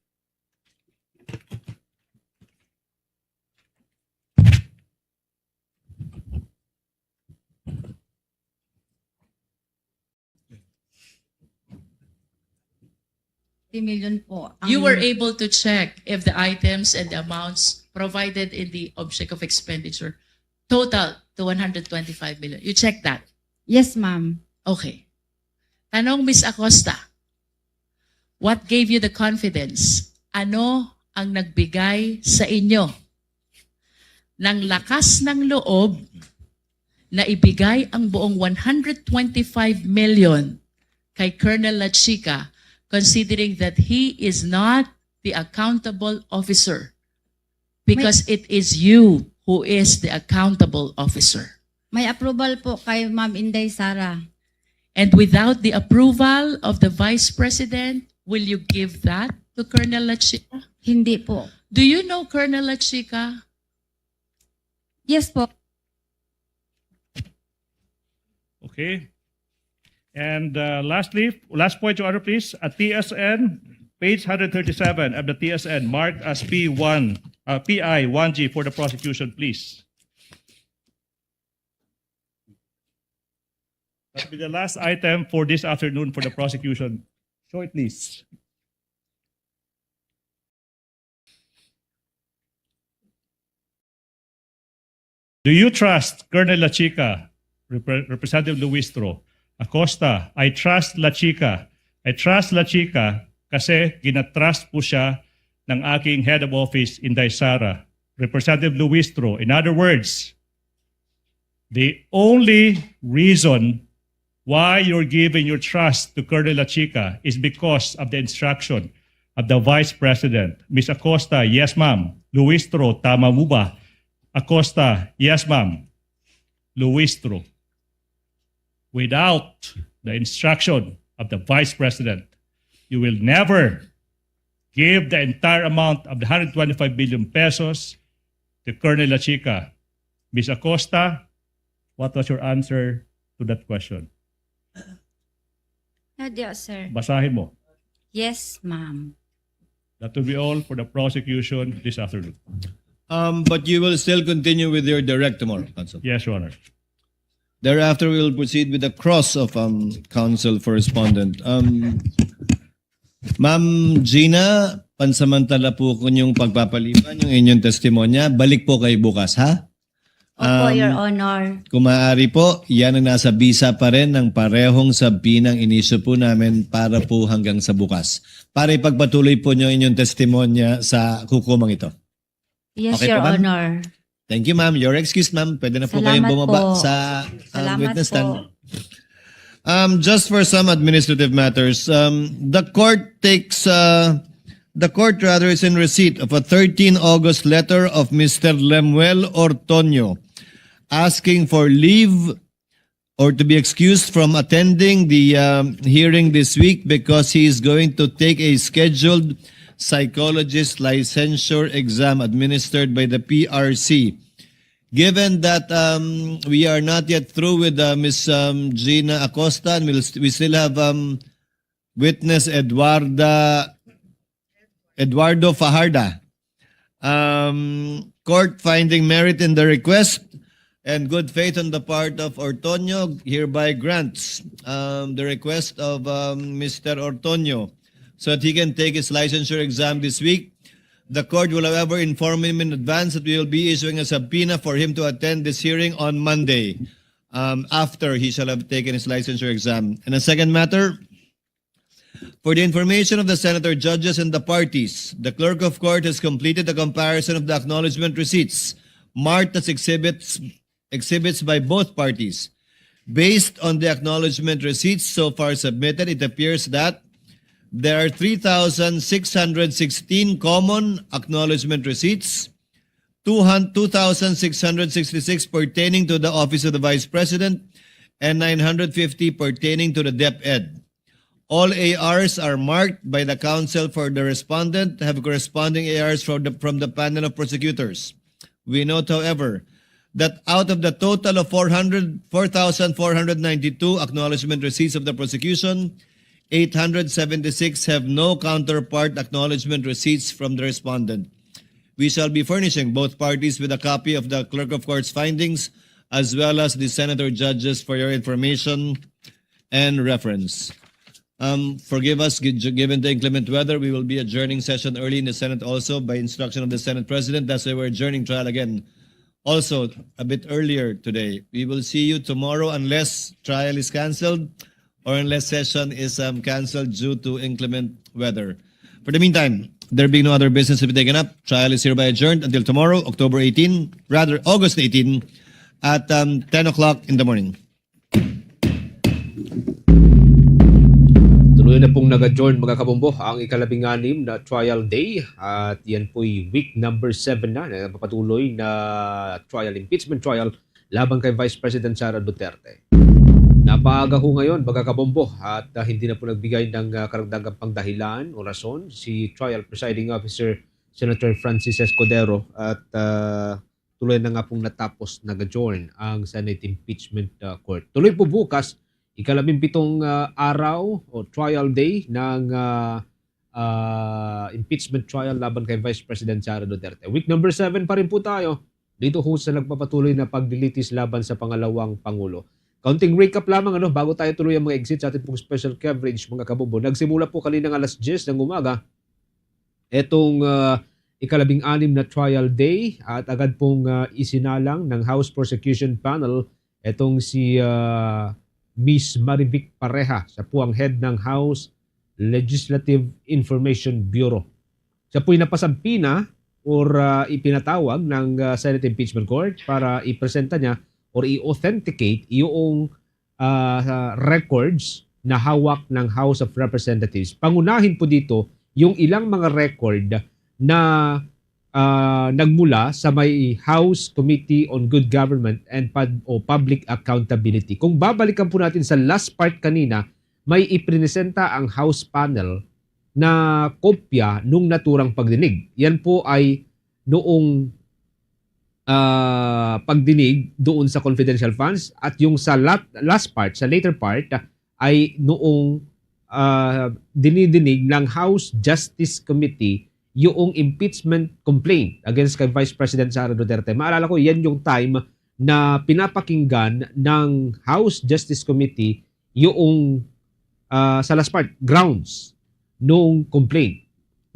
Fifty million po. You were able to check if the items and the amounts provided in the object of expenditure total to one hundred twenty-five million. You checked that? Yes, ma'am. Okay. Tanong, Miss Acosta, what gave you the confidence? Ano ang nagbigay sa inyo ng lakas ng loob na ibigay ang buong one hundred twenty-five million kay Colonel Lachica, considering that he is not the accountable officer? Because it is you who is the accountable officer. May approval po kay Ma'am Inday Sara. And without the approval of the Vice President, will you give that to Colonel Lachica? Hindi po. Do you know Colonel Lachica? Yes po. Okay. And, uh, lastly, last point, Your Honor, please. At T S N, page hundred thirty-seven of the T S N, marked as P one, uh, P I one G for the prosecution, please. That will be the last item for this afternoon for the prosecution. Show it, please. Do you trust Colonel Lachica, Repre-, Representative Luistro, Acosta? I trust Lachica. I trust Lachica kasi ginatrust po siya ng aking head of office, Inday Sara. Representative Luistro, in other words, the only reason why you're giving your trust to Colonel Lachica is because of the instruction of the Vice President. Miss Acosta, yes, ma'am. Luistro, tama mo ba? Acosta, yes, ma'am. Luistro, without the instruction of the Vice President, you will never give the entire amount of the hundred twenty-five billion pesos to Colonel Lachica. Miss Acosta, what was your answer to that question? Nadya, sir. Basahin mo. Yes, ma'am. That will be all for the prosecution this afternoon. Um, but you will still continue with your direct tomorrow, Counsel. Yes, Your Honor. Thereafter, we will proceed with the cross of, um, counsel for respondent. Um, Ma'am Gina, pansamantala po ko inyong pagpapaliban yung inyong testimonya. Balik po kayo bukas, ha? Opo, Your Honor. Kung maaari po, yan ang nasa bisa pa rin ng parehong subpoena ang inisyu po namin para po hanggang sa bukas. Para ipagpatuloy po niyo inyong testimonya sa hukumang ito. Yes, Your Honor. Okay po, ma'am? Thank you, ma'am. You're excused, ma'am. Pwede na po kayong bumaba sa, um, witness stand. Salamat po. Um, just for some administrative matters, um, the court takes, uh, the court rather is in receipt of a thirteen August letter of Mister Lemuel Ortonio asking for leave or to be excused from attending the, um, hearing this week because he is going to take a scheduled psychologist licensure exam administered by the P R C. Given that, um, we are not yet through with, uh, Miss, um, Gina Acosta, and we'll st-, we still have, um, witness Eduarda, Eduardo Fajarda. Um, court finding merit in the request and good faith on the part of Ortonio hereby grants, um, the request of, um, Mister Ortonio so that he can take his licensure exam this week. The court will, however, inform him in advance that we will be issuing a subpoena for him to attend this hearing on Monday, um, after he shall have taken his licensure exam. And a second matter, for the information of the senator judges and the parties, the clerk of court has completed the comparison of the acknowledgement receipts marked as exhibits, exhibits by both parties. Based on the acknowledgement receipts so far submitted, it appears that there are three thousand six hundred sixteen common acknowledgement receipts, two hun-, two thousand six hundred sixty-six pertaining to the Office of the Vice President, and nine hundred fifty pertaining to the DepEd. All A Rs are marked by the counsel for the respondent, have corresponding A Rs from the, from the panel of prosecutors. We note, however, that out of the total of four hundred, four thousand four hundred ninety-two acknowledgement receipts of the prosecution, eight hundred seventy-six have no counterpart acknowledgement receipts from the respondent. We shall be furnishing both parties with a copy of the Clerk of Court's findings as well as the senator judges for your information and reference. Um, forgive us, gi-, gi-, given the inclement weather, we will be adjourning session early in the Senate also by instruction of the Senate President. That's why we're adjourning trial again. Also, a bit earlier today. We will see you tomorrow unless trial is canceled or unless session is, um, canceled due to inclement weather. For the meantime, there being no other business to be taken up, trial is hereby adjourned until tomorrow, October eighteen, rather, August eighteen, at, um, ten o'clock in the morning. Tuloy na pong nag-adjourn, mga kabombo, ang ikalabing-anim na trial day. At yan po'y week number seven na, na nagpapatuloy na trial, impeachment trial laban kay Vice President Sara Duterte. Napaaga ho ngayon, mga kabombo, at, ah, hindi na po nagbigay ng, ah, karagdagang pangdahilan o rason si Trial Presiding Officer Senator Francis Escudero at, ah, tuloy na nga pong natapos, nag-adjourn ang Senate Impeachment, ah, Court. Tuloy po bukas, ikalabimpitong, ah, araw o trial day ng, ah, ah, impeachment trial laban kay Vice President Sara Duterte. Week number seven pa rin po tayo dito ho sa nagpapatuloy na paglilitis laban sa pangalawang pangulo. Kaunting recap lamang, ano, bago tayo tuloy ang mga exit sa ating pong special coverage, mga kabombo. Nagsimula po kanina ng alas diyes ng umaga etong, ah, ikalabing-anim na trial day at agad pong, ah, isinalang ng House Prosecution Panel etong si, ah, Miss Marivic Pareja. Siya po ang head ng House Legislative Information Bureau. Siya po'y napasubpoena or, ah, ipinatawag ng, ah, Senate Impeachment Court para ipresenta niya or i-authenticate yung, ah, records na hawak ng House of Representatives. Pangunahin po dito yung ilang mga record na, ah, nagmula sa may House Committee on Good Government and Pub-, o Public Accountability. Kung babalikan po natin sa last part kanina, may iprinesenta ang House panel na kopya nung naturang pagdinig. Yan po ay noong, ah, pagdinig doon sa confidential funds at yung sa lat-, last part, sa later part, ah, ay noong, ah, dinidinig ng House Justice Committee yung impeachment complaint against kay Vice President Sara Duterte. Maalala ko, yan yung time na pinapakinggan ng House Justice Committee yung, ah, sa last part, grounds nung complaint.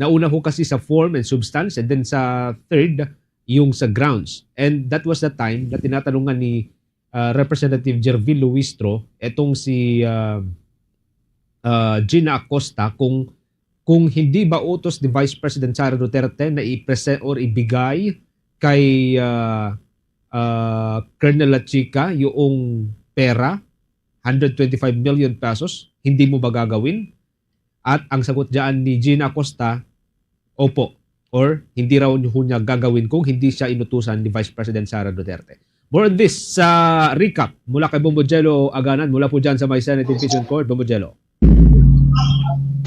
Nauna ho kasi sa form and substance, and then sa third, yung sa grounds. And that was the time na tinatanungan ni, ah, Representative Gervil Luistro etong si, ah, ah, Gina Acosta kung, kung hindi ba utos ni Vice President Sara Duterte na i-present or ibigay kay, ah, ah, Colonel Lachica yung pera, hundred twenty-five million pesos, hindi mo ba gagawin? At ang sagot diyan ni Gina Acosta, opo. Or hindi raw ho niya gagawin kung hindi siya inutusan ni Vice President Sara Duterte. More on this sa recap mula kay Bombo Jello Aganan, mula po dyan sa may Senate Impeachment Court. Bombo Jello.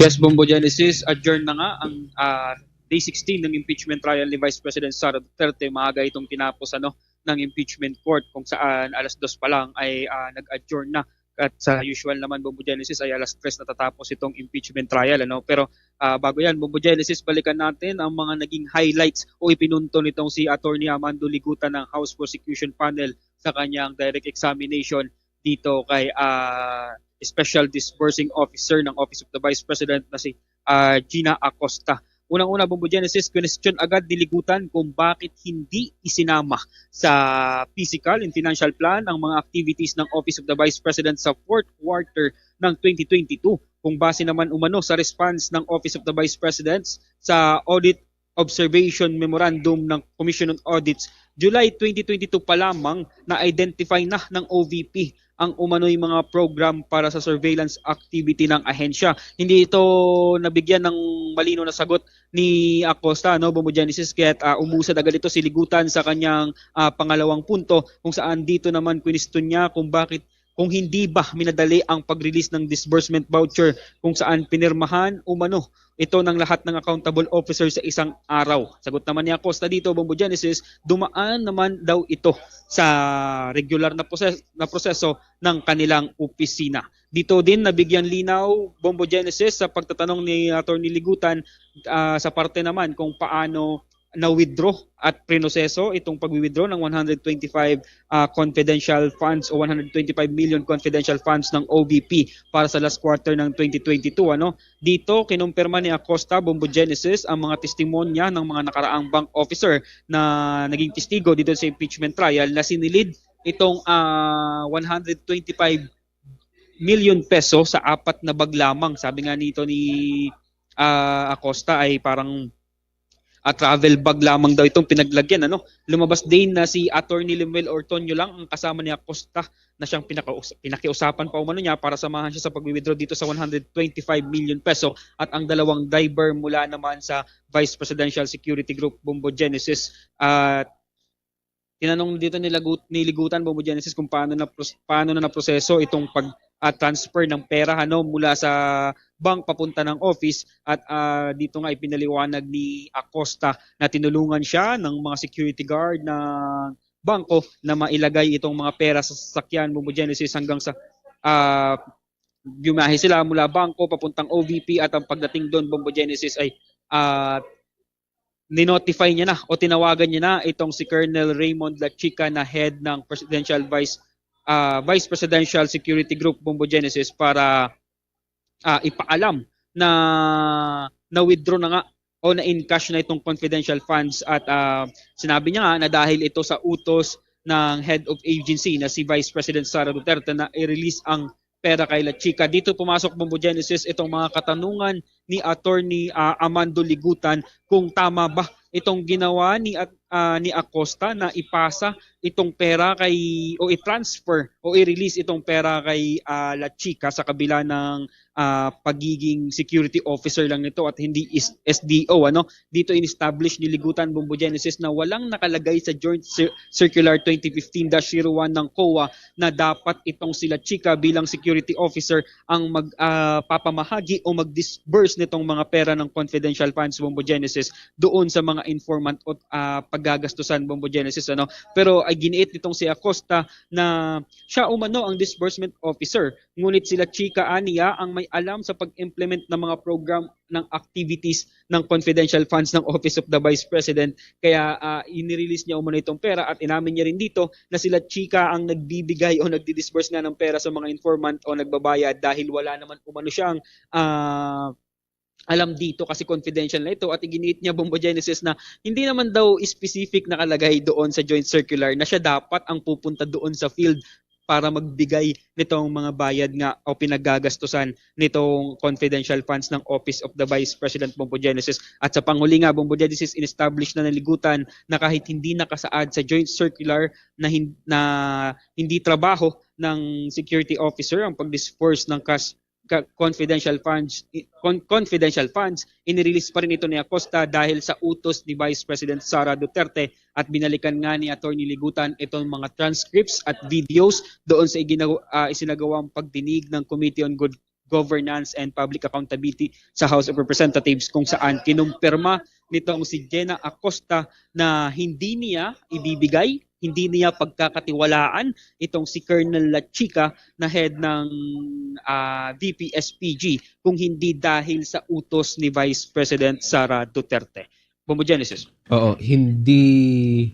Yes, Bombo Genesis, adjourn na nga ang, ah, day sixteen ng impeachment trial ni Vice President Sara Duterte. Maaga itong tinapos, ano, ng impeachment court kung saan alas dos pa lang ay, ah, nag-adjourn na. At sa usual naman, Bombo Genesis, ay alas tres natatapos itong impeachment trial, ano? Pero, ah, bago yan, Bombo Genesis, balikan natin ang mga naging highlights o ipinunto nitong si Attorney Amando Ligutan ng House Prosecution Panel sa kanyang direct examination dito kay, ah, Special Disbursing Officer ng Office of the Vice President na si, ah, Gina Acosta. Unang-una, Bombo Genesis, question agad ni Ligutan kung bakit hindi isinama sa physical and financial plan ang mga activities ng Office of the Vice President sa fourth quarter ng twenty twenty-two. Kung base naman umano sa response ng Office of the Vice President sa audit observation memorandum ng Commission on Audits, July twenty twenty-two pa lamang na-identify na ng O V P ang umano'y mga program para sa surveillance activity ng ahensya. Hindi ito nabigyan ng malinaw na sagot ni Acosta, no, Bombo Genesis, kaya't, ah, umusad agad ito si Ligutan sa kanyang, ah, pangalawang punto kung saan dito naman kwinisyon niya kung bakit, kung hindi ba minadali ang pag-release ng disbursement voucher kung saan pinirmahan umano ito ng lahat ng accountable officer sa isang araw. Sagot naman ni Acosta dito, Bombo Genesis, dumaan naman daw ito sa regular na proses-, na proseso ng kanilang opisina. Dito din nabigyan linaw, Bombo Genesis, sa pagtatanong ni Attorney Ligutan, ah, sa parte naman kung paano na-withdraw at prinoseso itong pagwi-withdraw ng one hundred twenty-five, ah, confidential funds o one hundred twenty-five million confidential funds ng O V P para sa last quarter ng twenty twenty-two, ano? Dito, kinumpirma ni Acosta, Bombo Genesis, ang mga testimonya ng mga nakaraang bank officer na naging testigo dito sa impeachment trial na sinilid itong, ah, one hundred twenty-five million peso sa apat na bag lamang. Sabi nga nito ni, ah, Acosta ay parang, ah, travel bag lamang daw itong pinaglagyan, ano? Lumabas din na si Attorney Lemuel Ortonio lang ang kasama ni Acosta na siyang pinakaus-, pinakiusapan pa umano niya para samahan siya sa pagwi-withdraw dito sa one hundred twenty-five million peso at ang dalawang driver mula naman sa Vice Presidential Security Group, Bombo Genesis. At tinanong dito ni Lagut-, ni Ligutan, Bombo Genesis, kung paano na pros-, paano na naproseso itong pag, ah, transfer ng pera, ano, mula sa bank papunta ng office. At, ah, dito nga ipinaliwanag ni Acosta na tinulungan siya ng mga security guard ng bangko na mailagay itong mga pera sa sasakyan, Bombo Genesis, hanggang sa, ah, bumiyahe sila mula bangko papuntang O V P at ang pagdating doon, Bombo Genesis, ay, ah, ni-notify niya na o tinawagan niya na itong si Colonel Raymond Lachica na head ng Presidential Vice, ah, Vice Presidential Security Group, Bombo Genesis, para, ah, ipaalam na na-withdraw na nga o na-encash na itong confidential funds at, ah, sinabi niya nga na dahil ito sa utos ng head of agency na si Vice President Sara Duterte na i-release ang pera kay Lachica. Dito pumasok, Bombo Genesis, itong mga katanungan ni Attorney, ah, Amando Ligutan kung tama ba itong ginawa ni At-, ah, ni Acosta na ipasa itong pera kay, o i-transfer o i-release itong pera kay, ah, Lachica sa kabila ng, ah, pagiging security officer lang nito at hindi is S D O, ano? Dito in-establish ni Ligutan, Bombo Genesis, na walang nakalagay sa Joint Cir-, Circular twenty fifteen dash zero one ng COA na dapat itong si Lachica bilang security officer ang mag, ah, papamahagi o mag-disburse nitong mga pera ng confidential funds, Bombo Genesis, doon sa mga informant o, ah, paggagastusan, Bombo Genesis, ano? Pero ay giniit nitong si Acosta na siya umano ang disbursement officer. Ngunit si Lachica aniya ang may alam sa pag-implement ng mga program ng activities ng confidential funds ng Office of the Vice President. Kaya, ah, inirelease niya umano itong pera at inamin niya rin dito na si Lachica ang nagbibigay o nagdi-disburse nga ng pera sa mga informant o nagbabayad dahil wala naman umano siyang, ah, alam dito kasi confidential na ito at iginiit niya, Bombo Genesis, na hindi naman daw specific nakalagay doon sa joint circular na siya dapat ang pupunta doon sa field para magbigay nitong mga bayad nga o pinaggagastusan nitong confidential funds ng Office of the Vice President, Bombo Genesis. At sa panghuli nga, Bombo Genesis, in-establish na ni Ligutan na kahit hindi nakasaad sa joint circular na hin-, na hindi trabaho ng security officer ang pag-disburse ng cash ka-, confidential funds, i-, con-, confidential funds, inirelease pa rin ito ni Acosta dahil sa utos ni Vice President Sara Duterte at binalikan nga ni Attorney Ligutan itong mga transcripts at videos doon sa iginaw-, ah, isinagawang pagdinig ng Committee on Good Governance and Public Accountability sa House of Representatives kung saan kinumpirma nitong si Gina Acosta na hindi niya ibibigay hindi niya pagkakatiwalaan itong si Colonel Lachica na head ng, ah, V P S P G kung hindi dahil sa utos ni Vice President Sara Duterte. Bombo Genesis. Oo, hindi,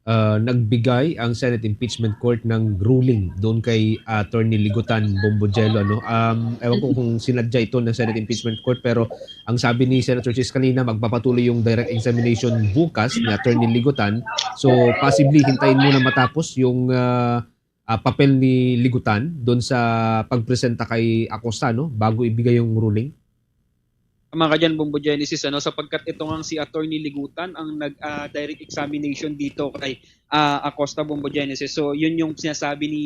ah, nagbigay ang Senate Impeachment Court ng ruling doon kay Attorney Ligutan, Bombo Jello, ano? Um, ewan ko kung sinadya ito ng Senate Impeachment Court, pero ang sabi ni Senator Chis kanina, magpapatuloy yung direct examination bukas ni Attorney Ligutan. So, possibly, hintayin muna matapos yung, ah, ah, papel ni Ligutan doon sa pagpresenta kay Acosta, no? Bago ibigay yung ruling. Tama ka dyan, Bombo Genesis, ano, sapagkat ito nga si Attorney Ligutan ang nag, ah, direct examination dito kay, ah, Acosta, Bombo Genesis. So, yun yung sinasabi ni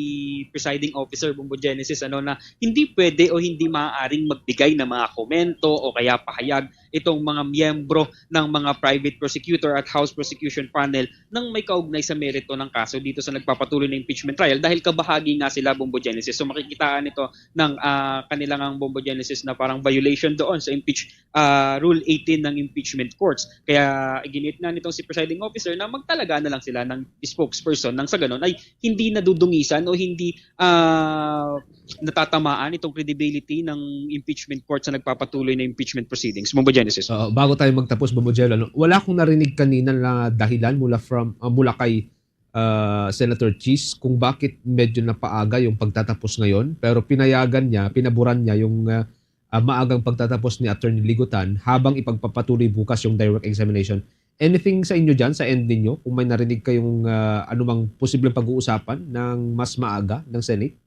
Presiding Officer, Bombo Genesis, ano, na hindi pwede o hindi maaaring magbigay ng mga komento o kaya pahayag itong mga miyembro ng mga private prosecutor at House Prosecution Panel nang may kaugnay sa merito ng kaso dito sa nagpapatuloy na impeachment trial dahil kabahagi nga sila, Bombo Genesis. So, makikitaan ito ng, ah, kanilang ang Bombo Genesis na parang violation doon sa impeach, ah, Rule eighteen ng impeachment courts. Kaya iginiit na nitong si presiding officer na magtalaga na lang sila ng spokesperson nang sa ganun ay hindi nadudungisan o hindi, ah, natatamaan itong credibility ng impeachment court sa nagpapatuloy na impeachment proceedings. Bombo Genesis. Oo, bago tayo magtapos, Bombo Jello, ano, wala akong narinig kanina na dahilan mula from, ah, mula kay, ah, Senator Chis kung bakit medyo napaaga yung pagtatapos ngayon, pero pinayagan niya, pinaboran niya yung, ah, ah, maagang pagtatapos ni Attorney Ligutan habang ipagpapatuloy bukas yung direct examination. Anything sa inyo dyan, sa end ninyo, kung may narinig kayong, ah, anumang posibleng pag-uusapan ng mas maaga ng Senate?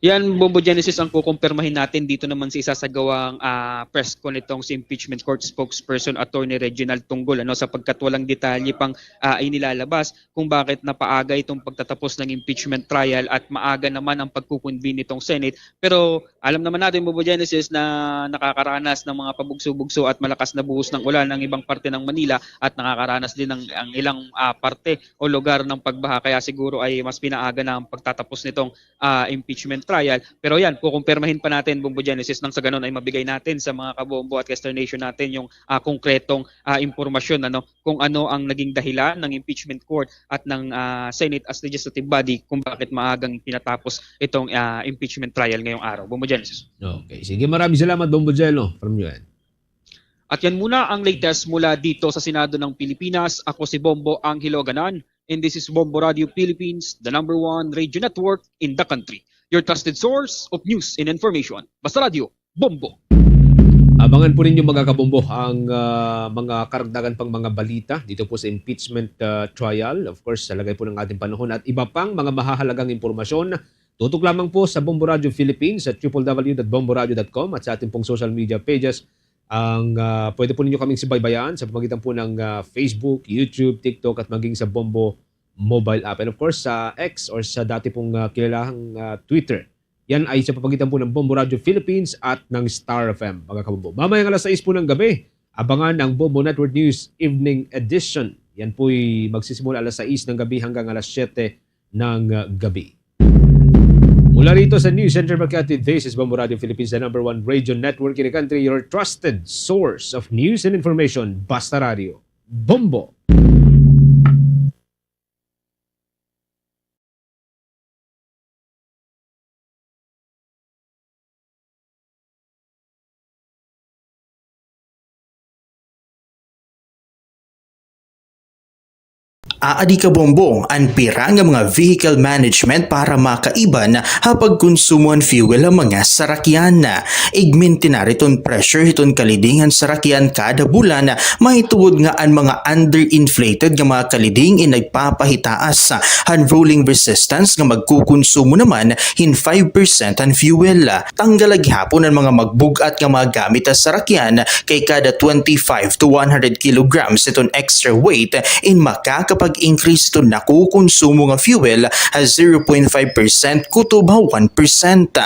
Yan, Bombo Genesis, ang kukumpirmahin natin dito naman sa isasagawang, ah, press con nitong si impeachment court spokesperson Attorney Reginald Tunggol, ano, sapagkat walang detalye pang, ah, inilalabas kung bakit napaaga itong pagtatapos ng impeachment trial at maaga naman ang pagkukunvene nitong Senate. Pero alam naman natin, Bombo Genesis, na nakakaranas ng mga pabugso-bugso at malakas na buhos ng ulan ang ibang parte ng Manila at nakakaranas din ng, ang ilang, ah, parte o lugar ng pagbaha. Kaya siguro ay mas pinaaga na ang pagtatapos nitong ah, impeachment trial. Pero yan, kukumpirmahin pa natin, Bombo Genesis, nang sa ganun ay mabigay natin sa mga kabombo at Kester Nation natin yung, ah, konkretong, ah, impormasyon, ano, kung ano ang naging dahilan ng impeachment court at ng, ah, Senate as legislative body kung bakit maagang pinatapos itong, ah, impeachment trial ngayong araw. Bombo Genesis. Okay. Sige, maraming salamat, Bombo Jello, from U N. At yan muna ang latest mula dito sa Senado ng Pilipinas. Ako si Bombo Angelo Ganan, and this is Bombo Radio Philippines, the number one radio network in the country. Your trusted source of news and information. Basta Radio, Bombo. Abangan po ninyo, mga kabombo, ang, ah, mga karagdagan pang mga balita dito po sa impeachment, ah, trial. Of course, sa lagay po ng ating panahon at iba pang mga mahahalagang impormasyon, tutok lamang po sa Bombo Radio Philippines sa triple w dot bomboradio dot com at sa ating pong social media pages. Ang, ah, pwede po ninyo kaming subaybayan sa pamamagitan po ng, ah, Facebook, YouTube, TikTok at maging sa Bombo mobile app. And of course, sa X or sa dati pong, ah, kilalahang, ah, Twitter. Yan ay sa pamamagitan po ng Bombo Radio Philippines at ng Star F M, mga kabombo. Mamayang alas sais po ng gabi, abangan ang Bombo Network News Evening Edition. Yan po'y magsisimula alas sais ng gabi hanggang alas siyete ng, ah, gabi. Mula rito sa News Center Makati, this is Bombo Radio Philippines, the number one radio network in the country, your trusted source of news and information. Basta Radio. Bombo! Aadi kabombo an pira nga mga vehicle management para makaiban ha pagkonsumo han fuel ha mga sarakyan. Igmintinar iton pressure hiton kaliding han sarakyan kada bulan, mahitungod nga an mga underinflated nga mga kaliding in nagpapahitaas han rolling resistance nga magkukonsumo naman hin five percent han fuel. Tanggal la gihapon an mga magbug-at nga mga gamit ha sarakyan, kay kada twenty-five to one hundred kilograms iton extra weight in makakapag-increase iton nakukonsumo nga fuel ha zero point five percent kutob ha one percent.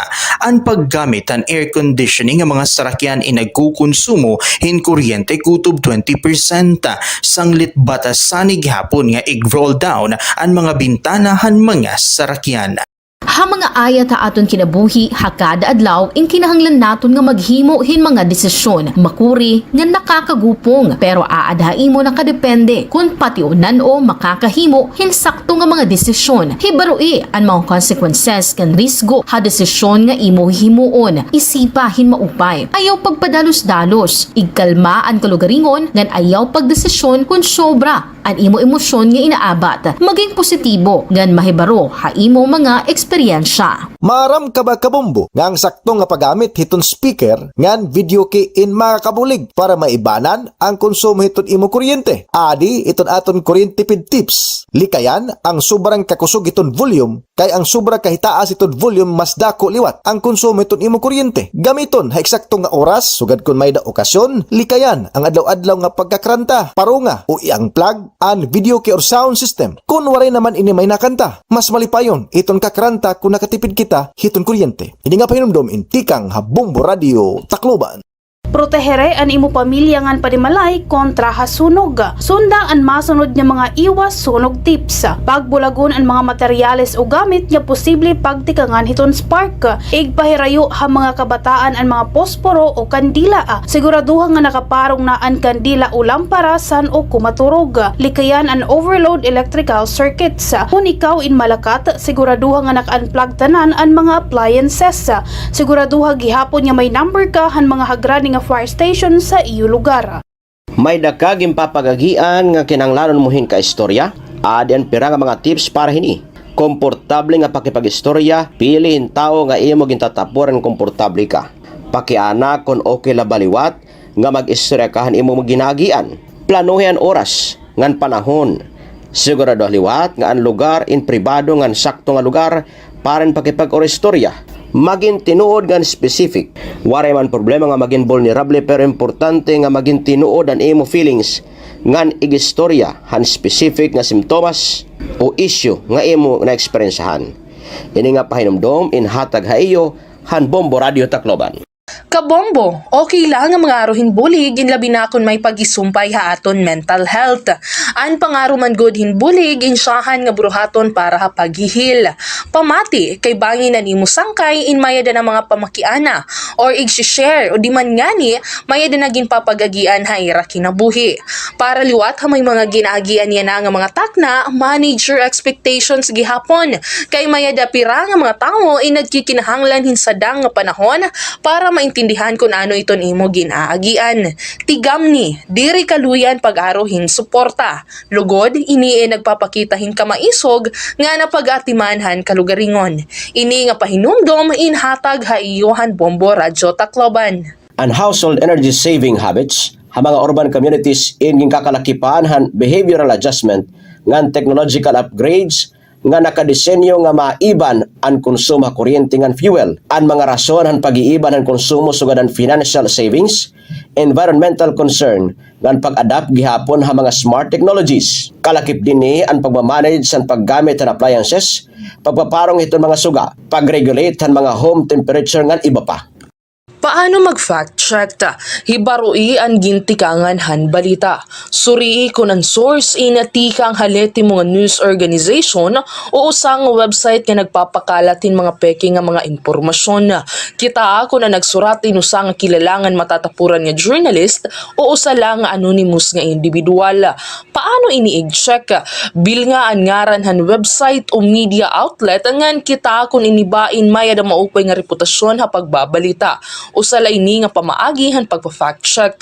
An paggamit han air conditioning nga mga sarakyan in nagkukonsumo hin kuryente kutob twenty percent. Sanglit batasan gihapon nga ig-roll down an mga bintana han mga sarakyan. Ha mga ayat ha aton kinabuhi ha kada adlaw, in kinahanglan naton nga maghimo hin mga desisyon makuri nga nakakagupong, pero aada ha imo nakadepende kon pationan-o makakahimo hin sakto nga mga desisyon. Hibaroi an mga consequences kan risgo ha desisyon nga imo hihimuon. Isipa hin maupay. Ayaw pagpadalos-dalos. Igkalma an kalugaringon ngan ayaw pagdesisyon kon sobra an imo emosyon nga inaabat. Maging positibo ngan mahibaro ha imo mga eksperyensya. Maaram ka ba, Kabombo, nga an sakto nga paggamit hiton speaker ngan videoke in makakabulig para maibanan an konsumo hiton imo kuryente? Adi iton aton kuryente tipid tips. Likayan an sobra nga kakusog hiton volume, kay an sobra kahitaas hiton volume mas dako liwat an konsumo hiton imo kuryente. Gamiton ha eksakto nga oras, sugad kon may-ada okasyon. Likayan an adlaw-adlaw nga pagkakranta, parunga o i-unplug an videoke or sound system. Kon waray naman ini may nakanta, mas malipayon iton kakranta kon nakatipid kita hiton kuryente. Ini nga pahinumdom in tikang ha Bombo Radio Tacloban. Protehere an imo pamilya ngan panimalay kontra ha sunog. Sunda an masunod nga mga iwas sunog tips. Pagbulagon an mga materyales o gamit nga posible pagtikangan hiton spark. Igpahirayo ha mga kabataan an mga posporo o kandila. Siguraduha nga nakaparong na an kandila o lampara san-o kumaturog. Likayan an overload electrical circuits. Kon ikaw in malakat, siguraduha nga naka-unplug tanan an mga appliances. Siguraduha gihapon nga may number ka han mga hagrani nga fire station sa iyo lugar. May-ada ka ginpapagagian nga kinahanglanon mo hin kaistorya? Adi an pira nga mga tips para hini. Komportable nga pakipag-istorya, pili hin tawo nga imo gintatapuran nga komportable ka. Pakiana kon okay la ba liwat nga mag-istorya ka han imo ginaagian. Planuhi an oras ngan panahon. Siguraduha liwat nga an lugar in pribado ngan sakto nga lugar para hin pakipag-istorya. Magin tinuod ngan specific. Waray man problema nga magin vulnerable, pero importante nga magin tinuod an imo feelings ngan ig-istorya han specific nga simptomas o issue nga imo naeksperyensyahan. Ini nga pahinumdom in hatag ha iyo han Bombo Radio Tacloban. Kabombo, okay la nga mangaro hin bulig, in labi na kon may pag-isumpay ha aton mental health. An pangaro man gud hin bulig in syahan nga buruhaton para ha paghihil. Pamati, kay bangin an imo sangkay in may-ada na mga pamakiana or igsi-share, o di man ngani may-ada na ginpapagagian ha ira kinabuhi. Para liwat ha may mga ginaagian yana nga mga takna, manage your expectations gihapon. Kay may-ada pira nga mga tawo in nagkikinahanglan hin sadang nga panahon para maintindihan kon ano iton imo ginaagian. Tigamni, diri kaluy an pag-aro hin suporta. Lugod, ini in nagpapakita hin kamaisog nga napag-atiman han kalugaringon. Ini nga pahinumdom in hatag ha iyo han Bombo Radyo Tacloban. An household energy saving habits ha mga urban communities in ginkakalakipan han behavioral adjustment ngan technological upgrades nga nakadesenyo nga maiban an konsumo ha kuryente ngan fuel. An mga rason han pag-iiban han konsumo sugad han financial savings, environmental concern, ngan pag-adapt gihapon ha mga smart technologies. Kalakip dinhi an pagma-manage han paggamit han appliances, pagpaparong hiton mga suga, pag-regulate han mga home temperature ngan iba pa. Paano mag-fact check? Hibaroi an gintikangan han balita. Surii kon an source in tikang ha lehitimo nga news organization o usa nga website nga nagpapakalat hin mga peke nga mga impormasyon. Kitaa kon an nagsurat in usa nga kilala ngan matatapuran nga journalist o usa la nga anonymous nga indibidwal. Paano ini i-check? Bilnga an ngaran han website o media outlet ngan kitaa kon ini ba in may-ada maupay nga reputasyon ha pagbabalita. Usa la ini nga pamaagi han pagpa-fact check.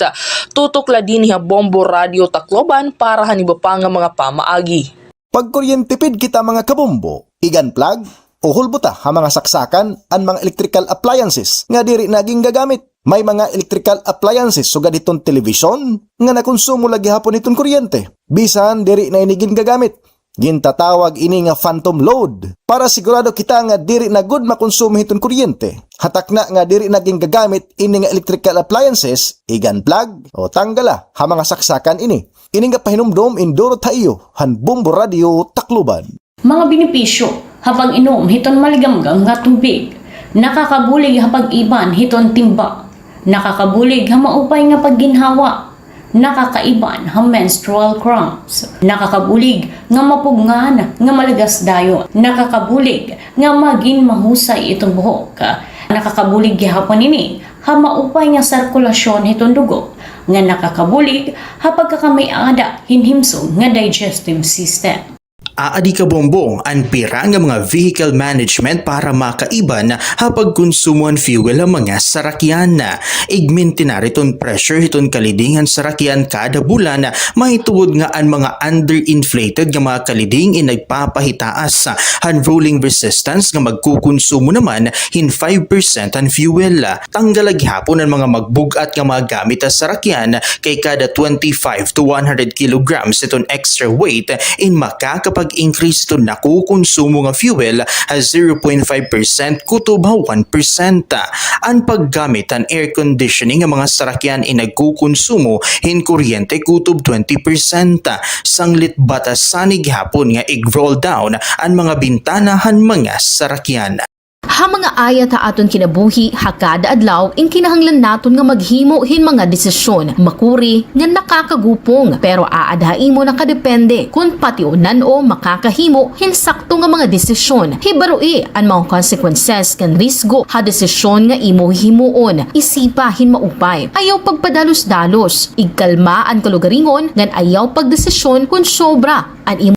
Tutok la dinhi ha Bombo Radyo Tacloban para han iba pa nga mga pamaagi. Pagkuryentipid kita, mga kabombo, ig-unplug o hulbota ha mga saksakan an mga electrical appliances nga diri na gingagamit. May mga electrical appliances sugad hiton telebisyon nga nakonsumo la gihapon hiton kuryente bisan diri na ini gingagamit. Gintatawag ini nga phantom load. Para sigurado kita nga diri na gud makonsumo hiton kuryente, ha takna nga diri na gingagamit ini nga electrical appliances, ig-unplug o tanggala ha mga saksakan ini. Ini nga pahinumdom in durot ha iyo han Bombo Radyo Tacloban. Mga benepisyo ha pag-inom hiton maligamgam nga tubig. Nakakabulig ha pag-iban hiton timba. Nakakabulig ha maupay nga pagginhawa. Nakakaiban ha menstrual cramps. Nakakabulig nga mapugngan, nga malagas dayon. Nakakabulig nga magin mahusay iton buhok. Nakakabulig gihapon ini ha maupay nga sirkulasyon hiton dugo, nga nakakabulig ha pagkakamay-ada hin himsog nga digestive system. Aadi kabombo an pira nga mga vehicle management para makaiban ha pagkonsumo han fuel ha mga sarakyan. Igmintinar iton pressure hiton kaliding han sarakyan kada bulan, mahitungod nga an mga underinflated nga mga kaliding in nagpapahitaas han rolling resistance nga magkokonsumo naman hin five percent han fuel. Tanggal la gihapon an mga magbug-at nga mga gamit ha sarakyan, kay kada twenty-five to one hundred kilograms iton extra weight in makakapag-increase iton nakokonsumo nga fuel ha zero point five percent kutob ha one percent. An paggamit han air conditioning nga mga sarakyan in nagkokonsumo hin kuryente kutob twenty percent. Sanglit batasan gihapon nga ig-roll down an mga bintana han mga sarakyan. Ha mga ayat ha aton kinabuhi ha kada adlaw, in kinahanglan naton nga maghimo hin mga desisyon, makuri nga nakakagupong, pero aada ha imo nakadepende kon pationan o makakahimo hin sakto nga mga desisyon. Hibaroi an mga consequences kan risgo ha desisyon nga imo himuon. Isipa hin maupay. Ayaw pagpadalos-dalos. Igkalma an kalugaringon ngan ayaw pagdesisyon kon sobra an imo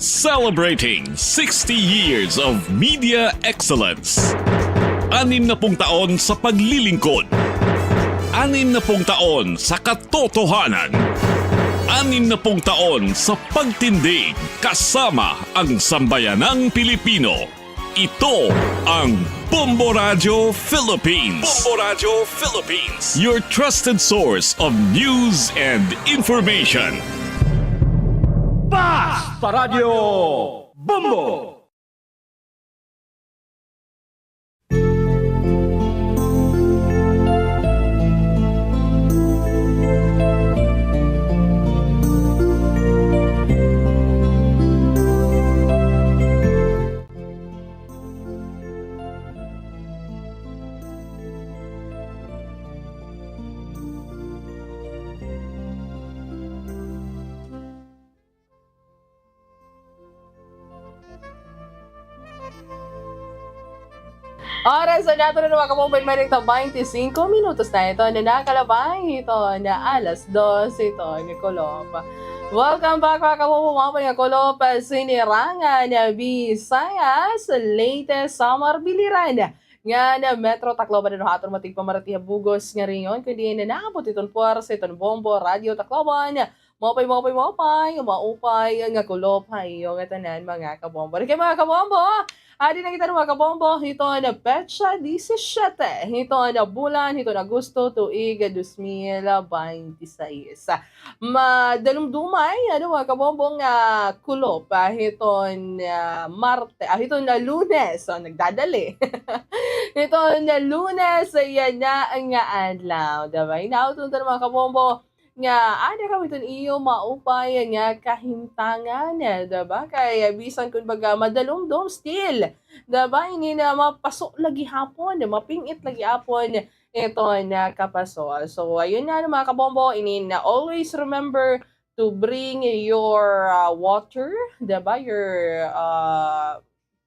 Celebrating sixty years of media excellence. Anim na pung taon sa paglilingkod. Anim na pung taon sa katotohanan. Anim na pung taon sa pagtindig kasama ang sambayanang Pilipino. Ito ang Bombo Radyo Philippines. Bombo Radyo Philippines. Your trusted source of news and information. Basta Radyo Bombo! Oras na naton, mga kabombo, may rekta baynte singko minutos na ito na nakalabay ito na alas dos ito ni Kulop. Welcome back, mga kabombo, mga pangkakulop, sinirangan na Visayas, latest summer biliran nga na Metro Tacloban, ano, ha aton matigpamarati ha bug-os nga rehiyon, kundi na naabot iton puwersa iton Bombo Radyo Tacloban. Maupay, maupay, maupay, maupay nga kulop ha iyo ngatanan, mga kabombo. Okay, mga kabombo, adi na kita, mga kabombo, hiton petsa disisyete hiton bulan hiton Agosto, tuig dos mil baynte sais. Madalumdumay, ano, mga kabombo, nga kulop, ah, hiton, ah, Marte, ah, hiton, ah, Lunes. So, nagdadali. Hiton, ah, Lunes, yana nga adlaw. Diba? Hinaot unta, mga kabombo, nga ada kamo hiton iyo maupay nga kahimtangan, diba? Kay bisan kun baga madalumdom, still, diba? Ini na mapaso la gihapon, maping-it la gihapon iton, ah, kapaso. So, ayun nga, ano, mga kabombo, ini na always remember to bring your, ah, water, diba? Your, ah,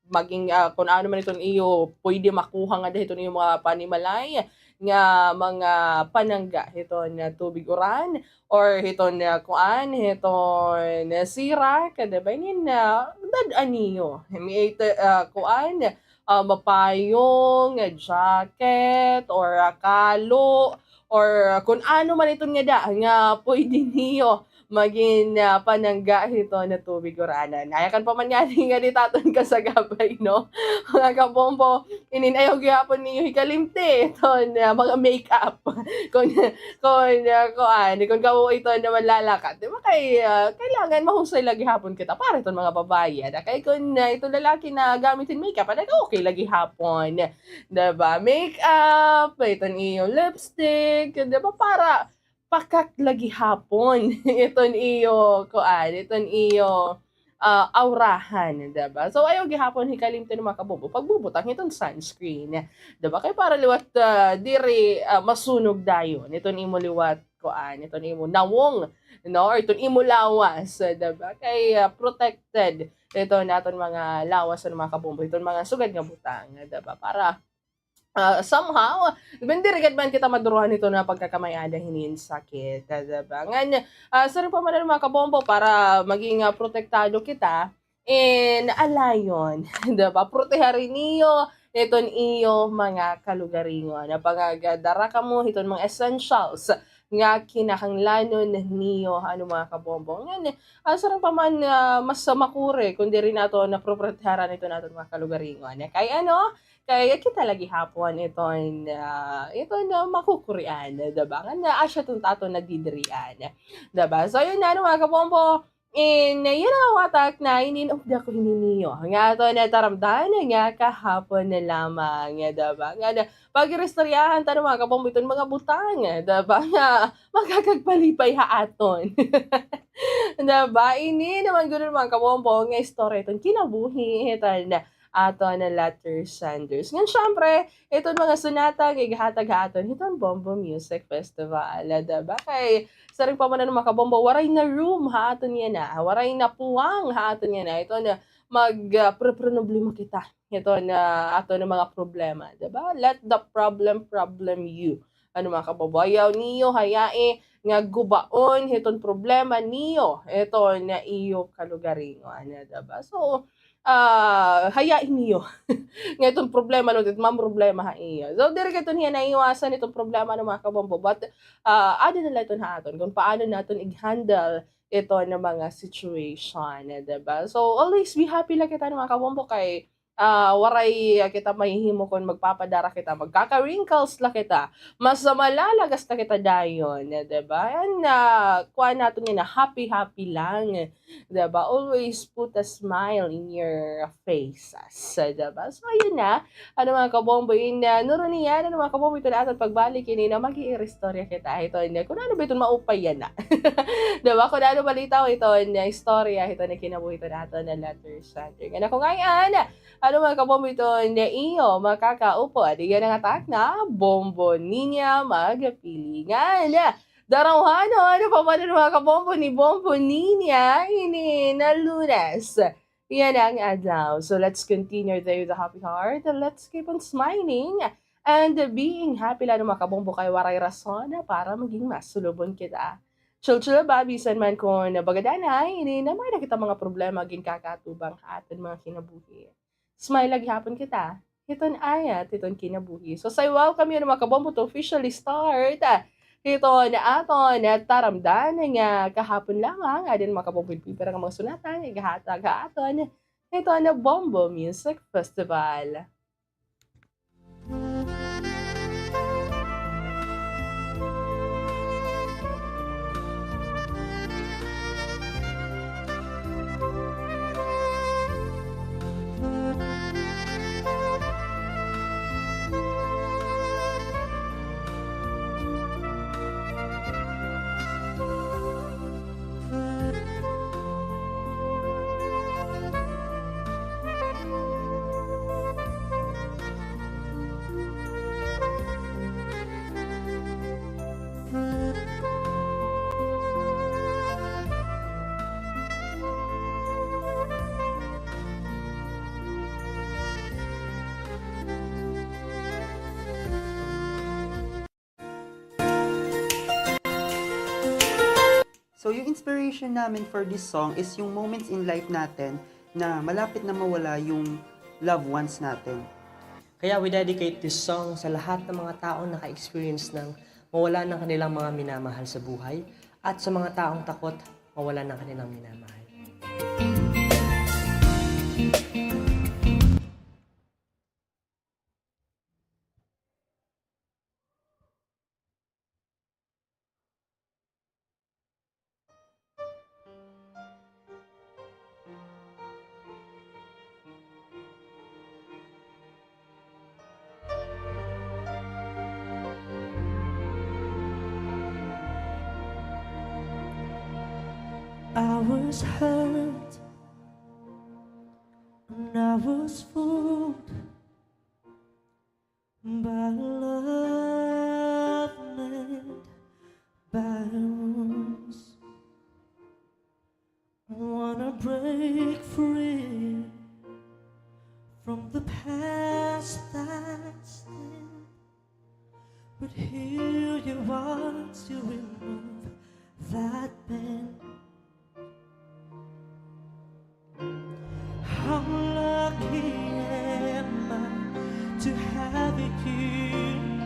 maging, ah, kun ano man iton iyo pwede makuha ngada hiton iyo mga panimalay nga mga panangga hiton, ah, tubig uran or hiton, ah, kuan, hiton, ah, sira, kada ba inin, ah, dad-an niyo. May, ah, kuan, ah, mapayong, ah, jacket, or, ah, kalo, or, ah, kun ano man iton ngada nga pwede niyo magin, ah, panangga hiton tubig uranan. Ayakan pa man ngani nga dida ha aton kasagabay, no? Mga kabombo, inin ayaw gihapon niyo hikalimti iton, ah, mga make-up. Kun, kun, ah, kuan, kun kamo iton manlalakat, di ba, kay, ah, kailangan mahusay la gihapon kita para iton mga babaye. Ada kay kun, ah, iton lalaki nagamit hin make-up, ada kay okay la gihapon. Di ba? Make-up, iton iyo lipstick, di ba? Para pakat la gihapon iton iyo, kuan, iton iyo, ah, aurahan, diba? So, ayaw gihapon hikalimti, mga kabombo, pagbubutang hiton sunscreen, diba? Kay para liwat, ah, diri, ah, masunog dayon iton imo liwat, kuan, iton imo nawong, no? Or iton imo lawas, di ba? Kay, ah, protected iton aton mga lawas, ano, mga kabombo, iton mga sugad nga butang, di ba? Para, ah, somehow, depende ra gad man kita maduruhan iton pagkakamay-ada hinin sakit, di ba? Ngan, ah, siring pa man, ano, mga kabombo, para maging, ah, protektado kita, in alayon, di ba? Proteharan niyo iton iyo mga kalugaringon. Pangagadara kamo hiton mga essentials nga kinahanglanon niyo, ano, mga kabombo. Ngan, ah, siring pa man, ah, mas makuri kon diri naton proproteharan iton aton mga kalugaringon. Kay ano? Kay kita la gihapon iton, ah, iton, ah, makukurian, di ba? Ngan, ah, asya iton aton nadidirian, di ba? So, yun na, ano, mga kabombo. In, yana nga watak na, inin-upda ko hini niyo nga aton nataramdan nga kahapon na lamang, di ba? Nga na, pag-iristoryahan ta, ano, mga kabombo, iton mga butang, di ba? Nga makakagpalipay ha aton. Di ba? Ini naman gud, mga kabombo, nga istorya iton kinabuhi hiton aton letter senders. Ngan, syempre, iton mga sunata nga igahatag ha aton hiton Bombo Music Festival, di ba? Kay siring pa man, ano, mga kabombo, waray na room ha aton yana, waray na puwang ha aton yana. Iton mag, ah, pre-, problema kita. Iton aton mga problema, di ba? Let the problem problem you. Ano, mga kabombo, ayaw niyo hayai nga gubaon hiton problema niyo iton iyo kalugaringon, di ba? So, ah, hayai niyo nga iton problema la iton mamroblema ha iyo. So, diri gad iton hiya naiwasan iton problema, ano, mga kabombo. But, ah, aada na la iton ha aton kon paano naton i-handle iton mga situation, di ba? So, always be happy la kita, ano, mga kabombo, kay, ah, waray kita mahihimo kon magpapadara kita, magkaka-wrinkles la kita, mas malalagas la kita dayon, di ba? And, ah, kuan naton yana, happy-happy lang, di ba? Always put a smile in your faces, di ba? So, ayun na. Ano, mga kabombo, in, ah, nuro niyan, ano, mga kabombo, iton aton pagbalik ini na mag-iiristorya kita hiton kon ano ba iton maupay yana. Di ba? Kon ano balitaw iton istorya hiton kinabuhi hiton aton letter sender. Ngan ako ngay-an, ano, mga kabombo, iton iyo makakaupod yana nga takna, Bombo Niña Magpilingan. Darawhanon, ano pa man, mga kabombo, ni Bombo Niña ini na Lunes yana nga adlaw. So, let's continue with a happy heart. Let's keep on smiling and being happy la, ano, mga kabombo, kay waray rason para maging masulubon kita. Chill-chill ba, bisan man kon baga danay ini na may-ada kita mga problema ginkakaatubang ha aton mga kinabuhi. Smile la gihapon kita hiton ayat hiton kinabuhi. So, say welcome, ano, mga kabombo, to officially start, ah, hiton aton taramdan nga kahapon lamang. Aada, mga kabombo, pipira nga mga sunatan nga igahatag ha aton hiton Bombo Music Festival. So, yung inspiration namin for this song is yung moments in life natin na malapit na mawala yung loved ones natin. Kaya we dedicate this song sa lahat ng mga taong naka-experience ng mawala ng kanilang mga minamahal sa buhay at sa mga taong takot mawala ng kanilang minamahal. I was hurt and I was fooled by love made by But here you are to remove that pain. How lucky am I to have you,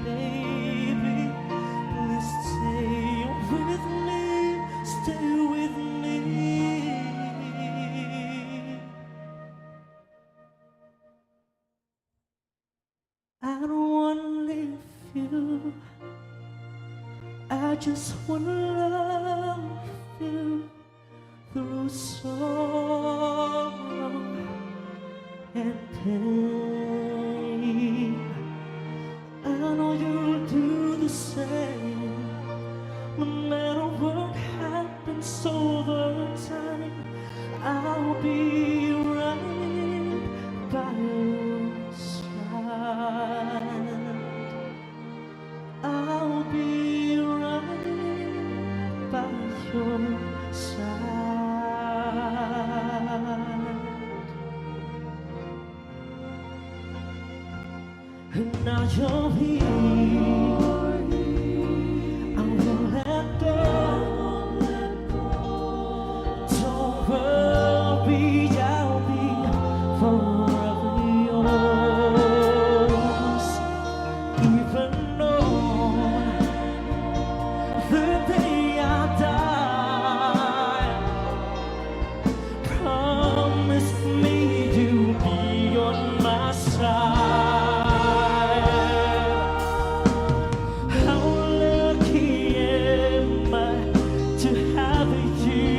baby. Please stay with me, stay with me. I don't wanna leave you. I just wanna love you through sorrow and pain. I know you'll do the same, no matter what happens over time. I'll be right by your side. I'll be right by your side. And now you're here. I won't let go. Don't worry, I'll be forever yours. Even on the day I die, promise me you'll be on my side. How lucky am I to have you,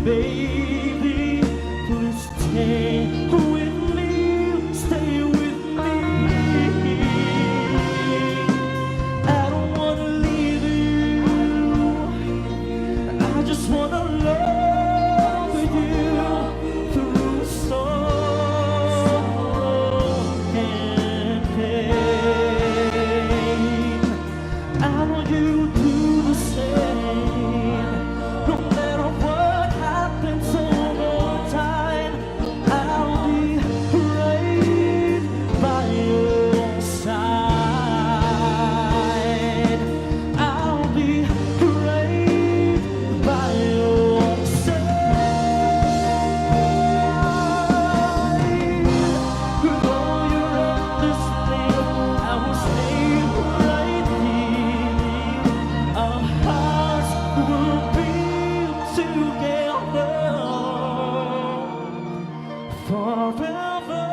baby. Please stay with me, stay with me. I don't wanna leave you. I just wanna love you through sorrow and pain. I know you'll do the same, no matter what happens over time. I'll be right by your side. I'll be right by your side. With all your understanding, I will stay right here. Our hearts will be together forever.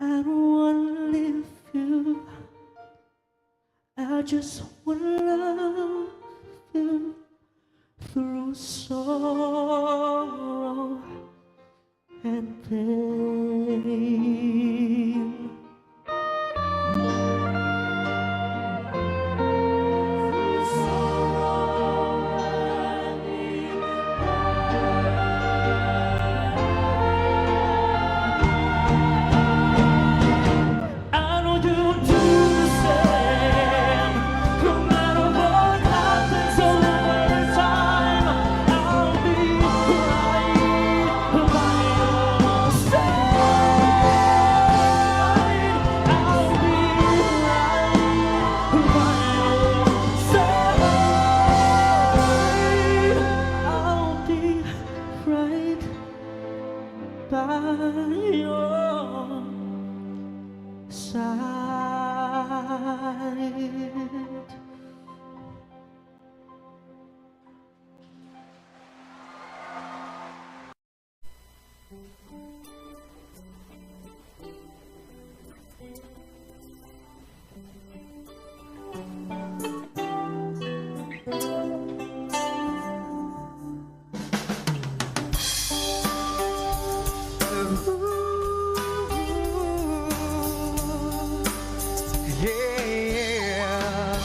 I don't wanna leave you. I just wanna love you through sorrow and pain. I know you'll do the same, no matter what happens over time. I'll be right by your side. I'll be right by your side. I'll be right by your side. Yeah.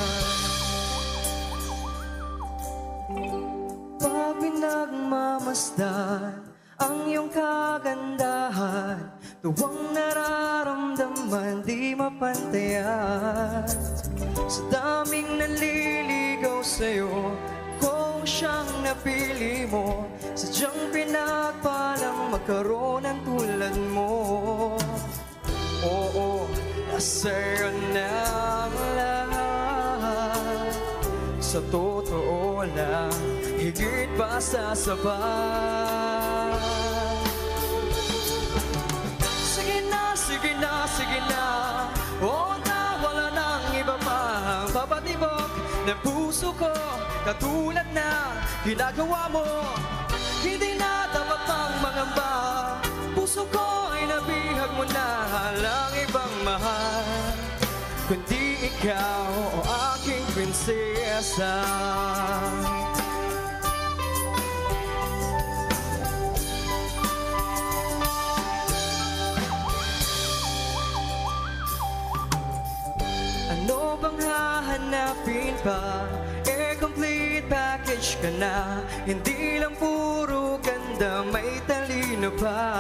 Pag pinagmamasdan ang iyong kagandahan, tuwang nararamdaman di mapantayan. Sa daming nanliligaw sa'yo, ako siyang napili mo. Sadyang pinagpalang Karon ang tulad mo. Oo, nasa iyo na ang lahat. Sa totoo lang, higit pa sa sapat. Sige na, sige na, sige na. Oo na, wala nang iba pang papatibok ng puso ko. Katulad na ginagawa mo, hindi na dapat pang mangamba. Puso ko ay nabihag mo na, walang ibang mahal kundi ikaw, o aking prinsesa. Ano bang hahanapin pa? Eh, complete package ka na. Hindi lang puro ganda, may talino pa.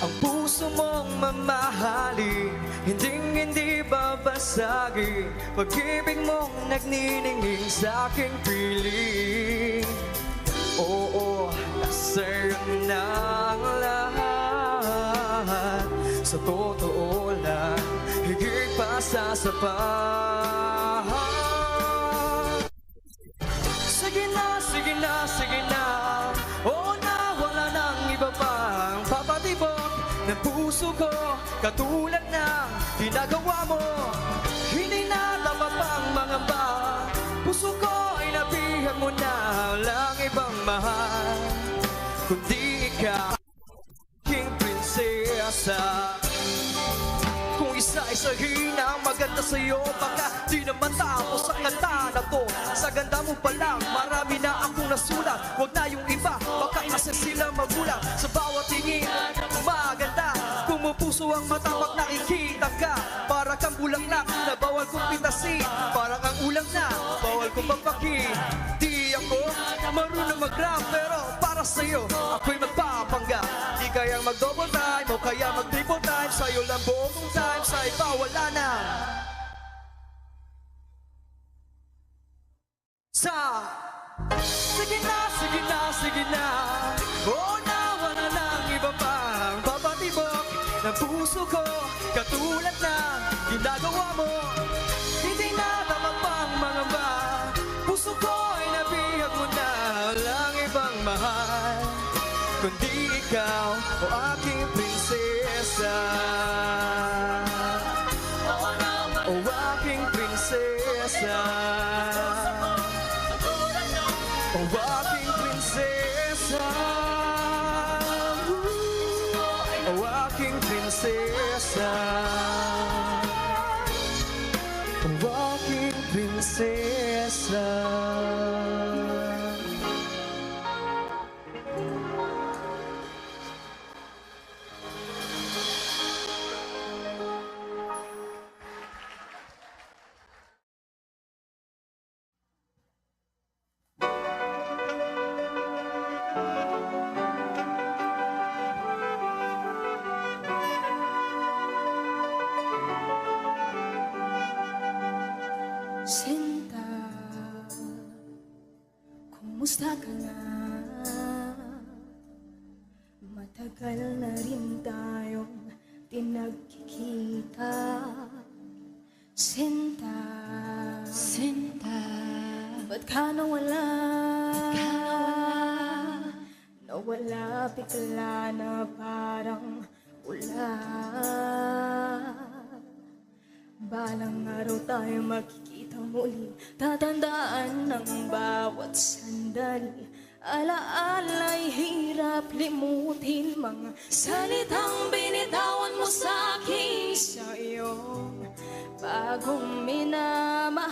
Ang puso mong mamahalin, hinding-hindi babasagin. Pag-ibig mong nagniningning sa aking piling. Oo, nasa iyo na ang lahat. Sa totoo lang, higit pa sa sapat. Sige na, sige na, sige na. Oo na, wala nang iba pang papatibok ng puso ko. Katulad ng ginagawa mo, hindi na dapat pang mangamba. Puso ko ay nabihag mo na, walang ibang mahal kundi ikaw, aking prinsesa. Kung isa-isahin ang maganda sa'yo, baka di na matapos ang kanta na 'to. Sa ganda mo pa lang, marami na akong nasulat. Huwag na yung iba, baka kasi sila magulat. Sa bawat tingin, maganda. Pumupuso ang mata pag nakikita ka. Para kang bulaklak na bawal kong pitasin. Parang ang ulam na bawal kong papakin. Di ako marunong mag-rap, pero para sa'yo, ako'y magpapanggap. Di kayang mag-double time o kaya mag-triple time. Sa'yo lang buong time, sa iba wala na. Sa, sige na, sige na, sige na. Oo na, wala nang iba pang papatibok ng puso ko. Katulad ng ginagawa mo, hindi na dapat pang mangamba. Puso ko ay nabihag mo na, walang ibang mahal kundi ikaw, o aking prinsesa. O aking prinsesa. O aking prinsesa. O aking prinsesa. O aking prinsesa. Sinta, kumusta ka na? Matagal na rin tayong di nagkikita. Sinta, Sinta, ba't ka nawala? Ba't ka nawala? Nawala bigla na parang wala. Balang araw tayo magkikita muli. Tatandaan ang bawat sandali. Alaala'y hirap limutin. Mga salitang binitawan mo sa akin. Sa iyong bagong minamahal,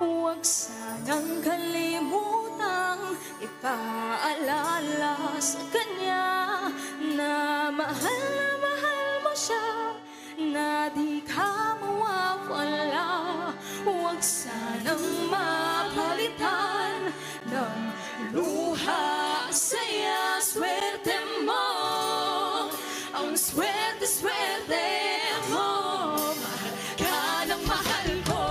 huwag sanang kalimutang ipaalala sa kanya na mahal na mahal mo siya, na di ka mawawala. Huwag sanang mapalitan ng luha, saya, swerte mo. Ang swerte-swerte mo, mahal ka ng mahal ko.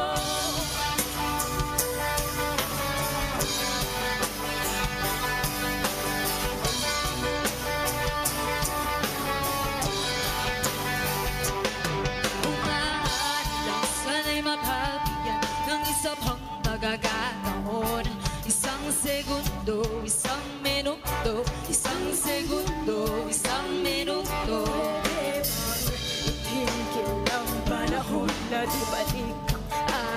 Do, isang minuto, isang segundo, isang minuto. Tingkil ang panahon na di balik ang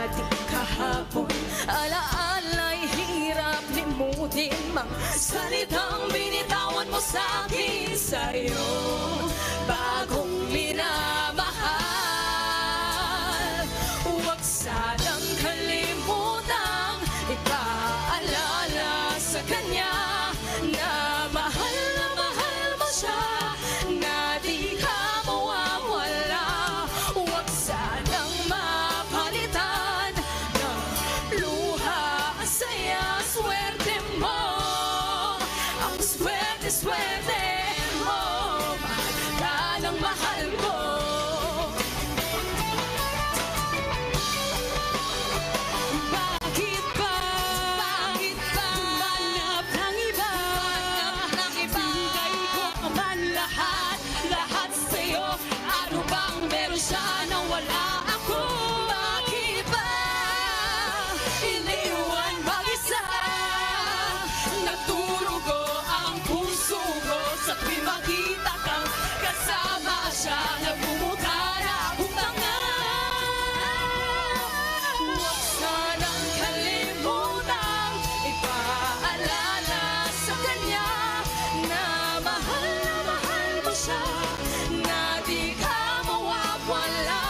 ating kahapon. Alaala'y hirap limutin, mga salitang binitawan mo sa akin, sa'yo bagong minamahal. Huwag sanang kalimutang ipaalala sa kanya na mahal na mahal mo siya, na di ka mawawala. Huwag sanang mapalitan ng luha ang saya, swerte mo. Ang swerte, swerte mo. Mahal ka ng mahal ko. Bakit ba? Bakit ba? Humanap ng iba. Humanap ng iba. Ibigay ko man lahat, lahat sa'yo. Ano bang meron siya na wala ako? Bakit ba iniwan mag-isa? Naturugo ang puso ko sa tuwing makita kang kasama siya. Nagmumukha na akong tanga. Huwag sanang kalimutang ipaalala sa kanya na mahal na mahal mo siya, na di ka mawawala.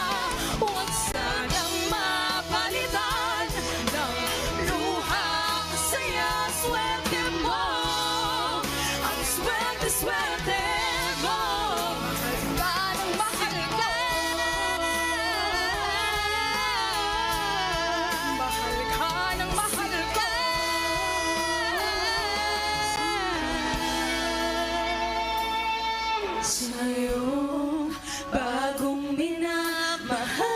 Huwag sanang mapalitan ng luha ang saya, swerte mo. Ang swerte, swerte mo. Mahal ka ng mahal ko. Mahal ka ng mahal ko. Sa'yo bagong minamahal.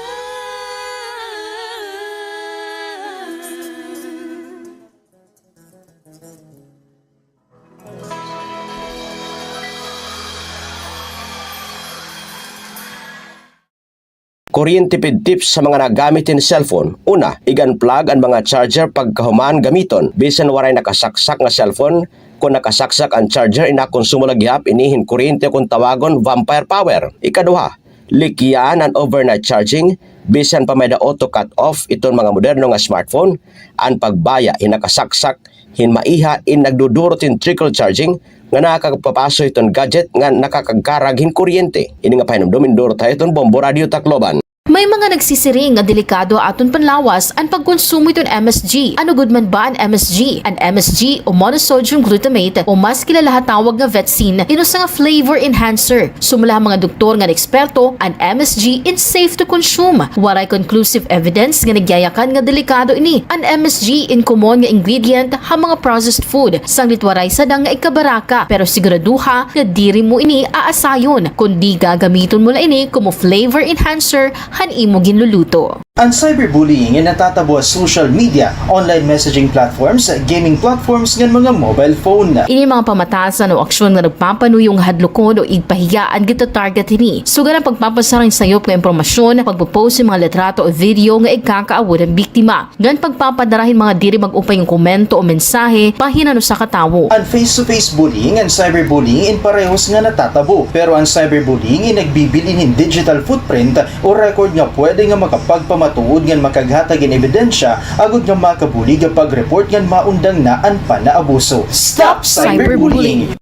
Kuryente pid tips sa mga nagamit hin cellphone. Una, ig-unplug an mga charger pagkahuman gamiton. Bisan waray nakasaksak nga cellphone, kon nakasaksak an charger, inakonsumo la gihap ini hin kuryente, kon tawagon, vampire power. Ikaduha, likyan an overnight charging. Bisan pa may-ada auto cut off iton mga moderno nga smartphone, an pagbaya hin nakasaksak hin maiha in nagdudurot hin trickle charging nga nakakagpapaso hiton gadget nga nakakagkarag hin kuryente. Ini nga pahinumdom indurot ha iyo hiton Bombo Radio Tacloban. May mga nagsisiring nga delikado ha aton panlawas an pagkonsumo hiton M S G. Ano gud man ba an M S G? An M S G o monosodium glutamate o mas kilala ha tawag nga vetsin, in usa nga flavor enhancer. Sumala ha mga doktor ngan eksperto, an M S G in safe to consume. Waray conclusive evidence nga nagyayakan nga delikado ini. An M S G in common nga ingredient ha mga processed food, sanglit waray sadang nga ikabaraka, pero siguraduha nga diri mo ini aasayon, kundi gagamiton mo la ini komo flavor enhancer han imo ginluluto. An cyberbullying in natatabo ha social media, online messaging platforms, gaming platforms, ngan mga mobile phone. Ini mga pamatasan o aksyon nga nagpapanuyo nga hadlokon o igpahiya an gitatarget hini. Sugad an pagpapasara hin sayop nga impormasyon, pagpo-post hin mga litrato o video nga igkakaawod han biktima, ngan pagpapadara hin mga diri mag-upay nga komento o mensahe bahin han usa ka tawo. An face-to-face bullying ngan cyberbullying in parehos nga natatabo, pero an cyberbullying in nagbibilin hin digital footprint o record nga pwede nga makapagpamatuod ngan makaghatag hin ebidensya agod nga makabulig ha pag-report ngan maundang na an panaabuso. Stop cyberbullying!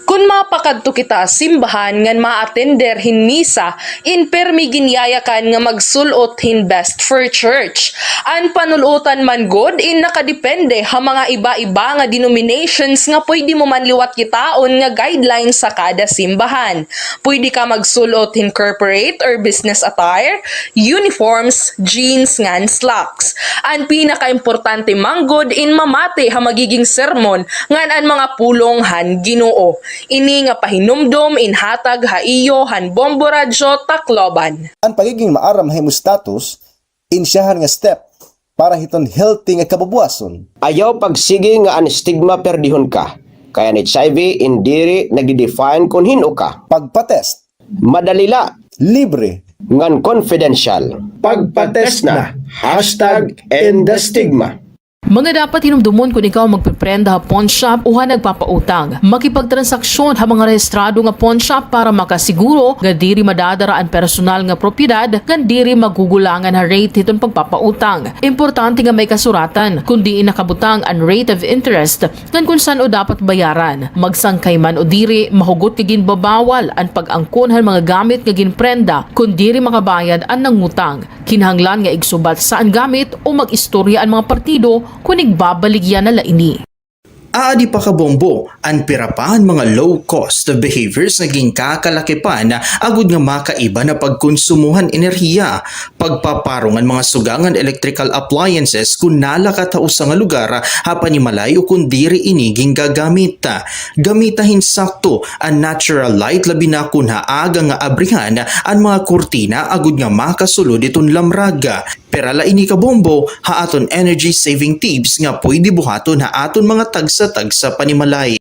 Kon mapakadto kita ha simbahan ngan maatender hin misa, in pirmi ginyayakan nga magsul-ot hin best for church. An panul-otan man gud in nakadepende ha mga iba-iba nga denominations nga pwede mo man liwat kitaon nga guidelines sa kada simbahan. Pwede ka magsul-ot hin corporate or business attire, uniforms, jeans, ngan slacks. An pinakaimportante man gud in mamati ha magiging sermon ngan an mga pulong han Ginoo. Ini nga pahinumdom in hatag ha iyo han Bombo Radyo Tacloban. An pagiging maaram ha imo status, insyahan nga step para hiton healthy nga kabubuwason. Ayaw pagsigi nga an stigma perdihon ka, kay an H I V in diri nagde-define kon hin-o ka. Pagpa-test. Madali la. Libre. Ngan confidential. Pagpa-test na. Hashtag end the stigma. Mga dapat hinumdomon kon ikaw magpiprenda ha pawnshop o ha nagpapautang. Makipagtransaksyon ha mga rehistrado nga pawnshop para makasiguro nga diri madadara an personal nga propiedad ngan diri magugulangan ha rate hiton pagpapautang. Importante nga may kasuratan kon diin nakabutang an rate of interest ngan kon san-o dapat bayaran. Magsangkay man o diri, mahugot nga ginbabawal an pag-angkon han mga gamit nga ginprenda kon diri makabayad an nangutang. Kinahanglan nga igsubatsay an gamit o mag-istorya an mga partido kon igbabaligya na la ini. Aadi pa, kabombo, an pira pa han mga low-cost behaviors nga ginkakalakipan agod nga makaiba na pagkonsumo han enerhiya. Pagpaparong an mga suga ngan electrical appliances kon nalakat ha usa nga lugar ha panimalay o kon diri ini gingagamit. Gamita hin sakto an natural light, labi na kon ha aga nga abrihan an mga kurtina agod nga makasulod hiton lamrag. Pira la ini, kabombo, ha aton energy saving tips nga pwede buhaton ha aton mga tagsa-tagsa panimalay.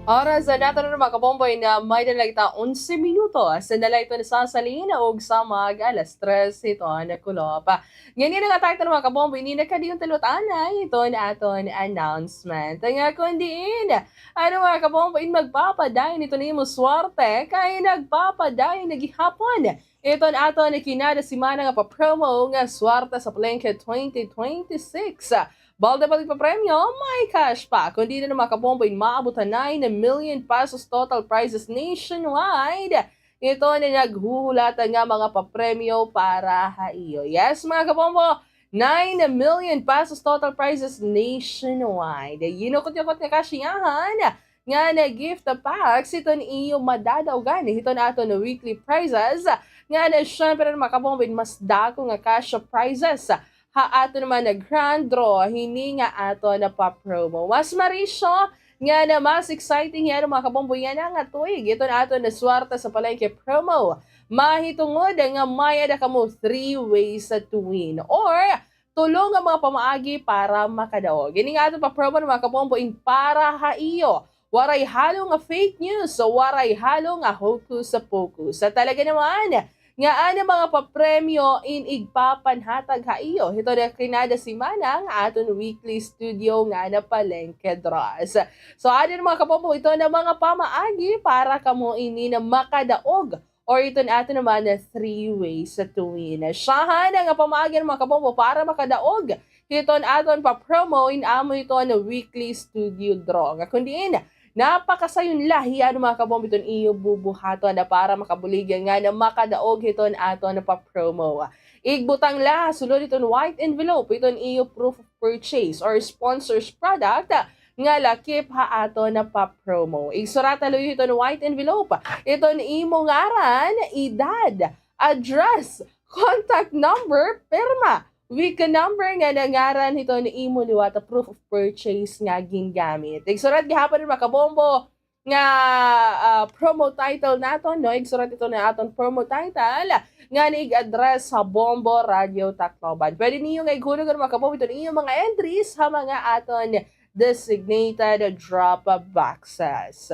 Oras naton, mga kabombo, na may-ada la kita onse minutos na la ito nasasalin og sa mag-alas tres hiton kulop. Ngan ini nga time, mga kabombo, ini na kadiyon ta liwat anay iton aton announcement. Nga kon diin, ano, mga kabombo, in magpapadayon iton imo swerte, kay nagpapadayon na gihapon iton aton kinada semana nga pa-promo nga Swerte sa Palengke twenty twenty-six. Balde pa it papremyo, may cash pa. Kon diin, mga kabombo, in maabot ha nine million pesos total prizes nationwide iton naghuhulat nga mga papremyo para ha iyo. Yes, mga kabombo, nine million pesos total prizes nationwide. Yinukot-yukot nga kasiyahan nga na gift packs iton iyo madadaogan hiton aton weekly prizes. Ngan syempre, mga kabombo, in mas dako nga cash prizes ha aton man nga grand draw hini nga aton pa-promo. Mas marisyo ngan mas exciting yana, mga kabombo, yana nga tuig iton aton Swerte sa Palengke promo. Mahitungod nga may-ada kamo three ways to win or tulo nga mga pamaagi para makadaog. Ini nga aton pa-promo, mga kabombo, in para ha iyo. Waray halo nga fake news, waray halo nga hocus pocus. Sa talaga naman nga an mga papremyo in igpapanhatag ha iyo hiton kinada semana nga aton weekly studio nga na Palengke Draws. So, aada, mga kabombo, iton mga pamaagi para kamo ini nga makadaog or iton aton naman nga three ways to win. Syahan nga pamaagi, mga kabombo, para makadaog hiton aton pa-promo in amo iton weekly studio draw. Nga kon diin, napakasayon la hiya, mga kabombo, iton iyo bubuhaton para makabulig nga na makadaog hiton aton pa-promo. Igbutang la sulod hiton white envelope iton iyo proof of purchase or sponsor's product nga lakip ha aton pa-promo. Igsurat la hiton white envelope iton imo ngaran, edad, address, contact number, pirma, WIC number ngan an ngaran hiton imo liwat proof of purchase nga gingamit. Igsurat gihapon, mga kabombo, nga, ah, promo title naton, no? Igsurat iton aton promo title ngan ig-address ha Bombo Radio Tacloban. Pwede niyo nga ighulog, mga kabombo, iton iyo mga entries ha mga aton designated drop boxes.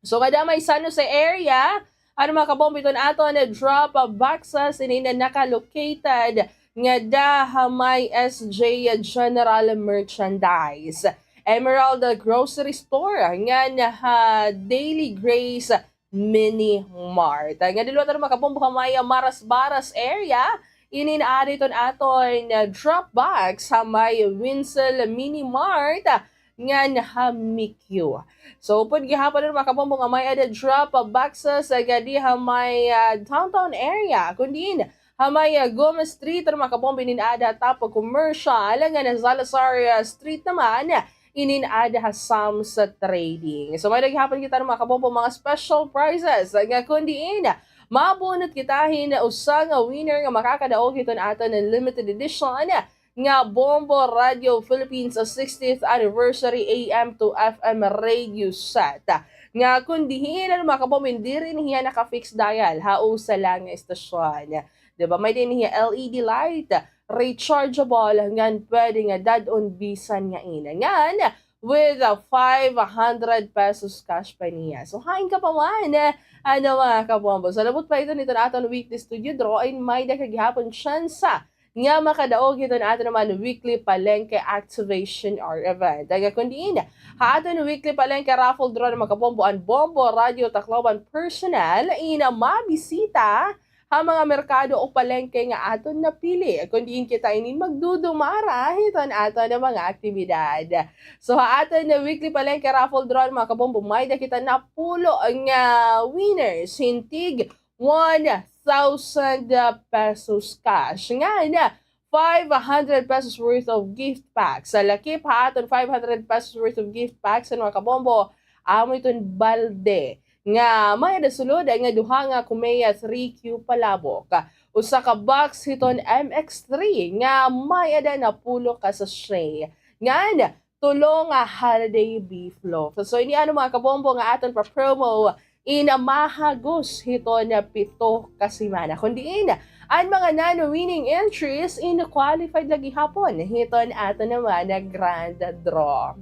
So, ngada ha may San Jose area, ano, mga kabombo, iton aton drop boxes ini na naka-located ngada ha may S J General Merchandise, Emerald Grocery Store, ngan ha Daily Grace Mini Mart. Ngada liwat, mga kabombo, ha may Marasbaras area, inin aada iton aton drop box ha may Winsel Mini Mart ngan ha Mikyo. So, upod gihapon, mga kabombo, nga may-ada drop boxes ngadi ha may, ah, downtown area, kon diin ha may, ah, Gomez Street, mga kabombo, inin aada ha Tapo Commercial, ngan ha Salazar, ah, Street naman, inin aada ha Sam's Trading. So, may-ada gihapon kita, mga kabombo, mga special prizes nga kon diin mabunot kita hin usa nga winner nga makakadaog hiton aton limited edition nga Bombo Radio Philippines sixtieth anniversary A M to F M radio set. Nga kon diin, mga kabombo, diri ini hiya naka-fixed dial, ha usa la nga estasyon. Di ba, may-ada ini hiya L E D light, rechargeable, ngan pwede nga dad-on bisan nga ina. Ngan with a five hundred pesos cash pa niya. So, hain ka pa man, eh, ano, mga kabombo. So, labot pa iton aton weekly studio draw, in may-ada ka gihapon tsansa nga makadaog hiton aton naman weekly palengke activation or event. Nga kon diin, ha aton weekly palengke raffle draw, mga kabombo, an Bombo Radyo Tacloban personnel in mabisita ha mga merkado o palengke nga aton napili, kon diin kita ini magdudumara hiton aton mga aktibidad. So, ha aton weekly palengke raffle draw, mga kabombo, may-ada kita napulo nga winners hin tig one thousand pesos cash. Ngan five hundred pesos worth of gift packs. Sa lakip ha aton five hundred pesos worth of gift packs, mga kabombo, amo iton balde nga may-ada sulod nga duha nga Kumeya three Q palabok, usa ka box hiton M X three nga may-ada napulo ka sachet, ngan tulo nga holiday beef loaf. So, ini ano, mga kabombo, nga aton pa-promo in mahagos hiton pito ka semana. Kon diin, an mga non-winning entries in qualified la gihapon hiton aton naman nga grand draw.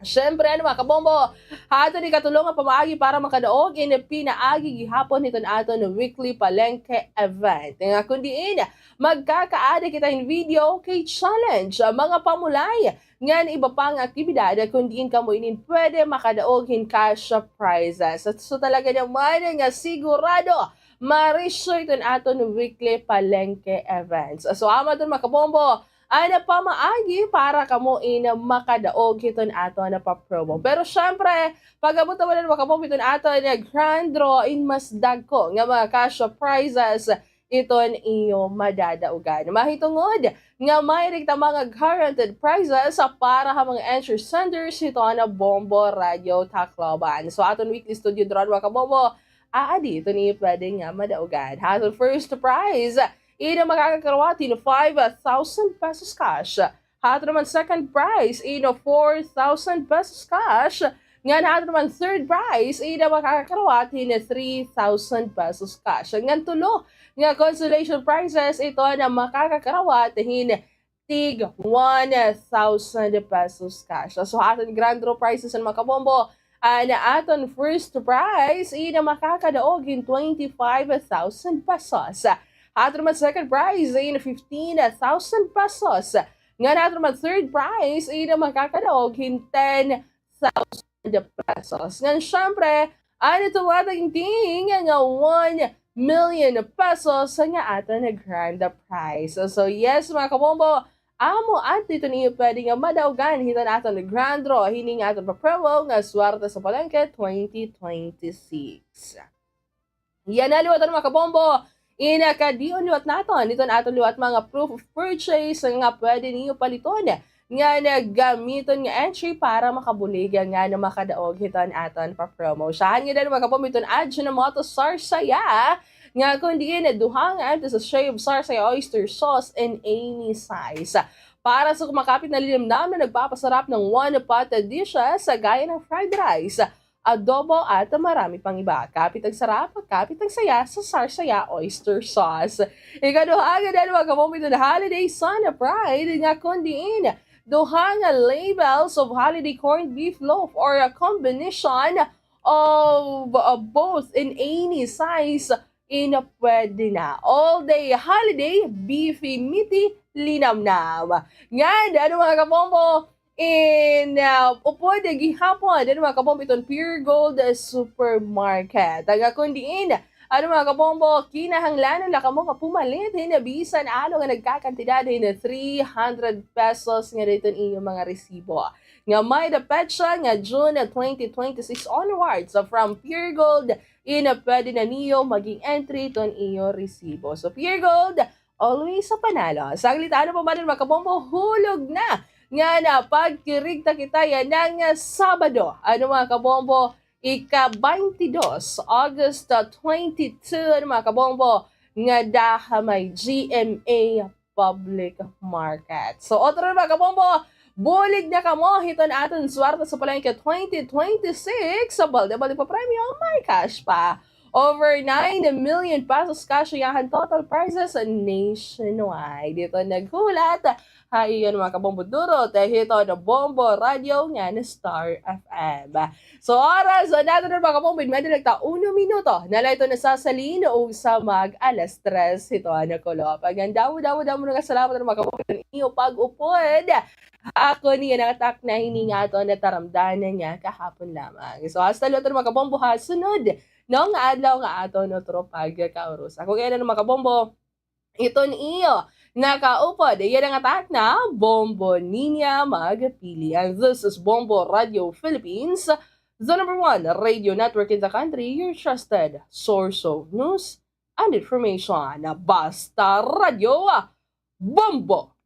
Siyempre, ano, mga kabombo, ha aton ikatulo nga pamaagi para makadaog in pinaagi gihapon hiton aton weekly palengke event. Nga kon diin, magkakaada kita hin video kay challenge, mga pamulay, ngan iba pa nga aktibidad, kon diin kamo inin pwede makadaog hin cash prizes. At so talaga naman nga sigurado, marisyo iton aton weekly palengke events. So, amo iton, mga kabombo, an pamaagi para kamo in makadaog hiton aton pa-promo. Pero syempre, pag-abot naman, mga kabombo, hiton aton grand draw in mas dagko nga mga cash prizes iton iyo madadaogan. Mahitungod nga may-ada kita mga guaranteed prizes para ha mga entry senders hiton Bombo Radyo Tacloban. So, aton weekly studio draw, mga kabombo, aadi iton iyo pwede nga madaogan. Ha aton first prize, ina makakakarawat hin five thousand pesos cash. Ha aton naman second prize, ina four thousand pesos cash. Ngan ha aton naman third prize, ina makakakarawat hin three thousand pesos cash. Ngan tulo nga consolation prizes, ito na makakakarawat hin tig one thousand pesos cash. So, ha aton grand draw prizes, mga kabombo, an aton first prize, ina makakadaog hin twenty-five thousand pesos. Ha aton naman second prize, ina fifteen thousand pesos. Ngan ha aton naman third prize, ina makakadaog hin ten thousand pesos. Ngan syempre, an tumataginting nga one million pesos nga aton grand prize. So, so yes, mga kabombo, amo adto iton iyo pwede nga madaogan hiton aton grand draw hini nga aton pa-promo nga Swerte sa Palengke twenty twenty-six. Yana liwat, mga kabombo, in kadion liwat naton iton aton liwat mga proof of purchase nga pwede niyo paliton ngan gamiton nga entry para makabulig ngan makadaog hiton aton pa-promo. Syahan ngada, mga kabombo, iton Ajinomoto Sarsaya nga kon diin duha nga empty sachet of Sarsaya oyster sauce in any size. Para sa kumakapit na linamnam na nagpapasarap ng one pot dishes, gaya ng fried rice, adobo, at marami pang iba. Kapit ang sarap, kapit ang saya sa Sarsaya Oyster Sauce. Ikaduha ngada, mga kabombo, iton Holiday Sana Pride nga kon diin duha nga labels of holiday corned beef loaf or a combination of, uh, both in any size in pwede na. All day holiday, beefy, meaty, linamnam. Ngada, mga kabombo, in, uh, upod gihapon, ano, mga kabombo, iton Pure Gold Supermarket. Nga kon diin, ano, mga kabombo, kinahanglanon la kamo nga pumalit hin bisan ano nga nagkakantidad hin three hundred pesos ngada iton iyo mga resibo nga may-ada petsa nga June twenty twenty-six onwards from Pure Gold, ina pwede na niyo maging entry iton iyo resibo. So, Pure Gold, always sa panalo. Saglit ano pa man, mga kabombo, hulog na nga na pagkirigta kita yana nga Sabado. Ano, mga kabombo, ika-twenty-two, August, uh, twenty-two, ano, mga kabombo, ngada ha may G M A Public Market. So, otro na, mga kabombo, bulig na kamo hiton aton Swerte sa Palengke twenty twenty-six. Sa balde-balde pa premyo, may cash pa. Over nine million pesos cash iyahan total prizes nationwide. Ito naghulat ha iyo, mga kabombo, Duro, ta hito na Bombo Radio ngan Star F M. So, oras naton, mga kabombo, may dala ta uno minuto na la ito nasasalin o sa mag alas tres hito na kulop. Ngan damo, damo, damo nga salamat, mga kabombo, an iyo pag-upod. Ako niya nakatak na hini nga aton nataramdanan nga kahapon lamang. So, hasta luto, mga kabombo, ha sunod nga adlaw nga aton otro pagkaurusa. Ako kaya na, mga kabombo, iton iyo nakaupod, iya nga atak na Bombo Niña Magpili. And this is Bombo Radio Philippines, the number one radio network in the country, your trusted source of news and information. Basta Radio Bombo!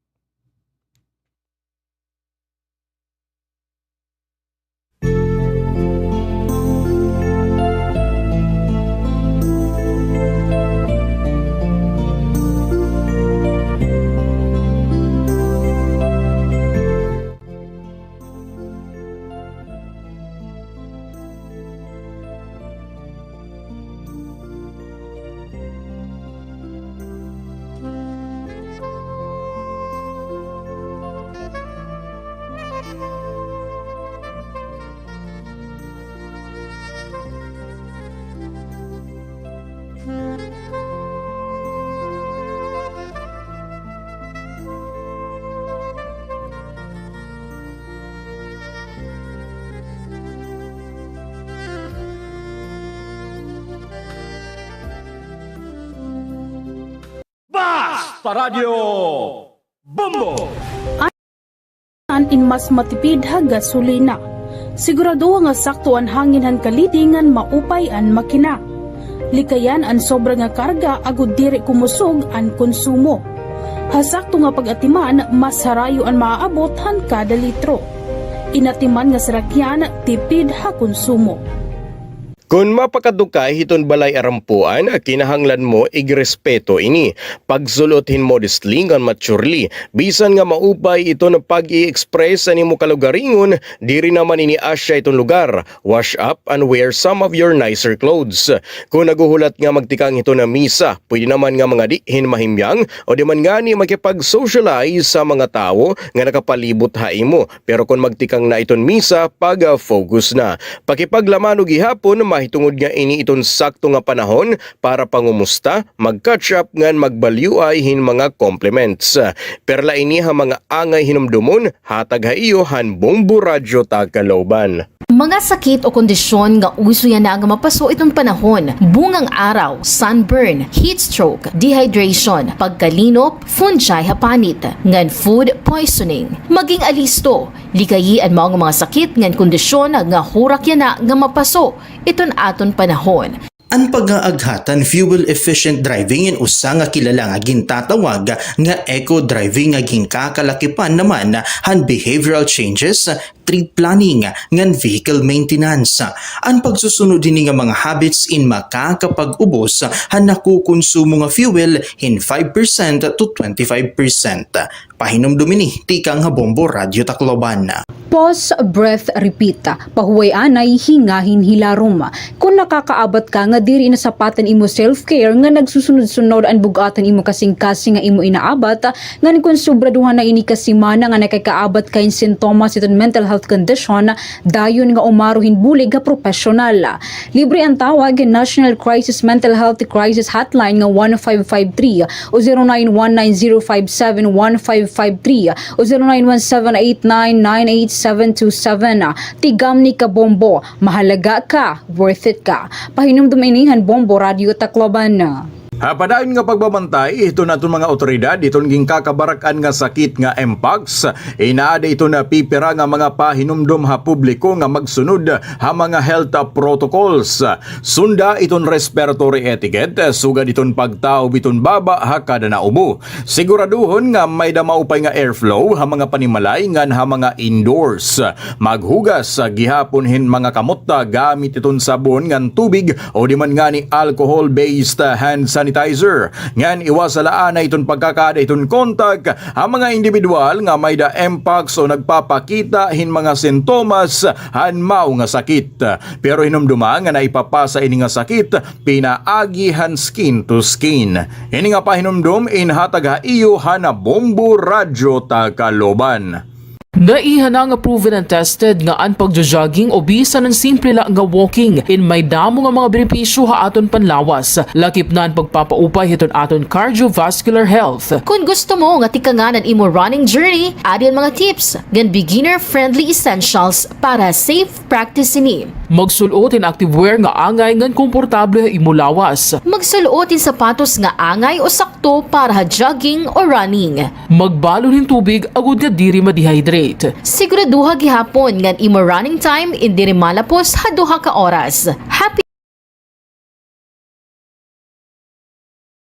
Basta Radio Bombo! An in mas matipid ha gasolina. Siguraduha nga sakto an hangin han kalidi ngan maupay an makina. Likayan an sobra nga karga agod diri kumusog an konsumo. Ha sakto nga pag-atiman, mas harayo an maaabot han kada litro. In atiman nga sarakyan, tipid ha konsumo. Kon mapakadto ka hiton balay arampuan, kinahanglan mo igrespeto ini. Pagsul-ot hin modestly ngan maturely. Bisan nga maupay iton pag-i-express han imo kalugaringon, diri naman ini asya iton lugar. Wash up and wear some of your nicer clothes. Kon naghuhulat nga magtikang hiton misa, pwede naman nga mangadi hin mahimyang o di man ngani makipag-socialize sa mga tawo nga nakapalibot ha imo. Pero kon magtikang na iton misa, pag-focus na. Pakipaglamano gihapon, mahitungod nga ini iton sakto nga panahon para pangumusta, mag-catch up ngan magbalyuay hin mga compliments. Perla ini ha mga angay hinumdomon, hatag ha iyo han Bombo Radyo Tacloban. Mga sakit o kondisyon nga uso yana nga mapaso iton panahon: bungang araw, sunburn, heat stroke, dehydration, pagkalinop, fungi ha panit, ngan food poisoning. Maging alisto, likayi an mao nga mga sakit ngan kondisyon nga hurak yana nga mapaso iton aton panahon. An pag-aaghat han fuel-efficient driving in usa nga kilala nga gintatawag nga eco-driving nga ginkakalakipan naman han behavioral changes, trip planning, ngan vehicle maintenance. An pagsusunod hini nga mga habits in makakapag-ubos han nakukonsumo nga fuel hin five percent to twenty-five percent. Pahinumdom ini tikang ha Bombo Radyo Tacloban. Pause, breath, repeat. Pahuway anay, hingahin, hilarom. Kon nakakaabat ka nga diri nasapat an imo self-care, nga nagsusunod-sunod an bug-at han imo kasingkasing nga imo inaabat, ngan kon sobraduhan na ini ka semana nga nakakaabat ka hin sintomas hiton mental health condition, dayon nga umaro hin bulig ha propesyonal. Libre an tawag ha National Crisis Mental Health Crisis Hotline nga one five five three o zero nine one nine zero five seven one five five three o zero nine one seven eight nine nine eight seven two seven. Tigamni ka Bombo, mahalaga ka, worth it ka. Pahinumdom ini han Bombo Radyo Tacloban. Ha padayon nga pagbabantay hiton aton mga awtoridad hiton ginkakabarak-an nga sakit nga mpox, inaada iton pipira nga mga pahinumdom ha publiko nga magsunod ha mga health protocols. Sunda iton respiratory etiquette, sugad iton pagtaob iton baba ha kada naubo. Siguraduhon nga may-ada maupay nga airflow ha mga panimalay ngan ha mga indoors. Maghugas gihapon hin mga kamot gamit iton sabon ngan tubig o di man ngani alcohol-based hand sanitizer. sanitizer. Ngan iwasalaan na iton pagkakaada hiton kontak ha mga indibidwal nga may-ada mpox o nagpapakita hin mga sintomas han mao nga sakit. Pero hinumdoma nga naipapasa ini nga sakit pinaagi han skin to skin. Ini nga pahinumdom inhatag ha iyo han Bombo Radyo Tacloban. Naiha na nga proven and tested nga an pagjo-jogging o bisan an simple la nga walking in may damo nga mga benepisyo ha aton panlawas, lakip na an pagpapaupay hiton aton cardiovascular health. Kon gusto mo nga tikangan an imo running journey, adi an mga tips ngan beginner-friendly essentials para safe practice ini. Magsul-ot hin activewear nga angay ngan komportable ha imo lawas. Magsul-ot hin sapatos nga angay o sakto para ha jogging o running. Magbalon hin tubig agod nga diri ma-dehydrate. Siguraduha gihapon nga an imo running time in diri malapos ha duha ka oras. Happy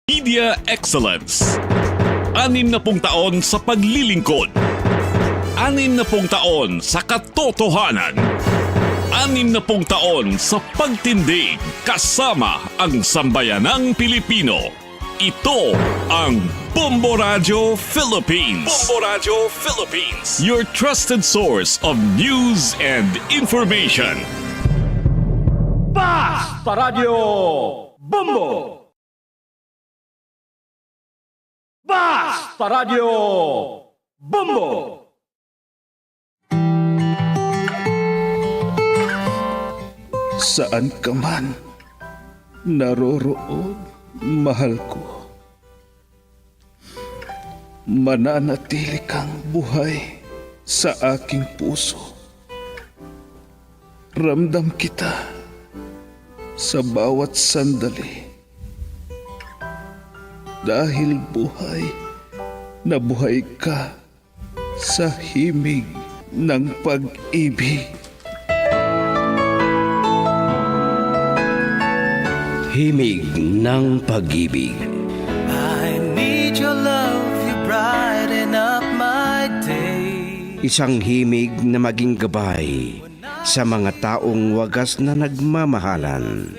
Media Excellence. Anim na pung taon sa paglilingkod. Anim na pung taon sa katotohanan. Anim na pung taon sa pagtindig kasama ang sambayanang Pilipino. Ito ang Bombo Radyo Philippines. Bombo Radyo Philippines. Your trusted source of news and information. Basta Radyo Bombo! Basta Radyo Bombo! Saan ka man naroroon, mahal ko, mananatili kang buhay sa aking puso. Ramdam kita sa bawat sandali. Dahil buhay na buhay ka sa himig ng pag-ibig. Himig ng pag-ibig. I need your love, you brighten up my day. Isang himig na maging gabay sa mga taong wagas na nagmamahalan.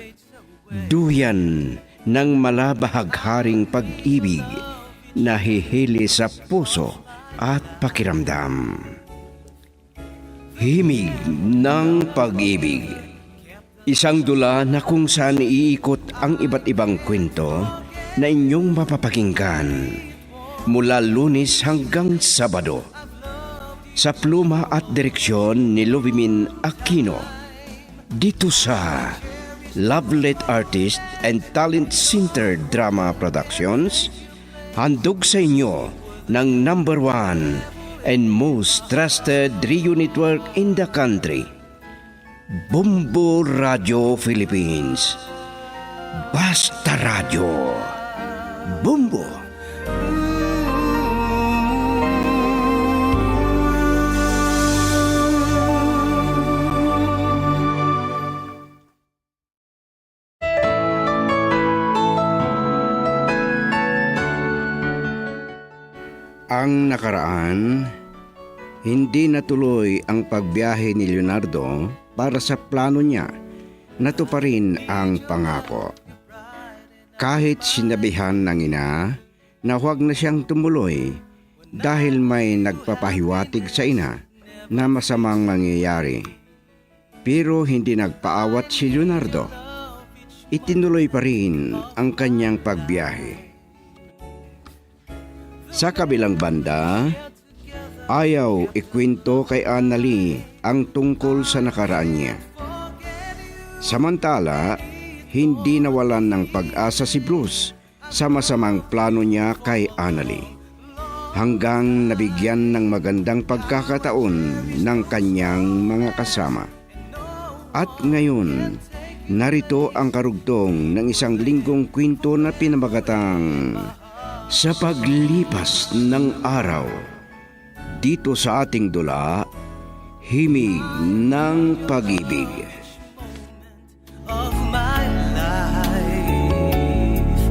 Duyan ng malabahagharing pag-ibig na hihili sa puso at pakiramdam. Himig ng Pag-ibig. Isang dula na kung saan iikot ang iba't ibang kwento na inyong mapapakinggan mula Lunes hanggang Sabado sa pluma at direksyon ni Lovimin Aquino. Dito sa Lovelet Artist and Talent-Centered Drama Productions, handog sa inyo ng number one and most trusted radio network in the country, Bombo Radio Philippines. Basta Radyo. Bombo! Ang nakaraan, hindi natuloy ang pagbiyahe ni Leonardo para sa plano niya na tuparin ang pangako. Kahit sinabihan ng ina na huwag na siyang tumuloy dahil may nagpapahiwatig sa ina na masamang mangyayari. Pero hindi nagpaawat si Leonardo. Itinuloy pa rin ang kanyang pagbiyahe. Sa kabilang banda, ayaw ikwento kay Annalie ang tungkol sa nakaraan niya. Samantala, hindi nawalan ng pag-asa si Bruce sa masamang plano niya kay Annalie, hanggang nabigyan ng magandang pagkakataon ng kanyang mga kasama. At ngayon, narito ang karugtong ng isang linggong kwento na pinamagatang Sa Paglipas ng Araw. Dito sa ating dula, Himig ng Pag-ibig. Of my life.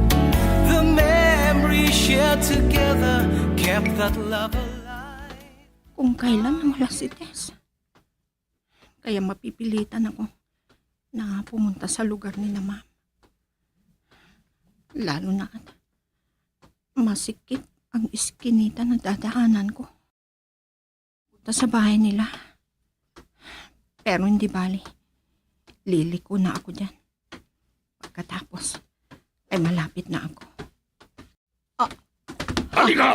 The memory shared together kept that love alive. Kung kailan nawala si Tess, kaya mapipilitan ako na pumunta sa lugar ni na Ma'am. Lalo na at masikip ang iskinita na dadaanan ko. Punta sa bahay nila. Pero hindi bali. Liliko na ako diyan. Pagkatapos, ay malapit na ako. Ah. Halika!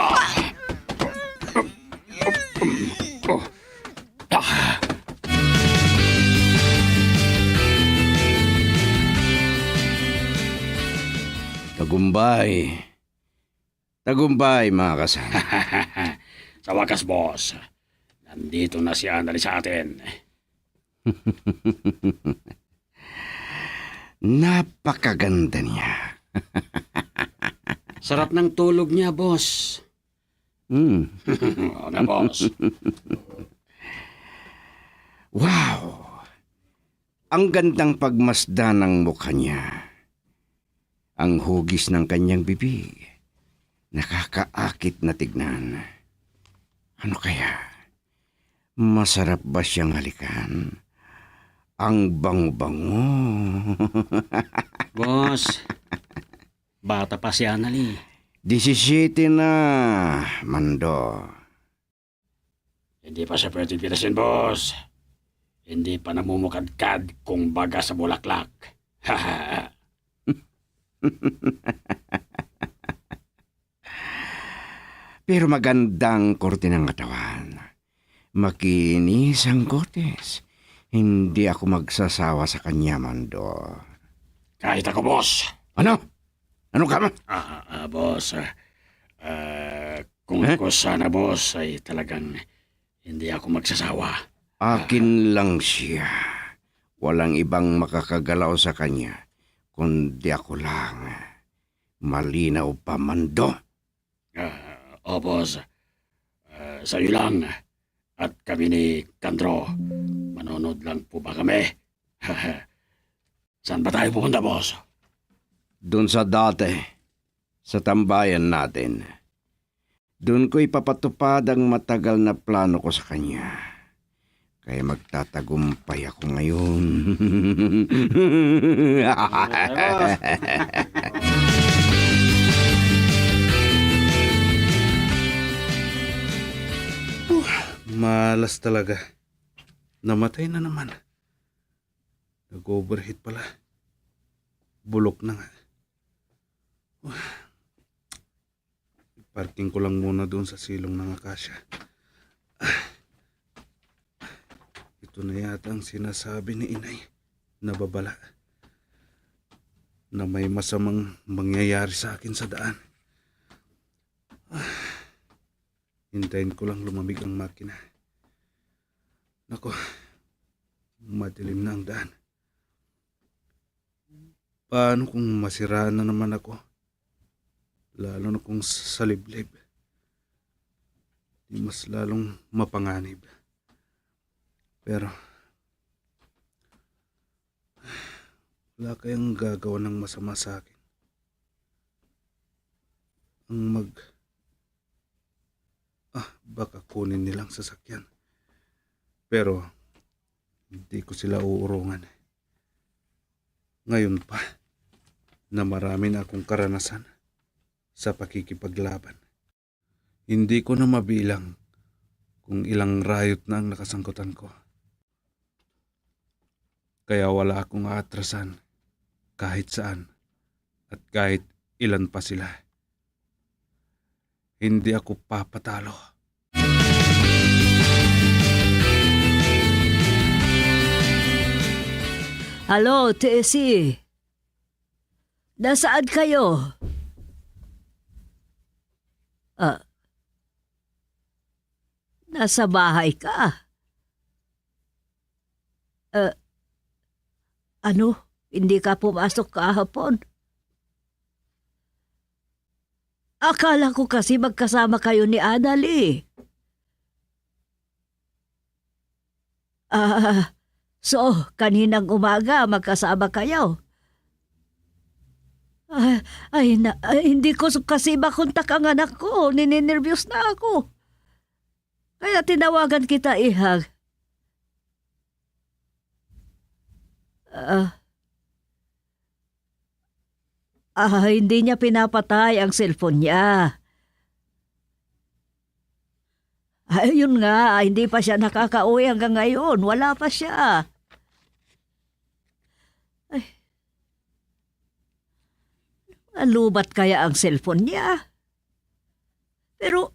Tagumpay. Tagumpay, mga kasama. Sa wakas, boss, nandito na si Annalie sa atin. Napakaganda niya. Sarap ng tulog niya, boss. Hmm. Oo na, boss. Wow! Ang gandang pagmasdan ng mukha niya. Ang hugis ng kanyang bibig. Nakakaakit na tignan. Ano kaya? Masarap ba siyang halikan? Ang bango-bango. Boss, bata pa si Annalie. Disisiyete na, Mando. Hindi pa siya pwedeng pitasin, boss. Hindi pa namumukadkad kung baga sa bulaklak. Pero magandang korte ng katawan. Makinis ang kutis. Hindi ako magsasawa sa kanya, Mando. Kahit ako, boss. Ano? Ano ka, ma? Ah, ah, boss, ah, ah, kung ako sana, boss, ay talagang hindi ako magsasawa. Akin lang siya. Walang ibang makakagalaw sa kanya, kundi ako lang. Malinaw ba, Mando? Ah, opo, sa, ah, sa iyo lang. At kami ni Kandro, manonood lang po ba kami? Saan ba tayo pupunta, boss? Doon sa dati, sa tambayan natin. Doon ko ipapatupad ang matagal na plano ko sa kanya. Kaya magtatagumpay ako ngayon. Puh, malas talaga. Namatay na naman. Nag-overheat pala. Bulok na nga. Parking ko lang muna doon sa silong ng akasya. Ito na yata ang sinasabi ni Inay na babala na may masamang mangyayari sa akin sa daan. Hintayin ko lang lumamig ang makina. Naku, madilim na ang daan. Paano kung masiraan na naman ako? Lalo na kung saliblib. Di mas lalong mapanganib. Pero, wala kayang gagawa ng masama sa akin. Ang mag-, ah, baka kunin nilang sasakyan. Pero, hindi ko sila uurungan. Ngayon pa, na marami na akong karanasan sa pakikipaglaban. Hindi ko na mabilang kung ilang riot na ang nakasangkutan ko. Kaya wala akong aatrasan kahit saan at kahit ilan pa sila. Hindi ako papatalo. Hello, Tessie. Nasaan kayo? Ah, nasa bahay ka? Ah, ano? Hindi ka pumasok kahapon? Akala ko kasi magkasama kayo ni Annalie. Ah, so, kaninang umaga magkasama kayo? Ah, ay, na, ay, hindi ko kasi makontak ang anak ko. Nininerbyos na ako. Kaya tinawagan kita, iha. Ah, Ah, hindi niya pinapatay ang cellphone niya. Ayun nga, hindi pa siya nakakauwi hanggang ngayon. Wala pa siya. Ay. Nalubat kaya ang cellphone niya? Pero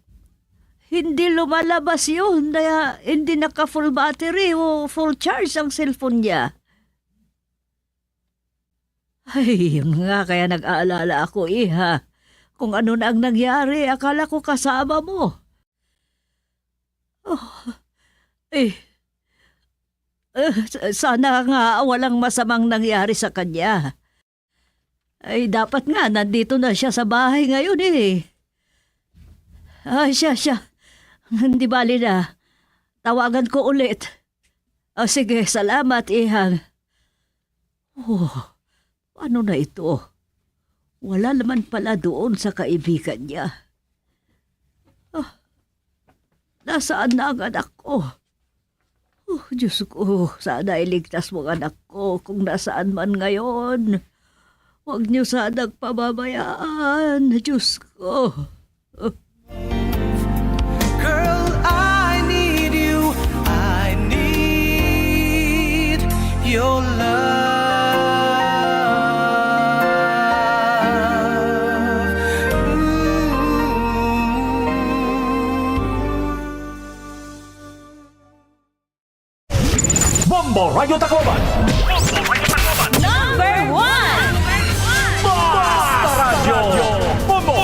hindi lumalabas yun, kaya hindi naka-full battery o full charge ang cellphone niya. Ay, yun nga, kaya nag-aalala ako, iha. Kung ano na ang nangyari, akala ko kasama mo. Oh, eh, eh, sa-, sana nga walang masamang nangyari sa kanya. Ay, dapat nga, nandito na siya sa bahay ngayon eh. Ay, siya, siya. Hindi bali na. Tawagan ko ulit. O, sige, salamat, ihang. Oh, ano na ito? Wala naman pala doon sa kaibigan niya. Ah, nasaan na ang anak ko? Oh, Diyos ko, sana iligtas mo ang anak ko kung nasaan man ngayon. Huwag niyo sanang pababayaan, Diyos ko. Girl, I need you. I need your love. Mm. Bombo Radyo Tacloban. Number one. Basta Radyo Bombo.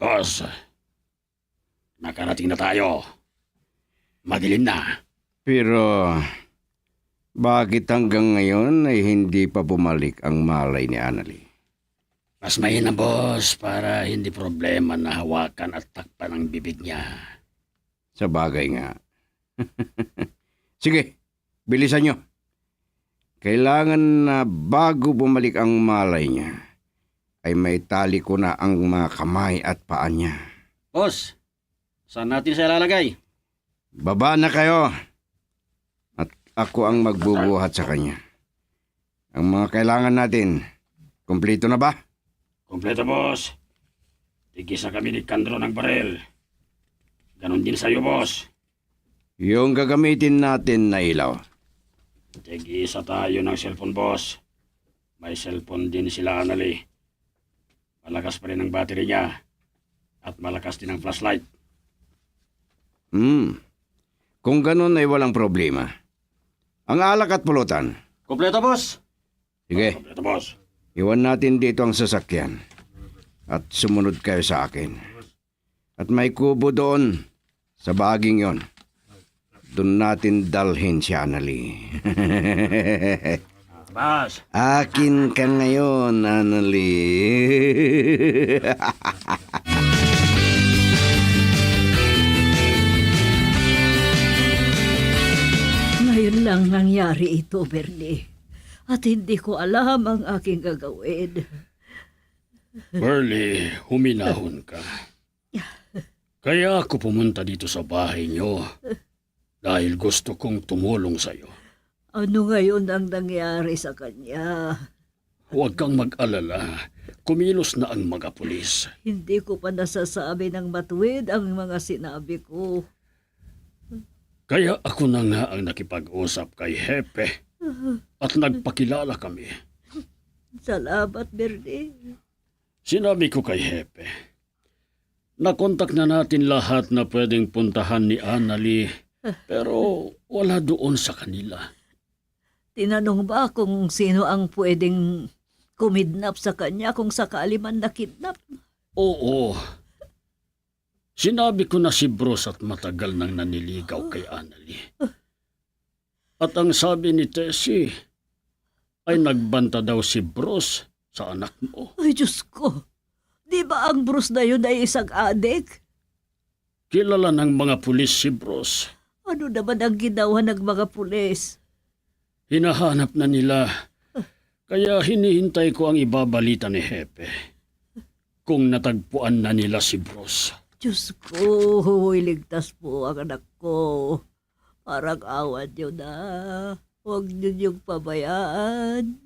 Boss, nakarating na tayo. Madilim na. Pero, bakit hanggang ngayon ay hindi pa bumalik ang malay ni Annalie? Mas mainam, boss, para hindi problema na hawakan at takpan ang bibig niya. Sabagay nga. Sige, bilisan niyo. Kailangan na bago bumalik ang malay niya, ay maitali ko na ang mga kamay at paa niya. Boss, saan natin siya ilalagay? Baba na kayo. At ako ang magbubuhat sa kanya. Ang mga kailangan natin, kumpleto na ba? Kumpleto, boss. Tig-isa kami ni Kandro ng baril. Ganon din sa'yo, boss. Yung gagamitin natin na ilaw. Tig-isa tayo ng cellphone, boss. May cellphone din sila Annalie. Malakas pa rin ang battery niya. At malakas din ang flashlight. Hmm. Kung ganun ay walang problema. Ang alak at pulutan. Kompleto, boss. Sige. Kompleto, boss. Iwan natin dito ang sasakyan. At sumunod kayo sa akin. At may kubo doon, sa bahaging yon. Doon natin dalhin si Annalie. Boss. Akin ka ngayon, Annalie. Ngayon lang nangyari ito, Bernie. At hindi ko alam ang aking gagawin. Bernie, huminahon ka. Kaya ako pumunta dito sa bahay niyo dahil gusto kong tumulong sa'yo. Ano ngayon ang nangyari sa kanya? Huwag kang mag-alala. Kumilos na ang mga pulis. Hindi ko pa nasasabi ng matuwid ang mga sinabi ko. Kaya ako na nga ang nakipag-usap kay Hepe at nagpakilala kami. Salamat, Bernie. Sinabi ko kay Hepe, nakontak na natin lahat na pwedeng puntahan ni Annalie, pero wala doon sa kanila. Tinanong ba kung sino ang pwedeng kumidnap sa kanya kung sakali man nakidnap? Oo. Sinabi ko na si Bruce at matagal nang naniligaw kay Annalie. At ang sabi ni Tessie, ay nagbanta daw si Bruce sa anak mo. Ay, Diyos ko. Di ba ang Bruce na yun ay isang adik? Kilala ng mga pulis si Bruce. Ano naman ang ginawa ng mga pulis? Hinahanap na nila. Kaya hinihintay ko ang ibabalita ni Hepe, kung natagpuan na nila si Bruce. Diyos ko, iligtas po ang anak ko. Parang awa niyo na. Huwag niyo niyong pabayaan.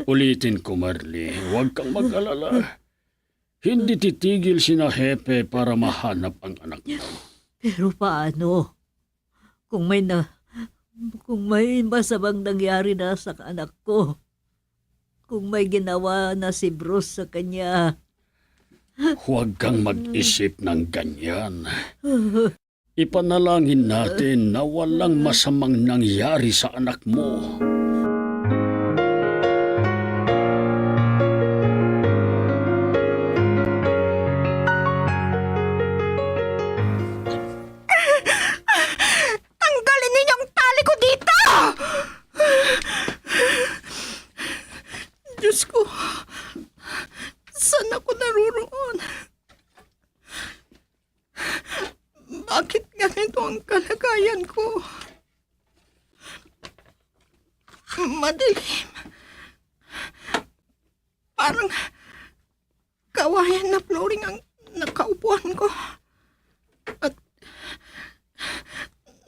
Ulitin ko, Marley, huwag kang mag-alala. Hindi titigil sina Hepe para mahanap ang anak mo. Pero paano? Kung may na, kung may masamang nangyari na sa anak ko, kung may ginawa na si Bruce sa kanya. Huwag kang mag-isip ng ganyan. Ipanalangin natin na walang masamang nangyari sa anak mo. Tanggalin ninyo ang tali ko dito! Diyos ko, saan ako naroroon? Bakit ganito ang kalagayan ko? Madilim. Parang kawayan na flooring ang nakaupuan ko. At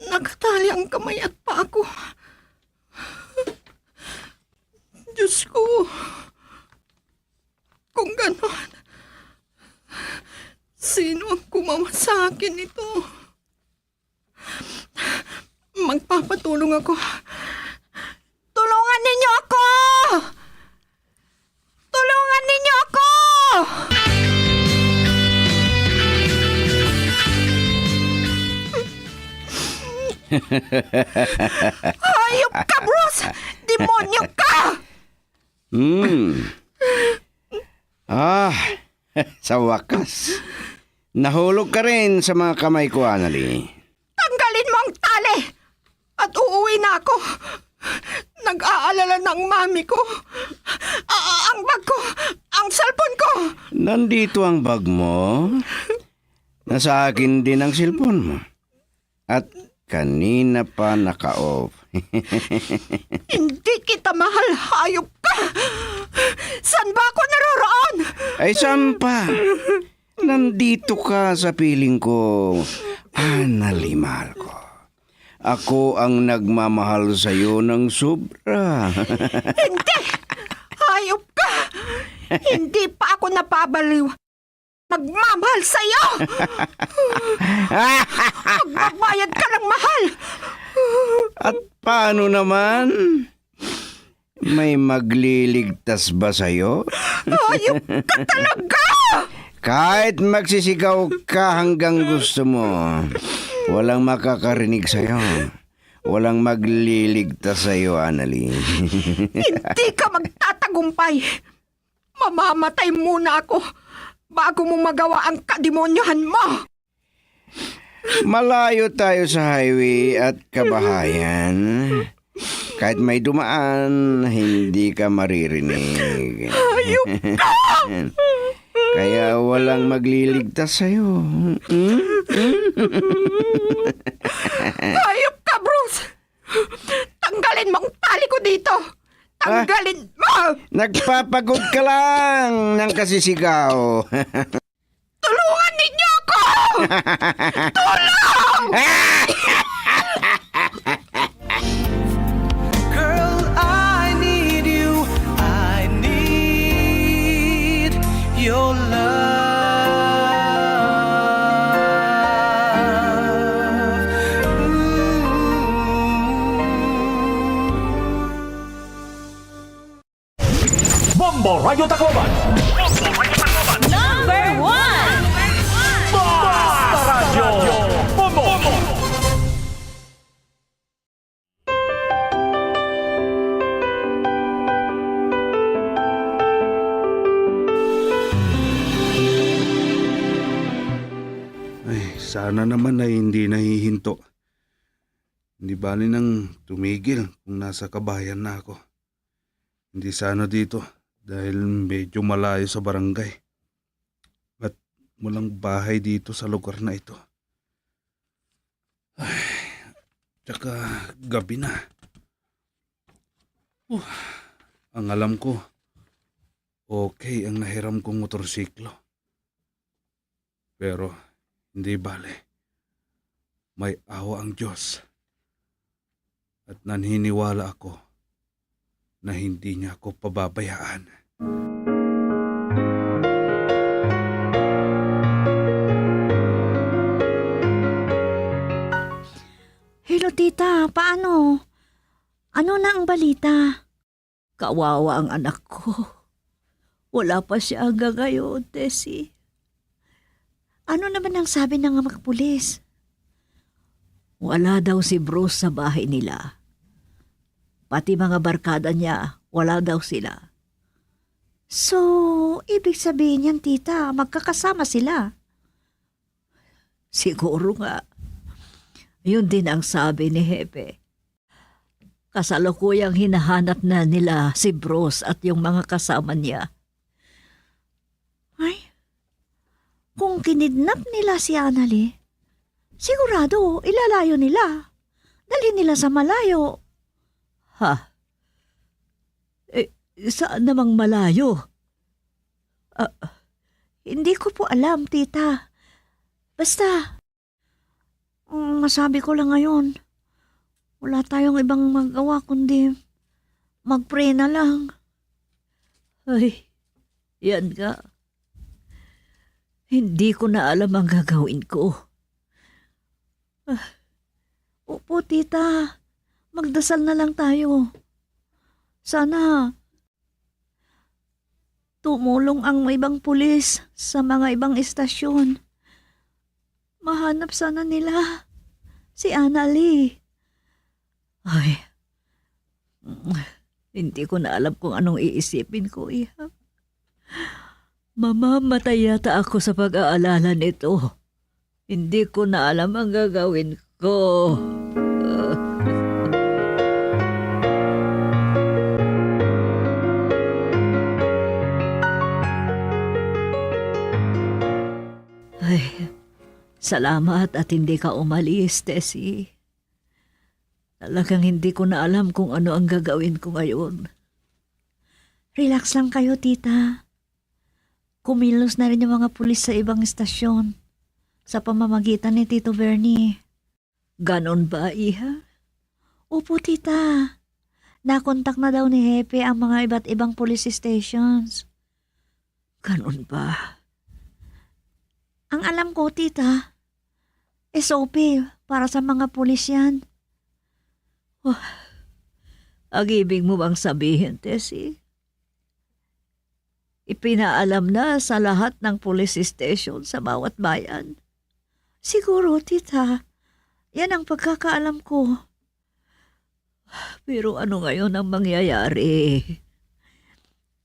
nakatali ang kamay at paa ko. Diyos ko, kung ganon, sino ang gumawa sa akin nito? Magpapatulong ako. Tulungan ninyo ako! Tulungan ninyo ako! Hayop ka, Bruce! Demonyo ka! Hmm. Ah, sa wakas. Nahulog ka rin sa mga kamay ko, Annalie. Tanggalin mo ang tali at uuwi na ako. Nag-aalala na ang mami ko. A-, a-, ang bag ko, ang cellphone ko. Nandito ang bag mo. Nasa akin din ang cellphone mo. At kanina pa naka-off. Hindi kita mahal, hayop ka! Saan ba ako naroroon? Ay, saan pa? Nandito ka sa piling ko, Annalie, mahal ko. Ako ang nagmamahal sa'yo ng sobra. Hindi! Hayop ka! Hindi pa ako napabaliw. Nagmamahal sa'yo! Magbabayad ka ng mahal! At paano naman? May magliligtas ba sa'yo? Hayop ka talaga! Kahit magsisigaw ka hanggang gusto mo, walang makakarinig sa'yo. Walang magliligtas sa'yo, Annalie. Hindi ka magtatagumpay! Mamamatay muna ako bago mo magawa ang kademonyohan mo! Malayo tayo sa highway at kabahayan. Kahit may dumaan, hindi ka maririnig. Hayop ka! Kaya walang magliligtas sa'yo. Hmm? Hayop ka, Bruce! Tanggalin mo ang tali ko dito! Ah, tanggalin mo! Nagpapagod ka lang ng kasisigaw. Tulungan ninyo ako! Tulong! Girl, I need you. I need your love. Bombo Radyo Tacloban. Number one. Basta Radyo Bombo. Ay, sana naman ay hindi nahihinto. Hindi bali nang tumigil kung nasa kabahayan na ako. Hindi sana dito dahil medyo malayo sa barangay. At walang bahay dito sa lugar na ito. Ay, tsaka gabi na. Huh, ang alam ko, okay ang nahiram kong motorsiklo. Pero hindi bale. May awa ang Diyos. At naniniwala ako na hindi niya ako pababayaan. Hello, tita. Paano? Ano na ang balita? Kawawa ang anak ko. Wala pa siya hanggang ngayon, Tessie. Ano naman ang sabi ng mga pulis? Wala daw si Bruce sa bahay nila. Pati mga barkada niya, wala daw sila. So, ibig sabihin niyan, tita, magkakasama sila? Siguro nga. Yun din ang sabi ni Hepe. Kasalukuyang hinahanap na nila si Bruce at yung mga kasama niya. Ay, kung kinidnap nila si Annalie, sigurado ilalayo nila. Dalhin nila sa malayo. Ha? Eh, saan namang malayo? Ah, hindi ko po alam, tita. Basta, ang masabi ko lang ngayon, wala tayong ibang magawa kundi mag-pray na lang. Ay, yan nga. Hindi ko na alam ang gagawin ko. Ah, opo, tita. Magdasal na lang tayo. Sana tumulong ang ibang pulis sa mga ibang istasyon. Mahanap sana nila si Annalie. Ay, hindi ko na alam kung anong iisipin ko, iha. Mamamatay yata ako sa pag-aalala nito. Hindi ko na alam ang gagawin ko. Ay, salamat at hindi ka umalis, Tessie. Talagang hindi ko na alam kung ano ang gagawin ko ngayon. Relax lang kayo, tita. Kumilos na rin yung mga pulis sa ibang istasyon sa pamamagitan ni Tito Bernie. Ganon ba, iha? Opo, tita. Nakontak na daw ni Hepe ang mga iba't ibang police stations. Ganon ba? Ang alam ko, tita, S O P para sa mga pulis yan. Wah, ang ibig mo bang sabihin, Tessie? Ipinaalam na sa lahat ng police station sa bawat bayan. Siguro, tita. Yan ang pagkakaalam ko. Pero ano ngayon ang mangyayari?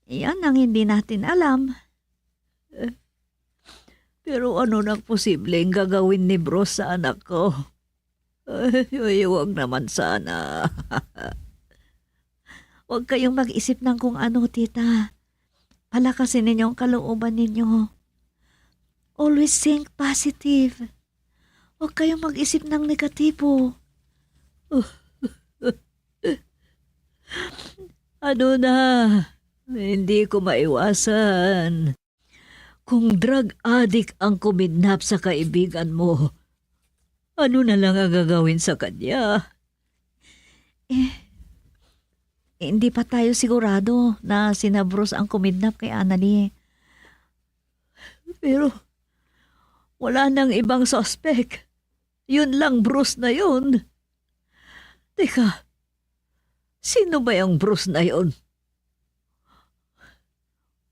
Yan ang hindi natin alam. Eh, pero ano nang posibleng gagawin ni Bruce sa anak ko? Ay, ay, huwag naman sana. Huwag kayong mag-isip ng kung ano, tita. Palakasin ninyo ang kalooban ninyo. Always think positive. Huwag kayong mag-isip ng negatibo. Ano na, hindi ko maiwasan. Kung drug addict ang kumidnap sa kaibigan mo, ano na lang ang gagawin sa kanya? Eh, hindi pa tayo sigurado na sina Bruce ang kumidnap kay Annalie. Pero wala nang ibang suspect. Yun lang Bruce na yun. Teka, sino ba yung Bruce na yun?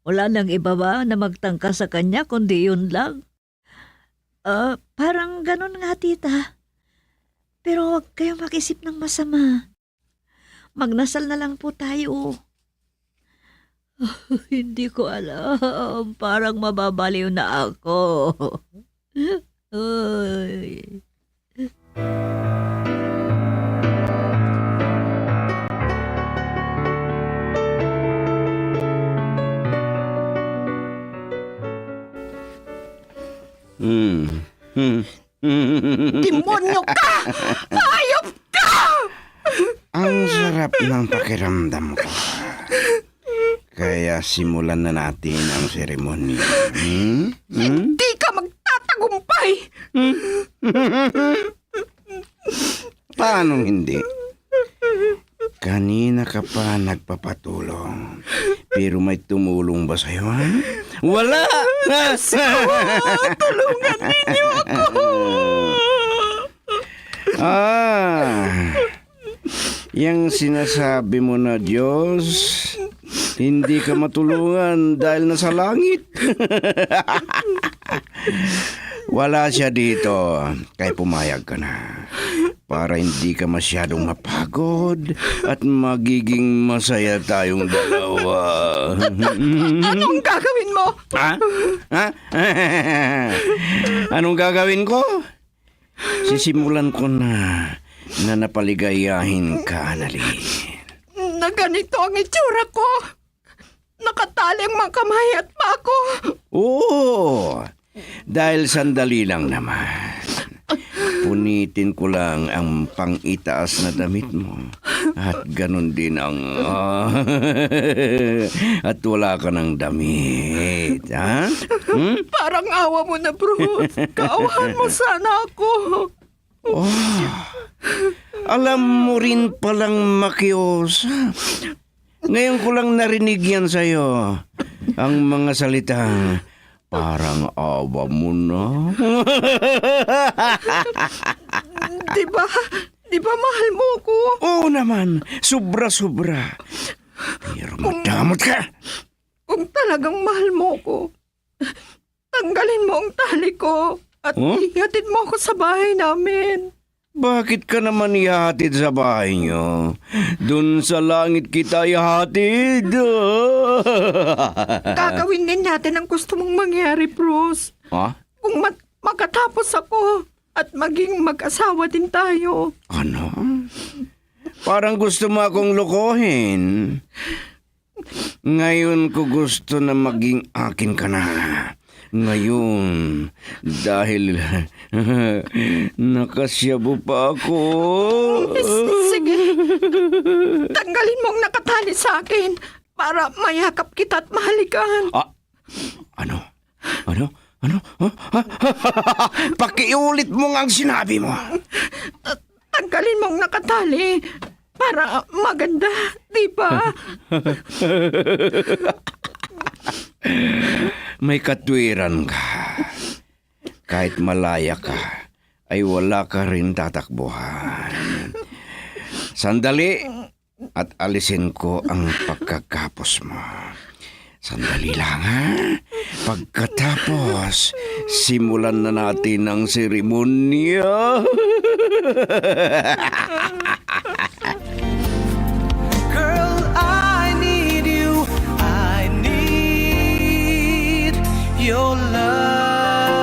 Wala nang iba ba na magtangka sa kanya kundi yun lang? Ah, parang ganun nga, tita. Pero huwag kayong mag-isip ng masama. Magdasal na lang po tayo. Hindi ko alam. Parang mababaliw na ako. Ay. Hmm. Hmm. Demonyo ka! Hayop ka! Ang sarap ng pakiramdam ko. Kaya simulan na natin ang seremonya. Hmm? Hmm? Hindi ka magtatagumpay! Hmm? Paanong hindi? Kanina ka pa nagpapatulong. Pero may tumulong ba sa'yo, ha? Wala! Tulungan ninyo ako! Ah, yang sinasabi mo na Diyos, hindi ka matulungan dahil nasa langit. Wala siya dito, kaya pumayag ka na. Para hindi ka masyadong mapagod at magiging masaya tayong dalawa. Anong gagawin mo? Ha? Ha? Anong gagawin ko? Sisimulan ko na na napaligayahin ka, Annalyn. Na ganito ang itsura ko. Nakatali ang mga kamay at paa ko. Oo, dahil sandali lang naman. Punitin ko lang ang pang-itaas na damit mo. At ganun din ang, ah, at wala ka ng damit, ha? Hmm? Parang awa mo na, Bruce. Kaawahan mo sana ako. Oh, alam mo rin palang makios. Ngayon ko lang narinig yan sa'yo. Ang mga salitang, "Parang awa mo na." Di ba? Di ba mahal mo ko? Oo naman. Sobra-sobra. Pero madamot ka. Kung talagang mahal mo ko, tanggalin mo ang tali ko at ihatid mo ako sa bahay namin. Bakit ka naman ihahatid sa bahay niyo? Dun sa langit kita ihahatid. Gagawin din natin ang gusto mong mangyari, Bruce. Ha? Kung mat-, makatapos ako at maging mag-asawa din tayo. Ano? Parang gusto mo akong lokohin. Ngayon ko gusto na maging akin ka na. Ngayon, dahil nakasyabo pa ako. S-, sige. Tanggalin mo ang nakatali sa akin para mayakap kita at mahalikan. Ah, ano? Ano? Ano? Ha? Pakiulit mo nga ang sinabi mo. Tanggalin mo ang nakatali para maganda, di ba? May katwiran ka. Kahit malaya ka, ay wala ka rin tatakbuhan. Sandali, at alisin ko ang pagkagapos mo. Sandali lang, ha? Pagkatapos, simulan na natin ang seremonya. Girl, I need you. I need your love.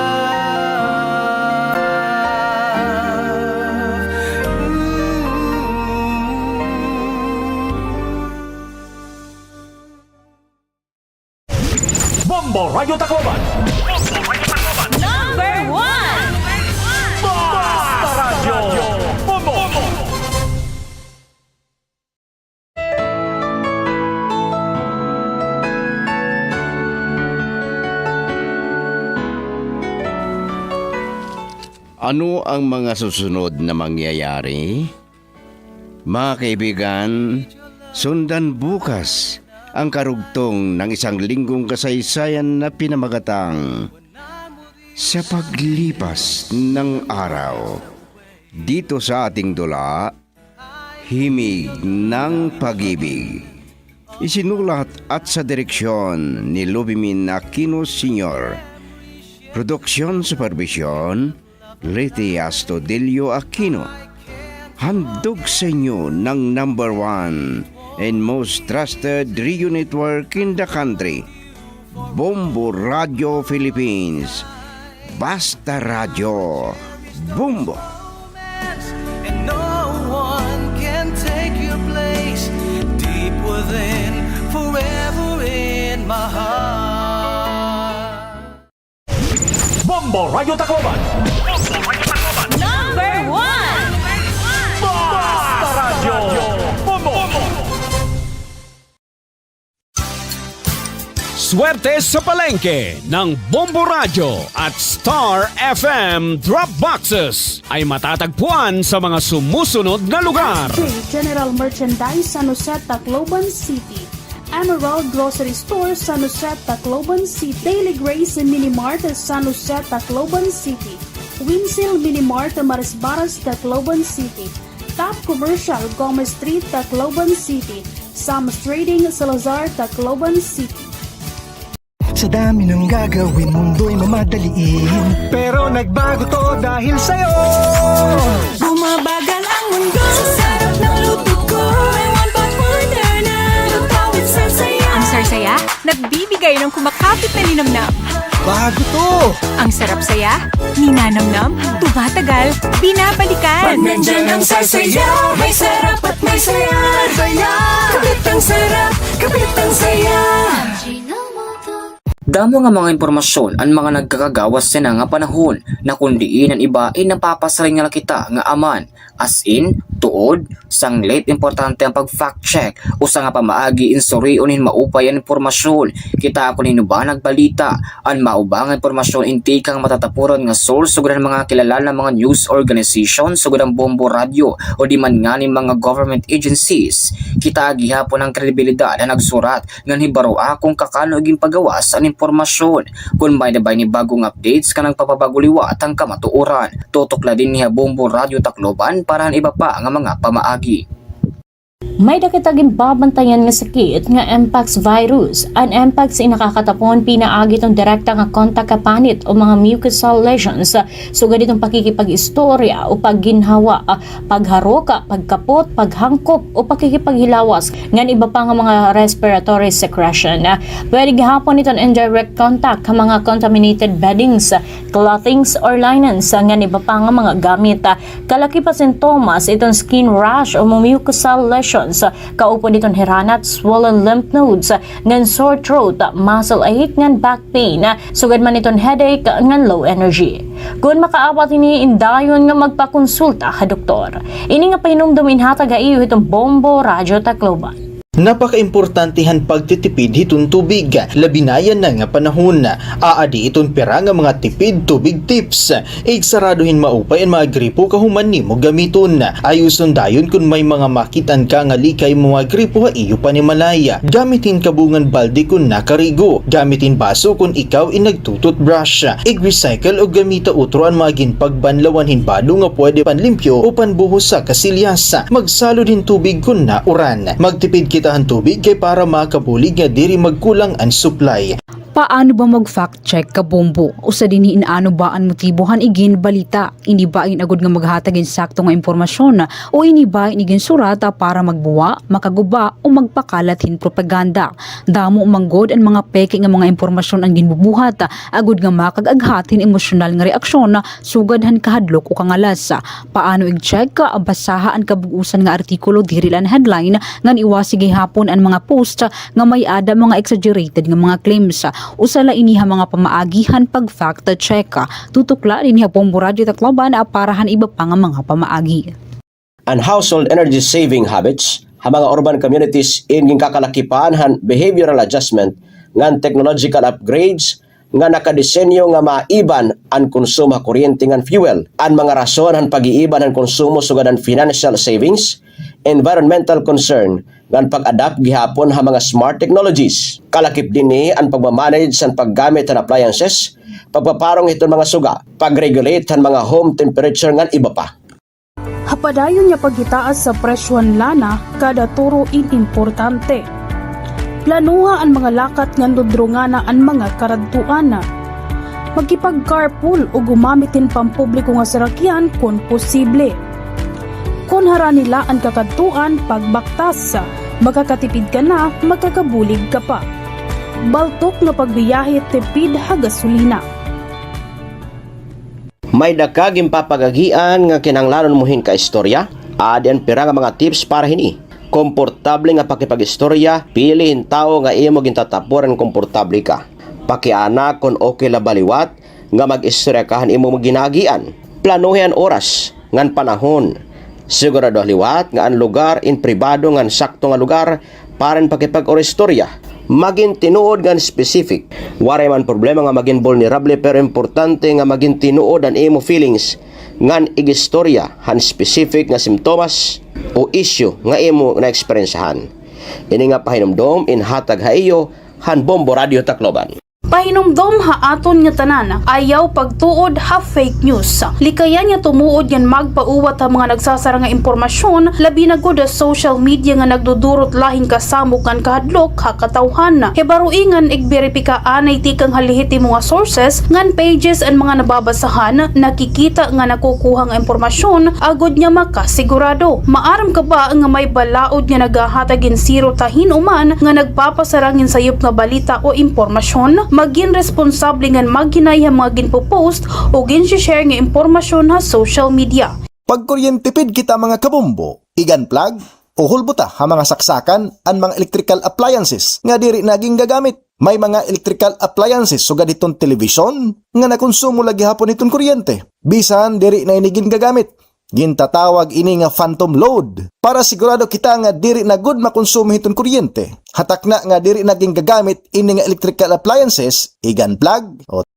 Ooh. Bombo Radyo Tacloban. Number one. Basta Radyo. Bombo. Ano ang mga susunod na mangyayari? Mga kaibigan, sundan bukas ang karugtong ng isang linggong kasaysayan na pinamagatang Sa Paglipas ng Araw. Dito sa ating dula, Himig ng Pag-ibig. Isinulat at sa direksyon ni Lubimin Aquino Senior. Production supervision, Leti Astudillo Aquino. Handog sa inyo ng number one and most trusted radio network in the country, Bombo Radio Philippines. Basta Radyo, Bombo. And no one can take your place. Deep within, forever in my heart. Bombo Radyo Tacloban. Number one. Basta Radyo. Bombo. Swerte sa Palengke ng Bombo Radyo at Star F M Drop Boxes ay matatagpuan sa mga sumusunod na lugar. General Merchandise, San Jose, Tacloban City. Emerald Grocery Store, San Jose, Tacloban City. Daily Grace Mini Mart, San Jose, Tacloban City. Winsil Mini Mart, Marisbaras, Tacloban City. Top Commercial, Gomez Street, Tacloban City. Sam's Trading, Salazar, Tacloban City. Sa dami ng gagawin, mundo'y mamadaliin. Pero nagbago 'to dahil sa'yo. Bumabagal ang mundo sa sarap ng luto ko. May One Pot Wonder na lutawin sa saya. Ang sarsaya, nagbibigay ng kumakapit na linamnam. Bago 'to! Ang sarap saya, ninanamnam, tumatagal, binabalikan. Pag nandiyan ang sarsaya, may sarap at may saya. Saya! Kapit ang sarap, kapit ang saya. Damo nga mga impormasyon an mga nagkakagawas yana nga panahon, na kon diin an iba ay napapasiring la kita nga aman, as in, tuod, sanglit importante an pag-fact check, usa nga pamaagi in surion hin maupay an impormasyon. Kita kon hin-o ba nagbalita, an mao ba nga impormasyon in tikang matatapuran nga source sugad han mga kilala nga mga news organization sugad han Bombo Radyo o di man ngani mga government agencies. Kita gihapon an kredibilidad han nagsurat ngan hibaroa kon kakano ginpagawas an impormasyon. Kon may-ada ba ini bag-ong updates nga nagpapabago liwat han kamatuoran, tutok la dinhi ha Bombo Radyo Tacloban para han iba pa nga mga pamaagi. May-ada kita ginbabantayan nga sakit nga mpox virus. An mpox in nakakatapon pinaagi hiton direkta nga kontak ha panit o mga mucosal lesions. Sugad hiton pakikipag-istorya o pagginhawa, pagharok, pagkapot, paghangkop o pakikipaghilawas ngan iba pa nga mga respiratory secretion. Pwede gihapon iton indirect contact ha mga contaminated beddings, clothings or linens ngan iba pa nga mga gamit. Kalakip ha sintomas iton skin rash o mucosal lesions, kaupod iton hiranat, swollen lymph nodes, ngan sore throat, muscle ache, ngan back pain, sugad man iton headache ngan low energy. Kon makaabat hini, indayon nga magpakonsulta ha doktor. Ini nga pahinumdom inhatag ha iyo hiton Bombo Radyo Tacloban. Napakaimportante han pagtitipid hiton tubig, labi na yana nga panahon. Aadi iton pira nga mga tipid tubig tips. Igsarado hin maupay an mga gripo kahuman nimo gamiton. Ayuson dayon kon may mga makit-an ka nga lika ha imo mga gripo ha iyo panimalay. Gamit hin kabungan balde kon nakarigo. Gamit hin baso kon ikaw in nagtu-toothbrush. Ig-recycle o gamita utro an mga ginpagbanlawan hin bado nga pwede panlimpyo o panbuhos ha kasilyas. Magsalod hin tubig kon nauran. Magtipid kita han tubig kay para makabulig nga diri magkulang an supply. Paano ba mag-fact check, kabombo? Usa dinhi in ano ba an motibo han iginbalita. Ini ba in agod nga maghatag hin sakto nga impormasyon, o ini ba in iginsurat para magbuwa, makaguba, o magpakalat hin propaganda? Damo man gud an mga peke nga mga impormasyon an ginbubuhat, agod nga makag-aghat hin emosyonal nga reaksyon, sugad han kahadlok o kangalas. Paano ig-check? Basaha an kabug-osan nga artikulo, diri la an headline, ngan iwasi gihapon an mga post nga may-ada mga exaggerated nga mga claims. Usa la ini ha mga pamaagi han pag-fact check. Tutok la dinhi ha Bombo Radyo Tacloban para han iba pa nga mga pamaagi. An household energy saving habits ha mga urban communities in ginkakalakipan han behavioral adjustment ngan technological upgrades nga nakadesenyo nga maiban an konsumo ha kuryente ngan fuel. An mga rason han pag-iiban han konsumo sugad han financial savings, environmental concern, ngan pag-adapt gihapon ha mga smart technologies. Kalakip dinhi an pagma-manage han paggamit han appliances, pagpaparong hiton mga suga, pag-regulate han mga home temperature ngan iba pa. Ha padayon nga paghitaas sa presyo han lana, kada turo in importante. Planoha an mga lakat ngan dudrongana an mga karadtuan. Makipag-carpool o gumamit hin pampubliko nga sarakyan kon posible. Kon harani la an kakadtuan, pagbaktas. Makakatipid ka na, makakabulig ka pa. Baltok nga pagbiyahe, tipid ha gasolina. May-ada ka ginpapagagian nga kinahanglanon mo hin kaistorya? Aadi an pira nga mga tips para hini. Komportable nga pakipag-istorya, pili hin tawo nga imo gintatapuran nga komportable ka. Pakiana kon okay la ba liwat nga mag-istorya ka han imo ginaagian. Planohi an oras ngan panahon. Siguradoha liwat nga an lugar in pribado ngan sakto nga lugar para hin pakipag-istorya. Magin tinuod ngan specific. Waray man problema nga magin vulnerable, pero importante nga magin tinuod an imo feelings ngan igistorya han specific nga simptomas o issue nga imo naeksperyensyahan. Ini nga pahinumdom inhatag ha iyo han Bombo Radio Tacloban. Pahinumdom ha aton nga tanan, ayaw pagtuod ha fake news. Likayan nga tumuod ngan magpauwat ha mga nagsasara nga impormasyon, labi na gud ha social media nga nagdudurot lahing kasamok ngan kahadlok ha katawhan. Hibaroi ngan igberipika anay tikang ha lehitimo nga sources ngan pages an mga nababasahan, nakikita ngan nakukuha nga impormasyon, agod nga makasigurado. Maaram ka ba nga may balaod nga naghahatag hin sirot ha hin-o man nga nagpapasara hin sayop nga balita o impormasyon? Magin responsable ngan maghinay ha mga ginpo-post o ginshi-share nga impormasyon ha social media. Pagkuryentipid kita, mga kabombo, igan plug o hulbota ha mga saksakan an mga electrical appliances nga diri na gingagamit. May mga electrical appliances sugad hiton telebisyon nga nakonsumo la gihapon hiton kuryente bisan diri na ini gingagamit. Gintatawag ini nga phantom load. Para sigurado kita nga diri na gud makonsumo hiton kuryente, ha takna nga diri na gingagamit ini nga electrical appliances, igan plug o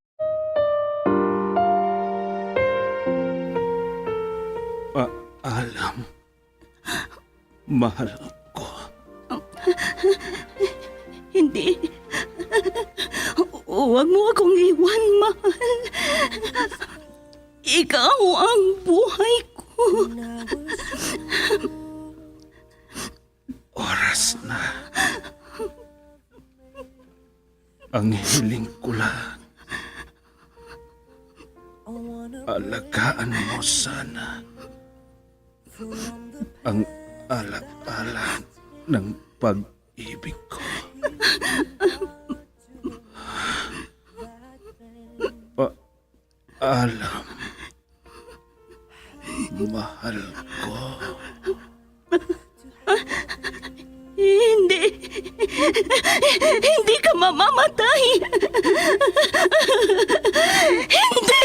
Paalam, mahal ko. Hindi. Huwag mo akong iwan, mahal. Ikaw ang buhay ko. Oras na. Ang hiling ko lang, alagaan mo sana ang ala-ala ng pag-ibig ko. Paalam, mahal ko. Hindi. Hindi ka mamamatay. Hindi.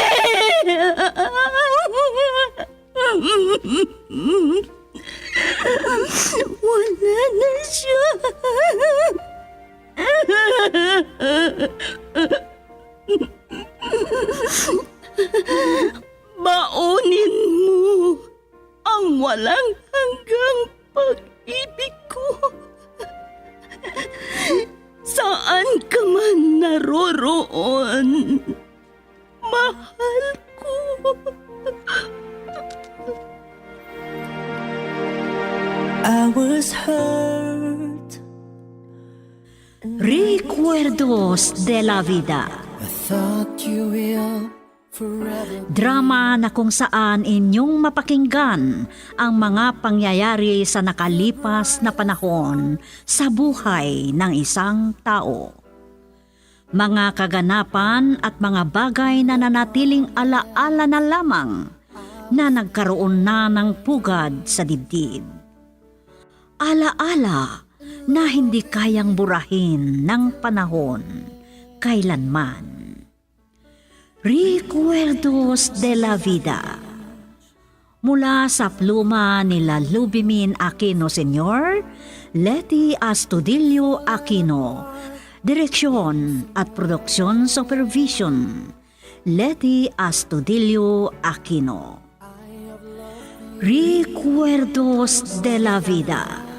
Wala na siya. Baunin mo ang walang hanggang pag-ibig ko. Saan ka man naroroon, mahal ko. I was hurt. Recuerdos de la Vida. I thought you will forever. Drama na kung saan inyong mapakinggan ang mga pangyayari sa nakalipas na panahon sa buhay ng isang tao. Mga kaganapan at mga bagay na nanatiling ala-ala na lamang na nagkaroon na ng pugad sa dibdib. Ala-ala na hindi kayang burahin ng panahon kailanman. Recuerdos de la Vida. Mula sa pluma nila Lubimin Aquino Senior, Leti Astudillo Aquino. Direksyon at production supervision, Leti Astudillo Aquino. Recuerdos de la Vida.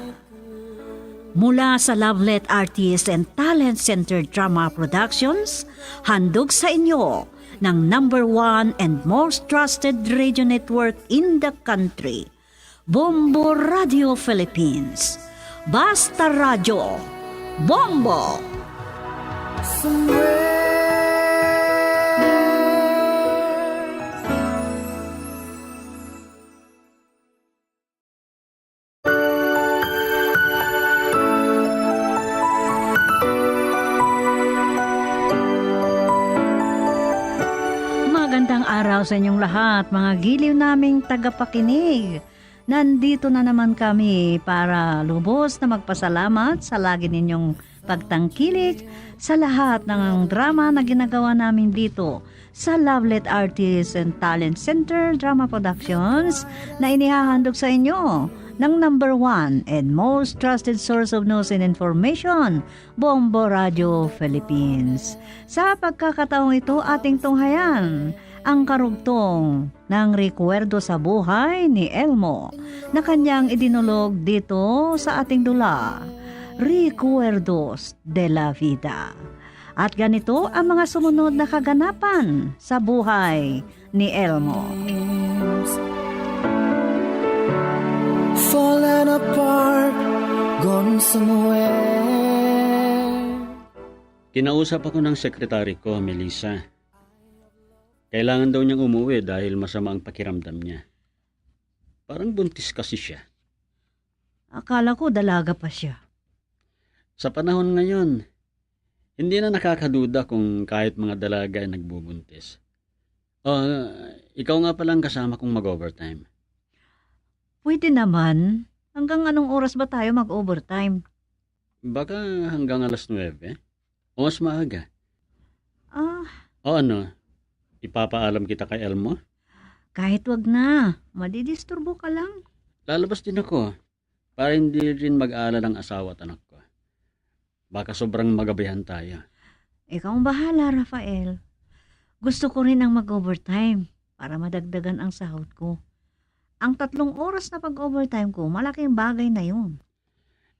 Mula sa Lovelet Artist and Talent Center Drama Productions, handog sa inyo ng number one and most trusted radio network in the country, Bombo Radio Philippines. Basta Radyo, Bombo! Magandang araw sa inyong lahat, mga giliw naming tagapakinig. Nandito na naman kami para lubos na magpasalamat sa lagi ninyong pagtangkilik sa lahat ng drama na ginagawa namin dito sa Lovelet Artists and Talent Center Drama Productions na inihahandog sa inyo ng number one and most trusted source of news and information, Bombo Radio Philippines. Sa pagkakataong ito, ating tunghayan ang karugtong ng Rekuwerdo sa Buhay ni Elmo na kanyang idinulog dito sa ating dula, Recuerdos de la Vida. At ganito ang mga sumunod na kaganapan sa buhay ni Elmo. Falling apart, gone somewhere. Kinausap ako ng sekretary ko, Melissa. Kailangan daw niyang umuwi dahil masama ang pakiramdam niya. Parang buntis kasi siya. Akala ko dalaga pa siya. Sa panahon ngayon, hindi na nakakaduda kung kahit mga dalaga ay nagbubuntis. Oh, ikaw nga pala ang kasama kong mag-overtime. Pwede naman. Hanggang anong oras ba tayo mag-overtime? Baka hanggang alas nuwebe? O mas maaga? Ah. O ano? Ipapaalam kita kay Elmo? Kahit wag na. Madidisturbo ka lang. Lalabas din ako. Para hindi rin mag-aalala ang asawa at anak ko. Baka sobrang magabihan tayo. Ikaw ang bahala, Rafael. Gusto ko rin ang mag-overtime para madagdagan ang sahod ko. Ang tatlong oras na pag-overtime ko, malaking bagay na yun.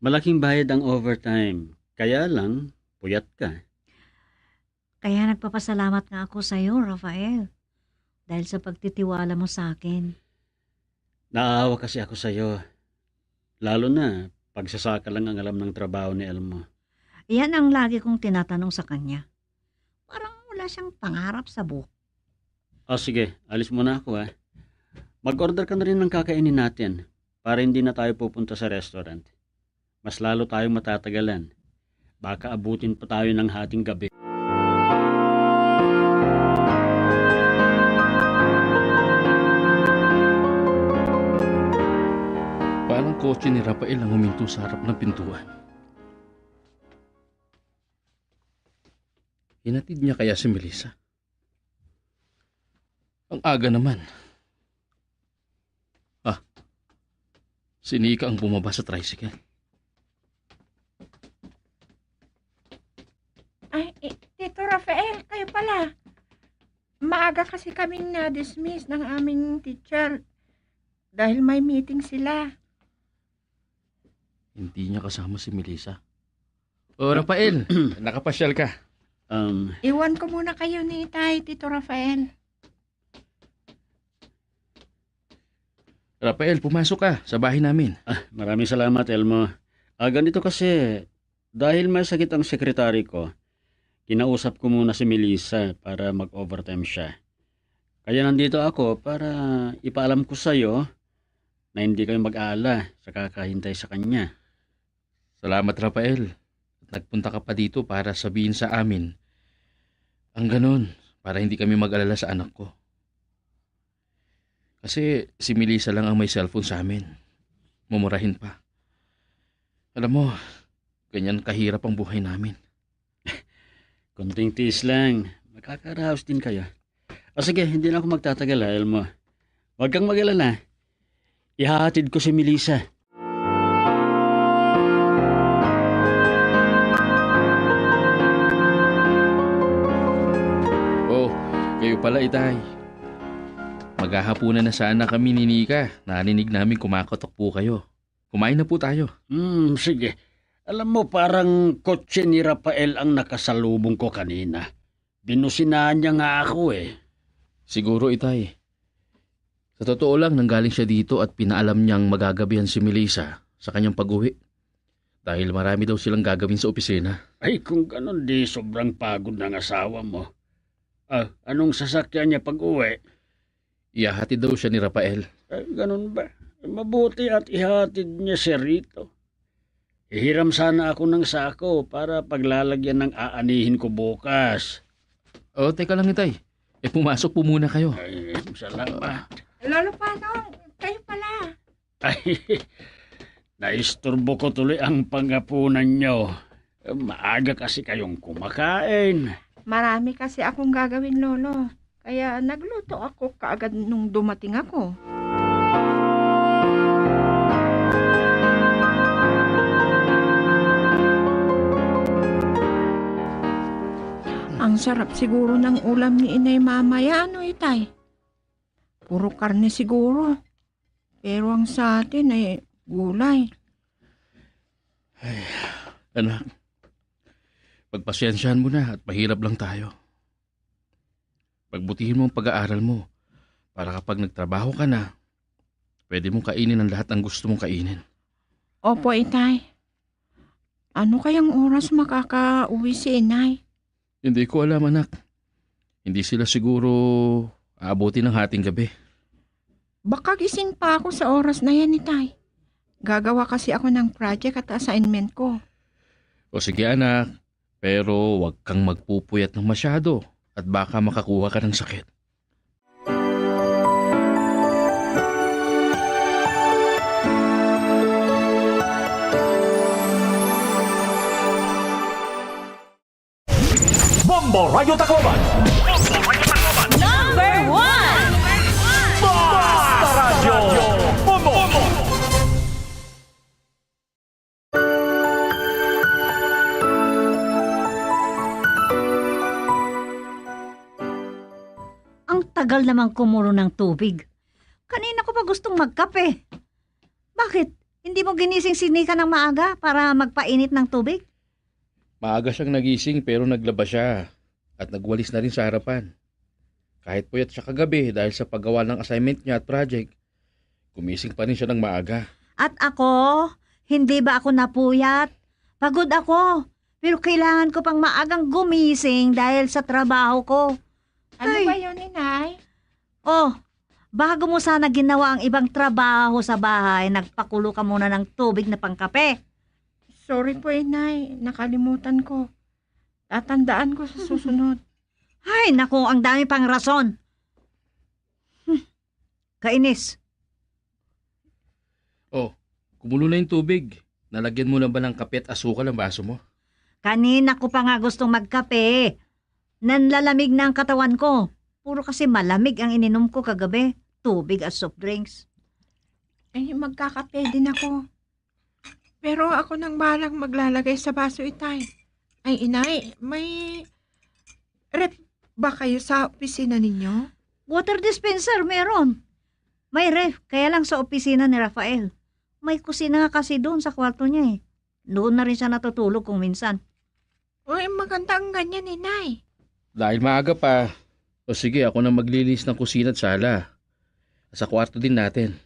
Malaking bayad ang overtime. Kaya lang, puyat ka. Kaya nagpapasalamat nga ako sa'yo, Rafael, dahil sa pagtitiwala mo sa akin. Naaawa kasi ako sa'yo. Lalo na, pagsasaka lang ang alam ng trabaho ni Elmo. Iyan ang lagi kong tinatanong sa kanya. Parang wala siyang pangarap sa buhay. O sige, alis muna ako, ha. Mag-order ka na rin ng kakainin natin para hindi na tayo pupunta sa restaurant. Mas lalo tayong matatagalan. Baka abutin pa tayo ng hating gabi. Parang kotse ni Rafael ang huminto sa harap ng pintuan. Hinatid niya kaya si Melissa? Ang aga naman. Ah, si Nika ang bumaba sa tricycle. Ay, eh, Tito Rafael, kayo pala. Maaga kasi kaming na-dismiss ng aming teacher dahil may meeting sila. Hindi niya kasama si Melissa. O, Rafael, nakapasyal ka. Um, Iwan ko muna kayo ni Itay, Tito Rafael. Rafael, pumasok ka sa bahay namin. Ah, maraming salamat, Elmo. Ah, ganito kasi, dahil may sakit ang sekretary ko, kinausap ko muna si Melissa para mag-overtime siya. Kaya nandito ako para ipaalam ko sa'yo na hindi kayo mag-aalala sa kakahintay sa kanya. Salamat, Rafael. At nagpunta ka pa dito para sabihin sa amin ang ganon, para hindi kami mag-alala sa anak ko. Kasi si Melissa lang ang may cellphone sa amin. Mumurahin pa. Alam mo, ganyan kahirap ang buhay namin. Konting tiis lang. Makakaraos din kayo. O sige, hindi na ako magtatagal, ha, Elmo. Huwag kang mag-alala. Ihahatid ko si Melissa. Oh, kayo pala, Itay. Maghahapunan na sana kami ni Nika. Narinig namin kumakatok po kayo. Kumain na po tayo. Hmm, sige. Alam mo, parang kotse ni Rafael ang nakasalubong ko kanina. Binusinahan niya nga ako, eh. Siguro, Itay. Sa totoo lang, nanggaling siya dito at pinaalam niyang magagabihan si Melissa sa kanyang pag-uwi. Dahil marami daw silang gagawin sa opisina. Ay, kung ganon, di sobrang pagod ng asawa mo. Ah, anong sasakyan niya pag-uwi? Ihahatid daw siya ni Rafael. Ay, ganun ba? Mabuti at ihatid niya siya rito. Hihiram sana ako ng sako para paglalagyan ng aanihin ko bukas. O, teka lang, Itay. Eh, pumasok po muna kayo. Ay, salamat. Lolo Panong, kayo pala. Ay, naisturbo ko tuloy ang panghapunan niyo. Maaga kasi kayong kumakain. Marami kasi akong gagawin, Lolo. Kaya nagluto ako kaagad nung dumating ako. Sarap siguro ng ulam ni Inay mamaya, ano, Itay? Puro karne siguro. Pero ang sa atin ay gulay. Ay, anak, pagpasensyahan mo na at mahirap lang tayo. Pagbutihin mo ang pag-aaral mo para kapag nagtrabaho ka na, pwede mong kainin ang lahat ng gusto mong kainin. Opo, Itay. Ano kayang oras makakauwi si Inay? Hindi ko alam, anak. Hindi sila siguro aabutin ng hating gabi. Baka gising pa ako sa oras na yan, Itay. Gagawa kasi ako ng project at assignment ko. O sige, anak. Pero huwag kang magpupuyat ng masyado at baka makakuha ka ng sakit. Bombo Radyo Tacloban. Number one. Basta Radyo Bombo. Ang tagal naman kumulo ng tubig. Kanina ko pa gustong magkape. Bakit? Hindi mo ginising si Nika ng maaga para magpainit ng tubig? Maaga siyang nagising pero naglaba siya at nagwalis na rin sa harapan. Kahit puyat siya kagabi dahil sa paggawa ng assignment niya at project, gumising pa rin siya ng maaga. At ako, hindi ba ako napuyat? Pagod ako, pero kailangan ko pang maagang gumising dahil sa trabaho ko. Ano Ay. ba yun, Inay? Oh, bago mo sana ginawa ang ibang trabaho sa bahay, nagpakulo ka muna ng tubig na pangkape. Sorry po, Inay. Nakalimutan ko. Tatandaan ko sa susunod. Ay, naku, ang dami pang rason. Hmm. Kainis. Oh, kumulo na yung tubig. Nalagyan mo na ba ng kape at asukal ang baso mo? Kanina ko pa nga gustong magkape. Nanlalamig na ang katawan ko. Puro kasi malamig ang ininom ko kagabi. Tubig at soft drinks. Eh, magkakape din ako. Pero ako nang bahalang maglalagay sa baso, Itay. Ay, Inay, may ref ba kayo sa opisina ninyo? Water dispenser, meron. May ref, kaya lang sa opisina ni Rafael. May kusina nga kasi doon sa kwarto niya eh. Doon na rin siya natutulog kung minsan. Uy, maganda ang ganyan, Inay. Dahil maaga pa, o sige, ako na maglinis ng kusina at sala. Sa kwarto din natin.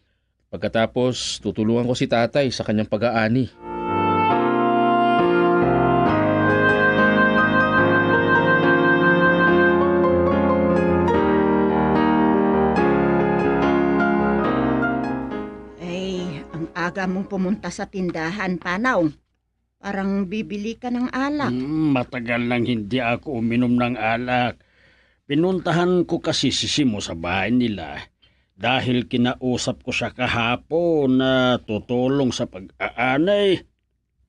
Pagkatapos, tutulungan ko si Tatay sa kanyang pag-aani. Ay, ang aga mong pumunta sa tindahan, Panaw. Parang bibili ka ng alak. Mm, matagal nang hindi ako uminom ng alak. Pinuntahan ko kasi si Simo sa bahay nila dahil kinausap ko siya kahapon na tutulong sa pag-aanay.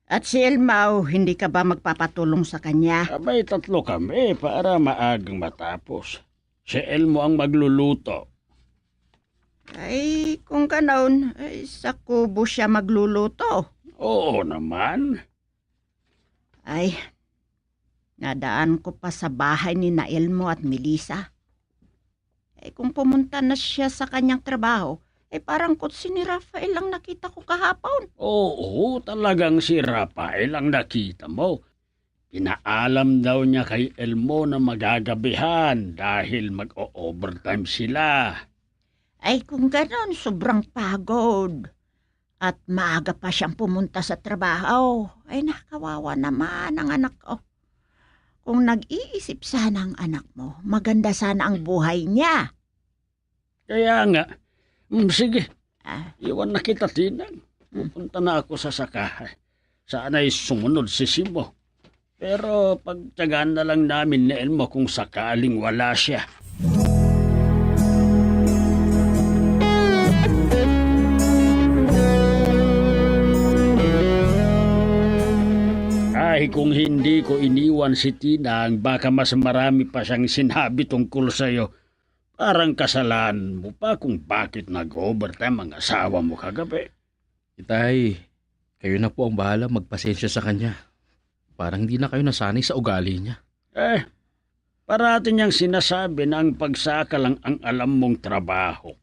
At si Elmao, hindi ka ba magpapatulong sa kanya? Abay, tatlo kami para maagang matapos. Si Elmo ang magluluto. Ay, kung ganon, ay, sa kubo siya magluluto. Oo naman. Ay, nadaan ko pa sa bahay ni na Elmo at Melissa. Ay, kung pumunta na siya sa kanyang trabaho, ay parang kutsi ni Rafael ang nakita ko kahapon. Oo, talagang si Rafael ang nakita mo. Pinaalam daw niya kay Elmo na magagabihan dahil mag-o-overtime sila. Ay, kung ganon, sobrang pagod. At maaga pa siyang pumunta sa trabaho. Ay, nakawawa naman ang anak ko. Kung nag-iisip sana ang anak mo, maganda sana ang buhay niya. Kaya nga, mm, sige. Ah. Iwan na kita, Tinang. Pupunta na ako sa sakahan. Sana'y sumunod si Simo. Pero pagtiyagaan na lang namin ni Elmo kung sakaling wala siya. Ay, kung hindi ko iniwan si Tinang, baka mas marami pa siyang sinabi tungkol sa'yo. Parang kasalanan mo pa kung bakit nag-overtime ang asawa mo kagabi. Itay, kayo na po ang bahala magpasensya sa kanya. Parang hindi na kayo nasanay sa ugali niya. Eh, Parati niyang sinasabi na ang pagsaka lang ang alam mong trabaho.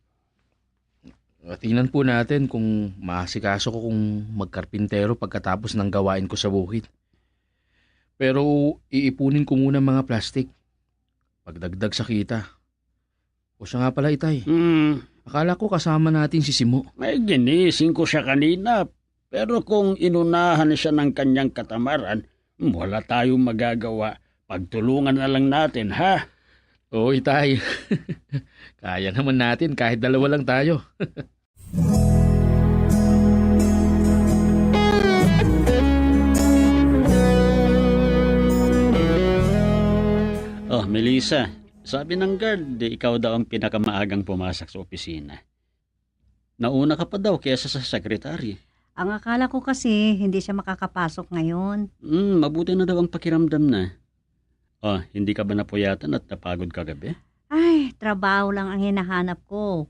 Tingnan po natin kung maasikaso ko kung magkarpintero pagkatapos ng gawain ko sa bukid. Pero iipunin ko muna ang mga plastik. Pagdagdag sa kita. O siya nga pala, Itay. Hmm. Akala ko kasama natin si Simo. May ginising ko siya kanina. Pero kung inunahan siya ng kanyang katamaran, wala tayong magagawa. Pagtulungan na lang natin, ha? Oo, Itay. Kaya naman natin kahit dalawa lang tayo. Oh, Melissa, sabi ng guard, di ikaw daw ang pinakamaagang pumasok sa opisina. Nauna ka pa daw kaysa sa secretary. Ang akala ko kasi, hindi siya makakapasok ngayon. Hmm, mabuti na daw ang pakiramdam na. Oh, hindi ka ba napuyatan at napagod kagabi? Ay, trabaho lang ang hinahanap ko.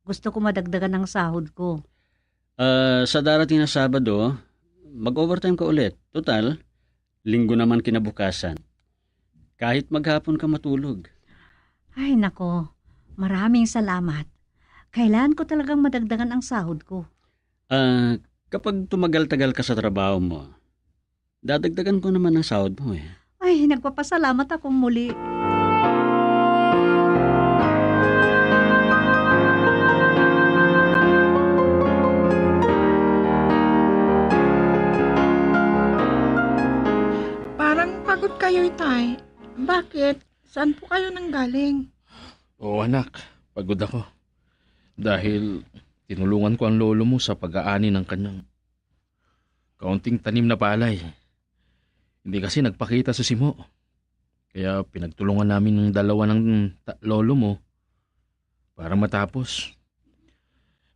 Gusto ko madagdagan ang sahod ko. Ah, sa darating na Sabado, mag-overtime ka ulit. Total, Linggo naman kinabukasan. Kahit maghapon ka matulog. Ay, nako. Maraming salamat. Kailangan ko talagang madagdagan ang sahod ko. Ah, kapag tumagal-tagal ka sa trabaho mo, dadagdagan ko naman ang sahod mo eh. Ay, nagpapasalamat akong muli. Parang pagod kayo, Itay. Bakit? Saan po kayo nanggaling? Oo, anak. Pagod ako. Dahil tinulungan ko ang lolo mo sa pag-aani ng kanyang kaunting tanim na palay. Hindi kasi nagpakita si Simo. Kaya pinagtulungan namin ng dalawa ng ta-, lolo mo para matapos.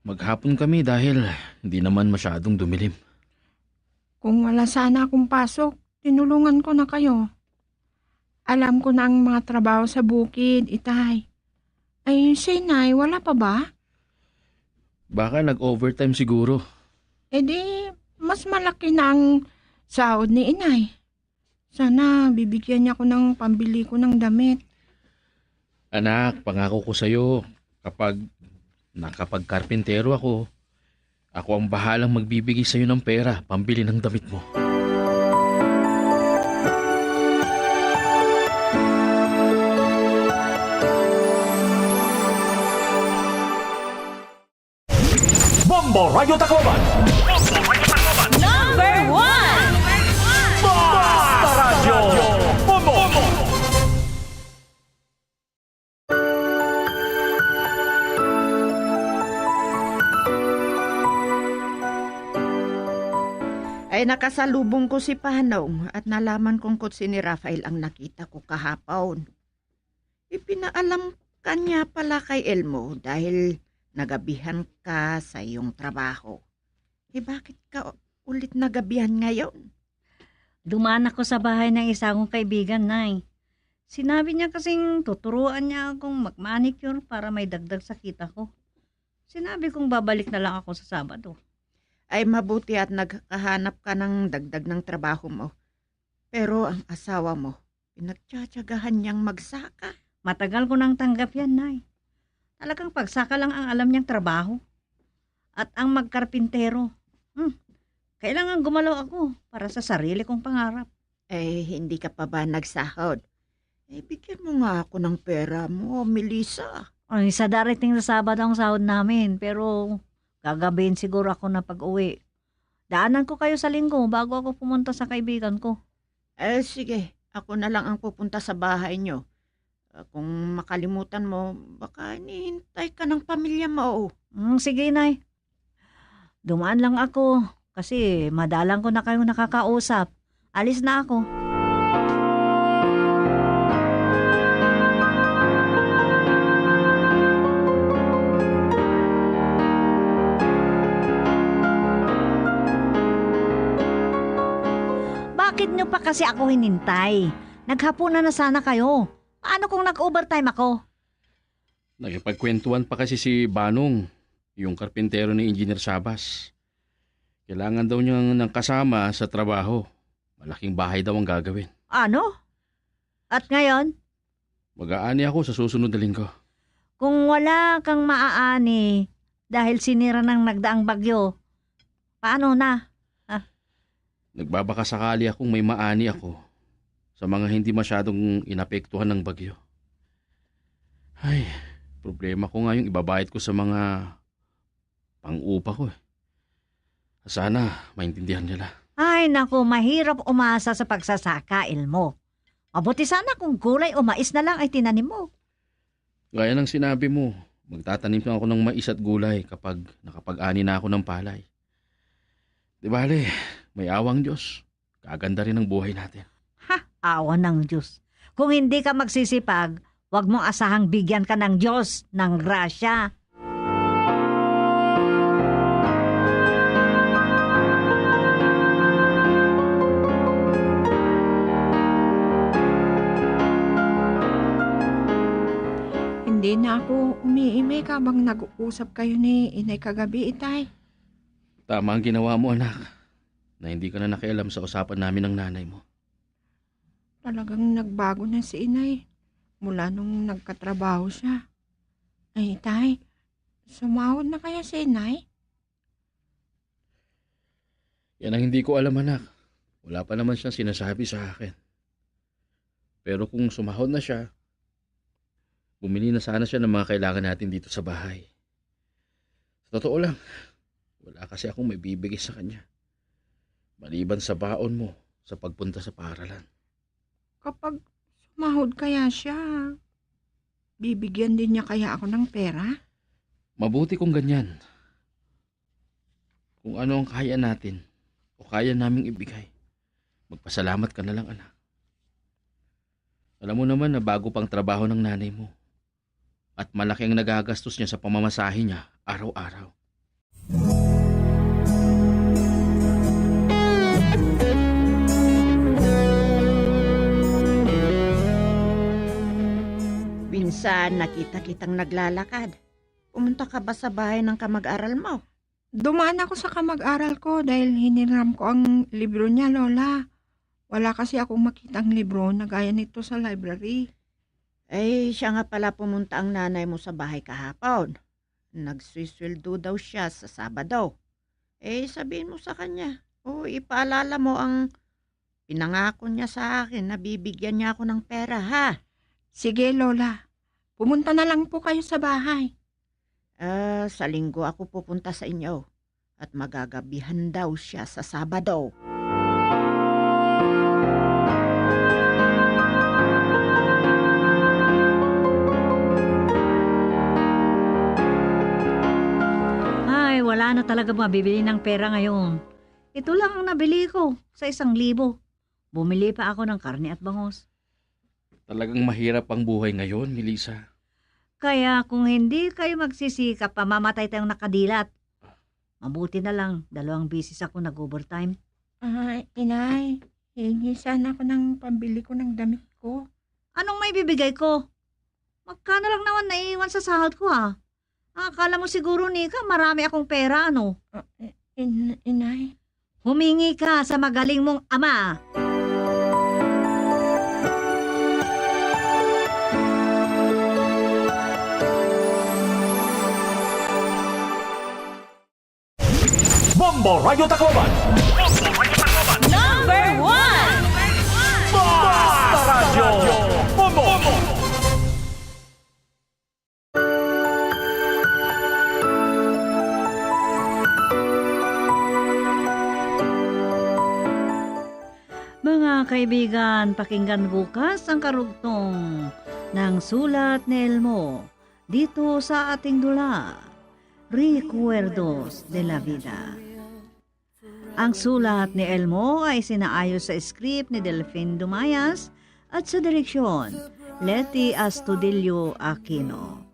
Maghapon kami dahil hindi naman masyadong dumilim. Kung wala sana akong pasok, tinulungan ko na kayo. Alam ko na ang mga trabaho sa bukid, Itay. Ay, si Inay, wala pa ba? Baka nag-overtime siguro. Eh di, mas malaki na ang sahod ni Inay. Sana bibigyan niya ako ng pambili ko ng damit. Anak, pangako ko sa'yo, kapag nakapagkarpintero ako, ako ang bahalang magbibigay sa'yo ng pera, pambili ng damit mo. Bombo Radyo Tacloban. Number one. Basta Radyo Bombo. Ay, nakasalubong ko si Panong at nalaman kong kotse ni Rafael ang nakita ko kahapon. Ipinaalam ka niya pala kay Elmo dahil nagabihan ka sa iyong trabaho. Eh, bakit ka ulit nagabihan ngayon? Dumaan ako sa bahay ng isa kong kaibigan, Nay. Sinabi niya kasing tuturuan niya akong mag-manicure para may dagdag sa kita ko. Sinabi kong babalik na lang ako sa Sabado. Ay, mabuti at nagkahanap ka ng dagdag ng trabaho mo. Pero ang asawa mo, pinagtyatyagahan niyang magsaka. Matagal ko nang tanggap yan, Nay. Talagang pagsaka lang ang alam niyang trabaho. At ang magkarpintero. Hmm. Kailangan gumalaw ako para sa sarili kong pangarap. Eh, hindi ka pa ba nagsahod? Eh, bigyan mo nga ako ng pera mo, Melissa. Ay, sa darating na Sabado ang sahod namin, pero gagabihin siguro ako na pag-uwi. Daanan ko kayo sa Linggo bago ako pumunta sa kaibigan ko. Eh, sige. Ako na lang ang pupunta sa bahay niyo. Ah, kung makalimutan mo, baka hinihintay ka ng pamilya mo. Hmm, sige, Nay. Dumaan lang ako kasi madalang ko na kayong nakakausap. Alis na ako. Bakit niyo pa kasi ako hinintay? Naghapunan na sana kayo. Paano kung nag-overtime ako? Nakipagkwentuhan pa kasi si Banong, yung karpintero ni Engineer Sabas. Kailangan daw niya ng kasama sa trabaho. Malaking bahay daw ang gagawin. Ano? At ngayon, Mag-aani ako sa susunod na linggo. Kung wala kang maaani dahil sinira ng nagdaang bagyo, paano na? Ah. Nagbabakasakali akong may maani ako sa mga hindi masyadong inapektuhan ng bagyo. Ay, problema ko nga yung ibabayad ko sa mga pang-upa ko, eh. Sana maintindihan nila. Ay, naku, mahirap umasa sa pagsasaka, Elmo. Mabuti sana kung gulay o mais na lang ay tinanim mo. Gaya ng sinabi mo, magtatanim ako ng mais at gulay kapag nakapag-ani na ako ng palay. Di bale, may awa ang Diyos. Gaganda rin ang buhay natin. Ha? Awa ng Diyos. Kung hindi ka magsisipag, wag mong asahang bigyan ka ng Diyos ng grasya. Hindi na ako umiimik habang nag-uusap kayo ni Inay kagabi, Itay. Tama ang ginawa mo, anak, na hindi ka na nakialam sa usapan namin ng nanay mo. Talagang nagbago na si Inay mula nung nagkatrabaho siya. Ay, Itay, sumahod na kaya si Inay? Yan ang hindi ko alam, anak. Wala pa naman siyang sinasabi sa akin. Pero kung sumahod na siya, bumili na sana siya ng mga kailangan natin dito sa bahay. Sa totoo lang, wala kasi akong maibibigay sa kanya. Maliban sa baon mo sa pagpunta sa paaralan. Kapag sumahod kaya siya, bibigyan din niya kaya ako ng pera? Mabuti kung ganyan. Kung ano ang kaya natin o kaya naming ibigay, magpasalamat ka na lang, anak. Alam mo naman na bago pang trabaho ng nanay mo. At malaki ang nagagastos niya sa pamamasahe niya araw-araw. Minsan, nakita kitang naglalakad. Pumunta ka ba sa bahay ng kamag-aral mo? Dumaan ako sa kamag-aral ko dahil hiniram ko ang libro niya, Lola. Wala kasi akong makitang libro na gaya nito sa library. Ay, siya nga pala, pumunta ang nanay mo sa bahay kahapon. Nagsusweldo daw siya sa Sabado. Eh, sabihin mo sa kanya, o ipaalala mo ang pinangako niya sa akin na bibigyan niya ako ng pera, ha? Sige, Lola. Pumunta na lang po kayo sa bahay. Ah, sa Linggo ako pupunta sa inyo. At magagabihan daw siya sa Sabado. Ay, wala na talaga mabibili ng pera ngayon. Ito lang ang nabili ko sa isang libo. Bumili pa ako ng karne at bangus. Talagang mahirap ang buhay ngayon, Melissa. Kaya kung hindi kayo magsisikap, mamamatay tayong nakadilat. Mabuti na lang, dalawang beses ako nag-overtime. Ah, Inay, hingi sana ako ng pambili ko ng damit ko. Anong maibibigay ko? Magkano lang naman naiwan sa sahod ko, ah? Ang akala mo siguro, Nika, marami akong pera, ano? Ah, i-, in-, Inay. Humingi ka sa magaling mong ama. Bombo Radyo Tacloban. Number one. Basta Radyo. Bombo. Mga kaibigan, pakinggan bukas ang karugtong ng sulat ni Elmo dito sa ating dula, Recuerdos de la Vida. Ang sulat ni Elmo ay sinaayos sa script ni Delfin Dumayas at sa direksyon, Leti Astudillo Aquino.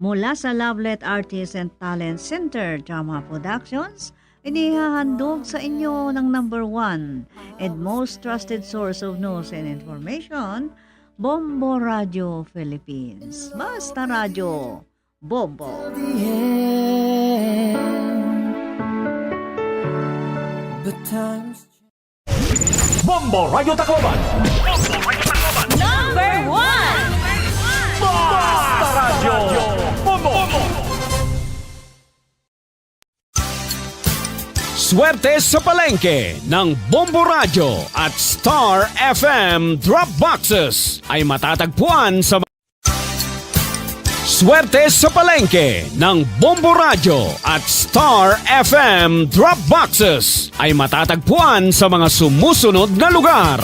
Mula sa Lovelet Artists and Talent Center Drama Productions, inihahandog sa inyo ng number one and most trusted source of news and information, Bombo Radio Philippines. Basta Radyo, Bombo. Bombo Radyo Tacloban. Number one. Swerte sa Palengke ng Bombo Radyo at Star F M Drop Boxes ay matatagpuan sa Swerte sa Palengke ng Bombo Radyo at Star F M Drop Boxes ay matatagpuan sa mga sumusunod na lugar.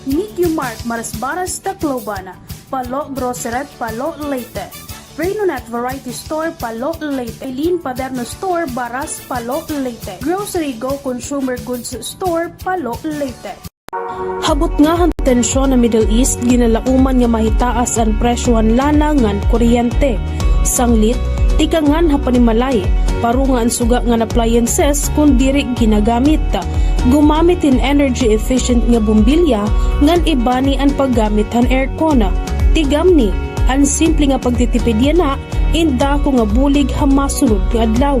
Nikio Mart, Marasbaras, Tacloban. Palo Grocery, Palo, Leyte. Renonet Variety Store, Palo, Leyte. Eileen Paderno Store, Baras, Palo, Leyte. Grocery Go Consumer Goods Store, Palo, Leyte. Ha butnga han tensyon ha Middle East, ginalauman nga mahitaas an presyo han lana ngan kuryente. Sanglit, tikangan ha panimalay, paro nga an suga ngan appliances kon diri ginagamit. Gumamit hin energy efficient nga bombilya ngan ibani an paggamit han aircon. Tigamni, an simple nga pagtitipid yana in dako nga bulig ha masunod nga adlaw.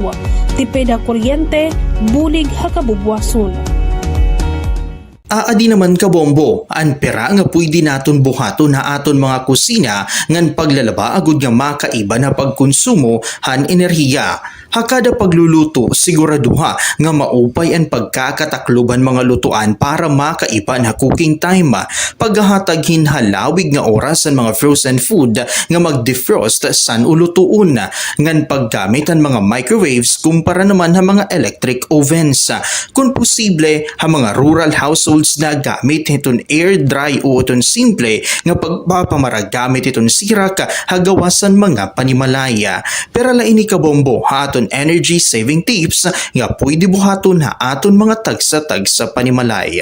Tipid ha kuryente, bulig ha kabubuwason. Aadi naman, kabombo, an pira nga pwede naton buhaton ha aton mga kusina ngan paglalaba agod nga makaiban ha pagkonsumo han enerhiya. Ha kada pagluluto, siguraduha nga maupay an pagkakataklob han mga lutuan para makaiban ha cooking time. Paghahatag hin halawig nga oras han mga frozen food nga mag-defrost san-o lutuon, ngan paggamit han mga microwaves kumpara naman ha mga electric ovens. Kon posible, ha mga rural households, nagamit hiton air dry o iton simple nga pagpapamara gamit hiton sirak ha gawas han mga panimalay. Pira la ini, kabombo, ha aton energy saving tips nga pwede buhaton ha aton mga tagsa-tagsa panimalay.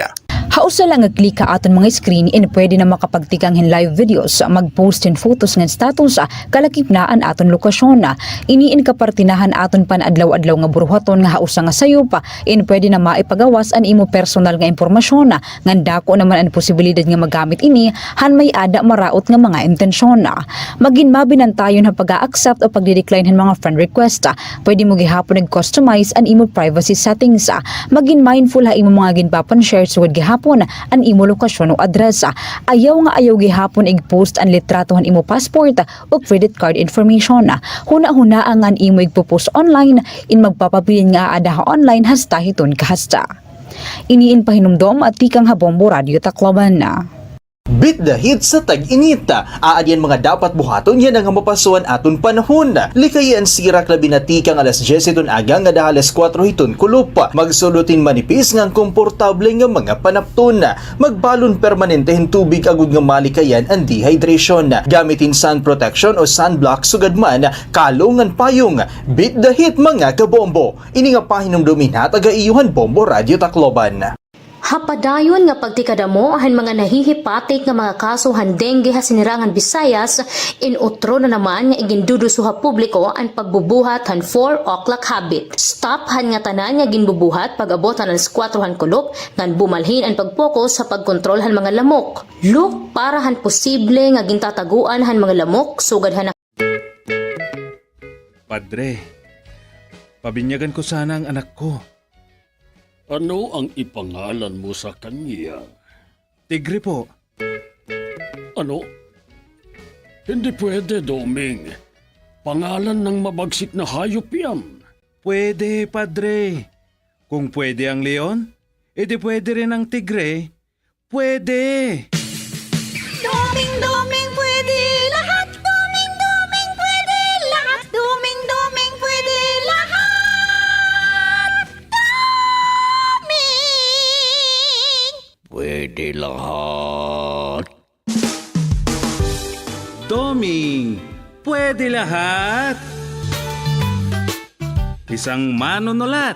Ha usa la nga click ha aton mga screen, in pwede na makapagtikang hin live videos, mag-post hin photos ngan status, kalakip na an aton lokasyon. Ini in kaparte na han aton pan-adlaw-adlaw nga buruhaton nga ha usa nga sayop, in pwede na maipagawas an imo personal nga impormasyon, ngan dako naman an posibilidad nga magamit ini han may-ada maraot nga mga intensyon. Magin mabinantayon ha pag-a-accept o pagdi-decline han mga friend request. Pwede mo gihapon ig-customize an imo privacy settings. Magin mindful ha imo mga ginpapan-share sugad gihapon an imo lokasyon o address. Ayaw nga ayaw gihapon ig-post an litrato han imo passport o credit card information. Hunahunaa nga an imo igpo-post online in magpapabilin nga aada ha online hasta hiton kahasta. Ini in pahinumdom tikang ha Bombo Radyo Tacloban. Beat the heat sa tag-init. Aadi an mga dapat buhaton yana nga mapaso an aton panahon. Likayi an sirak labi na tikang alas dyes hiton aga ngada ha alas kuwatro hiton kulop. Magsulot hin manipis ngan komportable nga mga panapton. Magbalon permanente hin tubig agod nga malikayan an dehydration. Gamit hin sun protection o sunblock sugad man kalong ngan payong. Beat the heat, mga kabombo. Ini nga pahinumdom hinatag ha iyo han Bombo Radyo Tacloban. Ha padayon nga pagtikadamo han mga nahihipatik nga mga kaso han dengue ha sinirang han Visayas, in utro na naman nga iginduduso ha publiko an pagbubuhat han four o'clock habit. Stop han ngatanan nga ginbubuhat pag-abot han alas kuwatro han kulop ngan bumalhin an pag-focus ha pagkontrol han mga lamok. Look para han posible nga gintataguan han mga lamok sugad han Padre, pabinyagan ko sana ang anak ko. Ano ang ipangalan mo sa kanya? Tigre po. Ano? Hindi pwede, Doming. Pangalan ng mabagsik na hayop yan. Pwede, Padre. Kung pwede ang leon, edi pwede rin ang tigre. Pwede! Doming, Doming, pwede lahat! Doming, Doming, pwede lahat! Doming, Doming, pwede lahat! Doming! Pwede lahat. Doming, pwede lahat. Isang manunulat,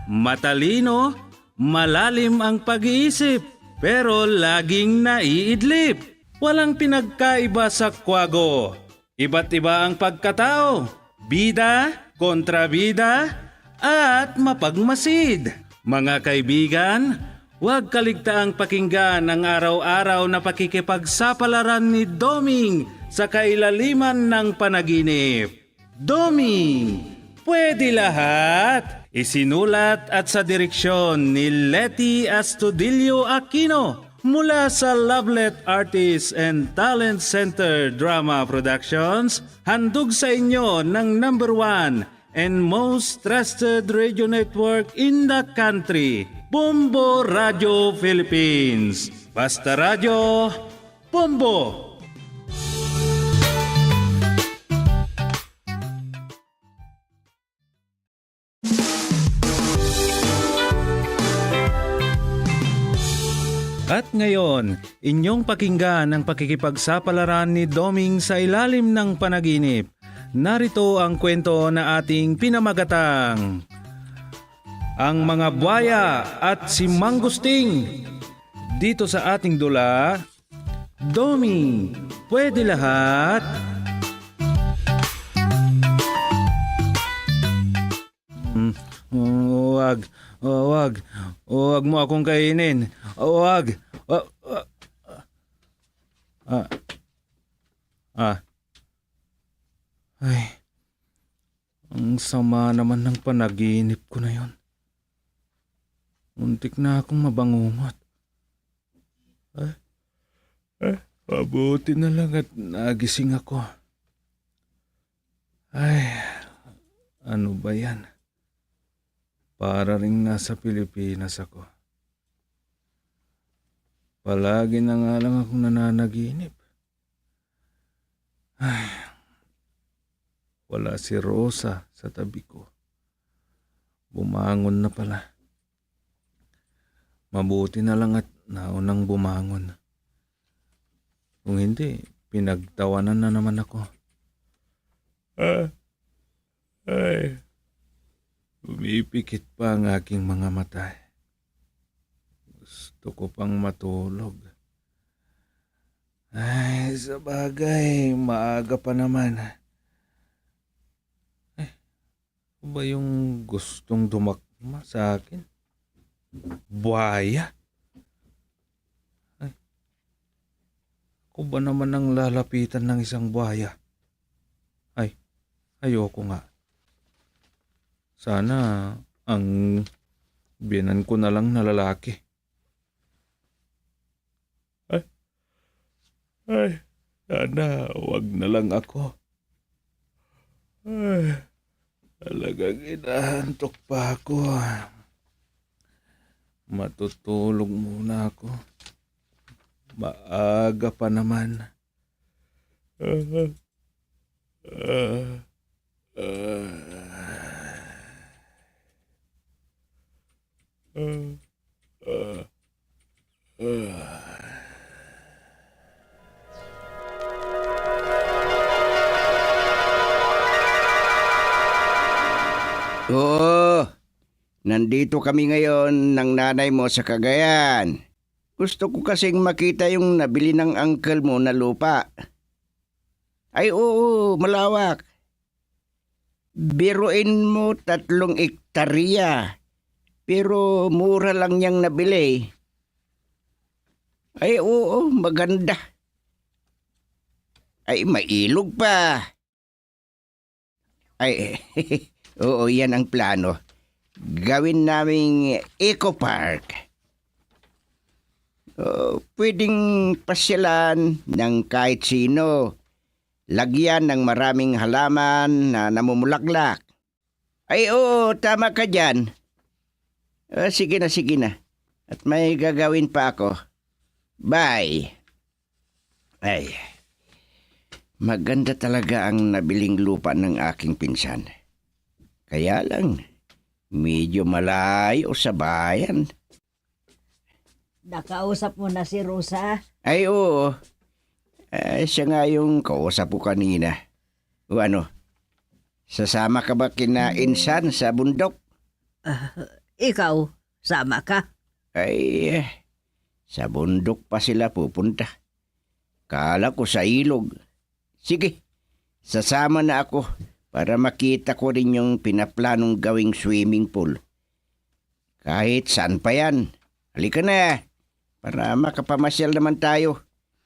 matalino, malalim ang pag-iisip, pero laging naiidlip. Walang pinagkaiba sa kwago. Iba't iba ang pagkatao, bida, kontrabida, at mapagmasid. Mga kaibigan, huwag kaligtaang pakinggan ang araw-araw na pakikipagsapalaran ni Doming sa kailaliman ng panaginip. Doming, pwede lahat! Isinulat at sa direksyon ni Leti Astudillo Aquino mula sa Lovelet Artists and Talent Center Drama Productions, handog sa inyo ng number one, and most trusted radio network in the country, Bombo Radio Philippines. Basta Radyo, Bombo! At ngayon, inyong pakinggan ang pakikipagsapalaran ni Doming sa ilalim ng panaginip. Narito ang kwento na ating pinamagatang, Ang Mga Buwaya at si Mang Gusting. Dito sa ating dula, Doming, pwede lahat. Hmm, huwag, huwag, huwag mo akong kainin. Huwag. Ah, ah, ah. Ah. Ay, ang sama naman ng panaginip ko na yon. Muntik na akong mabangungot. Ah, ah, mabuti na lang at nagising ako. Ay, ano ba yan? Para ring nasa Pilipinas ako. Palagi na nga lang akong nananaginip. Ay, wala si Rosa sa tabi ko. Bumangon na pala. Mabuti na lang at naunang bumangon. Kung hindi, pinagtawanan na naman ako. Ah, ay, pumipikit pa ang aking mga mata. Gusto ko pang matulog. Ay, sabagay, maaga pa naman. Ay, ano ba yung gustong dumakma sa akin? Buwaya? Ay, ako ba naman ang lalapitan ng isang buwaya? Ay, ayoko nga. Sana ang biyenan ko na lang na lalaki. Ay, ay, sana wag na lang ako. Ay, talagang inaantok pa ako. Matutulog muna ako. Maaga pa naman. Ah, ah, ah. Ah, ah, ah. Oo, nandito kami ngayon ng nanay mo sa Cagayan. Gusto ko kasing makita yung nabili ng uncle mo na lupa. Ay, oo, malawak. Biruin mo, tatlong ektarya. Pero mura lang niyang nabili. Ay, oo, maganda. Ay, may ilog pa. Ay, oo, yan ang plano. Gawin naming eco park. Oh, pwedeng pasyalan ng kahit sino. Lagyan ng maraming halaman na namumulaklak. Ay, oo, tama ka diyan. Ah, sige na, sige na. At may gagawin pa ako. Bye. Ay, maganda talaga ang nabiling lupa ng aking pinsan. Kaya lang, medyo malayo sa bayan. Nakausap mo na si Rosa? Ay, oo. Ah, siya nga yung kausap ko kanina. O ano, sasama ka ba kina Insan sa bundok? Ah, ikaw, sama ka? Ay, sa bundok pa sila pupunta. Kala ko sa ilog. Sige, sasama na ako para makita ko rin yung pinaplanong gawing swimming pool. Kahit saan pa yan. Halika na, para makapamasyal naman tayo.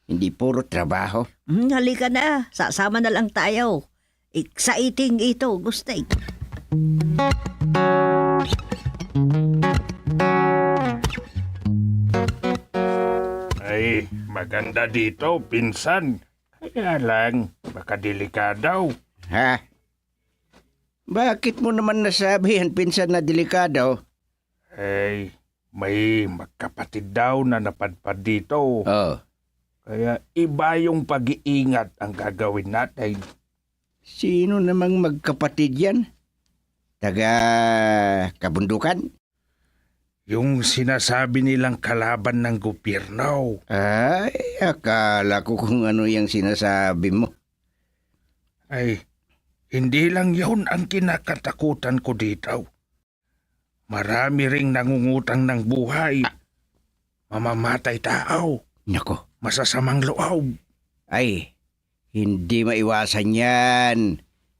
Hindi puro trabaho. Hmm, halika na, sasama na lang tayo. Exciting ito, Gusting. Ay, maganda dito, pinsan. Kaya lang, baka delikado. Ha? Bakit mo naman nasabi yan, pinsan, na delikado? Ay, may magkapatid daw na napadpad dito. Oh. Kaya iba yung pag-iingat ang gagawin natin. Sino namang magkapatid yan? Taga kabundukan? Yung sinasabi nilang kalaban ng gobyerno. Ay, akala ko kung ano yung sinasabi mo. Ay, hindi lang yun ang kinakatakutan ko dito. Marami ring nangungutang ng buhay. Ah. Mamamatay tao. Nako. Masasamang loob. Ay, hindi maiwasan yan.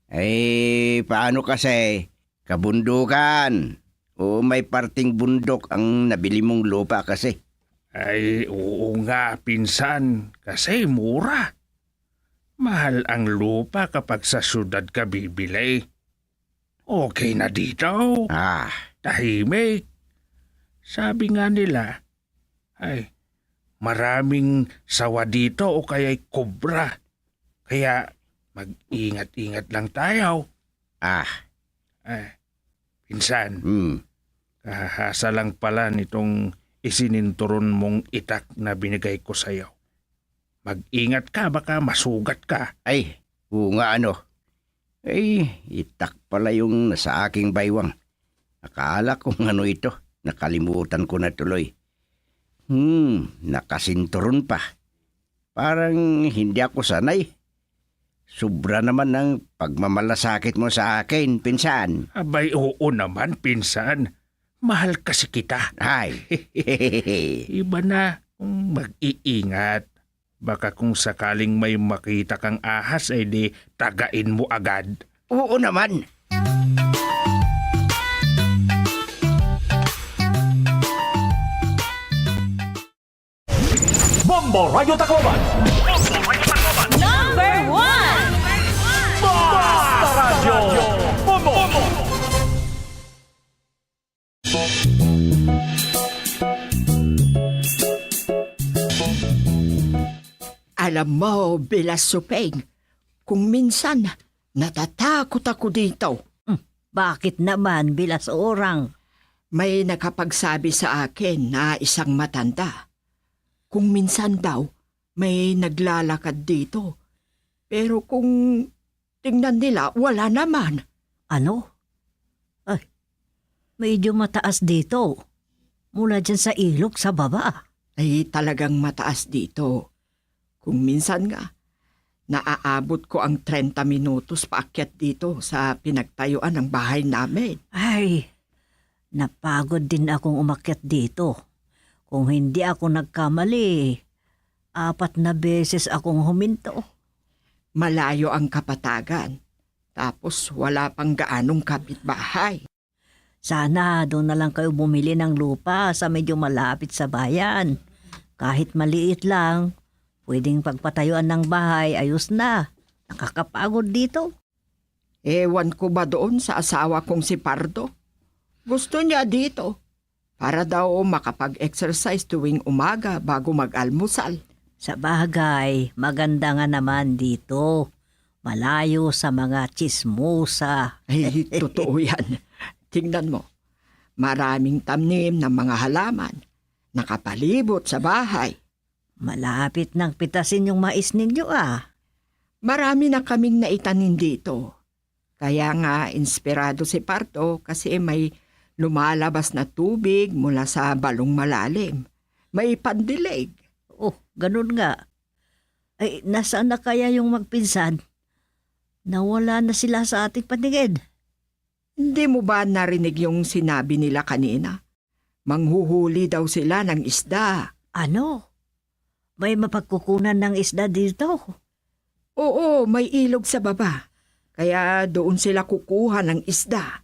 Ay, paano kasi? Kabundukan. O may parteng bundok ang nabili mong lupa kasi. Ay, oo nga, pinsan. Kasi mura. Mahal ang lupa kapag sa syudad ka bibili. Okay na dito. Ah. Tahimik. Sabi nga nila, ay, maraming sawa dito o kaya'y kobra. Kaya mag-ingat-ingat lang tayo. Ah. Eh, pinsan, hmm, kahahasa lang pala nitong isininturon mong itak na binigay ko sa'yo. Mag-ingat ka, baka masugat ka. Ay, oo nga, ano. Ay, itak pala yung nasa aking baywang. Akala ko kung ano ito. Nakalimutan ko na tuloy. Hmm, nakasinturon pa. Parang hindi ako sanay. Sobra naman ang pagmamalasakit mo sa akin, pinsan. Abay, oo naman, pinsan. Mahal kasi kita. Ay. Iba na kung mag-iingat. Baka kung sakaling may makita kang ahas, ay di tagain mo agad. Oo naman. Bombo Radyo Tacloban. Number one. Basta Radyo. Bombo. Alam mo, Bilas Supeng, kung minsan, natatakot ako dito. Hmm, bakit naman, Bilas Orang? May nakapagsabi sa akin na isang matanda. Kung minsan daw, may naglalakad dito. Pero kung tingnan nila, wala naman. Ano? Ay, medyo mataas dito. Mula dyan sa ilog sa baba. Ay, talagang mataas dito. Kung minsan nga, naaabot ko ang trenta minutos paakyat dito sa pinagtayuan ng bahay namin. Ay, napagod din akong umakyat dito. Kung hindi ako nagkamali, apat na beses akong huminto. Malayo ang kapatagan. Tapos wala pang gaanong kapitbahay. Sana doon na lang kayo bumili ng lupa sa medyo malapit sa bayan. Kahit maliit lang, pwedeng pagpatayuan ng bahay, ayos na. Nakakapagod dito. Ewan ko ba doon sa asawa kong si Pardo. Gusto niya dito. Para daw makapag-exercise tuwing umaga bago mag-almusal. Sabagay, maganda nga naman dito. Malayo sa mga tsismosa. Ay, totoo yan. Tingnan mo, maraming tanim ng mga halaman. Nakapalibot sa bahay. Malapit nang pitasin yung mais ninyo, ah. Marami na kaming naitanim dito. Kaya nga inspirado si Pardo kasi may lumalabas na tubig mula sa balong malalim. May pandilig. Oh, ganun nga. Ay, nasaan na kaya yung magpinsan? Nawala na sila sa ating paningin. Hindi mo ba narinig yung sinabi nila kanina? Manghuhuli daw sila ng isda. Ano? May mapagkukunan ng isda dito? Oo, may ilog sa baba. Kaya doon sila kukuha ng isda.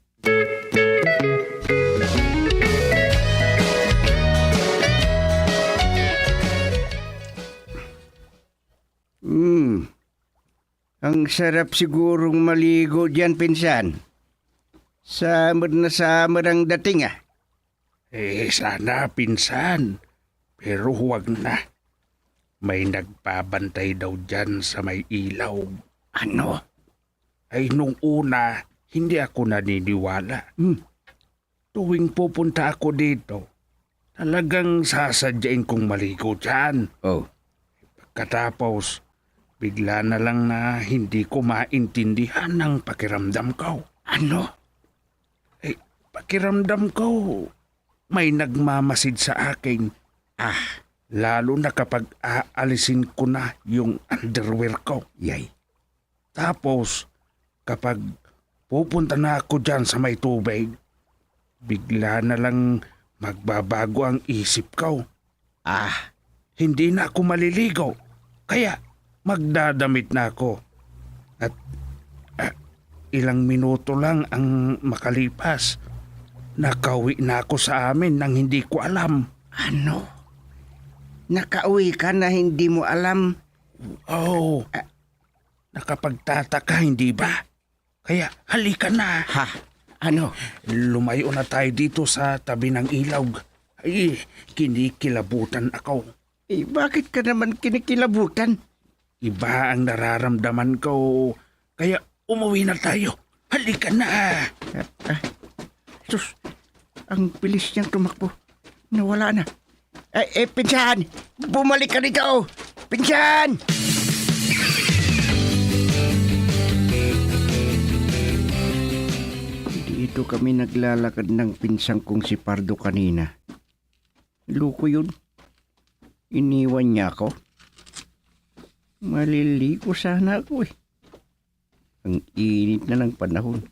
Hmm. Ang sarap sigurong maligo diyan, pinsan. Summer na summer ang dating, ah. Eh, sana, pinsan. Pero huwag na. May nagbabantay daw diyan sa may ilog. Ano? Ay, nung una, hindi ako naniniwala. Hmm. Tuwing pupunta ako dito, talagang sasadyain kong maligo diyan. Oh. Pagkatapos, bigla na lang na hindi ko maintindihan ang pakiramdam ko. Ano? Eh, pakiramdam ko, may nagmamasid sa akin. Ah. Lalo na kapag aalisin ko na yung underwear ko. Yay. Tapos, kapag pupunta na ako diyan sa may tubig, bigla na lang magbabago ang isip ko. Ah, hindi na ako maliligo. Kaya, magdadamit na ako. At, ah, ilang minuto lang ang makalipas. Nakauwi na ako sa amin nang hindi ko alam. Ano? Nakauwi ka na hindi mo alam? Oo. Ah. Nakapagtataka, hindi ba? Kaya, halika na. Ha? Ano? Lumayo na tayo dito sa tabi ng ilog. Ay, kinikilabutan ako. Eh, bakit ka naman kinikilabutan? Iba ang nararamdaman ko. Kaya umuwi na tayo. Halika na. Ah, ah. Sus, ang bilis niyang tumakbo. Nawala na. Eh, eh, pinsan! Bumalik ka dito! Pinsan! Dito kami naglalakad ng pinsan kong si Pardo kanina. Loko yun. Iniwan niya ako. Maliligo sana ako eh. Ang init na ng panahon.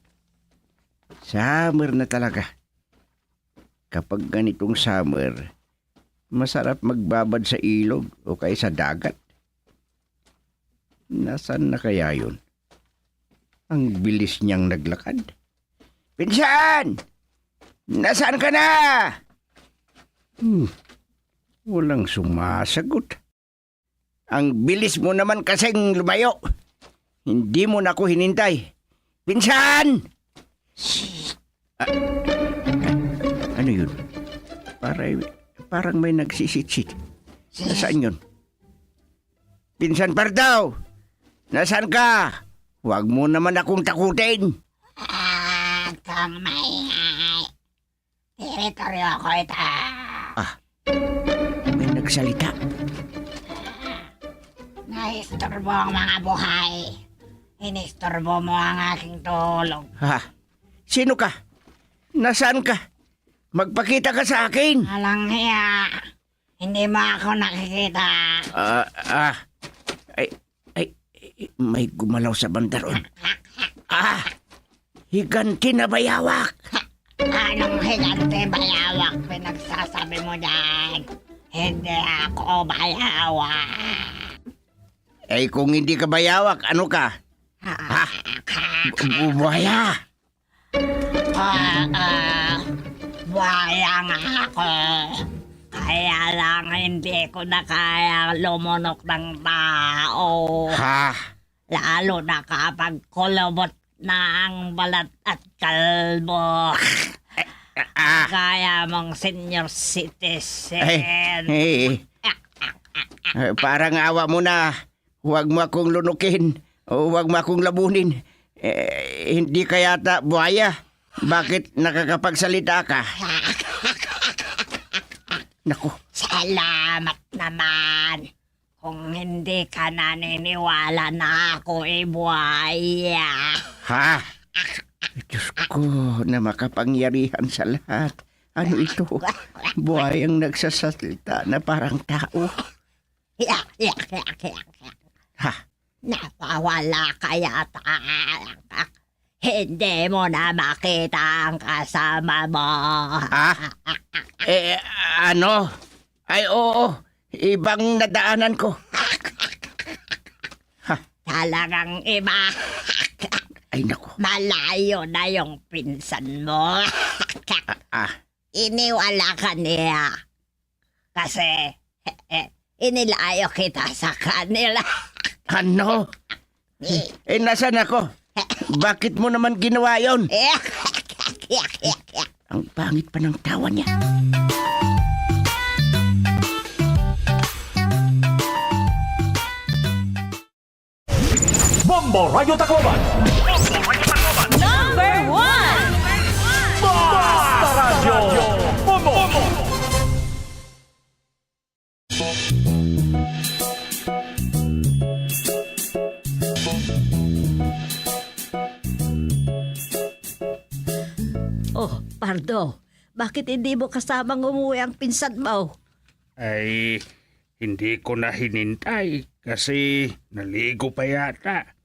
Summer na talaga. Kapag ganitong summer, masarap magbabad sa ilog o kaya sa dagat. Nasaan na kaya yun? Ang bilis niyang naglakad. Pinsan! Nasaan ka na? Hmm, walang sumasagot. Ang bilis mo naman kasing lumayo. Hindi mo na ako hinintay. Pinsan! Ah, ano yun? Para, parang may nagsisitsit. Nasaan yun? Pinsan Pardaw! Nasaan ka? Huwag mo naman akong takutin. Ah, kang maingay. Teritoryo ko ito. Ah, may nagsalita. Naisturbo ang mga buhay. Inisturbo mo ang aking tulog. Ha? Sino ka? Nasaan ka? Magpakita ka sa akin. Walang hiya. Hindi mo ako nakikita. Ah, ah. Ay, ay, may gumalaw sa banda ron. Ah! Higanti na bayawak! Anong higanti bayawak pinagsasabi mo dyan? Hindi ako bayawak. Eh, kung hindi ka bayawak, ano ka? Ha? Bu-, buhaya! Ah, ah, buhaya nga ako. Kaya lang hindi ko na kaya lumunok ng tao. Ha? Lalo na kapag kulubot na ang balat at kalbo. Ah. Kaya mong senior citizen. Ay, eh, eh, parang awa mo na. Huwag mo akong lunukin. O huwag mo akong labunin. Eh, hindi ka yata buhaya. Bakit nakakapagsalita ka? Naku. Salamat naman. Kung hindi ka naniniwala na ako'y buhaya. Ha? Diyos ko, na makapangyarihan sa lahat. Ano ito? Buhayang nagsasalita na parang tao. Yak, yak, yak, yak, yak. Ha? Nawawala ka yata. Hindi mo na makita ang kasama mo. Ah? Eh, ano? Ay, oo. Ibang nadaanan ko. Ha? Talagang iba. Ay, naku. Malayo na yung pinsan mo. Ah, ah. Iniwala ka niya. Kasi, eh, eh, inilayo kita sa kanila. Ano? Eh, nasaan ako? Bakit mo naman ginawa yun? Ang pangit pa ng tawa niya. Bombo Radyo Tacloban. Number Pardo, bakit hindi mo kasamang umuwi ang pinsan mo? Ay, hindi ko na hinintay kasi naligo pa yata.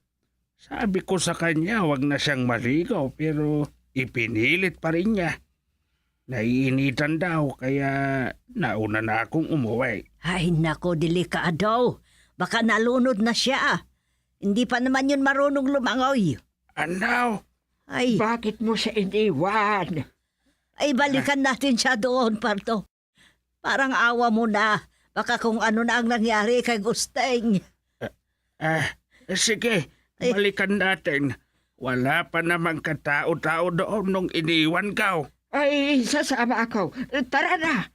Sabi ko sa kanya, wag na siyang maligo, pero ipinilit pa rin niya. Naiinitan daw, kaya nauna na akong umuwi. Ay, nako, delikado. Baka nalunod na siya. Hindi pa naman yun marunong lumangoy. Ano? Ay. Bakit mo siya iniwan? Ay, balikan natin siya doon, Pardo. Parang awa mo na. Baka kung ano na ang nangyari kay Gusting. Ah, ah, sige, eh, balikan natin. Wala pa namang katao-tao doon nung iniwan ko. Ay, sasama ako. Tara na.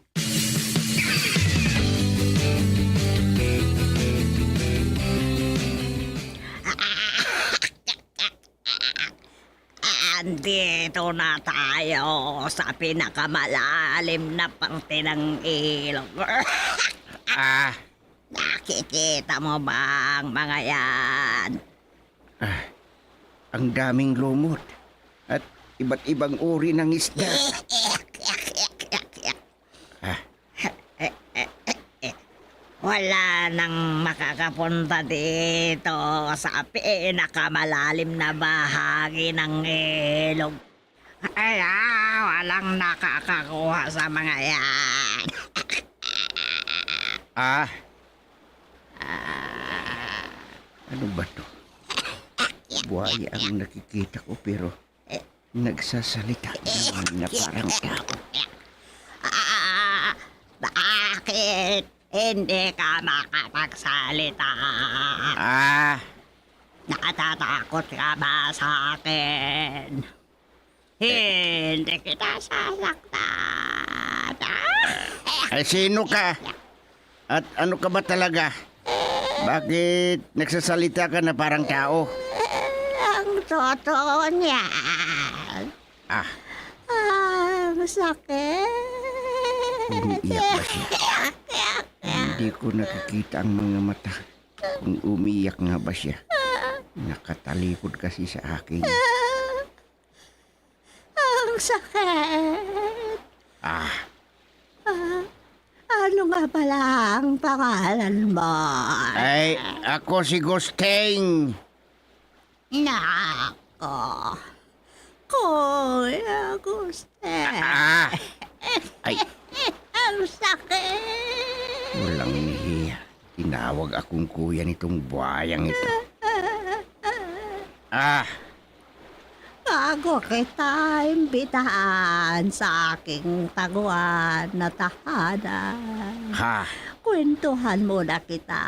Andito na tayo sa pinakamalalim na parte ng ilog. Ah. Nakikita mo ba ang mga yan? Ah, ang daming lumot at iba't ibang uri ng isda. Ah. Wala nang makakapunta dito sa pinakamalalim na bahagi ng ilog. Ay, ah, walang nakakakuha sa mga yan. Ah. Ah. Ano ba 'to? Buhaya ang nakikita ko, pero nagsasalita naman na parang tao. Ah, bakit hindi ka makapagsalita? Ah. Natatakot ka ba sa akin? Hindi kita sasaktan. Ay, sino ka? At ano ka ba talaga? Bakit nagsasalita ka na parang tao? Ang totoo niyan. Ah. Ang sakit. Umiiyak ba siya? Hindi ko nakikita ang mga mata kung umiiyak nga ba siya. Nakatalikod kasi sa akin. Ang sakit. Ah. Ah, ano nga pala ang pangalan mo? Ay, ako si Gusting. Nako, Kuya Gusting. Ah. Ay. Ang sakit. Walang hiya. Tinawag akong kuya nitong buhayang ito. Ah. Bago kita imbitahan sa aking taguan na tahanan, ha? Kwentuhan muna kita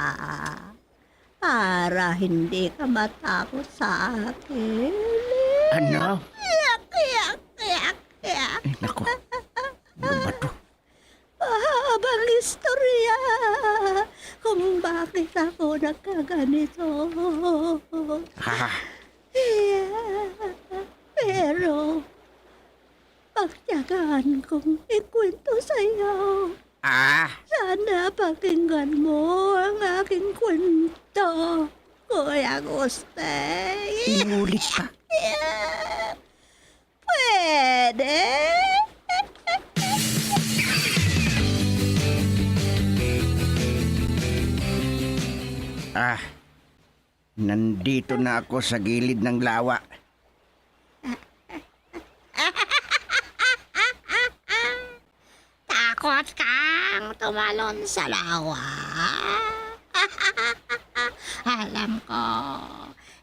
para hindi ka matakot sa akin. Ano? Yak, yak, yak, yak. Ay, naku. Ano ba 'to? Mahabang istorya kung bakit ako nagkaganito. Ah. Yeah. Pero pagtiyagaan kong ikwento sa'yo. Ah. Sana pakinggan mo ang aking kwento, Kuya Gusting. Inulit pa. Yeah. Pwede? Ah, nandito na ako sa gilid ng lawa. Takot kang tumalon sa lawa? Alam ko,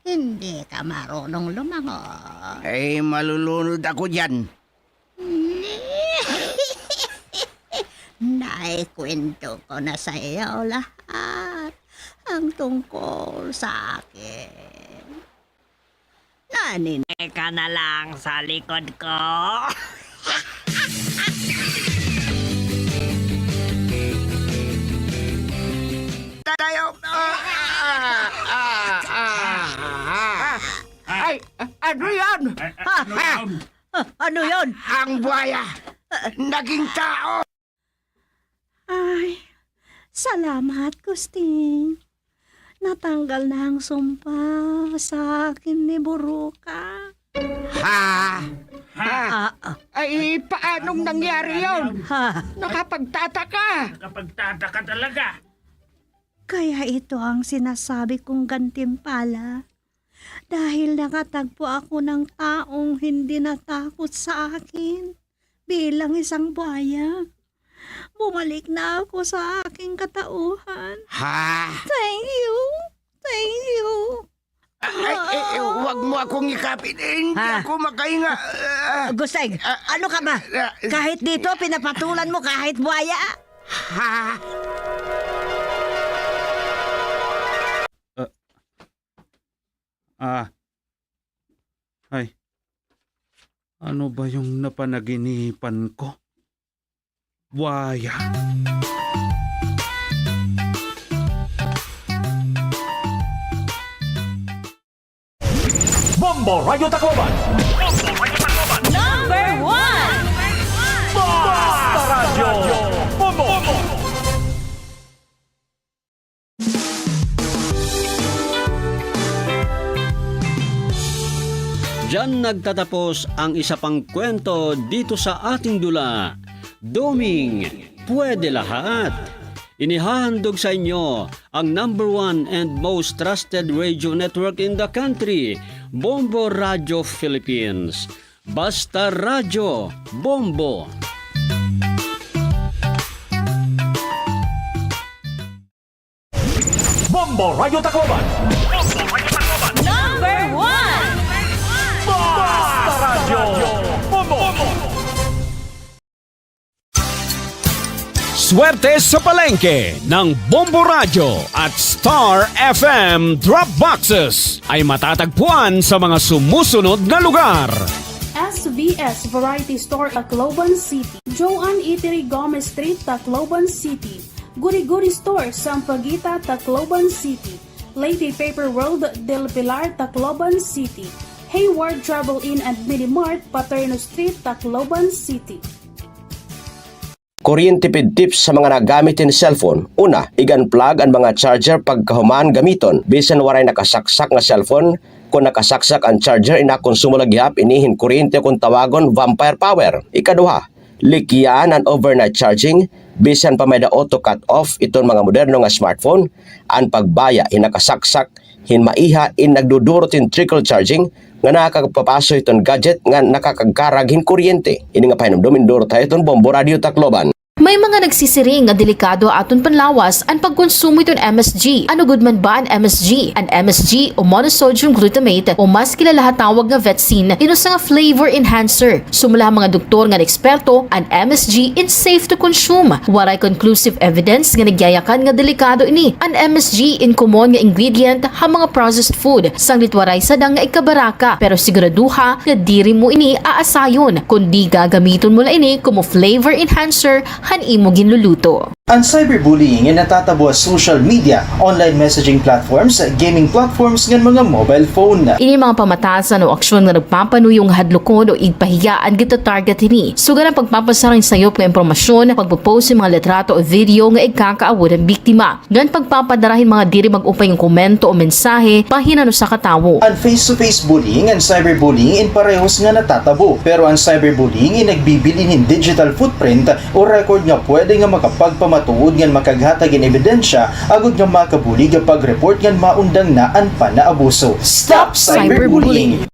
hindi ka marunong lumangoy. Ay, malulunod ako diyan. Naikwento ko na sa iyo lahat ang tungkol sa akin. Naninay ka na lang sa likod ko. Tayo. Ah, ah, ah, ah. Ay, ano yan? A-, a-, ano yan? Ah, ano yun? Ang buhaya! Naging tao! Ay, salamat, Gusting. Natanggal na ang sumpa sa akin ni Buruka. Ha? Ah, ah. Ay, paanong nangyari yun? Ha? Nakapagtataka. Nakapagtataka talaga. Kaya ito ang sinasabi kong gantimpala. Dahil nakatagpo ako ng taong hindi natakot sa akin bilang isang buhaya. Bumalik na ako sa aking katauhan. Ha? Thank you. Thank you. Ay, eh, eh, huwag mo akong ikapit. Eh, hindi ako makahinga. Ah, Guseng, ah, ano ka ba? Ah, kahit dito, pinapatulan mo kahit buhaya. Ha? Ah, ah. Ay. Ano ba yung napanaginipan ko? Buhaya. Bombo Radyo Tacloban. Number one. Basta Radyo Bombo. Diyan nagtatapos ang isa pang kwento dito sa ating dula, Doming Pwede Lahat. Inihahandog sa inyo ang number one and most trusted radio network in the country, Bombo Radio Philippines. Basta Radyo Bombo. Bombo Radyo Tacloban. Number one. Basta Radyo Bombo. Swerte sa palengke ng Bombo Radyo at Star F M Drop Boxes ay matatagpuan sa mga sumusunod na lugar. S V S Variety Store, Tacloban City. Joan Eatery, Gomez Street, Tacloban City. Guri Guri Store, Sampaguita, Tacloban City. Lady Paper World, Del Pilar, Tacloban City. Hayward Travel Inn and Mini Mart, Paterno Street, Tacloban City. Kuryente pid tips sa mga nagamit hin cellphone. Una, ig-unplug an mga charger pagkahuman gamiton. Bisan waray nakasaksak nga cellphone, kon nakasaksak an charger, inakonsumo la gihap ini hin kuryente kon tawagon vampire power. Ikaduha, likyaan an overnight charging, bisan pa may-ada auto cut off iton mga moderno nga smartphone, an pagbaya hin nakasaksak hin maiha in nagdudurot hin trickle charging nga nakakapapaso hiton gadget nga nakakagkarag hin kuryente. Ini nga pahinumdom indurot ha iton Bombo Radio Tacloban. May mga nagsisiring nga delikado ha aton panlawas an pagkonsumo hiton M S G. Ano gud man ba an M S G? An M S G o monosodium glutamate o mas kilala ha tawag nga vetsin, in usa nga flavor enhancer. Sumala ha mga doktor ngan eksperto, an M S G in safe to consume. Waray conclusive evidence nga nagyayakan nga delikado ini. An M S G in common nga ingredient ha mga processed food, sanglit waray sadang nga ikabaraka, pero siguraduha nga diri mo ini aasayon, kundi gagamiton mo la ini komo flavor enhancer han imo ginluluto. An cyberbullying in natatabo ha social media, online messaging platforms, gaming platforms, ngan mga mobile phone. Ini mga pamatasan o aksyon nga nagpapanuyo nga hadlokon o igpahiya an gitatarget hini. Sugad an pagpapasara hin sayop nga impormasyon, pagpo-post hin mga litrato o video nga igkakaawod han biktima, ngan pagpapadara hin mga diri mag-upay nga komento o mensahe bahin han usa ka tawo. An face-to-face bullying ngan cyberbullying in parehos nga natatabo, pero an cyberbullying in nagbibilin hin digital footprint o record nga pwede nga makapagpamatuod ngan makaghatag hin ebidensya agod nga makabulig ha pag-report ngan maundang na an panaabuso. Stop cyberbullying!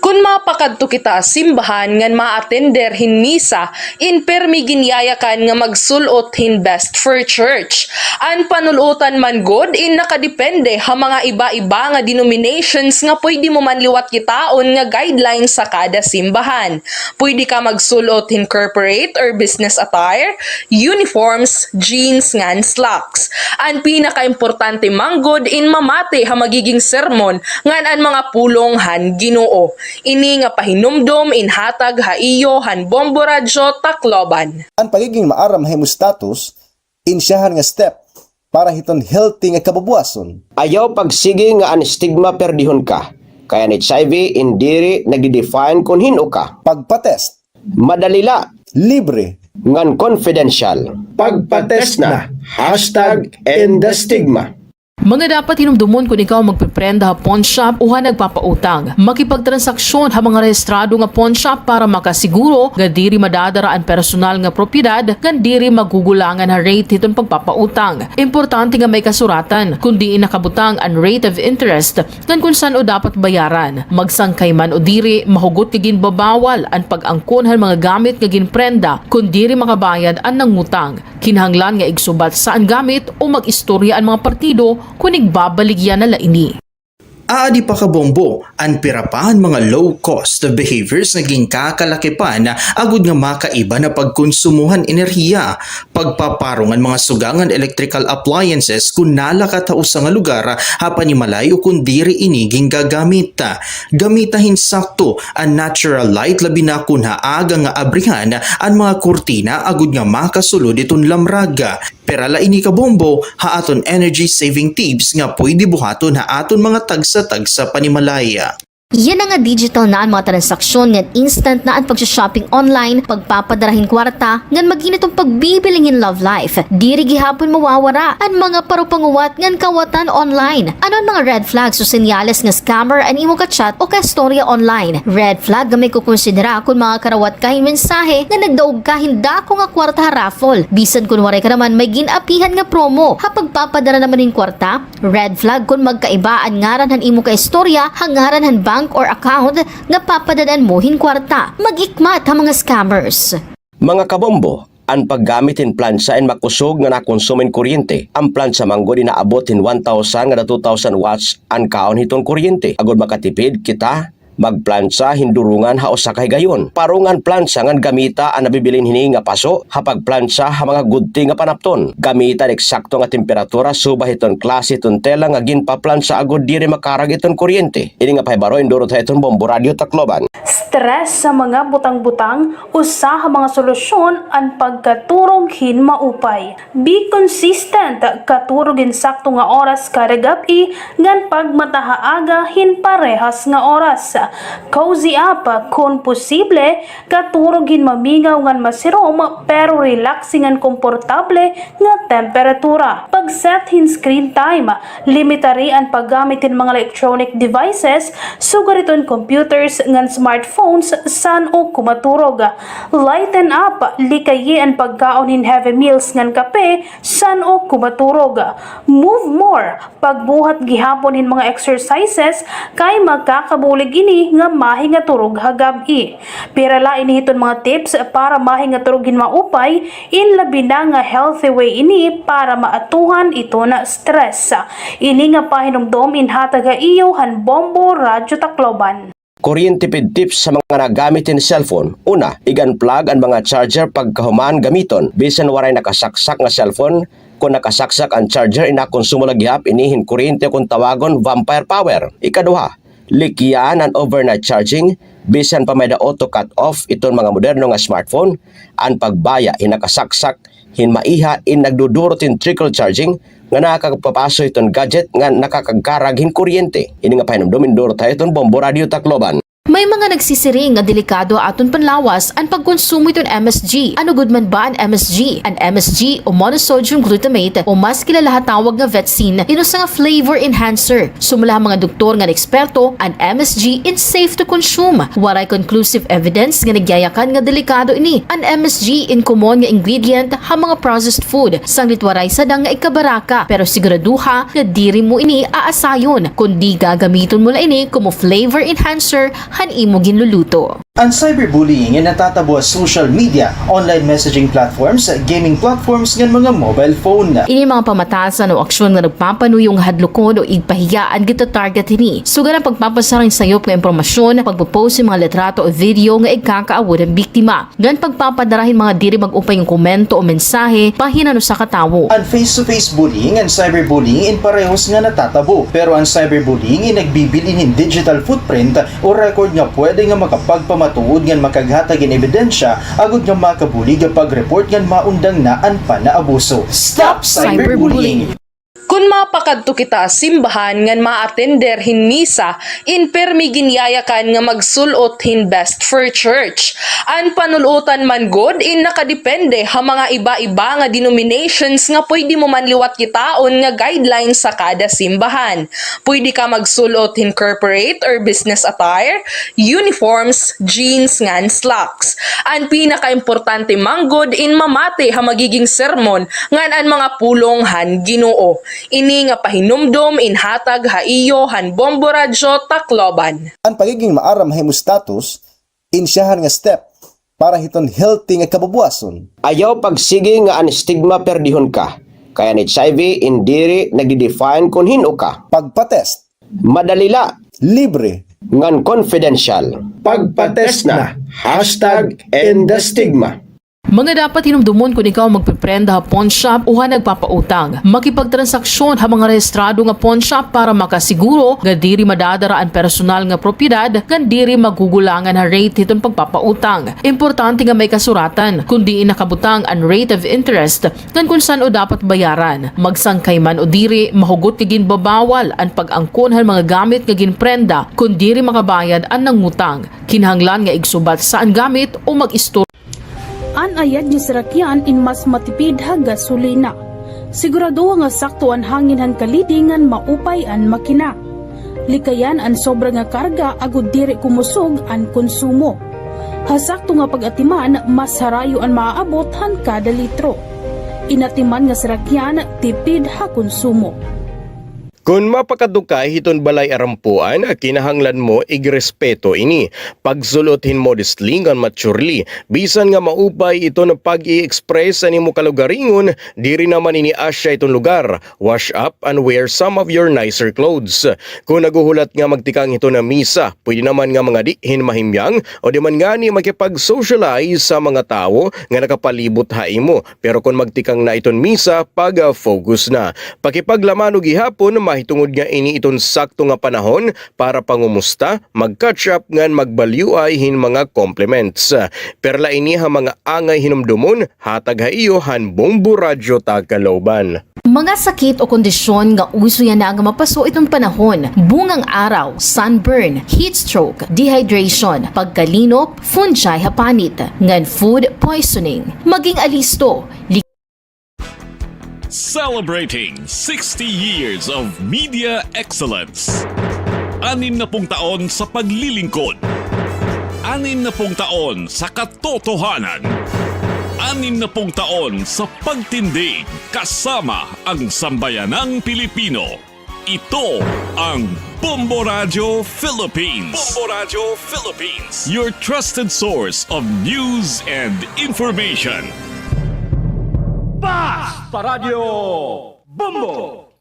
Kon mapakadto kita ha simbahan ngan maatender hin misa, in pirmi ginyayakan nga magsul-ot hin best for church. An panul-otan man gud in nakadepende ha mga iba-iba nga denominations nga pwede mo man liwat kitaon nga guidelines sa kada simbahan. Pwede ka magsul-ot hin corporate or business attire, uniforms, jeans, ngan slacks. An pinakaimportante man gud in mamati ha magiging sermon ngan an mga pulong han Ginoo. Ini nga pahinumdom in hatag ha iyo han Bombo Radyo Tacloban. An pagiging maaram ha imo status, insyahan nga step para hiton healthy nga kabubuwason. Ayaw pagsigi nga an stigma perdihon ka, kay an H I V in diri nagde-define kon hin-o ka. Pagpa-test. Madali la. Libre. Ngan confidential. Pagpa-test na. Hashtag end the stigma. Mga dapat hinumdomon kon ikaw magpiprenda ha pawnshop o ha nagpapautang. Makipagtransaksyon ha mga rehistrado nga pawnshop para makasiguro nga diri madadara an personal nga propiedad ngan diri magugulangan ha rate hiton pagpapautang. Importante nga may kasuratan kon diin nakabutang an rate of interest ngan kon san-o dapat bayaran. Magsangkay man o diri, mahugot nga ginbabawal an pag-angkon han mga gamit nga ginprenda kon diri makabayad an nangutang. Kinahanglan nga igsubatsay an gamit o mag-istorya an mga partido kon igbabaligya na la ini. Aadi pa, kabombo, an pira pa han mga low-cost behaviors nga ginkakalakipan agod nga makaiba na pagkonsumo han enerhiya. Pagpaparong an mga suga ngan electrical appliances kon nalakat ha usa nga lugar ha panimalay o kon diri ini gingagamit. Gamita hin sakto an natural light, labi na kon ha aga nga abrihan an mga kurtina agod nga makasulod iton lamrag. Pira la ini, kabombo, ha aton energy saving tips nga pwede buhaton ha aton mga tagsa-tagsa panimalay. Yana nga digital na an mga transaksyon ngan instant na an pagsa-shopping online, pagpapadara hin kwarta, ngan mag-init an pagbibiling hin love life. Diri gihapon mawawara an mga parupanguwat ngan kawatan online. Ano an mga red flags o senyales nga scammer an imo ka-chat o kaistorya online? Red flag nga may kukonsidera kon makakarawat ka hin mensahe nga nagdaog ka hin dako nga kwarta ha raffle, bisan kon waray ka naman may gin-apihan nga promo. Ha pagpapadara naman hin kwarta, red flag kon magkaiba an ngaran han imo kaistorya ha ngaran han bank or account nga papadad-an mo hin kwarta. Mag-ikmat ha mga scammers. Mga kabombo, an paggamit hin plantsa in makusog nga nakonsumo hin kuryente. An plantsa man gud in aabot hin one thousand ngada two thousand watts an kaon hiton kuryente. Agod makatipid kita, magplantsa hin durungan ha usa ka higayon. Parunga an plantsa ngan gamita an nabibilin hini nga paso ha pagplantsa ha mga gudti nga panapton. Gamita an eksakto nga temperatura subay hiton klase hiton tela nga ginpaplantsa agod diri makarag iton kuryente. Ini nga pahibaro indurot ha iton Bombo Radyo Tacloban. Stress sa mga butang-butang, usa ha mga solusyon an pagkaturog hin maupay. Be consistent, katurog hin sakto nga oras kada gab-i, ngan pagmata ha aga hin parehas nga oras. Cozy up, kon posible, katurog hin mamingaw ngan masirom, pero relaxing ngan komportable nga temperatura. Pag-set hin screen time, limitari an paggamit hin mga electronic devices, sugad iton computers ngan smartphones, san-o kumaturog. Lighten up, likayi an pagkaon hin heavy meals ngan kape, san-o kumaturog. Move more, pagbuhat gihapon hin mga exercises, kay makakabulig ini nga mahingaturog ha gab-i. Pira la ini hiton mga tips para mahingaturog hin maupay, in labi na nga healthy way ini para maatuhan iton stress. Ini nga pahinumdom inhatag ha iyo han Bombo Radyo Tacloban. Kuryente tipid tips sa mga nagamit hin cellphone. Una, ig-unplug an mga charger pagkahuman gamiton. Bisan waray nakasaksak nga cellphone, kon nakasaksak an charger, inakonsumo la gihap ini hin kuryente, kon tawagon vampire power. Ikaduha, likyan an overnight charging. Bisan pa may-ada auto cut off iton mga moderno nga smartphone, an pagbaya hin nakasaksak hin maiha in nagdudurot hin trickle charging nga nakakapapaso hiton gadget nga nakakagkarag hin kuryente. Ini nga pahinumdom indurot ha iton Bombo Radyo Tacloban. May mga nagsisiring nga delikado ha aton panlawas an pagkonsumo hiton M S G. Ano gud man ba an M S G? An M S G o monosodium glutamate o mas kilala ha tawag nga vetsin, in usa nga flavor enhancer. Sumala ha mga doktor ngan eksperto, an M S G in safe to consume. Waray conclusive evidence nga nagyayakan nga delikado ini. An M S G in common nga ingredient ha mga processed food, sanglit waray sadang nga ikabaraka, pero siguraduha nga diri mo ini aasayon, kundi gagamiton mo la ini komo flavor enhancer han imo ginluluto. An cyberbullying in natatabo ha social media, online messaging platforms, gaming platforms, ngan mga mobile phone. Ini mga pamatasan o aksyon nga nagpapanuyo nga hadlukon o igpahiya an gita-target hini. Sugad an pagpapasarang sayop nga impormasyon, pagpo-post hin mga litrato o video nga igkakaawod han biktima, ngan pagpapadara hin mga diri mag-upay nga komento o mensahe bahin han usa ka tawo. An face-to-face bullying ngan cyberbullying in parehos nga natatabo, pero an cyberbullying in nagbibilin hin digital footprint o record nga pwede nga makapagpamatuod ngan makaghatag hin ebidensya agod nga makabulig ha pag-report ngan maundang na an panaabuso. Stop cyberbullying! Kon mapakadto kita ha simbahan ngan ma-attender hin misa, in pirmi ginyayakan nga magsul-ot hin best for church. An panul-otan man gud in nakadepende ha mga iba-iba nga denominations nga pwede mo man liwat kitaon nga guidelines sa kada simbahan. Pwede ka magsul-ot hin corporate or business attire, uniforms, jeans ngan slacks. An pinakaimportante man gud in mamati ha magiging sermon ngan an mga pulong han Ginoo. Ini nga pahinumdom in hatag ha iyo han Bombo Radyo Tacloban. An pagiging maaram ha imo status, in siyahan nga step para hiton healthy nga kabubuwason. Ayaw pagsigi nga an stigma perdihon ka. Kay an H I V in diri nagde-define kon hin-o ka. Pagpa-test. Madali la. Libre. Ngan confidential. Pagpa-test na. Hashtag end the stigma. Mga dapat hinumdomon kon ikaw magpeprenda ha pawnshop o ha nagpapautang. Makipagtransaksyon ha mga rehistrado nga pawnshop para makasiguro nga diri madadara an personal nga propiedad ngan diri magugulangan ha rate hiton pagpapautang. Importante nga may kasuratan kon diin nakabutang an rate of interest ngan kon san-o dapat bayaran. Magsangkay man o diri, mahugot nga ginbabawal an pag-angkon han mga gamit nga ginprenda kon diri makabayad an nangutang. Kinahanglan nga igsubat sa an gamit o mag-istor- An ayad nga sarakyan in mas matipid ha gasolina. Siguradoha nga sakto an hangin han kaliding ngan maupay an makina. Likayan an sobra nga karga agod diri kumusog an konsumo. Ha sakto nga pag-atiman, mas harayo an maaabot han kada litro. In atiman nga sarakyan, tipid ha konsumo. Kon mapakadto ka hiton balay arampuan, kinahanglan mo igrespeto ini. Pagsul-ot hin modestly ngan maturely. Bisan nga maupay iton pag-i-express han imo kalugaringon, diri naman ini asya iton lugar. Wash up and wear some of your nicer clothes. Kon naghuhulat nga magtikang hiton misa, pwede naman nga mangadi hin mahimyang o di man ngani makipag-socialize sa mga tawo nga nakapalibot ha imo. Pero kon magtikang na iton misa, pag-focus na. Pakipaglamano gihapon, mahitungod nga ini iton sakto nga panahon para pangumusta, mag-catch up ngan magbalyuay hin mga compliments. Perla ini ha mga angay hinumdomon, hatag ha iyo han Bombo Radyo Tacloban. Mga sakit o kondisyon nga uso yana nga mapaso iton panahon, bungang araw, sunburn, heat stroke, dehydration, pagkalinop, fungi ha panit, ngan food poisoning. Maging alisto, Celebrating sixty years of media excellence. Anim na pung taon sa paglilingkod. Anim na pung taon sa katotohanan. Anim na pung taon sa pagtindig kasama ang sambayanang Pilipino. Ito ang Bombo Radyo Philippines. Bombo Radyo Philippines, your trusted source of news and information. Basta Radyo Bombo!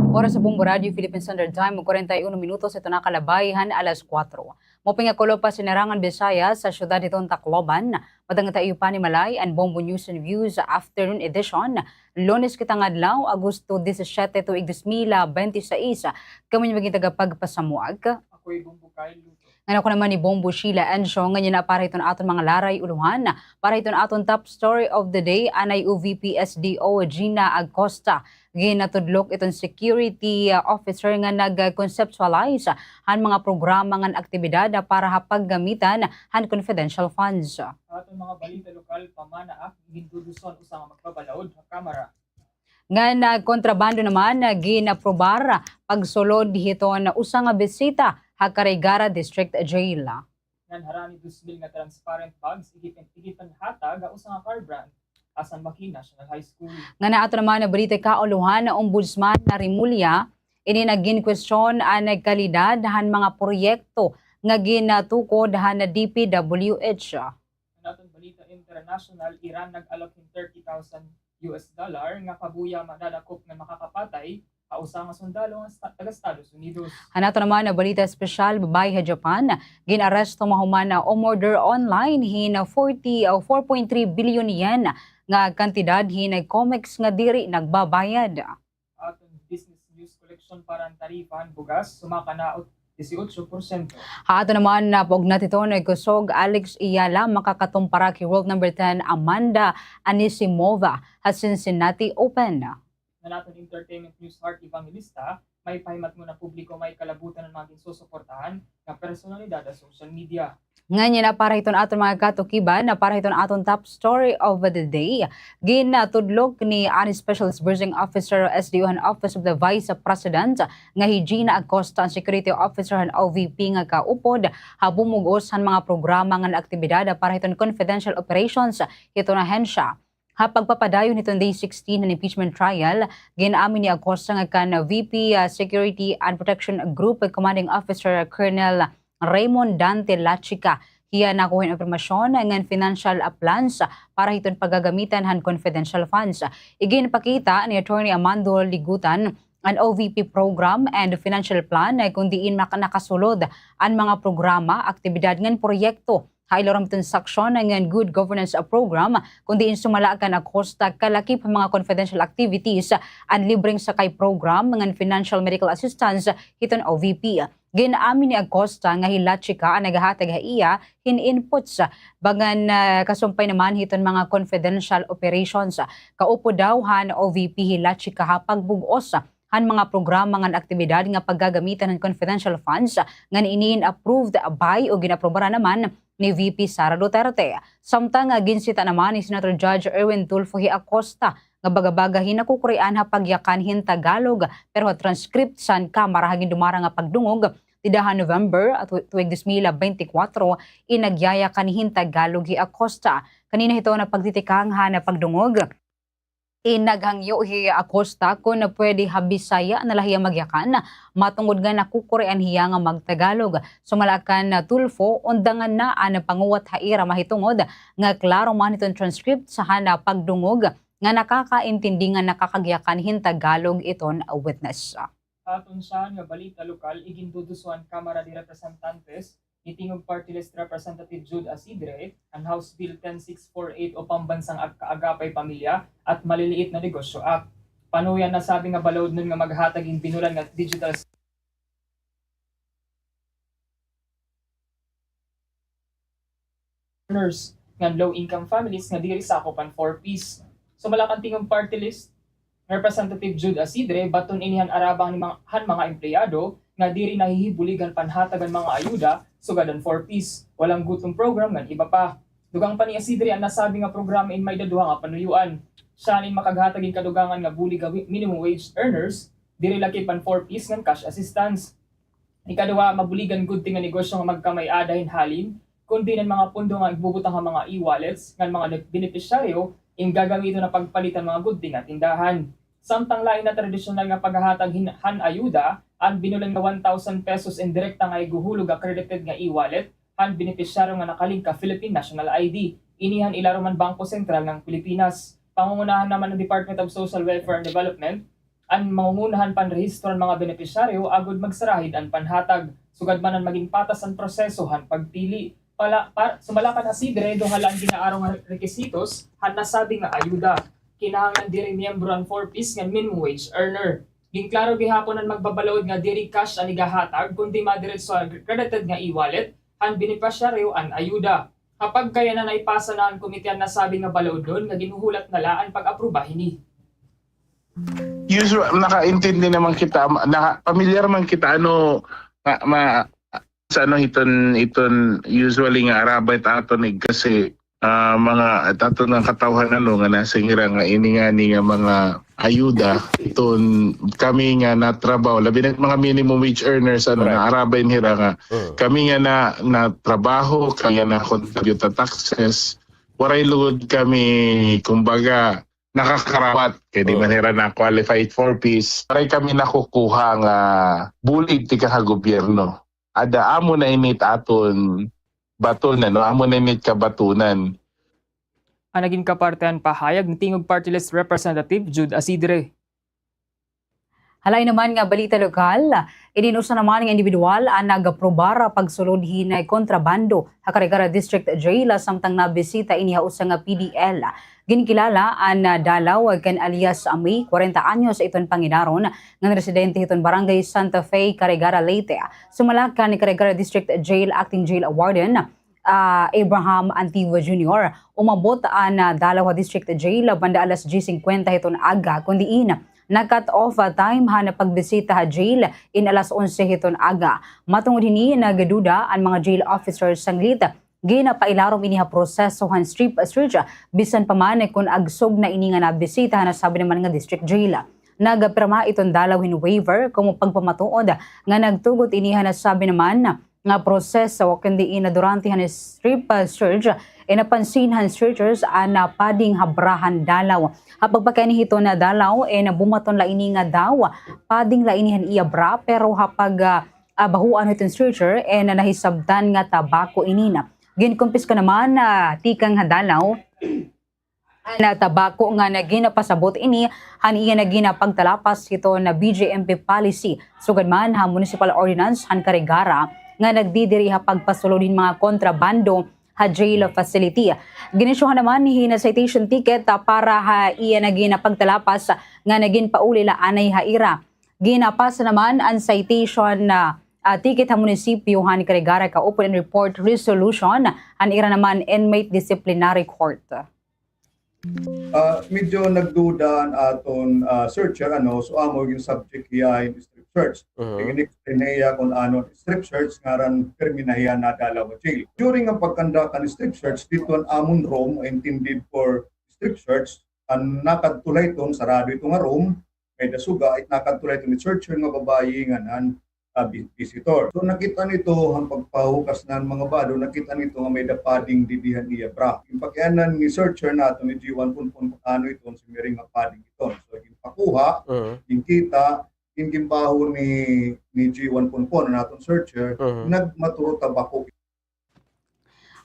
Oras sa Bombo Radyo Philippine Standard Time, kwarenta y uno minutos, ito na kalabay han alas kuwatro. Maupay nga kulop pa sa Sinerangan Bisaya sa siyudad hiton Tacloban. Matanggi ta iyo panimalay an Bombo News and Views Afternoon Edition. Lunes kita nga adlaw, Agosto disisiete, tuig dos mil bente seis. Kami an magin tagapagpasamuak. Ako'y Bombo Kyle Luto. Ngan ako naman hi Bombo Sheila Encio, ngan yana para hiton aton mga laray-ulohan. Para hiton aton top story of the day, anay O V P S D O Gina Acosta. Ginatudlok iton security, ah, officer nga nag-conceptualize han mga programa ngan aktibidad para ha paggamitan han confidential funds. Aton mga balita lokal, pamanaak, ginduduson usa nga magbabalaod ha kamara. Ngan, ah, kontrabando naman, ah, ginaprobar pagsulod hiton usa nga bisita ha Carigara District Jail. Ngan harani dos mil nga transparent bags igipin-, igipinhatag ha usa nga car brand ha San Joaquin National High School. Ngan ha aton naman nga balita kaulohan, Ombudsman Remulla, ini nga ginkwestiyon an kalidad han mga proyekto nga ginatukod han D P W H. Ngan aton balita international, Iran nag-alok hin thirty thousand U S dollar nga pabuya madadakop nga makakapatay ha usa nga sundalo nga sta-, taga Estados Unidos. Han aton naman nga balita espesyal, babaye ha Japan, gin-aresto mahuman nga umorder online hin forty, o four point three billion yen nga kantidad hin comics nga diri nagbabayad. Aton business news, collection para han tarifa han bugas sumaka na disiotso porsyento. Ha aton naman nga paugnat hiton, kusog Alex Eala makakatumparak hi world number ten Amanda Anisimova ha Cincinnati Open. han aton entertainment news heart Evangelista, may pahimatngon nga publiko may kalabutan an mga ginsusuportahan nga personalidad ha social media. Ngan yana para hiton aton mga katukiban, na para hiton aton top story of the day. Ginatudlok ni Ani Special Disbursing Officer, S D O, han Office of the Vice President nga hi Gina Acosta, an security officer han O V P, nga kaupod ha bumug-os han mga programa ngan aktibidad para hiton confidential operations hiton ahensya. Ha pagpapadayon hiton day sixteen han impeachment trial, gin-amin ni Acosta nga kan V P, ah, Security and Protection Group Commanding Officer Colonel Raymond Dante Lachica hiya nakuha hin impormasyon ngan financial, ah, plans para hiton paggagamitan han confidential funds. Iginpakita ni Attorney Amando Ligutan an O V P program and financial plan, eh, kon diin maka-, nakasulod an mga programa, aktibidad ngan proyekto ha ilarom hiton sanction ngan good governance, ah, program, kon diin sumala kan Acosta kalakip han mga confidential activities, an libreng sakay program ngan financial medical assistance hiton O V P. Gin-amin ni Acosta nga hi Lachica an naghatag ha iya hin inputs, bangan, ah, kasumpay naman hiton mga confidential operations. Kaupod daw han O V P hi Lachica ha pagbug-os han mga programa ngan aktibidad nga paggagamitan han confidential funds ngan ini in approved by o gin-aprobaran naman ni V P Sara Duterte. Samtang, ah, ginsita naman ni Senator Judge Erwin Tulfo hi Acosta nga baga-baga hin nakukurian ha pagyakan hin Tagalog, pero ha transcript san Kamara ha gindumara nga pagdungog dida ha November, ah, tu-, tuig dos mil beintikwatro, in nagyayakan hin Tagalog hi Acosta. Kanina hiton pagtitikang han pagdungog, in naghangyo hi Acosta kon pwede ha Bisaya na la hiya magyakan, matungod nga nakukurian hiya nga magtagalog. Sumala kan Tulfo, undangan na an panguwat ha ira mahitungod nga klaro man hiton transcript han pagdungog nga nakakaintindi ngan nakakagyakan hin Tagalog iton witness. Aton siyahan nga balita lokal, iginduduso han Kamara de Representantes ni Tingog Party List Representative Jude Asidre an House Bill ten six four eight o Pambansang Ag-, Kaagapay Pamilya at Maliliit na Negosyo Act. Panuyan, nasabi nga balaod nun nga maghatag hin binulan nga digital earners ngan low-income families nga diri sakop han four Ps. Sumala kan Tingog Party List Representative Jude Asidre, baton ini han arabang han mga, han mga empleyado nga diri nahihibulig han panhatag han mga ayuda, sugad han four Ps, walang gutom program ngan iba pa. Dugang pa ni Asidre, an nasabi nga programa in may daduha nga panuyoan. Siyahan in makaghatag hin kadugangan nga bulig ha wi-, minimum wage earners, diri lakip han four Ps ngan cash assistance. Ikaduha, mabuligan gud it mga negosyo nga magkamay-ada hin halin, kundi an mga pondo nga igbubutang ha mga e-wallets ngan mga ne-, benepisyaryo in gagamiton ha pagpalit han mga gudti nga tindahan. Samtang lain na tradisyonal nga paghahatag hin-, han ayuda, an binulan nga one thousand pesos indirekta nga ighuhulog ha credited nga e-wallet han benepisyaryo nga nakalink ha Philippine National I D. Ini han ilarom han Bangko Sentral ng Pilipinas. Pangungunahan naman han Department of Social Welfare and Development an mangunguna han panrehistro han mga benepisyaryo agod magsarahid an panhatag. Sugad man an magin patas an proseso han pagpili. Pala-, pa-, sumala kan Asidre, duha la an gin-aarong nga rekisitos han nasabi nga ayuda. Kinahanglan diri miyembro han four Ps ngan minimum wage earner. Ginklaro gihapon han magbabalaod nga diri cash an igahatag, kundi madiretso ha credited nga e-wallet han benepisyaryo an ayuda. Ha pagkayana, naipasa na han komite an nasabi nga balaodnon nga ginhuhulat na la an pag-apruba hini. Usual, nakaintindi naman kita, ma-, naka-, pamilyar man kita, ano, ma-, ma-, sa ano, iton, iton usually nga arabay ta aton, eh, kasi, ah, mga, it aton nga katawhan, ano, nga nasiring hira nga ini ngani nga mga ayuda, iton kami nga natrabaho, labi na mga minimum wage earners, ano, correct, nga arabay hira nga, mm, kami nga na, natrabaho, kami nga na-contribute ha taxes, waray lugod kami, kumbaga, nakakarawat, kay di man, mm, hira na-qualified four Ps, waray kami nakukuha nga bulig tikang ha gobyerno. Ada, amo na ini it aton batunan, no? Amo na ini it kabatunan. An nagin kaparte han pahayag ni Tingog Party List Representative Jude Asidre. Ha lain naman nga balita lokal, inin usa naman nga indibidwal an nag-aprobar pagsulod hin kontrabando ha Carigara District Jail samtang nabisita ini ha usa nga P D L. Ginkilala an, ah, dalaw kan alias Ami, kwarenta anyos iton panginaron, ngan residente hiton Barangay Santa Fe, Carigara, Leyte. Sumala kan Carigara District Jail Acting Jail Warden, ah, Abraham Antigua Junior, umabot an, ah, dalaw ha District Jail banda alas diyes singkwenta hiton aga, kon diin Na-cut off, ah, time han pagbisita ha jail in alas onse hiton aga. Matungod hini, nagduda an mga jail officers sanglit. Ginapailarom ini ha proseso han strip search, bisan pa man kon agsog na ini nga nabisita han nasabi naman nga district jail. Nagpirma iton dalaw hin waiver komo pagpamatuod nga nagtugot ini han nasabi naman nga proseso, kundi in durante han strip, ah, search, eh, napansin han searchers an, ah, padding ha bra han dalaw. Ha pagpakiana hiton dalaw, eh, bumaton la ini nga daw padding la ini han iya bra, pero ha pag, ah, ah, bahuan hiton searcher, eh, nahisabtan nga tabako ini na. Ginkumpiska naman, ah, tikang ha dalaw an, ah, tabako nga ginapasabot ini han iya na ginapagtalapas hiton B J M P policy. Sugad man ha municipal ordinance han Carigara nga nagdidiri ha pagpasulod hin mga kontrabando ha jail facility. Gin-issuehan naman hin citation ticket, ah, para ha iya na ginapagtalapas nga ginpauli la anay ha ira. Ginapasa naman an citation, ah, ah, ticket ha munisipyo han Carigara kaupod an report resolution han ira naman inmate disciplinary court. Ah, medyo nagduda an aton, ah, searcher, ano, so amo gin-subject hiya hin strip search. Mhm. Gin-explain niya kon ano an strip search, ngaran pirmi na hiya nadalaw ha jail. During an pag-conduct han strip search, didto han amon room intended for strip search, an nakadto la iton, sarado ito nga room, may-ada suga, it nakadto la iton searcher nga babayi ngan an, ah, bi-, visitor. So, nakit-an ito han pagpahukas han mga bado, nakit-an ito nga may-ada padding didi han iya bra. Ginpakianan ni searcher naton, ni G one Punpun, kon ano iton siring nga padding iton. So, ginpakuha, Mhm. ginkita, gin-, ginbaho ni, ni G one Punpun, an aton searcher, Mhm. nagmaturo tabako.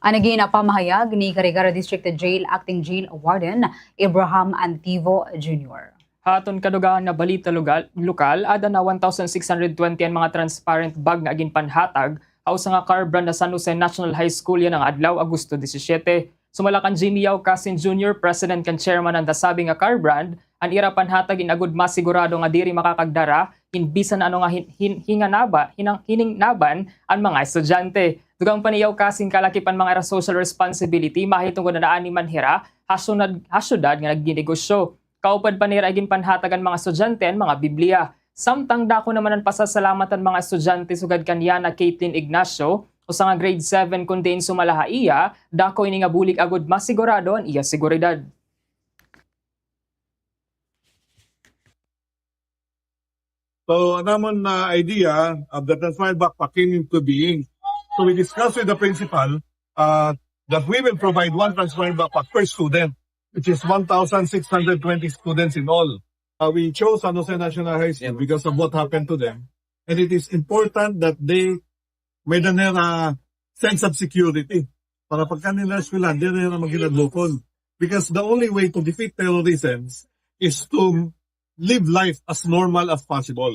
An ginpamahayag ni Carigara District Jail Acting Jail Warden Abraham Antivo Junior. Ha aton kadugahan nga balita lugal, lokal, aada na one thousand six hundred twenty an mga transparent bag nga ginpanhatag ha usa nga car brand ha San Jose National High School yana nga adlaw, Agosto disisiete. Sumala kan Jimmy Yao Casin Junior, President ngan Chairman han nasabi nga car brand, an ira panhatag in agod masigurado nga diri makakagdara hin bisan ano nga hin-, hin-, hinganaba-, hinang-, hiningnaban an mga estudyante. Dugang pa ni Yao Casin, kalakip an mga ira social responsibility mahitungod han naani man hira ha syudad, ha syudad nga nagninegosyo. Kaupod pa nira ginpanhatag an mga estudyante an mga Biblia. Samtang dako naman an pasasalamat han mga estudyante sugad kan Yana Caitlin Ignacio, usa nga grade seven, kon diin sumala ha iya, dako ini nga bulig agod masigurado an iya seguridad. So, an amon, uh, idea of the transparent backpack came into being. So, we discussed with the principal, uh, that we will provide one transparent backpack per student, which is one thousand six hundred twenty students in all. Uh, we chose San Jose National High School because of what happened to them. And it is important that they may-ada nira sense of security. Para pagka nira eskwelahan, diri nira maghinadlokon. Because the only way to defeat terrorism is to live life as normal as possible.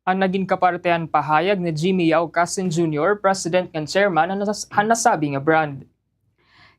An nagin kaparte han pahayag ni Jimmy Yao Casin Junior, President ngan Chairman han nas-, han nasabi nga brand.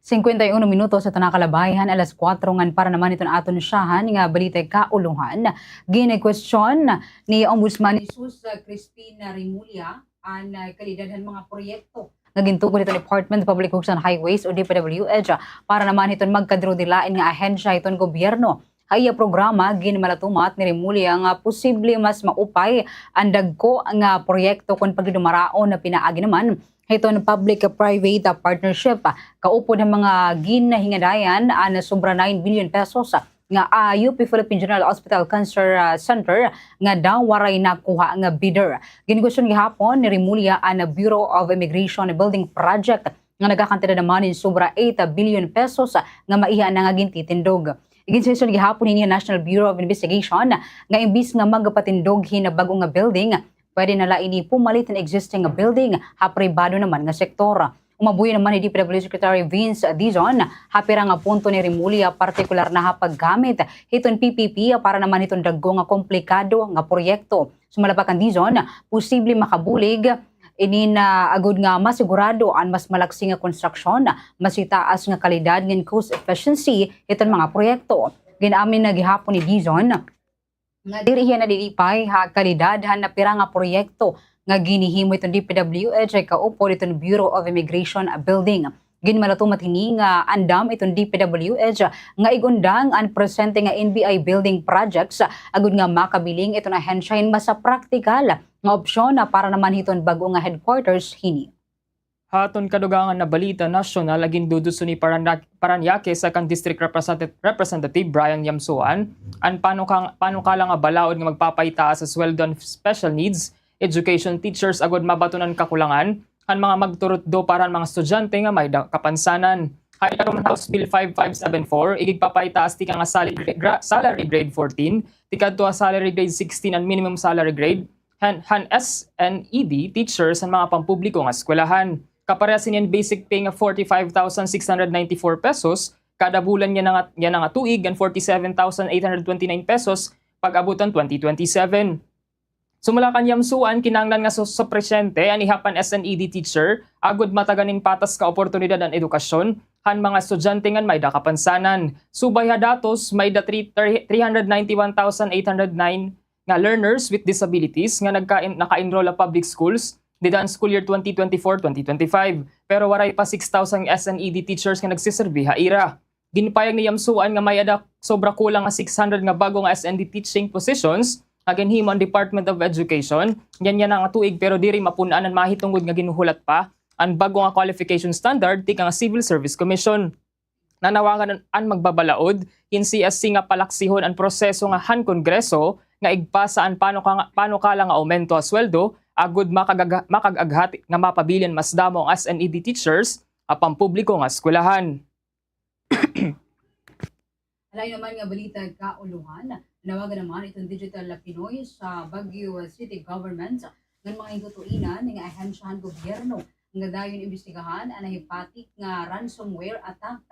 Singkwenta y uno minutos aton nakalabay han alas kuwatro ngan para naman hiton aton syahan nga balita kaulohan. Ginkwestiyon ni Ombudsman Jesus Crispin Remulla an, ah, kalidad han mga proyekto nga gintugot hiton Department of Public Works and Highways o D P W H para naman hiton magkaduro-dilain nga ahensya hiton gobyerno. Ha iya programa, ginmalatumat ni Remulla nga posible mas maupay an dagko nga proyekto kon pagdumaraon na pinaagi naman hiton public-private partnership. Kaupod han mga ginhingadayan an sobra nine billion pesos nga, ah, U P Philippine General Hospital Cancer, ah, Center nga daw waray nakuha nga bidder. Ginkwestiyon gihapon ni Remulla an Bureau of Immigration Building Project nga nagakantidad naman hin sobra eight billion pesos nga maiha na nga gintitindog. Iginsuhison gihapon hini han National Bureau of Investigation nga imbis nga magpatindog hin bag-o nga building, pwede na la ini pumalit hin existing nga building ha pribado naman nga sektor. Umabuya naman hi D P W Secretary Vince Dizon ha pira nga punto ni Remulla, partikular na ha paggamit hiton P P P para naman hiton dagko nga komplikado nga proyekto. Sumala pa kan Dizon, posible makabulig ini na agod nga masigurado an mas malaksi nga konstruksyon, mas itaas nga kalidad ngan cost efficiency hiton mga proyekto. Gin-amin na gihapon ni Dizon nga diri hiya nadilipay ha kalidad han pira nga proyekto nga ginhihimo hiton D P W H kaupod hiton Bureau of Immigration Building. Ginmalatumat hini nga andam iton D P W H nga igundang an presente nga N B I building projects agod nga makabiling iton ahensya hin mas praktikal nga opsyon para naman hiton bag-o nga headquarters hini. Ha aton kadugangan nga balita nasyonal, ginduduso ni Parana-, Parañaque Second District Representative, Representative Brian Yamsuan an panuka-, panukala nga balaod nga magpapaitaas sa sweldo han special needs education teachers agod mabaton an kakulangan han mga magturutdo para han mga estudyante nga may-ada kapansanan. Ha ilarom han House Bill five five seven four, igigpapaitaas tikang ha salary gra-, salary grade fourteen tikadto ha salary grade sixteen an minimum salary grade han, han S N E D teachers han mga pampubliko nga eskwelahan. Kaparehas hini han basic pay nga forty-five thousand six hundred ninety-four pesos kada bulan yana nga, yana nga tuig, ngan forty-seven thousand eight hundred twenty-nine pesos pag-abot han twenty twenty-seven. Sumala kan Yamsuan, kinahanglan nga su-, supisyente an ihap han S N E D teacher agod matagan hin patas nga oportunidad an edukasyon han mga estudyante ngan may-ada kapansanan. Subay ha datos, may-ada three, three hundred ninety-one thousand eight hundred nine nga learners with disabilities nga nagka-, naka-enroll ha public schools dida han school year twenty twenty-four twenty twenty-five, pero waray pa six thousand S N E D teachers nga nagsiserbi ha ira. Ginpayag ni Yamsuan nga may-ada sobra kulang nga six hundred nga bag-o nga S N E D teaching positions nga ginhimo han Department of Education yana nga tuig, pero diri mapun-an an mahitungod nga ginhuhulat pa an bag-o nga qualification standard tikang Civil Service Commission. Nanawagan an, an magbabalaod hin C S C nga palaksihon an proseso nga han Kongreso nga igpasa an panuka-, panukala nga aumento ha sweldo agod makag-, makag-aghat nga mapabilin mas damo nga S N E D teachers ha pampubliko nga eskwelahan. Lain naman nga balita kaulohan, nanawagan naman iton Digital Pinoy sa Baguio City Government ngan mga hingtutuinan nga ahensya han gobyerno nga dayon imbestigahan an nahipatik nga ransomware attack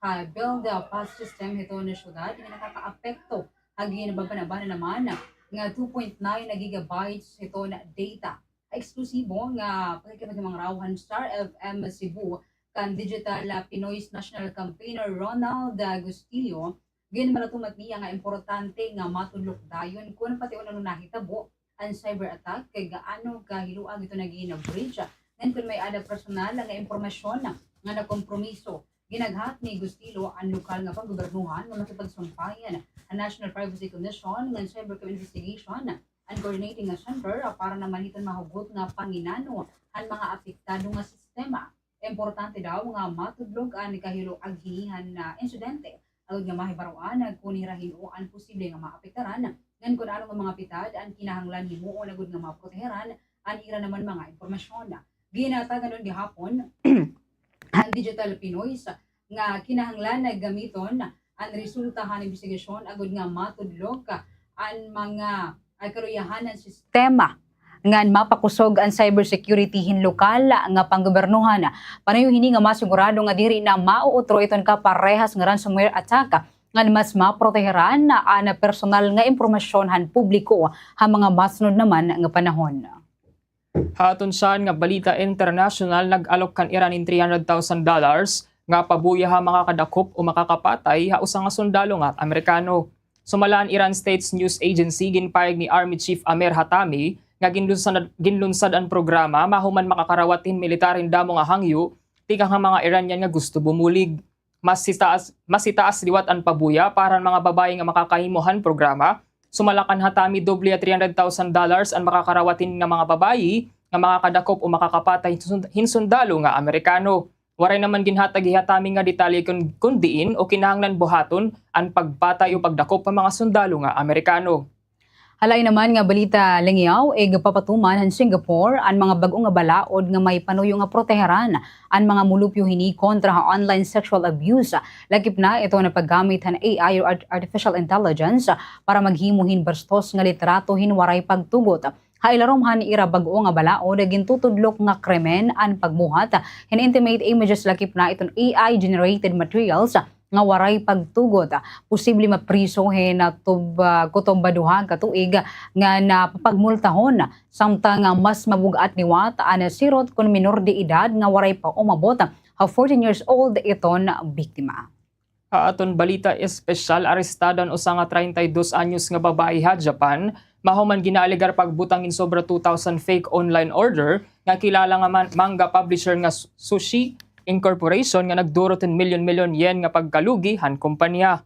ha Build Fast system hiton syudad nga nakakaapekto ha ginbabanabanan naman nga two point nine gigabytes hiton data. Ha eksklusibo nga pakighimangraw han Star F M Cebu kan Digital Pinoy's National Campaigner Ronald Agustillo, ginmalatumat niya nga importante nga matudlok dayon kon pati ano nahitabo an cyber attack, kay gaano kahiluag ito nagin breach, ngan kon may-ada personal nga impormasyon nga nakompromiso. Ginaghat ni Agustillo an lokal nga panggobernohan nga makipagsumpayan an National Privacy Commission ngan Cybercrime Investigation and Coordinating Center para naman hiton mahugot nga panginano han mga apektado nga sistema. Importante daw nga matudlok an kahiluag hini han, ah, insidente, agod nga mahibaroan kon hira hin-o an posible nga maapektaran, ngan kon ano nga mga pitad an kinahanglan himuon agod nga maproteheran an ira naman mga impormasyon. Ginatagan gihapon an Digital Pinoy's nga kinahanglan nga gamiton an resulta han imbestigasyon agod nga matudlok an mga, ah, kaluyahan han sistema ngan mapakusog an cybersecurity hin lokal nga panggobernohan. Panayo hini nga masigurado nga diri na mauutro iton kaparehas nga ransomware attack ngan mas maproteheran an personal nga impormasyon han publiko ha mga masunod naman nga panahon. Ha aton syahan nga balita internasyonal, nag-alok kan Iran hin three hundred thousand dollars nga pabuya ha makakadakop o makakapatay ha usa nga sundalo nga Amerikano. Sumala han Iran State's News Agency, ginpayag ni Army Chief Amer Hatami nga ginlunsad, ginlunsad an programa mahuman makakarawat hin militar hin damo nga hangyo tikang ha mga Iranian nga gusto bumulig. Mas hitaas, mas hitaas liwat an pabuya para han mga babaye nga makakahimo han programa. Sumala kan Hatami, doble ha three hundred thousand dollars an makakarawat hin nga mga babaye nga makakadakop o makakapatay hin sund-, hin sundalo nga Amerikano. Waray naman ginhatag hi Hatami nga detalye kon, kon diin o kinahanglan buhaton an pagpatay o pagdakop ha mga sundalo nga Amerikano. Ha lain naman nga balita, Lingaw, igpapatuman han Singapore an mga bag-o nga balaod nga may panuyo nga proteheran an mga mulupyo hini kontra ha online sexual abuse. Lakip na iton paggamit han A I o art-, artificial intelligence para maghimo hin bastos nga litrato hin waray pagtugot. Ha ilarom han ira bag-o nga balaod, gintutudlok nga krimen an pagbuhat hin intimate images, lakip na iton A I generated materials nga waray pagtugot. Posible mapriso hin, ah, tub-, ah, kutob ha duha ka tuig ngan pagmultahon, samtang, ah, mas mabug-at liwat an sirot kon minor de edad nga waray pa umabot ha fourteen years old iton biktima. Ha aton balita espesyal, arestado an usa nga treinta y dos anyos nga babaye ha Japan mahuman ginaalegar pagbutang hin sobra two thousand fake online order nga kilala nga man-, manga publisher nga Su-, Sushi Incorporation nga nagduro hin milyon-milyon yen nga pagkalugi han kompanya.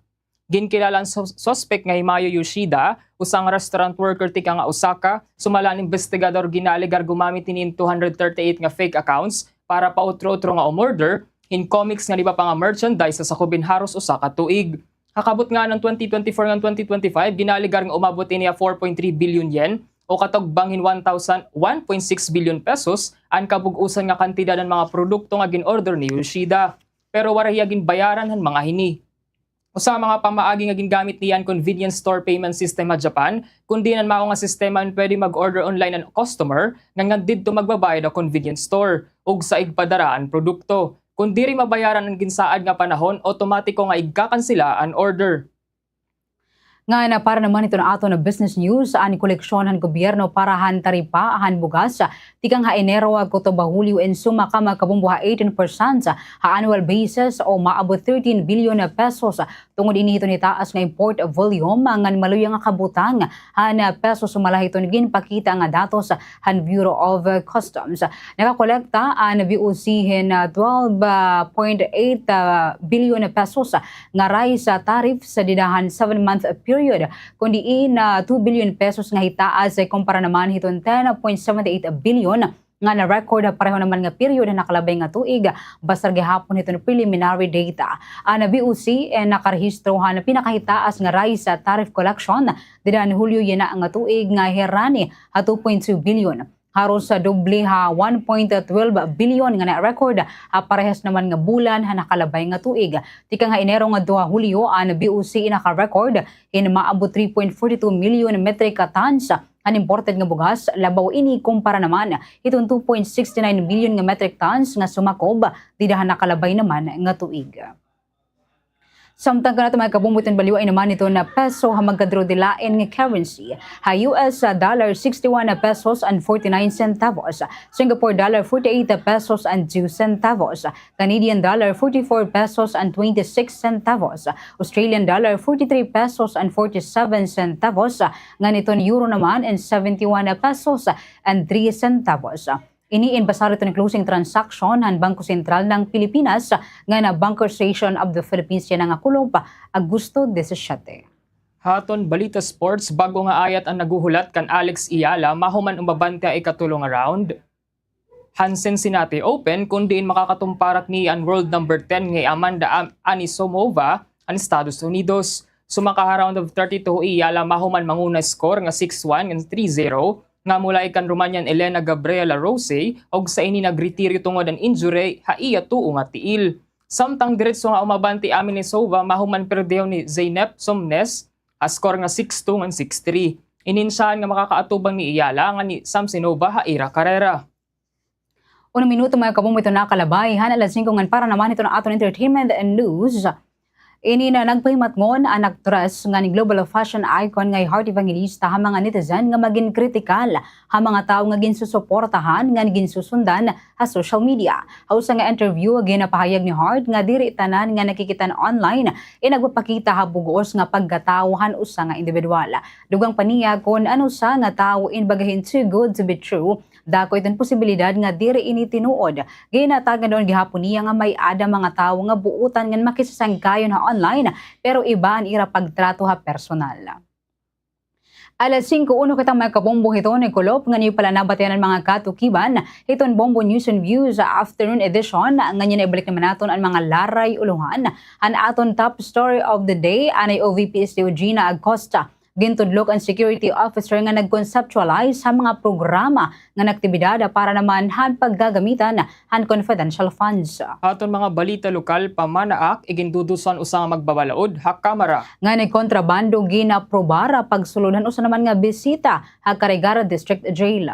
Ginkilala an sus-, suspek nga hi Mayo Yoshida, usa nga restaurant worker tikang ha Osaka, sumala an imbestigador, ginaalegar gumamit hini hin two hundred thirty-eight nga fake accounts para pautro-utro nga umorder hin comics ngan iba pa nga merchandise ha sakob hin haros usa ka tuig. Ha kabutngan han twenty twenty-four ngan twenty twenty-five, ginaalegar nga umabot ini ha four point three billion yen o katugbang hin one thousand, one point six billion pesos an kabug-osan nga kantidad han mga produkto nga gin-order ni Yoshida. Pero waray hiya ginbayaran han mga hini. Usa ha mga pamaagi nga gingamit niya an convenience store payment system ha Japan, kon diin an mao nga sistema an pwede mag-order online an customer ngan ngan didto magbabayad ha convenience store ug sa igpadara an produkto. Kon diri mabayaran an ginsaad nga panahon, awtomatiko nga igkakansela an order. Ngan para naman hiton aton business news, an koleksyon han gobyerno para han taripa han bugas tikang ha Enero kutob ha Hulyo in suma ka, mga kabombo, ha eighteen percent ha annual basis o maabot thirteen billion pesos. Tungod ini hiton hitaas nga import volume ngan maluya nga kabutang han peso sumala hiton ginpakita nga datos han Bureau of Customs. Nakakolekta an B O C hin, ah, twelve point eight, ah, billion pesos nga rice, ah, tariffs dida han seven-month period, kon diin, ah, two billion pesos nga hitaas kumpara naman hiton ten point seven eight billion nga na-record ha pareho naman nga period ha nakalabay nga tuig, basar gihapon hiton preliminary data. An B O C, eh, nakarehistro han pinakahitaas nga rice, ah, tariff collection dida han Hulyo yana nga tuig nga hirani ha two point two billion. Haros, ah, doble ha one point twelve billion nga na-record ha parehas naman nga bulan ha nakalabay nga tuig. Tikang ha Enero ngadto ha Hulyo, an B O C naka-record hin maabot three point forty two million metric tons han imported nga bugas, labaw ini kumpara naman hiton two point sixty nine million nga metric tons nga sumakob dida ha nakalabay naman nga tuig. Samtang kanato, mga kabombo, iton baliway naman iton peso ha magkaduro-duro lain nga currency. Ha U S dollar, sixty-one pesos and forty-nine centavos. Singapore dollar, forty-eight pesos and two centavos. Canadian dollar, forty-four pesos and twenty-six centavos. Australian dollar, forty-three pesos and forty-seven centavos. Ngan iton euro naman in seventy-one pesos and three centavos. Ini in basar hiton closing transaction han Bangko Sentral ng Pilipinas, ngan Bankersation of the Philippines yana nga kulop, Agosto disisyete. Ha aton balita sports, bag-o nga ayat an naghuhulat kan Alex Eala mahuman umabante ha ikatulo nga round han Cincinnati Open, kon diin makakatumparak niya an world number ten nga hi Amanda Am-, Anisimova han Estados Unidos. Sumaka ha round of thirty-two hi Eala mahuman manguna score nga six one ngan three zero, nga mulaig kan Romanian Elena Gabriela Rose, ug sa ini nagretiro tungod an injury ha iya tuo nga tiil. Samtang diretso nga umabante hi Anisimova mahuman perdehon ni Zeynep Somnes ha score nga six two ngan six three. Inensahan nga makakaatubang ni Eala ngan ni Samsonova ha ira karera. Uno minuto, mga kabombo, iton nakalabay han alas singko, ngan para naman hiton aton entertainment and news. Ini na nagpahimatngon an aktres ngan global fashion icon nga hi Heart Evangelista ha mga netizen nga magin kritikal ha mga tawo nga ginsusuportahan ngan ginsusundan ha social media. Ha usa nga interview, ginapahayag ni Heart nga diri tanan nga nakikita online in nagpapakita ha bug-os nga pagkatawo han usa nga indibidwal. Dugang pa niya kon an usa nga tawo in baga hin too good to be true, dako iton posibilidad nga diri ini tinuod. Ginatagan daw gihapon niya nga may-ada mga tawo nga buotan ngan makisasangkayon ha online, pero iba an ira pagtrato ha personal. Alas singko uno kita, mga kabombo, hiton kulop, ngan iyo pa la nabatian an mga katukiban hiton Bombo News and Views afternoon edition. Ngan yana ibalik naman naton an mga laray-ulohan han aton top story of the day. Anay O V P S D O Gina Acosta. Gintudlok an security officer nga nag-conceptualize ha mga programa ngan aktibidad para naman han paggagamitan han confidential funds. Ha aton mga balita lokal, pamanaak, iginduduso an usa nga magbabalaod ha Kamara. Ngan kontrabando ginaprobar pagsulod han usa naman nga bisita ha Carigara District Jail.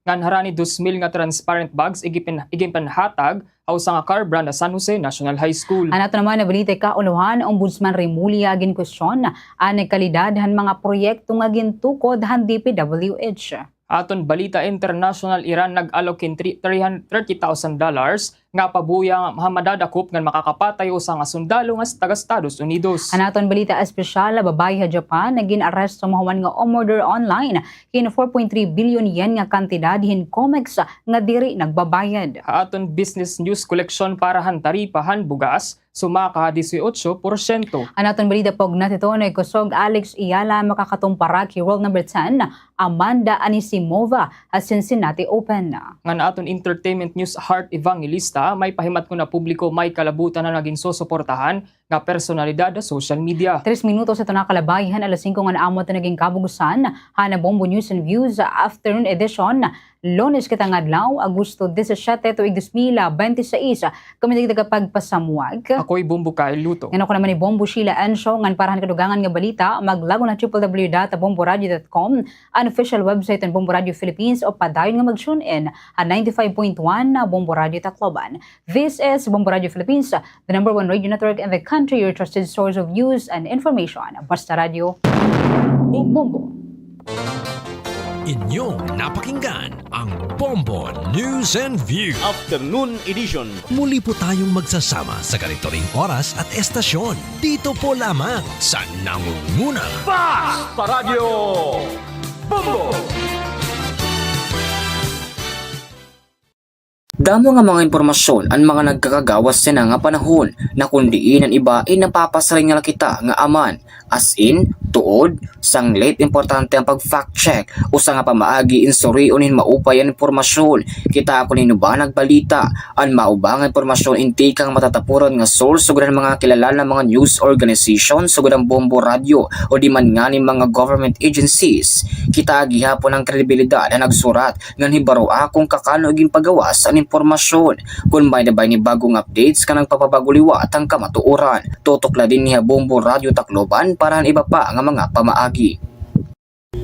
Ngan harani dos mil nga transparent bags igipin-, iginpanhatag ha usa nga car brand ha San Jose National High School. An aton naman nga balita kaulohan, Ombudsman Remulla ginkwestiyon an kalidad han mga proyekto nga gintukod han D P W H. Aton balita international, Iran nag-allocate hin three hundred thirty thousand dollars nga pabuya ha madadakop ngan makakapatay usa nga sundalo nga taga Estados Unidos. An aton balita espesyal, babaye ha Japan nga gin-aresto mahuman nga umorder online hin four point three billion yen nga kantidad hin COMEX nga diri nagbabayad. Ha aton business news, koleksyon para han taripa han bugas sumaka ha disiotso porsyento. An aton balita pag-ugnay hito, nagkusog Alex Eala makakatumparak hi world number ten, Amanda Anisimova, ha Cincinnati Open. Ngan aton entertainment news, Heart Evangelista, may pahimatngon nga publiko may kalabutan han nagin susuportahan nga personalidad ha social media. Tres minutos iton nakalabay han alas singko ngan amo iton nagin kabug-osan han Bombo News and Views Afternoon Edition. Lunes kita nga adlaw, Agosto disisiete, tuig dos mil bente seis. Kami it imo tagapagpasamuwag. Ako hi Bombo Kyle Luto. Ngan ako naman hi Bombo Sheila Encio, ngan para han kadugangan nga balita, maglagon ha triple W dot bomboradio dot com, an official website han Bombo Radio Philippines, o padayon nga mag-tune in ha ninety-five point one Bombo Radio Tacloban. This is Bombo Radio Philippines, the number one radio network in the country, your trusted source of news and information. Basta Radyo, Bombo. Inyong napakinggan ang Bombo News and View Afternoon Edition. Muli po tayong magsasama sa ganito ring oras at estasyon. Dito po lamang sa nangungunang Basta Radyo, Bombo. Damo nga mga impormasyon an mga nagkakagawas yana nga panahon, na kon diin an iba, eh, napapasiring na la kita nga aman. As in, tuod, sanglit importante an pag-fact check, usa nga pamaagi in surion hin maupay an impormasyon. Kita kon hin-o ba nagbalita, an mao ba nga impormasyon in tikang matatapuran nga source, sugad han mga kilala nga mga news organization, sugad han Bombo Radyo, o di man ngani mga government agencies. Kita gihapon an kredibilidad han nagsurat, ngan hibaroa kon kakano ginpagawas an impormasyon. Kon may-ada ba ini bag-ong updates nga nagpapabag-o liwat han kamatuoran, tutok la dinhi ha Bombo Radyo Tacloban para han iba pa nga mga pamaagi.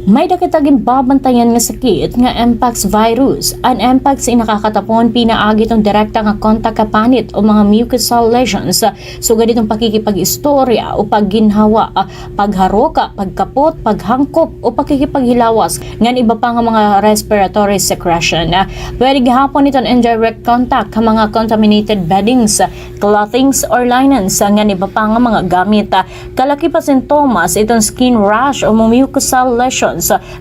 May-ada kita ginbabantayan nga sakit nga mpox virus. An mpox in nakakatapon pinaagi hiton direkta nga kontak ha panit o mga mucosal lesions, sugad hiton pakikipag-istorya o pagginhawa, pagharok, pagkapot, paghangkop o pakikipaghilawas, ngan iba pa nga mga respiratory secretion. Pwede gihapon iton indirect contact ha mga contaminated beddings, clothings or linens, ngan iba pa nga mga gamit. Kalakip ha sintomas iton skin rash o mucosal lesions,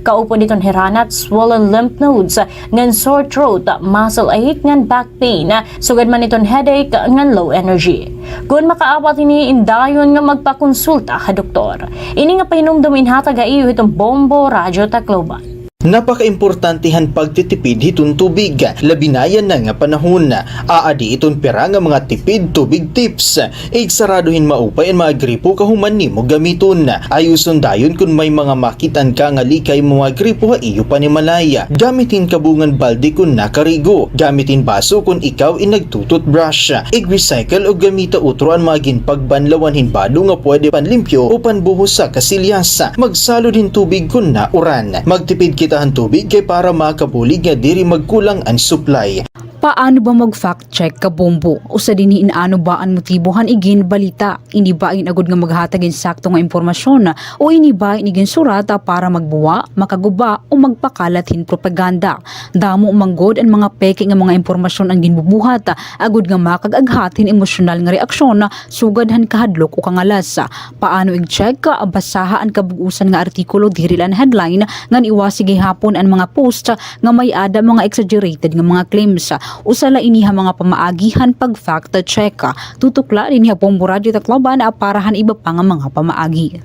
kaupod iton hiranat, swollen lymph nodes, ngan sore throat, muscle ache, ngan back pain, sugad man iton headache ngan low energy. Kon makaabat hini, indayon nga magpakonsulta ha doktor. Ini nga pahinumdom inhatag ha iyo hiton Bombo Radyo Tacloban. Napakaimportante han pagtitipid hiton tubig, labi na yana nga panahon. Aadi iton pira nga mga tipid tubig tips. Igsarado hin maupay an mga gripo kahuman nimo gamiton. Ayuson dayon kon may mga makit-an ka nga lika imo mga gripo ha iyo panimalay. Gamit hin kabungan balde kon nakarigo. Gamit hin baso kon ikaw in nagtu-toothbrush. Ig-recycle o gamita utro an mga ginpagbanlawan hin bado nga pwede panlimpyo o panbuhos ha kasilyas. Magsalod hin tubig kon nauran. Magtipid kita han tubig kay para makabulig nga diri magkulang an supply. Paano ba mag-fact check, kabombo? Usa dinhi in ano ba an motibo han iginbalita. Ini ba in agod nga maghatag hin sakto nga impormasyon, o ini ba in iginsurat para magbuwa, makaguba, o magpakalat hin propaganda? Damo man gud an mga peke nga mga impormasyon an ginbubuhat, agod nga makag-aghat hin emosyonal nga reaksyon, sugad han kahadlok o kangalas. Paano ig-check? Basaha an kabug-osan nga artikulo, diri la an headline, ngan iwasi gihapon an mga post nga may-ada mga exaggerated nga mga claims. Usa la ini ha mga pamaagi han pag-fact check. Tutok la dinhi ha Bombo Radyo Tacloban para han iba pa nga mga pamaagi.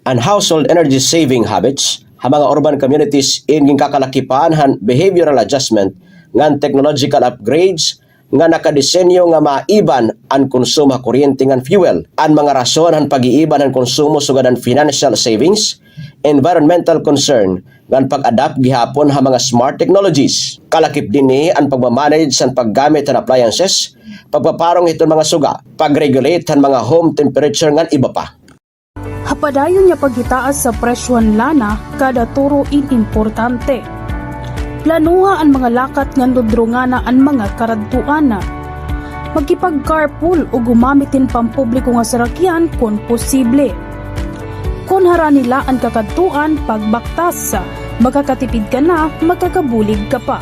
An household energy saving habits ha mga urban communities in ginkakalakipan han behavioral adjustment ngan technological upgrades nga nakadesenyo nga maiban an konsumo ha kuryente ngan fuel. An mga rason han pag-iiban han konsumo sugad han financial savings, environmental concern, ngan pag-adapt gihapon ha mga smart technologies. Kalakip dinhi an pagma-manage han paggamit han appliances, pagpaparong hiton mga suga, pag-regulate han mga home temperature ngan iba pa. Ha padayon nga paghitaas sa presyo han lana, kada turo in importante. Planoha an mga lakat ngan dudrongana an mga karadtuan. Makipag-carpool o gumamit hin pampubliko nga sarakyan kon posible. Kon harani la an kakadtuan, pagbaktas. Makakatipid ka na, makakabulig ka pa.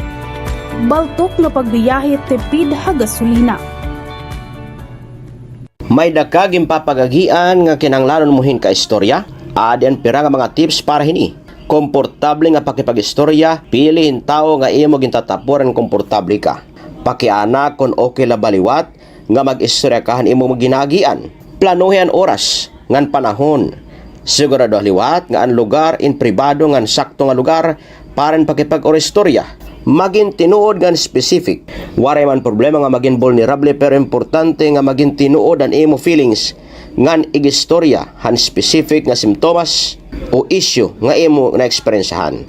Baltok nga pagbiyahe, tipid ha gasolina. May-ada ka ginpapag-agian nga kinahanglanon mo hin kaistorya? Adi an pira nga mga tips para hini. Komportable nga pakipag-istorya, pili hin tawo nga imo gintatapuran nga komportable ka. Pakiana kon okay la ba liwat nga mag-istorya ka han imo ginaagian. Planuhi an oras ngan panahon. Siguraduha liwat nga an lugar in pribado ngan sakto nga lugar para hin pakipag-istorya. Magin tinuod ngan specific. Waray man problema nga magin vulnerable, pero importante nga magin tinuod an imo feelings ngan igistorya han specific nga simptomas o issue nga imo naeksperensiyahan.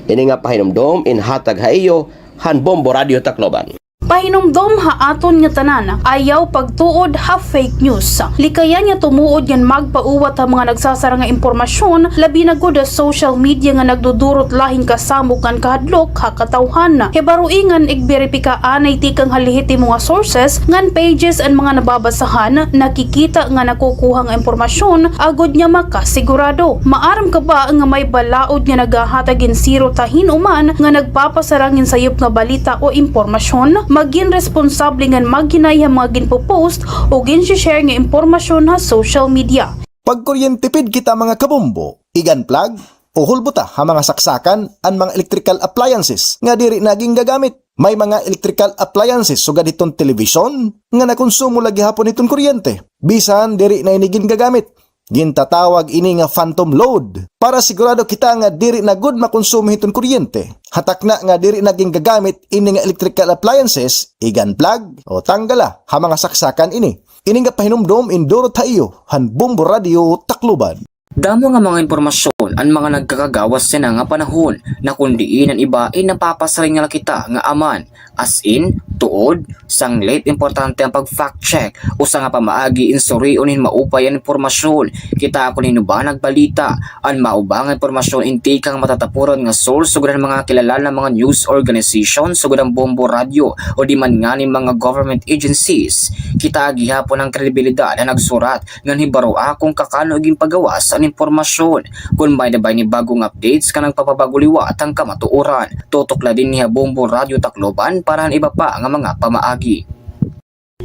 Ini nga pahinumdom in hatag ha iyo han Bombo Radyo Tacloban. Pahinumdom ha aton nga tanan, ayaw pagtuod ha fake news. Likayan nga tumuod ngan magpauwat ha mga nagsasara nga impormasyon, labi na gud ha social media nga nagdudurot la hin kasamok ngan kahadlok ha katawhan. Hibaroi ngan igberipika anay tikang ha lehitimo nga sources ngan pages an mga nababasahan, nakikita ngan nakukuha nga impormasyon, agod nga makasigurado. Maaram ka ba nga may balaod nga naghahatag hin sirot ha hin-o man nga nagpapasarang hin sayop nga balita o impormasyon? Magin responsable ngan maghinay ha mga ginpo-post o gin-share nga impormasyon ha social media. Pagkuryentipid kita, mga kabombo, igan plug o hulbota ha mga saksakan an mga electrical appliances nga diri na gingagamit. May mga electrical appliances sugad hiton telebisyon nga nakonsumo la gihapon hiton kuryente, bisan diri na ini gingagamit. Gintatawag ini nga phantom load. Para sigurado kita nga diri na gud makonsumo hiton kuryente, ha takna nga diri na gingagamit ini nga electrical appliances, igan plug o tanggala ha mga saksakan ini. Ini nga pahinumdom in durot ha iyo han Bombo Radyo Tacloban. Damo nga mga impormasyon an mga nagkakagawas yana nga panahon, na kon diin an iba in napapasaring la kita nga aman, as in, tuod, sanglit importante an pag-fact check, usa nga pamaagi in surion hin maupay an impormasyon. Kita kon hin-o ba nagbalita, an mauba nga impormasyon in tikang matatapuran nga source sugad han mga kilala nga mga news organization sugad han Bombo Radyo o di man ngani mga government agencies. Kita gihapon an kredibilidad han nagsurat ngan hibaroa kon kakano ginpagawas an impormasyon. Kon may-ada ba ini bag-ong updates nga nagpapabago liwat han kamatuoran, tutok la dinhi ha Bombo Radyo Tacloban para han iba pa nga mga pamaagi.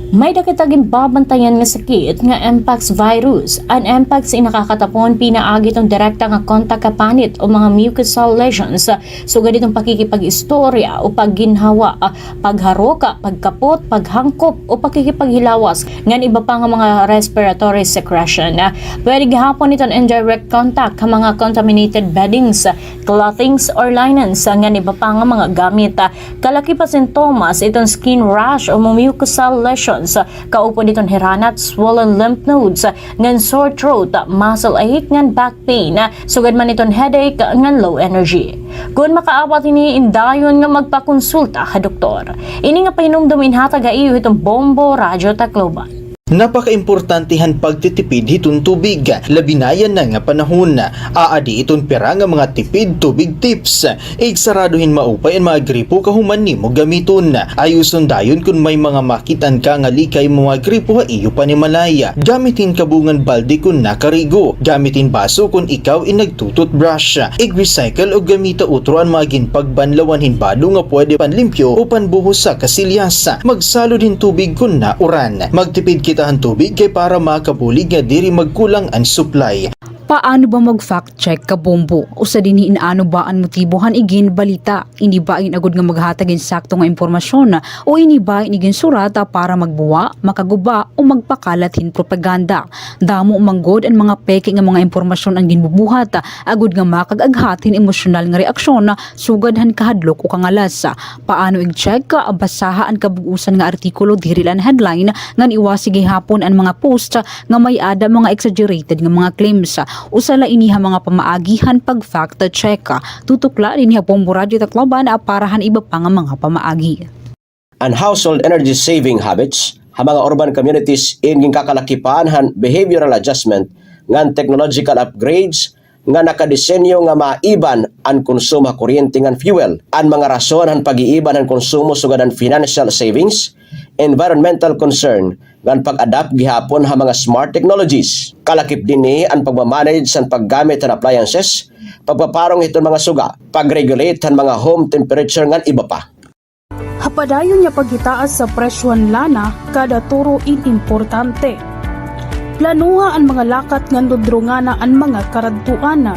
May-ada kita ginbabantayan nga sakit nga mpox virus. An mpox in nakakatapon pinaagi hiton direkta nga kontak ha panit o mga mucosal lesions, sugad hiton pakikipag-istorya o pagginhawa, pagharok, pagkapot, paghangkop, o pakikipaghilawas, ngan iba pa nga mga respiratory secretion. Pwede gihapon iton indirect contact ha mga contaminated beddings, clothings or linens, ngan iba pa nga mga gamit. Kalakip ha sintomas iton skin rash o mucosal lesions, kaupod iton hiranat, swollen lymph nodes, ngan sore throat, muscle ache, ngan back pain, sugad man iton headache ngan low energy. Kon makaawat hini, indayon nga magpakonsulta ha doktor. Ini nga pahinumdom in hatag ha iyo hiton Bombo Radyo Tacloban. Napakaimportante han pagtitipid hiton tubig, labi na yana nga panahon. Aadi iton pira nga mga tipid tubig tips. Igsarado hin maupay an mga gripo kahuman nimo gamiton. Ayuson dayon kon may mga makit-an ka nga likay mga gripo ha iyo panimalay. Gamit hin kabungan balde kon nakarigo. Gamit hin baso kon ikaw in nagtu-toothbrush. Ig-recycle o gamita utro an mga ginpagbanlawan hin bado nga pwede panlimpyo o panbuhos ha kasilyas. Magsalod hin tubig kon nauran. Magtipid kita han tubig kay para makabulig nga diri magkulang an supply. Paano ba mag-fact check, kabombo? Usa dinhi in ano ba an motibo han iginbalita. Ini ba in agod nga maghatag hin sakto nga impormasyon, o ini ba in iginsurat para magbuwa, makaguba, o magpakalat hin propaganda? Damo man gud an mga peke nga mga impormasyon an ginbubuhat, agod nga makag-aghat hin emosyonal nga reaksyon, sugad han kahadlok o kangalas. Paano ig-check? Basaha an kabug-osan nga artikulo, diri la an headline, ngan iwasi gihapon an mga post nga may-ada mga exaggerated nga mga claims. Usa la ini ha mga pamaagi han pag-fact check. Tutok la dinhi ha Bombo Radyo Tacloban para han iba pa nga mga pamaagi. An household energy saving habits ha mga urban communities in ginkakalakipan han behavioral adjustment ngan technological upgrades nga nakadesenyo nga maiban an konsumo ha kuryente ngan fuel. An mga rason han pag-iiban han konsumo sugad han financial savings, environmental concern ngan pag-adapt gihapon ha mga smart technologies. Kalakip dinhi an pagmamanage san paggamit han appliances, pagpaparong hiton mga suga, pag-regulate han mga home temperature ngan iba pa. Ha padayon nga paghitaas sa presyo han lana, kada turo in importante. Planoha an mga lakat ngan dudrungana an mga karadtuan.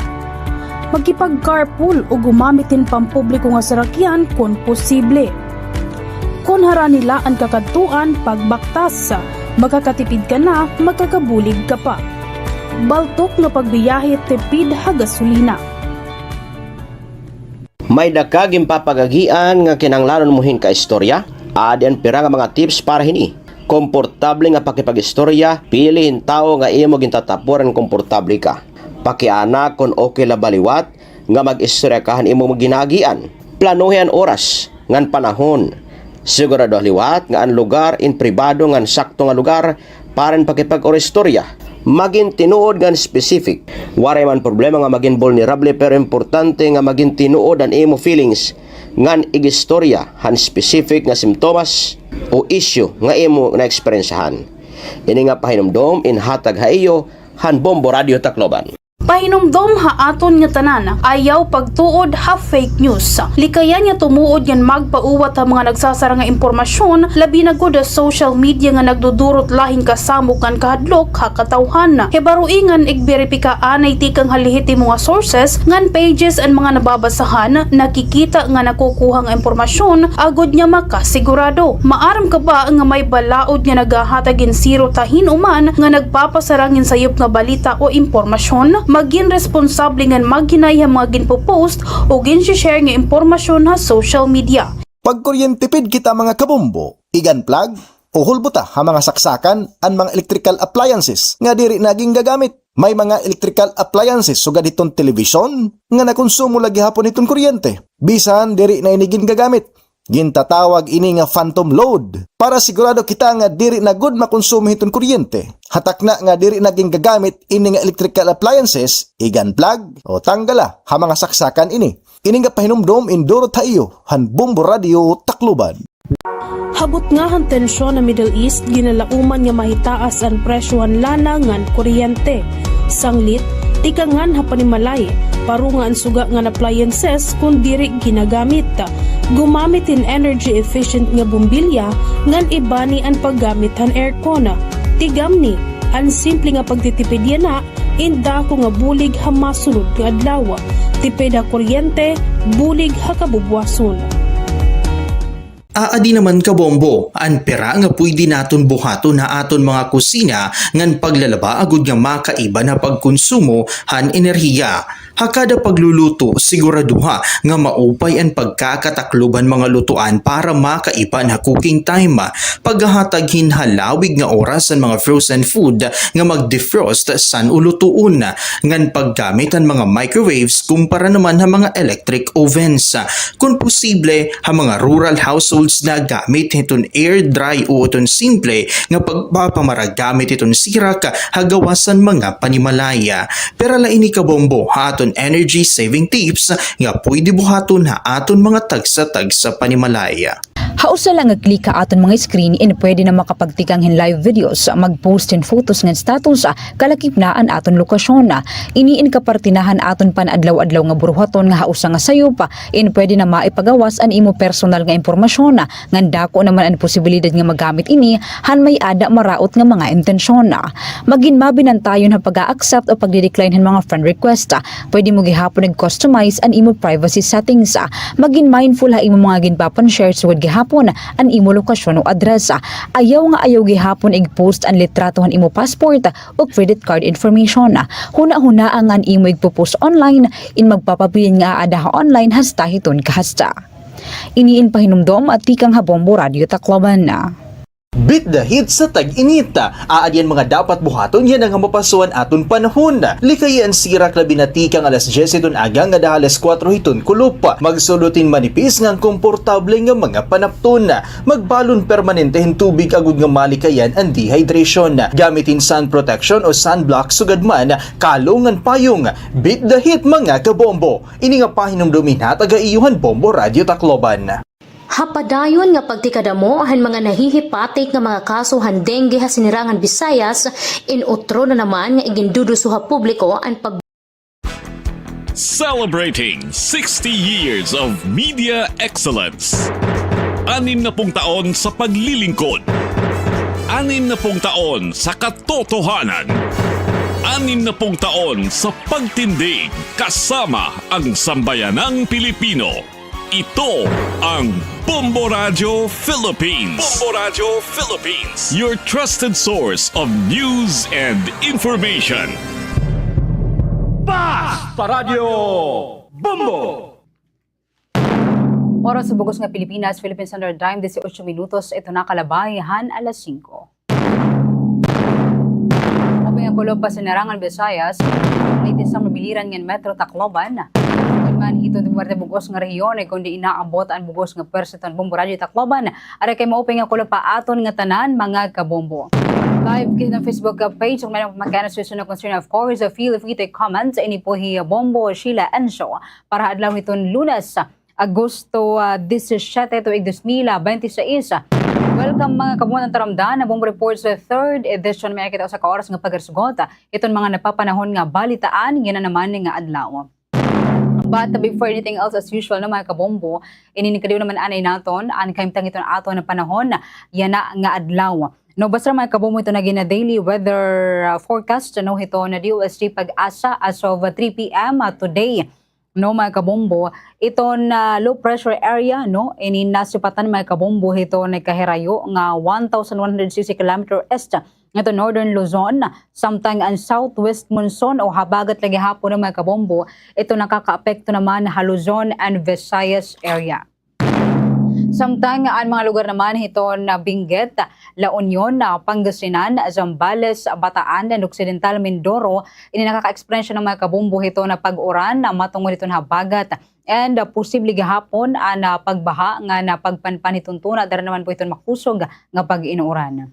Makipag-carpool o gumamit hin pampubliko nga sarakyan kon posible. Kon harani la an kakadtuan, pagbaktas. Makakatipid ka na, makakabulig ka pa. Baltok nga pagbiyahe, tipid ha gasolina. May-ada ka ginpapagagian nga kinahanglanon mo hin kaistorya? Adi an pira nga mga tips para hini. Komportable nga pakipag-istorya, pili hin tawo nga imo gintatapuran nga komportable ka. Pakiana kon okay la ba liwat nga mag-istorya ka han imo ginaagian. Planohi an oras ngan panahon. Siguradoha liwat nga an lugar in pribado ngan sakto nga lugar para hin pakipag-istorya. Magin tinuod ngan specific. Waray man problema nga magin vulnerable, pero importante nga magin tinuod an imo feelings ngan ig-istorya han specific nga simptomas o issue nga imo naeksperyensyahan. Ini nga pahinumdom in hatag ha iyo han Bombo Radio Tacloban. Pahinumdom ha aton nga tanan, ayaw pagtuod ha fake news. Likayan nga tumuod ngan magpauwat ha mga nagsasara nga impormasyon, labi na gud ha social media nga nagdudurot la hin kasamok ngan kahadlok ha katawhan. Hibaroi ngan igberipika anay tikang ha lehitimo nga sources ngan pages an mga nababasahan, nakikita ngan nakukuha nga impormasyon agod nga makasigurado. Maaram ka ba nga may balaod nga naghahatag hin sirot ha hin-o man nga nagpapasarang hin sayop nga balita o impormasyon? Magin responsable ngan maghinay ha mga ginpo-post o ginshi-share nga impormasyon ha social media. Pagkuryentipid kita, mga kabombo. Igan plug o hulbota ha mga saksakan an mga electrical appliances nga diri na gingagamit. May mga electrical appliances sugad hiton telebisyon nga nakonsumo la gihapon hiton kuryente. Bisan diri na ini gingagamit. Gintatawag ini nga phantom load. Para sigurado kita nga diri na gud makonsumo hiton kuryente, ha takna nga diri na gingagamit ini nga electrical appliances, igan plug o tanggala ha mga saksakan ini. Ini nga pahinumdom in durot ha iyo han Bombo Radio Tacloban. Ha butnga han tensyon ha Middle East, ginalauman nga mahitaas an presyo han lana ngan kuryente. Sanglit, tikangan ha panimalay, parunga an suga ngan appliances kon diri ginagamit. Gumamit hin energy efficient nga bombilya ngan ibani an paggamit han aircon. Tigamni, an simple nga pagtitipid yana in dako nga bulig ha masunod nga adlaw. Tipid ha kuryente, bulig ha kabubuwason. Aadi naman, kabombo, an pira nga pwede naton buhaton ha aton mga kusina ngan paglalaba agod nga makaiba na pagkonsumo han enerhiya. Ha kada pagluluto, siguraduha nga maupay an pagkakataklob han mga lutuan para makaiba na cooking time. Paghahatag hin halawig nga oras han mga frozen food nga mag-defrost san-o lutuon, ngan paggamit han mga microwaves kumpara naman ha mga electric ovens. Kon posible, ha mga rural households, nagamit hiton air dry o iton simple nga pagpapamara gamit hiton sirak ha gawas han mga panimalay. Pira la ini, kabombo, ha aton energy saving tips nga pwede buhaton ha aton mga tagsa-tagsa panimalay. Ha usa la nga click ha aton mga screen in pwede na makapagtikang hin live videos, mag-post hin photos ngan status, kalakip na an aton lokasyon. Ini in kaparte na han aton pan-adlaw-adlaw nga buruhaton nga ha usa nga sayop, in pwede na maipagawas an imo personal nga impormasyon, ngan dako naman an posibilidad nga magamit ini han may-ada maraot nga mga intensyon. Magin mabinantayon ha pag-a-accept o pagdi-decline han mga friend request. Pwede mo gihapon ig-customize an imo privacy settings. Magin mindful ha imo mga ginpapan-share sugad gihapon an imo lokasyon o address. Ayaw nga ayaw gihapon ig-post an litrato han imo passport o credit card information. Hunahunaa nga an imo igpo-post online in magpapabilin nga aada ha online hasta hiton kahasta. Ini in pahinumdom tikang ha Bombo Radio Tacloban. Beat the heat sa tag-init. Aadi an mga dapat buhaton yana nga mapaso an aton panahon. Likayi an sirak labi na tikang alas dyes hiton aga ngada ha alas kuwatro hiton kulop. Magsulot hin manipis ngan komportable nga mga panapton. Magbalon permanente hin tubig agod nga malikayan an dehydration. Gamit hin sun protection o sunblock sugad man kalo ngan payong. Beat the heat, mga kabombo. Ini nga pahinumdom in hatag ha iyo han Bombo Radio Tacloban. Ha padayon nga pagtikadamo han mga nahihipatik nga mga kaso han dengue ha Sinirangan Visayas, in-utro na naman nga iginduduso ha publiko an pag- Celebrating sixty years of media excellence. Anim na pung taon sa paglilingkod. Anim na pung taon sa katotohanan. Anim na pung taon sa pagtindig kasama ang sambayanang Pilipino. Ito ang Bombo Radyo Philippines. Bombo Radyo Philippines, your trusted source of news and information. Basta Radyo Bombo! Oras sa bug-os nga Pilipinas, Philippine Standard Time, disiotso minutos, ito na kalabay han alas singko. Open nga kulop pa Sinirangan Visayas, Leyte, Samar, Biliran ngan Metro Tacloban. Kun man hiton Duarte bug-os nga rehiyon, ay kundi inaabot an bug-os nga pwersa hiton Bombo Radyo Tacloban. Aray kay maupay nga kulop pa aton nga tanan, mga kabombo. Live kita Facebook page, kun may mga pamakanan, susunod concern, of course, feel free to comment. Ini po hi Bombo Sheila Encio para ha adlaw hiton Lunes, Agosto, ah, disisyete, tuig dos mil bente seis. Welcome, mga kabombo, han taramdan nga Bombo Reports, ah, third edition. May-ada kita usa ka oras nga paghisgot hiton mga napapanahon nga balitaan yana naman nga adlaw. But before anything else, as usual, no, mga kabombo, ini nga kadiyot naman anay naton an kahimtang hiton aton panahon yana nga adlaw. No, basta, mga kabombo, hiton nagin daily weather, ah, forecast, no, hiton D O S T PAGASA as of three P M, ah, today. No, mga kabombo, iton, ah, low pressure area, no, ini nasipatan, mga kabombo, hiton kahirayo nga one thousand one hundred sixty kilometer east ngadto Northern Luzon, samtang an southwest monsoon o habagat la gihapon, no, mga kabombo, ito nakakaapekto naman ha Luzon and Visayas area. Samtang an mga lugar naman hiton, ah, Benguet, La Union, ah, Pangasinan, Zambales, Bataan, and Occidental Mindoro, ini nakaka-eksperyensya, no, mga kabombo, hiton pag-uran, ah, matungod hiton habagat. And, ah, posible gihapon an, ah, pagbaha ngan pagpanpan hiton tuna, dara naman po hiton makusog nga pag-inuuran.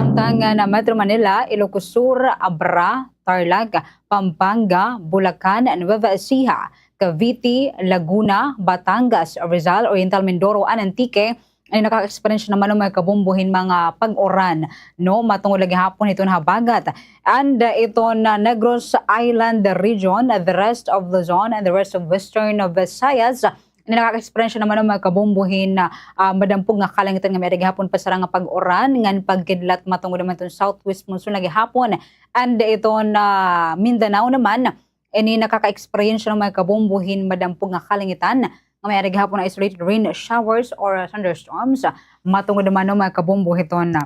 Samtang an, ah, Metro Manila, Ilocos Sur, Abra, Tarlac, Pampanga, Bulacan, Nueva Ecija, Cavite, Laguna, Batangas, Rizal, Oriental Mindoro, and Antique, ini nakaka-experience naman, no, mga kabombo, hin mga pag-uran, no, matungod la gihapon hiton habagat. And, uh, iton, uh, Negros Island Region, uh, the rest of Luzon, and the rest of Western Visayas, ini nakaka-experience naman, no, mga kabombo, hin, uh, uh, madampog nga kalangitan nga may-ada gihapon pasarang nga pag-uran ngan pagkidlat matungod naman iton southwest monsoon la gihapon. And iton, uh, Mindanao naman, ini nakaka-experience, no, mga kabombo, hin madampog nga kalangitan nga may-ada gihapon isolated rain showers or thunderstorms. Matungod naman, no, mga kabombo, hiton, uh,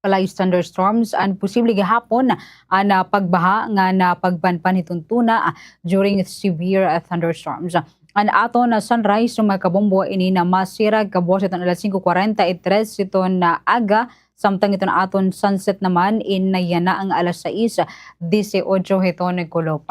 localized thunderstorms and posible gihapon an, uh, pagbaha ngan pagpanpan hiton tuna, uh, during severe, uh, thunderstorms. An aton, uh, sunrise, no, mga kabombo, ini namasirag kabuwas hiton alas singko kwarenta y tres hiton, uh, aga, samtang iton aton sunset naman in yana nga alas sais disiotso hiton kulop.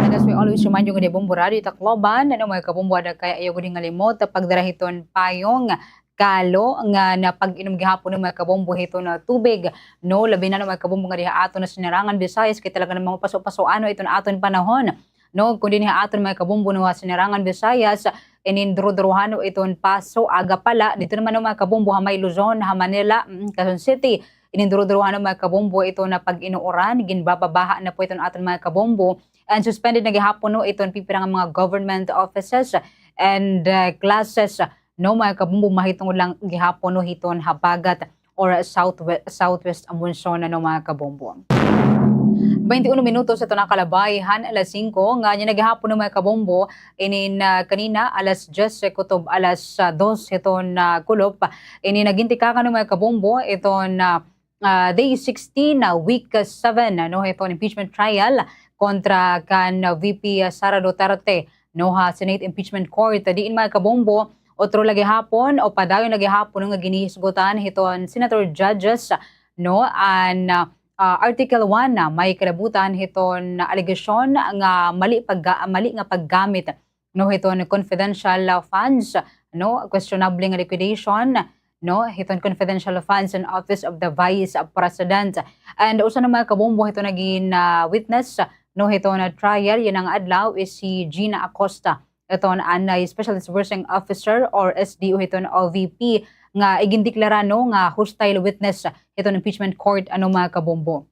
And as we always remind you, ngadi Bombo Radio Tacloban, no, mga kabombo, ada kay ayaw gud hingalimot pagdara hiton payong, kalo ngan pag-inom gihapon, no, mga kabombo, hiton tubig, no, labi na, no, mga kabombo, ngadi ha aton nga Sinirangan Visayas, kay talaga namang mapaso-pasoan, no, iton aton panahon. No, kun dinhi ha aton, mga kabombo, no, ha Sinirangan Visayas, ininduro-durohan, no, iton paso, aga pa la. Didto naman, no, mga kabombo, ha may Luzon, ha Manila, mm, Quezon City, ininduro-durohan, no, mga kabombo, iton pag-inuuran, ginbababaha na po iton aton, mga kabombo. And suspended na gihapon, no, iton pipira nga mga government offices and, uh, classes, no, mga kabombo, mahitungod la gihapon, no, hiton habagat or southwe-, southwest monsoon, no, mga kabombo. Baynte uno minutos ito nakalabay han alas singko, nga niyan na gihapon, no, mga kabombo, inin, ah, kanina alas dyes kutob alas, ah, dos hiton, ah, kulop. Ini nagintikakan, no, mga kabombo, iton, ah, ah, day sixteen, ah, week, ah, seven, no, hiton impeachment trial kontra kan, ah, V P, ah, Sara Duterte, no, ha Senate Impeachment Court. Diin, mga kabombo, utro la gihapon o padayon la gihapon nga ginihisgutan hiton senator judges, no, an, ah, ah, Article one, ah, may kalabutan hiton alegasyon nga mali pagga-, mali nga paggamit, no, hiton confidential, ah, funds, no, questionable nga liquidation, no, hiton confidential funds in office of the Vice President. And usa na, mga kabombo, hiton nagin, ah, witness, no, hiton trial yana nga adlaw is si Gina Acosta. hiton anay special disbursing officer or S D O hiton O V P nga igindeklara, no, nga hostile witness hiton impeachment court, ano, mga kabombo.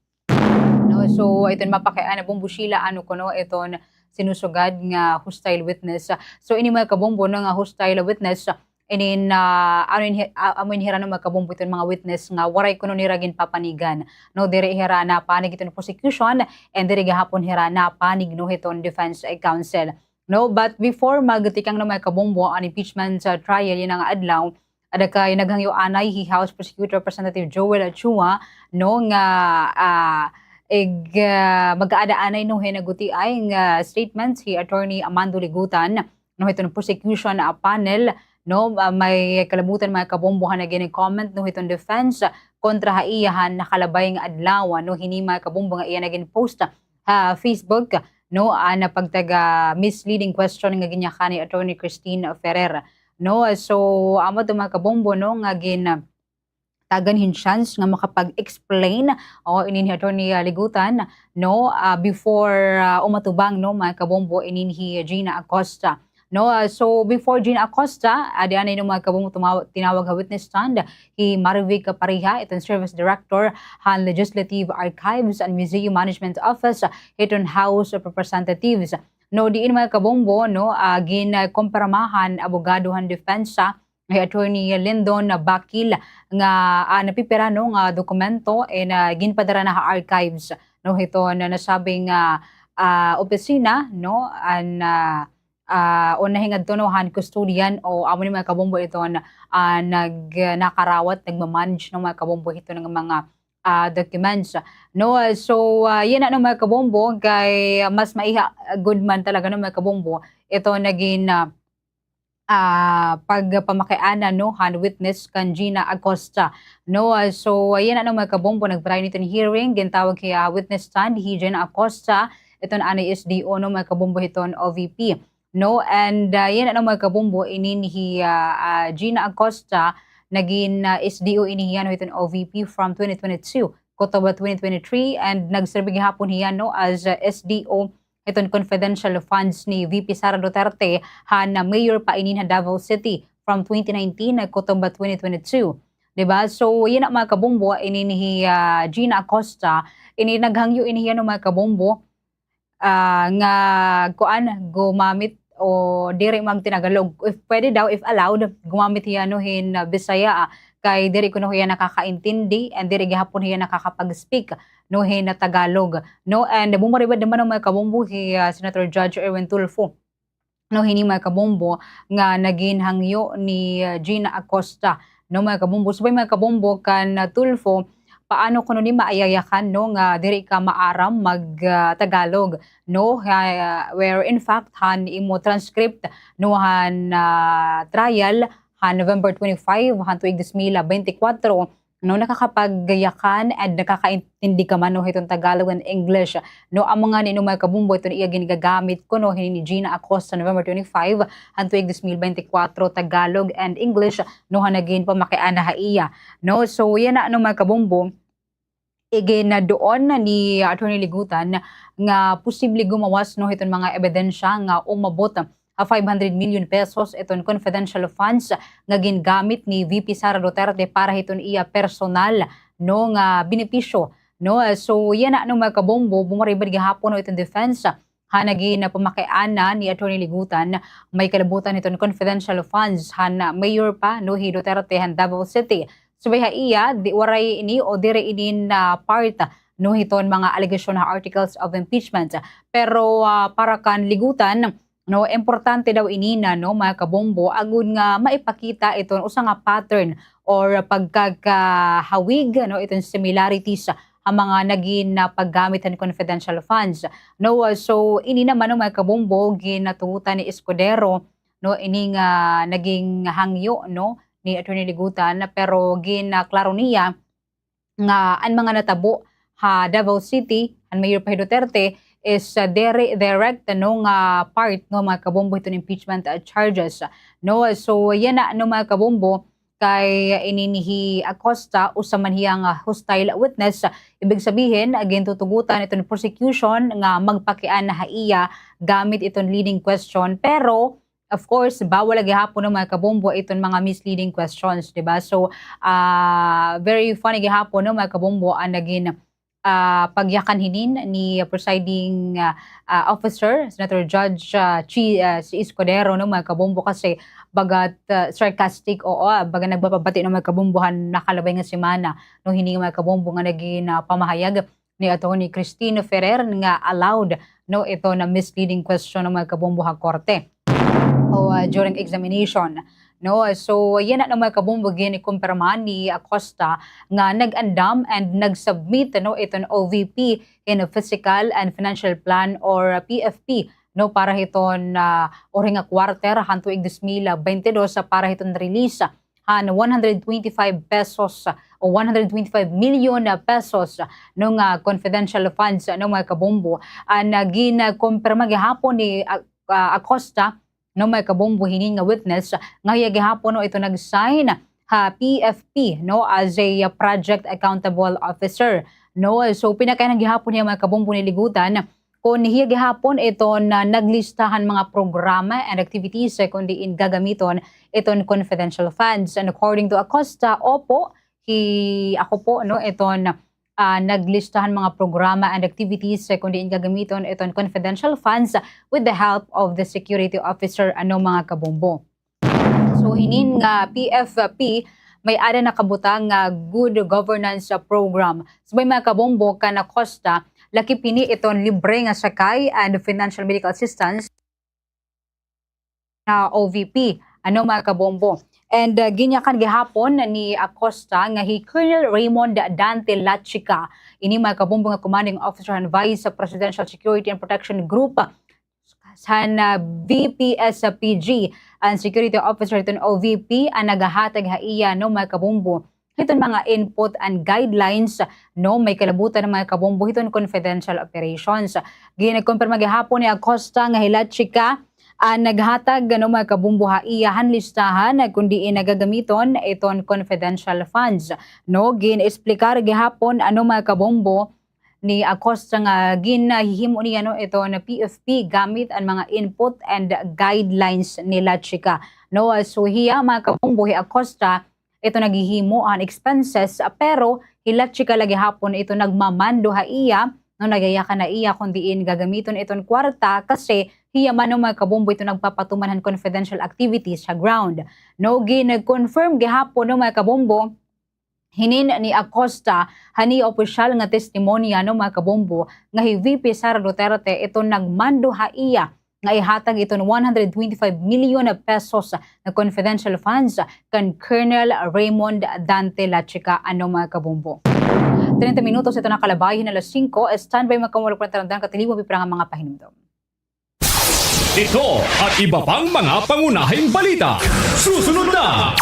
No, so iton mapakiana, Bombo Sheila, ano kuno iton sinusugad nga hostile witness. So ini, mga kabombo, no, nga hostile witness, inin, ah, ano, inhi-, ah, amo ini hira, no, mga kabombo, iton mga witness nga waray kuno nira ginpapanigan. No, diri hira napanig iton prosecution, and diri gihapon hira napanig, no, hiton defense, eh, counsel. No, but before magtikang, no, mga kabombo, an impeachment, ah, trial yana nga adlaw, ada kay naghangyo anay hi House Prosecutor Representative Joel Chua, no, nga, ah, ig, ah, mag-aada anay, no, hin nagutiay nga statements hi Attorney Amando Ligutan, no, hiton prosecution, ah, panel, no, ah, may kalabutan, mga kabombo, han nagin comment, no, hiton defense kontra ha iya han nakalabay nga adlaw, no, hini, mga kabombo, nga iya nagin post ha Facebook, no, an pagtaga misleading question nga ginyakan ni Attorney Christine Ferrer, no. So amo to, mga kabombo, no, nga gin, ah, tagan hin chance nga makapag-explain, o, inin hi Attorney, ah, Ligutan, no, ah, before, ah, umatubang, no, mga kabombo, inin hi Gina Acosta. No, ah, so before Gina Acosta, ah, adi anay, no, mga kabombo, tumaw-, tinawag ha witness stand hi Marivic Pariha, iton service director han Legislative Archives and Museum Management Office hiton House of Representatives. No, diin, mga kabombo, no, ah, ginkumpirma han abogado han depensa, hi Attorney Lindon Bakil, nga, ah, napipira, no, nga dokumento, eh, nga ginpadara na ha archives, no, hiton nasabing, ah, ah, opisina, no, an, ah, ah, o nahingadto, no, han custodian, o amo ni, mga kabombo, iton, ah, nag-, nakarawat, nagmamanage, no, mga kabombo, hiton nga mga, ah, documents, no. So, ah, yana, no, mga kabombo, kay mas maiha gud man talaga, no, mga kabombo, iton nagin, ah, ah, pagpamakiana, no, han witness kan Gina Acosta, no. Ah, so yana, no, mga kabombo, nagpadayon iton hearing, gintawag hi, ah, witness stand hi Gina Acosta, iton anay S D O, no, mga kabombo, hiton O V P, no. And, ah, yana, no, mga kabombo, inin hi, ah, ah, Gina Acosta nagin, ah, S D O ini hiya, no, hiton O V P from twenty twenty-two, October twenty twenty-three, and nagserbi gihapon hiya, no, as, ah, S D O hiton confidential funds ni V P Sara Duterte han, ah, mayor pa inin ha Davao City from twenty nineteen, ah, October twenty twenty-two. Di ba? So yana, mga kabombo, inin hi, ah, Gina Acosta, ini naghangyo ini hiya, no, mga kabombo, ah, nga kuan, gumamit o diri magtinagalog. If pwede daw, if allowed, gumamit hiya, no, hin, ah, Bisaya, ah, kay diri kuno hiya nakakaintindi and diri gihapon hiya nakakapag-speak, no, hin Tagalog, no. And bumuribad naman, no, mga kabombo, hi, ah, Senator Judge Erwin Tulfo, no, hini, mga kabombo, nga nagin hangyo ni, ah, Gina Acosta, no, mga kabombo. Subay, mga kabombo, kan, ah, Tulfo, paano kuno ni maayayakan, no, nga diri ka maaram mag, ah, Tagalog, no, ha, where in fact han imo transcript, no, han, ah, trial han November twenty-five han tuig dos mil bente kwatro, no, nakakapagyakan and nakakaintindi ka man, no, hiton Tagalog and English, no. Amo ngani, no, mga kabombo, iton iya gingagamit kuno hini ni Gina Acosta November twenty-five han tuig dos mil bente kwatro, Tagalog and English, no, han nagin pamakiana ha iya, no. So yana, no, mga kabombo, igin, ah, duon ni Attorney Ligutan nga posible gumawas, no, hiton mga ebidensya nga umabot ha five hundred million pesos iton confidential funds nga gingamit ni V P Sara Duterte para hiton iya personal, no, nga benepisyo, no. So yana, no, mga kabombo, bumaribad gihapon, no, iton defense ha nagin pamakiana ni Attorney Ligutan, may kalabutan hiton confidential funds han mayor pa, no, hi Duterte han Davao City. Subay ha iya, di, waray ini o diri ini na part, no, hiton mga alegasyon ha articles of impeachment. Pero, ah, para kan Ligutan, no, importante daw ini na, no, mga kabombo, agod nga maipakita iton usa nga pattern or pagkakahawig, no, iton similarities ha mga nagin, ah, paggamit han confidential funds, no. So ini naman, no, mga kabombo, ginatugutan ni Escudero, no, ini nga naging hangyo, no, ni Attorney Ligutan, pero ginaklaro niya nga an mga natabo ha Davao City, an Mayor pa hi Duterte, is, ah, diri direct, no, nga part, no, mga kabombo, hiton impeachment, ah, charges, no. So yana, no, mga kabombo, kay ini hi Acosta, usa man hiya nga hostile witness, ibig sabihin, gintutugutan iton prosecution nga magpakiana ha iya gamit iton leading question, pero Of course, bawal la gihapon, no, mga kabombo, iton mga misleading questions, di ba? So, ah, very funny gihapon, no, mga kabombo, an nagin, ah, pagyakan hinin ni presiding, ah, ah, officer, Senator Judge, ah, Chi, ah, si Escudero, no, mga kabombo, kasi bagat, ah, sarcastic, oo, ah, baga nagpapabati, no, mga kabombo, han nakalabay nga semana, no, hini, mga kabombo, nga nagin, ah, pamahayag ni Attorney Christine Ferrer nga allowed, no, ito na misleading question, no, mga kabombo, ha korte o, ah, during examination, no. So yana, no, mga kabombo, ginkumpirma ni Acosta nga nag-andam and nag-submit, no, iton O V P hin physical and financial plan or P F P, no, para hiton, ah, uri nga quarter han tuig dos mil baynte dos, ah, para hiton release han one hundred twenty-five pesos o one hundred twenty-five million pesos, no, nga confidential funds, no, mga kabombo. An, ah, ginkumpirma gihapon ni, ah, ah, Acosta, no, mga kabombo, hinin nga witness nga hiya gihapon, no, ito nag-sign ha P F P, no, as a, ah, project accountable officer, no. So pinakain gihapon hiya, mga kabombo, ni ligutan kon hiya gihapon iton naglista han mga programa and activities, eh, kon diin gagamiton iton confidential funds. And according to Acosta, opo, hi-, ako po, no, iton, ah, naglista han mga programa and activities, eh, kon diin gagamiton iton confidential funds with the help of the security officer, ano, mga kabombo. So hinin nga P F P, may-ada na kabutang nga good governance, ah, program. Subay, mga kabombo, kan Acosta, lakip hini iton libre nga sakay and financial medical assistance na O V P, ano, mga kabombo. And, ah, ginyakan gihapon ni Acosta nga hi Colonel Raymond Dante Lachica, ini, mga kabombo, nga commanding officer han Vice Presidential Security and Protection Group, han, ah, V P S P G, an security officer hiton O V P, an nagahatag ha iya, no, mga kabombo, hiton mga input and guidelines, no, may kalabutan, mga kabombo, hiton confidential operations. Ginkumpirma gihapon ni Acosta nga hi Lachica an naghatag, no, mga kabombo, ha iya han listahan kon diin gagamiton iton confidential funds, no. Gin-explicar gihapon, ano, mga kabombo, ni Acosta nga ginhihimo niya, no, iton P F P gamit an mga input and guidelines ni Lachica, no. So hiya, mga kabombo, hi Acosta ito naghihimo han expenses, pero hi Lachica la gihapon ito nagmamando ha iya, no, nagayakan ha iya kon diin gagamiton iton kwarta kasi hiya man, no, mga kabombo, ito nagpapatuman han confidential activities ha ground, no. Gin-confirm gihapon, no, mga kabombo, hinin ni Acosta han iya opisyal nga testimonya, no, mga kabombo, nga hi V P Sara Duterte ito nagmando ha iya nga ihatag iton one hundred twenty-five million pesos nga confidential funds kan Colonel Raymond Dante Lachica, ano, mga kabombo. Treinta minutos ito nakalabay hin alas singko. Standby, mga kamulok, para ta ngan katilibon pa nga mga pahinumdom. Ito at iba pang mga pangunahing balita. Susunod na!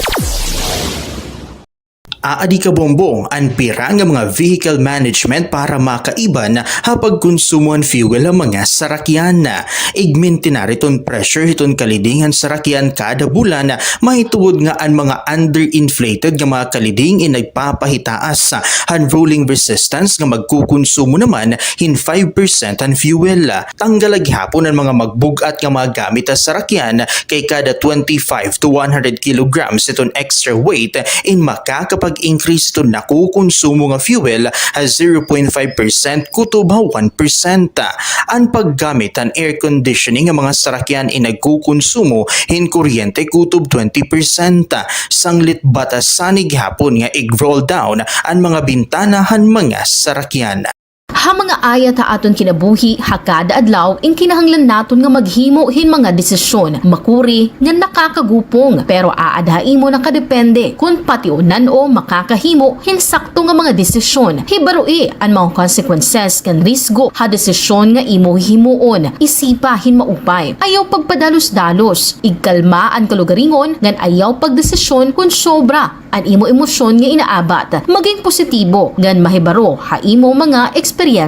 Aadi, kabombo, an pira nga mga vehicle management para makaiban ha pagkonsumo han fuel ha mga sarakyan. Igmintinar iton pressure hiton kaliding han sarakyan kada bulan, mahitungod nga an mga underinflated nga mga kaliding in nagpapahitaas han rolling resistance nga magkokonsumo naman hin five percent han fuel. Tanggal la gihapon an mga magbug-at nga mga gamit ha sarakyan, kay kada twenty-five to one hundred kilograms iton extra weight in makakapag-increase iton nakokonsumo nga fuel ha zero point five percent kutob ha one percent. An paggamit han air conditioning nga mga sarakyan in nagkokonsumo hin kuryente kutob twenty percent. Sanglit batasan gihapon nga ig-roll down an mga bintana han mga sarakyan. Ha mga ayat ha aton kinabuhi ha kada adlaw, in kinahanglan naton nga maghimo hin mga desisyon, makuri ngan nakakagupong, pero aada ha imo nakadepende kon pationan o makakahimo hin sakto nga mga desisyon. Hibaroi an mga consequences ngan risgo ha desisyon nga imo hihimuon. Isipa hin maupay. Ayaw pagpadalos-dalos. Igkalma an kalugaringon ngan ayaw pagdesisyon kon sobra an imo emosyon nga inaabat. Maging positibo ngan mahibaro ha imo mga eksperyensya.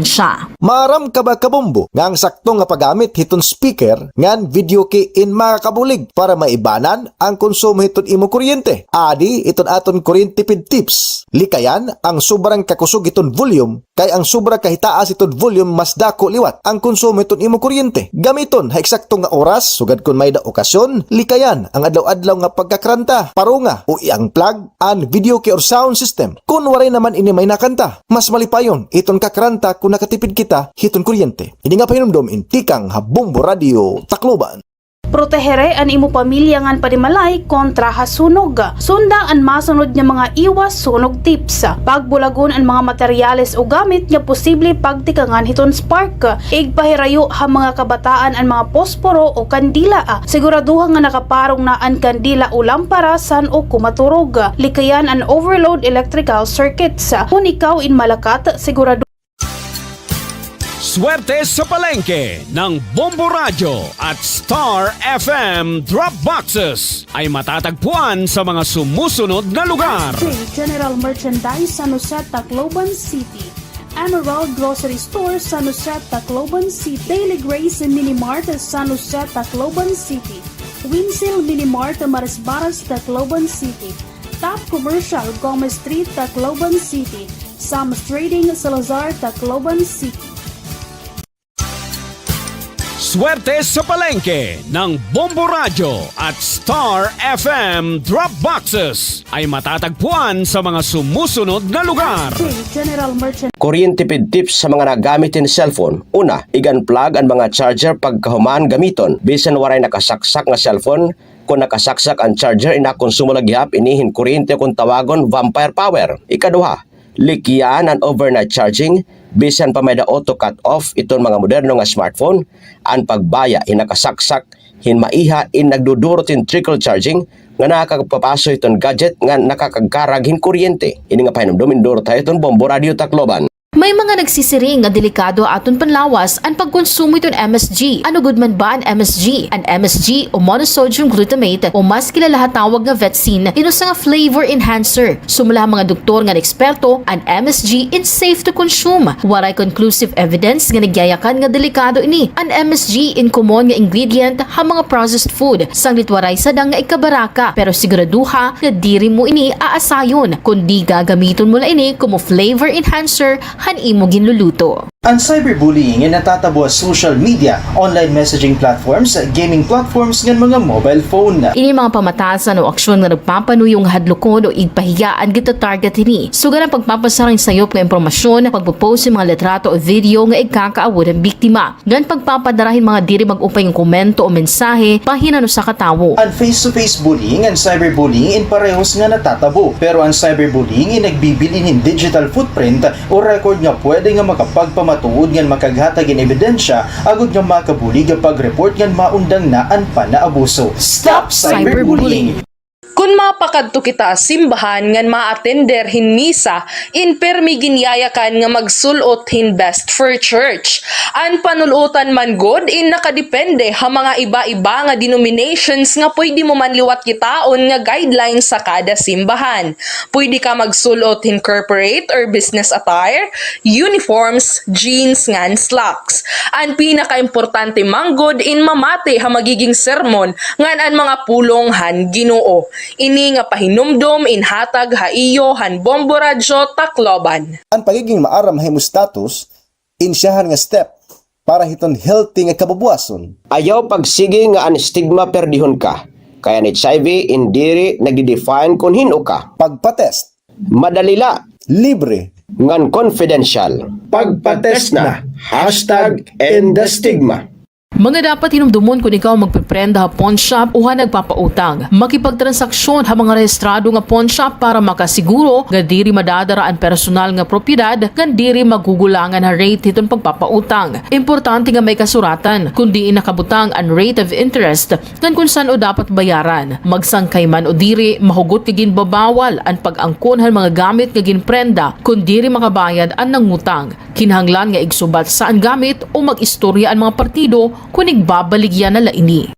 Maaram ka ba, kabombo, nga an sakto nga paggamit hiton speaker ngan video key in makakabulig para maibanan an konsumo hiton imo kuryente? Adi iton aton kuryentipid tips. Likayan an sobrang kakusog hiton volume, kay an sobra kahitaas hiton volume mas dako liwat an konsumo hiton imo kuryente. Gamiton ha eksakto nga oras, sugad kon may-ada okasyon. Likayan an adlaw-adlaw nga pagkakranta, parunga o i-unplug an video key or sound system kon waray naman ini may nakanta. Mas malipayon iton kakranta kon nakatipid kita hiton kuryente. Ini nga pahinumdom in tikang ha Bombo Radio Tacloban. Protehere an imo pamilya ngan panimalay kontra ha sunog. Sunda an masunod nga mga iwas sunog tips. Pagbulagon an mga materyales o gamit nga posible pagtikangan hiton spark. Igpahirayo ha mga kabataan an mga posporo o kandila. Siguraduha nga nakaparong na an kandila o lampara san-o ko maturog. Likayan an overload electrical circuits. Kon ikaw in malakat, sigurado Swerte sa Palengke ng Bombo Radyo at Star F M Drop Boxes ay matatagpuan sa mga sumusunod na lugar. General Merchandise, San Jose, Tacloban City. Emerald Grocery Store, San Jose, Tacloban City. Daily Grace Mini Mart, San Jose, Tacloban City. Winsel Mini Mart, Marisbaras, Tacloban City. Top Commercial, Gomez Street, Tacloban City. Sam's Trading, Salazar, Tacloban City. Swerte sa Palengke ng Bombo Radyo at Star F M Drop Boxes ay matatagpuan sa mga sumusunod na lugar. General Merchandise. Kuryentipid tips sa mga nagamit hin cellphone. Una, ig-unplug an mga charger pagkahuman gamiton, bisan waray nakasaksak nga cellphone. Kon nakasaksak an charger, inakonsumo la gihap ini hin kuryente kon tawagon vampire power. Ikaduha, likyan an overnight charging, bisan pa may-ada auto cut off iton mga moderno nga smartphone. An pagbaya hin nakasaksak hin maiha in nagdudurot hin trickle charging nga nakakapapaso hiton gadget nga nakakagkarag hin kuryente. Ini nga pahinumdom in duro ha iyo hiton Bombo Radyo Tacloban. May mga nagsisiring nga delikado ha aton panlawas an pagkonsumo hiton M S G. Ano gud man ba an M S G? An M S G o monosodium glutamate o mas kilala ha tawag nga vetsin in usa nga flavor enhancer. Sumala ha mga doktor ngan eksperto, an M S G in safe to consume. Waray conclusive evidence nga nagyayakan nga delikado ini. An M S G in common nga ingredient ha mga processed food, sanglit waray sadang nga ikabaraka, pero siguraduha nga diri mo ini aasayon, kundi gagamiton mo la ini komo flavor enhancer han imo ginluluto. An cyberbullying in natatabo ha social media, online messaging platforms, gaming platforms, ngan mga mobile phone. Ini mga pamatasan o aksyon nga nagpapanuyo nga hadlukon o igpahiya an gita-target hini. Sugad an pagpapasara hin sayop nga impormasyon, pagpo-post hin mga litrato o video nga igkakaawod han biktima, ngan pagpapadara hin mga diri mag-upay nga komento o mensahe bahin han usa ka tawo. An face-to-face bullying ngan cyberbullying in parehos nga natatabo, pero an cyberbullying in nagbibilin hin digital footprint o record nga pwede nga makapagpamatuod ngan makaghatag hin ebidensya agod nga makabulig ha pag-report ngan maundang na an panaabuso. Stop cyberbullying! Kon mapakadto kita ha simbahan ngan maatender hin misa, in pirmi ginyayakan nga magsul-ot hin best for church. An panul-otan man gud in nakadepende ha mga iba-iba nga denominations nga pwede mo man liwat kitaon nga guidelines sa kada simbahan. Pwede ka magsul-ot hin corporate or business attire, uniforms, jeans, ngan slacks. An pinakaimportante man gud in mamati ha magiging sermon ngan an mga pulong han Ginoo. Ini nga pahinumdom in hatag ha iyo han Bombo Radyo Tacloban. An pagiging maaram ha imo status, in siyahan nga step para hiton healthy nga kabubuwason. Ayaw pagsigi nga an stigma perdihon ka, kay an H I V in diri nagde-define kon hin-o ka. Pagpa-test. Madali la. Libre. Ngan confidential. Pagpa-test na. Hashtag end the stigma. Mga dapat hinumdomon kon ikaw magpiprenda ha pawnshop o ha nagpapautang. Makipagtransaksyon ha mga rehistrado nga pawnshop para makasiguro nga diri madadara an personal nga propiedad ngan diri magugulangan ha rate hiton pagpapautang. Importante nga may kasuratan kon diin nakabutang an rate of interest ngan kon san-o dapat bayaran. Magsangkay man o diri, mahugot nga ginbabawal an pag-angkon han mga gamit nga ginprenda kon diri makabayad an nangutang. Kinahanglan nga igsubatsang an gamit o mag-istorya an mga partido kon igbabaligya na la ini.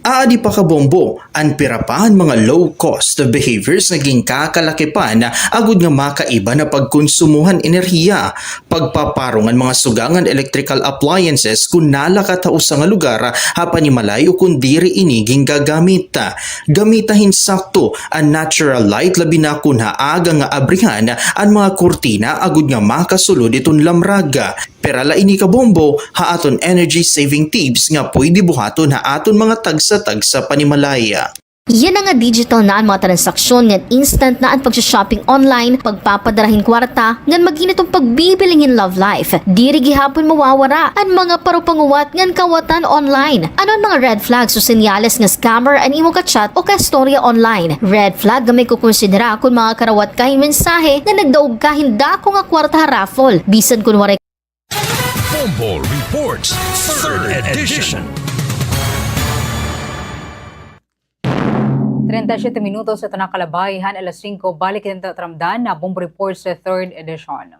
Aadi pa, kabombo, an pira pa han mga low-cost behaviors nga ginkakalakipan agod nga makaiba na pagkonsumo han enerhiya, pagpaparong han mga suga ngan electrical appliances kon nalakat ha usa nga lugar ha panimalay o kon diri ini gingagamit. Gamita hin sakto an natural light, labi na kon ha aga nga abrihan an mga kurtina agod nga makasulod iton lamrag. Pira la ini, kabombo, ha aton energy saving tips nga pwede buhaton ha aton mga tagsa-tagsa panimalay. Yana nga digital na an mga transaksyon ngan instant na an pagsa-shopping online, pagpapadara hin kwarta, ngan magin iton pagbibiling hin love life. Diri gihapon mawawara an mga parupanguwat ngan kawatan online. Ano an mga red flags o senyales nga scammer an imo ka-chat o ka-istorya online? Red flag nga may kukonsidera kon makakarawat ka hin mensahe nga nagdaog ka hin dako nga kwarta ha raffle, bisan kon waray Bombo Reports, third edition. Treinta y siete minutos aton nakalabay han alas singko, balik kita tramdan na Bombo Reports, third edition.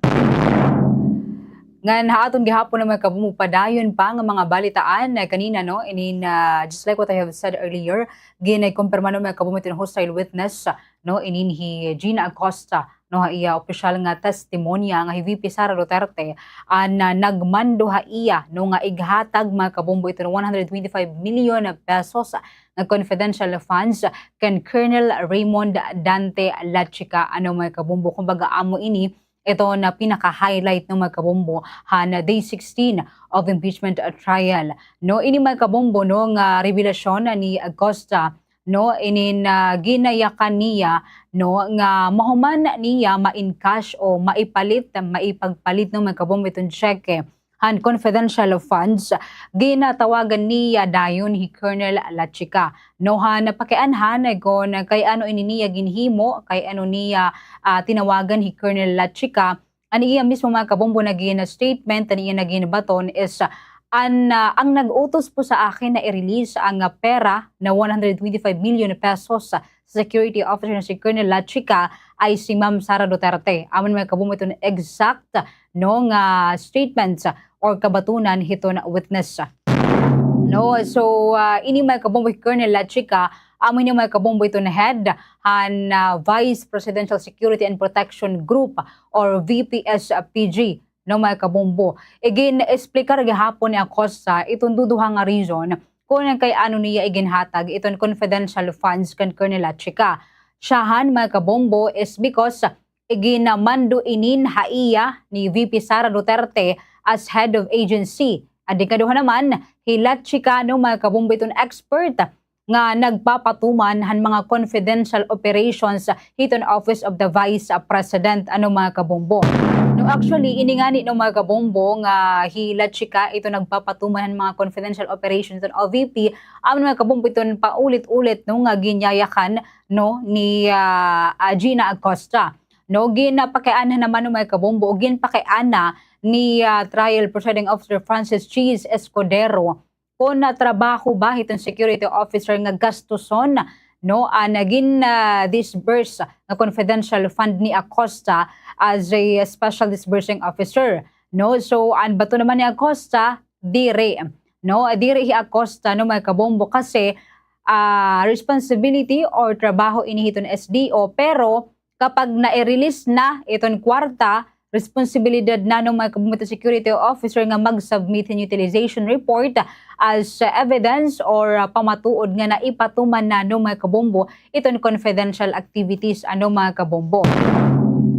Ngan ha aton gihapon na mga kabombo padayon pa nga mga balitaan, eh, kanina, no, inin, ah, just like what I have said earlier, ginay-kumpirma, no, mga kabombo, iton hostile witness, no, inin hi Gina Acosta, no, ha iya opisyal nga testimonya nga hi V P Sara Duterte an, ah, nagmando ha iya, no, nga ighatag, mga kabombo, iton one hundred twenty-five million pesos nga confidential funds kan Colonel Raymond Dante Lachica, ano, mga kabombo. Kumbaga, amo ini iton pinaka-highlight, no, mga kabombo, han day sixteen of impeachment, ah, trial. No, ini, mga kabombo, no, nga revelasyon ni Acosta, no, inin, ah, ginayakan niya, no, nga mahuman niya ma-encash o maipalit, maipagpalit, no, mga kabombo, iton tseke han confidential funds, ginatawagan niya dayon hi Colonel Lachica. No, han pakianhan kon kay ano ini niya ginhimo, kay ano niya, ah, tinawagan hi Colonel Lachica, an iya mismo, mga kabombo, nga gin-statement, an iya nga ginbaton is, ah, an, ah, ang nag-utos po sa akin na i-release ang, ah, pera na one hundred twenty-five million pesos sa security officer na si Colonel Lachica ay si Ma'am Sara Duterte. Amo ini, mga kabombo, iton exact, no, nga statements or kabatonan hiton witness. No, so, ah, ini, mga kabombo, hi Colonel Lachica, amo ini, mga kabombo, iton head han, ah, Vice Presidential Security and Protection Group or V P S P G, no, mga kabombo. Igin-explicar gihapon ni Acosta iton duduha nga reason kon kay ano niya iginhatag iton confidential funds kan Colonel Lachica. Siyahan, mga kabombo, is because iginamando inin ha iya ni V P Sara Duterte as head of agency. An ikaduha naman, hi Lachica, no, mga kabombo, iton expert nga nagpapatuman han mga confidential operations hiton Office of the Vice President, ano, mga kabombo. No, actually, ini ngani, no, mga kabombo, nga hi Lachica iton nagpapatuman han mga confidential operations hiton O V P, amo, mga kabombo, iton paulit-ulit, no, nga ginyayakan, no, ni, ah, ah, Gina Acosta. No, ginpakiana naman, no, mga kabombo, o ginpakiana ni, ah, Trial Presiding Officer Francis Cheese Escudero kon, ah, trabaho ba hiton security officer nga gastuson, no, an gin, ah, disburse nga confidential fund ni Acosta as a special disbursing officer, no? So, an baton naman ni Acosta, diri, no? Diri hi Acosta, no, mga kabombo, kasi, ah, responsibility or trabaho ini hiton S D O, pero kapag nai-release na iton kwarta, responsibilidad na, no, mga kabombo, iton security officer nga mag-submit hin utilization report as, uh, evidence or, uh, pamatuod nga naipatuman na, no, mga kabombo, iton confidential activities, ano, mga kabombo.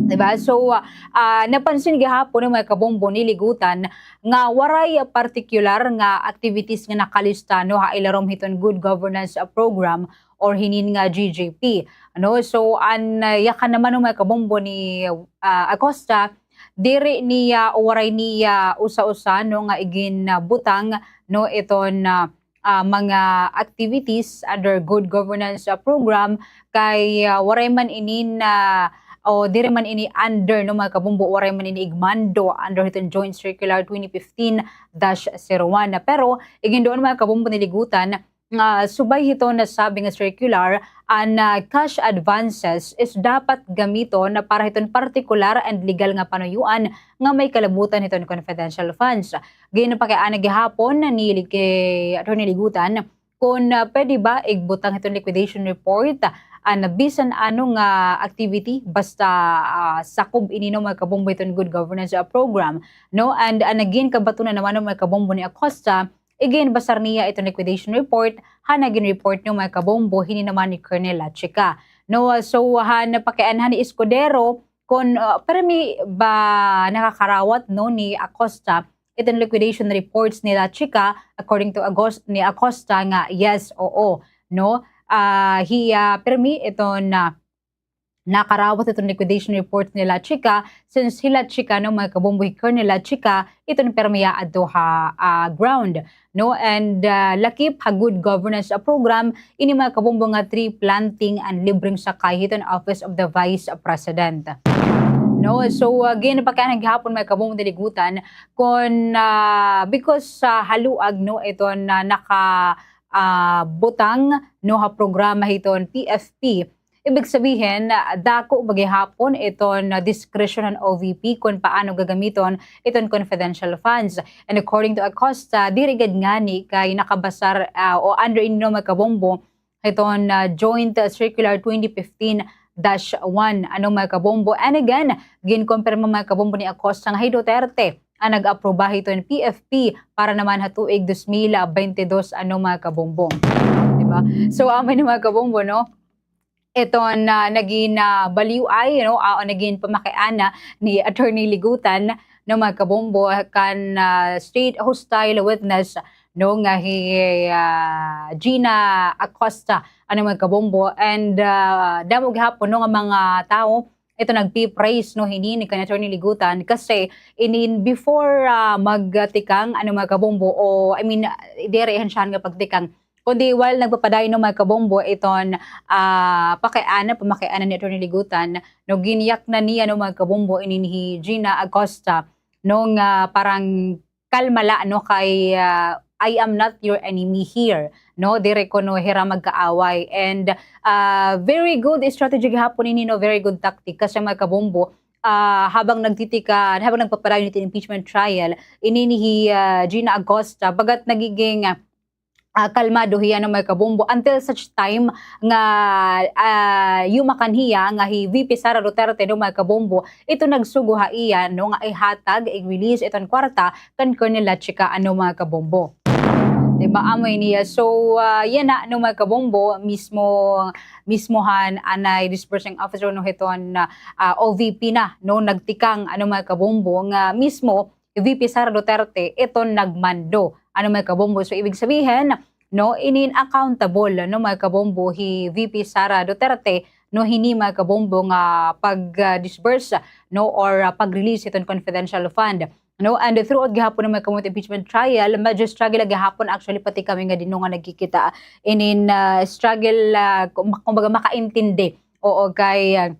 Diba? So, uh, uh, napansin gihapon, no, mga kabombo, ni Ligutan nga waray partikular nga activities nga nakalista, no, ha ilarom hiton good governance, uh, program or hinin nga G G P. Ano, so, an, ah, yakan naman, no, mga kabombo, ni, ah, Acosta, diri niya o waray niya usa-usa, no, nga iginbutang, no, iton, ah, ah, mga activities under good governance, ah, program kay, ah, waray man ini na, o diri man ini under, no, mga kabombo, waray man ini igmando under hiton Joint Circular twenty fifteen dash zero one. Pero iginduon, mga kabombo, ni Ligutan, nga subay hiton nasabi nga circular, an, ah, cash advances is dapat gamiton para hiton partikular and legal nga panuyuan nga may kalabutan hiton confidential funds. Ginpakiana gihapon ni Lig-, kay Attorney Ligutan kon, ah, pwede ba igbutang hiton liquidation report, ah, an bisan ano nga activity, basta, ah, sakob ini, no, mga kabombo, hiton good governance, ah, program, no? And, ah, nagin kabatunan naman, no, mga kabombo, ni Acosta, iginbasar niya iton liquidation report, han nagin report, no, mga kabombo, hini naman ni Colonel Lachica. No, so, han pakianhan ni Escudero, kon, ah, permi ba nakakarawat, no, ni Acosta iton liquidation reports ni Lachica, according to Agos-, ni Acosta nga, yes, oo, no? Ah, hiya, permi iton, ah, nakarawat iton liquidation reports ni Lachica, since hi Lachica, no, mga kabombo, hi Colonel Lachica, iton permi yaadto ha, ah, ground, no? And, ah, lakip ha good governance, ah, program, ini, mga kabombo, nga tree planting and libreng sakay hiton Office of the Vice President. No, so, ah, ginpakiana gihapon, mga kabombo, diri ha libutan kon, ah, because sa haluag, no, iton, ah, naka, ah, butang, no, ha programa hiton P F P. Ibig sabihin, ah, dako ba gihapon iton, ah, discretion han O V P kon paano gagamiton iton confidential funds. And according to Acosta, diri gad ngani kay nakabasar, ah, o under ini, no, mga kabombo, hiton, ah, Joint Circular twenty fifteen dash one, ano, mga kabombo. And again, ginkumpirma, mga kabombo, ni Acosta nga hi Duterte an nag-aproba hiton P F P para naman ha tuig dos mil baynte dos, ano, mga kabombo. Di ba? So, amo ini, mga kabombo, no? Iton, ah, nagin, ah, baliw-ay, no? Ah, nagin pamakiana ni Attorney Ligutan, no, mga kabombo, kan, ah, state hostile witness, no, nga hi, ah, Gina Acosta, ano, mga kabombo. And, ah, damo gihapon, no, nga mga tawo, ito nagpi-praise, no, hini ni kan Attorney Ligutan kasi inin before, ah, magtikang, ano, mga kabombo, o, I mean, diri han siya nga pagtikang, kundi while nagpapadayon, no, mga kabombo, iton, ah, pakiana, pamakiana ni Attorney Ligutan, no, ginyak na niya, no, mga kabombo, inin hi Gina Acosta, no, nga parang kalma la, no, kay, ah, "I am not your enemy here," no, diri kuno hira magkaaway. And, ah, very good strategy gihapon ini, no, very good tactic. Kasi, mga kabombo, ah, habang nagtitika-, habang nagpapadayon iton impeachment trial, ini ni hi, ah, Gina Acosta, bagat nagiging, ah, ah, kalmado hiya, no, mga kabombo, until such time nga, ah, yumakan hiya nga hi V P Sara Duterte, no, mga kabombo, ito nagsugo ha iya, no, nga ihatag, i-release iton kwarta kan Colonel Lachica, ano, mga kabombo. Di ba? Amo ini hiya. So, ah, yana, no, mga kabombo, mismo, mismo han anay disbursing officer, no, hiton, ah, O V P na, no, nagtikang, ano, mga kabombo, nga mismo V P Sara Duterte iton nagmando. Ano, mga kabombo? So, ibig sabihin, no, inin accountable, no, mga kabombo, hi V P Sara Duterte, no, hini, mga kabombo, nga pag, ah, disburse, no, or, ah, pag-release hiton confidential fund, no? And throughout gihapon, no, mga kabombo, impeachment trial, medyo struggle gihapon, actually, pati kami nga dinhi nga nagkikita. Inin, ah, struggle, ah, kum-, kumbaga, makaintindi. Oo, kay, ah,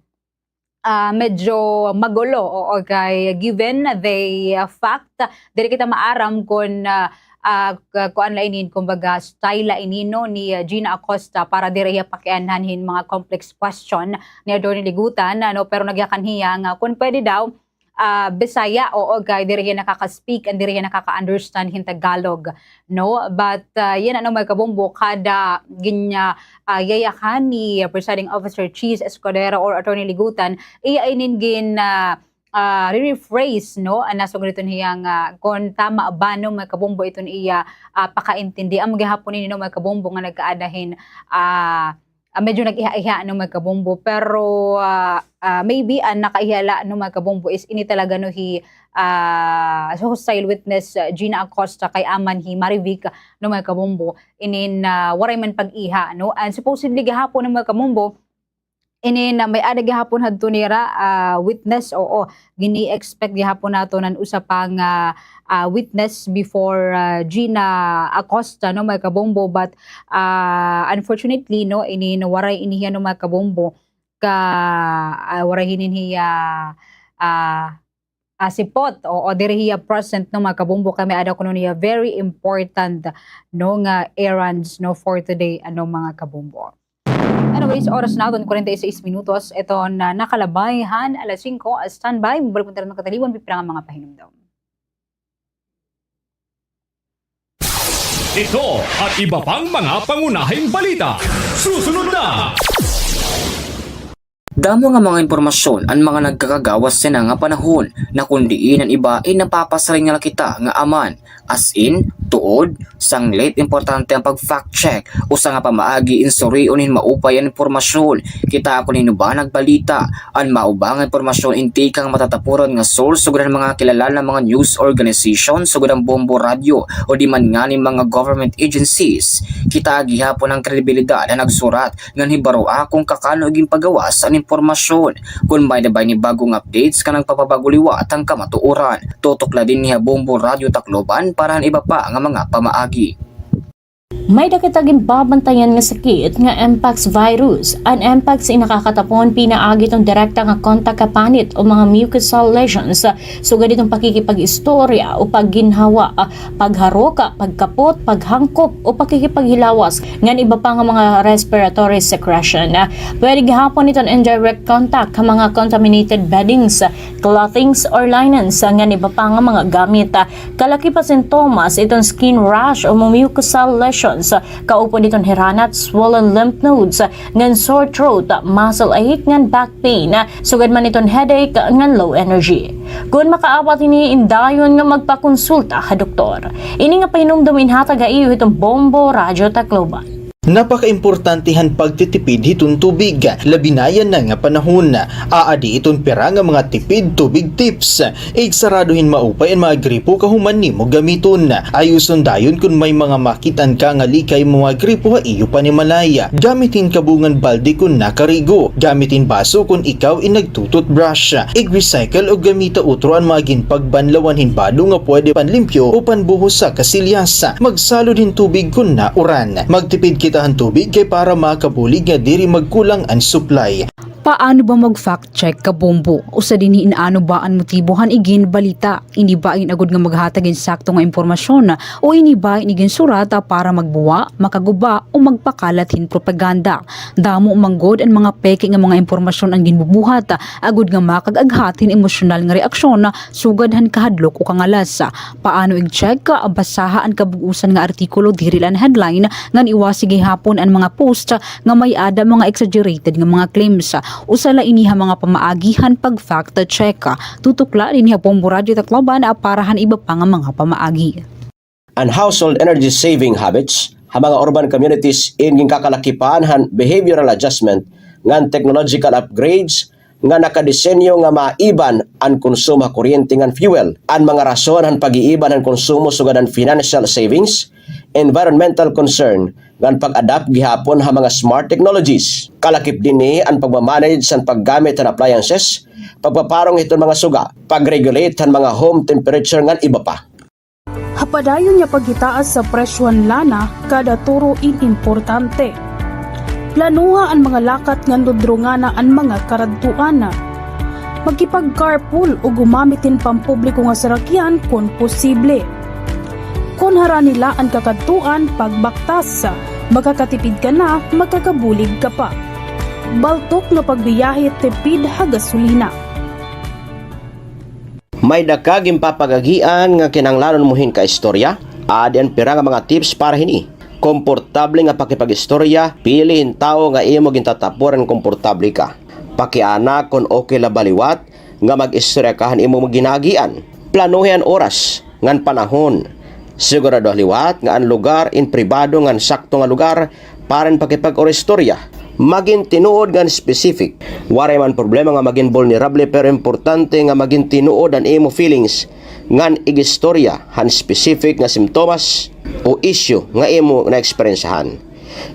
ah, medyo magulo, oo, kay given the, ah, fact, diri kita maaram kon, ah, ah, k-, kuan la inin, kumbaga, style la ini, no, ni, ah, Gina Acosta para diri hiya pakianhan hin mga complex question ni Attorney Ligutan, ano, pero nagyakan hiya nga kon pwede daw, ah, Bisaya, oo, kay diri hiya nakaka-speak and diri hiya nakaka-understand hin Tagalog. No? But, ah, yana, no, mga kabombo, kada gin-, ah, ah, yayakan ni, ah, Presiding Officer Chiz Escudero or Attorney Ligutan, iya inin gin-, ah, ah, re-rephrase, no? An nasugad iton hiya nga, kon tama ba, no, mga kabombo, iton iya, ah, pakaintindi. Amo gihapon ini, no, mga kabombo, nga nagkaada hin, ah, ah, medyo nag-iha-iha, no, mga kabombo. Pero, ah, ah, maybe an nakaiha la, no, mga kabombo, is ini talaga, no, hi, ah, hostile witness, ah, Gina Acosta kay aman hi Marivic, no, mga kabombo. Inin, ah, waray man pag-iha, no. And supposedly gihapon, no, mga kabombo, inin, ah, may-ada gihapon hadto nira, ah, witness, oo. Gini-expect gihapon naton an usa pa nga, ah, witness before, ah, Gina Acosta, no, mga kabombo, but, ah, unfortunately, no, inin waray ini hiya, no, mga kabombo, ka, ah, waray hinin hiya, ah, ah, sipot, o, o diri hiya present, no, mga kabombo, kay may-ada kuno niya very important, no, nga errands, no, for today, ano, mga kabombo. Anyways, oras naton kwarenta y seis minutos. Ito na nakalabay han alas singko. Standby, mabalik man ta rin magkataliwan, pipira nga mga pahinumdom. Ito at iba pang mga pangunahing balita. Susunod na! Damo nga mga impormasyon an mga nagkakagawas yana nga panahon, na kon diin an iba in napapasiring na la kita nga aman. As in, tuod, sanglit importante an pag-fact check, usa nga pamaagi in surion hin maupay an impormasyon. Kita kon hin-o ba nagbalita, an mauba nga impormasyon in tikang matatapuran nga source sugad han mga kilala nga mga news organization sugad han Bombo Radyo o di man ngani mga government agencies. Kita gihapon an kredibilidad han nagsurat ngan hibaroa kon kakano ginpagawas an impormasyon. Kon may-ada ba ini bag-ong updates nga nagpapabag-o liwat han kamatuoran, tutok la dinhi ha Bombo Radyo Tacloban para han iba pa nga mga pamaagi. May-ada kita ginbabantayan nga sakit nga mpox virus. An mpox in nakakatapon pinaagi hiton direkta nga kontak ha panit o mga mucosal lesions, sugad hiton pakikipag-istorya o pagginhawa, pagharok, pagkapot, paghangkop, o pakikipaghilawas, ngan iba pa nga mga respiratory secretion. Pwede gihapon iton indirect contact ha mga contaminated beddings, clothings or linens, ngan iba pa nga mga gamit. Kalakip ha sintomas iton skin rash o mucosal lesions, kaupod iton hiranat, swollen lymph nodes, ngan sore throat, muscle ache, ngan back pain, sugad man iton headache ngan low energy. Kon makaabat hini, indayon nga magpakonsulta ha doktor. Ini nga pahinumdom inhatag ha iyo hiton Bombo Radyo Tacloban. Napakaimportante han pagtitipid hiton tubig, labi na yana nga panahon. Aadi iton pira nga mga tipid tubig tips. Igsarado hin maupay an mga gripo kahuman nimo gamiton. Ayuson dayon kon may mga makit-an ka nga likay mga gripo ha iyo panimalay. Gamit hin kabungan balde kon nakarigo. Gamit hin baso kon ikaw in nagtu-toothbrush. Ig-recycle o gamita utro an mga ginpagbanlawan hin bado nga pwede panlimpyo o panbuhos ha kasilyas. Magsalod hin tubig kon nauran. Magtipid kita han tubig kay para makabulig nga diri magkulang an supply. Paano ba mag-fact check, kabombo? Usa dinhi in ano ba an motibo han iginbalita? Ini ba in agod nga maghatag hin sakto nga impormasyon, o ini ba in iginsurat para magbuwa, makaguba, o magpakalat hin propaganda? Damo man gud an mga peke nga mga impormasyon an ginbubuhat, agod nga makag-aghat hin emosyonal nga reaksyon, sugad han kahadlok o kangalas. Paano ig-check? Basaha an kabug-osan nga artikulo, diri la an headline, ngan iwasi gihapon an mga post nga may-ada mga exaggerated nga mga claims. Usa la ini ha mga pamaagi han pag-fact check. Tutok la dinhi ha Bombo Radyo Tacloban para han iba pa nga mga pamaagi. An household energy saving habits ha mga urban communities in ginkakalakipan han behavioral adjustment ngan technological upgrades nga nakadesenyo nga maiban an konsumo ha kuryente ngan fuel. An mga rason han pag-iiban han konsumo sugad han financial savings, environmental concern, ngan pag-adapt gihapon ha mga smart technologies. Kalakip dinhi an pagma-manage han paggamit han appliances, pagpaparong hiton mga suga, pag-regulate han mga home temperature ngan iba pa. Ha padayon nga paghitaas sa presyo han lana, kada turo in importante. Planoha an mga lakat ngan dudrongana an mga karadtuan. Makipag-carpool o gumamit hin pampubliko nga sarakyan kon posible. Kon harani la an kakadtuan, pagbaktas. Makakatipid ka na, makakabulig ka pa. Baltok nga pagbiyahe, tipid ha gasolina. May-ada ka ginpapagagian nga kinahanglanon mo hin kaistorya? Adi an pira nga mga tips para hini. Komportable nga pakipag-istorya, pili hin tawo nga imo gintatapuran nga komportable ka. Pakiana kon okay la ba liwat nga mag-istorya ka han imo ginaagian. Planohi an oras ngan panahon. Siguradoha liwat nga an lugar in pribado ngan sakto nga lugar para hin pakipag-istorya. Magin tinuod ngan specific. Waray man problema nga magin vulnerable, pero importante nga magin tinuod an imo feelings ngan ig-istorya han specific nga simptomas o issue nga imo naeksperyensyahan.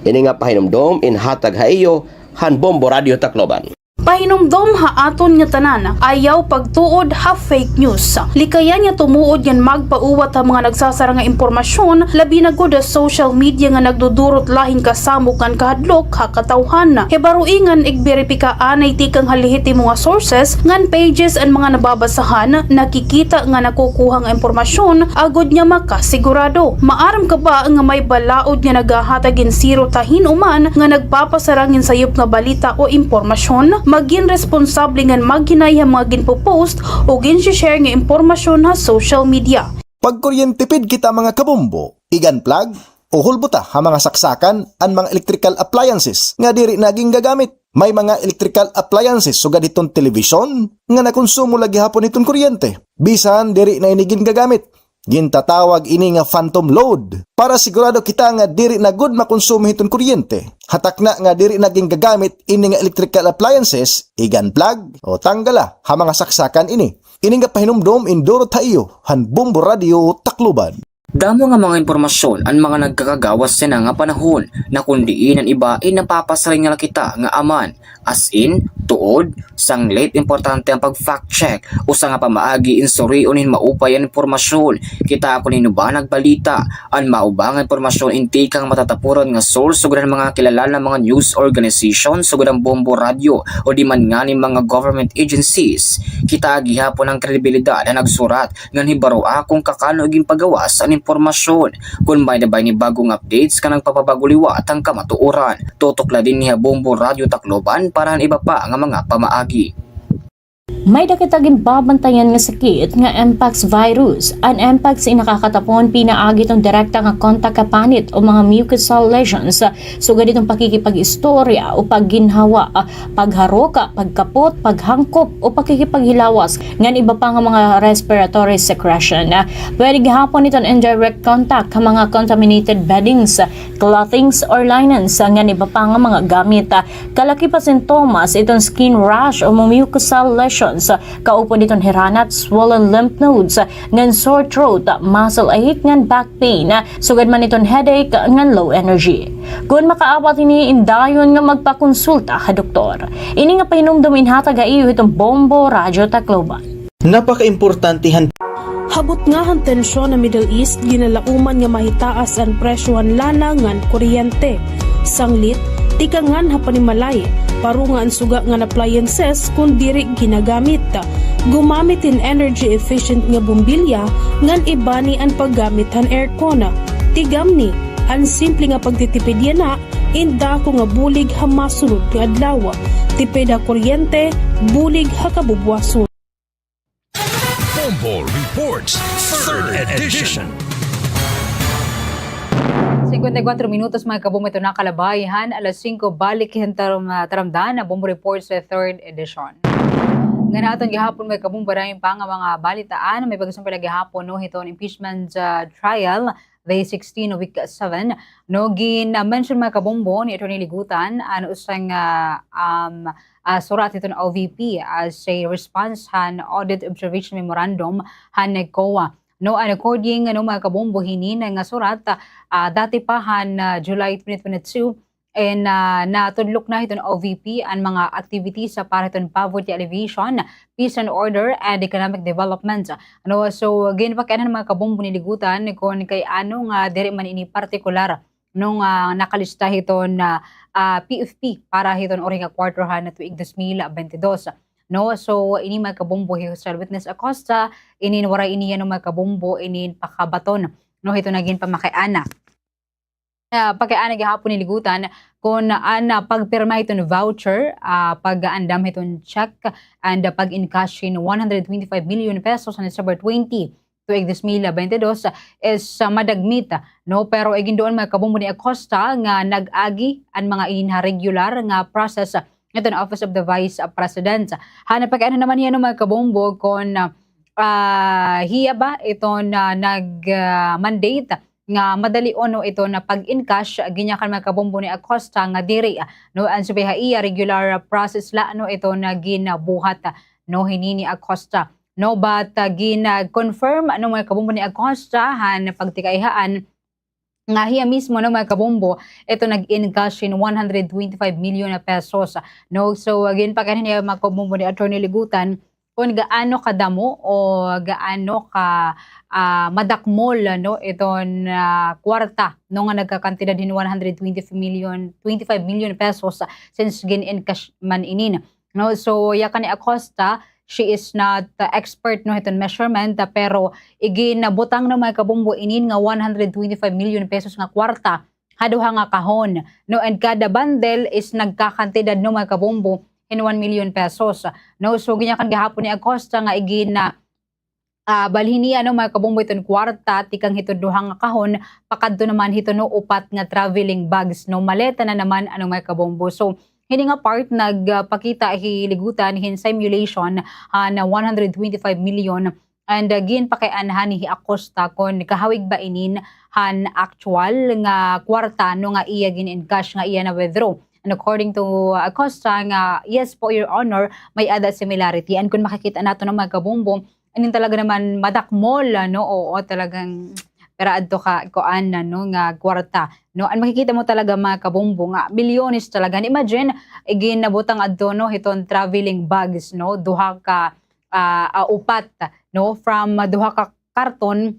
Ini nga pahinumdom in hatag ha iyo han Bombo Radyo Tacloban. Pahinumdom ha aton nga tanan, ayaw pagtuod ha fake news. Likayan nga tumuod ngan magpauwat ha mga nagsasara nga impormasyon, labi na gud ha social media nga nagdudurot la hin kasamok ngan kahadlok ha katawhan. Hibaroi ngan igberipika anay tikang ha lehitimo nga sources ngan pages an mga nababasahan, nakikita ngan nakukuha nga impormasyon, agod nga makasigurado. Maaram ka ba nga may balaod nga naghahatag hin sirot ha hin-o man nga nagpapasarang hin sayop nga balita o impormasyon? Magin responsable ngan maghinay ha mga ginpo-post o ginshi-share nga impormasyon ha social media. pagkuryente pid kita mga kabombo, igan plug, o hulbota ha mga saksakan an mga electrical appliances nga diri na gingagamit. May mga electrical appliances sugad hiton telebisyon nga nakonsumo la gihapon hiton kuryente. Bisan diri na ini gingagamit. Gintatawag ini nga phantom load. Para sigurado kita nga diri na gud makonsumo hiton kuryente, ha takna nga diri na gingagamit ini nga electrical appliances, igan plug o tanggala ha mga saksakan ini. Ini nga pahinumdom indurot ha iyo han Bombo Radio Tacloban. Damo nga mga impormasyon an mga nagkakagawas yana nga panahon, na kon diin an iba, eh, napapasiring na la kita nga aman. As in, tuod, sanglit importante an pag-fact check. Usa nga pamaagi in surion hin maupay an impormasyon. Kita kon hin-o ba nagbalita. An mao ba nga impormasyon in tikang matatapuran nga source sugad han mga kilala nga mga news organization, sugad han Bombo Radio, o di man ngani mga government agencies. Kita gihapon an kredibilidad han nagsurat ngan hibaroa kon kakano ginpagawas an impormasyon. Kon may-ada ba ini bag-ong updates nga nagpapabago liwat han kamatuoran, tutok la dinhi ha Bombo Radio Tacloban para han iba pa nga mga pamaagi. May-ada kita ginbabantayan nga sakit nga mpox virus. An mpox in nakakatapon pinaagi hiton direkta nga kontak ha panit o mga mucosal lesions, sugad hiton pakikipag-istorya o pagginhawa, pagharok, pagkapot, paghangkop, o pakikipaghilawas, ngan iba pa nga mga respiratory secretion. Pwede gihapon iton indirect contact ha mga contaminated beddings, clothings or linens, ngan iba pa nga mga gamit. Kalaki pa sintomas iton skin rash o mucosal lesions, kaupod iton hiranat, swollen lymph nodes, ngan sore throat, muscle ache, ngan back pain, sugad man iton headache ngan low energy. Kon makaabat ini, indayon nga magpakonsulta ha doktor. Ini nga pahinumdom inhatag ha iyo hiton Bombo Radyo Tacloban. Napakaimportante han. Ha butnga han tensyon ha Middle East, ginalauman nga mahitaas an presyo han lana ngan kuryente. Sanglit, tikangan ha panimalay, paro nga an suga ngan appliances kon diri ginagamit. Gumamit hin energy efficient nga bombilya ngan ibani an paggamit han aircon. Tigamni, an simple nga pagtitipid yana in dako nga bulig ha masunod nga adlaw. Tipid ha kuryente, bulig ha kabubuwason. Bombo Reports, third edition. Singkwenta y kuwatro minutos, mga kabombo, iton nakalabay han alas singko, balik hin taram-, ah, taramdan na Bombo Reports, eh, third edition. Ngan ha aton gihapon, mga kabombo, marami pa nga mga balitaan, may pagkasumpay la gihapon, no, hiton impeachment, ah, trial, Day sixteen, week seven. No, gin-, ah, mention, mga kabombo, ni Attorney Ligutan an usa nga, um, ah, surat hiton O V P as a response han audit observation memorandum han COA. No, and according, no, mga kabombo, hinin nga surat, ah, dati pa han, ah, July twenty twenty-two, and, ah, natudlok na hiton O V P an mga activities, ah, para hiton poverty alleviation, peace and order, and economic development. Ano, so, ginpakianhan, mga kabombo, ni Ligutan kon kay ano nga diri man ini partikular, no, nga nakalista hiton, ah, ah, P F P para hiton uri nga quarter han tuig dos mil bente dos. No, so, ini, mga kabombo, hi Jose Witness Acosta, inin waray ini, ano, mga kabombo, inin pakabaton, no, hiton nga ginpamakiana. Ah, pakiana gihapon ni Ligutan kon an, ah, pagpirma hiton voucher, ah, pag-aandam hiton check and, ah, pag-encash hin one hundred twenty-five million pesos han December twenty, tuig dos mil bente dos is, ah, madagmit, no? Pero iginduon, mga kabombo, ni Acosta nga nag-agi an mga inin ha regular nga process hiton Office of the Vice President. Han pakiana naman hiya, no, mga kabombo, kon, ah, hiya ba iton, ah, nag, ah, mandate nga madalion, no, iton pag-encash, ginyakan, mga kabombo, ni Acosta nga diri, no, an subay ha iya regular process la, no, iton ginbuhat, no, hini ni Acosta. No, but, ah, gin-, ah, confirm, no, mga kabombo, ni Acosta han pagtikaihaan nga hiya mismo, no, mga kabombo, iton nag-encash hin one hundred twenty-five million pesos, no. So, ah, ginpakianhan hiya, mga kabombo, ni Attorney Ligutan, kon gaano kadamo o gaano ka, ah, madakmol, no, iton, ah, kwarta, no, nga nagkakantidad hin one hundred twenty million, twenty-five million pesos since gin-encash man inin, no. So, yakan ni Acosta, she is not, ah, expert, no, hiton measurement, ah, pero iginbutang, no, mga kabombo, inin nga one hundred twenty-five million pesos nga kwarta ha duha nga kahon, no, and kada bundle is nagkakantidad, no, mga kabombo, hin one million pesos, no. So, ginyakan gihapon ni Acosta nga igin-, ah, ah, balhin niya, ano, mga kabombo, iton kwarta tikang hiton duha nga kahon pakadto naman hiton, no, upat nga traveling bags, no, maleta na naman, ano, mga kabombo. So hini nga part nagpakita hi Ligutan hin simulation han one hundred twenty-five million, and, ah, ginpakianhan ni hi Acosta kon kahawig ba inin han actual nga kwarta, no, nga iya gin-encash, nga iya na-withdraw. And according to Acosta nga, "Yes po, Your Honor, may-ada similarity." And kon makikita naton, no, mga kabombo, inin talaga naman madakmol, ano, oo, talagang pira adto ka kuan na, no, nga kwarta, no. An makikita mo talaga, mga kabombo, nga milyones talaga. And imagine, iginabutang adto, no, hiton traveling bags, no, duha ka, ah, ah, upat, no, from, ah, duha ka karton,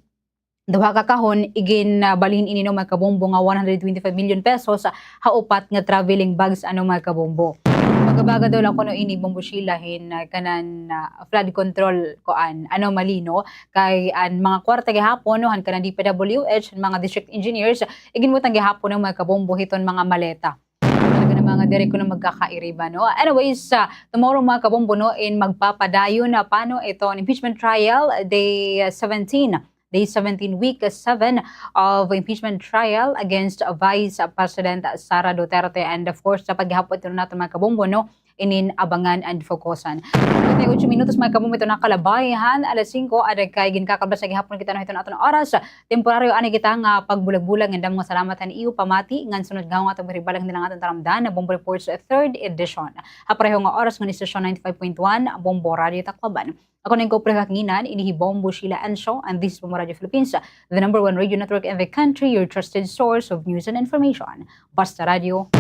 duha ka kahon, igin, ah, balhin ini, no, mga kabombo, nga one hundred twenty-five million pesos, ah, ha upat nga traveling bags, ano, mga kabombo. Baga-baga daw la kuno ini, Bombo Sheila, hin, ah, kanan, ah, flood control, kuan, anomaly, no? Kay an mga kwarta gihapon, no, han kanan D P W H, han mga district engineers, iginbutang gihapon, no, mga kabombo, hiton mga maleta. Talaga namang diri kuno magkakairiba, no? Anyways, ah, tomorrow, mga kabombo, no, in magpapadayon na pa, no, iton impeachment trial, day, ah, seventeen. Day seventeen, week seven of impeachment trial against Vice President Sara Duterte. And of course, dapat gihapon ito naton, mga kabombo, no, inin abangan and fokusan. Patay ocho minutos, mga kabombo, ito nakalabay han alas singko, ada kay ginkakablas na gihapon kita, no, hiton aton oras. Temporaryo anay kita nga pagbulag-bulag, nganda mga salamat han iyo pamati, ngan sunod nga aton mahibalang, nila nga aton taramdan, Bombo Reports third edition. Ha pareho nga oras ngan istasyon ninety-five point one, Bombo Radio Tacloban. Ako na ikaw pareho ha ngan, ini hi Bombo Sheila Ancio, and this is Bombo Radio Philippines, the number one radio network in the country, your trusted source of news and information. Basta Radio,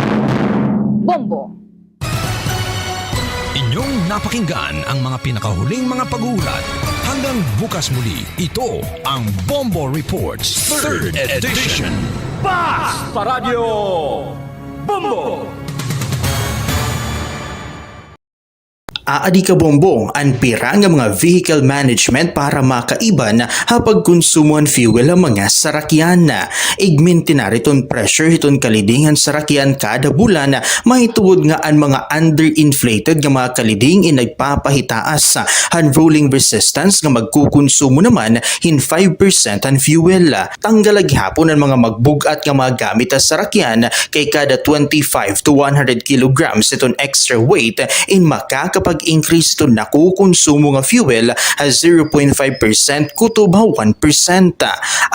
Bombo! Inyong napakinggan ang mga pinakahuling mga pag-uulat. Hanggang bukas muli, ito ang Bombo Reports third edition. Basta Radio, Bombo! Aadi, kabombo, an pira nga mga vehicle management para makaiban ha pagkonsumo han fuel ha mga sarakyan. Igmintinar iton pressure hiton kaliding han sarakyan kada bulan, mahitungod nga an mga underinflated nga mga kaliding in nagpapahitaas han rolling resistance nga magkukonsumo naman hin five percent han fuel. Tanggal la gihapon an mga magbug-at nga mga gamit ha sarakyan, kay kada twenty-five to one hundred kilograms iton extra weight in makakapag-increase iton nakukonsumo nga fuel ha zero point five percent kutob ha one percent.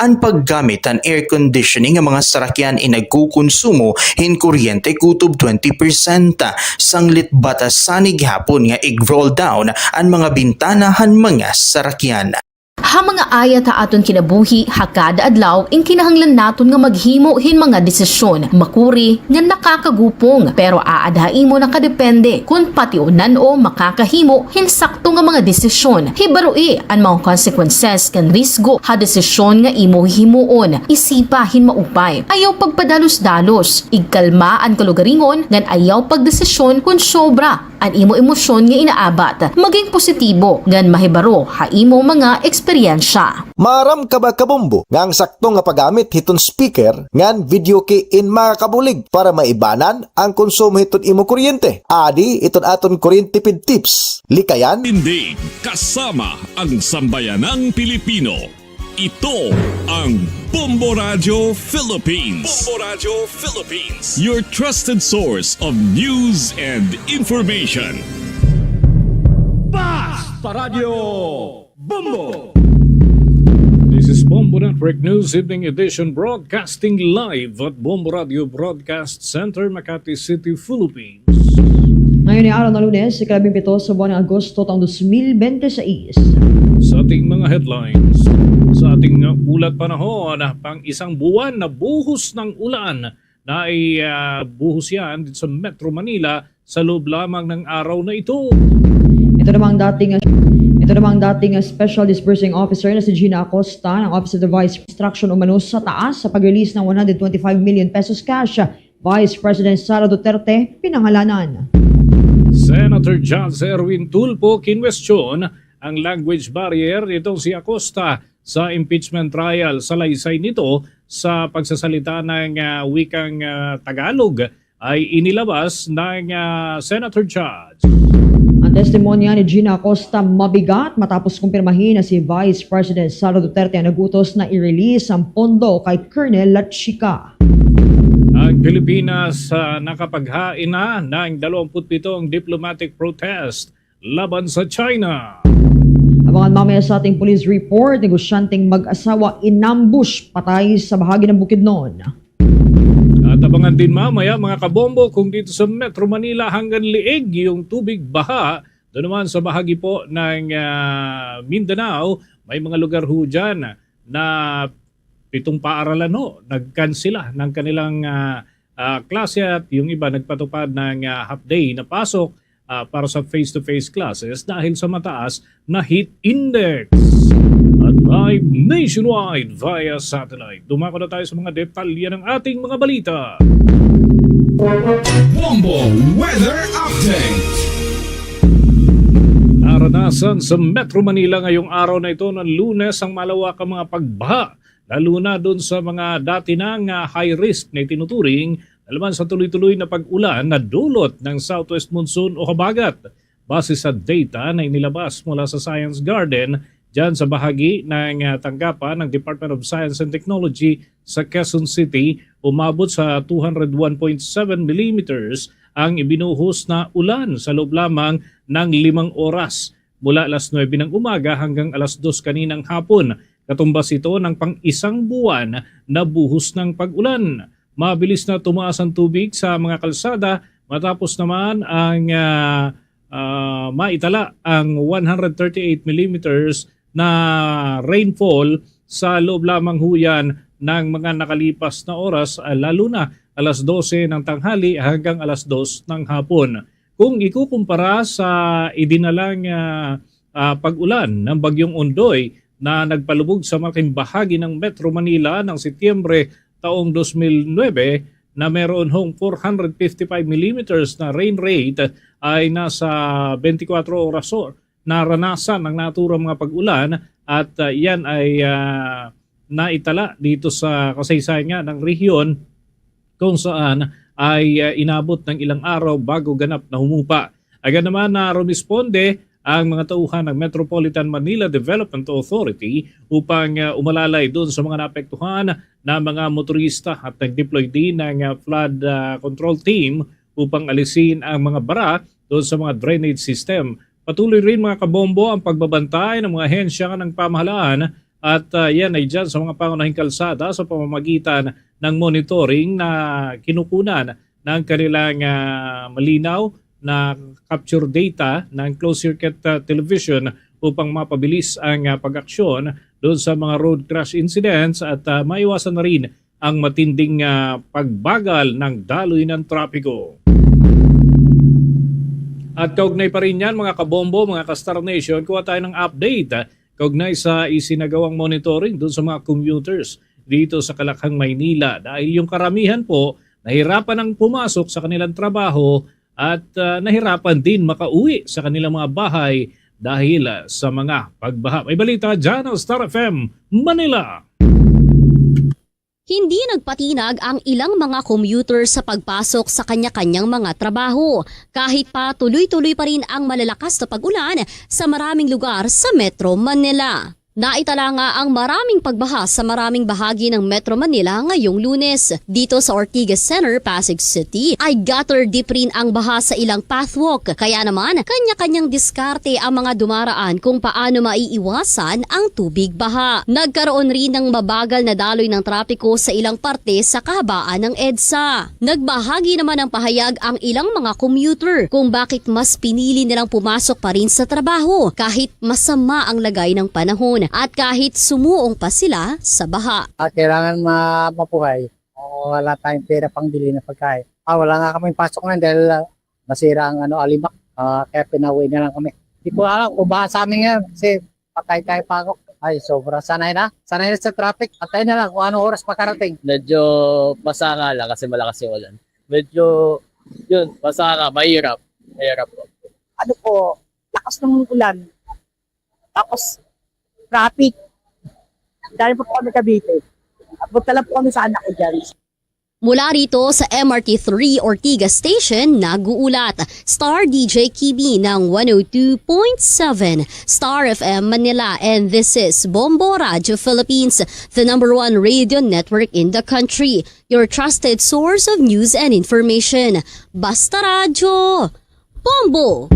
An paggamit han air conditioning nga mga sarakyan in nagkukonsumo hin kuryente kutob twenty percent. Sanglit batasan ini gihapon nga ig-roll down an mga bintana han mga sarakyan. Ha mga ayat ha aton kinabuhi ha kada adlaw, in kinahanglan naton nga maghimo hin mga desisyon, makuri ngan nakakagupong, pero aada ha imo nakadepende kon pationan o makakahimo hin sakto nga mga desisyon. Hibaroi an mga consequences ngan risgo ha desisyon nga imo hihimuon. Isipa hin maupay. Ayaw pagpadalos-dalos. Igkalma an kalugaringon ngan ayaw pagdesisyon kon sobra an imo emosyon nga inaabat. Maging positibo ngan mahibaro ha imo mga eksperyensya. Maaram ka ba, kabombo, nga an sakto nga paggamit hiton speaker ngan video key in makakabulig para maibanan an konsumo hiton imo kuryente? Aadi iton aton kuryente tipid tips. Likayan. Tindig kasama ang sambayanang Pilipino. Ito ang Bombo Radyo Philippines. Bombo Radyo Philippines. Your trusted source of news and information. Basta Radyo Bombo. This is Bombo Network News Evening Edition, broadcasting live at Bombo Radio Broadcast Center, Makati City, Philippines. Ngayon ay araw ng Lunes, ikalabing pito sa buwan ng Agosto, taong dos mil bente seis. Sa ating mga headlines, sa ating, uh, ulat panahon, pang isang buwan na buhos ng ulan na ay, ah, buhos yan dito sa Metro Manila sa loob lamang ng araw na ito. Ito namang dating, ito namang dating, ah, Special Disbursing Officer na si Gina Acosta ng Office of the Vice Instruction umano sa taas sa pag-release ng one hundred twenty-five million pesos cash. Vice President Sara Duterte pinangalanan. Senator Jazz Erwin Tulfo kinwestiyon ang language barrier nitong si Acosta sa impeachment trial. Salaysay nito sa pagsasalita ng, ah, wikang, ah, Tagalog ay inilabas ng, ah, Senator Jazz. Ang Testimonya ni Gina Acosta mabigat matapos kumpirmahin na si Vice President Sara Duterte an nag-utos na i-release ang pondo kay Colonel Lachica. Ang Pilipinas, ah, nakapaghain na ng dalawampu't pitong diplomatic protest laban sa China. Abangan mamaya sa ating police report, negosyanteng mag-asawa in-ambush, patay sa bahagi ng Bukidnon. At abangan din mamaya, mga kabombo, kung dito sa Metro Manila hanggang liig yung tubig baha. Doon naman sa bahagi po ng, ah, Mindanao, may mga lugar ho dyan na pitong paaralan ho, nagkansela ng kanilang, ah, ah, klase at yung iba nagpatupad ng, ah, half day na pasok, ah, para sa face-to-face classes dahil sa mataas na heat index. At live nationwide via satellite. Dumako na tayo sa mga detalye ng ating mga balita. Bombo Weather Update. Naranasan sa Metro Manila ngayong araw na ito ng Lunes ang malawakang mga pagbaha, lalo na doon sa mga dati nang, ah, high risk na itinuturing na laban sa tuloy-tuloy na pag-ulan na dulot ng southwest monsoon o habagat. Base sa data na inilabas mula sa Science Garden, dyan sa bahagi ng, ah, tanggapan ng Department of Science and Technology sa Quezon City, umabot sa two hundred one point seven millimeters ang ibinuhos na ulan sa loob lamang ng limang oras, mula alas nuwebe ng umaga hanggang alas dos kaninang hapon. Katumbas ito ng pang-isang buwan na buhos ng pag-ulan. Mabilis na tumaas ang tubig sa mga kalsada matapos naman ang, ah, ah, maitala ang one hundred thirty-eight millimeters na rainfall sa loob lamang ho yan ng mga nakalipas na oras, ah, lalo na alas dose ng tanghali hanggang alas dos ng hapon. Kung ikukumpara sa idinalang, ah, ah, pag-ulan ng Bagyong Ondoy na nagpalubog sa malaking bahagi ng Metro Manila ng Setyembre taong dos mil nuwebe, na meron hong four hundred fifty-five millimeters na rain rate, ay nasa bente kwatro oras ho naranasan ang naturang mga pag-ulan at, ah, yan ay, ah, naitala dito sa kasaysayan nga ng rehiyon kung saan ay, ah, inabot ng ilang araw bago ganap na humupa. Agad naman na rumisponde ang mga tauhan ng Metropolitan Manila Development Authority upang, ah, umalalay doon sa mga naapektuhan na mga motorista at nag-deploy din ng, ah, flood, ah, control team upang alisin ang mga bara doon sa mga drainage system. Patuloy rin, mga kabombo, ang pagbabantay ng mga ahensya ng pamahalaan at, ah, yan ay dyan sa mga pangunahing kalsada sa pamamagitan ng monitoring na kinukunan ng kanilang, ah, malinaw na capture data ng closed circuit, ah, television upang mapabilis ang, ah, pag-aksyon doon sa mga road crash incidents at, ah, maiwasan na rin ang matinding, ah, pagbagal ng daloy ng trapiko. At kaugnay pa rin yan, mga kabombo, mga ka-Star Nation, kuha tayo ng update, ah, kaugnay sa isinagawang monitoring doon sa mga commuters dito sa Kalakhang, Maynila. Dahil yung karamihan po, nahirapan ang pumasok sa kanilang trabaho at, ah, nahirapan din makauwi sa kanilang mga bahay dahil, ah, sa mga pagbaha. May balita dyan ang Star F M Manila. Hindi nagpatinag ang ilang mga commuter sa pagpasok sa kanya-kanyang mga trabaho, kahit pa tuloy-tuloy pa rin ang malalakas na pag-ulan sa maraming lugar sa Metro Manila. Naitala nga ang maraming pagbaha sa maraming bahagi ng Metro Manila ngayong Lunes. Dito sa Ortigas Center, Pasig City, ay gutter deep rin ang baha sa ilang pathwalk. Kaya naman, kanya-kanyang diskarte ang mga dumaraan kung paano maiiwasan ang tubig baha. Nagkaroon rin ng mabagal na daloy ng trapiko sa ilang parte sa kahabaan ng EDSA. Nagbahagi naman ng pahayag ang ilang mga commuter kung bakit mas pinili nilang pumasok pa rin sa trabaho kahit masama ang lagay ng panahon at kahit sumuong pa sila sa baha. Ah, kailangan ma-, mabuhay. O, wala tayong pera pangbili ng pagkain. Ah, wala nga kaming pasok ngayon dahil, ah, nasira ang, ano, alimak. Ah, kaya pinauwi na lang kami. Di ko alam kung baha sa amin ngayon kasi patay tayo pagok. Ay, sobra. Sanay na. Sanay na sa traffic. Patay na lang kung anong oras makarating. Medyo basa nga lang kasi malakas yung ulan. Medyo, yun, basa nga, mahirap. Mahirap po. Ano po, lakas ng ulan. Tapos, traffic. Dahil po, po kami Cavite. Punta lang po kami sa anak ko dyan. Mula rito sa M R T three Ortigas Station, nag-uulat Star D J Kibi ng one oh two point seven Star F M Manila. And this is Bombo Radyo Philippines, the number one radio network in the country. Your trusted source of news and information. Basta Radyo, Bombo!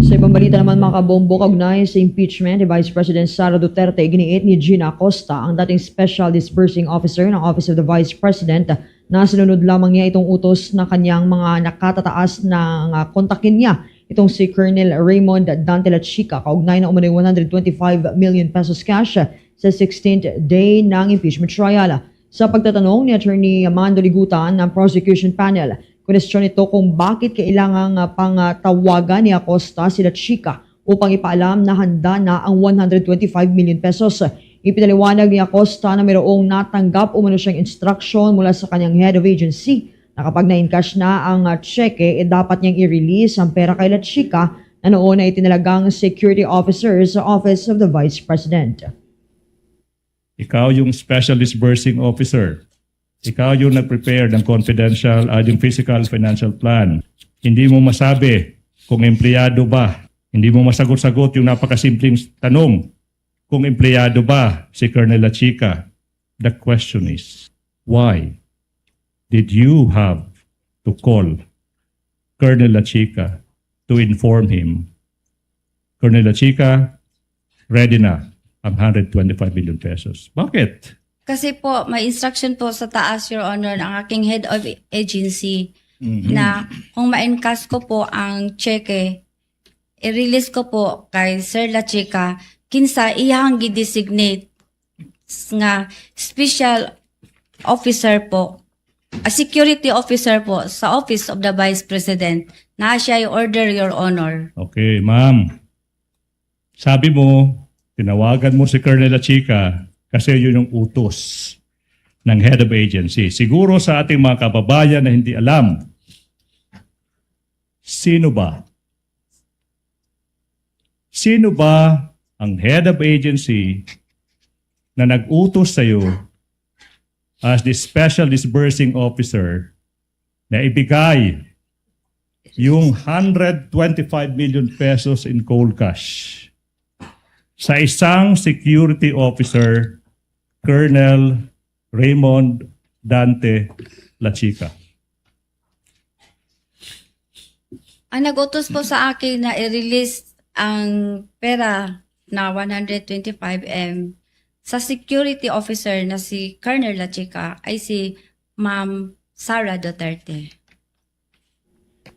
Sa ibang balita naman, mga kabombo, kaugnay sa impeachment ni Vice President Sara Duterte, iginiit ni Gina Acosta, ang dating Special Disbursing Officer ng Office of the Vice President, na sinunod lamang niya itong utos na kanyang mga nakatataas na, ah, kontakin niya, itong si Colonel Raymond Dante Lachica, kaugnay na umano'y one hundred twenty-five million pesos cash sa sixteenth day ng impeachment trial. Sa pagtatanong ni Attorney Amando Ligutan ng prosecution panel, kinwestiyon ito kung bakit kailangang, ah, pangatawagan ni Acosta si Lachica upang ipaalam na handa na ang one hundred twenty-five million pesos. Ipinaliwanag ni Acosta na mayroong natanggap umano siyang instruction mula sa kanyang head of agency na kapag na-encash na ang, ah, tseke, eh, dapat niyang i-release ang pera kay Lachica na noon ay itinalagang security officer sa Office of the Vice President. Ikaw yung special disbursing officer. Ikaw yung nag-prepare ng confidential, ah, yung physical financial plan. Hindi mo masabi kung empleyado ba. Hindi mo masagot-sagot yung napakasimpleng tanong kung empleyado ba si Colonel Lachica. The question is, why did you have to call Colonel Lachica to inform him, "Colonel Lachica, ready na ang hundred twenty-five million pesos." Bakit? Kasi po, may instruction po sa taas, Your Honor, ang aking head of agency Mhm. na kung ma-encash ko po ang tseke, i-release ko po kay Sir Lachica, kinsa iyahang gi-designate nga special officer po, a security officer po sa Office of the Vice President. Naa siya order, Your Honor. Okay, ma'am. Sabi mo, tinawagan mo si Colonel Lachica kasi yun yung utos ng head of agency. Siguro sa ating mga kababayan na hindi alam, sino ba Sino ba ang head of agency na nag-utos sa'yo as the special disbursing officer na ibigay yung hundred twenty-five million pesos in cold cash sa isang security officer, Colonel Raymond Dante Lachica? Ang nag-utos po sa akin na i-release ang pera na one hundred twenty-five M sa security officer na si Colonel Lachica ay si Ma'am Sara Duterte.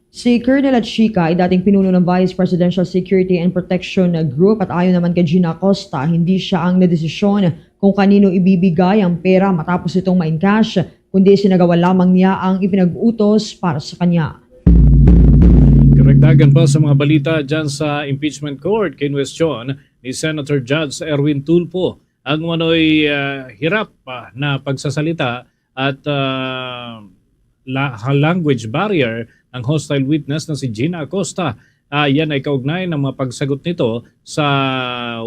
Si Colonel Lachica ay dating pinuno ng Vice Presidential Security and Protection Group at ayon naman kay Gina Acosta, hindi siya ang nadesisyon kung kanino ibibigay ang pera matapos itong ma-encash, kundi isinagawa lamang niya ang ipinag-utos para sa kanya. Karagdagan pa sa mga balita dyan sa impeachment court, kinwestiyon ni Senator Judge Erwin Tulfo ang umano'y, ah, hirap, ah, na pagsasalita at, ah, la-, ha-, language barrier ng hostile witness na si Gina Acosta. Ah, yan ay kaugnay ng mga pagsagot nito sa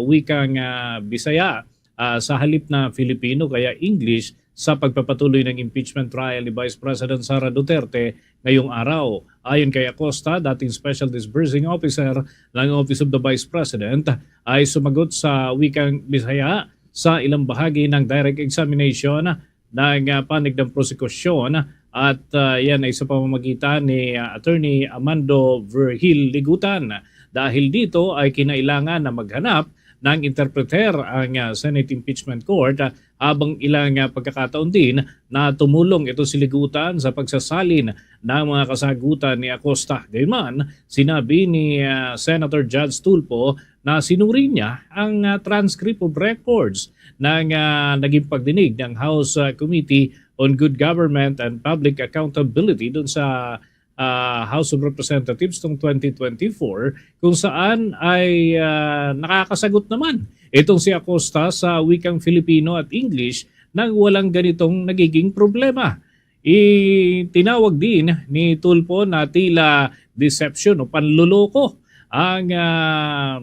wikang, ah, Bisaya, ah, sa halip na Filipino kaya English sa pagpapatuloy ng impeachment trial ni Vice President Sara Duterte ngayong araw. Ayon kay Acosta, dating Special Disbursing Officer ng Office of the Vice President, ay sumagot sa wikang Bisaya sa ilang bahagi ng direct examination ng, ah, panig ng prosekusyon at, ah, yan ay sa pamamagitan ni, ah, Attorney Amando Virgil Ligutan. Dahil dito ay kinailangan na maghanap ng interpreter ang, ah, Senate Impeachment Court, ah, habang ilang, ah, pagkakataon din na tumulong ito si Ligutan sa pagsasalin ng mga kasagutan ni Acosta. Gayunman, sinabi ni, ah, Senator Judge Tulfo na sinuri niya ang, ah, transcript of records ng, ah, naging pagdinig ng House, ah, Committee on Good Government and Public Accountability doon sa, ah, House of Representatives noong twenty twenty-four, kung saan ay, ah, nakakasagot naman itong si Acosta sa wikang Filipino at English nang walang ganitong nagiging problema. Itinawag din ni Tulfo na tila deception o panloloko ang, ah,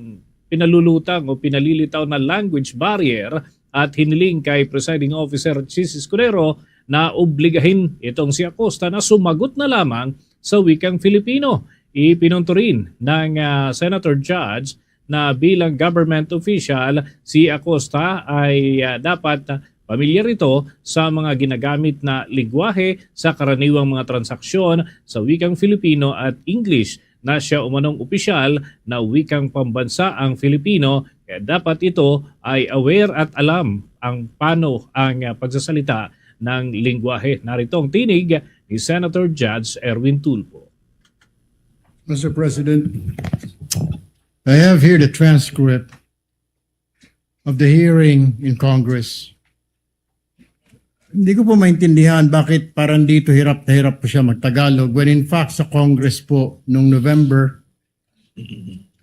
pinalulutang o pinalilitaw na language barrier at hiniling kay Presiding Officer Chiz Escudero na obligahin itong si Acosta na sumagot na lamang sa wikang Filipino. Ipinunto rin ng, ah, Senator Judge na bilang government official, si Acosta ay, ah, dapat pamilyar ito sa mga ginagamit na lengguwahe sa karaniwang mga transaksyon sa wikang Filipino at English na siya umanong opisyal na wikang pambansa ang Filipino, kaya dapat ito ay aware at alam ang paano ang, ah, pagsasalita ng lengguwahe. Narito ang tinig ni Senator Judge Erwin Tulfo. Mister President, I have here the transcript of the hearing in Congress. Hindi ko po maintindihan bakit parang dito hirap na hirap po siya magtagalog when in fact sa Congress po nung November,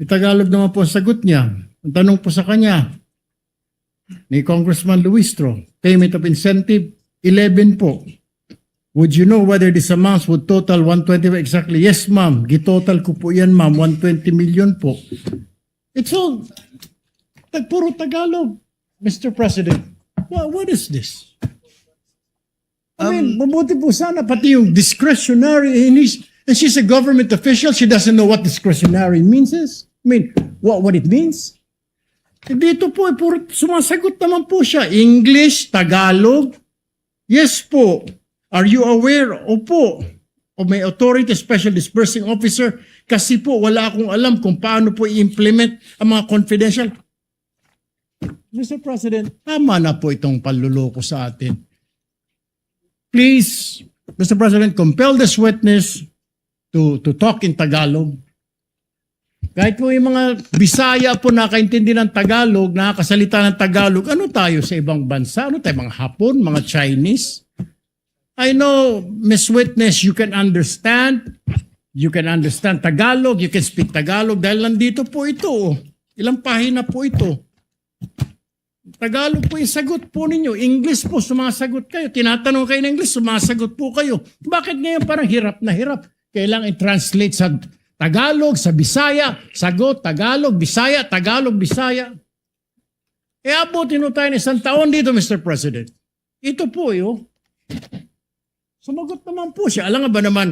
Tagalog naman po ang sagot niya. Ang tanong po sa kanya ni Congressman Luistro, payment of incentive, eleven po. Would you know whether this amounts would total one twenty exactly? Yes, ma'am. Gitotal ko po yan, ma'am. One twenty million po. It's all, tag-, puro Tagalog, Mister President. What, what is this? I mean, mabuti po sana pati yung discretionary, and he's, and she's a government official, she doesn't know what discretionary means is. I mean, what, what it means? Eh, dito po, eh, puro sumasagot naman po siya. English, Tagalog. Yes po. Are you aware? Opo. O may authority, special disbursing officer. Kasi po, wala akong alam kung paano po i-implement ang mga confidential. Mister President, tama na po itong panluloko sa atin. Please, Mister President, compel this witness to, to talk in Tagalog. Kahit po yung mga Bisaya po nakaintindi ng Tagalog, nakakasalita ng Tagalog, ano tayo sa ibang bansa? Ano tayo, mga Hapon, mga Chinese? I know, Miss Witness, you can understand. You can understand Tagalog, you can speak Tagalog dahil nandito po ito, oh. Ilang pahina po ito. Tagalog po yung sagot po ninyo. English po, sumasagot kayo. Tinatanong kayo ng English, sumasagot po kayo. Bakit ngayon parang hirap na hirap? Kailangan i-translate sa Tagalog, sa Bisaya, sagot, Tagalog, Bisaya, Tagalog, Bisaya. E, abutin ho tayo ng isang taon dito, Mister President. Ito po, eh, oh. Sumagot naman po siya. Alangan ba naman,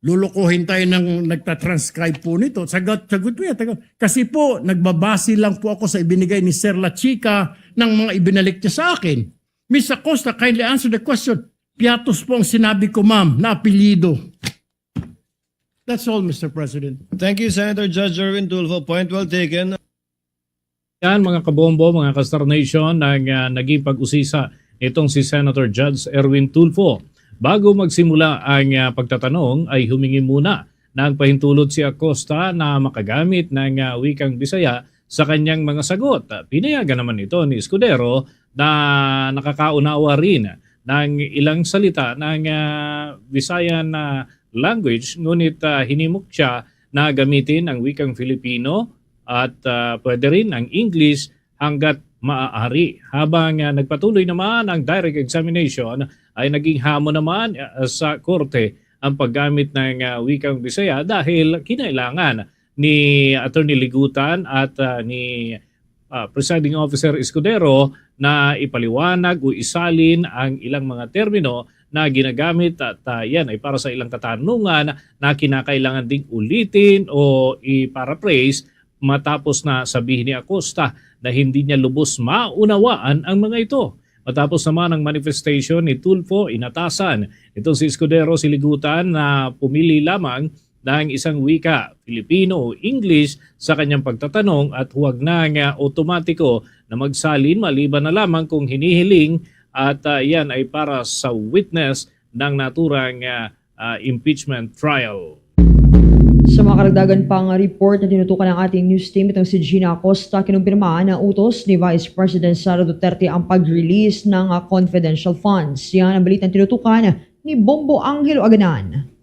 lulukuhin tayo ng nagtatranscribe po nito. Sagot, sagot po yan. Taga-, kasi po, nagbabase lang po ako sa ibinigay ni Sir La Chica ng mga ibinalik niya sa akin. Miss Acosta, kindly answer the question. Piatos po ang sinabi ko, ma'am, na apelyido. That's all, Mister President. Thank you, Senator Judge Erwin Tulfo. Point well taken. Yan, mga kabombo, mga ka-Star Nation, ang, ah, naging pag-usisa nitong si Senator Judge Erwin Tulfo. Bago magsimula ang, ah, pagtatanong, ay humingi muna ng pahintulot si Acosta na makagamit ng, ah, wikang Bisaya sa kanyang mga sagot. Pinayagan naman ito ni Escudero na nakakaunawa rin ng ilang salita ng, ah, Visayan, ah, language, ngunit, ah, hinimok siya na gamitin ang wikang Filipino at, ah, pwede rin ang English hangga't maaari. Habang, ah, nagpatuloy naman ang direct examination, ay naging hamon naman, ah, sa korte ang paggamit ng, ah, wikang Bisaya dahil kinailangan ni Attorney Ligutan at, ah, ni, ah, Presiding Officer Escudero na ipaliwanag o isalin ang ilang mga termino na ginagamit at, ah, yan ay para sa ilang katanungan na kinakailangan ding ulitin o i-paraphrase matapos na sabihin ni Acosta na hindi niya lubos maunawaan ang mga ito. Matapos naman ang manifestation ni Tulfo, inatasan itong si Escudero si Ligutan na pumili lamang ng isang wika, Filipino o English, sa kanyang pagtatanong at huwag nang, ah, otomatiko na magsalin maliban na lamang kung hinihiling at, ah, yan ay para sa witness ng naturang, ah, ah, impeachment trial. Sa mga karagdagan pang report na tinutukan ng ating news team, itong si Gina Acosta, kinumpirma na utos ni Vice President Sara Duterte ang pag-release ng, ah, confidential funds. Yan ang balitang tinutukan ni Bombo Angelo Aganan.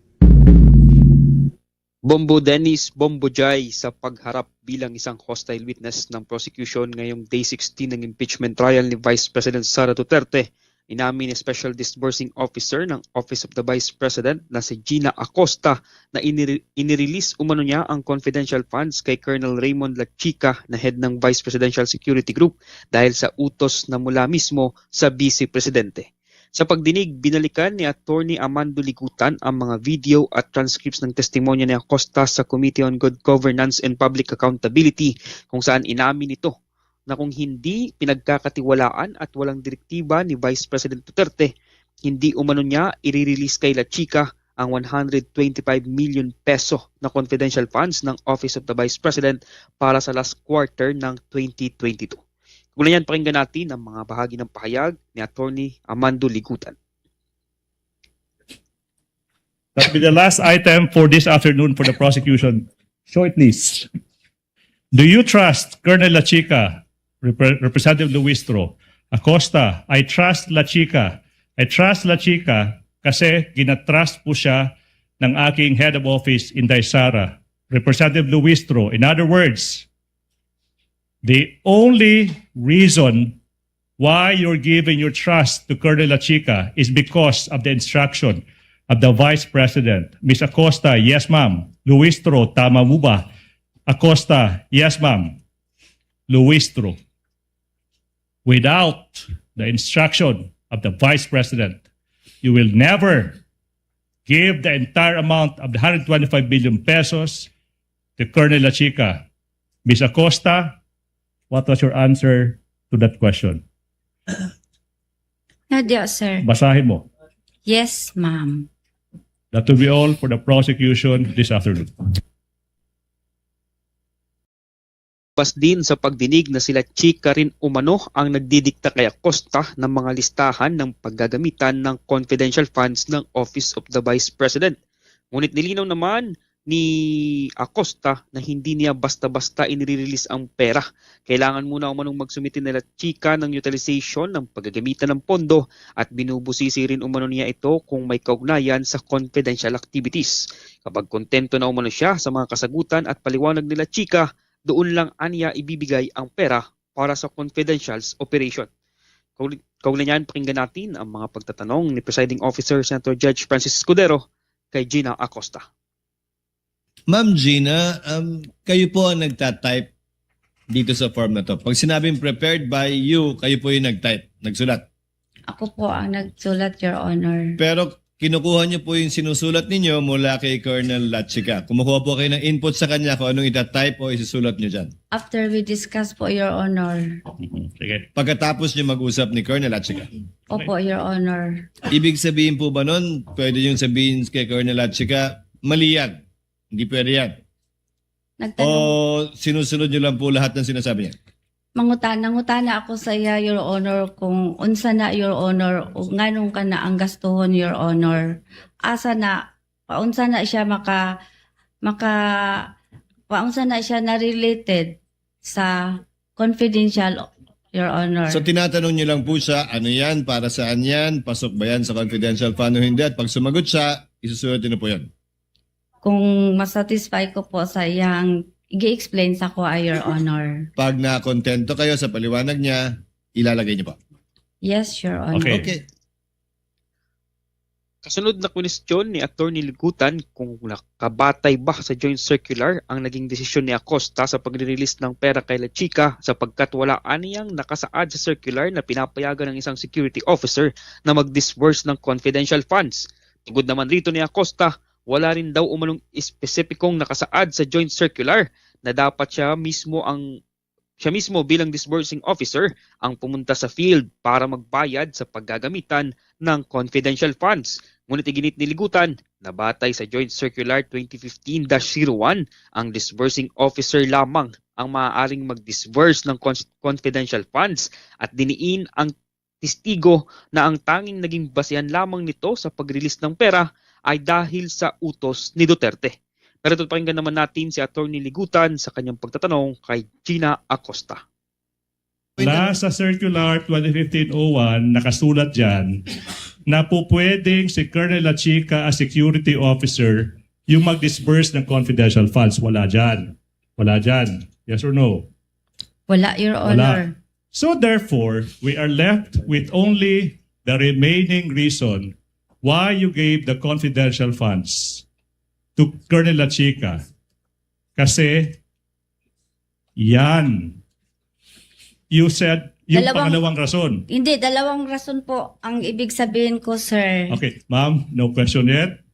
Bombo Dennis, Bombo Jai, sa pagharap bilang isang hostile witness ng prosecution ngayong day sixteen ng impeachment trial ni Vice President Sara Duterte, inamin ni Special Disbursing Officer ng Office of the Vice President na si Gina Acosta na inire-, inirelease umano niya ang confidential funds kay Colonel Raymond Lachica na head ng Vice Presidential Security Group dahil sa utos na mula mismo sa Vice Presidente. Sa pagdinig, binalikan ni Attorney Amando Ligutan ang mga video at transcripts ng testimonya ni Acosta sa Committee on Good Governance and Public Accountability, kung saan inamin nito na kung hindi pinagkakatiwalaan at walang direktiba ni Vice President Duterte, hindi umano niya i-release kay La Chica ang one hundred twenty-five million peso na confidential funds ng Office of the Vice President para sa last quarter ng twenty twenty-two. Kaugnay niyan, pakinggan natin ang mga bahagi ng pahayag ni Attorney Amando Ligutan. That will be the last item for this afternoon for the prosecution. Show it, please. Do you trust Colonel La Chica, Repre-, Representative Luistro? Acosta, I trust La Chica. I trust La Chica kasi ginatrust po siya ng aking head of office, Inday Sara. Representative Luistro, in other words, the only reason why you're giving your trust to Colonel La Chica is because of the instruction of the Vice President. Miss Acosta, yes, ma'am. Luistro, tama mo ba? Acosta, yes, ma'am. Luistro, without the instruction of the Vice President, you will never give the entire amount of the hundred twenty-five million pesos to Colonel La Chica. Miss Acosta, what was your answer to that question? Nadya, sir. Basahin mo. Yes, ma'am. That will be all for the prosecution this afternoon. Lumabas din sa pagdinig na sila Chica rin umano ang nagdidikta kay Acosta ng mga listahan ng paggagamitan ng confidential funds ng Office of the Vice President. Ngunit nilinaw naman ni Acosta na hindi niya basta-basta inire-release ang pera. Kailangan muna umanong magsumite nila Chica ng utilization ng paggagamitan ng pondo at binubusisi rin umano niya ito kung may kaugnayan sa confidential activities. Kapag kontento na umano siya sa mga kasagutan at paliwanag nila Chica, doon lang aniya ibibigay ang pera para sa confidential operation. Kauli-, kaugnay niyan, pakinggan natin ang mga pagtatanong ni Presiding Officer Senator Judge Francis Escudero kay Gina Acosta. Ma'am Gina, um, kayo po ang nagta-type dito sa form na 'to. Pag sinabing prepared by you, kayo po yung nag-type, nagsulat. Ako po ang nagsulat, Your Honor. Pero kinukuha niyo po yung sinusulat ninyo mula kay Colonel La Chica. Kumukuha po kayo ng input sa kanya kung anong ita-type o isusulat niyo diyan. After we discuss po, Your Honor. Mhm. Sige. Pagkatapos niyo mag-usap ni Colonel La Chica. Opo, Your Honor. Ibig sabihin po ba nun, pwede yung sabihin kay Colonel La Chica, mali yan? Hindi pwede yan. Nagtanong. O sinusunod niyo lang po lahat ng sinasabi niya? Manguta-, nangutana ako sa iya, Your Honor, kung unsa na, Your Honor, ug nganong kana ang gastuhon, Your Honor. Asa na, paunsa na siya maka-, maka-, paunsa na siya na-related sa confidential, Your Honor. So, tinatanong niyo lang po siya, ano yan, para saan yan, pasok ba yan sa confidential fund o hindi? At pag sumagot siya, isusunod niyo na po yan. Kung masatisfy ko po sa iyang ig-explain sa akoa, Your Honor. Pag nakontento kayo sa paliwanag niya, ilalagay niyo po. Yes, Your Honor. Okay. Okay. Kasunod na kwestiyon ni Attorney Ligutan kung nakabatay ba sa joint circular ang naging desisyon ni Acosta sa pagre-release ng pera kay La Chica, sapagkat wala aniyang nakasaad sa circular na pinapayagan ang isang security officer na mag-disburse ng confidential funds. Tungkod naman rito ni Acosta, wala rin daw umanong espesipikong nakasaad sa joint circular na dapat siya mismo ang, siya mismo bilang disbursing officer ang pumunta sa field para magbayad sa paggagamitan ng confidential funds. Ngunit iginit ni Ligutan na batay sa Joint Circular twenty fifteen dash zero one, ang disbursing officer lamang ang maaaring mag-disburse ng cons-, confidential funds at diniin ang testigo na ang tanging naging basehan lamang nito sa pag-release ng pera ay dahil sa utos ni Duterte. Pero pakinggan naman natin si Attorney Ligutan sa kanyang pagtatanong kay Gina Acosta. Wala sa Circular twenty fifteen oh one, nakasulat diyan na pupwedeng si Colonel La Chica as security officer yung mag-disburse ng confidential funds. Wala diyan. Wala diyan. Yes or no? Wala, Your Honor. Wala. So therefore, we are left with only the remaining reason why you gave the confidential funds to Colonel La Chica. Kasi yan. You said Yung Dalawang pangalawang rason. Hindi, dalawang rason po ang ibig sabihin ko, sir. Okay, ma'am, no question yet.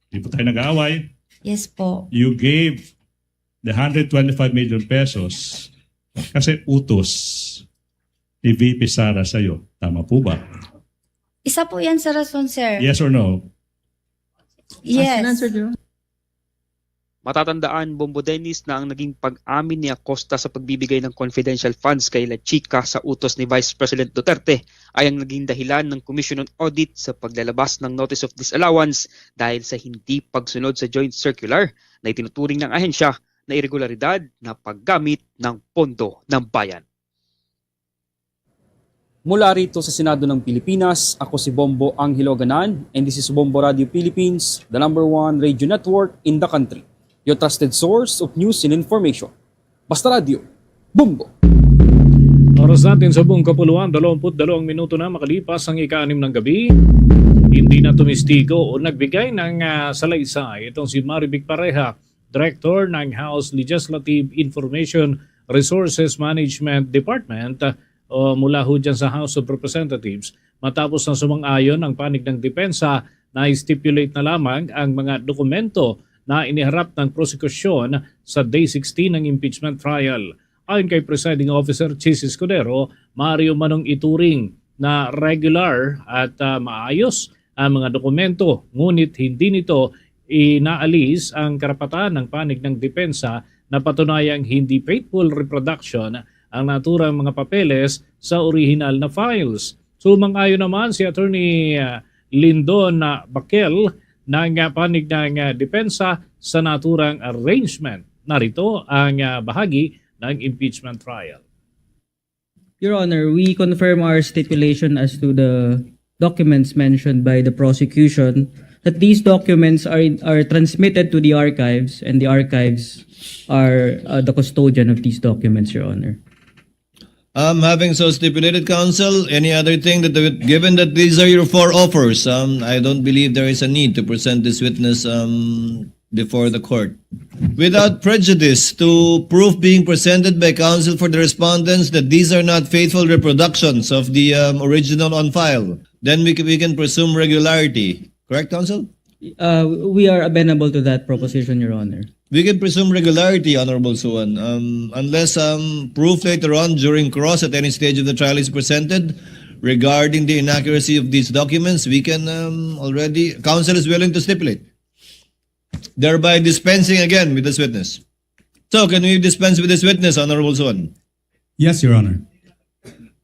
Di po tayo nag-aaway. Yes po. You gave the hundred twenty-five million pesos kasi utos ni V P Sara sa'yo. Tama po ba? Isa po yan sa rason, sir. Yes or no? Yes. Matatandaan, Bombo Dennis, na ang naging pag-amin ni Acosta sa pagbibigay ng confidential funds kay La Chica sa utos ni Vice President Duterte ay ang naging dahilan ng Commission on Audit sa paglalabas ng Notice of Disallowance dahil sa hindi pagsunod sa joint circular na itinuturing ng ahensya na iregularidad na paggamit ng pondo ng bayan. Mula rito sa Senado ng Pilipinas, ako si Bombo Angelo Ganan, and this is Bombo Radio Philippines, the number one radio network in the country. Your trusted source of news and information. Basta Radio, Bombo! Oras natin sa buong kapuluan, dalawampu't dalawang minuto na makalipas ang ika-anim ng gabi. Hindi na tumistigo o nagbigay ng, ah, salaysay itong si Marivic Pareha, Director ng House Legislative Information Resources Management Department, ah, o mula ho dyan sa House of Representatives, matapos na sumang-ayon ang panig ng depensa na stipulate na lamang ang mga dokumento na iniharap ng prosekusyon sa day sixteen ng impeachment trial. Ayon kay Presiding Officer Chiz Escudero, maaari umanong ituring na regular at, ah, maayos ang mga dokumento, ngunit hindi nito inaalis ang karapatan ng panig ng depensa na patunayang hindi faithful reproduction ang naturang mga papeles sa orihinal na files. Sumang-ayon naman si Attorney, ah, Lindon, ah, Baquel ng, ah, panig ng, ah, depensa sa naturang arrangement. Narito ang, ah, bahagi ng impeachment trial. Your Honor, we confirm our stipulation as to the documents mentioned by the prosecution, that these documents are, are transmitted to the archives, and the archives are, uh, the custodian of these documents, Your Honor. Um, having so stipulated, counsel, any other thing that, given that these are your four offers, um, I don't believe there is a need to present this witness, um, before the court. Without prejudice to proof being presented by counsel for the respondents that these are not faithful reproductions of the, um, original on file, then we can, we can presume regularity. Correct, counsel? Uh, we are amenable to that proposition, Your Honor. We can presume regularity, Honorable Suan, um, unless, um, proof later on during cross at any stage of the trial is presented regarding the inaccuracy of these documents, we can, um, already, counsel is willing to stipulate, thereby dispensing again with this witness. So, can we dispense with this witness, Honorable Suan? Yes, Your Honor.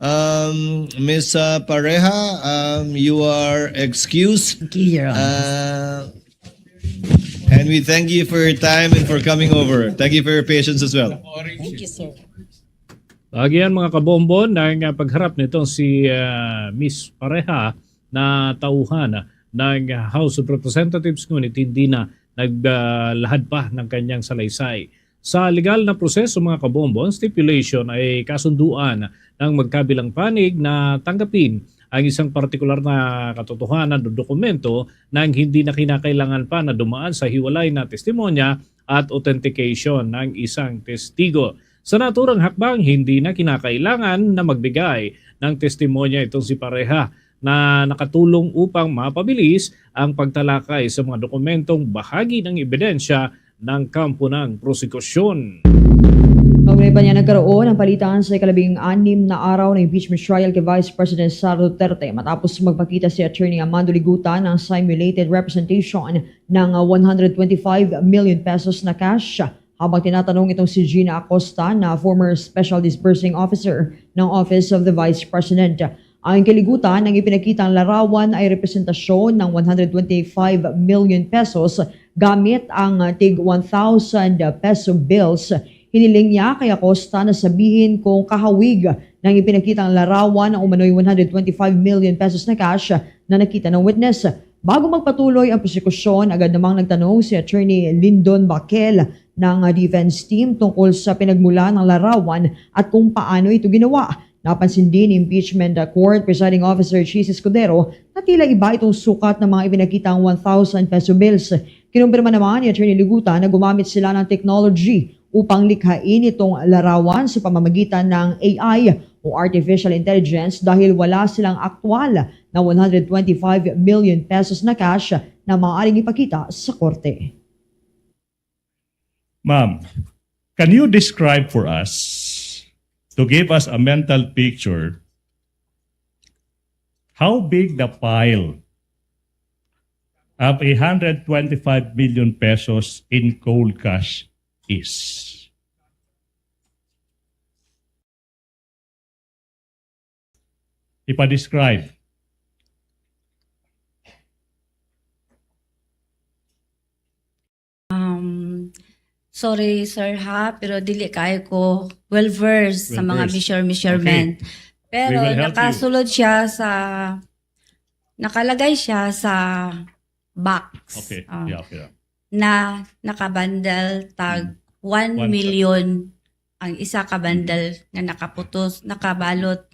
Um, Miss, uh, Pareha, um, you are excused. Thank you, Your Honor. Uh, and we thank you for your time and for coming over. Thank you for your patience as well. Thank you, sir. Bagian, mga kabombo, ng, ah, pagharap nitong si, ah, Miss Pareha na tauhan ng House of Representatives, ngunit hindi na nag, ah, lahad pa ng kanyang salaysay. Sa legal na proseso, mga kabombo, ang stipulation ay kasunduan ng magkabilang panig na tanggapin ang isang partikular na katotohanan o dokumento nang hindi na kinakailangan pa na dumaan sa hiwalay na testimonya at authentication ng isang testigo. Sa naturang hakbang, hindi na kinakailangan na magbigay ng testimonya itong si Pareha na nakatulong upang mapabilis ang pagtalakay sa mga dokumentong bahagi ng ebidensya ng kampo ng prosekusyon. Kaugnay pa niyan, nagkaroon ng palitan sa ikalabing-anim na araw ng impeachment trial kay Vice President Sara Duterte matapos magpakita si Attorney Amando Liguta ng simulated representation ng, ah, one hundred twenty-five million pesos na cash habang tinatanong itong si Gina Acosta na former Special Disbursing Officer ng Office of the Vice President. Ayon kay Liguta, ang ipinakitang larawan ay representasyon ng one hundred twenty-five million pesos gamit ang, ah, tig one thousand peso bills. Hiniling niya kay Acosta na sabihin kung kahawig ng ipinakitang larawan ang umano'y one hundred twenty-five million pesos na cash na nakita ng witness. Bago magpatuloy ang prosekusyon, agad namang nagtanong si Attorney Lindon Baquel ng, ah, defense team tungkol sa pinagmulan ng larawan at kung paano ito ginawa. Napansin din ni Impeachment Court Presiding Officer Chiz Escudero na tila iba itong sukat ng mga ipinakitang one thousand peso bills. Kinumpirma naman ni Attorney Liguta na gumamit sila ng technology upang likhain itong larawan sa pamamagitan ng A I o artificial intelligence dahil wala silang aktual na one hundred twenty-five million pesos na cash na maaaring ipakita sa korte. Ma'am, can you describe for us, to give us a mental picture, how big the pile of a hundred twenty-five million pesos in cold cash is? Ipa-describe. Um, sorry, sir, ha, pero dili kaayo ko well versed sa mga measurement. Well versed. Okay. Pero nakasulod siya sa, nakalagay siya sa box. Okay. Ah, yeah, okay. Na nakabundle tag one million ang isa ka bundle nga nakaputos, nakabalot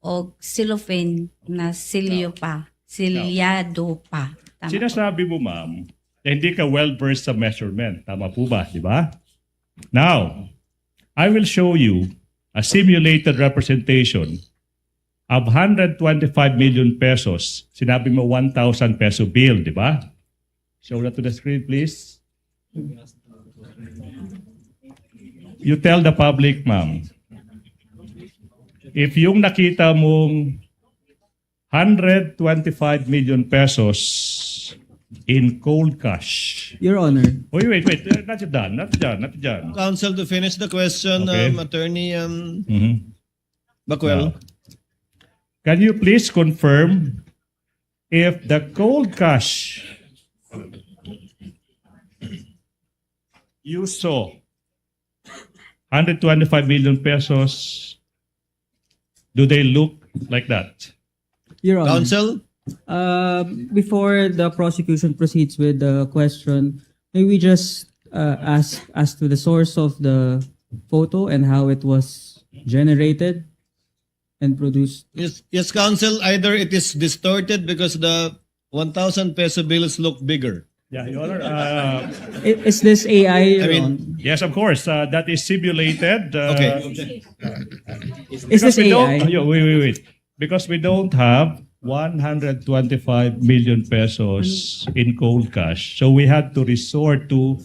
og cellophane na silyo pa, silyado pa. Tama po. Sinasabi mo, ma'am, na hindi ka well versed sa measurement. Tama po ba? Di ba? Now, I will show you a simulated representation of hundred twenty-five million pesos. Sinabi mo one thousand peso bill, di ba? Show that to the screen, please. You tell the public, ma'am, if yung nakita mong hundred twenty-five million pesos in cold cash. Your Honor. Wait, wait, wait. Uh, not done, not done, not done. Counsel, to finish the question, okay, um, Attorney, um, Bacuel. Now, can you please confirm if the cold cash you saw, hundred twenty-five million pesos, do they look like that? Your Honor. Counsel? Uh, before the prosecution proceeds with the question, may we just, uh, ask as to the source of the photo and how it was generated and produced? Yes, yes, Counsel. Either it is distorted because the one thousand peso bills look bigger. Yeah, Your Honor. Uh, I-, is this A I, Your Honor? I mean, yes, of course. Uh, that is simulated. Uh, okay. Is this A I? Because we don't, wait, wait, wait. Because we don't have one hundred twenty-five million pesos in cold cash, so we had to resort to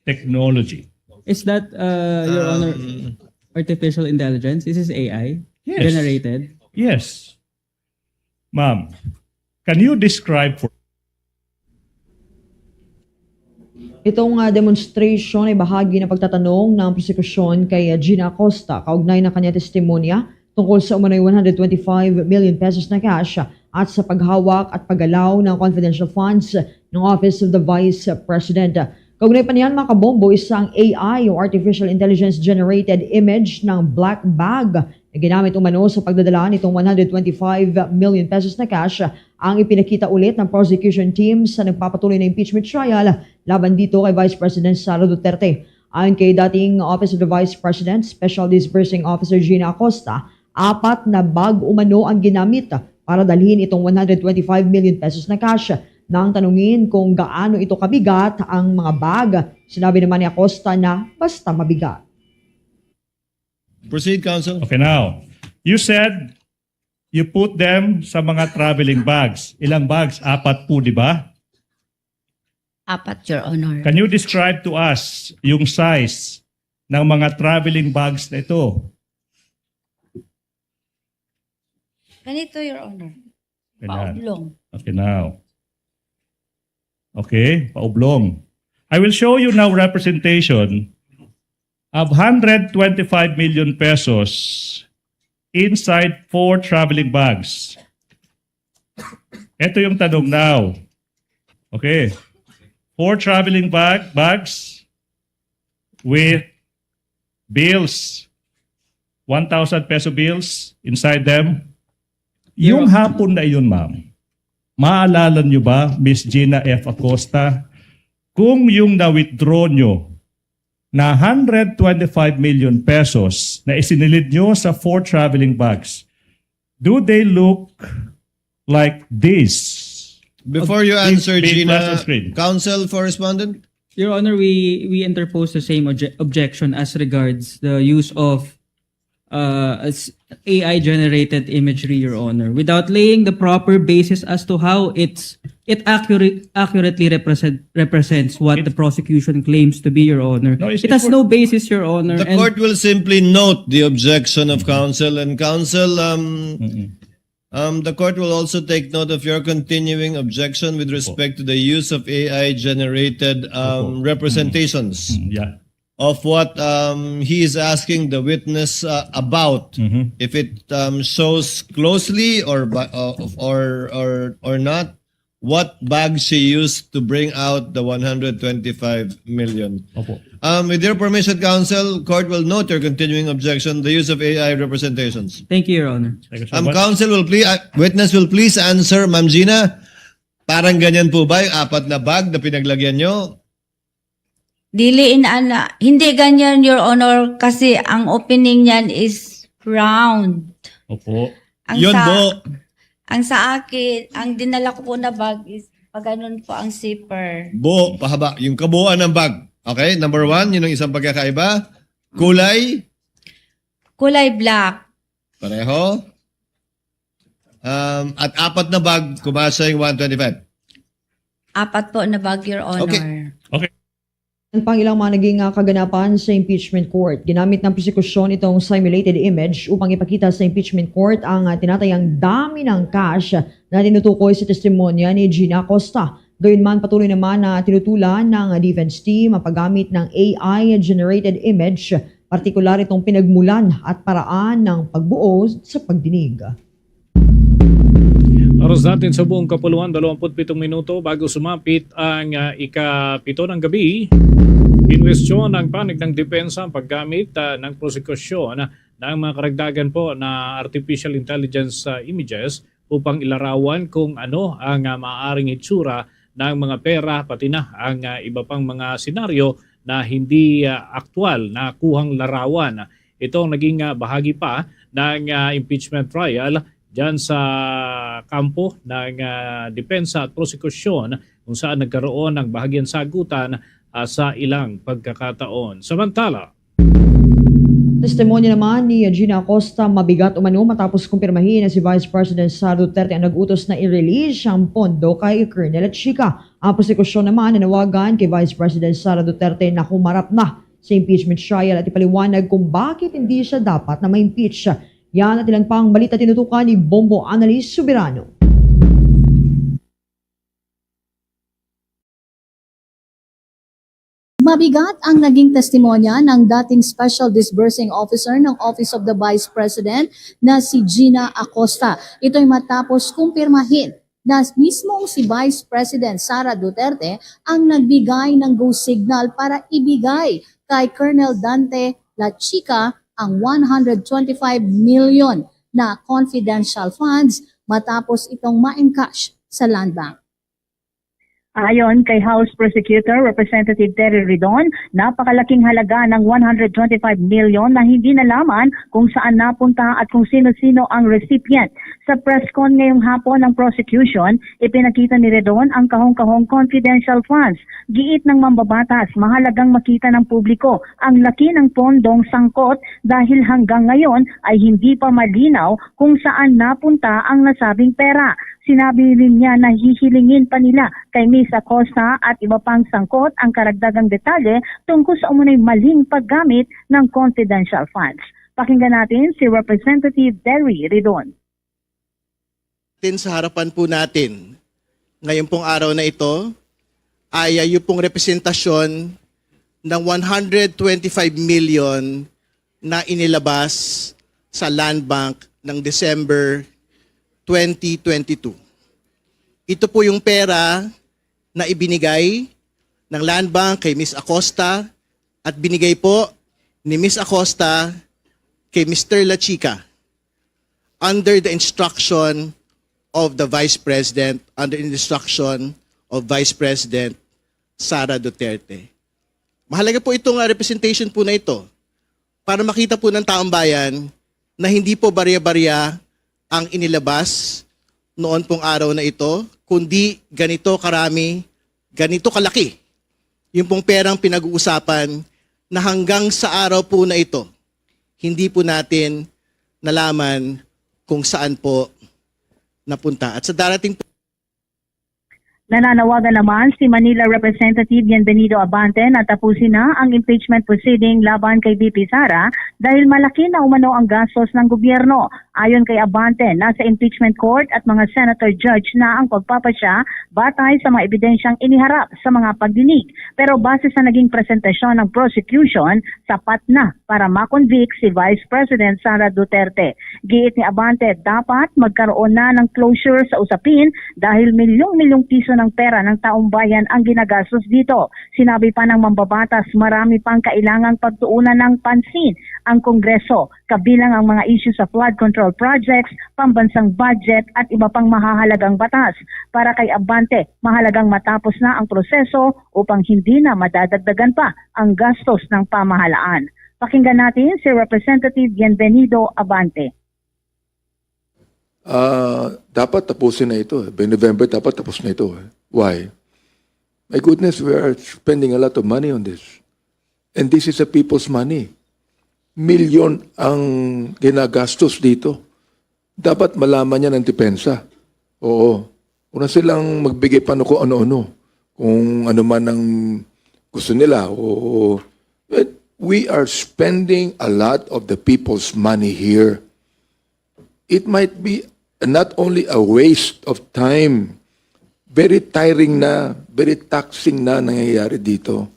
technology. Is that, uh, Your Honor, um, artificial intelligence? Is this A I generated? Yes. Yes. Ma'am, can you describe for Itong, ah, demonstration ay bahagi ng pagtatanong ng prosekusyon kay, ah, Gina Acosta kaugnay ng kanyang testimonya tungkol sa umano'y one hundred twenty-five million pesos na cash at sa paghawak at paggalaw ng confidential funds ng Office of the Vice President. Kaugnay pa niyan, mga kabombo, isang A I o artificial intelligence generated image ng black bag na ginamit umano sa pagdadala nitong one hundred twenty-five million pesos na cash ang ipinakita ulit ng prosecution team sa nagpapatuloy na impeachment trial laban dito kay Vice President Sara Duterte. Ayon kay dating Office of the Vice President Special Disbursing Officer Gina Acosta, apat na bag umano ang ginamit para dalhin itong one hundred twenty-five million pesos na cash. Nang tanungin kung gaano ito kabigat ang mga bag, sinabi naman ni Acosta na basta mabigat. Proceed, Counsel. Okay, now, you said you put them sa mga traveling bags. Ilang bags? Apat po, di ba? Apat, Your Honor. Can you describe to us yung size ng mga traveling bags na ito? Ganito, Your Honor. Ganyan. Paoblong. Okay, now. Okay, paoblong. I will show you now representation of hundred twenty-five million pesos inside four traveling bags. Ito yung tanong now. Okay. Four traveling bag, bags with bills, one thousand peso bills inside them. Yung hapon na iyon, ma'am, maalala niyo ba, Miss Gina F. Acosta, kung yung na-withdraw niyo na hundred twenty-five million pesos na isinilid niyo sa four traveling bags, do they look like this? Before you answer, Gina, counsel for respondent? Your Honor, we, we interpose the same obje-, objection as regards the use of uh, as A I generated imagery, Your Honor, without laying the proper basis as to how it's it accurate, accurately represent, represents what the prosecution claims to be, Your Honor. No, it's, it has no basis, Your Honor. The court will simply note the objection of counsel, and counsel, um, um, the court will also take note of your continuing objection with respect to the use of A I generated, um, representations of what, um, he is asking the witness, uh, about, if it, um, shows closely or, uh, or, or, or not, what bag she used to bring out the one hundred twenty-five million. Opo. Um, with your permission, counsel, court will note your continuing objection, the use of A I representations. Thank you, Your Honor. Thank you so much. Counsel will please, uh, witness will please answer, Ma'am Gina. Parang ganyan po ba yung apat na bag na pinaglagyan nyo? Dili in ana, hindi ganyan, Your Honor, kasi ang opening niyan is round. Opo. Ang sa, ang sa akin, ang dinala ko po na bag is paganon po ang zipper. Buo, pahaba. Yung kabuuan ng bag. Okay, number one, yun ang isang pagkakaiba. Kulay? Kulay black. Pareho. Um, at apat na bag, kumasya yung one twenty-five. Apat po na bag, Your Honor. Okay. Okay. An pang ilang mga naging, ah, kaganapan sa impeachment court. Ginamit ng prosekusyon itong simulated image upang ipakita sa impeachment court ang, ah, tinatayang dami ng cash na tinutukoy sa testimonya ni Gina Acosta. Gayunman, patuloy naman na tinutulan ng defense team ang paggamit ng A I-generated image, partikular itong pinagmulan at paraan ng pagbuo sa pagdinig. Oras natin sa buong kapuluan, dalawampu't pitong minuto bago sumapit ang, ah, ikapito ng gabi. Kinwestiyon ng panig ng depensa ang paggamit, ah, ng prosekusyon ng mga karagdagan po na artificial intelligence, ah, images upang ilarawan kung ano ang, ah, maaaring hitsura ng mga pera, pati na ang, ah, iba pang mga senaryo na hindi, ah, aktuwal na kuhang larawan. Ito ang naging, ah, bahagi pa ng, ah, impeachment trial diyan sa kampo ng, ah, depensa at prosekusyon, kung saan nagkaroon ng bahagyang sagutan, ah, sa ilang pagkakataon. Samantala, testimonya naman ni Gina Acosta, mabigat umano matapos kumpirmahin na si Vice President Sara Duterte ang nag-utos na i-release ang pondo kay Colonel Chica. Ang prosekusyon naman nanawagan kay Vice President Sara Duterte na humarap na sa impeachment trial at ipaliwanag kung bakit hindi siya dapat na ma-impeach. Yan at ilan pang balita tinutukan ni Bombo Annalise Soberano. Mabigat ang naging testimonya ng dating Special Disbursing Officer ng Office of the Vice President na si Gina Acosta. Ito'y matapos kumpirmahin na mismong si Vice President Sara Duterte ang nagbigay ng go signal para ibigay kay Colonel Dante Lachica ang one hundred twenty-five million na confidential funds matapos itong ma-encash sa Land Bank. Ayon kay House Prosecutor Representative Terry Ridon, napakalaking halaga ng one hundred twenty-five million na hindi nalaman kung saan napunta at kung sino-sino ang recipient. Sa press con ngayong hapon ng prosecution, ipinakita ni Ridon ang kahong-kahong confidential funds. Giit ng mambabatas, mahalagang makita ng publiko ang laki ng pondong sangkot dahil hanggang ngayon ay hindi pa malinaw kung saan napunta ang nasabing pera. Sinabi rin niya na hihilingin pa nila kay Miss Acosta at iba pang sangkot ang karagdagang detalye tungkol sa umunay maling paggamit ng confidential funds. Pakinggan natin si Representative Terry Ridon. Sa harapan po natin, ngayon pong araw na ito, ay, ah, yung pong representasyon ng one hundred twenty-five million na inilabas sa Land Bank ng December twenty twenty-two. Ito po yung pera na ibinigay ng Land Bank kay Miss Acosta at binigay po ni Miss Acosta kay Mister Lachica under the instruction of the Vice President, under instruction of Vice President Sara Duterte. Mahalaga po itong, ah, representation po na ito para makita po ng taong bayan na hindi po barya-barya ang inilabas noon pong araw na ito, kundi ganito karami, ganito kalaki yung pong perang pinag-uusapan na hanggang sa araw po na ito, hindi po natin nalaman kung saan po napunta. At sa darating po Nananawagan naman si Manila Representative Bienvenido Abante na tapusin na ang impeachment proceeding laban kay V P Sara dahil malaki na umano ang gastos ng gobyerno. Ayon kay Abante, nasa impeachment court at mga senator judge na ang pagpapasya batay sa mga ebidensyang iniharap sa mga pagdinig. Pero base sa naging presentasyon ng prosecution, sapat na para ma-convict si Vice President Sara Duterte. Giit ni Abante, dapat magkaroon na ng closure sa usapin dahil milyong-milyong piso ng pera ng taong bayan ang ginagastos dito. Sinabi pa ng mambabatas, marami pang kailangang pagtuunan ng pansin ang Kongreso, kabilang ang mga isyu sa flood control projects, pambansang budget at iba pang mahahalagang batas. Para kay Abante, mahalagang matapos na ang proseso upang hindi na madadagdagan pa ang gastos ng pamahalaan. Pakinggan natin si Representative Bienvenido Abante. Ah, dapat tapusin na ito, eh. By November, dapat tapos na ito, eh. Why? My goodness, we are spending a lot of money on this. And this is the people's money. Milyon ang ginagastos dito. Dapat malaman niya ng depensa. Oo. Una silang magbigay pa kung ano-ano. Kung ano man ang gusto nila. Oo. But we are spending a lot of the people's money here. It might be not only a waste of time, very tiring na, very taxing na nangyayari dito.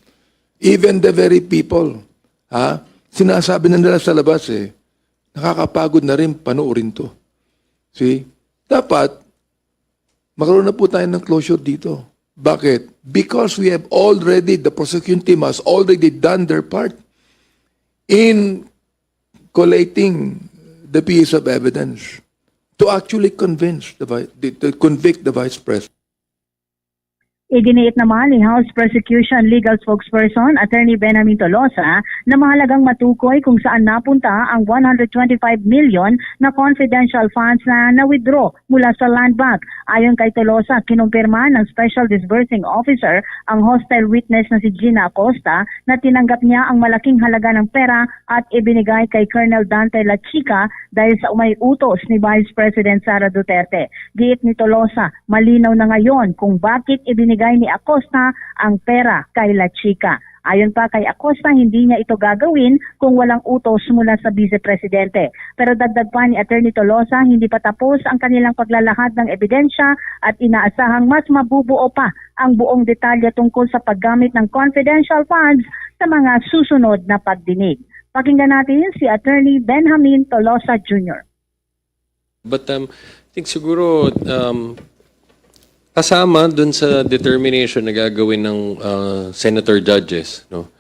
Even the very people, ha? Sinasabi na nila sa labas eh, nakakapagod na rin panoorin to. See? Dapat, magkaroon na po tayo ng closure dito. Bakit? Because we have already, the prosecution team has already done their part in collating the piece of evidence to actually convince the vi-, the, to convict the vice president. Iginiit naman ni House Prosecution Legal Spokesperson Attorney Benjamin Tolosa na mahalagang matukoy kung saan napunta ang one hundred twenty-five million na confidential funds na na-withdraw mula sa Land Bank. Ayon kay Tolosa, kinumpirma ng Special Disbursing Officer ang hostile witness na si Gina Acosta na tinanggap niya ang malaking halaga ng pera at ibinigay kay Colonel Dante Lachica dahil sa umano'y utos ni Vice President Sara Duterte. Giit ni Tolosa, malinaw na ngayon kung bakit ibinigay ni Acosta ang pera kay Lachica. Ayon pa kay Acosta, hindi niya ito gagawin kung walang utos mula sa Vice Presidente. Pero dagdag pa ni Attorney Tolosa, hindi pa tapos ang kanilang paglalahad ng ebidensya at inaasahang mas mabubuo pa ang buong detalye tungkol sa paggamit ng confidential funds sa mga susunod na pagdinig. Pakinggan natin si Attorney Benjamin Tolosa Junior. But, um, I think siguro, um, kasama dun sa determination na gagawin ng, uh, senator judges, no?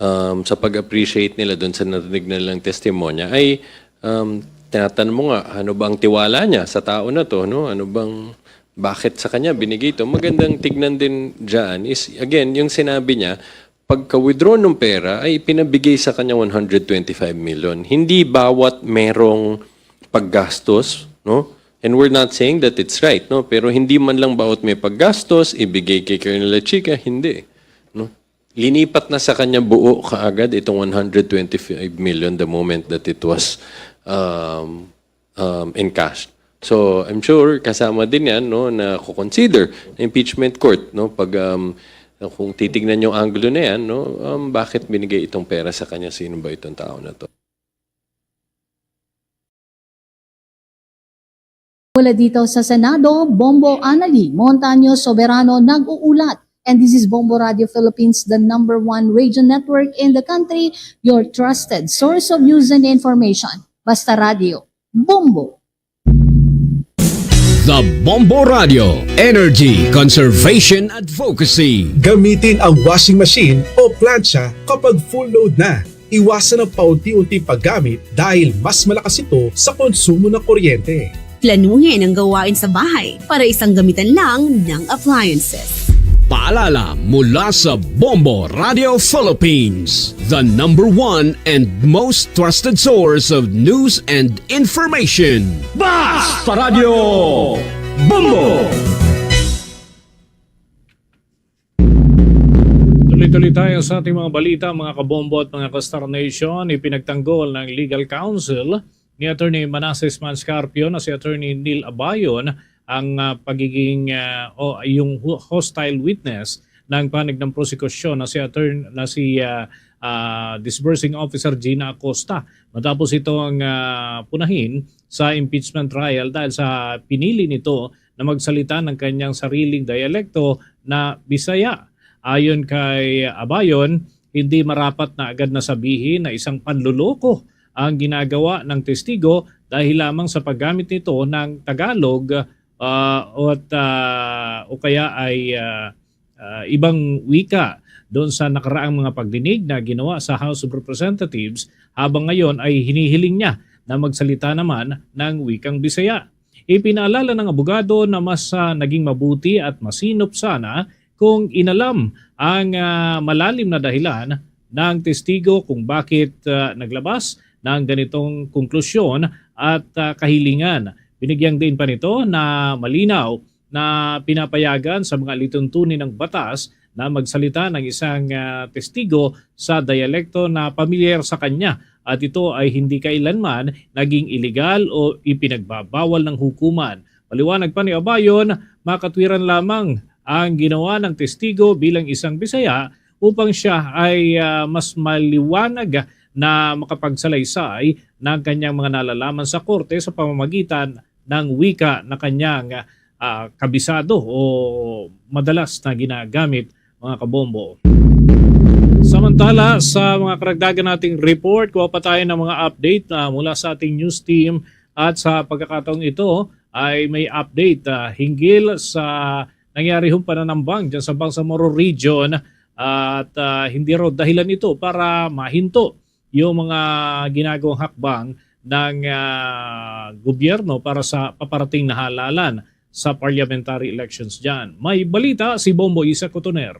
Um, sa pag-appreciate nila dun sa narinig nilang testimonya ay, um, tinatanong mo nga, ano ba ang tiwala niya sa tao na to, no? Ano bang, bakit sa kanya binigay ito? Magandang tignan din dyan is, again, yung sinabi niya, pagka-withdraw ng pera ay ipinabigay sa kanya one hundred twenty-five million. Hindi bawat merong paggastos, no? And we're not saying that it's right, no? Pero hindi man lang bawat may paggastos, ibigay kay Colonel Lachica, hindi, no? Linipat na sa kanya buo kaagad itong one hundred twenty-five million the moment that it was, um, um, encashed. So, I'm sure kasama din yan, no, na ko-consider ng impeachment court, no, pag, um, kung titignan yung anggulo na yan, no, um, bakit binigay itong pera sa kanya, sino ba itong tao na to? Mula dito sa Senado, Bombo Annalie Montaño Soberano nag-uulat. And this is Bombo Radio Philippines, the number one radio network in the country, your trusted source of news and information. Basta Radio, Bombo. The Bombo Radio, Energy Conservation Advocacy. Gamitin ang washing machine o plancha kapag full load na. Iwasan ang paunti-unting paggamit dahil mas malakas ito sa konsumo ng kuryente. Planuhin ang gawain sa bahay para isang gamitan lang ng appliances. Paalala mula sa Bombo Radio Philippines, the number one and most trusted source of news and information. Basta Radio Bombo! Tuloy Tuloy tayo sa ating mga balita, mga kabombo at mga ka-Star Nation. Ipinagtanggol ng legal counsel ni Attorney Manases Manscarpio na si Attorney Neil Abayon ang, ah, pagiging, ah, o yung ho-, hostile witness ng panig ng prosekusyon na si Attorney, na si, ah, ah, Disbursing Officer Gina Acosta, matapos itong, ah, punahin sa impeachment trial dahil sa pinili nito na magsalita ng kanyang sariling dialekto na Bisaya. Ayon kay Abayon, hindi marapat na agad na sabihin na isang panloloko ang ginagawa ng testigo dahil lamang sa paggamit nito ng Tagalog, ah, at, ah, o kaya ay, ah, ah, ibang wika doon sa nakaraang mga pagdinig na ginawa sa House of Representatives, habang ngayon ay hinihiling niya na magsalita naman ng wikang Bisaya. Ipinaalala ng abogado na mas, ah, naging mabuti at masinop sana kung inalam ang, ah, malalim na dahilan ng testigo kung bakit, ah, naglabas ng ganitong konklusyon at, ah, kahilingan. Binigyang diin pa nito na malinaw na pinapayagan sa mga alituntunin ng batas na magsalita ng isang, ah, testigo sa dialekto na pamilyar sa kanya at ito ay hindi kailanman naging ilegal o ipinagbabawal ng hukuman. Paliwanag pa ni Abayon, makatwiran lamang ang ginawa ng testigo bilang isang Bisaya upang siya ay, ah, mas maliwanag na makapagsalaysay ng kanyang mga nalalaman sa korte sa pamamagitan ng wika na kanyang, ah, kabisado o madalas na ginagamit, mga kabombo. Samantala, sa mga karagdagan nating report, kuha pa tayo ng mga update na mula sa ating news team at sa pagkakataong ito ay may update, ah, hinggil sa nangyari hong pananambang dyan sa Bangsamoro Region at, ah, hindi raw dahilan ito para mahinto yung mga ginagawang hakbang ng, ah, gobyerno para sa paparating na halalan sa parliamentary elections dyan. May balita si Bombo Isa Cotoner.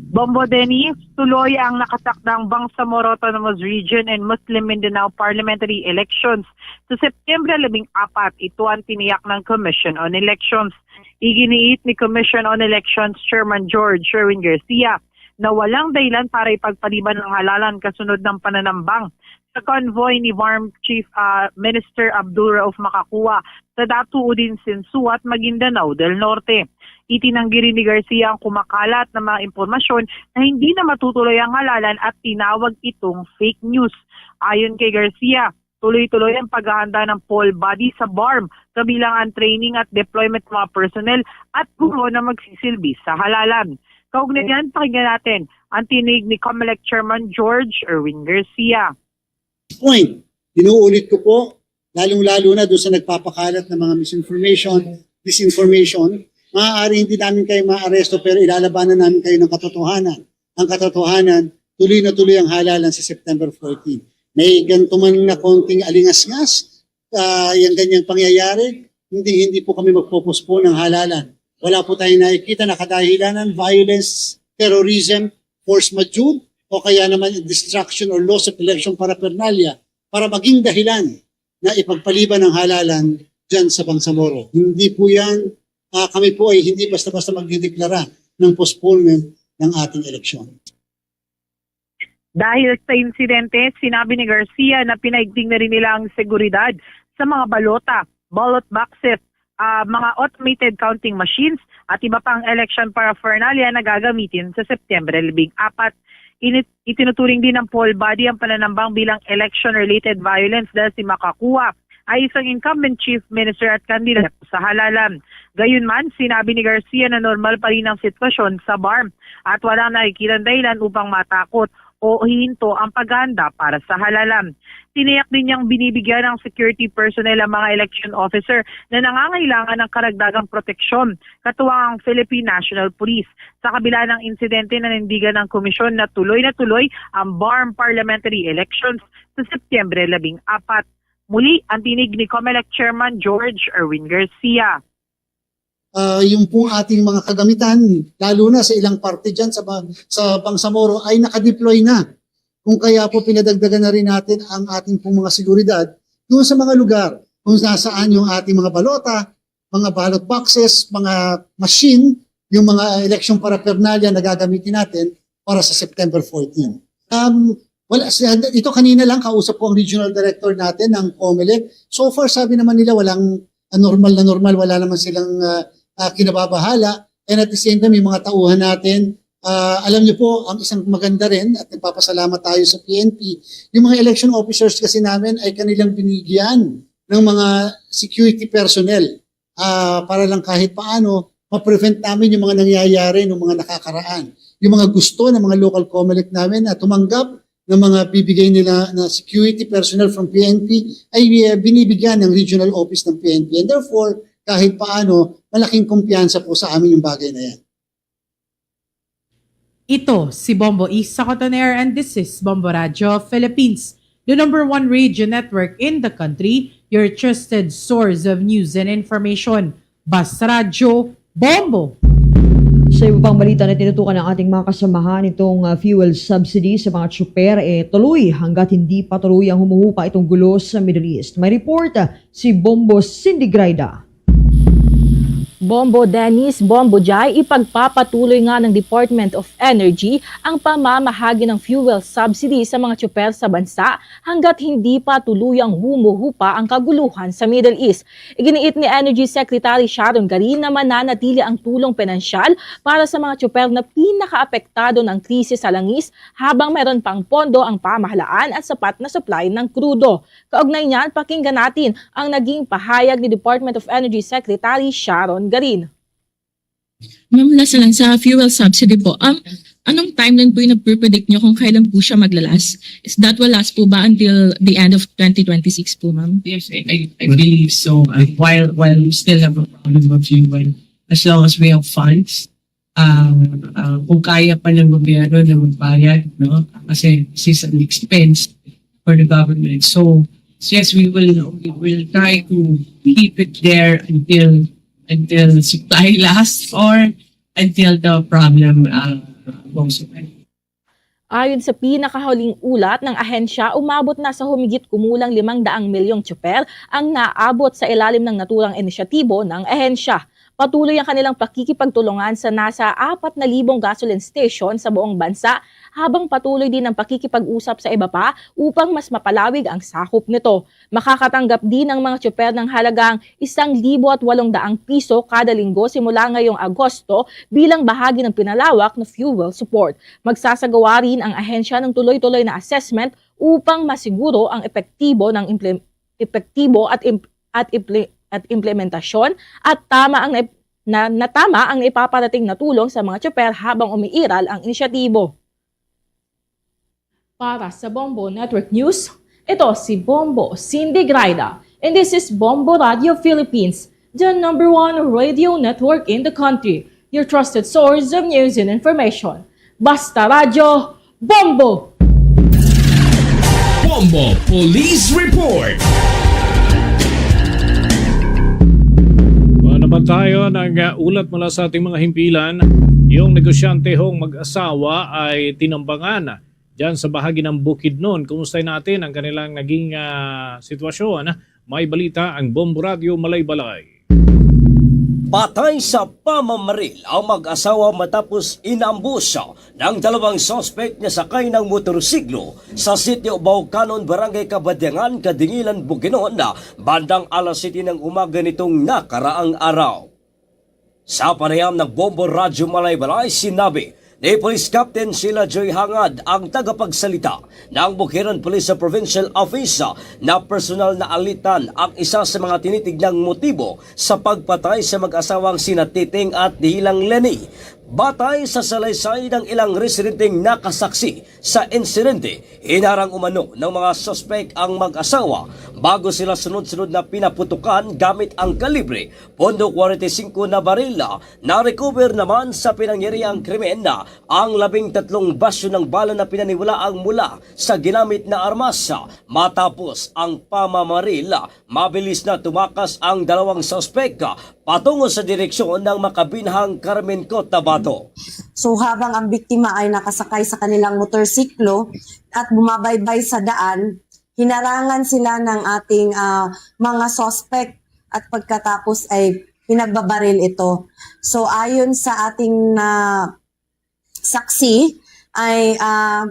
Bombo Dennis, tuloy ang nakatakdang Bangsamoro Autonomous Region and Muslim Mindanao parliamentary elections sa September labing apat. Ito ang tiniyak ng Commission on Elections. Iginiit ni Commission on Elections Chairman George Erwin Garcia na walang dahilan para ipagpaliban ang halalan kasunod ng pananambang sa convoy ni BARMM Chief, ah, Minister Abdul Rauf Macacua sa Dato Udin Sinsu at Maguindanao del Norte. Itinanggi rin ni Garcia ang kumakalat na mga impormasyon na hindi na matutuloy ang halalan at tinawag itong fake news. Ayon kay Garcia, tuloy-tuloy ang paghahanda ng poll body sa BARMM, kabilang ang training at deployment ng mga personnel at guro na magsisilbi sa halalan. Kaugnay niyan, pakinggan natin ang tinig ni Comelec Chairman George Erwin Garcia. Point, inuulit ko po, lalong-lalo na doon sa nagpapakalat ng mga misinformation, disinformation, maaari hindi namin kayo maaresto pero ilalabanan namin kayo ng katotohanan. Ang katotohanan, tuloy na tuloy ang halalan sa September fourteen. May ganito man na konting alingasngas, ah, yung ganyang pangyayari, hindi, hindi po kami magpo-postpone ng halalan. Wala po tayong nakikita na kadahilanan, violence, terrorism, force majeure, o kaya naman destruction or loss of election paraphernalia para maging dahilan na ipagpaliban ang halalan dyan sa Bangsamoro. Hindi po yan, ah, kami po ay hindi basta-basta magdideklara ng postponement ng ating eleksyon. Dahil sa insidente, sinabi ni Garcia na pinaigting na rin nila ang seguridad sa mga balota, ballot boxes, ah, mga automated counting machines at iba pang election paraphernalia na gagamitin sa Septyembre labing apat. Init-, itinuturing din ng poll body ang pananambang bilang election-related violence dahil si Macacua ay isang incumbent chief minister at kandidato sa halalan. Gayunman, sinabi ni Garcia na normal pa rin ang sitwasyon sa BARMM at walang nakikitang dahilan upang matakot o hihinto ang paghahanda para sa halalan. Tiniyak din niyang binibigyan ng security personnel ang mga election officer na nangangailangan ng karagdagang proteksyon, katuwang ang Philippine National Police. Sa kabila ng insidente, nanindigan ang komisyon na tuloy na tuloy ang BARMM parliamentary elections sa Septyembre labing apat. Muli, ang tinig ni Comelec Chairman George Erwin Garcia. Ah, yung pong ating mga kagamitan, lalo na sa ilang parte dyan sa ba-, sa Bangsamoro, ay nakadeploy na. Kung kaya po pinadagdagan na rin natin ang ating pong mga seguridad doon sa mga lugar kung nasaan yung ating mga balota, mga ballot boxes, mga machine, yung mga election paraphernalia na gagamitin natin para sa September fourteen. Um, wala, si- ito kanina lang, kausap ko ang regional director natin ng Comelec. So far, sabi naman nila, walang ah, normal na normal, wala naman silang ah, ah, kinababahala. And at the same time, yung mga tauhan natin, ah, alam niyo po, ang isang maganda rin, at nagpapasalamat tayo sa P N P, yung mga election officers kasi namin ay kanilang binigyan ng mga security personnel ah, para lang kahit paano ma-prevent namin yung mga nangyayari ng mga nakakaraan. Yung mga gusto ng mga local Comelec namin na tumanggap ng mga bibigay nila na security personnel from P N P ay ah, binibigyan ng regional office ng P N P. And therefore, kahit paano, malaking kumpiyansa po sa amin yung bagay na yan. Ito si Bombo Isa Cotoner, and this is Bombo Radyo Philippines, the number one radio network in the country, your trusted source of news and information. Basta Radyo, Bombo! Sa iba pang balita na tinutukan ng ating mga kasamahan, itong ah, fuel subsidy sa mga tsuper, eh, tuloy hanggat hindi pa tuluyang humuhupa itong gulo sa Middle East. May report ah, si Bombo Cindy Graida. Bombo Dennis, Bombo Jai, ipagpapatuloy nga ng Department of Energy ang pamamahagi ng fuel subsidy sa mga tsuper sa bansa hanggat hindi pa tuluyang humuhupa ang kaguluhan sa Middle East. Iginiit ni Energy Secretary Sharon Garin na mananatili ang tulong pinansyal para sa mga tsuper na pinakaapektado ng krisis sa langis habang meron pang pondo ang pamahalaan at sapat na supply ng krudo. Kaugnay niyan, pakinggan natin ang naging pahayag ni Department of Energy Secretary Sharon Garin. Ma'am, last na lang sa fuel subsidy po. Um, anong timeline po yung nagpe-predict nyo kung kailan po siya magla-last? Is that will last po ba until the end of twenty twenty-six po, ma'am? Yes, I, I, I believe so. Uh, while, while we still have a problem of fuel, as long as we have funds, ah, ah, kung kaya pa ng gobyerno na magbayad, no? Kasi this is an expense for the government. So, yes, we will, we will try to keep it there until, until supply lasts or until the problem, ah, goes away. Ayon sa pinakahuling ulat ng ahensya, umabot na sa humigit kumulang limang daang milyong tsuper ang naabot sa ilalim ng naturang inisyatibo ng ahensya. Patuloy ang kanilang pakikipagtulungan sa nasa apat na libong gasoline station sa buong bansa, habang patuloy din ang pakikipag-usap sa iba pa upang mas mapalawig ang sakop nito. Makakatanggap din ang mga tsuper ng halagang isang libo at walong daang piso kada linggo simula ngayong Agosto bilang bahagi ng pinalawak na fuel support. Magsasagawa rin ang ahensya ng tuloy-tuloy na assessment upang masiguro ang epektibo ng implem-, epektibo at im-, at imple-, at implementasyon at tama ang naip-, na, na tama ang naipaparating na tulong sa mga tsuper habang umiiral ang inisyatibo. Para sa Bombo Network News, ito si Bombo Cindy Graida, and this is Bombo Radio Philippines, the number one radio network in the country, your trusted source of news and information. Basta Radyo, Bombo! Bombo Police Report. Kuha naman tayo ng, ah, ulat mula sa ating mga himpilan. Yung negosyante hong mag-asawa ay tinambangan diyan sa bahagi ng Bukidnon. Kumustahin natin ang kanilang naging, ah, sitwasyon. May balita ang Bombo Radyo Malaybalay. Patay sa pamamaril ang mag-asawa matapos inambush ng dalawang suspek na sakay ng motorsiklo sa Sitio Baucanon, Barangay Kabadyangan, Kadingilan, Bukidnon, bandang alas siyete ng umaga nitong nakaraang araw. Sa panayam ng Bombo Radyo Malaybalay, sinabi ni Police Captain Sheila Joy Hangad, ang tagapagsalita ng Bukidnon Police Provincial Office, na personal na alitan ang isa sa mga tinitignang motibo sa pagpatay sa mag-asawang sina Titing at Dihilang Leni. Batay sa salaysay ng ilang residenteng nakasaksi sa insidente, hinarang umano ng mga suspek ang mag-asawa bago sila sunod-sunod na pinaputukan gamit ang kalibre punto kwarenta y singko na baril. Na-recover naman sa pinangyarihang krimen ang labing tatlong basyo ng bala na pinaniwalaang mula sa ginamit na armas. Matapos ang pamamaril, mabilis na tumakas ang dalawang suspek patungo sa direksyon ng Makabinhang, Carmen, Cotabato. So, habang ang biktima ay nakasakay sa kanilang motorsiklo at bumabaybay sa daan, hinarangan sila ng ating, ah, mga suspek at pagkatapos ay pinagbabaril ito. So, ayon sa ating na saksi, ay, ah,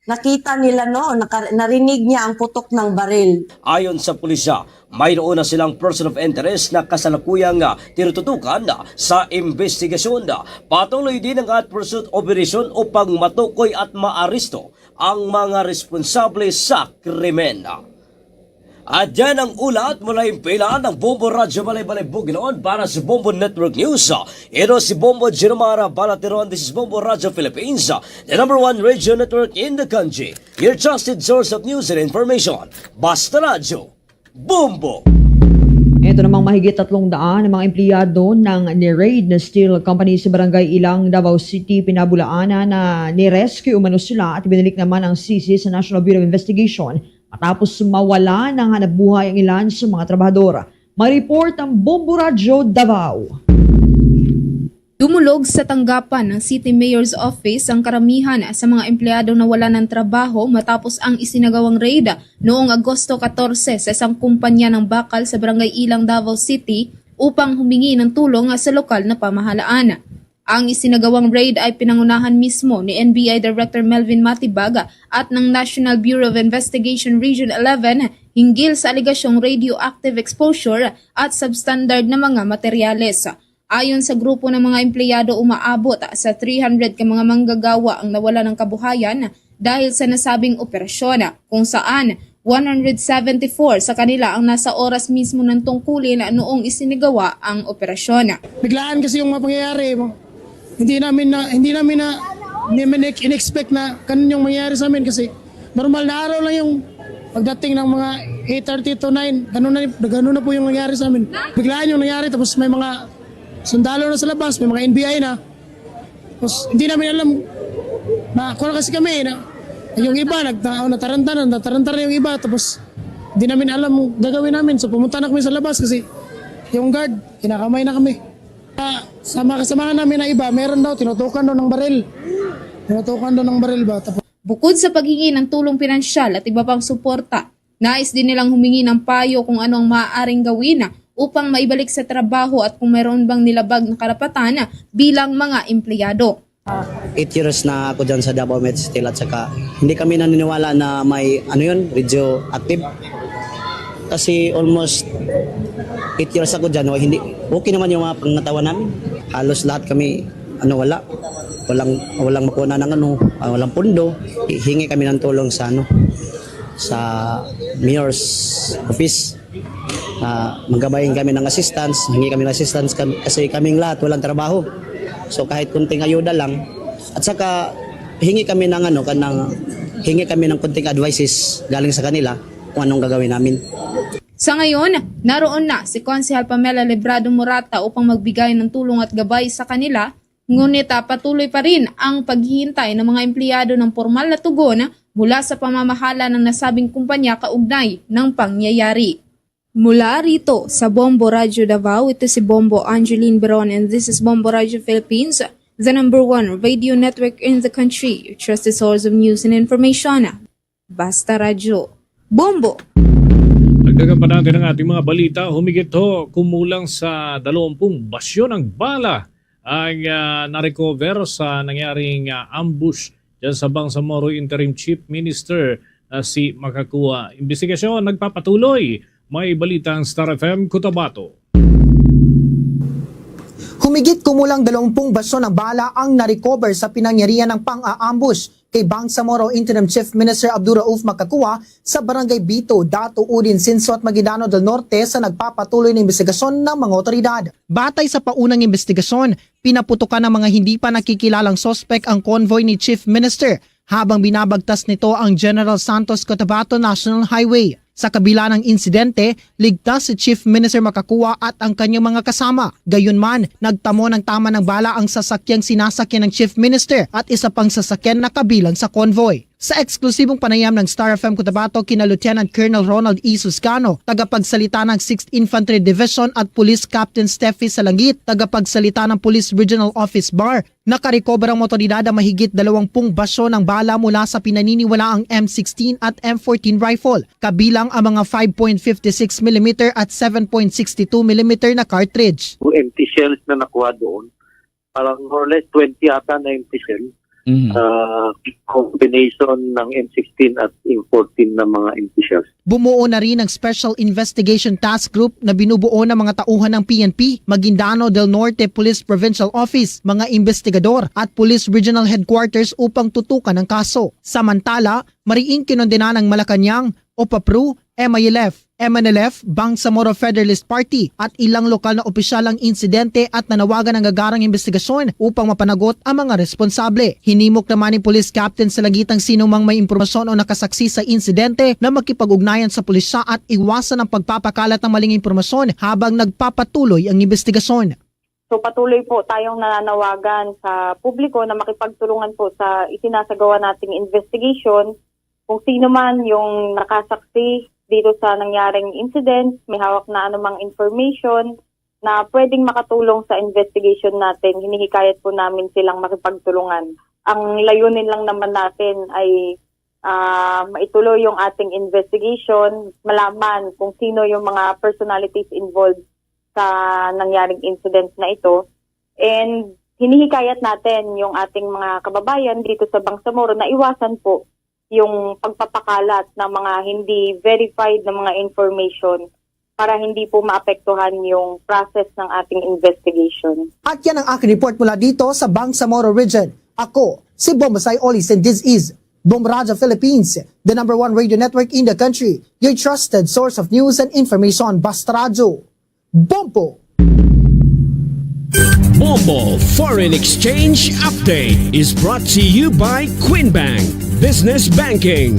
nakita nila, no, naka-, narinig niya ang putok ng baril. Ayon sa pulisya, mayroon na silang person of interest na kasalukuyang, ah, tinututukan sa imbestigasyon. Patuloy din ang hot pursuit operation upang matukoy at maaresto ang mga responsable sa krimen. At yan ang ulat mula himpilan ng Bombo Radyo Balay-Balay Bugilon para sa Bombo Network News. Ito si Bombo Jeromara Balateron. This is Bombo Radyo Philippines, the number one radio network in the country. Your trusted source of news and information. Basta Radyo, Bombo! Ito namang mahigit tatlong daan na mga empleyado ng ni-raid na steel company sa Barangay Ilang, Davao City, Pinabulaanan na ni-rescue umano sila at ibinalik naman ang sisi sa National Bureau of Investigation matapos mawala ng hanapbuhay ang ilan sa mga trabahador. May report ang Bombo Radyo Davao. Dumulog sa tanggapan ng City Mayor's Office ang karamihan sa mga empleyadong nawalan ng trabaho matapos ang isinagawang raid noong Agosto katorse sa isang kumpanya ng bakal sa Barangay Ilang, Davao City upang humingi ng tulong sa lokal na pamahalaan. Ang isinagawang raid ay pinangunahan mismo ni N B I Director Melvin Matibag at ng National Bureau of Investigation Region eleven hinggil sa alegasyong radioactive exposure at substandard na mga materyales. Ayon sa grupo ng mga empleyado, umaabot sa three hundred ka mga manggagawa ang nawalan ng kabuhayan dahil sa nasabing operasyon, kung saan one hundred seventy-four sa kanila ang nasa oras mismo ng tungkulin noong isinagawa ang operasyon. Biglaan kasi yung mga pangyayari mo. Hindi namin na, hindi namin na, hindi namin in-expect na ganun yung mangyayari sa amin kasi normal na araw lang yung pagdating ng mga eight thirty to nine, ganun na, ganun na po yung nangyari sa amin. Biglaan yung nangyari, tapos may mga sundalo na sa labas, may mga N B I na. Tapos hindi namin alam na, kuwan kasi kami, na, yung iba, nagta-, nataranta na, nataranta na yung iba, tapos hindi namin alam ang gagawin namin. So pumunta na kami sa labas kasi yung guard, kinakamay na kami. Ah, sa mga kasamahan namin na iba, meron daw, tinutukan daw ng baril. Tinutukan daw ng baril ba? Tapos Bukod sa paghingi ng tulong pinansyal at iba pang suporta, nais din nilang humingi ng payo kung ano ang maaaring gawin upang maibalik sa trabaho at kung mayroon bang nilabag na karapatan bilang mga empleyado. Eight years na ako dyan sa Davao Med Steel at saka hindi kami naniniwala na may, ano yun, radioactive. Kasi almost eight years ako dyan, oh, hindi, okay naman yung mga pangangatawan namin. Halos lahat kami, ano, wala. Walang, walang makuha ng, ano, ah, walang pondo. Hingi kami ng tulong sa, ano, sa mayor's office. Ah, magkabahin kami ng assistance, hingi kami ng assistance kam-, kasi kaming lahat walang trabaho. So, kahit kunting ayuda lang, at saka hingi kami ng, ano, kanang, hingi kami ng kunting advices galing sa kanila kung anong gagawin namin. Sa ngayon, naroon na si Konsehal Pamela Librado Morata upang magbigay ng tulong at gabay sa kanila, ngunit, ah, patuloy pa rin ang paghihintay ng mga empleyado ng pormal na tugon mula sa pamamahala ng nasabing kumpanya kaugnay ng pangyayari. Mula rito sa Bombo Radyo Davao, ito si Bombo Angeline Beron, and this is Bombo Radyo Philippines, the number one radio network in the country, your trusted source of news and information. Basta Radyo. Bombo! Dagdagan pa natin ang ating mga balita. Humigit ho, kumulang sa dalawampung basyo ng bala ang, ah, na-recover sa nangyaring, ah, ambush dyan sa Bangsamoro Interim Chief Minister na si Makakua. Imbestigasyon nagpapatuloy. May balita ang Star F M Cotabato. Humigit kumulang dalawampung basyo ng bala ang na-recover sa pinangyarihan ng pang-aambush kay Bangsamoro Interim Chief Minister Abdurauf Makakua sa Barangay Bito, Dato Udin, Sinso at Maguindanao del Norte sa nagpapatuloy na imbestigasyon ng mga otoridad. Batay sa paunang imbestigasyon, pinaputukan ng mga hindi pa nakikilalang suspek ang convoy ni Chief Minister habang binabagtas nito ang General Santos Cotabato National Highway. Sa kabila ng insidente, ligtas si Chief Minister Makakua at ang kanyang mga kasama. Gayunman, nagtamo ng tama ng bala ang sasakyang sinasakyan ng Chief Minister at isa pang sasakyan na kabilang sa convoy. Sa eksklusibong panayam ng Star F M Cotabato kina Lieutenant Colonel Ronald E. Suscano, tagapagsalita ng Sixth Infantry Division, at Police Captain Steffi Salangit, tagapagsalita ng Police Regional Office bar, nakarecover ang awtoridad ng mahigit dalawampung basyo ng bala mula sa pinaniniwalaang M sixteen at M fourteen rifle, kabilang ang mga five point fifty-six millimeter at seven point sixty-two millimeter na cartridge. Empty shells na nakuha doon. Parang more or less twenty ata na empty shell. Mhm. Ah, combination ng M sixteen at M fourteen na mga empty shells. Bumuo na rin ang Special Investigation Task Group na binubuo ng mga tauhan ng P N P, Maguindanao del Norte Police Provincial Office, mga investigador at Police Regional Headquarters upang tutukan ang kaso. Samantala, mariing kinondena ng Malacañang, OPAPRU, M I L F, M N L F, Bangsamoro Federalist Party at ilang lokal na opisyal ang insidente at nanawagan ng gagarang imbestigasyon upang mapanagot ang mga responsable. Hinimok naman ni Police Captain Salangit ang sinumang may impormasyon o nakasaksi sa insidente na makipag-ugnayan sa pulisya at iwasan ang pagpapakalat ng maling impormasyon habang nagpapatuloy ang imbestigasyon. So, patuloy po tayong nananawagan sa publiko na makipagtulungan po sa isinasagawa nating investigation. Kung sino man yung nakasaksi dito sa nangyaring incident, may hawak na anumang information na pwedeng makatulong sa investigation natin, hinihikayat po namin silang makipagtulungan. Ang layunin lang naman natin ay, ah, maituloy yung ating investigation, malaman kung sino yung mga personalities involved sa nangyaring incident na ito. And hinihikayat natin yung ating mga kababayan dito sa Bangsamoro na iwasan po yung pagpapakalat ng mga hindi verified na mga information para hindi po maapektuhan yung process ng ating investigation. At yan ang aking report mula dito sa Bangsamoro Region. Ako si Bombo Sai Olis, and this is Bombo Radyo Philippines, the number one radio network in the country, your trusted source of news and information. Basta Radyo, Bombo! Bombo Foreign Exchange Update is brought to you by Queen Bank Business Banking.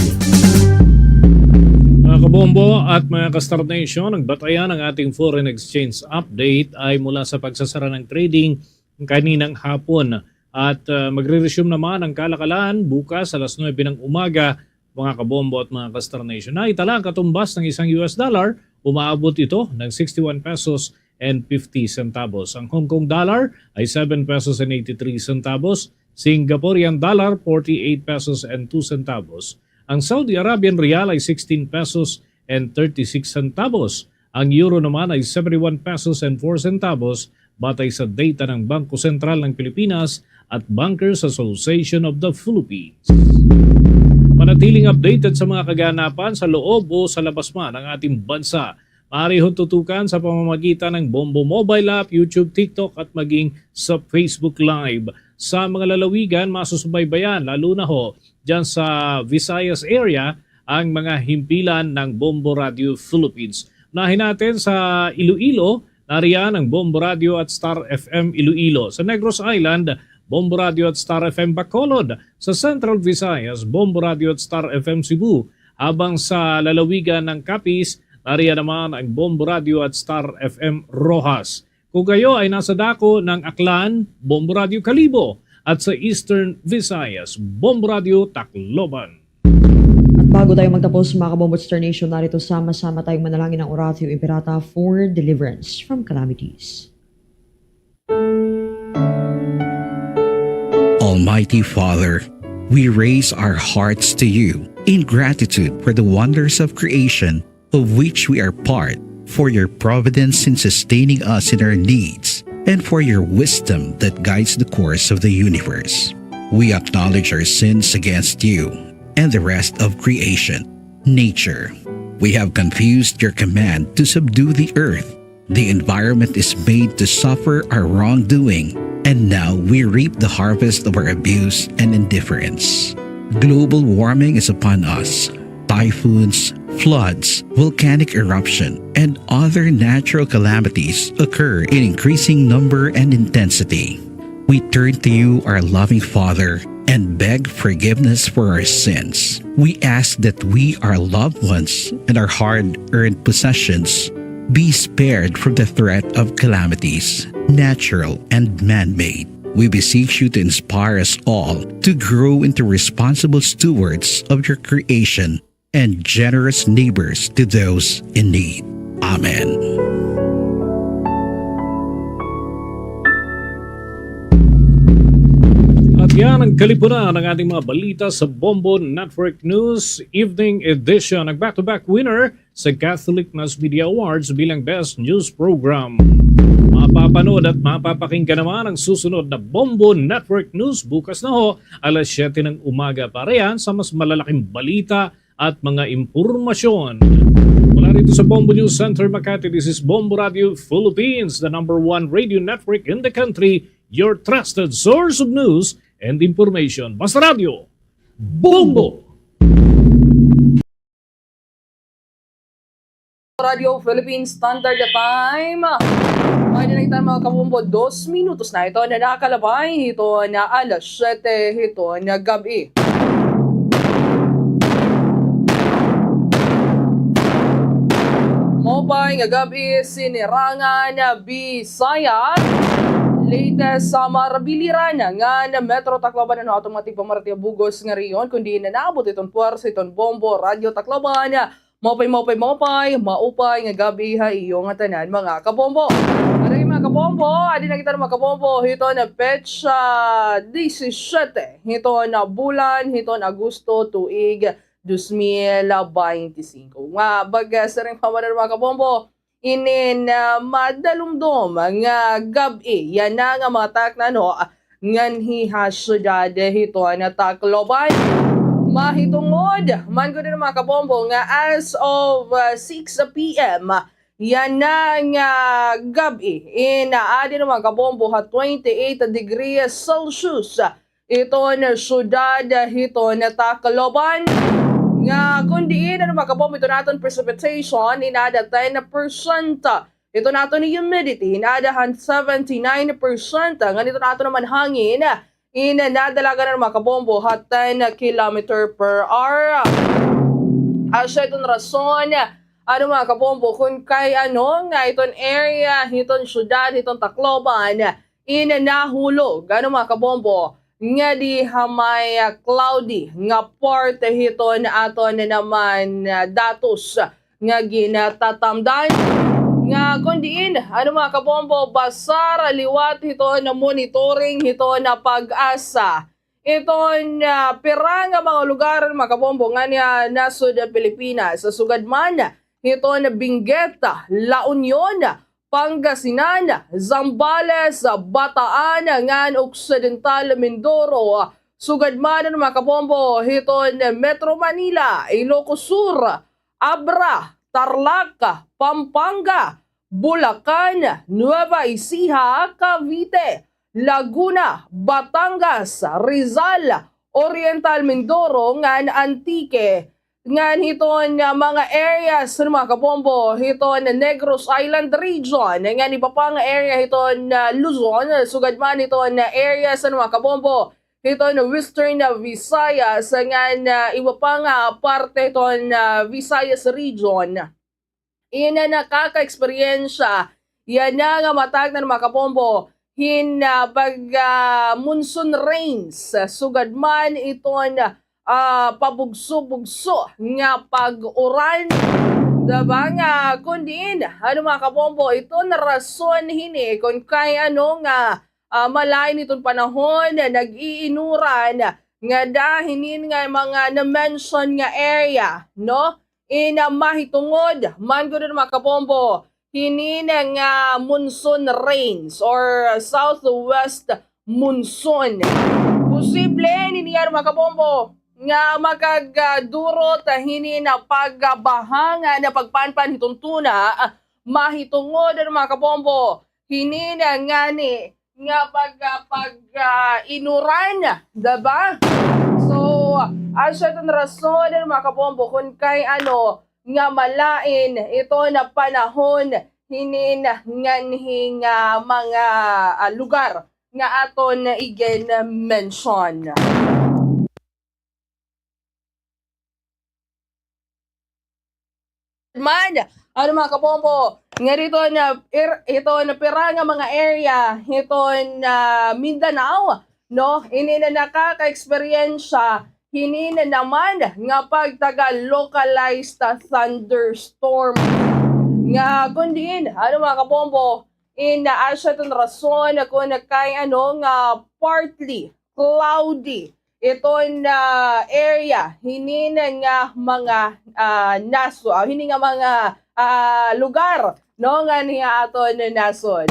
Mga kabombo at mga ka-Star Nation, ang batayan ng ating foreign exchange update ay mula sa pagsasara ng trading kaninang hapon. At, ah, magre-resume naman ang kalakalan bukas alas nuebe ng umaga, mga kabombo at mga ka-Star Nation. Naitala ang katumbas ng isang U S dollar, umaabot ito ng sixty-one pesos and fifty centavos. Ang Hong Kong dollar ay seven pesos and eighty-three centavos, Singaporean dollar, forty-eight pesos and two centavos. Ang Saudi Arabian riyal ay sixteen pesos and thirty-six centavos. Ang euro naman ay seventy-one pesos and four centavos, batay sa data ng Bangko Sentral ng Pilipinas at Bankers Association of the Philippines. Manatiling updated sa mga kaganapan sa loob o sa labas man ng ating bansa. Maaari ho tutukan sa pamamagitan ng Bombo Mobile App, YouTube, TikTok at maging sa Facebook Live. Sa mga lalawigan, masusubaybayan, lalo na ho dyan sa Visayas area, ang mga himpilan ng Bombo Radio Philippines. Unahin natin sa Iloilo, nariyan ang Bombo Radio at Star F M Iloilo. Sa Negros Island, Bombo Radio at Star F M Bacolod. Sa Central Visayas, Bombo Radio at Star F M Cebu. Habang sa lalawigan ng Capiz, nariyan naman ang Bombo Radio at Star F M Roxas. Kung kayo ay nasa dako ng Aklan, Bombo Radio Kalibo, at sa Eastern Visayas, Bombo Radio Tacloban. At bago tayo magtapos, mga kabombo at Star Nation, narito sama-sama tayong manalangin ng Oratio Imperata for deliverance from calamities. Almighty Father, we raise our hearts to you in gratitude for the wonders of creation of which we are part, for your providence in sustaining us in our needs, and for your wisdom that guides the course of the universe. We acknowledge our sins against you and the rest of creation, nature. We have confused your command to subdue the earth. The environment is made to suffer our wrongdoing, and now we reap the harvest of our abuse and indifference. Global warming is upon us. Typhoons, floods, volcanic eruption, and other natural calamities occur in increasing number and intensity. We turn to you, our loving Father, and beg forgiveness for our sins. We ask that we, our loved ones, and our hard-earned possessions be spared from the threat of calamities, natural and man-made. We beseech you to inspire us all to grow into responsible stewards of your creation and generous neighbors to those in need. Amen. At yan ang kalipunan ng ating mga balita sa Bombo Network News Evening Edition. Ang back-to-back winner sa Catholic Mass Media Awards bilang Best News Program. Mapapanood at mapapakinggan naman ang susunod na Bombo Network News bukas na ho, alas siyete ng umaga. Para yan sa mas malalaking balita at mga impormasyon. Mula rito sa Bombo News Center, Makati, this is Bombo Radio Philippines, the number one radio network in the country, your trusted source of news and information. Basta Radio, Bombo! Radio Philippine Standard Time. May na kita, mga kabombo, dos minutos na ito na nakalabay hito na alas siyete hito na gab-i. Maupay nga gab-i, Sinirangan, Bisaya, Leyte, Samar, Biliran ngan Metro Tacloban, ano, aton mga tigpamarati ha bug-os nga rehiyon, kundi na naabot iton puwersa iton Bombo Radio Tacloban. Maupay, maupay, maupay, maupay nga gab-i ha iyo ngatanan, mga kabombo. Adi, mga kabombo, adi na kita, mga kabombo, hito na petsa disisyete, hito na bulan, hito na Agosto, tuig dos mil bente singko. Nga, baga siring pa man, mga kabombo, inin, ah, madalumdom nga gab-i yana nga mataknan ho nganhi ha syudad hito na Tacloban. Mahitungod man gud, mga kabombo, nga as of, ah, six p.m. yana nga gab-i, in, ah, adi, mga kabombo, ha twenty-eight degrees Celsius iton syudad hiton Tacloban, nga kon diin, ano, mga kabombo, iton aton precipitation in aada ten percent, iton aton humidity in aada han seventy-nine percent, ngan iton aton naman hangin in nadalagan, ano, mga kabombo, ha ten kilometer per hour. Asya iton rason, ano, mga kabombo, kon kay ano nga iton area hiton syudad hiton Tacloban in nahulog, ano, mga kabombo, ngadi ha may, ah, cloudy nga parte hiton aton naman, ah, datos nga ginatatamdan. Nga kon diin, ano, mga kabombo, basar liwat hiton monitoring hiton PAGASA, iton, ah, pira nga mga lugar, mga kabombo, nganhi ha nasod Pilipinas, sugad man hiton Benguet, La Union, Pangasinan, Zambales, Bataan, ngan Occidental Mindoro, sugad man, mga kabombo, hiton Metro Manila, Ilocos Sur, Abra, Tarlac, Pampanga, Bulacan, Nueva Ecija, Cavite, Laguna, Batangas, Rizal, Oriental Mindoro, ngan Antique, ngan hiton, ah, mga areas, mga kabombo, hiton Negros Island Region, ngan iba pa nga area hiton, ah, Luzon, sugad man hiton, ah, areas, mga kabombo, hiton Western, ah, Visayas, ngan, ah, iba pa nga parte hiton, ah, Visayas Region. In, ah, nakaka-eksperyensya yana nga mataknan, mga kabombo, hin, ah, pag, ah, monsoon rains, sugad man iton, ah, pabugso-bugso nga pag-uran. Diba nga, kon diin, ano, mga kabombo, iton rason hini kon kay ano nga, ah, malain iton panahon, nag-iinuran ngada hinin nga mga na-mention nga area, no? In, ah, mahitungod man gud, mga kabombo, hinin nga monsoon rains or southwest monsoon. Posible niyan, mga kabombo, nga makagdurot hinin pagbaha ngan pagpanpan hiton tuna, mahitungod, mga kabombo, hinin ngani nga pag, ah, pag, ah, inuran, diba? So, asya iton rason, mga kabombo, kon kay ano nga malain iton panahon hinin nganhi nga mga, ah, lugar nga aton igin-mention. man, ano, mga kabombo, nga dito na, ir-, ito na pira nga mga area, ito na Mindanao, no? Ini na nakaka-eksperyensya hini na naman nga pagtaga localized thunderstorm. Nga kun diin, ano, mga kabombo, in, ah, asya iton rason kun kay ano nga partly cloudy iton, ah, area, hini na nga mga, ah, naso-, ah, hini nga mga, ah, lugar, no, nga niya aton nasod.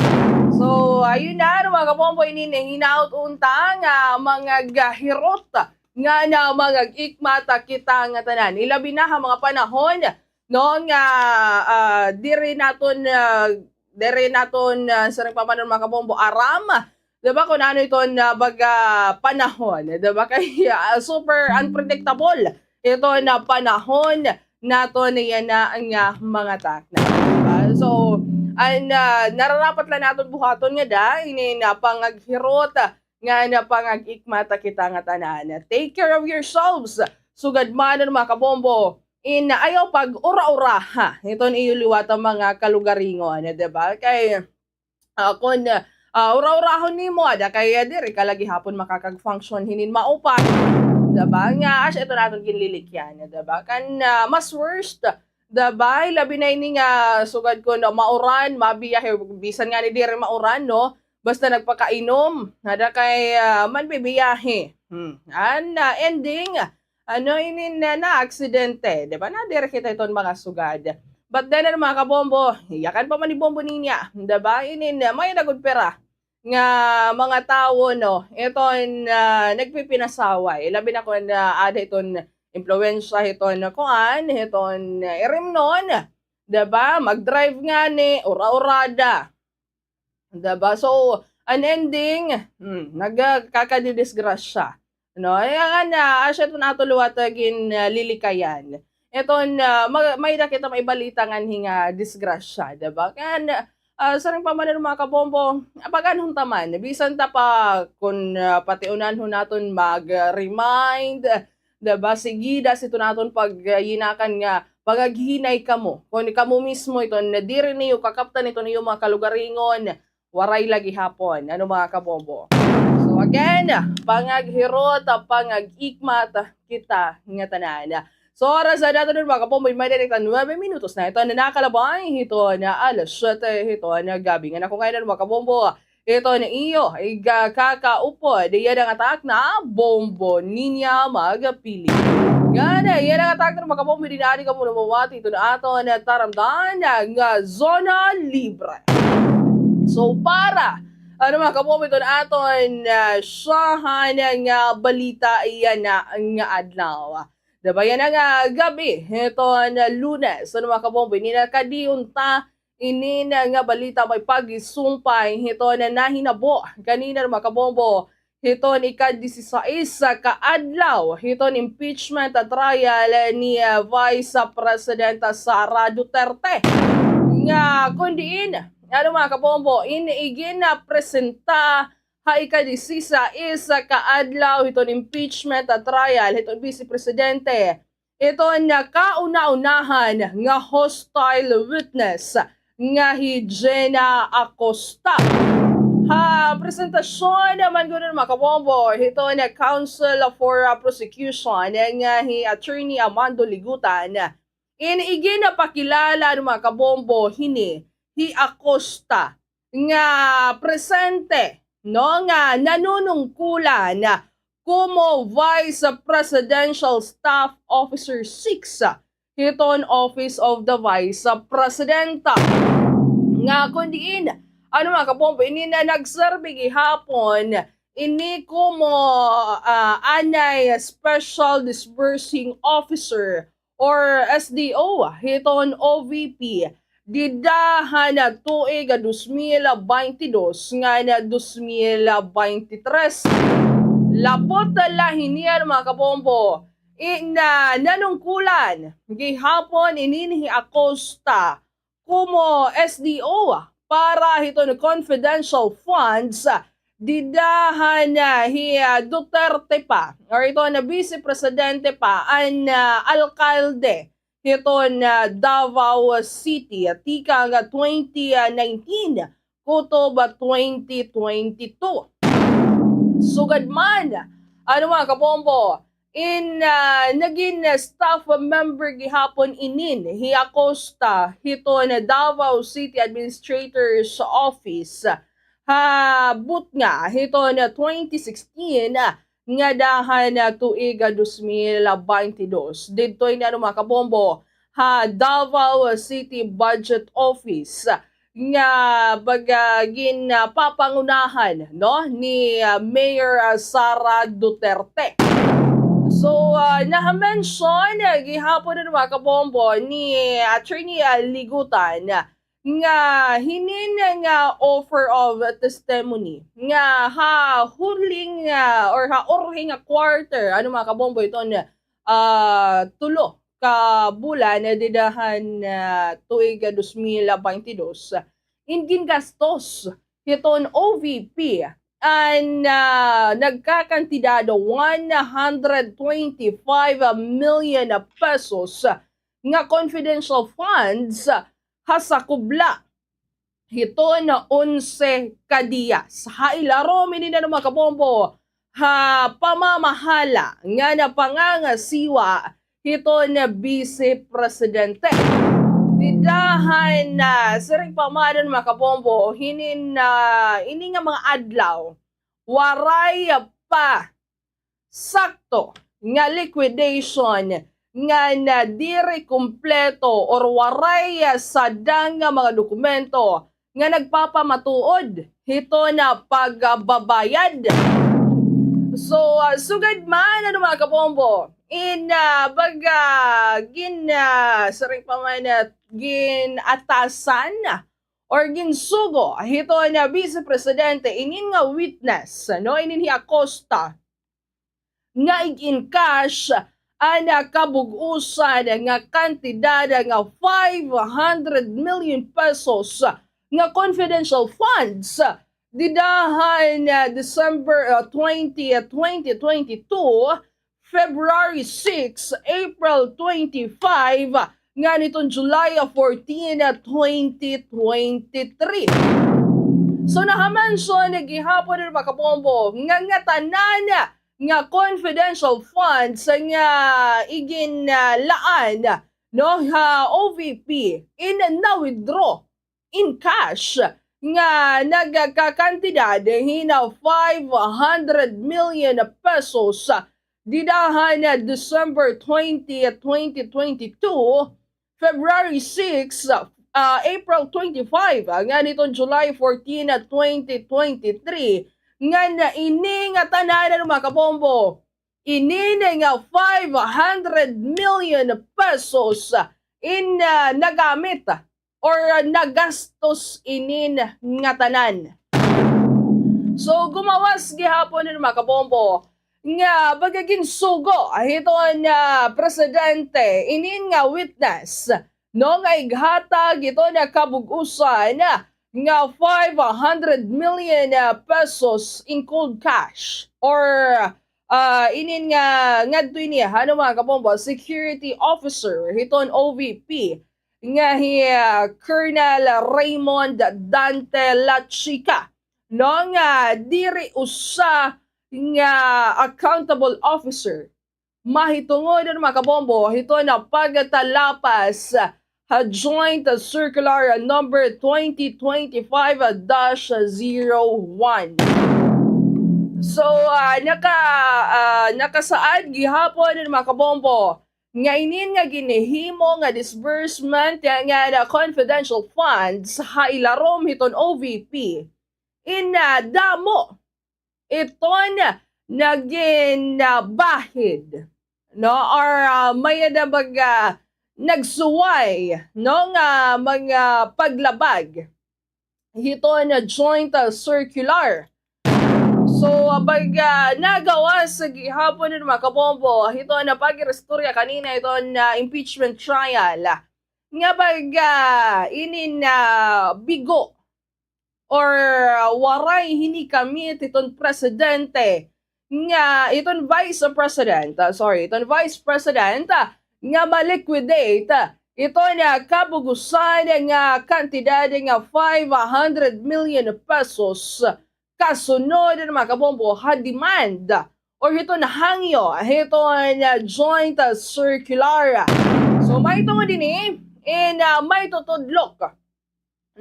So, ayun na, ano, mga kabombo, ini na hinaot unta nga mga gahirot nga na mga ikmata kita nga tanan. Ilabi na ha mga panahon, no, nga, ah, diri naton, ah, diri naton, ah, siring pa man, mga kabombo, aram, di ba, kun ano iton, ah, baga panahon, di ba? Kay, ah, super unpredictable iton, ah, panahon naton yana nga mga takna, di ba? So, an, ah, nararapat la naton buhaton ngada, ini na pangaghirot, nga na pangag-ikmata kita nga tanan. Take care of yourselves. Sugad man, ano, mga kabombo, in ayaw pag-ura-ura, ha, iton iyo liwat nga mga kalugaringon, di ba? Kay, ah, kun, ah, ura-urahon nimo, ada kay, ah, diri ka la gihapon makakag-function hinin maupat, di ba? Nga, asya iton aton ginlilikyan, di ba? Kan, ah, mas worst, di ba? Labi na ini nga sugad kun mauran, mabiyahe, bisan ngani diri mauran, no? Basta nagpakainom, ada kay, ah, manbibiyahe. Hmm. An, ah, ending, ano, inin na, naaksidente, di ba? Nadiri kita iton mga sugad. But then, ano, mga kabombo, yakan pa man ni Bombo ninya, di ba? Inin, ah, may nagud pera nga mga tawo, no, iton, ah, nagpipinasaway. Labi na kun, ah, ada iton impluwensya hiton kuan, hiton, ah, irimnon, di ba? Mag-drive ngani, ura-urada. Di ba? So, an ending, hmm, nagkakadidisgrasya. No, ay, nga na, asya iton aton liwat, ah, ginlilikayan. Iton, ah, ma-, may-ada kita maibalita nganhi nga disgrasya, di ba? Kan, ah, siring pa man, ano, mga kabombo, pag-anhon ta man, bisan ta pa, kun, ah, patiunanhon naton mag-remind, di ba? Sige, das iton aton pagyinakan nga pangaghinay kamo. Kun kamo mismo iton diri niyo kakaptan iton iyo mga kalugaringon, waray la gihapon, ano, mga kabombo. So again, pangaghirot, pangag-ikmat kita nga tanan. So, oras na naton, mga kabombo, may-ada na kita nuebe minutos na iton nakalabay hiton alas siyete hiton gab-i. Ngan ako ngay-an, mga kabombo, iton iyo igkakaupod, yana nga takna, Bombo Ninya Magpili. Ngan yana nga takna, mga kabombo, dida ngani kamo namamati hiton aton taramdan nga Zona Libre. So, para, ano, mga kabombo, iton aton, ah, syahan nga balita, yana nga adlaw. Di ba, yana nga gab-i hiton Lunes, ano, mga kabombo, ini na kadi unta, ini na nga balita may paghisumpay hiton nahinabo kanina, mga kabombo, hiton ika-disisais ka adlaw hiton impeachment trial ni, ah, Vice President Sara Duterte. Nga kun diin, ano, mga kabombo, in iginapresenta ha ika-disisais ka adlaw hiton impeachment trial hiton Vice Presidente iton kauna-unahan nga hostile witness nga hi Jenna Acosta. Ha presentasyon man gud, mga kabombo, hiton counsel for, ah, prosecution nga hi Attorney Amando Ligutan, in iginapakilala, mga kabombo, hini hi Acosta nga presente, no, nga nanunungkulan komo Vice Presidential Staff Officer six hiton Office of the Vice President. Nga kun diin, ano, mga kabombo, ini na nagserbi gihapon ini komo, ah, anay Special Disbursing Officer or S D O hiton O V P dida han tuig dos mil baynte dos ngan dos mil baynte tres. Lapot la hini, mga kabombo, in nanungkulan gihapon ini hi Acosta komo S D O para hiton confidential funds dida han, ah, hi, ah, Duterte pa, or iton Vice Presidente pa, an, ah, alkalde hiton, ah, Davao City, ah, tikang, ah, twenty nineteen kutob, ah, twenty twenty-two. Sugad man, ano, mga kabombo, in, ah, nagin, ah, staff member gihapon inin hi Acosta hiton Davao City Administrator's Office ha butnga hiton twenty sixteen ngadahan tuig dos mil baynte dos. Didto ini, ano, mga kabombo, ha Davao City Budget Office nga baga gin, ah, papangunahan, no, ni, ah, Mayor, ah, Sara Duterte. So, ah, naha-mention, ah, gihapon, ano, mga kabombo, ni Attorney, ah, Ligutan, ah, nga hinin nga offer of testimony nga ha huling, ah, or ha urhi nga quarter, ano, mga kabombo, iton, ah, tulo ka bulan, eh, dida han, ah, tuig, ah, dos mil baynte dos, in gingastos hiton O V P an, ah, nagkakantidad one hundred twenty-five million pesos nga confidential funds ha sakob la hiton onse ka diyas. Ha ilarom hinin, ano, mga kabombo, ha pamamahala ngan pangangasiwa hiton Vice Presidente. Dida han, ah, siring pa man, mga kabombo, hinin, ah, ini nga mga adlaw, waray pa sakto nga liquidation ngan diri kumpleto or waray, ah, sadang nga mga dokumento nga nagpapamatuod hiton pagbabayad. So, ah, sugad man, ano, mga kabombo, in, ah, baga gin, ah, siring pa man, ah, gin-atasan or ginsugo hiton Vice Presidente inin nga witness, no, inin hi Acosta, nga ig-encash an kabug-osan nga kantidad nga five hundred million pesos nga confidential funds dida han, ah, December, ah, twenty, ah, twenty twenty-two, February six, April twenty-five, ngan hiton July fourteen, twenty twenty-three. So, naha-mention gihapon, mga kabombo, nga ngatanan nga confidential funds nga igin, ah, laan, no, ha O V P in na-withdraw in cash nga nagkakantidad hin five hundred million pesos dida han December twenty, twenty twenty-two, February six, ah, April twenty-five, ngan hiton July fourteen, twenty twenty-three, ngan ini nga tanan, mga kabombo, ini nga five hundred million pesos in, ah, nagamit or, ah, nagastos inin ngatanan. So, gumawas gihapon, mga kabombo, nga baga ginsugo hiton, ah, presidente inin nga witness, no, nga ighatag hiton kabug-osan nga five hundred million, ah, pesos in cold cash or, ah, inin nga ngadto ini, ano, mga kabombo, security officer hiton O V P nga hi, ah, Colonel Raymond Dante Lachica, no, nga diri usa nga accountable officer mahitungod, mga kabombo, hiton pagtalapas ha Joint Circular number twenty twenty-five dash zero one. So, ah, naka-, ah, nakasaad gihapon, mga kabombo, nga inin nga ginhimo nga disbursement nga, nga confidential funds ha ilarom hiton O V P, in, ah, damo iton nagin, ah, bahid, no? Or, ah, may-ada baga nagsuway, no, nga mga paglabag hiton joint, ah, circular. So, ah, baga nagawas gihapon, mga kabombo, hiton pag-iristorya kanina hiton, ah, impeachment trial, nga baga inin bigo or, ah, waray hinikamit hiton presidente nga, hiton vice president, ah, sorry, hiton vice president, ah, nga ma-liquidate iton kabugusan nga kantidad nga five hundred million pesos kasunod, mga kabombo, ha demand or hiton hangyo hiton, ah, joint, ah, circular. So, mahitungod ini in, ah, mahitutudlok,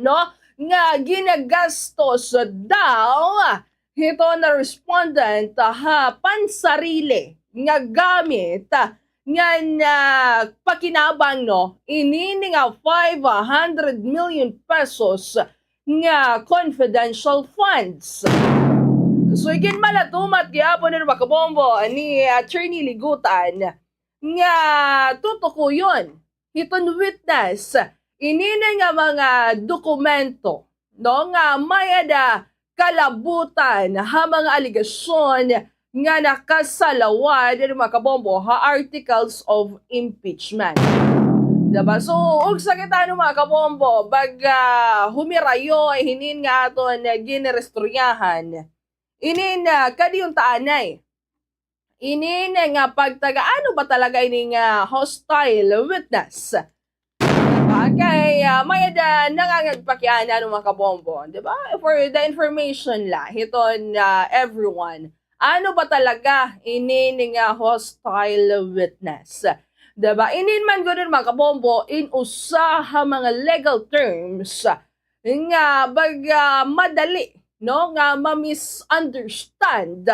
no, nga ginagastos daw hiton respondent ha pansarili nga gamit ngan pakinabang, no, ini nga five hundred million pesos nga confidential funds. So, iginmalatumat gihapon, mga kabombo, ni Attorney Ligutan nga tutukuyon hiton witness ini nga mga dokumento, no, nga may-ada kalabutan ha mga alegasyon nga nakasalawad, mga kabombo, ha articles of impeachment. Diba? So, ugsa kita, ano, mga kabombo, baga humirayo hinin nga aton ginaristoryahan. Inin, ah, kadiyot ta anay. Inin nga pagtaga, ano ba talaga ini nga hostile witness? Diba? Kay, ah, may-ada nangangagpakiana, ano, mga kabombo, diba? For the information la hiton, ah, everyone, ano ba talaga ini nga hostile witness? Diba? Inin man gud, mga kabombo, in usa ha mga legal terms nga baga madali, no, nga ma-misunderstand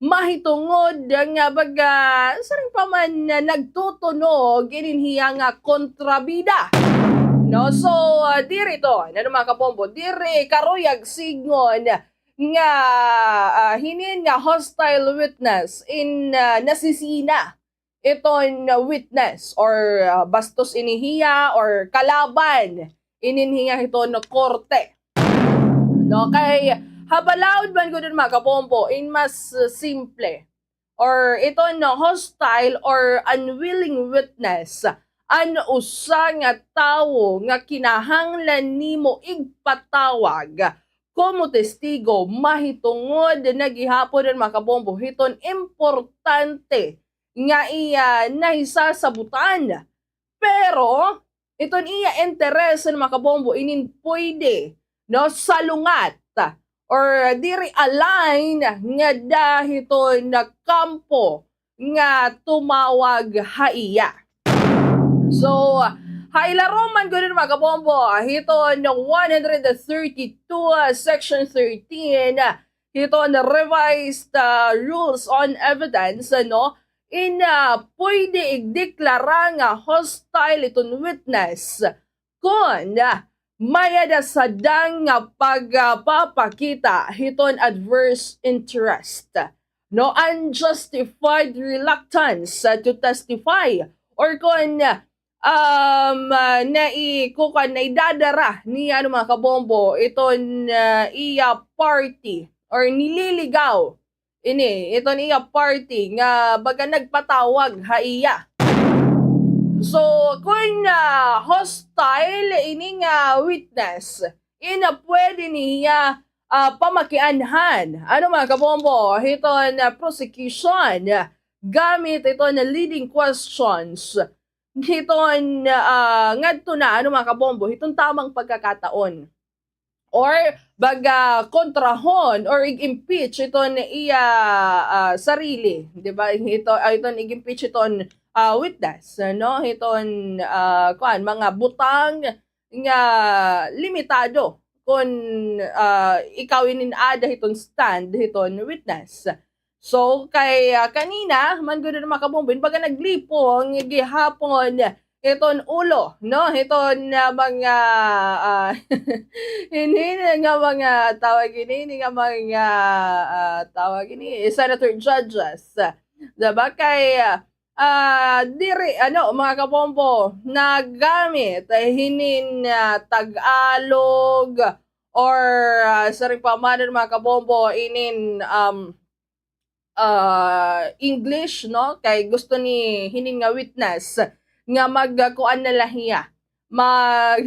mahitungod nga baga, siring pa man, nagtutunog inin hiya nga kontrabida. No? So, ah, diri iton, ano, mga kabombo, diri karuyag sidngon nga, ah, hinin nga hostile witness in, ah, nasisina iton witness or, ah, bastos ini hiya or kalaban inin hiya hiton korte. No, kay ha balaod man gud, mga kabombo, in mas, uh, simple or iton hostile or unwilling witness, an usa nga tawo nga kinahanglan nimo igpatawag komo testigo mahitungod na gihapon, mga kabombo, hiton importante nga iya nahisasabutan. Pero iton iya interes, mga kabombo, inin pwede, no, salungat or diri align ngada hiton kampo nga tumawag ha iya. So, ha ilarom man gud, mga kabombo, hiton one hundred thirty-two, ah, section thirteen, hiton revised, ah, rules on evidence, no, in, ah, pwede igdeklara nga hostile iton witness kon, ah, may-ada sadang nga pagpapakita hiton adverse interest, no, unjustified reluctance, ah, to testify, or kon, um, ah, nai-, kukuan, naidadara niya, ano, mga kabombo, iton, ah, iya party or nililigaw ini, iton iya party nga baga nagpatawag ha iya. So, kon, ah, hostile ini nga witness, ina pwede niya, ah, pamakianhan, ano, mga kabombo, hiton, ah, prosecution gamit iton leading questions hiton, ah, ngadto na, ano, mga kabombo, hiton tamang pagkakataon. Or baga kontrahon or ig-impeach iton iya, ah, sarili, di ba? Ito, ah, iton ig-impeach iton, ah, witness, no? Hiton, ah, kuan, mga butang nga limitado kon, ah, ikaw inin aada hiton stand hiton witness. So, kay, ah, kanina man gud, mga kabombo, in baga naglipong gihapon iton ulo, no? Hiton, ah, mga, ah, hinin nga mga tawag ini, ini nga mga, ah, tawag ini, senator judges. Diba? Kay, ah, ah, diri, ano, mga kabombo, nagamit, eh, hinin, ah, Tagalog or, ah, siring pa man, mga kabombo, inin, um, ah, English, no? Kay gusto ni hinin nga witness nga mag, ah, kuan na la hiya. Mag,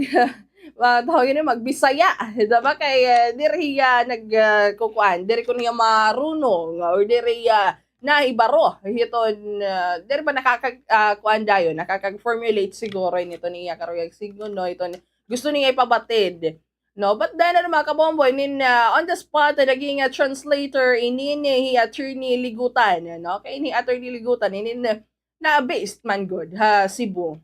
ah, tawag ini, magbisaya. Diba? Kay, ah, diri hiya nag, ah, kukuan, diri kuno hiya marunong, or diri hiya nahibaro hiton, ah, diri ba nakakag-, ah, kuan dayon, nakakag-formulate siguro ini hiton iya karuyag sidngon, no, hiton gusto niya ipabatid, no? But then, ano, mga kabombo, inin, ah, on the spot, ah, naging, ah, translator inin, eh, hi Attorney Ligutan, no? Kay ini Attorney Ligutan inin, ah, na based man gud ha Cebu.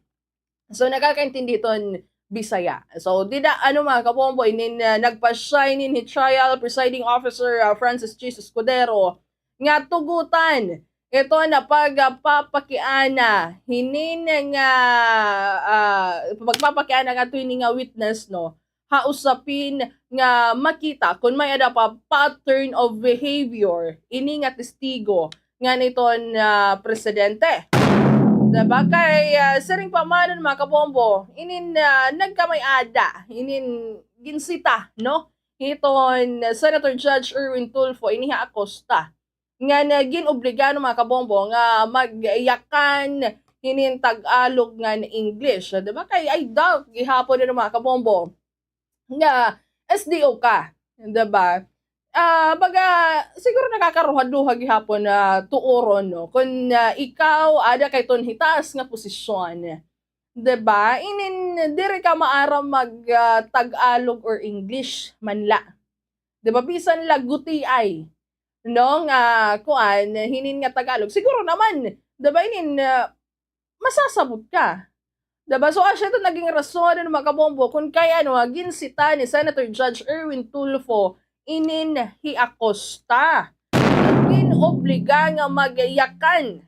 So, nakakaintindi hiton Bisaya. So, dida, ano, mga kabombo, inin, ah, nagpa-siya inin hi trial presiding officer, ah, Francis Jesus Escudero, nga tugutan iton pagpapakiana hinin nga, ah, pagpapakiana ngadto hini nga witness, no, ha usapin nga makita kon may-ada pa pattern of behavior ini nga testigo ngan iton, ah, presidente. Diba? Kay, ah, siring pa man, mga kabombo, inin, ah, nagkamay-ada, inin ginsita, no, hiton Senator Judge Erwin Tulfo ini ha Acosta. Ngan, ah, gin-obliga, no, mga kabombo, nga magyakan hinin Tagalog ngan English, di ba? Kay I doubt gihapon, ano, mga kabombo, nga S D O ka, di ba? Ah, baga, siguro nakakaruha-duha gihapon na tuoron, no? Kon, ah, ikaw, ada ka hiton hitaas nga posisyon, di ba? Inin, diri ka maaram mag, ah, Tagalog or English man la. Di ba? Bisan la gutiay, no, nga, kuan, hinin nga Tagalog. Siguro naman, di ba, inin, ah, masasabot ka. Di ba? So, asya ito naging rason, ano, mga kabombo, kon kay, ano, ah, ginsita ni Senator Judge Erwin Tulfo inin hi Acosta. Gin-obliga nga magyakan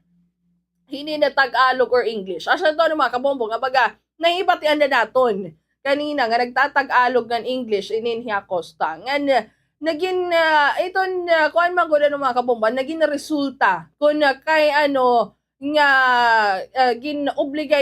hinin nga Tagalog or English. Asya ito, ano, mga kabombo, nga baga, nahibatian na naton kanina nga nagta-Tagalog ngan English inin hi Acosta. Ngan, ah, nagin, ah, iton, ah, kuan man gud, ano, mga kabombo, nagin resulta kon, ah, kay, ano, nga, ah, gin-obligay